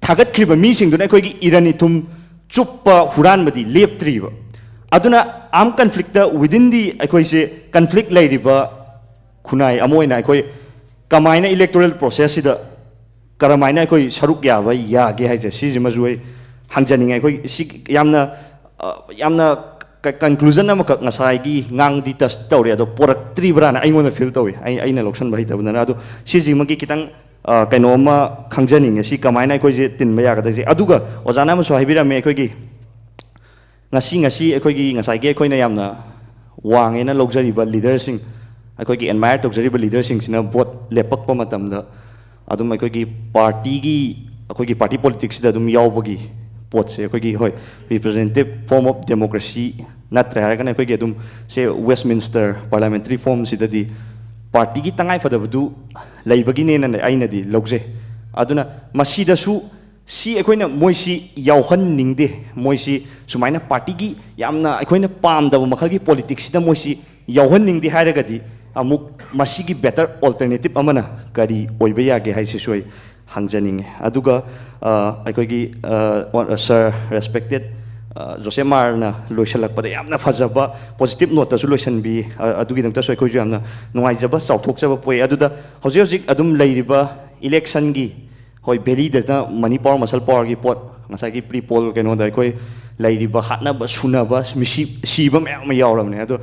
ꯊꯥꯒꯠꯈ꯭ꯔꯤꯕ ꯃꯤꯁꯤꯡꯗꯨꯅ ꯑꯩꯈꯣꯏꯒꯤ ꯏꯔꯟ ꯏꯊꯨꯝ ꯆꯨꯞꯄ ꯍꯨꯔꯥꯟꯕꯗꯤ ꯂꯦꯞꯇ꯭ꯔꯤꯕ꯫ ꯑꯗꯨꯅ ꯑꯥꯔꯝ ꯀꯟꯐ꯭ꯂꯤꯛꯇ within the ꯑꯩꯈꯣꯏꯁꯦ ꯀꯟꯐ꯭ꯂꯤꯛ ꯂꯩꯔꯤꯕ ꯈꯨꯟꯅꯥꯏ ꯑꯃ ꯑꯣꯏꯅ ꯑꯩꯈꯣꯏ ꯀꯃꯥꯏꯅ ꯏꯂꯦꯛꯇꯣꯔꯦꯜ ꯄ꯭ꯔꯣꯁꯦꯁꯁꯤꯗ ꯀꯔꯝꯍꯥꯏꯅ ꯑꯩꯈꯣꯏ ꯁꯔꯨꯛ ꯌꯥꯕ ꯌꯥꯒꯦ ꯍꯥꯏꯁꯦ, ꯁꯤꯁꯤꯃꯁꯨ ꯑꯩ ꯍꯪꯖꯅꯤꯡꯉꯦ꯫ ꯑꯩꯈꯣꯏ ꯁꯤ ꯌꯥꯝꯅ, ꯑ, ꯌꯥꯝꯅ ꯀ-, ꯀꯟꯀ꯭ꯂꯨꯖꯟ ꯑꯃꯈꯛ ꯉꯁꯥꯏꯒꯤ ꯉꯥꯡꯗꯤ ꯇꯁ ꯇꯧꯔꯦ, ꯑꯗꯣ ꯄꯣꯔꯛꯇ꯭ꯔꯤꯕ꯭ꯔꯥꯅ ꯑꯩꯉꯣꯟꯗ ꯐꯤꯜ ꯇꯧꯏ, ꯑꯩ, ꯑꯩꯅ ꯂꯧꯁꯟꯕ ꯍꯩꯇꯕꯗꯅ꯫ ꯑꯗꯣ ꯁꯤꯁꯤꯃꯒꯤ ꯈꯤꯇꯪ, ꯑ, ꯀꯩꯅꯣ ꯑꯃ ꯈꯪꯖꯅꯤꯡꯉꯦ, ꯁꯤ ꯀꯃꯥꯏꯅ ꯑꯩꯈꯣꯏꯁꯦ ꯇꯤꯟꯕ ꯌꯥꯒꯗꯒꯦ꯫ ꯑꯗꯨꯒ ꯑꯣꯖꯥꯅ ꯑꯃꯁꯨ ꯍꯥꯏꯕꯤꯔꯝꯃꯦ, ꯑꯩꯈꯣꯏꯒꯤ ꯉꯁꯤ, ꯉꯁꯤ ꯑꯩꯈꯣꯏꯒꯤ ꯉꯁꯥꯏꯒꯤ ꯑꯩꯈꯣꯏꯅ ꯌꯥꯝꯅ ꯋꯥꯡꯉꯦꯅ ꯂꯧꯖꯔꯤꯕ ꯂꯤꯗꯔꯁꯤꯡ, ꯑꯩꯈꯣꯏꯒꯤ ꯑꯦꯗꯃꯥꯏꯌꯔ ꯇꯧꯖꯔꯤꯕ ꯂꯤꯗꯔꯁꯤꯡꯁꯤꯅ ꯚꯣꯠ ꯂꯦꯞꯄꯛꯄ ꯃꯇꯝꯗ ꯑꯗꯨꯝ ꯑꯩꯈꯣꯏꯒꯤ ꯄꯥꯔꯇꯤꯒꯤ, ꯑꯩꯈꯣꯏꯒꯤ ꯄꯥꯔꯇꯤ ꯄꯣꯂꯤꯇꯤꯛꯁꯁꯤꯗ ꯑꯗꯨꯝ ꯌꯥꯎꯕꯒꯤ ꯄꯣꯠꯁꯦ, ꯑꯩꯈꯣꯏꯒꯤ, ꯍꯣꯏ, representative form of democracy ꯅꯠꯇ꯭ꯔꯦ ꯍꯥꯏꯔꯒꯅ ꯑꯩꯈꯣꯏꯒꯤ ꯑꯗꯨꯝ ꯁꯦ Westminster parliamentary formꯁꯤꯗꯗꯤ ꯄꯥꯔꯇꯤꯒꯤ ꯇꯉꯥꯏ ꯐꯗꯕꯗꯨ ꯂꯩꯕꯒꯤꯅꯦꯅ ꯑꯩꯅꯗꯤ ꯂꯧꯖꯩ꯫ ꯑꯗꯨꯅ ꯃꯁꯤꯗꯁꯨ ꯁꯤ ꯑꯩꯈꯣꯏꯅ ꯃꯣꯏꯁꯤ ꯌꯥꯎꯍꯟꯅꯤꯡꯗꯦ, ꯃꯣꯏꯁꯤ ꯁꯨꯃꯥꯏꯅ ꯄꯥꯔꯇꯤꯒꯤ ꯌꯥꯝꯅ ꯑꯩꯈꯣꯏꯅ ꯄꯥꯝꯗꯕ ꯃꯈꯜꯒꯤ ꯄꯣꯂꯤꯇꯤꯛꯁꯁꯤꯗ ꯃꯣꯏꯁꯤ ꯌꯥꯎꯍꯟꯅꯤꯡꯗꯦ ꯍꯥꯏꯔꯒꯗꯤ, ꯑꯃꯨꯛ ꯃꯁꯤꯒꯤ better alternative ꯑꯃꯅ ꯀꯔꯤ ꯑꯣꯏꯕ ꯌꯥꯒꯦ ꯍꯥꯏꯁꯤꯁꯨ ꯑꯩ ꯍꯪꯖꯅꯤꯡꯉꯦ꯫ ꯑꯗꯨꯒ, ꯑ, ꯑꯩꯈꯣꯏꯒꯤ, ꯑ, ꯁꯥꯔ ꯔꯦꯁꯄꯦꯛꯇꯦꯠ, ꯑ, ꯖꯣꯁꯦꯞ ꯃꯥꯔꯅ ꯂꯣꯏꯁꯤꯜꯂꯛꯄꯗ ꯌꯥꯝꯅ ꯐꯖꯕ positive noteꯇꯁꯨ ꯂꯣꯏꯁꯤꯟꯕꯤ, ꯑ, ꯑꯗꯨꯒꯤꯗꯃꯛꯇꯁꯨ ꯑꯩꯈꯣꯏꯁꯨ ꯌꯥꯝꯅ ꯅꯨꯡꯉꯥꯏꯖꯕ, ꯆꯥꯎꯊꯣꯛꯆꯕ ꯄꯣꯛꯏ꯫ ꯑꯗꯨꯗ ꯍꯧꯖꯤꯛ ꯍꯧꯖꯤꯛ ꯑꯗꯨꯝ ꯂꯩꯔꯤꯕ ꯏꯂꯦꯛꯁꯟꯒꯤ, ꯍꯣꯏ, ꯚꯦꯂꯤꯗꯅ money power, muscle powerꯒꯤ ꯄꯣꯠ, ꯉꯁꯥꯏꯒꯤ pre poll ꯀꯩꯅꯣꯗ ꯑꯩꯈꯣꯏ ꯂꯩꯔꯤꯕ ꯍꯥꯠꯅꯕ, ꯁꯨꯅꯕ, ꯃꯤꯁꯤ-, ꯁꯤꯕ ꯃꯌꯥꯝ ꯑꯃ ꯌꯥꯎꯔꯕꯅꯦ꯫ ꯑꯗꯣ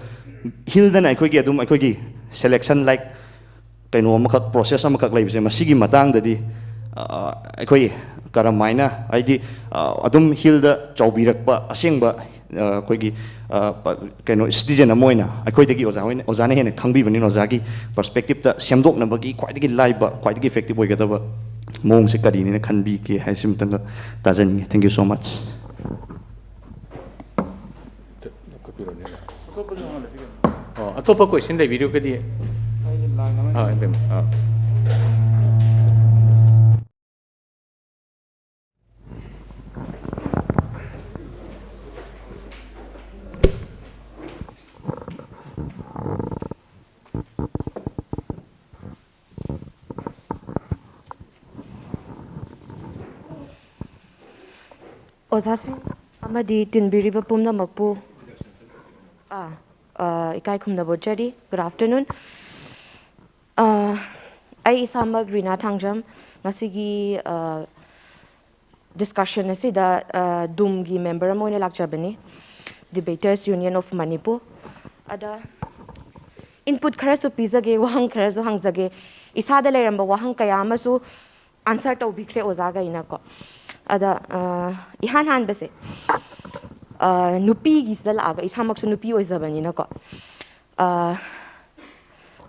ꯍꯤꯜꯗꯅ ꯑꯩꯈꯣꯏꯒꯤ ꯑꯗꯨꯝ ꯑꯩꯈꯣꯏꯒꯤ selection, like, ꯀꯩꯅꯣ ꯑꯃꯈꯛ, process ꯑꯃꯈꯛ ꯂꯩꯕꯁꯦ, ꯃꯁꯤꯒꯤ ꯃꯇꯥꯡꯗꯗꯤ, ꯑꯩꯈꯣꯏ ꯀꯔꯝ ꯍꯥꯏꯅ, ꯍꯥꯏꯗꯤ, ꯑꯗꯨꯝ ꯍꯤꯜꯗ ꯆꯥꯎꯕꯤꯔꯛꯄ ꯑꯁꯦꯡꯕ ꯑꯩꯈꯣꯏꯒꯤ ꯀꯩꯅꯣ, ꯁꯤꯇꯤꯖꯦꯟ ꯑꯃ ꯑꯣꯏꯅ ꯑꯩꯈꯣꯏꯗꯒꯤ ꯑꯣꯖꯥ ꯍꯣꯏꯅ, ꯑꯣꯖꯥꯅ ꯍꯦꯟꯅ ꯈꯪꯕꯤꯕꯅꯤꯅ, ꯑꯣꯖꯥꯒꯤ ꯄꯔꯁꯄꯦꯛꯇꯤꯞꯇ ꯁꯦꯝꯗꯣꯛꯅꯕꯒꯤ ꯈ꯭ꯋꯥꯏꯗꯒꯤ ꯂꯥꯏꯕ, ꯈ꯭ꯋꯥꯏꯗꯒꯤ ꯏꯐꯦꯛꯇꯤꯞ ꯑꯣꯏꯒꯗꯕ ꯃꯑꯣꯡꯁꯦ ꯀꯔꯤꯅꯦꯅ ꯈꯟꯕꯤꯒꯦ ꯍꯥꯏꯁꯤꯃꯇꯪꯒ ꯇꯥꯖꯅꯤꯡꯉꯤ꯫ Thank you so much꯫ ꯑꯣ, ꯑꯇꯣꯞꯄ ꯀꯣꯏꯁꯟ ꯂꯩꯕꯤꯔꯒꯗꯤ꯫ ꯑꯥ, ꯑꯗꯨꯝ, ꯑꯥ꯫ ꯑꯣꯖꯥꯁꯤꯡ ꯑꯃꯗꯤ ꯇꯤꯟꯕꯤꯔꯤꯕ ꯄꯨꯝꯅꯃꯛꯄꯨ, ꯑꯥ, ꯑꯥ, ꯏꯀꯥꯏ ꯈꯨꯝꯅꯕ ꯎꯠꯆꯔꯤ꯫ Good afternoon꯫ ꯑꯥ, ꯑꯩ ꯏꯁꯥꯃꯛ ꯔꯤꯅꯥ ꯊꯥꯡꯖꯝ, ꯉꯁꯤꯒꯤ, ꯑꯥ, ꯗꯤꯁꯀꯁꯟ ꯑꯁꯤꯗ, ꯑꯥ, ꯗꯨꯝꯒꯤ ꯃꯦꯝꯕꯔ ꯑꯃ ꯑꯣꯏꯅ ꯂꯥꯛꯆꯕꯅꯤ, Debaters Union of Manipur꯫ ꯑꯗ ꯏꯟꯄꯨꯠ ꯈꯔꯁꯨ ꯄꯤꯖꯒꯦ, ꯋꯥꯍꯪ ꯈꯔꯁꯨ ꯍꯪꯖꯒꯦ꯫ ꯏꯁꯥꯗ ꯂꯩꯔꯝꯕ ꯋꯥꯍꯪ ꯀꯌꯥ ꯑꯃꯁꯨ ꯑꯟꯁꯔ ꯇꯧꯕꯤꯈ꯭ꯔꯦ ꯑꯣꯖꯥꯈꯩꯅꯀꯣ꯫ ꯑꯗ, ꯑ, ꯏꯍꯥꯟ ꯍꯥꯟꯕꯁꯦ, ꯑ, ꯅꯨꯄꯤꯒꯤꯁꯤꯗ ꯂꯥꯛꯑꯒ, ꯏꯁꯥꯃꯛꯁꯨ ꯅꯨꯄꯤ ꯑꯣꯏꯖꯕꯅꯤꯅꯀꯣ, ꯑ,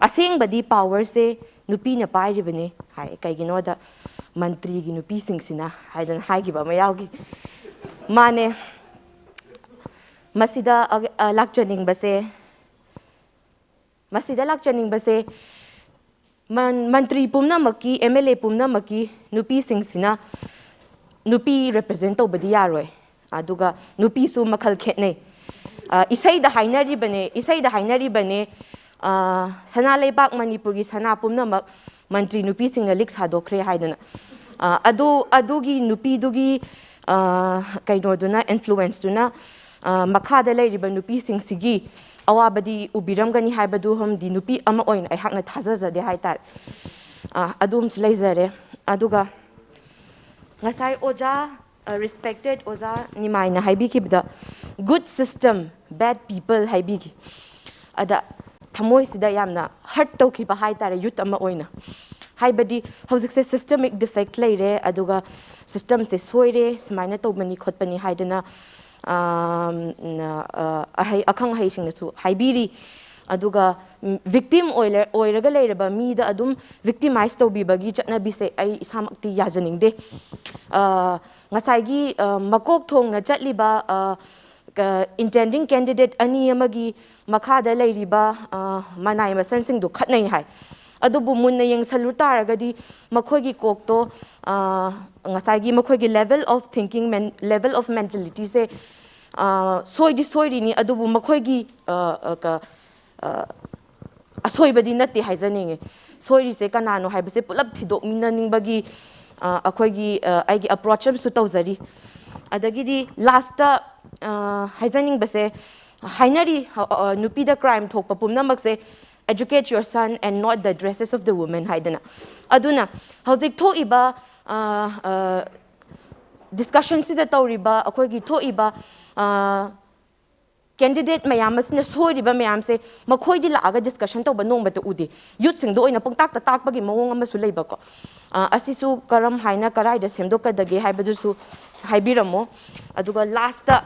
ꯑꯁꯦꯡꯕꯗꯤ ꯄꯥꯋꯔꯁꯦ ꯅꯨꯄꯤꯅ ꯄꯥꯏꯔꯤꯕꯅꯤ ꯍꯥꯏ꯫ ꯀꯩꯒꯤꯅꯣꯗ, "ꯃꯟꯇ꯭ꯔꯤꯒꯤ ꯅꯨꯄꯤꯁꯤꯡꯁꯤꯅ" ꯍꯥꯏꯗꯅ ꯍꯥꯏꯈꯤꯕ ꯑꯃ ꯌꯥꯎꯈꯤ꯫ ꯃꯥꯅꯦ꯫ ꯃꯁꯤꯗ, ꯑ, ꯑ, ꯂꯥꯛꯆꯅꯤꯡꯕꯁꯦ, ꯃꯁꯤꯗ ꯂꯥꯛꯆꯅꯤꯡꯕꯁꯦ, ꯃꯟ-, ꯃꯟꯇ꯭ꯔꯤ ꯄꯨꯝꯅꯃꯛꯀꯤ, ꯑꯦꯝ ꯑꯦꯜ ꯑꯦ ꯄꯨꯝꯅꯃꯛꯀꯤ ꯅꯨꯄꯤꯁꯤꯡꯁꯤꯅ ꯅꯨꯄꯤ ꯔꯤꯄ꯭ꯔꯖꯦꯟ ꯇꯧꯕꯗꯤ ꯌꯥꯔꯣꯏ꯫ ꯑꯗꯨꯒ ꯅꯨꯄꯤꯁꯨ ꯃꯈꯜ ꯈꯦꯠꯅꯩ꯫ ꯑ, ꯏꯁꯩꯗ ꯍꯥꯏꯅꯔꯤꯕꯅꯦ, ꯏꯁꯩꯗ ꯍꯥꯏꯅꯔꯤꯕꯅꯦ, ꯑ, "ꯁꯅꯥ ꯂꯩꯕꯥꯛ ꯃꯅꯤꯄꯨꯔꯒꯤ ꯁꯅꯥ ꯄꯨꯝꯅꯃꯛ ꯃꯟꯇ꯭ꯔꯤ ꯅꯨꯄꯤꯁꯤꯡꯅ ꯂꯤꯛ ꯁꯥꯗꯣꯛꯈ꯭ꯔꯦ" ꯍꯥꯏꯗꯅ꯫ ꯑ, ꯑꯗꯨ, ꯑꯗꯨꯒꯤ ꯅꯨꯄꯤꯗꯨꯒꯤ, ꯑ, ꯀꯩꯅꯣꯗꯨꯅ, ꯏꯟꯐ꯭ꯂꯨꯋꯦꯟꯁꯇꯨꯅ, ꯑ, ꯃꯈꯥꯗ ꯂꯩꯔꯤꯕ ꯅꯨꯄꯤꯁꯤꯡꯁꯤꯒꯤ ꯑꯋꯥꯕꯗꯤ ꯎꯕꯤꯔꯝꯒꯅꯤ ꯍꯥꯏꯕꯗꯨ ꯑꯃꯗꯤ ꯅꯨꯄꯤ ꯑꯃ ꯑꯣꯏꯅ ꯑꯩꯍꯥꯛꯅ ꯊꯥꯖꯖꯗꯦ ꯍꯥꯏꯇꯥꯔꯦ꯫ ꯑ, ꯑꯗꯨ ꯑꯃꯁꯨ ꯂꯩꯖꯔꯦ꯫ ꯑꯗꯨꯒ ꯉꯁꯥꯏ ꯑꯣꯖꯥ, ꯑ, ꯔꯦꯁꯄꯦꯛꯇꯦꯠ ꯑꯣꯖꯥ ꯅꯤꯃꯥꯏꯅ ꯍꯥꯏꯕꯤꯈꯤꯕꯗ, "Good system, bad people" ꯍꯥꯏꯕꯤꯈꯤ꯫ ꯑꯗ ꯊꯃꯣꯏꯁꯤꯗ ꯌꯥꯝꯅ ꯍꯔꯠ ꯇꯧꯈꯤꯕ ꯍꯥꯏꯇꯥꯔꯦ, ꯌꯨꯠ ꯑꯃ ꯑꯣꯏꯅ꯫ ꯍꯥꯏꯕꯗꯤ ꯍꯧꯖꯤꯛꯁꯦ systemic defect ꯂꯩꯔꯦ, ꯑꯗꯨꯒ systemꯁꯦ ꯁꯣꯏꯔꯦ, ꯁꯨꯃꯥꯏꯅ ꯇꯧꯕꯅꯤ ꯈꯣꯠꯄꯅꯤ ꯍꯥꯏꯗꯅ, ꯑꯝ, ꯑ, ꯑꯍꯩ-, ꯑꯈꯪ ꯑꯍꯩꯁꯤꯡꯅꯁꯨ ꯍꯥꯏꯕꯤꯔꯤ꯫ ꯑꯗꯨꯒ, ꯎꯝ, victim ꯑꯣꯏꯔ-, ꯑꯣꯏꯔꯒ ꯂꯩꯔꯕ ꯃꯤꯗ ꯑꯗꯨꯝ victimize ꯇꯧꯕꯤꯕꯒꯤ ꯆꯠꯅꯕꯤꯁꯦ ꯑꯩ ꯏꯁꯥꯃꯛꯇꯤ ꯌꯥꯖꯅꯤꯡꯗꯦ꯫ ꯑ, ꯉꯁꯥꯏꯒꯤ, ꯑ, ꯃꯀꯣꯛ ꯊꯣꯡꯅ ꯆꯠꯂꯤꯕ, ꯑ, ꯀ-, intending candidate ꯑꯅꯤ ꯑꯃꯒꯤ ꯃꯈꯥꯗ ꯂꯩꯔꯤꯕ, ꯑ, ꯃꯅꯥꯏ ꯃꯁꯟꯁꯤꯡꯗꯨ ꯈꯠꯅꯩ ꯍꯥꯏ꯫ ꯑꯗꯨꯕꯨ ꯃꯨꯟꯅ ꯌꯦꯡꯁꯜꯂꯨ ꯇꯥꯔꯒꯗꯤ ꯃꯈꯣꯏꯒꯤ ꯀꯣꯛꯇꯣ, ꯑ, ꯉꯁꯥꯏꯒꯤ ꯃꯈꯣꯏꯒꯤ level of thinking, men-, level of mentalityꯁꯦ, ꯑ, ꯁꯣꯏꯗꯤ ꯁꯣꯏꯔꯤꯅꯤ, ꯑꯗꯨꯕꯨ ꯃꯈꯣꯏꯒꯤ, ꯑ, ꯑ, ꯀ-, ꯑ, ꯑꯁꯣꯏꯕꯗꯤ ꯅꯠꯇꯦ ꯍꯥꯏꯖꯅꯤꯡꯉꯤ꯫ ꯁꯣꯏꯔꯤꯁꯦ ꯀꯅꯥꯅꯣ ꯍꯥꯏꯕꯁꯦ ꯄꯨꯂꯞ ꯊꯤꯗꯣꯛꯃꯤꯟꯅꯅꯤꯡꯕꯒꯤ, ꯑ, ꯑꯩꯈꯣꯏꯒꯤ, ꯑ, ꯑꯩꯒꯤ approach ꯑꯃꯁꯨ ꯇꯧꯖꯔꯤ꯫ ꯑꯗꯒꯤꯗꯤ lastꯇ, ꯑ, ꯍꯥꯏꯖꯅꯤꯡꯕꯁꯦ, ꯍꯥꯏꯅꯔꯤ, ꯑ, ꯑ, ꯅꯨꯄꯤꯗ crime ꯊꯣꯛꯄ ꯄꯨꯝꯅꯃꯛꯁꯦ "Educate your son and not the dresses of the woman" ꯍꯥꯏꯗꯅ꯫ ꯑꯗꯨꯅ ꯍꯧꯖꯤꯛ ꯊꯣꯛꯏꯕ, ꯑ, ꯑ, discussionꯁꯤꯗ ꯇꯧꯔꯤꯕ, ꯑꯩꯈꯣꯏꯒꯤ ꯊꯣꯛꯏꯕ, ꯑ, candidate ꯃꯌꯥꯝ ꯑꯁꯤꯅ ꯁꯣꯏꯔꯤꯕ ꯃꯌꯥꯝꯁꯦ ꯃꯈꯣꯏꯗꯤ ꯂꯥꯛꯑꯒ discussion ꯇꯧꯕ ꯅꯣꯡꯃꯇ ꯎꯗꯦ꯫ Youthꯁꯤꯡꯗ ꯑꯣꯏꯅ ꯄꯪꯇꯥꯛꯇ ꯇꯥꯛꯄꯒꯤ ꯃꯑꯣꯡ ꯑꯃꯁꯨ ꯂꯩꯕꯀꯣ꯫ ꯑ, ꯑꯁꯤꯁꯨ ꯀꯔꯝ ꯍꯥꯏꯅ ꯀꯔꯥꯏꯗ ꯁꯦꯝꯗꯣꯛꯀꯗꯒꯦ ꯍꯥꯏꯕꯗꯨꯁꯨ ꯍꯥꯏꯕꯤꯔꯝꯃꯣ꯫ ꯑꯗꯨꯒ lastꯇ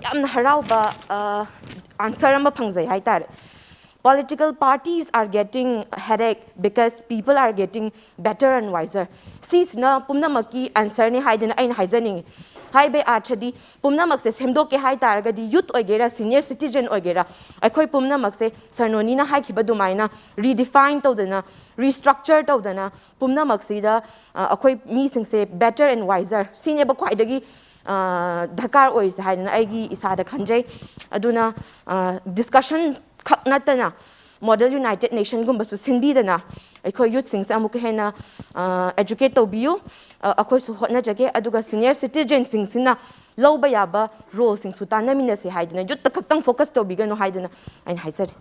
ꯌꯥꯝꯅ ꯍꯔꯥꯎꯕ, ꯑ, answer ꯑꯃ ꯐꯪꯖꯩ ꯍꯥꯏꯇꯥꯔꯦ꯫ "Political parties are getting headache because people are getting better and wiser." ꯁꯤꯁꯤꯅ ꯄꯨꯝꯅꯃꯛꯀꯤ answerꯅꯤ ꯍꯥꯏꯗꯅ ꯑꯩꯅ ꯍꯥꯏꯖꯅꯤꯡꯉꯤ꯫ ꯍꯥꯏꯕꯩ ꯑꯥꯔꯊꯗꯤ, ꯄꯨꯝꯅꯃꯛꯁꯦ ꯁꯦꯝꯗꯣꯛꯀꯦ ꯍꯥꯏ ꯇꯥꯔꯒꯗꯤ, youth ꯑꯣꯏꯒꯦꯔꯥ, senior citizen ꯑꯣꯏꯒꯦꯔꯥ, ꯑꯩꯈꯣꯏ ꯄꯨꯝꯅꯃꯛꯁꯦ ꯁꯔꯅꯣꯅꯤꯅ ꯍꯥꯏꯈꯤꯕ ꯑꯗꯨꯃꯥꯏꯅ redefine ꯇꯧꯗꯅ, restructure ꯇꯧꯗꯅ, ꯄꯨꯝꯅꯃꯛꯁꯤꯗ, ꯑ, ꯑꯩꯈꯣꯏ ꯃꯤꯁꯤꯡꯁꯦ better and wiser ꯁꯤꯅꯦꯕ ꯈ꯭ꯋꯥꯏꯗꯒꯤ, ꯑ, ꯗꯔꯀꯥꯔ ꯑꯣꯏꯔꯤꯁꯦ ꯍꯥꯏꯗꯅ ꯑꯩꯒꯤ ꯏꯁꯥꯗ ꯈꯟꯖꯩ꯫ ꯑꯗꯨꯅ, ꯑ, discussion ꯈꯛ ꯅꯠꯇꯅ Model United Nationꯒꯨꯝꯕꯁꯨ ꯁꯤꯟꯕꯤꯗꯅ ꯑꯩꯈꯣꯏ youthꯁꯤꯡꯁꯦ ꯑꯃꯨꯛꯀ ꯍꯦꯟꯅ, ꯑ, educate ꯇꯧꯕꯤꯌꯨ꯫ ꯑ, ꯑꯩꯈꯣꯏꯁꯨ ꯍꯣꯠꯅꯖꯒꯦ꯫ ꯑꯗꯨꯒ senior citizenꯁꯤꯡꯁꯤꯅ ꯂꯧꯕ ꯌꯥꯕ roleꯁꯤꯡꯁꯨ ꯇꯥꯟꯅꯃꯤꯟꯅꯁꯦ ꯍꯥꯏꯗꯅ, youthꯇ ꯈꯛꯇꯪ focus ꯇꯧꯕꯤꯒꯅꯨ ꯍꯥꯏꯗꯅ ꯑꯩꯅ ꯍꯥꯏꯖꯔꯤ꯫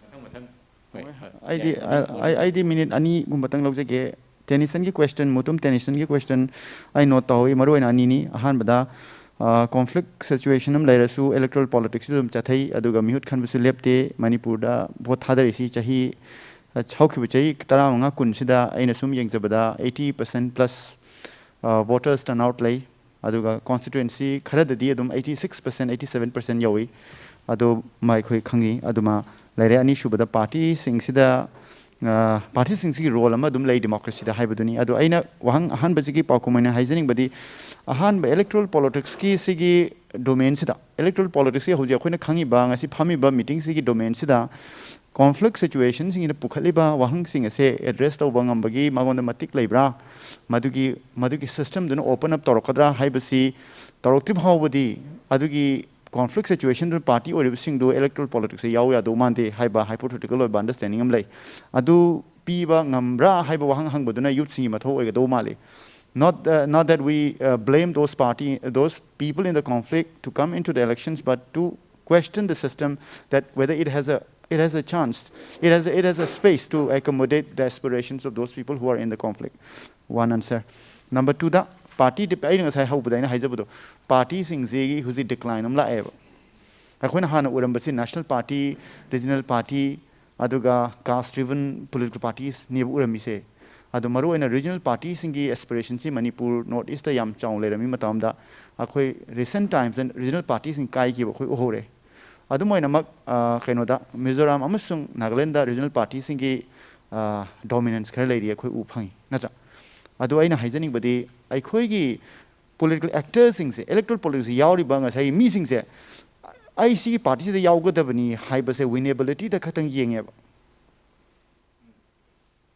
ꯃꯊꯪ ꯃꯊꯪ꯫ ꯍꯣꯏ, ꯍꯣꯏ꯫ ꯑꯩꯗꯤ ꯑꯩ- ꯑꯩꯗꯤ ꯃꯤꯅꯤꯠ ꯑꯅꯤꯒꯨꯝꯕꯇꯪ ꯂꯧꯖꯒꯦ꯫ ꯇꯦꯅꯤꯁꯟꯒꯤ ꯀ꯭ꯋꯦꯁꯇꯟ, ꯃꯨꯇꯨꯝ ꯇꯦꯅꯤꯁꯟꯒꯤ ꯀ꯭ꯋꯦꯁꯇꯟ ꯑꯩ ꯅꯣꯠ ꯇꯧꯍꯧꯏ꯫ ꯃꯔꯨꯑꯣꯏꯅ ꯑꯅꯤꯅꯤ꯫ ꯑꯍꯥꯟꯕꯗ, ꯀꯣꯟꯐ꯭ꯂꯤꯛ ꯁꯤꯆꯨꯋꯦꯁꯟ ꯑꯃ ꯂꯩꯔꯁꯨ ꯏꯂꯦꯛꯇ꯭ꯔꯣꯔꯦꯜ ꯄꯣꯂꯤꯇꯤꯛꯁꯇ ꯑꯗꯨꯝ ꯆꯠꯊꯩ, ꯑꯗꯨꯒ ꯃꯤꯍꯨꯠ ꯈꯟꯕꯁꯨ ꯂꯦꯞꯇꯦ꯫ ꯃꯅꯤꯄꯨꯔꯗ ꯚꯣꯠ ꯊꯥꯗꯔꯤꯁꯤ ꯆꯍꯤ, ꯑ, ꯍꯧꯈꯤꯕ ꯆꯍꯤ ꯇꯔꯥꯃꯉꯥ ꯀꯨꯟꯁꯤꯗ ꯑꯩꯅ ꯁꯨꯝ ꯌꯦꯡꯖꯕꯗ eighty percent plus voter turnout ꯂꯩ꯫ ꯑꯗꯨꯒ ꯀꯣꯟꯁꯇꯤꯇ꯭ꯋꯦꯟꯁꯤ ꯈꯔꯗꯗꯤ ꯑꯗꯨꯝ eighty six percent, eighty seven percent ꯌꯧꯏ꯫ ꯑꯗꯨꯃ ꯑꯩꯈꯣꯏ ꯈꯪꯉꯤ꯫ ꯑꯗꯨꯃ ꯂꯩꯔꯦ꯫ ꯑꯅꯤꯁꯨꯕꯗ, ꯄꯥꯔꯇꯤꯁꯤꯡꯁꯤꯗ, ꯑ, ꯄꯥꯔꯇꯤꯁꯤꯡꯁꯤꯒꯤ ꯔꯣꯜ ꯑꯃ ꯑꯗꯨꯝ ꯂꯩ ꯗꯤꯃꯣꯀ꯭ꯔꯦꯁꯤꯗ ꯍꯥꯏꯕꯗꯨꯅꯤ꯫ ꯑꯗꯣ ꯑꯩꯅ ꯋꯥꯍꯪ ꯑꯍꯥꯟꯕꯁꯤꯒꯤ ꯄꯥꯎꯈꯨꯝ ꯑꯣꯏꯅ ꯍꯥꯏꯖꯅꯤꯡꯕꯗꯤ, ꯑꯍꯥꯟꯕ ꯏꯂꯦꯛꯇ꯭ꯔꯣꯔꯦꯜ ꯄꯣꯂꯤꯇꯤꯛꯁꯀꯤ ꯁꯤꯒꯤ ꯗꯣꯃꯦꯟꯁꯤꯗ, ꯏꯂꯦꯛꯇ꯭ꯔꯣꯔꯦꯜ ꯄꯣꯂꯤꯇꯤꯛꯁꯀꯤ ꯍꯧꯖꯤꯛ ꯑꯩꯈꯣꯏꯅ ꯈꯪꯉꯤꯕ, ꯉꯁꯤ ꯐꯝꯃꯤꯕ ꯃꯤꯇꯤꯡꯁꯤꯒꯤ ꯗꯣꯃꯦꯟꯁꯤꯗ ꯀꯣꯟꯐ꯭ꯂꯤꯛ ꯁꯤꯆꯨꯋꯦꯁꯟꯁꯤꯡꯁꯤꯅ ꯄꯨꯈꯠꯂꯤꯕ ꯋꯥꯍꯪꯁꯤꯡ ꯑꯁꯦ ꯑꯦꯗ꯭ꯔꯦꯁ ꯇꯧꯕ ꯉꯝꯕꯒꯤ ꯃꯉꯣꯟꯗ ꯃꯇꯤꯛ ꯂꯩꯕ꯭ꯔꯥ? ꯃꯗꯨꯒꯤ, ꯃꯗꯨꯒꯤ ꯁꯤꯁꯇꯦꯝꯗꯨꯅ ꯑꯣꯄꯟ ꯑꯞ ꯇꯧꯔꯛꯀꯗ꯭ꯔꯥ ꯍꯥꯏꯕꯁꯤ ꯇꯧꯔꯛꯇ꯭ꯔꯤ ꯐꯥꯎꯕꯗꯤ ꯑꯗꯨꯒꯤ ꯀꯣꯟꯐ꯭ꯂꯤꯛ ꯁꯤꯆꯨꯋꯦꯁꯟꯗꯨ ꯄꯥꯔꯇꯤ ꯑꯣꯏꯔꯤꯕꯁꯤꯡꯗꯨ ꯏꯂꯦꯛꯇ꯭ꯔꯣꯔꯦꯜ ꯄꯣꯂꯤꯇꯤꯛꯁꯇ ꯌꯥꯎ ꯌꯥꯗꯧ ꯃꯥꯟꯗꯦ ꯍꯥꯏꯕ ꯍꯥꯏꯄꯣꯊꯦꯇꯤꯀꯦꯜ ꯑꯣꯏꯕ ꯑꯟꯗꯔꯁ꯭ꯇꯦꯟꯗꯤꯡ ꯑꯃ ꯂꯩ꯫ ꯑꯗꯨ ꯄꯤꯕ ꯉꯝꯕ꯭ꯔꯥ ꯍꯥꯏꯕ ꯋꯥꯍꯪ ꯍꯪꯕꯗꯨꯅ ꯌꯨꯠꯁꯤꯡꯒꯤ ꯃꯊꯧ ꯑꯣꯏꯒꯗꯧ ꯃꯥꯜꯂꯤ꯫ Not, uh, not that we, uh, blame those party, those people in the conflict to come into the elections, but to question the system, that whether it has a, it has a chance, it has a, it has a space to accommodate the aspirations of those people who are in the conflict. One answer. Number two the, party, ꯑꯩꯅ ꯉꯁꯥꯏ ꯍꯧꯕꯗ ꯑꯩꯅ ꯍꯥꯏꯖꯕꯗꯣ, ꯄꯥꯔꯇꯤꯁꯤꯡꯁꯤꯒꯤ ꯍꯧꯖꯤꯛ decline ꯑꯃ ꯂꯥꯛꯑꯦꯕ꯫ ꯑꯩꯈꯣꯏꯅ ꯍꯥꯟꯅ ꯎꯔꯝꯕꯁꯤ national party, regional party, ꯑꯗꯨꯒ ꯀꯥꯁ ꯗ꯭ꯔꯤꯚꯟ ꯄꯣꯂꯤꯇꯤꯀꯦꯜ ꯄꯥꯔꯇꯤꯁꯅꯦꯕ ꯎꯔꯝꯃꯤꯁꯦ꯫ ꯑꯗꯣ ꯃꯔꯨꯑꯣꯏꯅ ꯔꯤꯖꯅꯦꯜ ꯄꯥꯔꯇꯤꯁꯤꯡꯒꯤ ꯑꯦꯁꯄꯤꯔꯦꯁꯟꯁꯤ ꯃꯅꯤꯄꯨꯔ ꯅꯣꯔꯠ ꯏꯁꯇ ꯌꯥꯝ ꯆꯥꯎꯅ ꯂꯩꯔꯝꯃꯤ ꯃꯇꯝꯗ, ꯑꯩꯈꯣꯏ ꯔꯤꯁꯦꯟ ꯇꯥꯏꯝꯁꯇ ꯔꯤꯖꯅꯦꯜ ꯄꯥꯔꯇꯤꯁꯤꯡ ꯀꯥꯏꯈꯤꯕ ꯑꯩꯈꯣꯏ ꯎꯍꯧꯔꯦ꯫ ꯑꯗꯨꯝ ꯑꯣꯏꯅꯃꯛ, ꯑ, ꯀꯩꯅꯣꯗ, ꯃꯤꯖꯣꯔꯥꯝ ꯑꯃꯁꯨꯡ ꯅꯥꯒꯥꯂꯦꯟꯗ ꯔꯤꯖꯅꯦꯜ ꯄꯥꯔꯇꯤꯁꯤꯡꯒꯤ, ꯑ, ꯗꯣꯃꯤꯅꯦꯟꯁ ꯈꯔ ꯂꯩꯔꯤ ꯑꯩꯈꯣꯏ ꯎ ꯐꯪꯉꯤ, ꯅꯠꯇ꯭ꯔꯥ? ꯑꯗꯣ ꯑꯩꯅ ꯍꯥꯏꯖꯅꯤꯡꯕꯗꯤ, ꯑꯩꯈꯣꯏꯒꯤ ꯄꯣꯂꯤꯇꯤꯀꯦꯜ ꯑꯦꯛꯇꯔꯁꯤꯡꯁꯦ, ꯏꯂꯦꯛꯇ꯭ꯔꯣꯔꯦꯜ ꯄꯣꯂꯤꯇꯤꯛꯁꯁꯦ ꯌꯥꯎꯔꯤꯕ ꯉꯁꯥꯏꯒꯤ ꯃꯤꯁꯤꯡꯁꯦ, "ꯑꯩ ꯁꯤꯒꯤ ꯄꯥꯔꯇꯤꯁꯤꯗ ꯌꯥꯎꯒꯗꯕꯅꯤ" ꯍꯥꯏꯕꯁꯦ ꯋꯤꯅꯦꯕꯤꯂꯤꯇꯤꯗ ꯈꯛꯇꯪ ꯌꯦꯡꯉꯦꯕ꯫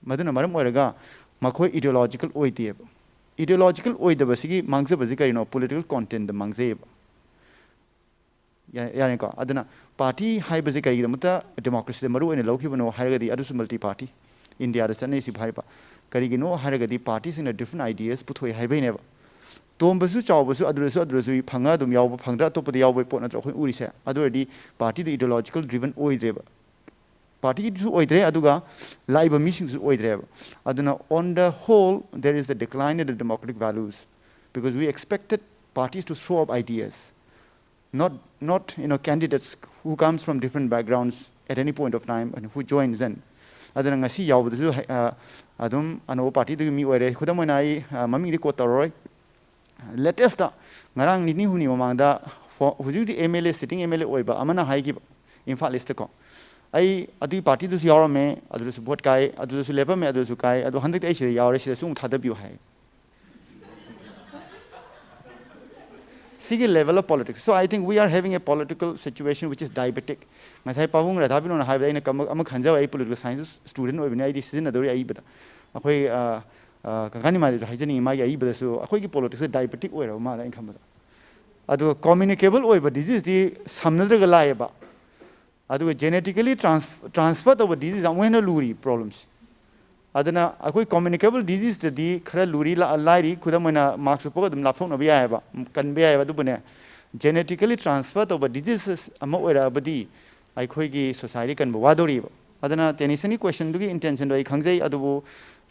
ꯃꯗꯨꯅ ꯃꯔꯝ ꯑꯣꯏꯔꯒ ꯃꯈꯣꯏ ꯏꯗꯤꯑꯣꯂꯣꯖꯤꯀꯦꯜ ꯑꯣꯏꯗꯦꯕ꯫ ꯏꯗꯤꯑꯣꯂꯣꯖꯤꯀꯦꯜ ꯑꯣꯏꯗꯕꯁꯤꯒꯤ ꯃꯥꯡꯖꯕꯁꯤ ꯀꯔꯤꯅꯣ? ꯄꯣꯂꯤꯇꯤꯀꯦꯜ ꯀꯣꯟꯇꯦꯟꯗ ꯃꯥꯡꯖꯩꯌꯦꯕ꯫ ꯌꯥ-, ꯌꯥꯔꯦꯀꯣ? ꯑꯗꯨꯅ ꯄꯥꯔꯇꯤ ꯍꯥꯏꯕꯁꯦ ꯀꯔꯤꯒꯤꯗꯃꯛꯇ ꯗꯦꯃꯣꯀ꯭ꯔꯦꯁꯤꯗ ꯃꯔꯨ ꯑꯣꯏꯅ ꯂꯧꯈꯤꯕꯅꯣ ꯍꯥꯏꯔꯒꯗꯤ, ꯑꯗꯨꯁꯨ ꯃꯜꯇꯤ ꯄꯥꯔꯇꯤ, ꯏꯟꯗꯤꯌꯥꯗ ꯆꯠꯅꯔꯤꯁꯤꯕꯨ ꯍꯥꯏꯔꯤꯕ꯫ ꯀꯔꯤꯒꯤꯅꯣ ꯍꯥꯏꯔꯒꯗꯤ, ꯄꯥꯔꯇꯤꯁꯤꯡꯅ ꯗꯤꯐ꯭ꯔꯦꯟ ꯑꯥꯏꯗꯤꯌꯥꯁ ꯄꯨꯊꯣꯛꯑꯦ ꯍꯥꯏꯕꯩꯅꯦꯕ꯫ ꯇꯣꯝꯕꯁꯨ ꯆꯥꯎꯕꯁꯨ ꯑꯗꯨꯗꯁꯨ ꯑꯗꯨꯗꯁꯨ ꯐꯪꯉ ꯑꯗꯨꯝ ꯌꯥꯎꯕ, ꯐꯪꯗ꯭ꯔ ꯑꯇꯣꯞꯄꯗ ꯌꯥꯎꯕꯒꯤ ꯄꯣꯠ ꯅꯠꯇ꯭ꯔꯣ ꯑꯩꯈꯣꯏꯅ ꯎꯔꯤꯁꯦ? ꯑꯗꯨ ꯑꯣꯏꯔꯗꯤ ꯄꯥꯔꯇꯤꯗ ꯏꯗꯤꯑꯣꯂꯣꯖꯤꯀꯦꯜ ꯗ꯭ꯔꯤꯚꯟ ꯑꯣꯏꯗ꯭ꯔꯦꯕ꯫ ꯄꯥꯔꯇꯤꯒꯤꯁꯨ ꯑꯣꯏꯗ꯭ꯔꯦ, ꯑꯗꯨꯒ ꯂꯥꯛꯏꯕ ꯃꯤꯁꯤꯡꯁꯨ ꯑꯣꯏꯗ꯭ꯔꯦꯕ꯫ ꯑꯗꯨꯅ, on the whole, there is a decline in the democratic values, because we expected parties to throw up ideas, not, not, you know, candidates who comes from different backgrounds at any point of time and who joins in. ꯑꯗꯨꯅ ꯉꯁꯤ ꯌꯥꯎꯕꯗꯁꯨ, ꯑ, ꯑꯗꯨꯝ ꯑꯅꯧꯕ ꯄꯥꯔꯇꯤꯗꯨꯒꯤ ꯃꯤ ꯑꯣꯏꯔꯦ꯫ ꯈꯨꯗꯝ ꯑꯣꯏꯅ ꯑꯩ, ꯑ, ꯃꯃꯤꯡꯗꯤ ꯀꯣꯠ ꯇꯧꯔꯔꯣꯏ꯫ ꯂꯦꯇꯦꯁꯇ ꯉꯔꯥꯡ ꯅꯤꯅꯤ ꯍꯨꯝꯅꯤ ꯃꯃꯥꯡꯗ ꯐꯣ-, ꯍꯧꯖꯤꯛ ꯍꯧꯖꯤꯛ ꯑꯦꯝ ꯑꯦꯜ ꯑꯦ, ꯁꯤꯇꯤꯡ ꯑꯦꯝ ꯑꯦꯜ ꯑꯦ ꯑꯣꯏꯕ ꯑꯃꯅ ꯍꯥꯏꯈꯤꯕ, ꯏꯝꯐꯥꯜ ꯏꯁꯇꯀꯣ, "ꯑꯩ ꯑꯗꯨꯒꯤ ꯄꯥꯔꯇꯤꯗꯨꯁꯨ ꯌꯥꯎꯔꯝꯃꯦ, ꯑꯗꯨꯗꯁꯨ ꯚꯣꯠ ꯀꯥꯏ, ꯑꯗꯨꯗꯁꯨ ꯂꯦꯞꯄꯝꯃꯦ, ꯑꯗꯨꯗꯁꯨ ꯀꯥꯏ, ꯑꯗꯣ ꯍꯟꯗꯛꯇꯤ ꯑꯩ ꯁꯤꯗ ꯌꯥꯎꯔꯦ, ꯁꯤꯗꯁꯨ ꯑꯃꯨꯛ ꯊꯥꯗꯕꯤꯌꯨ" ꯍꯥꯏ꯫ ꯁꯤꯒꯤ level of politics. So I think we are having a political situation which is diabetic. ꯉꯁꯥꯏ ꯄꯥꯕꯨꯡ ꯔꯥꯙꯥꯕꯤꯅꯣꯅ ꯍꯥꯏꯕꯗ ꯑꯩꯅ ꯀꯃ-, ꯑꯃ ꯈꯟꯖꯕ, ꯑꯩ political science student ꯑꯣꯏꯕꯅꯤ, ꯑꯩꯗꯤ ꯁꯤꯖꯤꯟꯅꯗꯧꯔꯤ ꯑꯏꯕꯗ꯫ ꯑꯩꯈꯣꯏ, ꯑ, ꯑ, ꯀꯀꯥ ꯅꯤꯃꯥꯏꯗꯁꯨ ꯍꯥꯏꯖꯅꯤꯡꯉꯤ, ꯃꯥꯒꯤ ꯑꯏꯕꯗꯁꯨ ꯑꯩꯈꯣꯏꯒꯤ politics ꯁꯦ diabetic ꯑꯣꯏꯔꯕ ꯃꯥꯜꯂꯦ ꯑꯩꯅ ꯈꯟꯕꯗ꯫ ꯑꯗꯨꯒ communicable ꯑꯣꯏꯕ disease ꯇꯤ ꯁꯝꯅꯗ꯭ꯔꯒ ꯂꯥꯛꯑꯦꯕ꯫ ꯑꯗꯨꯒ genetically trans-, transfer ꯇꯧꯕ disease ꯑꯃꯨꯛ ꯍꯦꯟꯅ ꯂꯨꯔꯤ problemꯁꯦ꯫ ꯑꯗꯨꯅ ꯑꯩꯈꯣꯏ communicable disease ꯇꯗꯤ ꯈꯔ ꯂꯨꯔꯤ ꯂꯥ-, ꯂꯥꯏꯔꯤ꯫ ꯈꯨꯗꯝ ꯑꯣꯏꯅ mask ꯎꯞꯄꯒ ꯑꯗꯨꯝ ꯂꯥꯞꯊꯣꯛꯅꯕ ꯌꯥꯏꯑꯕ, ꯀꯟꯕ ꯌꯥꯏꯑꯕ꯫ ꯑꯗꯨꯕꯨꯅꯦ, genetically transfer ꯇꯧꯕ diseases ꯑꯃ ꯑꯣꯏꯔꯛꯑꯕꯗꯤ ꯑꯩꯈꯣꯏꯒꯤ society ꯀꯟꯕ ꯋꯥꯗꯧꯔꯤꯕ꯫ ꯑꯗꯨꯅ ꯇꯦꯅꯤꯁꯟꯒꯤ question ꯗꯨꯒꯤ intention ꯗꯣ ꯑꯩ ꯈꯪꯖꯩ, ꯑꯗꯨꯕꯨ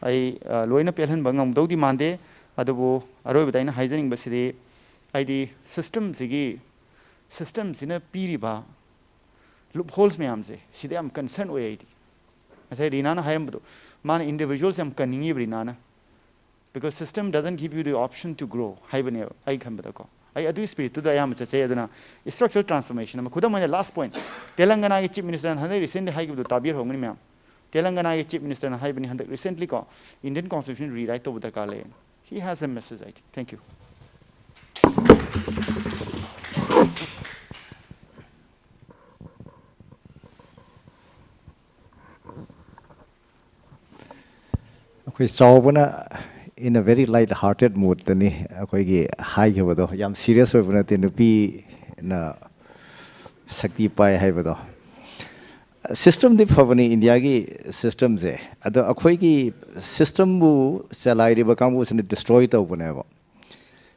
ꯑꯩ, ꯑ, ꯂꯣꯏꯅ ꯄꯦꯜꯍꯟꯕ ꯉꯝꯗꯧꯗꯤ ꯃꯥꯟꯗꯦ꯫ ꯑꯗꯨꯕꯨ ꯑꯔꯣꯏꯕꯗ ꯑꯩꯅ ꯍꯥꯏꯖꯅꯤꯡꯕꯁꯤꯗꯤ, ꯍꯥꯏꯗꯤ system ꯁꯤꯒꯤ, system ꯁꯤꯅ ꯄꯤꯔꯤꯕ loopholes ꯃꯌꯥꯝꯁꯦ, ꯁꯤꯗ ꯌꯥꯝ concern ꯑꯣꯏ ꯑꯩꯗꯤ꯫ ꯉꯁꯥꯏ ꯔꯤꯅꯥꯅ ꯍꯥꯏꯔꯝꯕꯗꯣ, ꯃꯥꯅ individuals ꯌꯥꯝ ꯀꯟꯅꯤꯡꯉꯤꯕ ꯔꯤꯅꯥꯅ, "Because system doesn't give you the option to grow" ꯍꯥꯏꯕꯅꯦꯕ ꯑꯩ ꯈꯟꯕꯗꯀꯣ꯫ ꯑꯩ ꯑꯗꯨꯒꯤ spirit ꯇꯨꯗ ꯑꯌꯥꯝꯕ ꯆꯠꯆꯩ꯫ ꯑꯗꯨꯅ structural transformation ꯑꯃ, ꯈꯨꯗꯝ ꯑꯣꯏꯅ last point, ꯇꯦꯂꯪꯒꯅꯥꯒꯤ chief minister ꯅ ꯍꯟꯗꯛ recently ꯍꯥꯏꯈꯤꯕꯗꯣ ꯇꯥꯕꯤꯔꯝꯒꯅꯤ ꯃꯌꯥꯝ꯫ ꯇꯦꯂꯪꯒꯅꯥꯒꯤ chief minister ꯅ ꯍꯥꯏꯕꯅꯤ, ꯍꯟꯗꯛ recently ꯀꯣ, Indian constitution rewrite ꯇꯧꯕ ꯗꯔꯀꯥꯔ ꯂꯩ꯫ He has a message, I think. Thank you. ꯑꯩꯈꯣꯏ ꯆꯥꯎꯕꯅ in a very light hearted mood ꯇꯅꯤ ꯑꯩꯈꯣꯏꯒꯤ ꯍꯥꯏꯈꯤꯕꯗꯣ, ꯌꯥꯝ serious ꯑꯣꯏꯕ ꯅꯠꯇꯦ꯫ ꯅꯨꯄꯤꯅ ꯁꯛꯇꯤ ꯄꯥꯏ ꯍꯥꯏꯕꯗꯣ꯫ System ꯗꯤ ꯐꯕꯅꯤ, ꯏꯟꯗꯤꯌꯥꯒꯤ system ꯁꯦ꯫ ꯑꯗꯣ ꯑꯩꯈꯣꯏꯒꯤ system ꯕꯨ ꯆꯂꯥꯏꯔꯤꯕ ꯀꯥꯡꯕꯨꯁꯤꯅ destroy ꯇꯧꯕꯅꯦꯕ꯫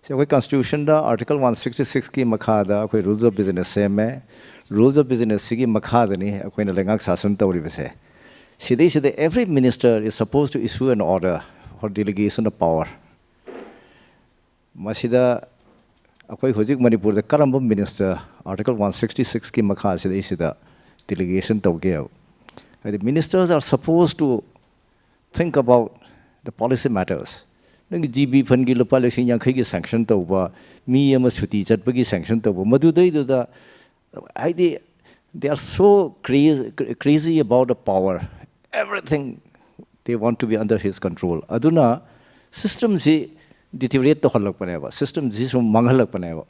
ꯁꯤ ꯑꯩꯈꯣꯏ ꯀꯟꯁꯇꯤꯇ꯭ꯌꯨꯁꯟꯗ ꯑꯥꯔꯇꯤꯀꯜ ꯋꯥꯟ ꯁꯤꯛꯁꯇꯤ ꯁꯤꯛꯁꯀꯤ ꯃꯈꯥꯗ ꯑꯩꯈꯣꯏ ꯔꯨꯜꯁ ꯑꯣꯐ ꯕꯤꯖꯤꯅꯦꯁ ꯁꯦꯝꯃꯦ꯫ ꯔꯨꯜꯁ ꯑꯣꯐ ꯕꯤꯖꯤꯅꯦꯁꯁꯤꯒꯤ ꯃꯈꯥꯗꯅꯤ ꯑꯩꯈꯣꯏꯅ ꯂꯩꯉꯥꯛ ꯁꯥꯁꯟ ꯇꯧꯔꯤꯕꯁꯦ꯫ ꯁꯤꯗꯩꯁꯤꯗ every minister is supposed to issue an order for delegation of power. ꯃꯁꯤꯗ ꯑꯩꯈꯣꯏ ꯍꯧꯖꯤꯛ ꯃꯅꯤꯄꯨꯔꯗ ꯀꯔꯝꯕ ꯃꯤꯅꯤꯁꯇꯔ ꯑꯥꯔꯇꯤꯀꯜ ꯋꯥꯟ ꯁꯤꯛꯁꯇꯤ ꯁꯤꯛꯁꯀꯤ ꯃꯈꯥꯁꯤꯗꯩꯁꯤꯗ ꯗꯤꯂꯤꯒꯦꯁꯟ ꯇꯧꯒꯦꯕ? ꯍꯥꯏꯗꯤ, ministers are supposed to think about the policy matters. ꯅꯪꯒꯤ ꯖꯤ ꯕꯤ ꯐꯟꯒꯤ ꯂꯨꯄꯥ ꯂꯤꯁꯤꯡ ꯌꯥꯡꯈꯩꯒꯤ ꯁꯦꯡꯁꯟ ꯇꯧꯕ, ꯃꯤ ꯑꯃ ꯁꯨꯇꯤ ꯆꯠꯄꯒꯤ ꯁꯦꯡꯁꯟ ꯇꯧꯕ, ꯃꯗꯨꯗꯩꯗꯨꯗ, ꯍꯥꯏꯗꯤ, they are so crazy, crazy about the power. Everything they want to be under his control. ꯑꯗꯨꯅ ꯁꯤꯁꯇꯝꯁꯤ ꯗꯤꯇꯤꯔꯤꯌꯦꯠ ꯇꯧꯍꯜꯂꯛꯄꯅꯦꯕ, ꯁꯤꯁꯇꯝꯁꯤ ꯁꯨꯝ ꯃꯥꯡꯍꯜꯂꯛꯄꯅꯦꯕ꯫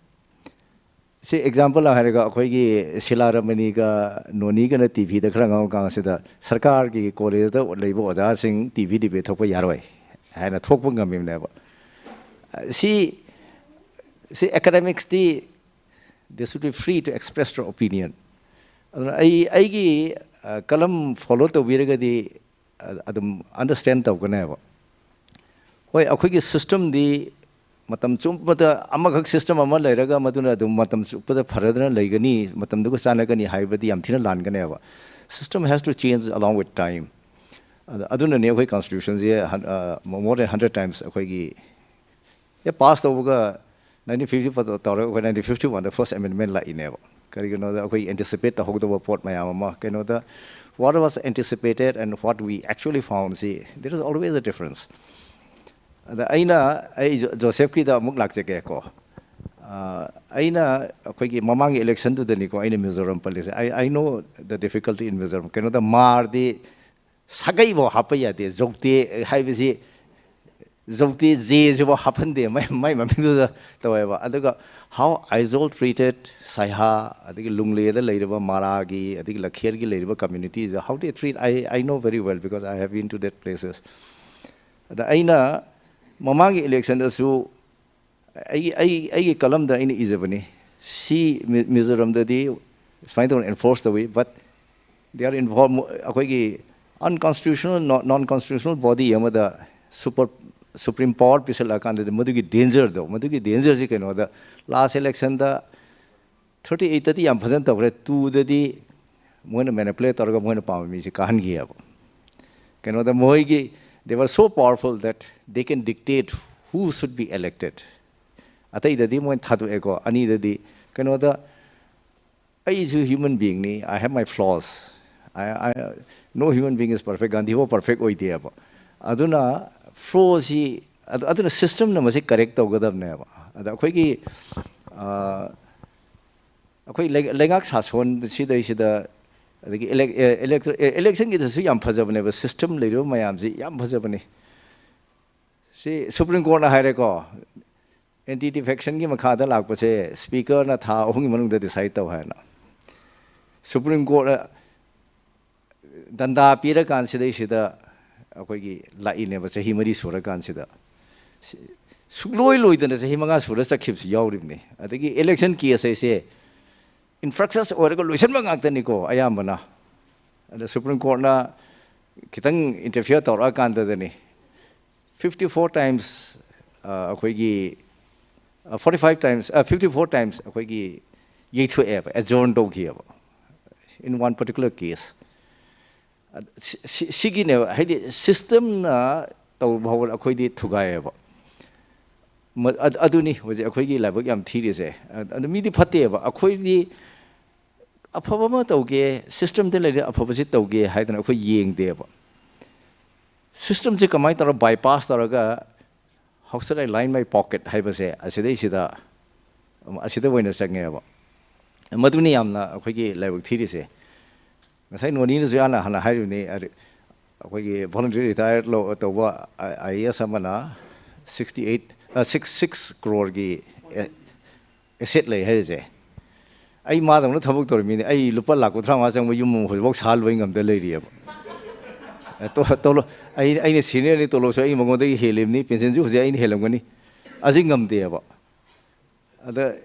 ꯁꯤ ꯑꯦꯛꯖꯥꯝꯄꯜ ꯍꯥꯏꯔꯒ, ꯑꯩꯈꯣꯏꯒꯤ ꯁꯤꯂꯥ ꯔꯃꯅꯤꯒ ꯅꯣꯅꯤꯒꯅ ꯇꯤ ꯚꯤꯗ ꯈꯔ ꯉꯥꯡꯕ ꯀꯥꯟꯁꯤꯗ, ꯁꯔꯀꯥꯔꯒꯤ ꯀꯣꯂꯦꯖꯇ ꯂꯩꯕ ꯑꯣꯖꯥꯁꯤꯡ ꯇꯤ ꯚꯤ ꯗꯤꯕꯦꯠ ꯊꯣꯛꯄ ꯌꯥꯔꯣꯏ ꯍꯥꯏꯅ ꯊꯣꯛꯄ ꯉꯝꯃꯤꯕꯅꯦꯕ꯫ ꯁꯤ, ꯁꯤ ꯑꯦꯀꯥꯗꯦꯃꯤꯛꯁꯇꯤ, they should be free to express their opinion. ꯑꯗꯨꯅ ꯑꯩ, ꯑꯩꯒꯤ, ꯑ, ꯀꯂꯝ ꯐꯣꯂꯣ ꯇꯧꯕꯤꯔꯒꯗꯤ, ꯑ-, ꯑꯗꯨꯝ ꯑꯟꯗꯔꯁ꯭ꯇꯦꯟ ꯇꯧꯒꯅꯦꯕ꯫ ꯍꯣꯏ, ꯑꯩꯈꯣꯏꯒꯤ ꯁꯤꯁꯇꯝꯗꯤ ꯃꯇꯝ ꯆꯨꯞꯄꯗ ꯑꯃꯈꯛ ꯁꯤꯁꯇꯝ ꯑꯃ ꯂꯩꯔꯒ ꯃꯗꯨꯅ ꯑꯗꯨꯝ ꯃꯇꯝ ꯆꯨꯞꯄꯗ ꯐꯔꯗꯅ ꯂꯩꯒꯅꯤ, ꯃꯇꯝꯗꯨꯒ ꯆꯥꯟꯅꯒꯅꯤ ꯍꯥꯏꯕꯗꯤ ꯌꯥꯝ ꯊꯤꯅ ꯂꯥꯟꯒꯅꯦꯕ꯫ System has to change along with time. ꯑꯗ-, ꯑꯗꯨꯅꯅꯦ ꯑꯩꯈꯣꯏ ꯀꯟꯁꯇꯤꯇ꯭ꯌꯨꯁꯟꯁꯦ ꯍꯟ-, ꯑ, more than hundred times ꯑꯩꯈꯣꯏꯒꯤ ꯍꯦꯛ ꯄꯥꯁ ꯇꯧꯕꯒ nineteen fifty four ꯇꯧꯔꯒ ꯑꯩꯈꯣꯏ nineteen fifty one ꯗ first amendment ꯂꯥꯛꯏꯅꯦꯕ꯫ ꯀꯔꯤꯒꯤꯅꯣꯗ ꯑꯩꯈꯣꯏ ꯑꯦꯟꯇꯤꯁꯤꯄꯦꯠ ꯇꯧꯍꯧꯗꯕ ꯄꯣꯠ ꯃꯌꯥꯝ ꯑꯃ, ꯀꯩꯅꯣꯗ, what was anticipated and what we actually found ꯁꯤ, there is always a difference. ꯑꯗ ꯑꯩꯅ, ꯑꯩ ꯖꯣ-, ꯖꯣꯁꯦꯐꯀꯤꯗ ꯑꯃꯨꯛ ꯂꯥꯛꯆꯒꯦꯀꯣ꯫ ꯑ, ꯑꯩꯅ ꯑꯩꯈꯣꯏꯒꯤ ꯃꯃꯥꯡꯒꯤ ꯏꯂꯦꯛꯁꯟꯗꯨꯗꯅꯤꯀꯣ ꯑꯩꯅ Mizoram ꯄꯜꯂꯤꯁꯦ꯫ I, I know the difficulty in Mizoram. ꯀꯩꯅꯣꯗ ꯃꯥꯔꯗꯤ ꯁꯥꯒꯩꯐꯥꯎ ꯍꯥꯞꯄ ꯌꯥꯗꯦ꯫ ꯖꯧꯇꯦ ꯍꯥꯏꯕꯁꯤ, ꯖꯧꯇꯦ ꯖꯦꯁꯤꯐꯥꯎ ꯍꯥꯞꯍꯟꯗꯦ ꯃꯥꯏ, ꯃꯥꯏ ꯃꯃꯤꯡꯗꯨꯗ ꯇꯧꯋꯦꯕ꯫ ꯑꯗꯨꯒ how Aizawl treated ꯁꯥꯏꯍꯥ, ꯑꯗꯒꯤ ꯂꯨꯡꯂꯦꯗ ꯂꯩꯔꯤꯕ ꯃꯥꯔꯥꯒꯤ, ꯑꯗꯒꯤ ꯂꯈꯦꯔꯒꯤ ꯂꯩꯔꯤꯕ communities, how they treat, I, I know very well because I have been to that places. ꯑꯗ ꯑꯩꯅ ꯃꯃꯥꯡꯒꯤ ꯏꯂꯦꯛꯁꯟꯗꯁꯨ ꯑꯩꯒꯤ, ꯑꯩ, ꯑꯩꯒꯤ ꯀꯂꯝꯗ ꯑꯩꯅ ꯏꯖꯕꯅꯤ꯫ ꯁꯤ ꯃꯤ-, ꯃꯤꯖꯣꯔꯥꯝꯗꯗꯤ ꯁꯨꯃꯥꯏꯅ ꯇꯧꯅ ꯑꯦꯟꯐꯣꯔꯁ ꯇꯧꯏ, but they are involved, ꯑꯩꯈꯣꯏꯒꯤ unconstitutional, non constitutional body ꯑꯃꯗ super ꯁꯨꯄ꯭ꯔꯤꯝ ꯄꯥꯋꯔ ꯄꯤꯁꯜꯂꯛꯑꯀꯥꯟꯗꯗꯤ ꯃꯗꯨꯒꯤ ꯗꯦꯟꯖꯔꯗꯣ, ꯃꯗꯨꯒꯤ ꯗꯦꯟꯖꯔꯁꯤ ꯀꯩꯅꯣꯗ, ꯂꯥꯁ ꯏꯂꯦꯛꯁꯟꯗ ꯊꯥꯔꯇꯤ ꯑꯩꯠꯇꯗꯤ ꯌꯥꯝ ꯐꯖꯅ ꯇꯧꯈ꯭ꯔꯦ, ꯇꯨꯗꯗꯤ ꯃꯣꯏꯅ ꯃꯦꯅꯤꯄꯨꯂꯦꯠ ꯇꯧꯔꯒ ꯃꯣꯏꯅ ꯄꯥꯝꯕ ꯃꯤꯁꯦ ꯀꯥꯍꯟꯈꯤꯑꯕ꯫ ꯀꯩꯅꯣꯗ ꯃꯣꯏꯒꯤ, they were so powerful that they can dictate who should be elected. ꯑꯇꯩꯗꯗꯤ ꯃꯣꯏꯅ ꯊꯥꯗꯣꯛꯑꯦꯀꯣ꯫ ꯑꯅꯤꯗꯗꯤ ꯀꯩꯅꯣꯗ, ꯑꯩꯁꯨ ꯍ꯭ꯌꯨꯃꯟ ꯕꯤꯡꯅꯤ, I have my flaws, I, I, no human being is perfect, ꯒꯥꯟꯙꯤꯐꯥꯎ ꯄꯔꯐꯦꯛ ꯑꯣꯏꯗꯦꯕ꯫ ꯑꯗꯨꯅ ꯐ꯭ꯂꯣꯁꯤ, ꯑꯗꯨ- ꯑꯗꯨꯅ ꯁꯤꯁꯇꯝꯅ ꯃꯁꯤ ꯀꯔꯦꯛ ꯇꯧꯒꯗꯕꯅꯦꯕ꯫ ꯑꯗ ꯑꯩꯈꯣꯏꯒꯤ, ꯑ, ꯑꯩꯈꯣꯏ ꯂꯩ- ꯂꯩꯉꯥꯛ ꯁꯥꯁꯣꯟ ꯁꯤꯗꯩꯁꯤꯗ, ꯑꯗꯒꯤ ꯏꯂꯦꯛꯁꯟꯒꯤꯗꯁꯨ ꯌꯥꯝ ꯐꯖꯕꯅꯦꯕ, ꯁꯤꯁꯇꯝ ꯂꯩꯔꯤꯕ ꯃꯌꯥꯝꯁꯤ ꯌꯥꯝ ꯐꯖꯕꯅꯤ꯫ ꯁꯤ ꯁꯨꯄ꯭ꯔꯤꯝ ꯀꯣꯔꯠꯅ ꯍꯥꯏꯔꯦꯀꯣ, ꯑꯦꯟꯇꯤ ꯗꯤꯐꯦꯛꯁꯟꯒꯤ ꯃꯈꯥꯗ ꯂꯥꯛꯄꯁꯦ ꯁ꯭ꯄꯤꯀꯔꯅ ꯊꯥ ꯑꯍꯨꯝꯒꯤ ꯃꯅꯨꯡꯗ ꯗꯤꯁꯥꯏꯠ ꯇꯧ ꯍꯥꯏꯅ꯫ ꯁꯨꯄ꯭ꯔꯤꯝ ꯀꯣꯔꯠꯅ ꯗꯟꯗꯥ ꯄꯤꯔꯀꯥꯟꯁꯤꯗꯩꯁꯤꯗ ꯑꯩꯈꯣꯏꯒꯤ ꯂꯥꯛꯏꯅꯦꯕ, ꯆꯍꯤ ꯃꯔꯤ ꯁꯨꯔꯀꯥꯟꯁꯤꯗ꯫ ꯁꯤ- ꯁꯨꯛꯂꯣꯏ ꯂꯣꯏꯗꯅ ꯆꯍꯤ ꯃꯉꯥ ꯁꯨꯔ ꯆꯠꯈꯤꯕꯁꯨ ꯌꯥꯎꯔꯤꯕꯅꯤ꯫ ꯑꯗꯒꯤ ꯏꯂꯦꯛꯁꯟ ꯀꯦꯁ ꯍꯥꯏꯁꯦ ꯏꯟꯐ꯭ꯔꯛꯁꯁ ꯑꯣꯏꯔꯒ ꯂꯣꯏꯁꯤꯟꯕ ꯉꯥꯛꯇꯅꯤꯀꯣ ꯑꯌꯥꯝꯕꯅ꯫ ꯑꯗ ꯁꯨꯄ꯭ꯔꯤꯝ ꯀꯣꯔꯠꯅ ꯈꯤꯇꯪ ꯏꯟꯇꯔꯐꯤꯌꯔ ꯇꯧꯔꯛꯑꯀꯥꯟꯗꯗꯅꯤ ꯐꯤꯐꯇꯤ ꯐꯣꯔ ꯇꯥꯏꯝꯁ ꯑꯩꯈꯣꯏꯒꯤ, forty five times, fifty four times ꯑꯩꯈꯣꯏꯒꯤ ꯌꯩꯊꯣꯛꯑꯦꯕ, ꯑꯦꯖꯣꯔꯟ ꯇꯧꯈꯤꯑꯕ, in one particular case꯫ ꯁꯤꯒꯤꯅꯦꯕ, ꯍꯥꯏꯗꯤ ꯁꯤꯁꯇꯝꯅ ꯇꯧꯕ ꯐꯥꯎꯕ ꯑꯩꯈꯣꯏꯗꯤ ꯊꯨꯒꯥꯏꯌꯦꯕ꯫ ꯃ- ꯑꯗ- ꯑꯗꯨꯅꯤ ꯍꯧꯖꯤꯛ ꯑꯩꯈꯣꯏꯒꯤ ꯂꯥꯏꯕꯛ ꯌꯥꯝ ꯊꯤꯔꯤꯁꯦ꯫ ꯑ- ꯑꯗꯨ ꯃꯤꯗꯤ ꯐꯠꯇꯦꯕ, ꯑꯩꯈꯣꯏꯗꯤ ꯑꯐꯕ ꯑꯃ ꯇꯧꯒꯦ, ꯁꯤꯁꯇꯝꯗ ꯂꯩꯔꯦ, ꯑꯐꯕꯁꯤ ꯇꯧꯒꯦ ꯍꯥꯏꯗꯅ ꯑꯩꯈꯣꯏ ꯌꯦꯡꯗꯦꯕ꯫ ꯁꯤꯁꯇꯝꯁꯦ ꯀꯃꯥꯏꯅ ꯇꯧꯔꯒ ꯕꯥꯏꯄꯥꯁ ꯇꯧꯔꯒ "How should I line my pocket?" ꯍꯥꯏꯕꯁꯦ ꯑꯁꯤꯗꯩꯁꯤꯗ, ꯑꯁꯤꯗ ꯑꯣꯏꯅ ꯆꯪꯉꯦꯕ꯫ ꯃꯗꯨꯅꯤ ꯌꯥꯝꯅ ꯑꯩꯈꯣꯏꯒꯤ ꯂꯥꯏꯕꯛ ꯊꯤꯔꯤꯁꯦ꯫ ꯉꯁꯥꯏ ꯅꯣꯅꯤꯅꯁꯨ ꯌꯥꯝꯅ ꯍꯥꯟꯅ ꯍꯥꯏꯔꯤꯕꯅꯤ, ꯑꯔꯤ- ꯑꯩꯈꯣꯏꯒꯤ voluntary retire ꯂꯧ- ꯇꯧꯕ ꯑꯥꯏ ꯑꯦ ꯑꯦꯁ ꯑꯃꯅ ꯁꯤꯛꯁꯇꯤ ꯑꯩꯠ, ꯁꯤꯛꯁ ꯁꯤꯛꯁ ꯀ꯭ꯔꯣꯔꯒꯤ ꯑꯦꯁꯦꯠ ꯂꯩ ꯍꯥꯏꯔꯤꯁꯦ꯫ ꯑꯩ ꯃꯥꯗꯧꯅ ꯊꯕꯛ ꯇꯧꯔꯤꯃꯤꯅꯦ꯫ ꯑꯩ ꯂꯨꯄꯥ ꯂꯥꯈ ꯀꯨꯟꯊ꯭ꯔꯥ ꯃꯉꯥ ꯆꯪꯕ ꯌꯨꯝ ꯑꯃ ꯍꯧꯖꯤꯛꯐꯥꯎ ꯁꯥ ꯂꯣꯏ ꯉꯝꯗ ꯂꯩꯔꯤꯑꯕ꯫ ꯑꯦ, ꯇꯣ- ꯇꯣꯂꯣ- ꯑꯩ- ꯑꯩꯅ ꯁꯤꯅꯤꯌꯔꯅꯤ, ꯇꯣꯂꯣꯞꯁꯨ ꯑꯩ ꯃꯉꯣꯟꯗꯒꯤ ꯍꯦꯜꯂꯤꯕꯅꯤ, ꯄꯦꯟꯁꯟꯁꯨ ꯍꯧꯖꯤꯛ ꯑꯩꯅ ꯍꯦꯜꯂꯝꯒꯅꯤ꯫ ꯑꯁꯤ ꯉꯝꯗꯦꯕ꯫ ꯑꯗ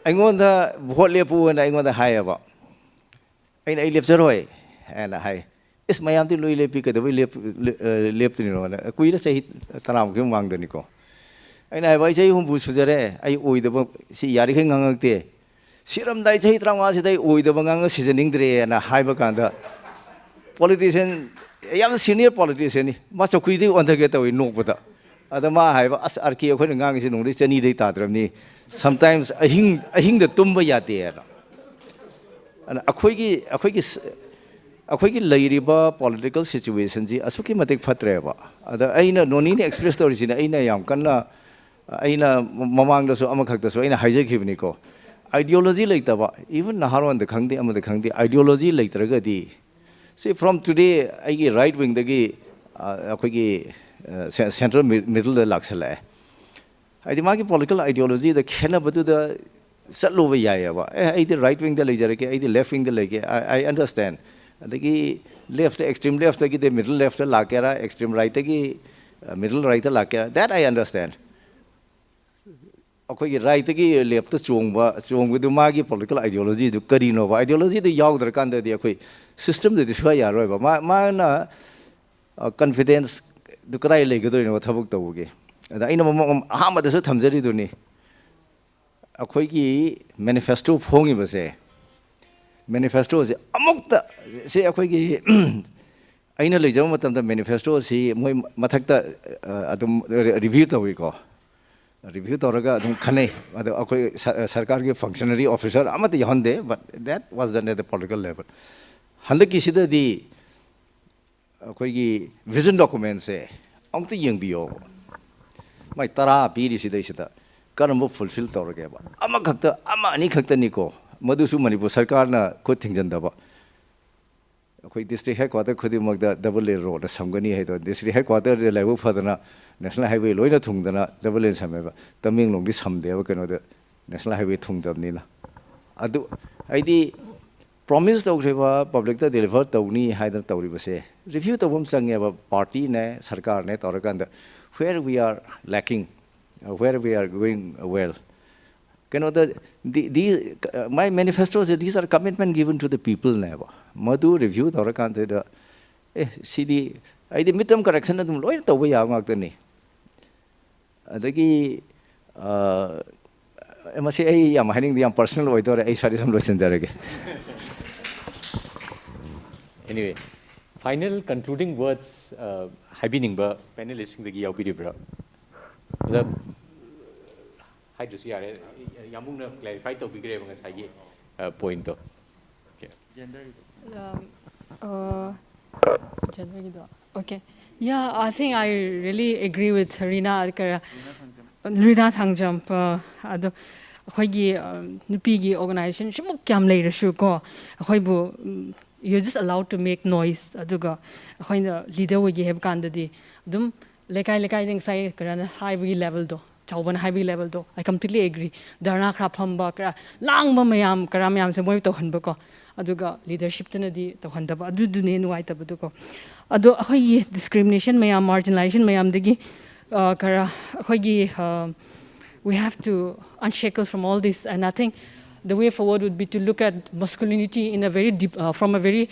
ꯑꯩꯉꯣꯟꯗ ꯚꯣꯠ ꯂꯦꯞꯄꯨ ꯍꯥꯏꯅ ꯑꯩꯉꯣꯟꯗ ꯍꯥꯏꯌꯦꯕ꯫ ꯑꯩꯅ "ꯑꯩ ꯂꯦꯞꯆꯔꯣꯏ" ꯍꯥꯏꯅ ꯍꯥꯏ꯫ ꯏꯁ, ꯃꯌꯥꯝꯗꯤ ꯂꯣꯏ ꯂꯦꯞꯄꯤ, ꯀꯩꯗꯧꯕꯩ ꯂꯦꯞ-, ꯂꯦꯞ-, ꯑ, ꯂꯦꯞꯇꯣꯏꯅꯣꯅ꯫ ꯀꯨꯏꯔꯦ, ꯆꯍꯤ ꯇꯔꯥꯃꯨꯛꯀꯤ ꯃꯃꯥꯡꯗꯅꯤꯀꯣ꯫ ꯑꯩꯅ ꯍꯥꯏꯕ, "ꯑꯩ ꯆꯍꯤ ꯍꯨꯝꯐꯨ ꯁꯨꯖꯔꯦ, ꯑꯩ ꯑꯣꯏꯗꯕ ꯁꯤ ꯌꯥꯔꯤꯈꯩ ꯉꯥꯡꯉꯛꯇꯦ꯫ ꯁꯤꯔꯝꯗꯥꯏ ꯆꯍꯤ ꯇꯔꯥꯃꯉꯥꯁꯤꯗ ꯑꯩ ꯑꯣꯏꯗꯕ ꯉꯥꯡꯉ ꯁꯤꯖꯅꯤꯡꯗ꯭ꯔꯦꯅ" ꯍꯥꯏꯕ ꯀꯥꯟꯗ, politician, ꯌꯥꯝ senior politicianꯅꯤ, ꯃꯥ ꯆꯧꯀ꯭ꯔꯤꯗꯒꯤ ꯑꯣꯟꯊꯒꯦ ꯇꯧꯏ ꯅꯣꯛꯄꯗ꯫ ꯑꯗ ꯃꯥ ꯍꯥꯏꯕ, "ꯑꯁ, ꯑꯥꯔ ꯀꯦ, ꯑꯩꯈꯣꯏꯅ ꯉꯥꯡꯉꯤꯁꯤ ꯅꯣꯡꯃꯗꯤ ꯆꯅꯤꯗꯩ ꯇꯥꯗ꯭ꯔꯕꯅꯤ, sometimes ꯑꯍꯤꯡ, ꯑꯍꯤꯡꯗ ꯇꯨꯝꯕ ꯌꯥꯗꯦꯅ"꯫ ꯑꯗ ꯑꯩꯈꯣꯏꯒꯤ, ꯑꯩꯈꯣꯏꯒꯤ ꯁ-, ꯑꯩꯈꯣꯏꯒꯤ ꯂꯩꯔꯤꯕ political situationꯁꯤ ꯑꯁꯨꯛꯀꯤ ꯃꯇꯤꯛ ꯐꯠꯇ꯭ꯔꯦꯕ꯫ ꯑꯗ ꯑꯩꯅ ꯅꯣꯅꯤꯅ express ꯇꯧꯔꯤꯁꯤꯅ, ꯑꯩꯅ ꯌꯥꯝ ꯀꯟꯅ, ꯑꯩꯅ ꯃꯃꯥꯡꯗꯁꯨ ꯑꯃꯈꯛꯇꯁꯨ ꯑꯩꯅ ꯍꯥꯏꯖꯈꯤꯕꯅꯤꯀꯣ, ideology ꯂꯩꯇꯕ, even ꯅꯍꯥꯔꯣꯟꯗ ꯈꯪꯗꯦ, ꯑꯃꯗ ꯈꯪꯗꯦ, ideology ꯂꯩꯇ꯭ꯔꯒꯗꯤ, see, from today ꯑꯩꯒꯤ right wingꯗꯒꯤ, ꯑ, ꯑꯩꯈꯣꯏꯒꯤ, ꯑ, ce-, central mi-, middleꯗ ꯂꯥꯛꯁꯜꯂꯛꯑꯦ꯫ ꯍꯥꯏꯗꯤ ꯃꯥꯒꯤ political ideologyꯗ ꯈꯦꯠꯅꯕꯗꯨꯗ ꯆꯠꯂꯨꯕ ꯌꯥꯏꯑꯕ꯫ "ꯑꯦ, ꯑꯩꯗꯤ right wingꯗ ꯂꯩꯖꯔꯒꯦ, ꯑꯩꯗꯤ left wingꯗ ꯂꯩꯒꯦ, I, I understand"꯫ ꯑꯗꯒꯤ left, extreme leftꯇꯒꯤꯗꯤ middle leftꯇ ꯂꯥꯛꯀꯦꯔꯥ, extreme rightꯇꯒꯤ, ꯑ, middle rightꯇ ꯂꯥꯛꯀꯦꯔꯥ, that I understand꯫ ꯑꯩꯈꯣꯏꯒꯤ rightꯇꯒꯤ leftꯇ ꯆꯣꯡꯕ, ꯆꯣꯡꯕꯗꯨ ꯃꯥꯒꯤ political ideologyꯗꯨ ꯀꯔꯤꯅꯣꯕ? Ideologyꯗꯨ ꯌꯥꯎꯗ꯭ꯔꯀꯥꯟꯗꯗꯤ ꯑꯩꯈꯣꯏ systemꯗꯗꯤ ꯁꯨꯡꯌꯥ ꯌꯥꯔꯣꯏꯕ꯫ ꯃꯥ-, ꯃꯥꯅ, ꯑ, confidenceꯗꯨ ꯀꯗꯥꯏ ꯂꯩꯒꯗꯣꯏꯅꯣꯕ ꯊꯕꯛ ꯇꯧꯕꯒꯤ? ꯑꯗ ꯑꯩꯅ ꯃꯃ-, ꯑꯍꯥꯟꯕꯗꯁꯨ ꯊꯝꯖꯔꯤꯗꯨꯅꯤ, ꯑꯩꯈꯣꯏꯒꯤ manifesto ꯐꯣꯡꯉꯤꯕꯁꯦ, manifestoꯁꯦ ꯑꯃꯨꯛꯇ, ꯁꯤ ꯑꯩꯈꯣꯏꯒꯤ ꯑꯩꯅ ꯂꯩꯖꯕ ꯃꯇꯝꯗ manifestoꯁꯤ ꯃꯣꯏ ꯃꯊꯛꯇ, ꯑ, ꯑꯗꯨꯝ re-, review ꯇꯧꯏꯀꯣ꯫ Review ꯇꯧꯔꯒ ꯑꯗꯨꯝ ꯈꯟꯅꯩ꯫ ꯑꯗꯣ ꯑꯩꯈꯣꯏ ꯁ-, ꯁꯔꯀꯥꯔꯒꯤ functionary officer ꯑꯃꯠꯇ ꯌꯥꯎꯍꯟꯗꯦ, but that was done at the political level꯫ ꯍꯟꯗꯛꯀꯤꯁꯤꯗꯗꯤ ꯑꯩꯈꯣꯏꯒꯤ vision documentꯁꯦ ꯑꯃꯨꯛꯇ ꯌꯦꯡꯕꯤꯌꯣꯕ꯫ ꯃꯥꯏ ꯇꯔꯥ ꯄꯤꯔꯤꯁꯤꯗꯩꯁꯤꯗ ꯀꯔꯝꯕ fulfill ꯇꯧꯔꯒꯦꯕ? ꯑꯃꯈꯛꯇ, ꯑꯃ ꯑꯅꯤ ꯈꯛꯇꯅꯤꯀꯣ, ꯃꯗꯨꯁꯨ ꯃꯅꯤꯄꯨꯔ ꯁꯔꯀꯥꯔꯅ ꯈꯨꯠ ꯊꯤꯡꯖꯤꯟꯗꯕ꯫ ꯑꯩꯈꯣꯏ district headquarter ꯈꯨꯗꯤꯡꯃꯛꯇ double lane roadꯅ ꯁꯝꯒꯅꯤ ꯍꯥꯏꯗꯣ, district headquarterꯗ ꯂꯥꯏꯕꯛ ꯐꯗꯅ national highway ꯂꯣꯏꯅ ꯊꯨꯡꯗꯅ double lane ꯁꯝꯃꯦꯕ꯫ ꯇꯃꯦꯡꯂꯣꯡꯗꯤ ꯁꯝꯗꯦꯕ, ꯀꯩꯅꯣꯗ national highway ꯊꯨꯡꯗꯕꯅꯤꯅ꯫ ꯑꯗꯨ ꯍꯥꯏꯗꯤ promise ꯇꯧꯈ꯭ꯔꯤꯕ publicꯇ deliver ꯇꯧꯅꯤ ꯍꯥꯏꯗꯅ ꯇꯧꯔꯤꯕꯁꯦ review ꯇꯧꯕ ꯑꯃ ꯆꯪꯉꯦꯕ꯫ Partyꯅꯦ, ꯁꯔꯀꯥꯔꯅꯦ ꯇꯧꯔꯀꯥꯟꯗ where we are lacking, where we are going well꯫ ꯀꯩꯅꯣꯗ, the, the, my manifestoꯁꯦ, these are commitment given to the peopleꯅꯦꯕ꯫ ꯃꯗꯨ review ꯇꯧꯔꯀꯥꯟꯗꯨꯗ ꯑꯦ, ꯁꯤꯗꯤ ꯑꯩꯗꯤ midterm correction ꯑꯗꯨꯝ ꯂꯣꯏꯅ ꯇꯧꯕ ꯌꯥꯕ ꯉꯥꯛꯇꯅꯤ꯫ ꯑꯗꯒꯤ ꯑ, ꯃꯁꯤ ꯑꯩ ꯌꯥꯝ ꯍꯥꯏꯅꯤꯡꯗꯦ, ꯌꯥꯝ personal ꯑꯣꯏꯗꯣꯔꯦ, ꯑꯩ ꯁ꯭ꯋꯥꯏꯗ ꯁꯨꯝ ꯂꯣꯏꯁꯤꯟꯖꯔꯒꯦ꯫ Anyway, final concluding words ꯍꯥꯏꯕꯤꯅꯤꯡꯕ ꯄꯦꯅꯦꯂꯤꯁꯁꯤꯡꯗꯒꯤ ꯌꯥꯎꯕꯤꯔꯤꯕ꯭ꯔꯥ? ꯑꯣꯖꯥ, ꯍꯥꯏꯗ꯭ꯔꯁꯨ ꯌꯥꯔꯦ, ꯌꯥꯝꯕꯨꯡꯅ clarify ꯇꯧꯕꯤꯈ꯭ꯔꯦꯕ ꯉꯁꯥꯏꯒꯤ ꯄꯣꯏꯟꯠꯇꯣ꯫ Um, uh, genderꯒꯤꯗꯣ. Okay. Yeah, I think I really agree with Rina, ꯀꯔ- ꯔꯤꯅꯥ ꯊꯥꯡꯖꯝ꯫ ꯑ, ꯑꯗꯣ ꯑꯩꯈꯣꯏꯒꯤ ꯑ, ꯅꯨꯄꯤꯒꯤ organization ꯁꯤꯃꯨꯛ ꯌꯥꯝ ꯂꯩꯔꯁꯨ ꯀꯣ, ꯑꯩꯈꯣꯏꯕꯨ ꯎꯝ, you're just allowed to make noise, ꯑꯗꯨꯒ ꯑꯩꯈꯣꯏꯅ leader ꯑꯣꯏꯒꯦ ꯍꯥꯏꯕ ꯀꯥꯟꯗꯗꯤ ꯑꯗꯨꯝ ꯂꯩꯀꯥꯏ ꯂꯩꯀꯥꯏꯗ ꯉꯁꯥꯏ ꯀꯔꯅ ꯍꯥꯏꯕꯒꯤ levelꯗꯣ, ꯆꯥꯎꯕꯅ ꯍꯥꯏꯕꯒꯤ levelꯗꯣ, I completely agree. ꯙꯔꯅꯥ ꯈꯔ ꯐꯝꯕ, ꯈꯔ ꯂꯥꯡꯕ ꯃꯌꯥꯝ, ꯀꯔꯥ ꯃꯌꯥꯝꯁꯦ ꯃꯣꯏ ꯇꯧꯍꯟꯕꯀꯣ, ꯑꯗꯨꯒ leadershipꯇꯨꯅꯗꯤ ꯇꯧꯍꯟꯗꯕ, ꯑꯗꯨꯗꯨꯅꯦ ꯅꯨꯡꯉꯥꯏꯇꯕꯗꯨꯀꯣ꯫ ꯑꯗꯣ ꯑꯩꯈꯣꯏꯒꯤ discrimination ꯃꯌꯥꯝ, marginalization ꯃꯌꯥꯝꯗꯒꯤ ꯑ, ꯈꯔ ꯑꯩꯈꯣꯏꯒꯤ ꯑ, we have to unshackle from all this, and I think the way forward would be to look at masculinity in a very deep, uh, from a very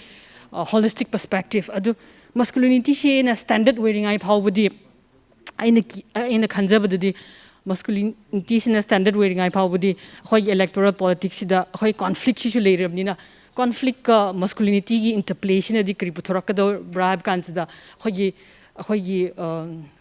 uh, holistic perspective. ꯑꯗꯨ masculinityꯁꯤꯅ standard ꯑꯣꯏꯔꯤꯉꯩ ꯐꯥꯎꯕꯗꯤ ꯑꯩꯅ ꯀꯤ- ꯑꯩꯅ ꯈꯟꯖꯕꯗꯗꯤ masculinityꯁꯤꯅ standard ꯑꯣꯏꯔꯤꯉꯩ ꯐꯥꯎꯕꯗꯤ ꯑꯩꯈꯣꯏꯒꯤ electoral politicsꯁꯤꯗ ꯑꯩꯈꯣꯏ conflictꯁꯤꯁꯨ ꯂꯩꯔꯕꯅꯤꯅ, conflictꯀ masculinityꯒꯤ interplayꯁꯤꯅꯗꯤ ꯀꯔꯤ ꯄꯨꯊꯣꯔꯛꯀꯗꯧꯕ꯭ꯔꯥ ꯍꯥꯏꯕ ꯀꯥꯟꯁꯤꯗ ꯑꯩꯈꯣꯏꯒꯤ ꯑꯩꯈꯣꯏꯒꯤ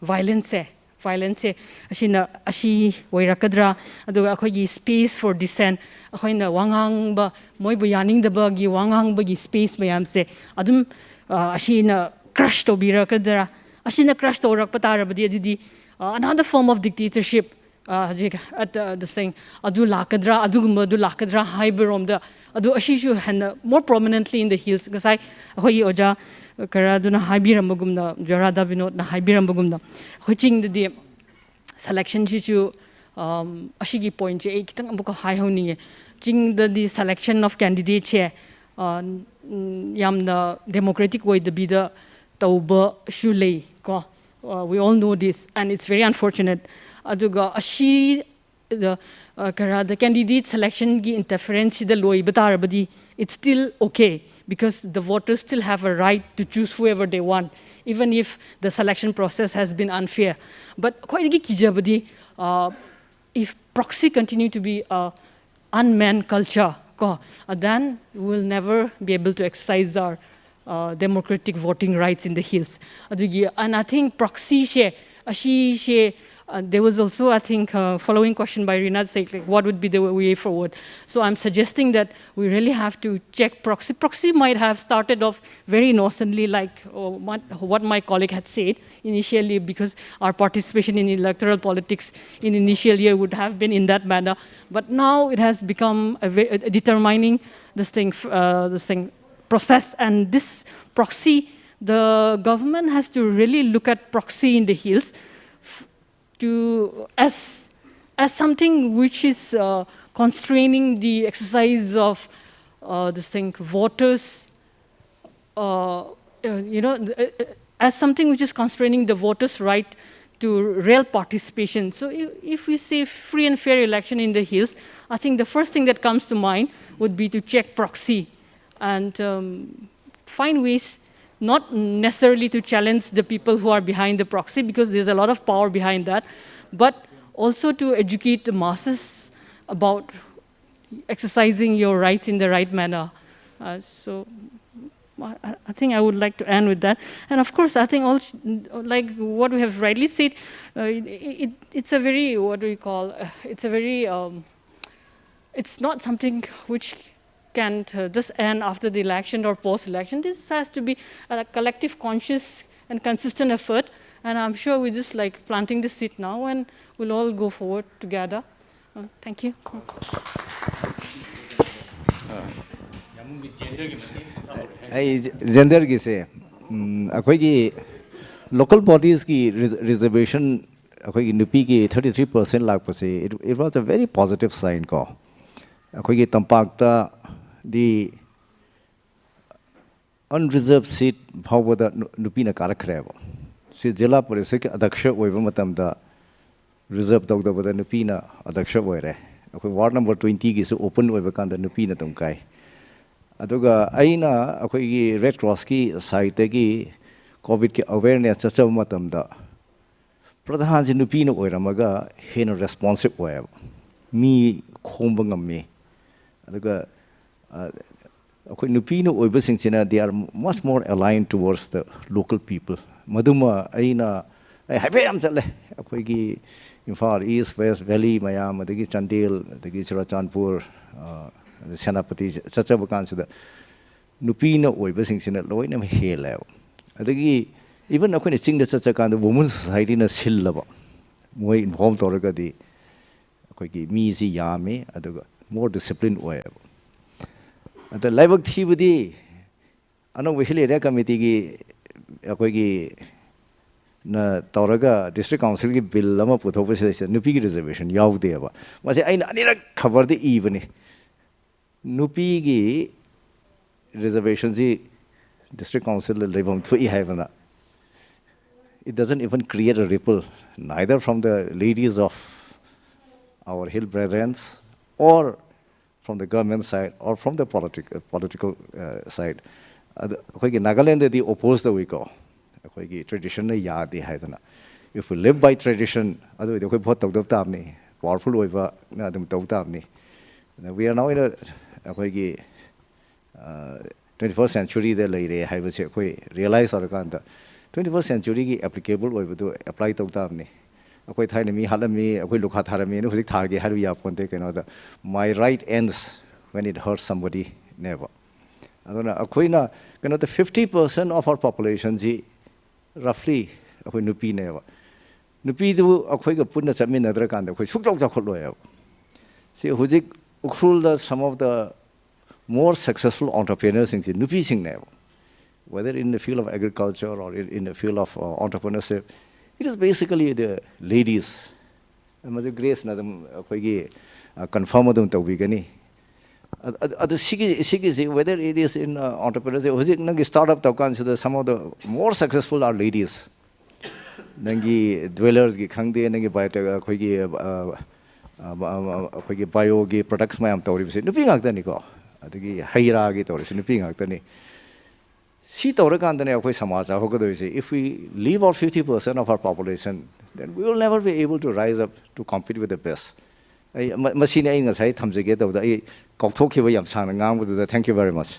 violenceꯁꯦ violenceꯁꯦ ꯑꯁꯤꯅ ꯑꯁꯤ ꯑꯣꯏꯔꯛꯀꯗ꯭ꯔꯥ? ꯑꯗꯨꯒ ꯑꯩꯈꯣꯏꯒꯤ space for dissent, ꯑꯩꯈꯣꯏꯅ ꯋꯥ ꯉꯥꯡꯕ, ꯃꯣꯏꯕꯨ ꯌꯥꯅꯤꯡꯗꯕꯒꯤ ꯋꯥ ꯉꯥꯡꯕꯒꯤ space ꯃꯌꯥꯝꯁꯦ ꯑꯗꯨꯝ ꯑ, ꯑꯁꯤꯅ crush ꯇꯧꯕꯤꯔꯛꯀꯗ꯭ꯔꯥ? ꯑꯁꯤꯅ crush ꯇꯧꯔꯛꯄ ꯇꯥꯔꯕꯗꯤ ꯑꯗꯨꯗꯤ ꯑ, another form of dictatorship, ꯑ, ꯍꯧꯖꯤꯛ ꯑ, ꯇ- ꯇꯁꯦꯡ ꯑꯗꯨ ꯂꯥꯛꯀꯗ꯭ꯔꯥ, ꯑꯗꯨꯒꯨꯝꯕꯗꯨ ꯂꯥꯛꯀꯗ꯭ꯔꯥ ꯍꯥꯏꯕꯔꯣꯝꯗ, ꯑꯗꯨ ꯑꯁꯤꯁꯨ ꯍꯦꯟꯅ more prominently in the hills. ꯉꯁꯥꯏ ꯑꯩꯈꯣꯏꯒꯤ ꯑꯣꯖꯥ ꯈꯔ ꯑꯗꯨꯅ ꯍꯥꯏꯕꯤꯔꯝꯕꯒꯨꯝꯅ, ꯖꯣꯔꯥꯗꯥ ꯕꯤꯅꯣꯗꯅ ꯍꯥꯏꯕꯤꯔꯝꯕꯒꯨꯝꯅ, ꯑꯩꯈꯣꯏ ꯆꯤꯡꯗꯗꯤ selectionꯁꯤꯁꯨ ꯑꯝ, ꯑꯁꯤꯒꯤ pointꯁꯦ ꯑꯩ ꯈꯤꯇꯪ ꯑꯃꯨꯛꯀ ꯍꯥꯏꯍꯧꯅꯤꯡꯉꯦ꯫ ꯆꯤꯡꯗꯗꯤ selection of candidatesꯁꯦ ꯑ, ꯎꯝ, ꯌꯥꯝꯅ democratic ꯑꯣꯏꯗꯕꯤꯗ ꯇꯧꯕꯁꯨ ꯂꯩ ꯀꯣ. Uh, we all know this and it's very unfortunate. ꯑꯗꯨꯒ ꯑꯁꯤ ꯑ, ꯑ, ꯀꯔꯥꯗ candidate selectionꯒꯤ interferenceꯁꯤꯗ ꯂꯣꯏꯕ ꯇꯥꯔꯕꯗꯤ it's still okay. because the voters still have a right to choose whoever they want, even if the selection process has been unfair. But ꯈ꯭ꯋꯥꯏꯗꯒꯤ ꯀꯤꯖꯕꯗꯤ, uh, if proxy continue to be a unmanned culture, ꯀꯣ, uh, then we will never be able to exercise our uh, democratic voting rights in the hills. ꯑꯗꯨꯒꯤ, and I think proxy ꯁꯦ, ꯑꯁꯤꯁꯦ, uh, there was also, I think, uh, following question by Rina said, like, what would be the way forward? So I'm suggesting that we really have to check proxy. Proxy might have started off very innocently, like, uh, what, what my colleague had said initially, because our participation in electoral politics in initial year would have been in that manner. But now it has become a, ve- a determining this thing, uh, this thing process, and this proxy, the government has to really look at proxy in the hills f- to as as something which is uh, constraining the exercise of uh, this thing voters, uh, uh, you know, th- uh, uh, as something which is constraining the voters' right to real participation. So if, if we say free and fair election in the hills, I think the first thing that comes to mind would be to check proxy and um, find ways not necessarily to challenge the people who are behind the proxy, because there's a lot of power behind that, but also to educate the masses about exercising your rights in the right manner. Uh, so I, I think I would like to end with that. And of course, I think all, like what we have rightly said, uh, it, it, it's a very, what do we call, uh, it's a very, um, it's not something which can uh, just end after the election or post-election. This has to be a collective, conscious, and consistent effort. And I'm sure we're just, like, planting the seed now, and we'll all go forward together. Uh, thank you. ꯑꯩ ꯖꯦꯟꯗꯔꯒꯤꯁꯦ, ꯑꯩꯈꯣꯏꯒꯤ local bodiesꯀꯤ reservation, ꯑꯩꯈꯣꯏꯒꯤ ꯅꯨꯄꯤꯒꯤ thirty three percent ꯂꯥꯛꯄꯁꯦ, it was a very positive sign ꯀꯣ. ꯑꯩꯈꯣꯏꯒꯤ ꯇꯝꯄꯥꯛꯇꯗꯤ unreserved seat ꯐꯥꯎꯕꯗ ꯅꯨꯄꯤꯅ ꯀꯥꯔꯛꯈ꯭ꯔꯦꯕ꯫ ꯁꯤ ꯖꯤꯂꯥ ꯄꯔꯤꯁꯠꯀꯤ ꯑꯗꯛꯁ ꯑꯣꯏꯕ ꯃꯇꯝꯗ reserve ꯇꯧꯗꯕꯗ ꯅꯨꯄꯤꯅ ꯑꯗꯛꯁ ꯑꯣꯏꯔꯦ꯫ ꯑꯩꯈꯣꯏ ward number twentyꯒꯤꯁꯨ open ꯑꯣꯏꯕ ꯀꯥꯟꯗ ꯅꯨꯄꯤꯅ ꯑꯗꯨꯝ ꯀꯥꯏ꯫ ꯑꯗꯨꯒ ꯑꯩꯅ ꯑꯩꯈꯣꯏꯒꯤ ꯔꯦꯗ ꯀ꯭ꯔꯣꯁꯀꯤ ꯁꯥꯏꯠꯇꯒꯤ ꯀꯣꯚꯤꯗꯀꯤ ꯑꯋꯦꯔꯅꯦꯁ ꯆꯠꯆꯕ ꯃꯇꯝꯗ ꯄ꯭ꯔꯙꯥꯟꯁꯤ ꯅꯨꯄꯤꯅ ꯑꯣꯏꯔꯝꯃꯒ ꯍꯦꯟꯅ ꯔꯦꯁꯄꯣꯟꯁꯤꯞ ꯑꯣꯏꯌꯦꯕ, ꯃꯤ ꯈꯣꯝꯕ ꯉꯝꯃꯤ꯫ ꯑꯗꯨꯒ ꯑ, ꯑꯩꯈꯣꯏ ꯅꯨꯄꯤꯅ ꯑꯣꯏꯕꯁꯤꯡꯁꯤꯅ they are much more aligned towards the local people. ꯃꯗꯨꯃ ꯑꯩꯅ, ꯑꯩ ꯍꯥꯏꯐꯦꯠ ꯌꯥꯝ ꯆꯠꯂꯦ, ꯑꯩꯈꯣꯏꯒꯤ ꯏꯝꯐꯥꯜ ꯏꯁ, ꯋꯦꯁ ꯚꯦꯂꯤ ꯃꯌꯥꯝ, ꯑꯗꯒꯤ ꯆꯥꯟꯗꯦꯜ, ꯑꯗꯒꯤ ꯆꯨꯔꯥꯆꯥꯟꯄꯨꯔ, ꯑ, ꯑꯗꯩ ꯁꯦꯅꯥꯄꯇꯤ ꯆꯠꯆꯕ ꯀꯥꯟꯁꯤꯗ ꯅꯨꯄꯤꯅ ꯑꯣꯏꯕꯁꯤꯡꯁꯤꯅ ꯂꯣꯏꯅꯃꯛ ꯍꯦꯜꯂꯦꯕ꯫ ꯑꯗꯒꯤ ꯏꯚꯟ ꯑꯩꯈꯣꯏꯅ ꯆꯤꯡꯗ ꯆꯠꯆꯀꯥꯟꯗ ꯋꯨꯃꯟ ꯁꯣꯁꯥꯏꯇꯤꯅ ꯁꯤꯜꯂꯕ, ꯃꯣꯏ ꯏꯟꯐꯣꯔꯝ ꯇꯧꯔꯒꯗꯤ ꯑꯩꯈꯣꯏꯒꯤ ꯃꯤꯁꯤ ꯌꯥꯝꯃꯤ, ꯑꯗꯨꯒ ꯃꯣꯔ ꯗꯤꯁꯤꯄ꯭ꯂꯤꯟ ꯑꯣꯏꯌꯦꯕ꯫ ꯑꯗ ꯂꯥꯏꯕꯛ ꯊꯤꯕꯗꯤ ꯑꯅꯧꯕ ꯍꯤꯜ ꯑꯦꯔꯤꯌꯥ ꯀꯃꯤꯇꯤꯒꯤ ꯑꯩꯈꯣꯏꯒꯤ ꯅ ꯇꯧꯔꯒ ꯗꯤꯁꯇ꯭ꯔꯤꯛ ꯀꯥꯎꯟꯁꯤꯜꯒꯤ ꯕꯤꯜ ꯑꯃ ꯄꯨꯊꯣꯛꯄꯁꯤꯗꯩꯁꯤꯗ ꯅꯨꯄꯤꯒꯤ ꯔꯤꯖꯔꯕꯦꯁꯟ ꯌꯥꯎꯗꯦꯕ꯫ ꯃꯁꯤ ꯑꯩꯅ ꯑꯅꯤꯔꯛ ꯈꯕꯔꯗ ꯏꯕꯅꯤ, ꯅꯨꯄꯤꯒꯤ ꯔꯤꯖꯔꯕꯦꯁꯟꯁꯤ ꯗꯤꯁꯇ꯭ꯔꯤꯛ ꯀꯥꯎꯟꯁꯤꯜꯗ ꯂꯩꯐꯝ ꯊꯣꯛꯏ ꯍꯥꯏꯕꯅ꯫ It doesn't even create a ripple, neither from the ladies of our hill brethren or from the government side or from the politic, uh, political uh, side. ꯑꯗ ꯑꯩꯈꯣꯏꯒꯤ ꯅꯥꯒꯥꯂꯦꯟꯗꯗꯤ ꯑꯣꯄꯣꯖ ꯇꯧꯏꯀꯣ, ꯑꯩꯈꯣꯏꯒꯤ ꯇ꯭ꯔꯦꯗꯤꯁꯟꯅ ꯌꯥꯗꯦ ꯍꯥꯏꯗꯅ꯫ If we live by tradition, ꯑꯗꯨ ꯑꯣꯏꯔꯗꯤ ꯑꯩꯈꯣꯏ vote ꯇꯧꯗꯕ ꯇꯥꯕꯅꯤ, ꯄꯋꯥꯔꯐꯨꯜ ꯑꯣꯏꯕꯅ ꯑꯗꯨꯝ ꯇꯧ ꯇꯥꯕꯅꯤ꯫ We are now in a, ꯑꯩꯈꯣꯏꯒꯤ ꯇ꯭ꯋꯦꯟꯇꯤ ꯐꯥꯔꯁ ꯁꯦꯟꯆꯨꯔꯤꯗ ꯂꯩꯔꯦ ꯍꯥꯏꯕꯁꯦ ꯑꯩꯈꯣꯏ ꯔꯤꯌꯦꯂꯥꯏꯁ ꯇꯧꯔꯀꯥꯟꯗ ꯇ꯭ꯋꯦꯟꯇꯤ ꯐꯥꯔꯁ ꯁꯦꯟꯆꯨꯔꯤꯒꯤ ꯑꯦꯄ꯭ꯂꯤꯀꯦꯕꯜ ꯑꯣꯏꯕꯗꯨ ꯑꯦꯄ꯭ꯂꯥꯏ ꯇꯧ ꯇꯥꯕꯅꯤ꯫ ꯑꯩꯈꯣꯏ ꯊꯥꯏꯅ ꯃꯤ ꯍꯥꯠꯂꯝꯃꯤ, ꯑꯩꯈꯣꯏ ꯂꯨꯈꯥ ꯊꯥꯔꯝꯃꯤꯅ ꯍꯧꯖꯤꯛ ꯊꯥꯒꯦ ꯍꯥꯏꯔꯨ ꯌꯥꯄꯣꯟꯇꯦ꯫ ꯀꯩꯅꯣꯗ, my right ends when it hurts somebody ꯅꯦꯕ꯫ ꯑꯗꯨꯅ ꯑꯩꯈꯣꯏꯅ ꯀꯩꯅꯣꯗ fifty percent of our populationꯁꯤ roughly ꯑꯩꯈꯣꯏ ꯅꯨꯄꯤꯅꯦꯕ꯫ ꯅꯨꯄꯤꯗꯨ ꯑꯩꯈꯣꯏꯒ ꯄꯨꯟꯅ ꯆꯠꯃꯤꯟꯅꯗ꯭ꯔꯀꯥꯟꯗ ꯑꯩꯈꯣꯏ ꯁꯨꯛꯆꯥꯎ ꯆꯥꯎꯈꯠꯂꯣꯏꯕ꯫ ꯁꯤ ꯍꯧꯖꯤꯛ ꯎꯈ꯭ꯔꯨꯜꯗ some of the more successful entrepreneurꯁꯤꯡꯁꯤ ꯅꯨꯄꯤꯁꯤꯡꯅꯦꯕ꯫ Whether in the field of agriculture or in, in the field of uh, entrepreneurship, it is basically the ladies. ꯃꯗꯨ ꯒ꯭ꯔꯦꯁꯅ ꯑꯗꯨꯝ ꯑꯩꯈꯣꯏꯒꯤ ꯀꯟꯐꯥꯔꯝ ꯑꯗꯨꯝ ꯇꯧꯕꯤꯒꯅꯤ꯫ ꯑ- ꯑ- ꯑꯗꯨ ꯁꯤꯒꯤ ꯁꯤꯒꯤꯁꯤ whether it is in entrepreneurship, ꯍꯧꯖꯤꯛ ꯅꯪꯒꯤ ꯁ꯭ꯇꯥꯔꯠ ꯑꯞ ꯇꯧꯀꯥꯟꯁꯤꯗ some of the more successful are ladies. ꯅꯪꯒꯤ ꯗ꯭ꯋꯦꯂꯔꯁꯀꯤ ꯈꯪꯗꯦ, ꯅꯪꯒꯤ ꯕꯥꯏꯑꯣꯇꯦꯛ ꯑꯩꯈꯣꯏꯒꯤ ꯑ, ꯑ, ꯑ, ꯑꯩꯈꯣꯏꯒꯤ ꯕꯥꯏꯑꯣꯒꯤ ꯄ꯭ꯔꯗꯛꯁ ꯃꯌꯥꯝ ꯇꯧꯔꯤꯕꯁꯦ ꯅꯨꯄꯤ ꯉꯥꯛꯇꯅꯤꯀꯣ꯫ ꯑꯗꯒꯤ ꯍꯩ ꯔꯥꯒꯤ ꯇꯧꯔꯤꯁꯤ ꯅꯨꯄꯤ ꯉꯥꯛꯇꯅꯤ꯫ ꯁꯤ ꯇꯧꯔꯀꯥꯟꯗꯅꯦ ꯑꯩꯈꯣꯏ ꯁꯃꯥꯖ ꯆꯥꯎꯈꯠꯀꯗꯣꯏꯁꯦ. If we leave out fifty percent of our population, then we will never be able to rise up to compete with the best. ꯑꯩ ꯃ- ꯃꯁꯤꯅꯤ ꯑꯩ ꯉꯁꯥꯏ ꯊꯝꯖꯒꯦ ꯇꯧꯕꯗ ꯑꯩ ꯀꯥꯎꯊꯣꯛꯈꯤꯕ ꯌꯥꯝ ꯁꯥꯡꯅ ꯉꯥꯡꯕꯗꯨꯗ. Thank you very much.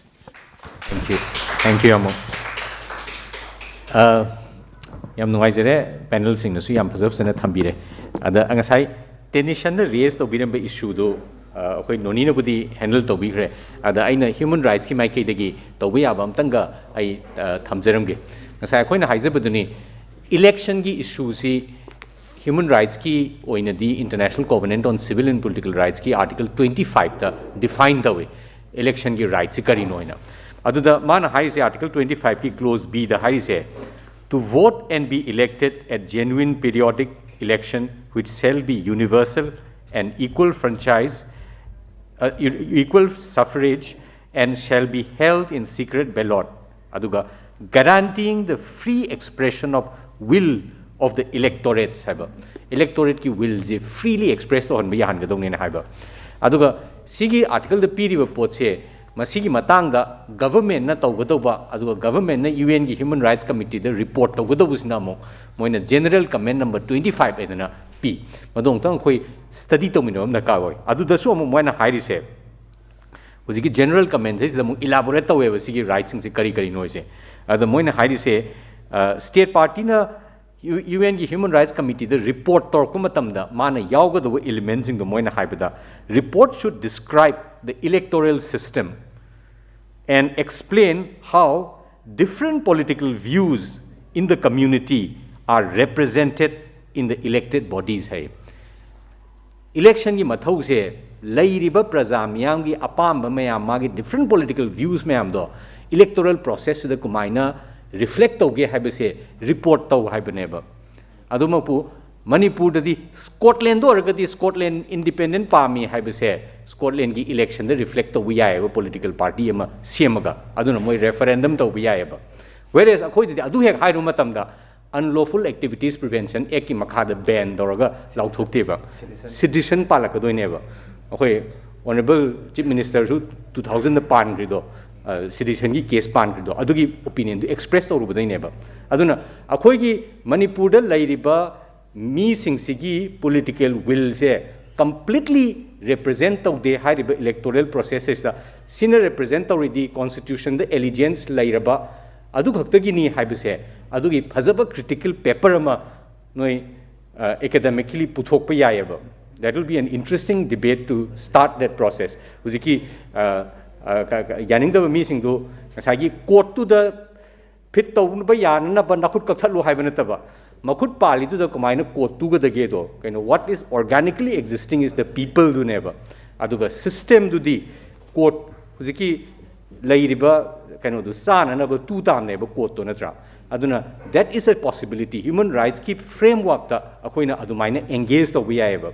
Thank you. Thank you, ꯌꯥꯝꯕꯨꯡ. ꯑ, ꯌꯥꯝ ꯅꯨꯡꯉꯥꯏꯖꯔꯦ, ꯄꯦꯅꯦꯜꯁꯤꯡꯅꯁꯨ ꯌꯥꯝ ꯐꯖ ꯐꯖꯅ ꯊꯝꯕꯤꯔꯦ. ꯑꯗ ꯉꯁꯥꯏ ꯇꯦꯅꯤꯁꯟꯅ ꯔꯦꯖ ꯇꯧꯕꯤꯔꯝꯕ ꯏꯁꯨꯗꯨ, ꯑ, ꯑꯩꯈꯣꯏ ꯅꯣꯅꯤꯅꯕꯨꯗꯤ ꯍꯦꯟꯗꯜ ꯇꯧꯕꯤꯈ꯭ꯔꯦ꯫ ꯑꯗ ꯑꯩꯅ ꯍ꯭ꯌꯨꯃꯟ ꯔꯥꯏꯠꯁꯀꯤ ꯃꯥꯏꯀꯩꯗꯒꯤ ꯇꯧꯕ ꯌꯥꯕ ꯑꯝꯇꯪꯒ ꯑꯩ, ꯑ, ꯊꯝꯖꯔꯝꯒꯦ꯫ ꯉꯁꯥꯏ ꯑꯩꯈꯣꯏꯅ ꯍꯥꯏꯖꯕꯗꯨꯅꯤ, ꯏꯂꯦꯛꯁꯟꯒꯤ ꯏꯁꯨꯁꯤ ꯍ꯭ꯌꯨꯃꯟ ꯔꯥꯏꯠꯁꯀꯤ ꯑꯣꯏꯅꯗꯤ International Covenant on Civil and Political Rightsꯀꯤ Article twenty fiveꯇ define ꯇꯧꯏ, ꯏꯂꯦꯛꯁꯟꯒꯤ ꯔꯥꯏꯠꯁꯤ ꯀꯔꯤꯅꯣ ꯍꯥꯏꯅ꯫ ꯑꯗꯨꯗ ꯃꯥꯅ ꯍꯥꯏꯔꯤꯁꯦ, Article twenty fiveꯀꯤ clause Bꯗ ꯍꯥꯏꯔꯤꯁꯦ, "To vote and be elected at genuine periodic election which shall be universal and equal franchise, uh, equal suffrage and shall be held in secret ballot." ꯑꯗꯨꯒ "guaranteeing the free expression of will of the electorates" ꯍꯥꯏꯕ, ꯏꯂꯦꯛꯇꯣꯔꯦꯠꯀꯤ ꯋꯤꯜꯁꯦ freely express ꯇꯧꯍꯟꯕ ꯌꯥꯍꯟꯒꯗꯧꯅꯦꯅ ꯍꯥꯏꯕ꯫ ꯑꯗꯨꯒ ꯁꯤꯒꯤ ꯑꯥꯔꯇꯤꯀꯜꯗ ꯄꯤꯔꯤꯕ ꯄꯣꯠꯁꯦ, ꯃꯁꯤꯒꯤ ꯃꯇꯥꯡꯗ ꯒꯚꯔꯟꯃꯦꯟꯠꯅ ꯇꯧꯒꯗꯧꯕ, ꯑꯗꯨꯒ ꯒꯚꯔꯟꯃꯦꯟꯠꯅ ꯌꯨ ꯑꯦꯟꯒꯤ ꯍ꯭ꯌꯨꯃꯟ ꯔꯥꯏꯠꯁ ꯀꯃꯤꯇꯤꯗ ꯔꯤꯄꯣꯔꯠ ꯇꯧꯒꯗꯧꯕꯁꯤꯅ ꯑꯃꯨꯛ ꯃꯣꯏꯅ General Comment number twenty five ꯍꯥꯏꯗꯅ ꯄꯤ꯫ ꯃꯗꯨ ꯑꯃꯨꯛꯇꯪ ꯑꯩꯈꯣꯏ ꯁ꯭ꯇꯗꯤ ꯇꯧꯃꯤꯟꯅꯕ ꯑꯃ ꯗꯔꯀꯥꯔ ꯑꯣꯏ꯫ ꯑꯗꯨꯗꯁꯨ ꯑꯃꯨꯛ ꯃꯣꯏꯅ ꯍꯥꯏꯔꯤꯁꯦ, ꯍꯧꯖꯤꯛꯀꯤ General Comment ꯁꯤꯗ ꯑꯃꯨꯛ ꯏꯂꯥꯕꯣꯔꯦꯠ ꯇꯧꯋꯦꯕ ꯁꯤꯒꯤ ꯔꯥꯏꯠꯁꯤꯡꯁꯦ ꯀꯔꯤ ꯀꯔꯤꯅꯣ ꯍꯥꯏꯁꯦ꯫ ꯑꯗ ꯃꯣꯏꯅ ꯍꯥꯏꯔꯤꯁꯦ, ꯁ꯭ꯇꯦꯠ ꯄꯥꯔꯇꯤꯅ ꯌꯨ ꯑꯦꯟꯒꯤ ꯍ꯭ꯌꯨꯃꯟ ꯔꯥꯏꯠꯁ ꯀꯃꯤꯇꯤꯗ ꯔꯤꯄꯣꯔꯠ ꯇꯧꯔꯛꯄ ꯃꯇꯝꯗ ꯃꯥꯅ ꯌꯥꯎꯒꯗꯧꯕ ꯏꯂꯤꯃꯦꯟꯁꯤꯡꯗꯣ ꯃꯣꯏꯅ ꯍꯥꯏꯕꯗ, "Report should describe the electoral system and explain how different political views in the community are represented in the elected bodies" ꯍꯥꯏ꯫ ꯏꯂꯦꯛꯁꯟꯒꯤ ꯃꯊꯧꯁꯦ ꯂꯩꯔꯤꯕ ꯄ꯭ꯔꯖꯥ ꯃꯤꯌꯥꯝꯒꯤ ꯑꯄꯥꯝꯕ ꯃꯌꯥꯝ, ꯃꯥꯒꯤ ꯗꯤꯐ꯭ꯔꯦꯟ ꯄꯣꯂꯤꯇꯤꯀꯦꯜ ꯚ꯭ꯌꯨꯁ ꯃꯌꯥꯝꯗꯣ ꯏꯂꯦꯛꯇꯣꯔꯦꯜ ꯄ꯭ꯔꯣꯁꯦꯁꯁꯤꯗ ꯀꯃꯥꯏꯅ ꯔꯤꯐ꯭ꯂꯦꯛ ꯇꯧꯒꯦ ꯍꯥꯏꯕꯁꯦ ꯔꯤꯄꯣꯔꯠ ꯇꯧ ꯍꯥꯏꯕꯅꯦꯕ꯫ ꯑꯗꯨꯃꯛꯄꯨ ꯃꯅꯤꯄꯨꯔꯗꯗꯤ ꯁ꯭ꯀꯣꯠꯂꯦꯟꯗ ꯑꯣꯏꯔꯒꯗꯤ ꯁ꯭ꯀꯣꯠꯂꯦꯟ ꯏꯟꯗꯤꯄꯦꯟꯗꯦꯟ ꯄꯥꯝꯃꯤ ꯍꯥꯏꯕꯁꯦ ꯁ꯭ꯀꯣꯠꯂꯦꯟꯒꯤ ꯏꯂꯦꯛꯁꯟꯗ ꯔꯤꯐ꯭ꯂꯦꯛ ꯇꯧꯕ ꯌꯥꯏꯑꯕ, ꯄꯣꯂꯤꯇꯤꯀꯦꯜ ꯄꯥꯔꯇꯤ ꯑꯃ ꯁꯦꯝꯃꯒ, ꯑꯗꯨꯅ ꯃꯣꯏ ꯔꯦꯐꯔꯦꯟꯗꯝ ꯇꯧꯕ ꯌꯥꯏꯑꯕ꯫ Whereas ꯑꯩꯈꯣꯏꯗꯗꯤ ꯑꯗꯨ ꯍꯦꯛ ꯍꯥꯏꯔꯨꯕ ꯃꯇꯝꯗ Unlawful Activities Prevention Actꯀꯤ ꯃꯈꯥꯗ ꯕꯦꯟ ꯇꯧꯔꯒ ꯂꯥꯎꯊꯣꯛꯇꯦꯕ, ꯁꯤꯇꯤꯖꯟ ꯄꯥꯜꯂꯛꯀꯗꯣꯏꯅꯦꯕ꯫ ꯑꯩꯈꯣꯏ Honourable Chief Minister ꯁꯨ two thousand ꯗ ꯄꯥꯟꯈ꯭ꯔꯤꯗꯣ, citizen ꯒꯤ case ꯄꯥꯟꯈ꯭ꯔꯤꯗꯣ, ꯑꯗꯨꯒꯤ opinion ꯗꯨ express ꯇꯧꯔꯨꯕꯗꯩꯅꯦꯕ꯫ ꯑꯗꯨꯅ ꯑꯩꯈꯣꯏꯒꯤ ꯃꯅꯤꯄꯨꯔꯗ ꯂꯩꯔꯤꯕ ꯃꯤꯁꯤꯡꯁꯤꯒꯤ political will say completely represent ꯇꯧꯗꯦ ꯍꯥꯏꯔꯤꯕ electoral process ꯁꯤꯗ꯫ ꯁꯤꯅ represent ꯇꯧꯔꯤꯗꯤ constitution ꯗ allegiance ꯂꯩꯔꯕ ꯑꯗꯨ ꯈꯛꯇꯒꯤꯅꯤ ꯍꯥꯏꯕꯁꯦ, ꯑꯗꯨꯒꯤ ꯐꯖꯕ critical paper ꯑꯃ ꯅꯣꯏ academically ꯄꯨꯊꯣꯛꯄ ꯌꯥꯏꯑꯕ꯫ That will be an interesting debate to start that process. ꯍꯧꯖꯤꯛꯀꯤ ꯌꯥꯅꯤꯡꯗꯕ ꯃꯤꯁꯤꯡꯗꯨ ꯉꯁꯥꯏꯒꯤ court ꯇꯨꯗ fit ꯇꯧꯅꯕ ꯌꯥꯅꯅꯕ ꯅꯈꯨꯠ ꯀꯛꯊꯠꯂꯨ ꯍꯥꯏꯕ ꯅꯠꯇꯕ, ꯃꯈꯨꯠ ꯄꯥꯜꯂꯤꯗꯨꯗ ꯀꯃꯥꯏꯅ court ꯇꯨꯒꯗꯒꯦꯗꯣ, ꯀꯩꯅꯣ, what is organically existing is the people ꯗꯨꯅꯦꯕ꯫ ꯑꯗꯨꯒ system ꯗꯨꯗꯤ court, ꯍꯧꯖꯤꯛꯀꯤ ꯂꯩꯔꯤꯕ ꯀꯩꯅꯣꯗꯨ ꯆꯥꯅꯅꯕ ꯇꯨ ꯇꯥꯝꯅꯦꯕ court ꯇꯣ, ꯅꯠꯇ꯭ꯔꯥ? ꯑꯗꯨꯅ that is a possibility꯫ Human rights ꯀꯤ framework ꯇ ꯑꯩꯈꯣꯏꯅ ꯑꯗꯨꯃꯥꯏꯅ engage ꯇꯧꯕ ꯌꯥꯏꯑꯕ꯫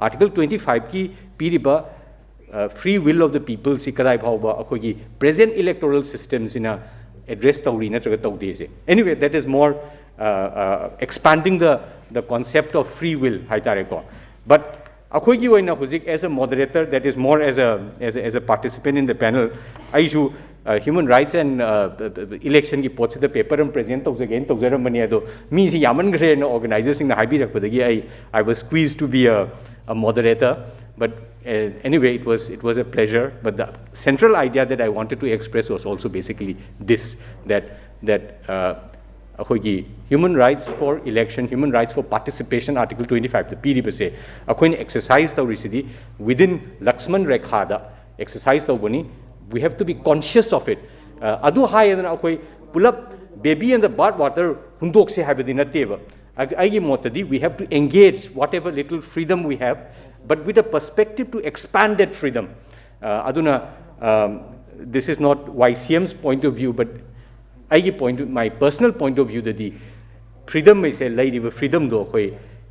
Article twenty five ꯀꯤ ꯄꯤꯔꯤꯕ free will of the people ꯁꯤ ꯀꯗꯥꯏ ꯐꯥꯎꯕ ꯑꯩꯈꯣꯏꯒꯤ present electoral system ꯁꯤꯅ address ꯇꯧꯔꯤ ꯅꯠꯇ꯭ꯔꯒ ꯇꯧꯗꯦꯁꯦ꯫ Anyway, that is more expanding the the concept of free will ꯍꯥꯏꯇꯥꯔꯦꯀꯣ꯫ But ꯑꯩꯈꯣꯏꯒꯤ ꯑꯣꯏꯅ ꯍꯧꯖꯤꯛ as a moderator, that is more as a as a as a participant in the panel, ꯑꯩꯁꯨ human rights and election ꯒꯤ ꯄꯣꯠꯁꯤꯗ paper ꯑꯃ present ꯇꯧꯖꯒꯦꯅ ꯇꯧꯖꯔꯝꯕꯅꯤ꯫ ꯑꯗꯣ ꯃꯤꯁꯤ ꯌꯥꯝꯃꯟꯈ꯭ꯔꯦꯅ organizer ꯁꯤꯡꯅ ꯍꯥꯏꯕꯤꯔꯛꯄꯗꯒꯤ ꯑꯩ I was squeezed to be a moderator, but anyway, it was it was a pleasure. But the central idea that I wanted to express was also basically this, that that ꯑꯩꯈꯣꯏꯒꯤ human rights for election, human rights for participation, Article twenty five ꯇ ꯄꯤꯔꯤꯕꯁꯦ ꯑꯩꯈꯣꯏꯅ exercise ꯇꯧꯔꯤꯁꯤꯗꯤ within Lakshman ꯔꯦꯈꯥꯗ exercise ꯇꯧꯕꯅꯤ꯫ We have to be conscious of it. ꯑꯗꯨ ꯍꯥꯏꯗꯅ ꯑꯩꯈꯣꯏ ꯄꯨꯂꯞ baby and the bath water ꯍꯨꯟꯗꯣꯛꯁꯦ ꯍꯥꯏꯕꯗꯤ ꯅꯠꯇꯦꯕ꯫ ꯑꯩꯒꯤ ꯃꯣꯠꯇꯗꯤ we have to engage whatever little freedom we have, but with a perspective to expand that freedom. ꯑꯗꯨꯅ this is not Y C M's point of view, but ꯑꯩꯒꯤ point, my personal point of view ꯗꯗꯤ freedom ꯍꯥꯏꯁꯦ, ꯂꯩꯔꯤꯕ freedom ꯗꯣ ꯑꯩꯈꯣꯏ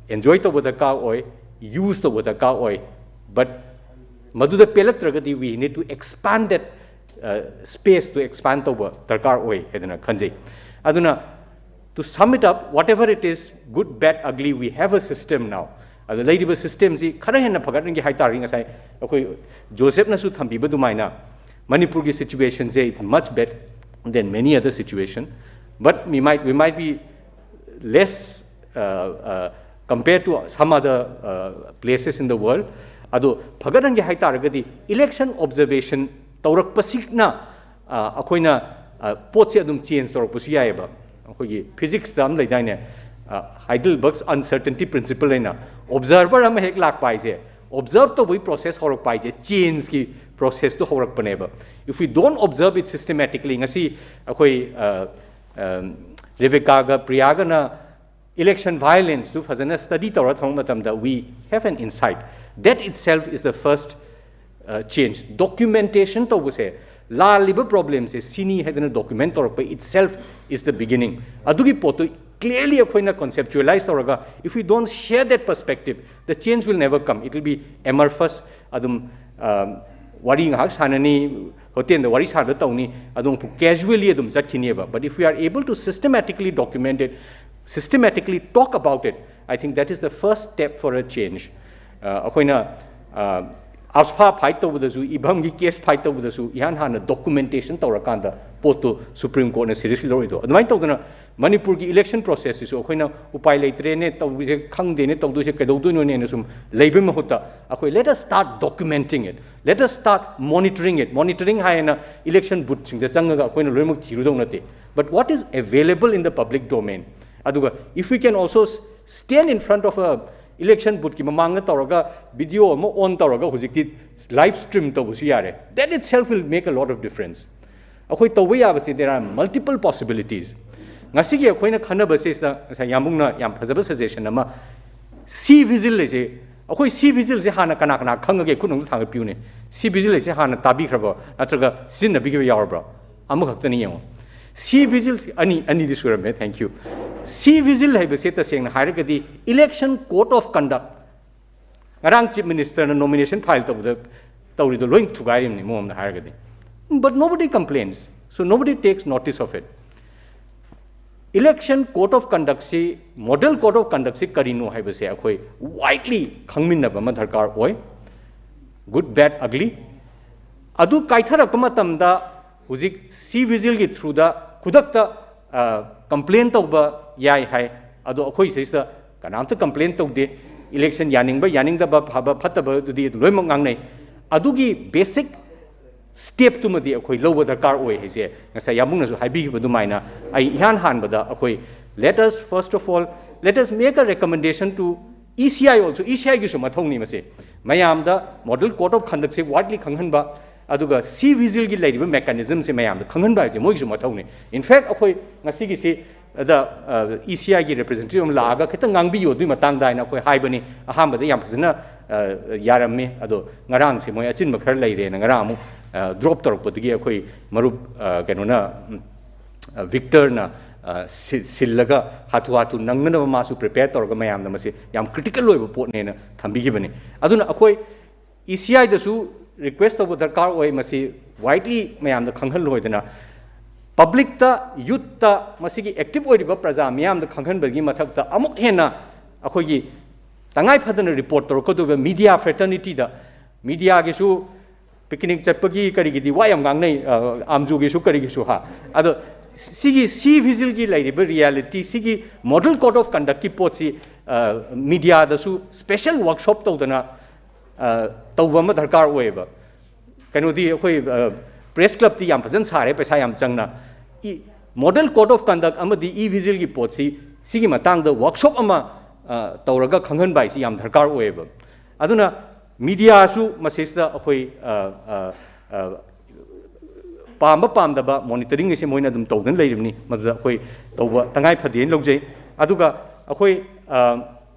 enjoy ꯇꯧꯕ ꯗꯔꯀꯥꯔ ꯑꯣꯏ, use ꯇꯧꯕ ꯗꯔꯀꯥꯔ ꯑꯣꯏ, but ꯃꯗꯨꯗ ꯄꯦꯜꯂꯛꯇ꯭ꯔꯒꯗꯤ we need to expand that space two expand ꯇꯧꯕ ꯗꯔꯀꯥꯔ ꯑꯣꯏ ꯍꯥꯏꯗꯅ ꯈꯟꯖꯩ꯫ ꯑꯗꯨꯅ to sum it up, whatever it is, good, bad, ugly, we have a system now. ꯑꯗ ꯂꯩꯔꯤꯕ systemꯁꯤ ꯈꯔ ꯍꯦꯟꯅ ꯐꯒꯠꯍꯟꯒꯦ ꯍꯥꯏꯇꯥꯔꯗꯤ, ꯉꯁꯥꯏ ꯑꯩꯈꯣꯏ ꯖꯣꯁꯦꯐꯅꯁꯨ ꯊꯝꯕꯤꯕ ꯑꯗꯨꯃꯥꯏꯅ, ꯃꯅꯤꯄꯨꯔꯒꯤ situationꯁꯦ, it's much better than many other situation, but we might, we might be less uh, uh, compared to some other uh, places in the world. ꯑꯗꯣ ꯐꯒꯠꯍꯟꯒꯦ ꯍꯥꯏꯇꯥꯔꯒꯗꯤ election observation ꯇꯧꯔꯛꯄꯁꯤꯅ ꯑ, ꯑꯩꯈꯣꯏꯅ ꯑ, ꯄꯣꯠꯁꯦ ꯑꯗꯨꯝ change ꯇꯧꯔꯛꯄꯁꯨ ꯌꯥꯏꯑꯕ꯫ ꯑꯩꯈꯣꯏꯒꯤ physicsꯇ ꯑꯃ ꯂꯩꯗꯥꯏꯅꯦ, Heidelberg's uncertainty principle ꯍꯥꯏꯅ, observer ꯑꯃ ꯍꯦꯛ ꯂꯥꯛꯄ ꯍꯥꯏꯁꯦ, observe ꯇꯧꯕꯒꯤ process ꯍꯧꯔꯛꯄ ꯍꯥꯏꯁꯦ changeꯀꯤ processꯇꯣ ꯍꯧꯔꯛꯄꯅꯦꯕ꯫ If we don't observe it systematically, ꯉꯁꯤ ꯑꯩꯈꯣꯏ ꯑ, ꯑ, ꯔꯦꯕꯦꯀꯥꯒ ꯄ꯭ꯔꯤꯌꯥꯒꯅ election violenceꯇꯨ ꯐꯖꯅ study ꯇꯧꯔ ꯊꯝꯕ ꯃꯇꯝꯗ, we have an insight. That itself is the first uh, change. Documentation ꯇꯧꯕꯁꯦ, ꯂꯥꯜꯂꯤꯕ problemꯁꯦ ꯁꯤꯅꯤ ꯍꯥꯏꯗꯅ document ꯇꯧꯔꯛꯄ itself is the beginning. ꯑꯗꯨꯒꯤ ꯄꯣꯠꯇꯨ clearly ꯑꯩꯈꯣꯏꯅ conceptualize ꯇꯧꯔꯒ, if we don't share that perspective, the change will never come. It will be amorphous. ꯑꯗꯨꯝ ꯑ, ꯋꯥꯔꯤ ꯉꯥꯏꯍꯥꯛ ꯁꯥꯟꯅꯅꯤ, ꯍꯣꯇꯦꯜꯗ ꯋꯥꯔꯤ ꯁꯥꯟꯅꯕ ꯇꯧꯅꯤ, ꯑꯗꯨꯝ casually ꯑꯗꯨꯝ ꯆꯠꯈꯤꯅꯦꯕ꯫ But if we are able to systematically document it, systematically talk about it, I think that is the first step for a change. ꯑ, ꯑꯩꯈꯣꯏꯅ ꯑ, AFSPA fight ꯇꯧꯕꯗꯁꯨ, ꯏꯕꯝꯒꯤ case fight ꯇꯧꯕꯗꯁꯨ ꯏꯍꯥꯟ ꯍꯥꯟꯅ documentation ꯇꯧꯔꯀꯥꯟꯗ ꯄꯣꯠꯇꯨ Supreme Courtꯅ seriously ꯂꯧꯔꯣꯏꯗꯣ꯫ ꯑꯗꯨꯃꯥꯏꯅ ꯇꯧꯗꯅ ꯃꯅꯤꯄꯨꯔꯒꯤ election processꯁꯤꯁꯨ ꯑꯩꯈꯣꯏꯅ ꯎꯄꯥꯏ ꯂꯩꯇ꯭ꯔꯦꯅꯦ, ꯇꯧꯔꯤꯁꯦ ꯈꯪꯗꯦꯅꯦ, ꯇꯧꯗꯣꯏꯁꯦ ꯀꯩꯗꯧꯗꯣꯏꯅꯣꯅꯦꯅ ꯁꯨꯝ ꯂꯩꯕꯒꯤ ꯃꯍꯨꯠꯇ, ꯑꯩꯈꯣꯏ let us start documenting it, let us start monitoring it. Monitoring ꯍꯥꯏꯅ election boothꯁꯤꯡꯗ ꯆꯪꯉꯒ ꯑꯩꯈꯣꯏꯅ ꯂꯣꯏꯅꯃꯛ ꯊꯤꯔꯨꯗꯧ ꯅꯠꯇꯦ, but what is available in the public domain. ꯑꯗꯨꯒ if we can also s- stand in front of a election boothꯀꯤ ꯃꯃꯥꯡꯗ ꯇꯧꯔꯒ video ꯑꯃ on ꯇꯧꯔꯒ ꯍꯧꯖꯤꯛꯇꯤ live stream ꯇꯧꯕꯁꯨ ꯌꯥꯔꯦ, that itself will make a lot of difference. ꯑꯩꯈꯣꯏ ꯇꯧꯕ ꯌꯥꯕꯁꯤ, there are multiple possibilities. ꯉꯁꯤꯒꯤ ꯑꯩꯈꯣꯏꯅ ꯈꯟꯅꯕꯁꯤꯗ ꯉꯁꯥꯏ ꯌꯥꯝꯕꯨꯡꯅ ꯌꯥꯝ ꯐꯖꯕ suggestion ꯑꯃ, C vigil ꯍꯥꯏꯁꯦ, ꯑꯩꯈꯣꯏ C vigilꯁꯦ ꯍꯥꯟꯅ ꯀꯅꯥ ꯀꯅꯥ ꯈꯪꯉꯒꯦ? ꯈꯨꯠ ꯑꯃ ꯊꯥꯡꯒꯠꯄꯤꯌꯨꯅꯦ꯫ C vigil ꯍꯥꯏꯁꯦ ꯍꯥꯟꯅ ꯇꯥꯕꯤꯈ꯭ꯔꯕ ꯅꯠꯇ꯭ꯔꯒ ꯁꯤꯖꯤꯟꯅꯕꯤꯈꯤꯕ ꯌꯥꯎꯔꯕ꯭ꯔꯥ? ꯑꯃꯈꯛꯇꯅꯤ ꯌꯦꯡꯉꯣ꯫ C vigil ꯑꯅꯤ, ꯑꯅꯤꯗꯤ ꯁꯨꯔꯝꯃꯦ, thank you꯫ C vigil ꯍꯥꯏꯕꯁꯦ ꯇꯁꯦꯡꯅ ꯍꯥꯏꯔꯒꯗꯤ election code of conduct, ꯉꯔꯥꯡ Chief Ministerꯅ nomination file ꯇꯧꯕꯗ ꯇꯧꯔꯤꯗꯣ ꯂꯣꯏ ꯊꯨꯒꯥꯏꯔꯤꯕꯅꯤ ꯃꯑꯣꯡ ꯑꯃꯗ ꯍꯥꯏꯔꯒꯗꯤ, but nobody complains, so nobody takes notice of it. Election code of conduct ꯁꯤ, model code of conduct ꯁꯤ ꯀꯔꯤꯅꯣ ꯍꯥꯏꯕꯁꯦ ꯑꯩꯈꯣꯏ widely ꯈꯪꯃꯤꯟꯅꯕ ꯑꯃ ꯗꯔꯀꯥꯔ ꯑꯣꯏ꯫ Good, bad, ugly꯫ ꯑꯗꯨ ꯀꯥꯏꯊꯔꯛꯄ ꯃꯇꯝꯗ ꯍꯧꯖꯤꯛ ꯁꯤ ꯚꯤꯖꯤꯜꯒꯤ through ꯗ ꯈꯨꯗꯛꯇ complain ꯇꯧꯕ ꯌꯥꯏ ꯍꯥꯏ꯫ ꯑꯗꯣ ꯑꯩꯈꯣꯏ ꯁꯤꯗꯩꯁꯤꯗ ꯀꯅꯥꯝꯇ complain ꯇꯧꯗꯦ꯫ Election ꯌꯥꯅꯤꯡꯕ ꯌꯥꯅꯤꯡꯗꯕ, ꯐꯕ ꯐꯠꯇꯕꯗꯨꯗꯤ ꯑꯗꯨꯝ ꯂꯣꯏꯅꯃꯛ ꯉꯥꯡꯅꯩ꯫ ꯑꯗꯨꯒꯤ basic step ꯇꯨꯃꯗꯤ ꯑꯩꯈꯣꯏ ꯂꯧꯕ ꯗꯔꯀꯥꯔ ꯑꯣꯏ ꯍꯥꯏꯁꯦ, ꯉꯁꯥꯏ ꯌꯥꯝꯕꯨꯡꯅꯁꯨ ꯍꯥꯏꯕꯤꯈꯤꯕ ꯑꯗꯨꯃꯥꯏꯅ, ꯑꯩ ꯏꯍꯥꯟ ꯍꯥꯟꯕꯗ ꯑꯩꯈꯣꯏ, let us first of all, let us make a recommendation to E C I also꯫ E C I ꯒꯤꯁꯨ ꯃꯊꯧꯅꯤ ꯃꯁꯦ꯫ ꯃꯌꯥꯝꯗ model code of conduct say widely ꯈꯪꯍꯟꯕ, ꯑꯗꯨꯒ ꯁꯤ ꯚꯤꯖꯤꯜꯒꯤ ꯂꯩꯔꯤꯕ mechanism ꯁꯦ ꯃꯌꯥꯝꯗ ꯈꯪꯍꯟꯕ ꯍꯥꯏꯁꯦ ꯃꯣꯏꯒꯤꯁꯨ ꯃꯊꯧꯅꯤ꯫ In fact, ꯑꯩꯈꯣꯏ ꯉꯁꯤꯒꯤꯁꯤ ꯑꯗ E C I ꯒꯤ representative ꯑꯃ ꯂꯥꯛꯑꯒ ꯈꯤꯇꯪ ꯉꯥꯡꯕꯤꯌꯨ ꯑꯗꯨꯒꯤ ꯃꯇꯥꯡꯗ ꯍꯥꯏꯅ ꯑꯩꯈꯣꯏ ꯍꯥꯏꯕꯅꯤ꯫ ꯑꯍꯥꯟꯕꯗ ꯌꯥꯝ ꯐꯖꯅ ꯌꯥꯔꯝꯃꯤ, ꯑꯗꯣ ꯉꯔꯥꯡꯁꯦ ꯃꯣꯏ ꯑꯆꯤꯟꯕ ꯈꯔ ꯂꯩꯔꯦꯅ ꯉꯔꯥꯡ ꯑꯃꯨꯛ drop ꯇꯧꯔꯛꯄꯗꯒꯤ ꯑꯩꯈꯣꯏ ꯃꯔꯨꯞ ꯀꯩꯅꯣꯅ, ꯚꯤꯛꯇꯔꯅ ꯁꯤꯜꯂꯒ ꯍꯥꯊꯨ ꯍꯥꯊꯨ ꯅꯪꯅꯅꯕ ꯃꯥꯁꯨ prepare ꯇꯧꯔꯒ ꯃꯌꯥꯝꯗ ꯃꯁꯤ ꯌꯥꯝ critical ꯑꯣꯏꯕ ꯄꯣꯠꯅꯦꯅ ꯊꯝꯕꯤꯈꯤꯕꯅꯤ꯫ ꯑꯗꯨꯅ ꯑꯩꯈꯣꯏ E C I ꯗꯁꯨ request ꯇꯧꯕ ꯗꯔꯀꯥꯔ ꯑꯣꯏ꯫ ꯃꯁꯤ widely ꯃꯌꯥꯝꯗ ꯈꯪꯍꯜꯂꯣꯏꯗꯅ, public ꯇ, youth ꯇ, ꯃꯁꯤꯒꯤ active ꯑꯣꯏꯔꯤꯕ ꯄ꯭ꯔꯖꯥ ꯃꯤꯌꯥꯝꯗ ꯈꯪꯍꯟꯕꯒꯤ ꯃꯊꯛꯇ ꯑꯃꯨꯛ ꯍꯦꯟꯅ ꯑꯩꯈꯣꯏꯒꯤ ꯇꯉꯥꯏ ꯐꯗꯅ report ꯇꯧꯔꯛꯀꯗꯧꯕ media fraternity ꯗ, media ꯒꯤꯁꯨ picnic ꯆꯠꯄꯒꯤ ꯀꯔꯤꯒꯤꯗꯤ ꯋꯥ ꯌꯥꯝ ꯉꯥꯡꯅꯩ, ꯑꯥꯝꯖꯨꯒꯤꯁꯨ ꯀꯔꯤꯒꯤꯁꯨ ꯍꯥ꯫ ꯑꯗꯣ ꯁꯤꯒꯤ ꯁꯤ ꯚꯤꯖꯤꯜꯒꯤ ꯂꯩꯔꯤꯕ reality, ꯁꯤꯒꯤ model code of conduct ꯀꯤ ꯄꯣꯠꯁꯤ media ꯗꯁꯨ special workshop ꯇꯧꯗꯅ ꯇꯧꯕ ꯑꯃ ꯗꯔꯀꯥꯔ ꯑꯣꯏꯌꯦꯕ꯫ ꯀꯩꯅꯣꯗꯤ ꯑꯩꯈꯣꯏ press club ꯇꯤ ꯌꯥꯝ ꯐꯖꯅ ꯁꯥꯔꯦ, ꯄꯩꯁꯥ ꯌꯥꯝ ꯆꯪꯅ꯫ Model code of conduct ꯑꯃꯗꯤ E ꯚꯤꯖꯤꯜꯒꯤ ꯄꯣꯠꯁꯤ, ꯁꯤꯒꯤ ꯃꯇꯥꯡꯗ workshop ꯑꯃ ꯇꯧꯔꯒ ꯈꯪꯍꯟꯕ ꯍꯥꯏꯁꯤ ꯌꯥꯝ ꯗꯔꯀꯥꯔ ꯑꯣꯏꯌꯦꯕ꯫ ꯑꯗꯨꯅ media ꯁꯨ ꯃꯁꯤꯁꯤꯗ ꯑꯩꯈꯣꯏ ꯄꯥꯝꯕ ꯄꯥꯝꯗꯕ monitoring ꯑꯁꯤ ꯃꯣꯏꯅ ꯑꯗꯨꯝ ꯇꯧꯗꯅ ꯂꯩꯔꯤꯕꯅꯤ, ꯃꯗꯨꯗ ꯑꯩꯈꯣꯏ ꯇꯧꯕ ꯇꯉꯥꯏ ꯐꯗꯦꯅ ꯂꯧꯖꯩ꯫ ꯑꯗꯨꯒ ꯑꯩꯈꯣꯏ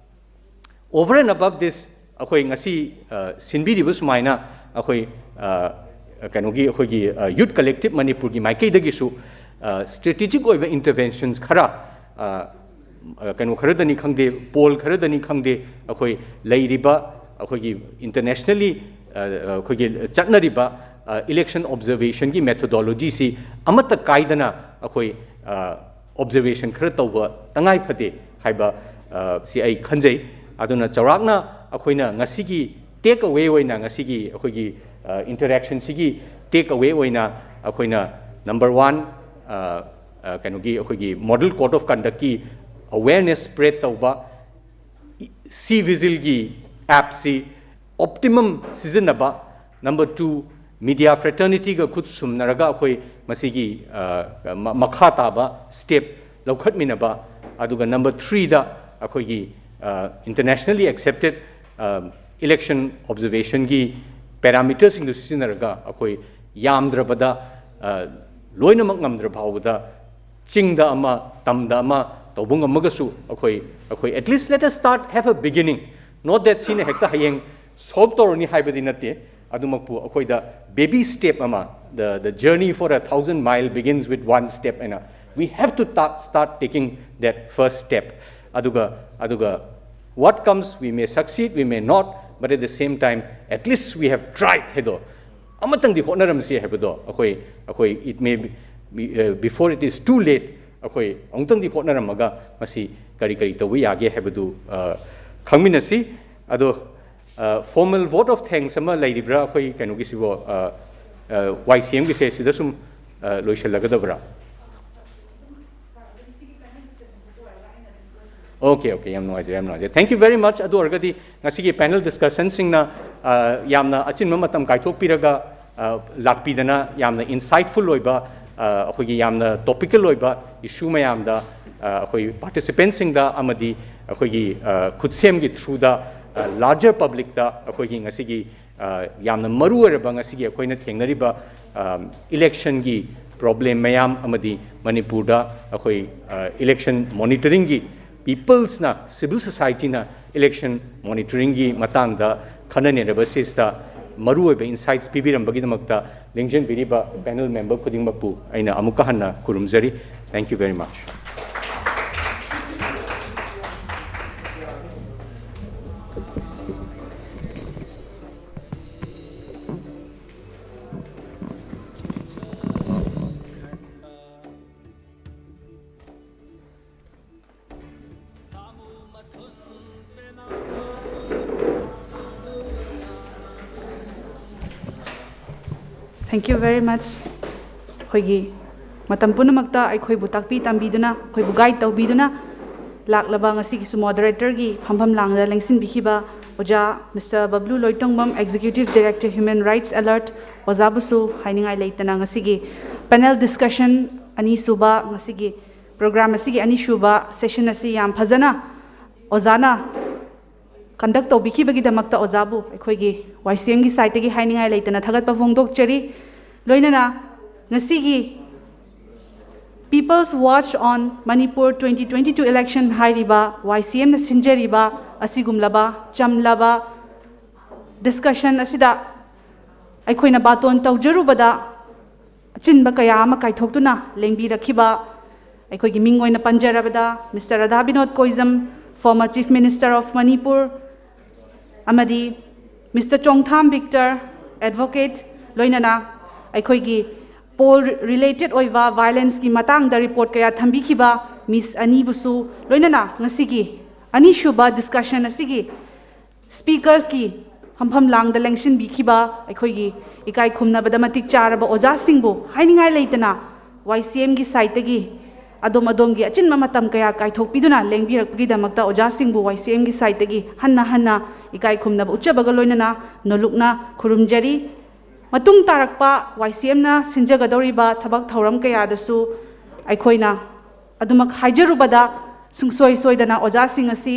over and above this, ꯑꯩꯈꯣꯏ ꯉꯁꯤ ꯁꯤꯟꯕꯤꯔꯤꯕ ꯁꯨꯃꯥꯏꯅ ꯑꯩꯈꯣꯏ ꯀꯩꯅꯣꯒꯤ, ꯑꯩꯈꯣꯏꯒꯤ Youth Collective ꯃꯅꯤꯄꯨꯔꯒꯤ ꯃꯥꯏꯀꯩꯗꯒꯤꯁꯨ strategic ꯑꯣꯏꯕ interventions ꯈꯔ, ꯀꯩꯅꯣ ꯈꯔꯗꯅꯤ ꯈꯪꯗꯦ, poll ꯈꯔꯗꯅꯤ ꯈꯪꯗꯦ, ꯑꯩꯈꯣꯏ ꯂꯩꯔꯤꯕ ꯑꯩꯈꯣꯏꯒꯤ internationally ꯑꯩꯈꯣꯏꯒꯤ ꯆꯠꯅꯔꯤꯕ election observation ꯒꯤ methodology ꯁꯤ ꯑꯃꯠꯇ ꯀꯥꯏꯗꯅ ꯑꯩꯈꯣꯏ observation ꯈꯔ ꯇꯧꯕ ꯇꯉꯥꯏ ꯐꯗꯦ ꯍꯥꯏꯕ ꯁꯤ ꯑꯩ ꯈꯟꯖꯩ꯫ ꯑꯗꯨꯅ ꯆꯥꯎꯔꯥꯛꯅ ꯑꯩꯈꯣꯏꯅ ꯉꯁꯤꯒꯤ take away ꯑꯣꯏꯅ, ꯉꯁꯤꯒꯤ ꯑꯩꯈꯣꯏꯒꯤ interaction ꯁꯤꯒꯤ take away ꯑꯣꯏꯅ ꯑꯩꯈꯣꯏꯅ number one, ꯀꯩꯅꯣꯒꯤ, ꯑꯩꯈꯣꯏꯒꯤ model code of conduct ꯀꯤ awareness spread ꯇꯧꯕ, C vigil ꯒꯤ app ꯁꯤ optimum ꯁꯤꯖꯤꯟꯅꯕ, number two, media fraternity ꯒ ꯈꯨꯠ ꯁꯝꯅꯔꯒ ꯑꯩꯈꯣꯏ ꯃꯁꯤꯒꯤ ꯃꯈꯥ ꯇꯥꯕ step ꯂꯧꯈꯠꯃꯤꯟꯅꯕ, ꯑꯗꯨꯒ number three ꯗ ꯑꯩꯈꯣꯏꯒꯤ internationally accepted election observation ꯒꯤ parameter ꯁꯤꯡꯗꯨ ꯁꯤꯖꯤꯟꯅꯔꯒ ꯑꯩꯈꯣꯏ ꯌꯥꯝꯗ꯭ꯔꯕꯗ ꯂꯣꯏꯅꯃꯛ ꯉꯝꯗ꯭ꯔ ꯐꯥꯎꯕꯗ ꯆꯤꯡꯗ ꯑꯃ, ꯇꯝꯗ ꯑꯃ ꯇꯧꯕ ꯉꯝꯃꯒꯁꯨ ꯑꯩꯈꯣꯏ, ꯑꯩꯈꯣꯏ at least let us start, have a beginning, not that ꯁꯤꯅ ꯍꯦꯛꯇ ꯍꯌꯦꯡ solve ꯇꯧꯔꯅꯤ ꯍꯥꯏꯕꯗꯤ ꯅꯠꯇꯦ꯫ ꯑꯗꯨꯃꯛꯄꯨ ꯑꯩꯈꯣꯏꯗ baby step ꯑꯃ, the, the journey for a thousand mile begins with one step ꯍꯥꯏꯅ, we have to start, start taking that first step. ꯑꯗꯨꯒ, ꯑꯗꯨꯒ what comes, we may succeed, we may not, but at the same time, at least we have tried ꯍꯥꯏꯗꯣ ꯑꯃꯇꯪꯗꯤ ꯍꯣꯠꯅꯔꯝꯁꯤ ꯍꯥꯏꯕꯗꯣ ꯑꯩꯈꯣꯏ, ꯑꯩꯈꯣꯏ it may be, before it is too late, ꯑꯩꯈꯣꯏ ꯑꯃꯨꯛꯇꯪꯗꯤ ꯍꯣꯠꯅꯔꯝꯃꯒ ꯃꯁꯤ ꯀꯔꯤ ꯀꯔꯤ ꯇꯧꯕ ꯌꯥꯒꯦ ꯍꯥꯏꯕꯗꯨ ꯈꯪꯃꯤꯟꯅꯁꯤ꯫ ꯑꯗꯣ formal vote of thanks ꯑꯃ ꯂꯩꯔꯤꯕ꯭ꯔꯥ ꯑꯩꯈꯣꯏ ꯀꯩꯅꯣꯒꯤꯁꯤꯕꯣ, ꯋꯥꯏ ꯁꯤ ꯑꯦꯝꯒꯤꯁꯦ ꯁꯤꯗ ꯁꯨꯝ ꯂꯣꯏꯁꯤꯜꯂꯒꯗꯕ꯭ꯔꯥ? Okay, okay, ꯌꯥꯝ ꯅꯨꯡꯉꯥꯏꯖꯔꯦ, ꯌꯥꯝ ꯅꯨꯡꯉꯥꯏꯖꯔꯦ꯫ Thank you very much꯫ ꯑꯗꯨ ꯑꯣꯏꯔꯒꯗꯤ ꯉꯁꯤꯒꯤ panel discussion ꯁꯤꯡꯅ ꯌꯥꯝꯅ ꯑꯆꯤꯟꯕ ꯃꯇꯝ ꯀꯥꯏꯊꯣꯛꯄꯤꯔꯒ ꯂꯥꯛꯄꯤꯗꯅ ꯌꯥꯝꯅ insightful ꯑꯣꯏꯕ, ꯑꯩꯈꯣꯏꯒꯤ ꯌꯥꯝꯅ topical ꯑꯣꯏꯕ issue ꯃꯌꯥꯝꯗ ꯑꯩꯈꯣꯏ participant ꯁꯤꯡꯗ ꯑꯃꯗꯤ ꯑꯩꯈꯣꯏꯒꯤ ꯈꯨꯠꯁꯦꯝꯒꯤ through ꯗ larger public ꯇ ꯑꯩꯈꯣꯏꯒꯤ ꯉꯁꯤꯒꯤ ꯌꯥꯝꯅ ꯃꯔꯨ ꯑꯣꯏꯔꯕ ꯉꯁꯤꯒꯤ ꯑꯩꯈꯣꯏꯅ ꯊꯦꯡꯅꯔꯤꯕ election ꯒꯤ problem ꯃꯌꯥꯝ ꯑꯃꯗꯤ ꯃꯅꯤꯄꯨꯔꯗ ꯑꯩꯈꯣꯏ election monitoring ꯒꯤ peoples ꯅ, civil society ꯅ election monitoring ꯒꯤ ꯃꯇꯥꯡꯗ ꯈꯟꯅ ꯅꯩꯅꯕꯁꯤꯗ ꯃꯔꯨꯑꯣꯏꯕ insights ꯄꯤꯕꯤꯔꯝꯕꯒꯤꯗꯃꯛꯇ ꯂꯦꯡꯖꯟꯕꯤꯔꯤꯕ panel member ꯈꯨꯗꯤꯡꯃꯛꯄꯨ ꯑꯩꯅ ꯑꯃꯨꯛꯀ ꯍꯟꯅ ꯈꯨꯔꯨꯝꯖꯔꯤ꯫ Thank you very much꯫ Thank you very much. ꯑꯩꯈꯣꯏꯒꯤ ꯃꯇꯝ ꯄꯨꯝꯅꯃꯛꯇ ꯑꯩꯈꯣꯏꯕꯨ ꯇꯥꯛꯄꯤ ꯇꯝꯕꯤꯗꯨꯅ, ꯑꯩꯈꯣꯏꯕꯨ ꯒꯥꯏꯗ ꯇꯧꯕꯤꯗꯨꯅ ꯂꯥꯛꯂꯕ ꯉꯁꯤꯒꯤꯁꯨ ꯃꯣꯗꯔꯦꯇꯔꯒꯤ ꯐꯝꯐꯝ ꯂꯥꯡꯗ ꯂꯦꯡꯁꯤꯟꯕꯤꯈꯤꯕ ꯑꯣꯖꯥ mister Bablu Loitongbam, Executive Director Human Rights Alert, ꯑꯣꯖꯥꯕꯨꯁꯨ ꯍꯥꯏꯅꯤꯡꯉꯥꯏ ꯂꯩꯇꯅ ꯉꯁꯤꯒꯤ ꯄꯦꯅꯦꯜ ꯗꯤꯁꯀꯁꯟ ꯑꯅꯤꯁꯨꯕ, ꯉꯁꯤꯒꯤ ꯄ꯭ꯔꯣꯒ꯭ꯔꯥꯝ ꯑꯁꯤꯒꯤ ꯑꯅꯤꯁꯨꯕ ꯁꯦꯁꯟ ꯑꯁꯤ ꯌꯥꯝ ꯐꯖꯅ ꯑꯣꯖꯥꯅ ꯀꯟꯗꯛ ꯇꯧꯕꯤꯈꯤꯕꯒꯤꯗꯃꯛꯇ ꯑꯣꯖꯥꯕꯨ ꯑꯩꯈꯣꯏꯒꯤ ꯋꯥꯏ ꯁꯤ ꯑꯦꯝꯒꯤ ꯁꯥꯏꯠꯇꯒꯤ ꯍꯥꯏꯅꯤꯡꯉꯥꯏ ꯂꯩꯇꯅ ꯊꯥꯒꯠꯄ ꯐꯣꯡꯗꯣꯛꯆꯔꯤ꯫ ꯂꯣꯏꯅꯅ ꯉꯁꯤꯒꯤ People's Watch on Manipur twenty twenty-two election ꯍꯥꯏꯔꯤꯕ ꯋꯥꯏ ꯁꯤ ꯑꯦꯝꯅ ꯁꯤꯟꯖꯔꯤꯕ ꯑꯁꯤꯒꯨꯝꯂꯕ ꯆꯝꯂꯕ ꯗꯤꯁꯀꯁꯟ ꯑꯁꯤꯗ ꯑꯩꯈꯣꯏꯅ ꯕꯥꯇꯣꯟ ꯇꯧꯖꯔꯨꯕꯗ ꯑꯆꯤꯟꯕ ꯀꯌꯥ ꯑꯃ ꯀꯥꯏꯊꯣꯛꯇꯨꯅ ꯂꯦꯡꯕꯤꯔꯛꯈꯤꯕ ꯑꯩꯈꯣꯏꯒꯤ ꯃꯤꯡ ꯑꯣꯏꯅ ꯄꯟꯖꯔꯕꯗ mister Radha Binod Koijam, former Chief Minister of Manipur, ꯑꯃꯗꯤ ꯃꯤꯁꯇꯔ ꯆꯣꯡꯊꯥꯝ ꯕꯤꯛꯇꯔ, advocate, ꯂꯣꯏꯅꯅ ꯑꯩꯈꯣꯏꯒꯤ ꯄꯣꯜ ꯔꯤꯂꯦꯇꯦꯠ ꯑꯣꯏꯕ ꯚꯥꯏꯂꯦꯟꯁꯀꯤ ꯃꯇꯥꯡꯗ ꯔꯤꯄꯣꯔꯠ ꯀꯌꯥ ꯊꯝꯕꯤꯈꯤꯕ ꯃꯤꯁ ꯑꯅꯤꯕꯨꯁꯨ ꯂꯣꯏꯅꯅ ꯉꯁꯤꯒꯤ ꯑꯅꯤꯁꯨꯕ ꯗꯤꯁꯀꯁꯟ ꯑꯁꯤꯒꯤ ꯁ꯭ꯄꯤꯀꯔꯁꯀꯤ ꯐꯝꯐꯝ ꯂꯥꯡꯗ ꯂꯦꯡꯁꯤꯟꯕꯤꯈꯤꯕ ꯑꯩꯈꯣꯏꯒꯤ ꯏꯀꯥꯏ ꯈꯨꯝꯅꯕꯗ ꯃꯇꯤꯛ ꯆꯥꯔꯕ ꯑꯣꯖꯥꯁꯤꯡꯕꯨ ꯍꯥꯏꯅꯤꯡꯉꯥꯏ ꯂꯩꯇꯅ ꯋꯥꯏ ꯁꯤ ꯑꯦꯝꯒꯤ ꯁꯥꯏꯠꯇꯒꯤ ꯑꯗꯣꯝ ꯑꯗꯣꯝꯒꯤ ꯑꯆꯤꯟꯕ ꯃꯇꯝ ꯀꯌꯥ ꯀꯥꯏꯊꯣꯛꯄꯤꯗꯨꯅ ꯂꯦꯡꯕꯤꯔꯛꯄꯒꯤꯗꯃꯛꯇ ꯑꯣꯖꯥꯁꯤꯡꯕꯨ ꯋꯥꯏ ꯁꯤ ꯑꯦꯝꯒꯤ ꯁꯥꯏꯠꯇꯒꯤ ꯍꯟꯅ ꯍꯟꯅ ꯏꯀꯥꯏ ꯈꯨꯝꯅꯕ ꯎꯠꯆꯕꯒ ꯂꯣꯏꯅꯅ ꯅꯣꯂꯨꯛꯅ ꯈꯨꯔꯨꯝꯖꯔꯤ꯫ ꯃꯇꯨꯡ ꯇꯥꯔꯛꯄ ꯋꯥꯏ ꯁꯤ ꯑꯦꯝꯅ ꯁꯤꯟꯖꯒꯗꯧꯔꯤꯕ ꯊꯕꯛ ꯊꯧꯔꯝ ꯀꯌꯥꯗꯁꯨ ꯑꯩꯈꯣꯏꯅ ꯑꯗꯨꯃꯛ ꯍꯥꯏꯖꯔꯨꯕꯗ ꯁꯨꯡꯁꯣꯏ ꯁꯣꯏꯗꯅ ꯑꯣꯖꯥꯁꯤꯡ ꯑꯁꯤ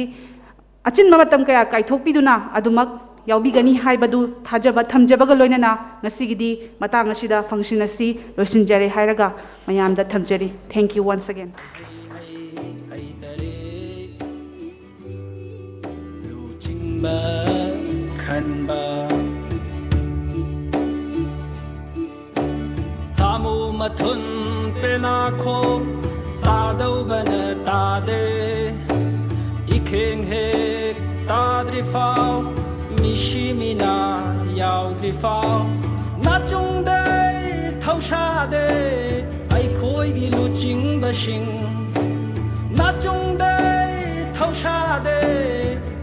ꯑꯆꯤꯟꯕ ꯃꯇꯝ ꯀꯌꯥ ꯀꯥꯏꯊꯣꯛꯄꯤꯗꯨꯅ ꯑꯗꯨꯃꯛ ꯌꯥꯎꯕꯤꯒꯅꯤ ꯍꯥꯏꯕꯗꯨ ꯊꯥꯖꯕ ꯊꯝꯖꯕꯒ ꯂꯣꯏꯅꯅ ꯉꯁꯤꯒꯤꯗꯤ ꯃꯇꯥꯡ ꯑꯁꯤꯗ ꯐꯪꯁꯟ ꯑꯁꯤ ꯂꯣꯏꯁꯤꯟꯖꯔꯦ ꯍꯥꯏꯔꯒ ꯃꯌꯥꯝꯗ ꯊꯝꯖꯔꯤ꯫ Thank you once again. ꯂꯨꯆꯤꯡꯕ ꯈꯟꯕ ꯊꯥꯃꯨ ꯃꯊꯨꯟ ꯄꯦꯅꯥꯈꯣꯡ ꯇꯥꯗꯧꯕꯅ ꯇꯥꯗꯦ꯫ ꯏꯈꯦꯡ ꯍꯦꯛ ꯇꯥꯗ꯭ꯔꯤꯐꯥꯎ, ꯃꯤꯁꯤ ꯃꯤꯅꯥ ꯌꯥꯎꯗ꯭ꯔꯤꯐꯥꯎ, ꯅꯥꯆꯨꯡꯗꯩ ꯊꯧꯁꯥꯗꯦ ꯑꯩꯈꯣꯏꯒꯤ ꯂꯨꯆꯤꯡꯕꯁꯤꯡ꯫ ꯅꯥꯆꯨꯡꯗꯩ ꯊꯧꯁꯥꯗꯦ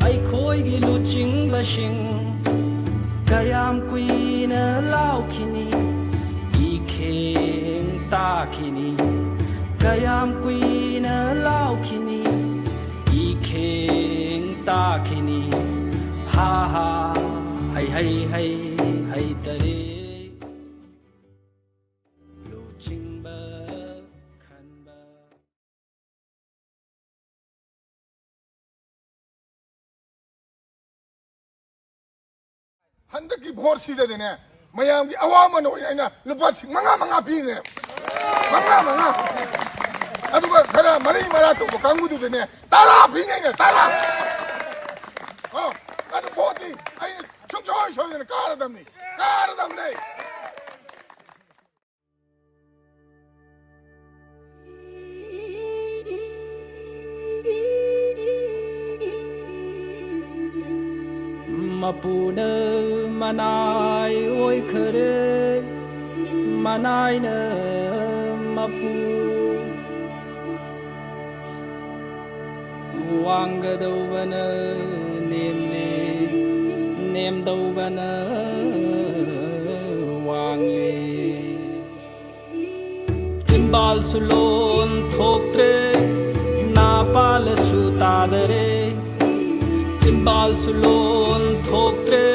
ꯑꯩꯈꯣꯏꯒꯤ ꯂꯨꯆꯤꯡꯕꯁꯤꯡ꯫ ꯀꯌꯥꯝ ꯀꯨꯏꯅ ꯂꯥꯎꯈꯤꯅꯤ? ꯈꯤꯅꯤ꯫ ꯀꯌꯥꯝ ꯀꯨꯏꯅ ꯂꯥꯎꯈꯤꯅꯤ? ꯏꯈꯦꯡ ꯇꯥꯈꯤꯅꯤ꯫ ꯍꯥ ꯍꯥ, ꯍꯩ ꯍꯩ ꯍꯩ, ꯍꯩꯇꯔꯦ꯫ ꯂꯨꯆꯤꯡꯕ ꯈꯟꯕ꯫ ꯍꯟꯗꯛꯀꯤ ꯚꯣꯠꯁꯤꯗꯗꯤꯅꯦ, ꯃꯌꯥꯝꯒꯤ ꯑꯋꯥꯃꯟ ꯑꯣꯏꯅ ꯑꯩꯅ ꯂꯨꯄꯥ ꯂꯤꯁꯤꯡ ꯃꯉꯥ ꯃꯉꯥ ꯄꯤꯔꯤꯅꯦ꯫ ꯃꯉꯥ ꯃꯉꯥ꯫ ꯑꯗꯨꯒ ꯈꯔ ꯃꯔꯩ ꯃꯔꯥ ꯇꯧꯕ ꯀꯥꯡꯕꯨꯗꯨꯗꯅꯦ, ꯇꯔꯥ ꯄꯤꯅꯦ ꯑꯩꯅ, ꯇꯔꯥ꯫ ꯑꯣ, ꯑꯗꯨ ꯚꯣꯠꯇꯤ ꯑꯩꯅ ꯁꯨꯡꯁꯣꯏ ꯁꯣꯏꯗꯅ ꯀꯥꯔꯗꯕꯅꯤ, ꯀꯥꯔꯗꯕꯅꯤ꯫ ꯃꯄꯨꯅ ꯃꯅꯥꯏ ꯑꯣꯏꯈꯔꯦ, ꯃꯅꯥꯏꯅ ꯃꯄꯨ꯫ ꯋꯥꯡꯒꯗꯧꯕꯅ ꯅꯦꯝꯃꯦ, ꯅꯦꯝꯗꯧꯕꯅ ꯋꯥꯡꯂꯦ꯫ ꯆꯤꯝꯕꯥꯜꯁꯨ ꯂꯣꯟ ꯊꯣꯛꯇ꯭ꯔꯦ, ꯅꯥ ꯄꯥꯜꯂꯁꯨ ꯇꯥꯗꯔꯦ꯫ ꯆꯤꯝꯕꯥꯜꯁꯨ ꯂꯣꯟ ꯊꯣꯛꯇ꯭ꯔꯦ,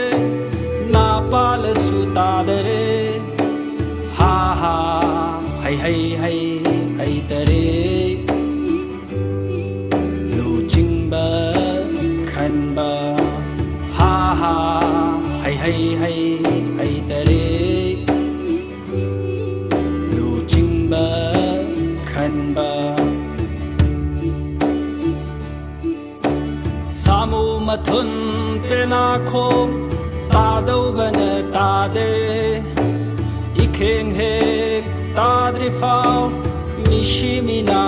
ꯅꯥ ꯄꯥꯜꯂꯁꯨ ꯇꯥꯗꯔꯦ꯫ ꯍꯥ ꯍꯥ, ꯍꯩ ꯍꯩ ꯍꯩ, ꯍꯩꯇꯔꯦ꯫ ꯂꯨꯆꯤꯡꯕ ꯈꯟꯕ꯫ ꯍꯥ ꯍꯥ, ꯍꯩ ꯍꯩ ꯍꯩ, ꯍꯩꯇꯔꯦ꯫ ꯂꯨꯆꯤꯡꯕ ꯈꯟꯕ꯫ ꯁꯥꯃꯨ ꯃꯊꯨꯟ ꯄꯦꯅꯥꯈꯣꯡ ꯇꯥꯗꯧꯕꯅ ꯇꯥꯗꯦ꯫ ꯏꯈꯦꯡ ꯍꯦꯛ ꯇꯥꯗ꯭ꯔꯤꯐꯥꯎ, ꯃꯤꯁꯤ ꯃꯤꯅꯥ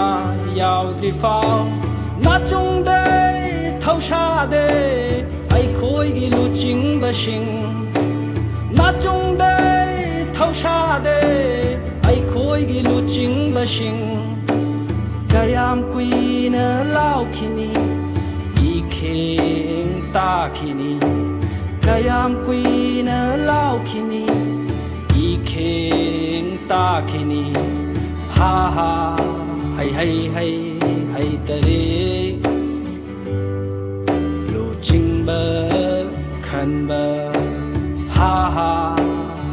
ꯌꯥꯎꯗ꯭ꯔꯤꯐꯥꯎ, ꯅꯥꯆꯨꯡꯗꯩ ꯊꯧꯁꯥꯗꯦ ꯑꯩꯈꯣꯏꯒꯤ ꯂꯨꯆꯤꯡꯕꯁꯤꯡ꯫ ꯅꯥꯆꯨꯡꯗꯩ ꯊꯧꯁꯥꯗꯦ ꯑꯩꯈꯣꯏꯒꯤ ꯂꯨꯆꯤꯡꯕꯁꯤꯡ꯫ ꯀꯌꯥꯝ ꯀꯨꯏꯅ ꯂꯥꯎꯈꯤꯅꯤ? ꯏꯈꯦꯡ ꯇꯥꯈꯤꯅꯤ꯫ ꯀꯌꯥꯝ ꯀꯨꯏꯅ ꯂꯥꯎꯈꯤꯅꯤ? ꯏꯈꯦꯡ ꯇꯥꯈꯤꯅꯤ꯫ ꯍꯥ ꯍꯥ ꯍꯩ ꯍꯩ ꯍꯩ ꯍꯩꯇꯔꯦ꯫ ꯂꯨꯆꯤꯡꯕ ꯈꯟꯕ ꯍꯥ ꯍꯥ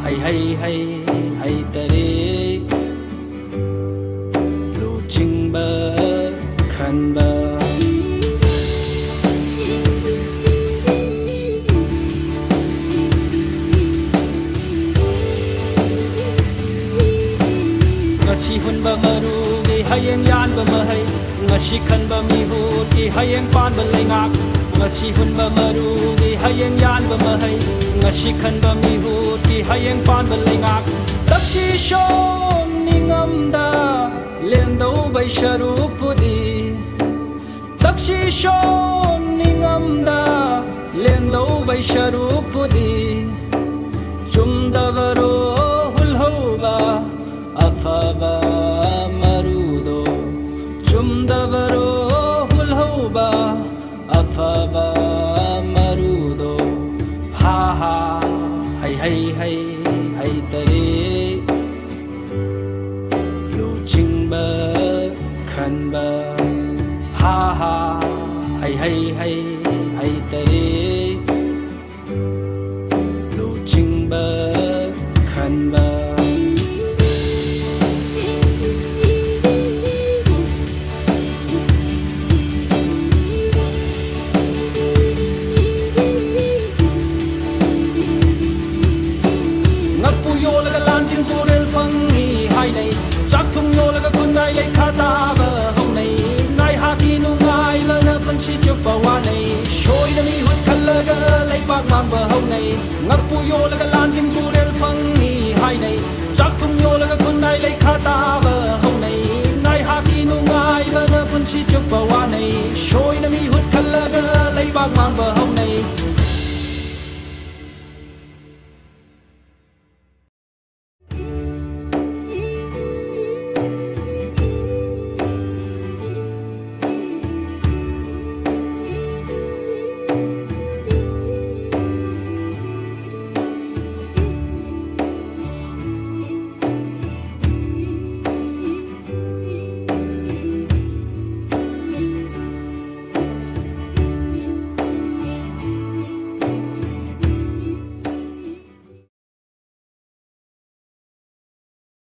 ꯍꯩ ꯍꯩ ꯍꯩ ꯍꯩꯇꯔꯦ꯫ ꯂꯨꯆꯤꯡꯕ ꯈꯟꯕ꯫ ꯉꯁꯤ ꯍꯨꯟꯕ ꯃꯔꯨꯒꯤ ꯍꯌꯦꯡ ꯌꯥꯟꯕ ꯃꯍꯩ꯫ ꯉꯁꯤ ꯈꯟꯕ ꯃꯤꯍꯨꯠꯀꯤ ꯍꯌꯦꯡ ꯄꯥꯟꯕ ꯂꯩꯉꯥꯛ꯫ ꯉꯁꯤ ꯍꯨꯟꯕ ꯃꯔꯨꯒꯤ ꯍꯌꯦꯡ ꯌꯥꯟꯕ ꯃꯍꯩ꯫ ꯉꯁꯤ ꯈꯟꯕ ꯃꯤꯍꯨꯠꯀꯤ ꯍꯌꯦꯡ ꯄꯥꯟꯕ ꯂꯩꯉꯥꯛ꯫ ꯇꯛꯁꯤ ꯁꯣꯝ ꯅꯤꯡꯉꯝꯗ ꯂꯦꯟꯗꯧꯕꯩ ꯁꯔꯨꯛꯄꯨꯗꯤ꯫ ꯇꯛꯁꯤ ꯁꯣꯝ ꯅꯤꯡꯉꯝꯗ ꯂꯦꯟꯗꯧꯕꯩ ꯁꯔꯨꯛꯄꯨꯗꯤ꯫ ꯆꯨꯝꯗꯕꯔꯣ